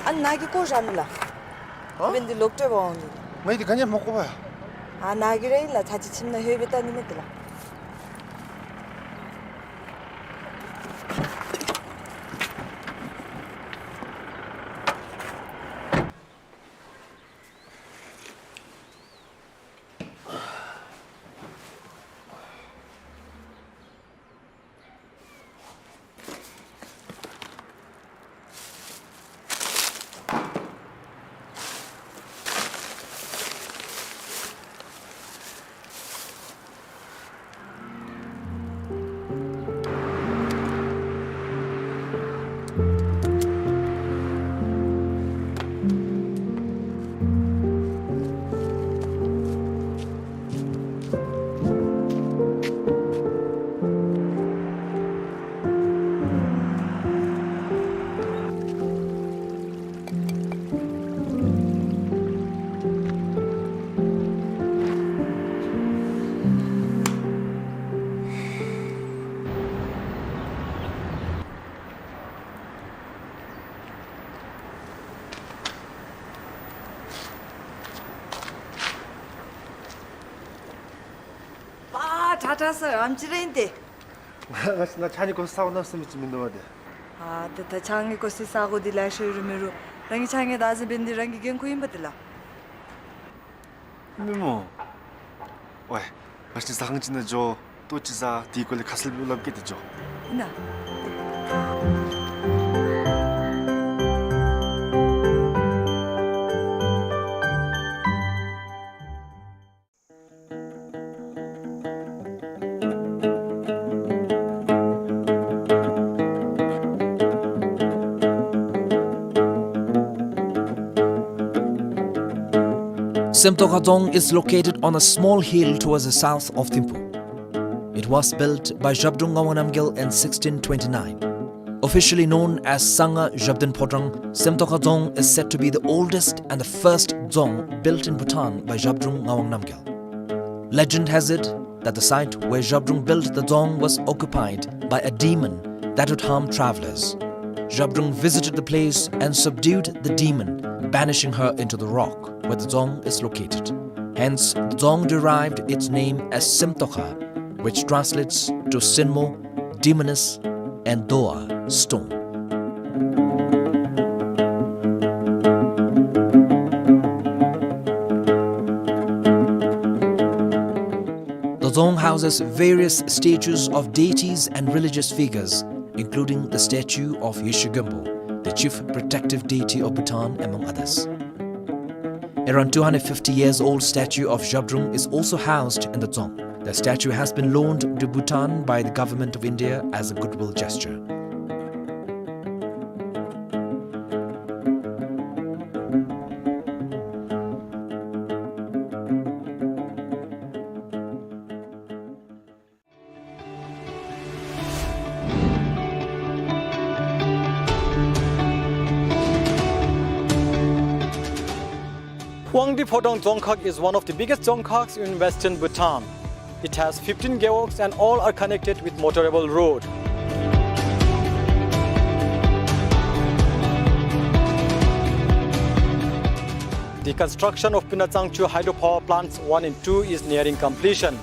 ཨ་ནཱ་གི་སྐོར་ར་ནི་ལགས། ཨ། འབདན་འདི་ལོག་སྤྲོད་འབག་འོང་འདི། ངས་འདི་ག་ནི་མ་གོ་བས། ཨ་ནཱ་གི་ར་ཨིན་ལགས། ཚར་གཅིག་ཁྱིམ་ནང་ལྷོད་སྦེ་བལྟ་ནི་མས་འདི་ལགས། ད་ད་ས་ཨམ་ཅི་རེད་དེ། ང་ང་ཅི་ན་ཕྱགས་སྙིགས་བཀོ་ས་ས་འོང་ན་སེམས་ཅི་མི་འདུག་བ་དེ། ཨ་ད་ད་ཕྱགས་སྙིགས་བཀོ་ས་ས་གོ་དེ་ལ་ཤོད་རུ་མི་རུ། རང་གི་ཕྱགས་སྙིགས་ད་ཟིན་པིན་དེ་རང་གི་འགན་ཁུར་ཡིན་པ་དེ་ལ། མི་མོ། ཝེ། ང་ཅི་ཟ་ཁང་ཅིག་ན་འགྱོ། ལྟོ་ཅིག་ཟ། དེའི་སྐོར་ལས་ཁ་གསལ་སླབ་སྐད་དེ་འགྱོ། ཡིན་ན། Semtokha Dzong is located on a small hill towards the south of Thimphu. It was built by Zhabdrung Ngawang Namgyal in sixteen twenty-nine. Officially known as Sangha Zhabdrung Phodrang, Semtokha Dzong is said to be the oldest and the first dzong built in Bhutan by Zhabdrung Ngawang Namgyal. Legend has it that the site where Zhabdrung built the dzong was occupied by a demon that would harm travelers. Zhabdrung visited the place and subdued the demon, banishing her into the rock where the dzong is located. Hence, the dzong derived its name as Semtokha, which translates to Sinmo, demoness, and Doa, stone. The dzong houses various statues of deities and religious figures, including the statue of Yeshe Gönpo, the chief protective deity of Bhutan, among others. Around two hundred fifty years old statue of Zhabdrung is also housed in the dzong. The statue has been loaned to Bhutan by the Government of India as a goodwill gesture. Wangdue Phodrang Dzongkhag is one of the biggest dzongkhags in western Bhutan. It has fifteen gewogs and all are connected with motorable road. The construction of Pynna Tsangchu hydropower plants one and two is nearing completion.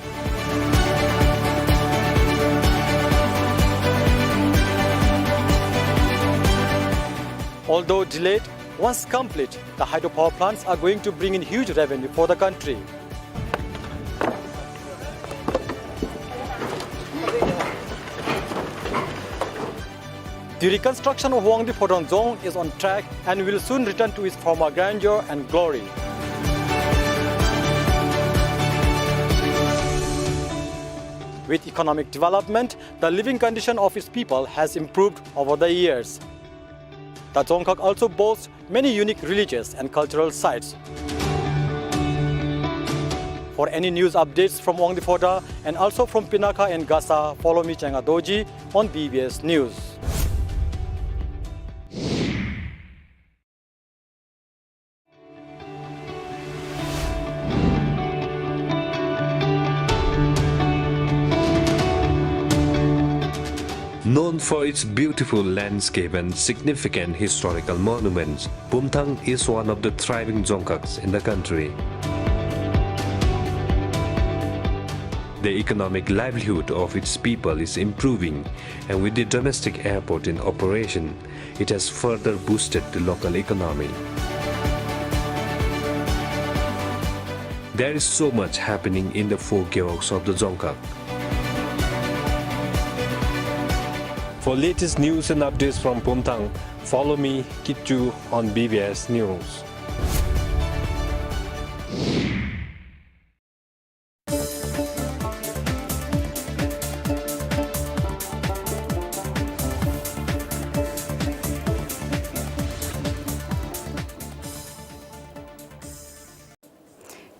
Although delayed, once complete, the hydropower plants are going to bring in huge revenue for the country. The reconstruction of Wangdue Phodrang Dzong is on track and will soon return to its former grandeur and glory. With economic development, the living condition of its people has improved over the years. The Dzongkhag also boasts many unique religious and cultural sites. For any news updates from Wangdue Phodrang and also from Pinakha and Gasa, follow me, Chenga Dorji, on B B S News. Known for its beautiful landscape and significant historical monuments, Pumthang is one of the thriving dzongkhags in the country. The economic livelihood of its people is improving, and with the domestic airport in operation, it has further boosted the local economy. There is so much happening in the four gewogs of the dzongkhag. For latest news and updates from Pumthang, follow me, Kitchu, on B B S News.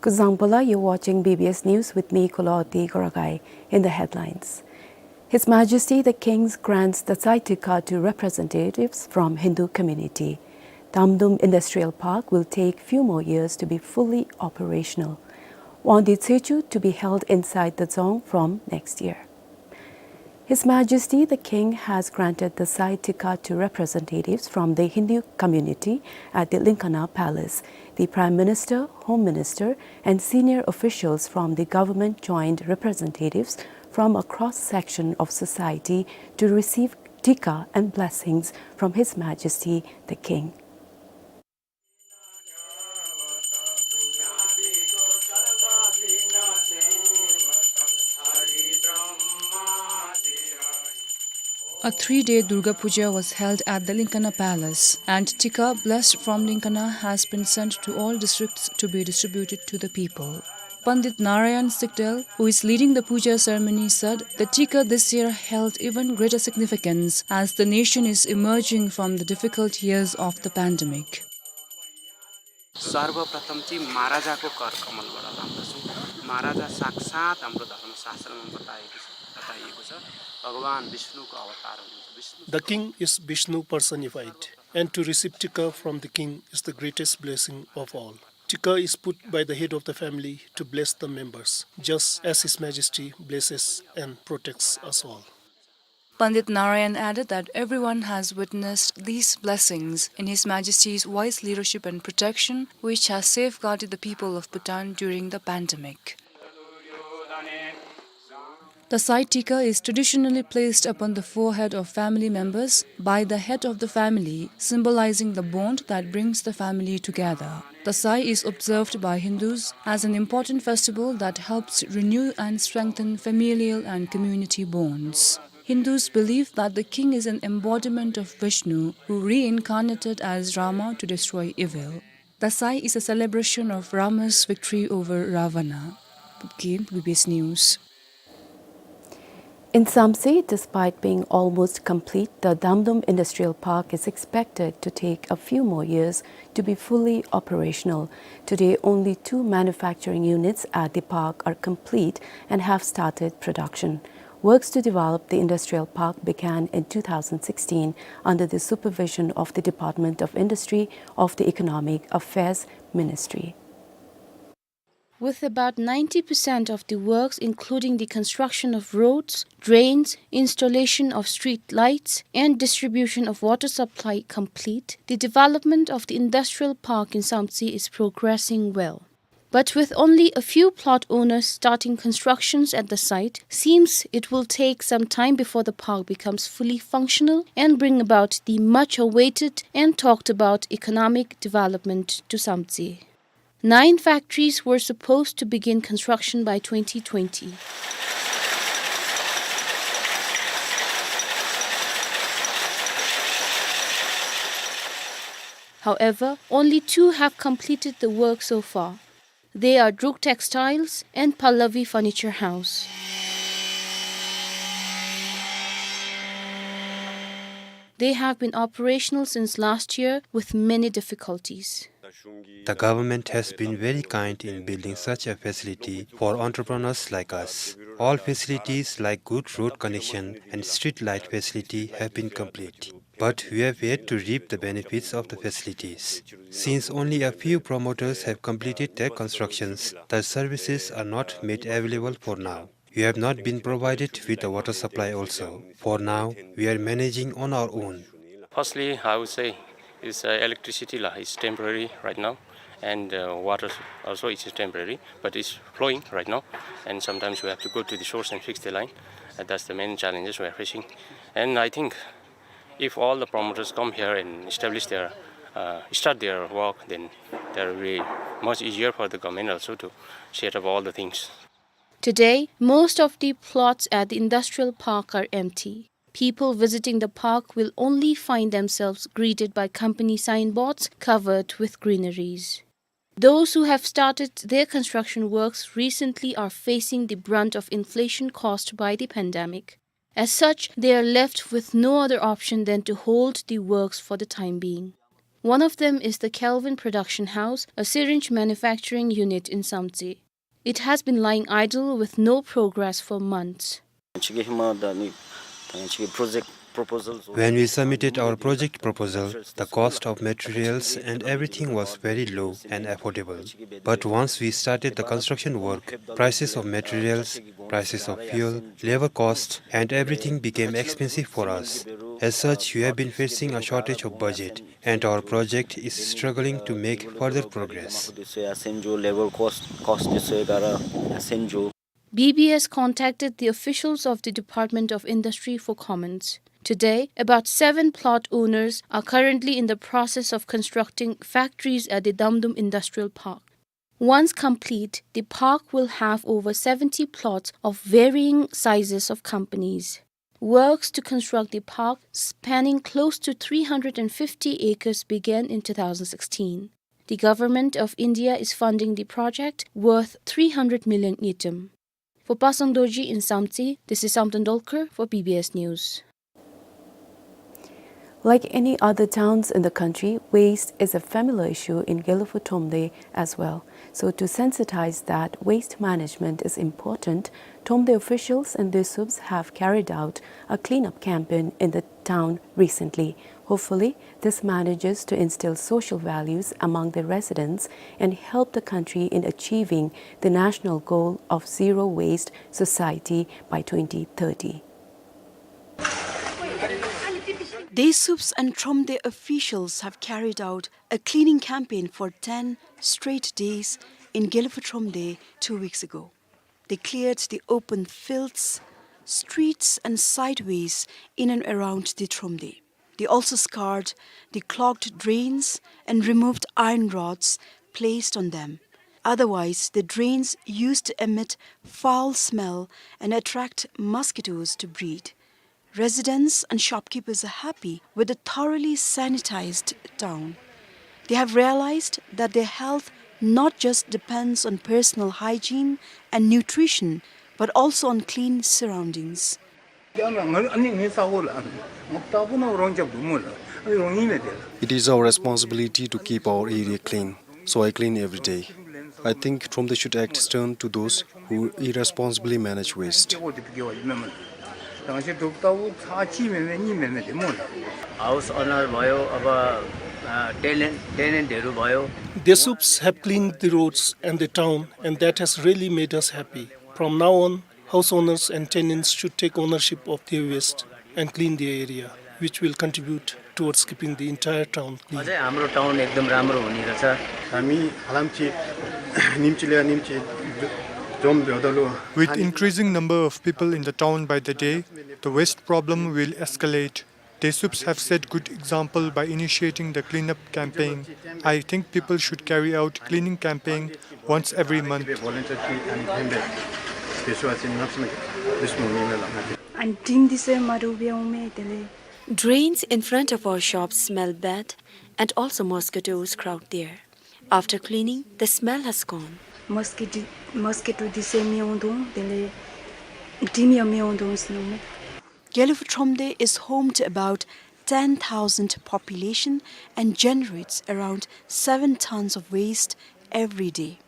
Kuzuzangpo la, you're watching B B S News with me, Koloti Koragai. In the headlines. His Majesty the King grants the Tsaitikhatu representatives from Hindu community. Damdum Industrial Park will take few more years to be fully operational. Wangdue Tshechu to be held inside the dzong from next year. His Majesty the King has granted the Sai Tikka to representatives from the Hindu community at the Linkana Palace. The Prime Minister, Home Minister, and senior officials from the government joined representatives from a cross-section of society to receive Tikka and blessings from His Majesty the King. A three-day Durga Puja was held at the Linkana Palace, and Tikka blessed from Linkana has been sent to all districts to be distributed to the people. Pandit Narayan Sikdel, who is leading the puja ceremony, said the Tikka this year held even greater significance as the nation is emerging from the difficult years of the pandemic. सर्वप्रथम चाहिँ महाराजाको कर कमलबाट लाउँदछौँ। महाराजा साक्षात् हाम्रो धर्मशास्त्रमा बताएको छ, बताइएको छ, भगवान विष्णुको अवतार हुनुहुन्छ। Vishnu The king is Vishnu personified, and to receive Tikka from the king is the greatest blessing of all. Tikka is put by the head of the family to bless the members, just as His Majesty blesses and protects us all. Pandit Narayan added that everyone has witnessed these blessings in His Majesty's wise leadership and protection, which has safeguarded the people of Bhutan during the pandemic. The Sai Tikka is traditionally placed upon the forehead of family members by the head of the family, symbolizing the bond that brings the family together. The Sai is observed by Hindus as an important festival that helps renew and strengthen familial and community bonds. Hindus believe that the king is an embodiment of Vishnu, who reincarnated as Rama to destroy evil. The Sai is a celebration of Rama's victory over Ravana. Pupkin, B B S News. In Samtse, despite being almost complete, the Damdum Industrial Park is expected to take a few more years to be fully operational. Today, only two manufacturing units at the park are complete and have started production. Works to develop the industrial park began in two thousand sixteen under the supervision of the Department of Industry of the Economic Affairs Ministry. With about ninety percent of the works, including the construction of roads, drains, installation of street lights, and distribution of water supply complete, the development of the industrial park in Samtse is progressing well. But with only a few plot owners starting constructions at the site, seems it will take some time before the park becomes fully functional and bring about the much awaited and talked about economic development to Samtse. Nine factories were supposed to begin construction by twenty twenty. However, only two have completed the work so far. They are Druk Textiles and Pallavi Furniture House. They have been operational since last year with many difficulties. The government has been very kind in building such a facility for entrepreneurs like us. All facilities like good road connection and street light facility have been complete. But we have yet to reap the benefits of the facilities. Since only a few promoters have completed their constructions, the services are not made available for now. We have not been provided with the water supply also. For now, we are managing on our own. Firstly, I would say is, uh, electricity la, is temporary right now, and, uh, water also is temporary, but it's flowing right now, and sometimes we have to go to the source and fix the line. Uh, that's the main challenges we are facing. And I think if all the promoters come here and establish their, uh, start their work, then there will be much easier for the government also to set up all the things. Today, most of the plots at the industrial park are empty. People visiting the park will only find themselves greeted by company signboards covered with greeneries. Those who have started their construction works recently are facing the brunt of inflation caused by the pandemic. As such, they are left with no other option than to hold the works for the time being. One of them is the Kelvin Production House, a syringe manufacturing unit in Samtse. It has been lying idle with no progress for months. Chige hima da ni, ta chige project When we submitted our project proposal, the cost of materials and everything was very low and affordable. But once we started the construction work, prices of materials, prices of fuel, labor cost, and everything became expensive for us. As such, we have been facing a shortage of budget, and our project is struggling to make further progress. B B S contacted the officials of the Department of Industry for comments. Today, about seven plot owners are currently in the process of constructing factories at the Damdum Industrial Park. Once complete, the park will have over seventy plots of varying sizes of companies. Works to construct the park, spanning close to three hundred and fifty acres, began in two thousand sixteen. The Government of India is funding the project worth three hundred million ngultrum. For Pasang Dorji in Samtse, this is Samten Dolkar for B B S News. Like any other towns in the country, waste is a familiar issue in Gelephu Thromde as well. So to sensitize that waste management is important, Thromde officials and Desuups have carried out a cleanup campaign in the town recently. Hopefully, this manages to instill social values among the residents and help the country in achieving the national goal of zero waste society by twenty thirty. Desuups and Thromde officials have carried out a cleaning campaign for ten straight days in Gelephu Thromde two weeks ago. They cleared the open fields, streets and sideways in and around the Thromde. They also scoured the clogged drains and removed iron rods placed on them. Otherwise, the drains used to emit foul smell and attract mosquitoes to breed. Residents and shopkeepers are happy with the thoroughly sanitized town. They have realized that their health not just depends on personal hygiene and nutrition, but also on clean surroundings. It is our responsibility to keep our area clean, so I clean every day. I think Thromde should act stern to those who irresponsibly manage waste. House owner भयो, अब, अ, tenant, tenant हरू भयो। Desuups have cleaned the roads and the town, and that has really made us happy. From now on, house owners and tenants should take ownership of their waste and clean their area, which will contribute towards keeping the entire town clean. अझै हाम्रो town एकदम राम्रो हुने रहेछ। हामी हलामछि निम्चिले निम्चि जम भ्योदलो। With increasing number of people in the town by the day, the waste problem will escalate. Desuups have set good example by initiating the cleanup campaign. I think people should carry out cleaning campaign once every month. Drains in front of our shops smell bad, and also mosquitoes crowd there. After cleaning, the smell has gone. Mosquito, mosquito དེ་ཚུ་མི་འོང་དོ། དེ་ལས་འབྲིམ་ཡང་མི་འོང་དོ་ཟེར་ནུག་མས། Gelephu Thromde is home to about ten thousand population and generates around seven tons of waste every day.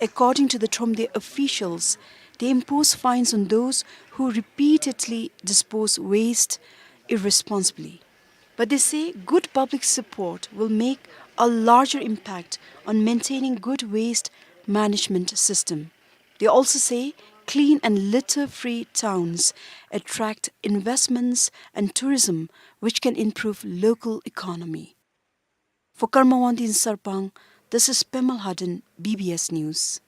According to the Thromde officials, they impose fines on those who repeatedly dispose waste irresponsibly. But they say good public support will make a larger impact on maintaining good waste management system. They also say clean and litter-free towns attract investments and tourism, which can improve local economy. For Karma Wangdi in Sarpang, this is Pema Lhaden, B B S News.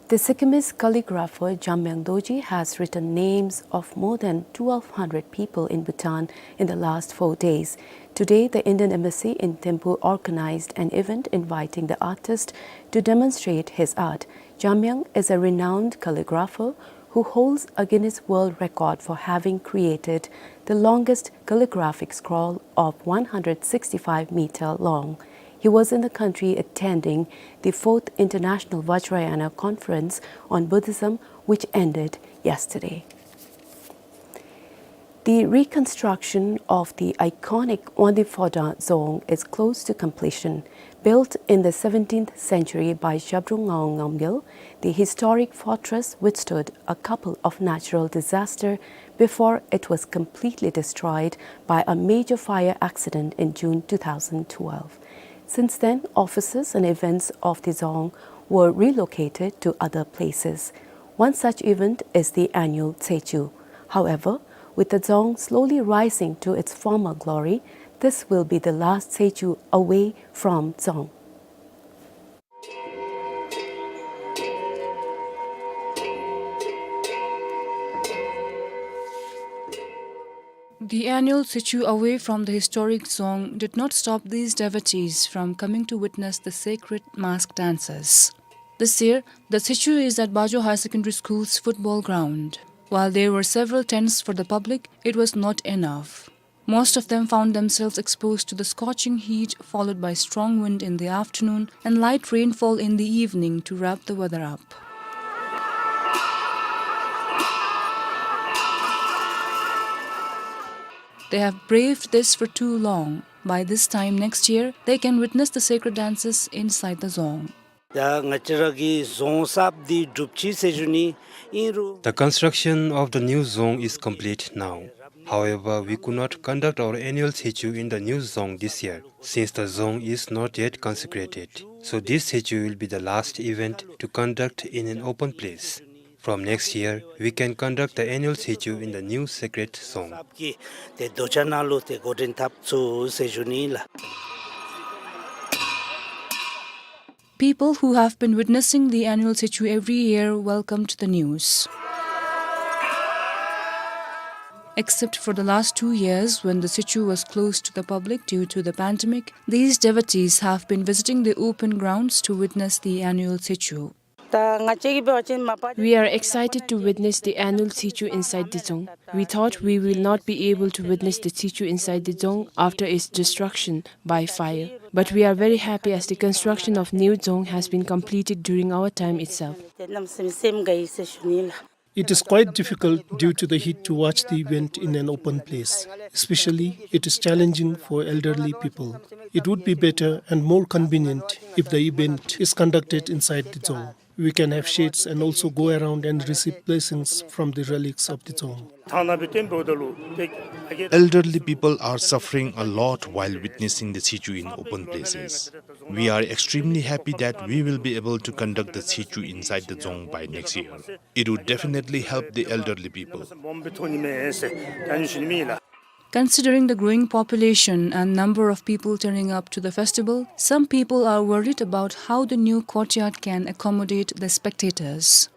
The Sikkimese calligrapher Jamyang Dorji has written names of more than twelve hundred people in Bhutan in the last four days. Today, the Indian Embassy in Thimphu organized an event inviting the artist to demonstrate his art. Jamyang is a renowned calligrapher who holds a Guinness World Record for having created the longest calligraphic scroll of one hundred sixty-five meter long. He was in the country attending the fourth International Vajrayana Conference on Buddhism, which ended yesterday. The reconstruction of the iconic Wangdi Phodrang Dzong is close to completion. Built in the seventeenth century by Zhabdrung Ngawang Namgyal, the historic fortress withstood a couple of natural disasters before it was completely destroyed by a major fire accident in June two thousand twelve. Since then, offices and events of the dzong were relocated to other places. One such event is the annual Tsechu. However, with the dzong slowly rising to its former glory, this will be the last Tsechu away from dzong. The annual Tsechu away from the historic dzong did not stop these devotees from coming to witness the sacred mask dances. This year, the Tsechu is at Bajo Higher Secondary School's football ground. While there were several tents for the public, it was not enough. Most of them found themselves exposed to the scorching heat, followed by strong wind in the afternoon and light rainfall in the evening to wrap the weather up. They have braved this for too long. By this time next year, they can witness the sacred dances inside the dzong. ད་ང་བཅས་ར་གི་རྫོང་གསརཔ་འདི་གྲུབ་ཅི་ཟེར་ཞུ་ནི་ཨིན་རུང་། The construction of the new dzong is complete now. However, we could not conduct our annual Tsechu in the new dzong this year, since the dzong is not yet consecrated. So this Tsechu will be the last event to conduct in an open place. From next year, we can conduct the annual Tsechu in the new sacred dzong. གསརཔ་གི་ཏེ་རྡོ་གཅལ་ནང་ལུ་ཏེ་འགོ་འདྲེན་འཐབ་ཚུགས་ཟེར་ཞུ་ནི་ལགས། People who have been witnessing the annual Tsechu every year welcomed the news. Except for the last two years, when the Tsechu was closed to the public due to the pandemic, these devotees have been visiting the open grounds to witness the annual Tsechu. ད་ང་བཅས་ཀྱིས་འབད་བ་ཅིན་མ་པ། We are excited to witness the annual Tsechu inside the dzong. We thought we will not be able to witness the Tsechu inside the dzong after its destruction by fire. But we are very happy as the construction of new dzong has been completed during our time itself. It is quite difficult due to the heat to watch the event in an open place. Especially, it is challenging for elderly people. It would be better and more convenient if the event is conducted inside the dzong. We can have shades and also go around and receive blessings from the relics of the dzong. Elderly people are suffering a lot while witnessing the Tsechu in open places. We are extremely happy that we will be able to conduct the Tsechu inside the dzong by next year. It would definitely help the elderly people. Considering the growing population and number of people turning up to the festival, some people are worried about how the new courtyard can accommodate the spectators.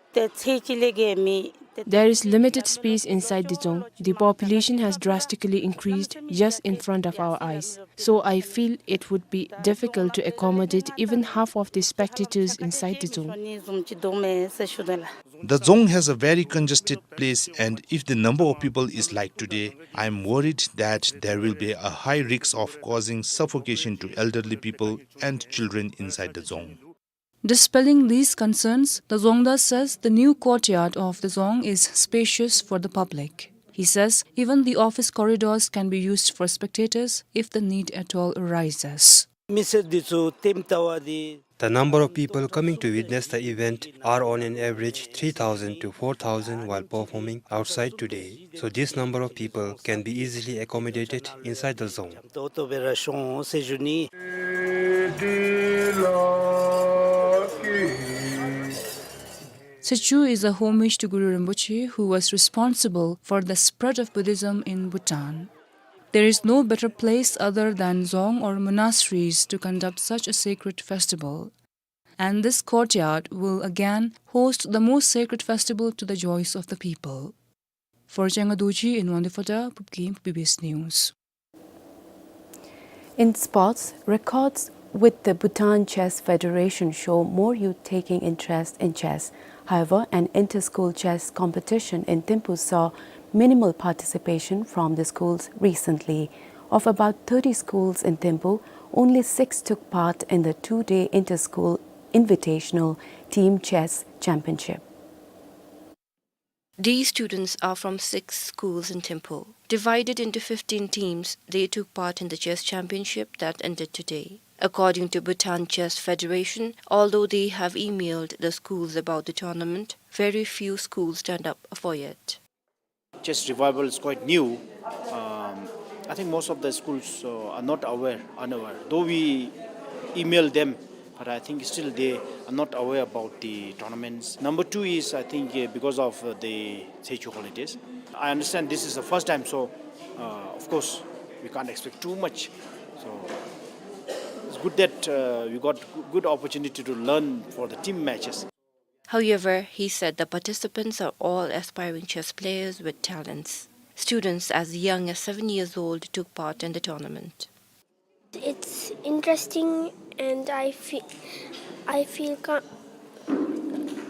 There is limited space inside the dzong. The population has drastically increased just in front of our eyes. So I feel it would be difficult to accommodate even half of the spectators inside the dzong. The dzong has a very congested place, and if the number of people is like today, I am worried that there will be a high risk of causing suffocation to elderly people and children inside the dzong. Dispelling these concerns, the Dzongda says the new courtyard of the dzong is spacious for the public. He says even the office corridors can be used for spectators if the need at all arises. མི་སེར་འདི་ཚུ་ལྟདམོ་ལྟ་བ་འདི། The number of people coming to witness the event are on an average three thousand to four thousand while performing outside today. So this number of people can be easily accommodated inside the dzong. ཏོག་ཏོ་སྦེ་ར་ཤོང་ཟེར་ཞུ་ནི། Tsechu is a homage to Guru Rinpoche, who was responsible for the spread of Buddhism in Bhutan. There is no better place other than dzong or monasteries to conduct such a sacred festival. And this courtyard will again host the most sacred festival to the joys of the people. For Changa Dorji in Wangdue Phodrang, Pupkim, B B S News. In sports, records with the Bhutan Chess Federation show more youth taking interest in chess. However, an inter-school chess competition in Thimphu saw minimal participation from the schools recently. Of about thirty schools in Thimphu, only six took part in the two-day inter-school invitational team chess championship. These students are from six schools in Thimphu. Divided into fifteen teams, they took part in the chess championship that ended today. According to Bhutan Chess Federation, although they have emailed the schools about the tournament, very few schools turned up for it. Chess revival is quite new. Um, I think most of the schools, uh, are not aware, unaware. Though we email them, but I think still they are not aware about the tournaments. Number two is, I think, uh, because of, uh, the Tshechu holidays. I understand this is the first time, so, uh, of course, we can't expect too much. So it's good that, uh, we got g-, good opportunity to learn for the team matches. However, he said the participants are all aspiring chess players with talents. Students as young as seven years old took part in the tournament. It's interesting and I feel, I feel cal-,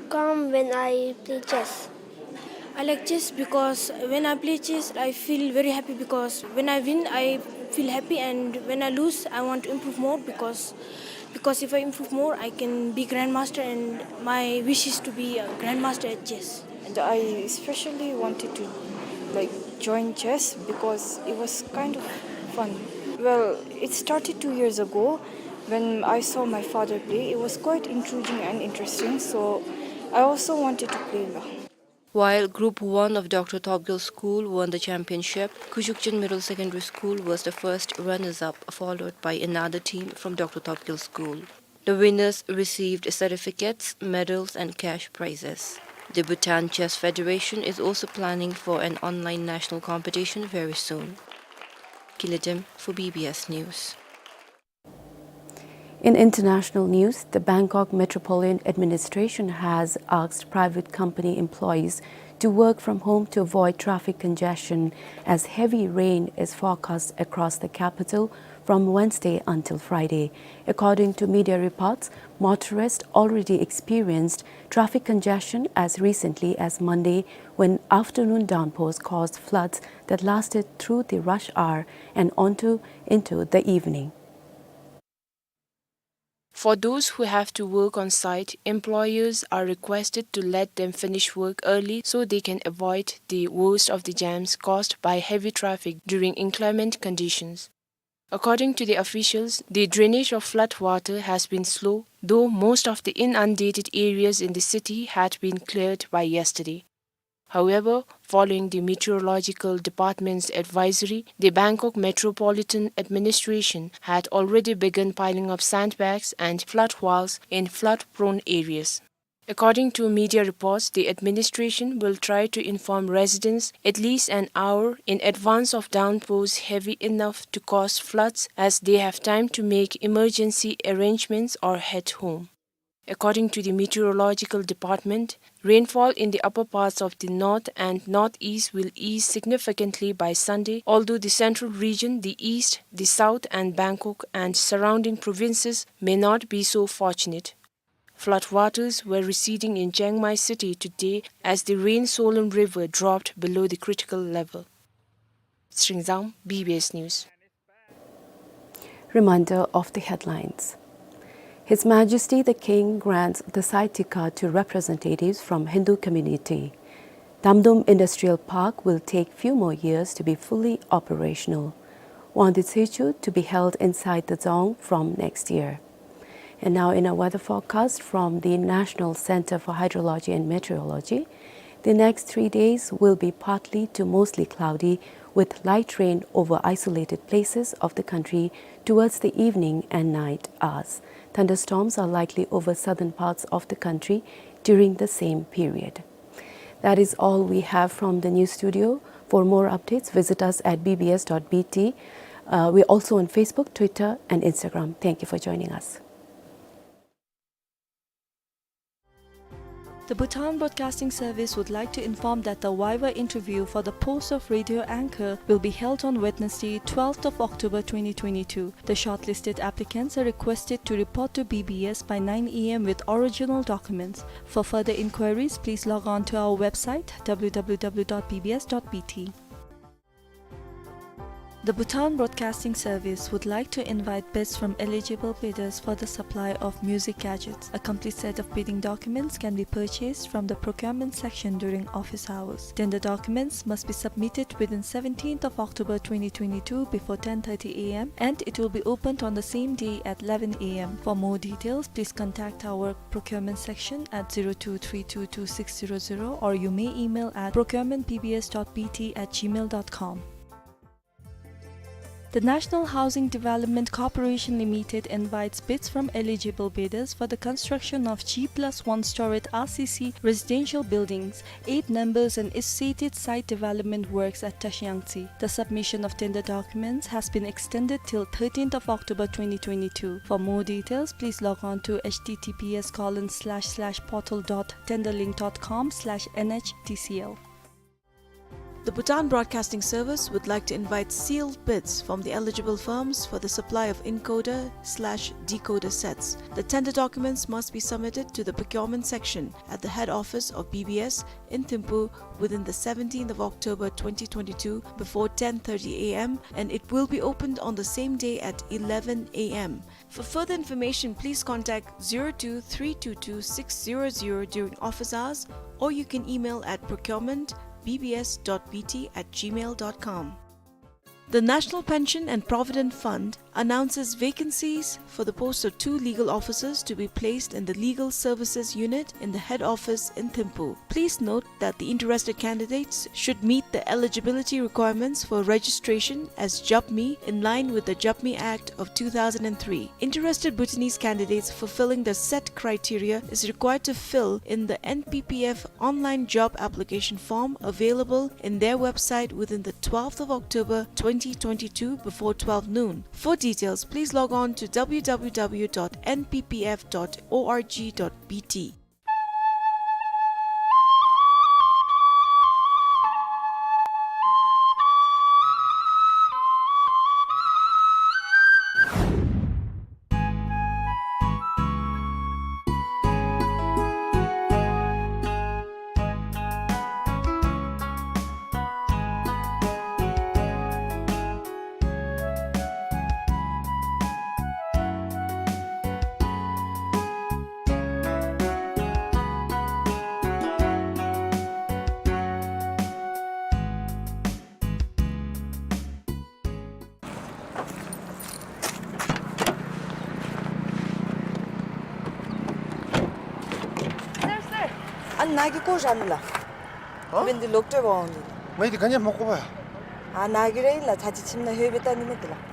calm when I play chess. I like chess because when I play chess, I feel very happy because when I win, I feel happy, and when I lose, I want to improve more because, because if I improve more, I can be grandmaster, and my wish is to be a grandmaster at chess. And I especially wanted to, like, join chess because it was kind of fun. Well, it started two years ago when I saw my father play. It was quite intriguing and interesting, so I also wanted to play. While Group one of Doctor Topgel School won the championship, Kujukjen Middle Secondary School was the first runners-up, followed by another team from Doctor Topgel School. The winners received certificates, medals, and cash prizes. The Bhutan Chess Federation is also planning for an online national competition very soon. Kiledim for B B S News. In international news, the Bangkok Metropolitan Administration has asked private company employees to work from home to avoid traffic congestion, as heavy rain is forecast across the capital from Wednesday until Friday. According to media reports, motorists already experienced traffic congestion as recently as Monday, when afternoon downpours caused floods that lasted through the rush hour and onto, into the evening. For those who have to work on site, employers are requested to let them finish work early so they can avoid the worst of the jams caused by heavy traffic during inclement conditions. According to the officials, the drainage of flood water has been slow, though most of the inundated areas in the city had been cleared by yesterday. However, following the Meteorological Department's advisory, the Bangkok Metropolitan Administration had already begun piling up sandbags and flood walls in flood-prone areas. According to media reports, the administration will try to inform residents at least an hour in advance of downpours heavy enough to cause floods, as they have time to make emergency arrangements or head home. According to the Meteorological Department, rainfall in the upper parts of the north and northeast will ease significantly by Sunday, although the central region, the east, the south, and Bangkok and surrounding provinces may not be so fortunate. Flood waters were receding in Chiang Mai city today as the rain-swollen river dropped below the critical level. Sringzam, B B S News. Reminder of the headlines. His Majesty the King grants the Saitika to representatives from Hindu community. Damdum Industrial Park will take few more years to be fully operational. Wangdue Tshechu to be held inside the Dzong from next year. And now in a weather forecast from the National Center for Hydrology and Meteorology, the next three days will be partly to mostly cloudy with light rain over isolated places of the country towards the evening and night hours. Thunderstorms are likely over southern parts of the country during the same period. That is all we have from the news studio. For more updates, visit us at B B S dot B T. Uh, we're also on Facebook, Twitter, and Instagram. Thank you for joining us. The Bhutan Broadcasting Service would like to inform that the viva interview for the post of radio anchor will be held on Wednesday, twelfth of October twenty twenty-two. The shortlisted applicants are requested to report to B B S by nine A M with original documents. For further inquiries, please log on to our website, W W W dot B B S dot B T. The Bhutan Broadcasting Service would like to invite bids from eligible bidders for the supply of music gadgets. A complete set of bidding documents can be purchased from the procurement section during office hours. Tender documents must be submitted within seventeenth of October twenty twenty-two before ten thirty A M, and it will be opened on the same day at eleven A M. For more details, please contact our procurement section at zero two three two two six zero zero, or you may email at procurement B B S dot B T at gmail dot com. The National Housing Development Corporation Limited invites bids from eligible bidders for the construction of G plus one storied R C C residential buildings, eight numbers, and associated site development works at Tashiyangtse. The submission of tender documents has been extended till thirteenth of October twenty twenty-two. For more details, please log on to H T T P S colon slash slash portal dot tenderlink dot com slash N H T C L. The Bhutan Broadcasting Service would like to invite sealed bids from the eligible firms for the supply of encoder slash decoder sets. The tender documents must be submitted to the procurement section at the head office of B B S in Thimphu within the seventeenth of October twenty twenty-two before ten thirty A M, and it will be opened on the same day at eleven A M. For further information, please contact zero two three two two six zero zero during office hours, or you can email at procurement B B S dot B T at gmail dot com. The National Pension and Provident Fund announces vacancies for the post of two legal officers to be placed in the Legal Services Unit in the head office in Thimphu. Please note that the interested candidates should meet the eligibility requirements for registration as Jabmi in line with the Jabmi Act of two thousand and three. Interested Bhutanese candidates fulfilling the set criteria is required to fill in the N P P F online job application form available in their website within the twelfth of October twenty twenty-two before twelve noon. For details, please log on to W W W dot N P P F dot org dot B T. སར་སར། ཨ་ནཱ་གི་ཀོ་ཞ་ནུ་ལ། ཨ། བན་འདི་ལོག་སྤྲོད་འོང་འདི། ངས་འདི་ག་ཉེ་མ་གོ་བ། ཨ་ནཱ་གི་རེད་ལ། ཚ་ཅི་ཁྱིམ་ནང་ལྷོད་པའི་ལྟ་ནི་མེད་འདི་ལ། པ་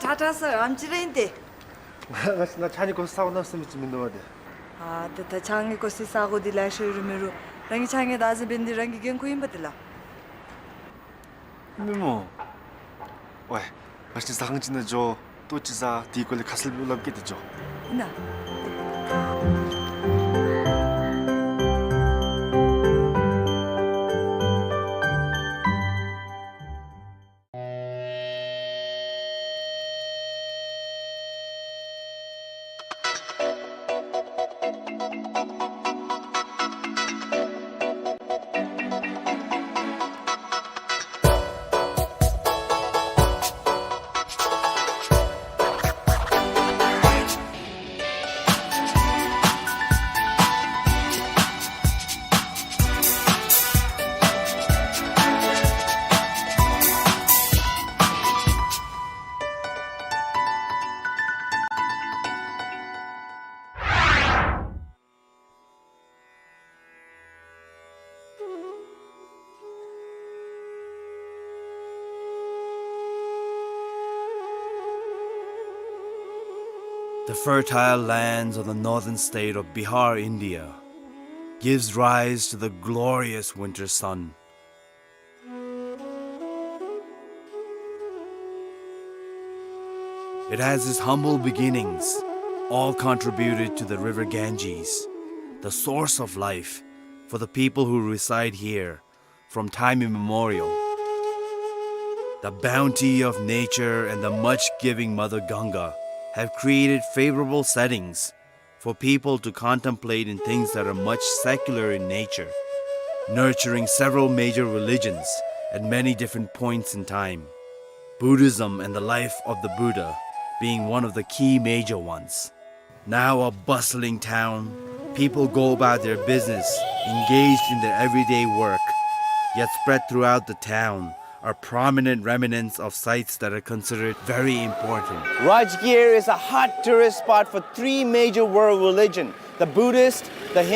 ཏྲ་ཏྲ་སར་ཨམ་ཅི་རེད་དེ། ང་ང་ང་ཆ་ནི་གོ་ས་འོ་ན་སེམས་མི་ཅི་མི་འདུག་བ་དེ། ཨ་ད་ད་ཆ་ངི་གོ་སི་ས་གོ་དེ་ལ་ཤོད་རུ་མི་རུ། རང་གི་ཆ་ངི་ད་ཟི་བན་དེ་རང་གི་འགན་ཁུར་ཡིན་པ་དེ་ལ། མི་མོ། ཝེ། ང་ཅི་ཟ་ཁང་ཅིག་ནང་འགྱོ། ལྟོ་ཅིག་ཟ། དེའི་སྐོར་ལས་ཁ་གསལ་སླབ་སྐད་དེ་འགྱོ། ཨིན་ན། Fertile lands of the northern state of Bihar, India, gives rise to the glorious winter sun. It has its humble beginnings, all contributed to the river Ganges, the source of life for the people who reside here from time immemorial. The bounty of nature and the much-giving Mother Ganga have created favorable settings for people to contemplate in things that are much secular in nature, nurturing several major religions at many different points in time, Buddhism and the life of the Buddha being one of the key major ones. Now a bustling town, people go about their business, engaged in their everyday work, yet spread throughout the town are prominent remnants of sites that are considered very important. Rajgir is a hot tourist spot for three major world religion, the Buddhist, the Hindu,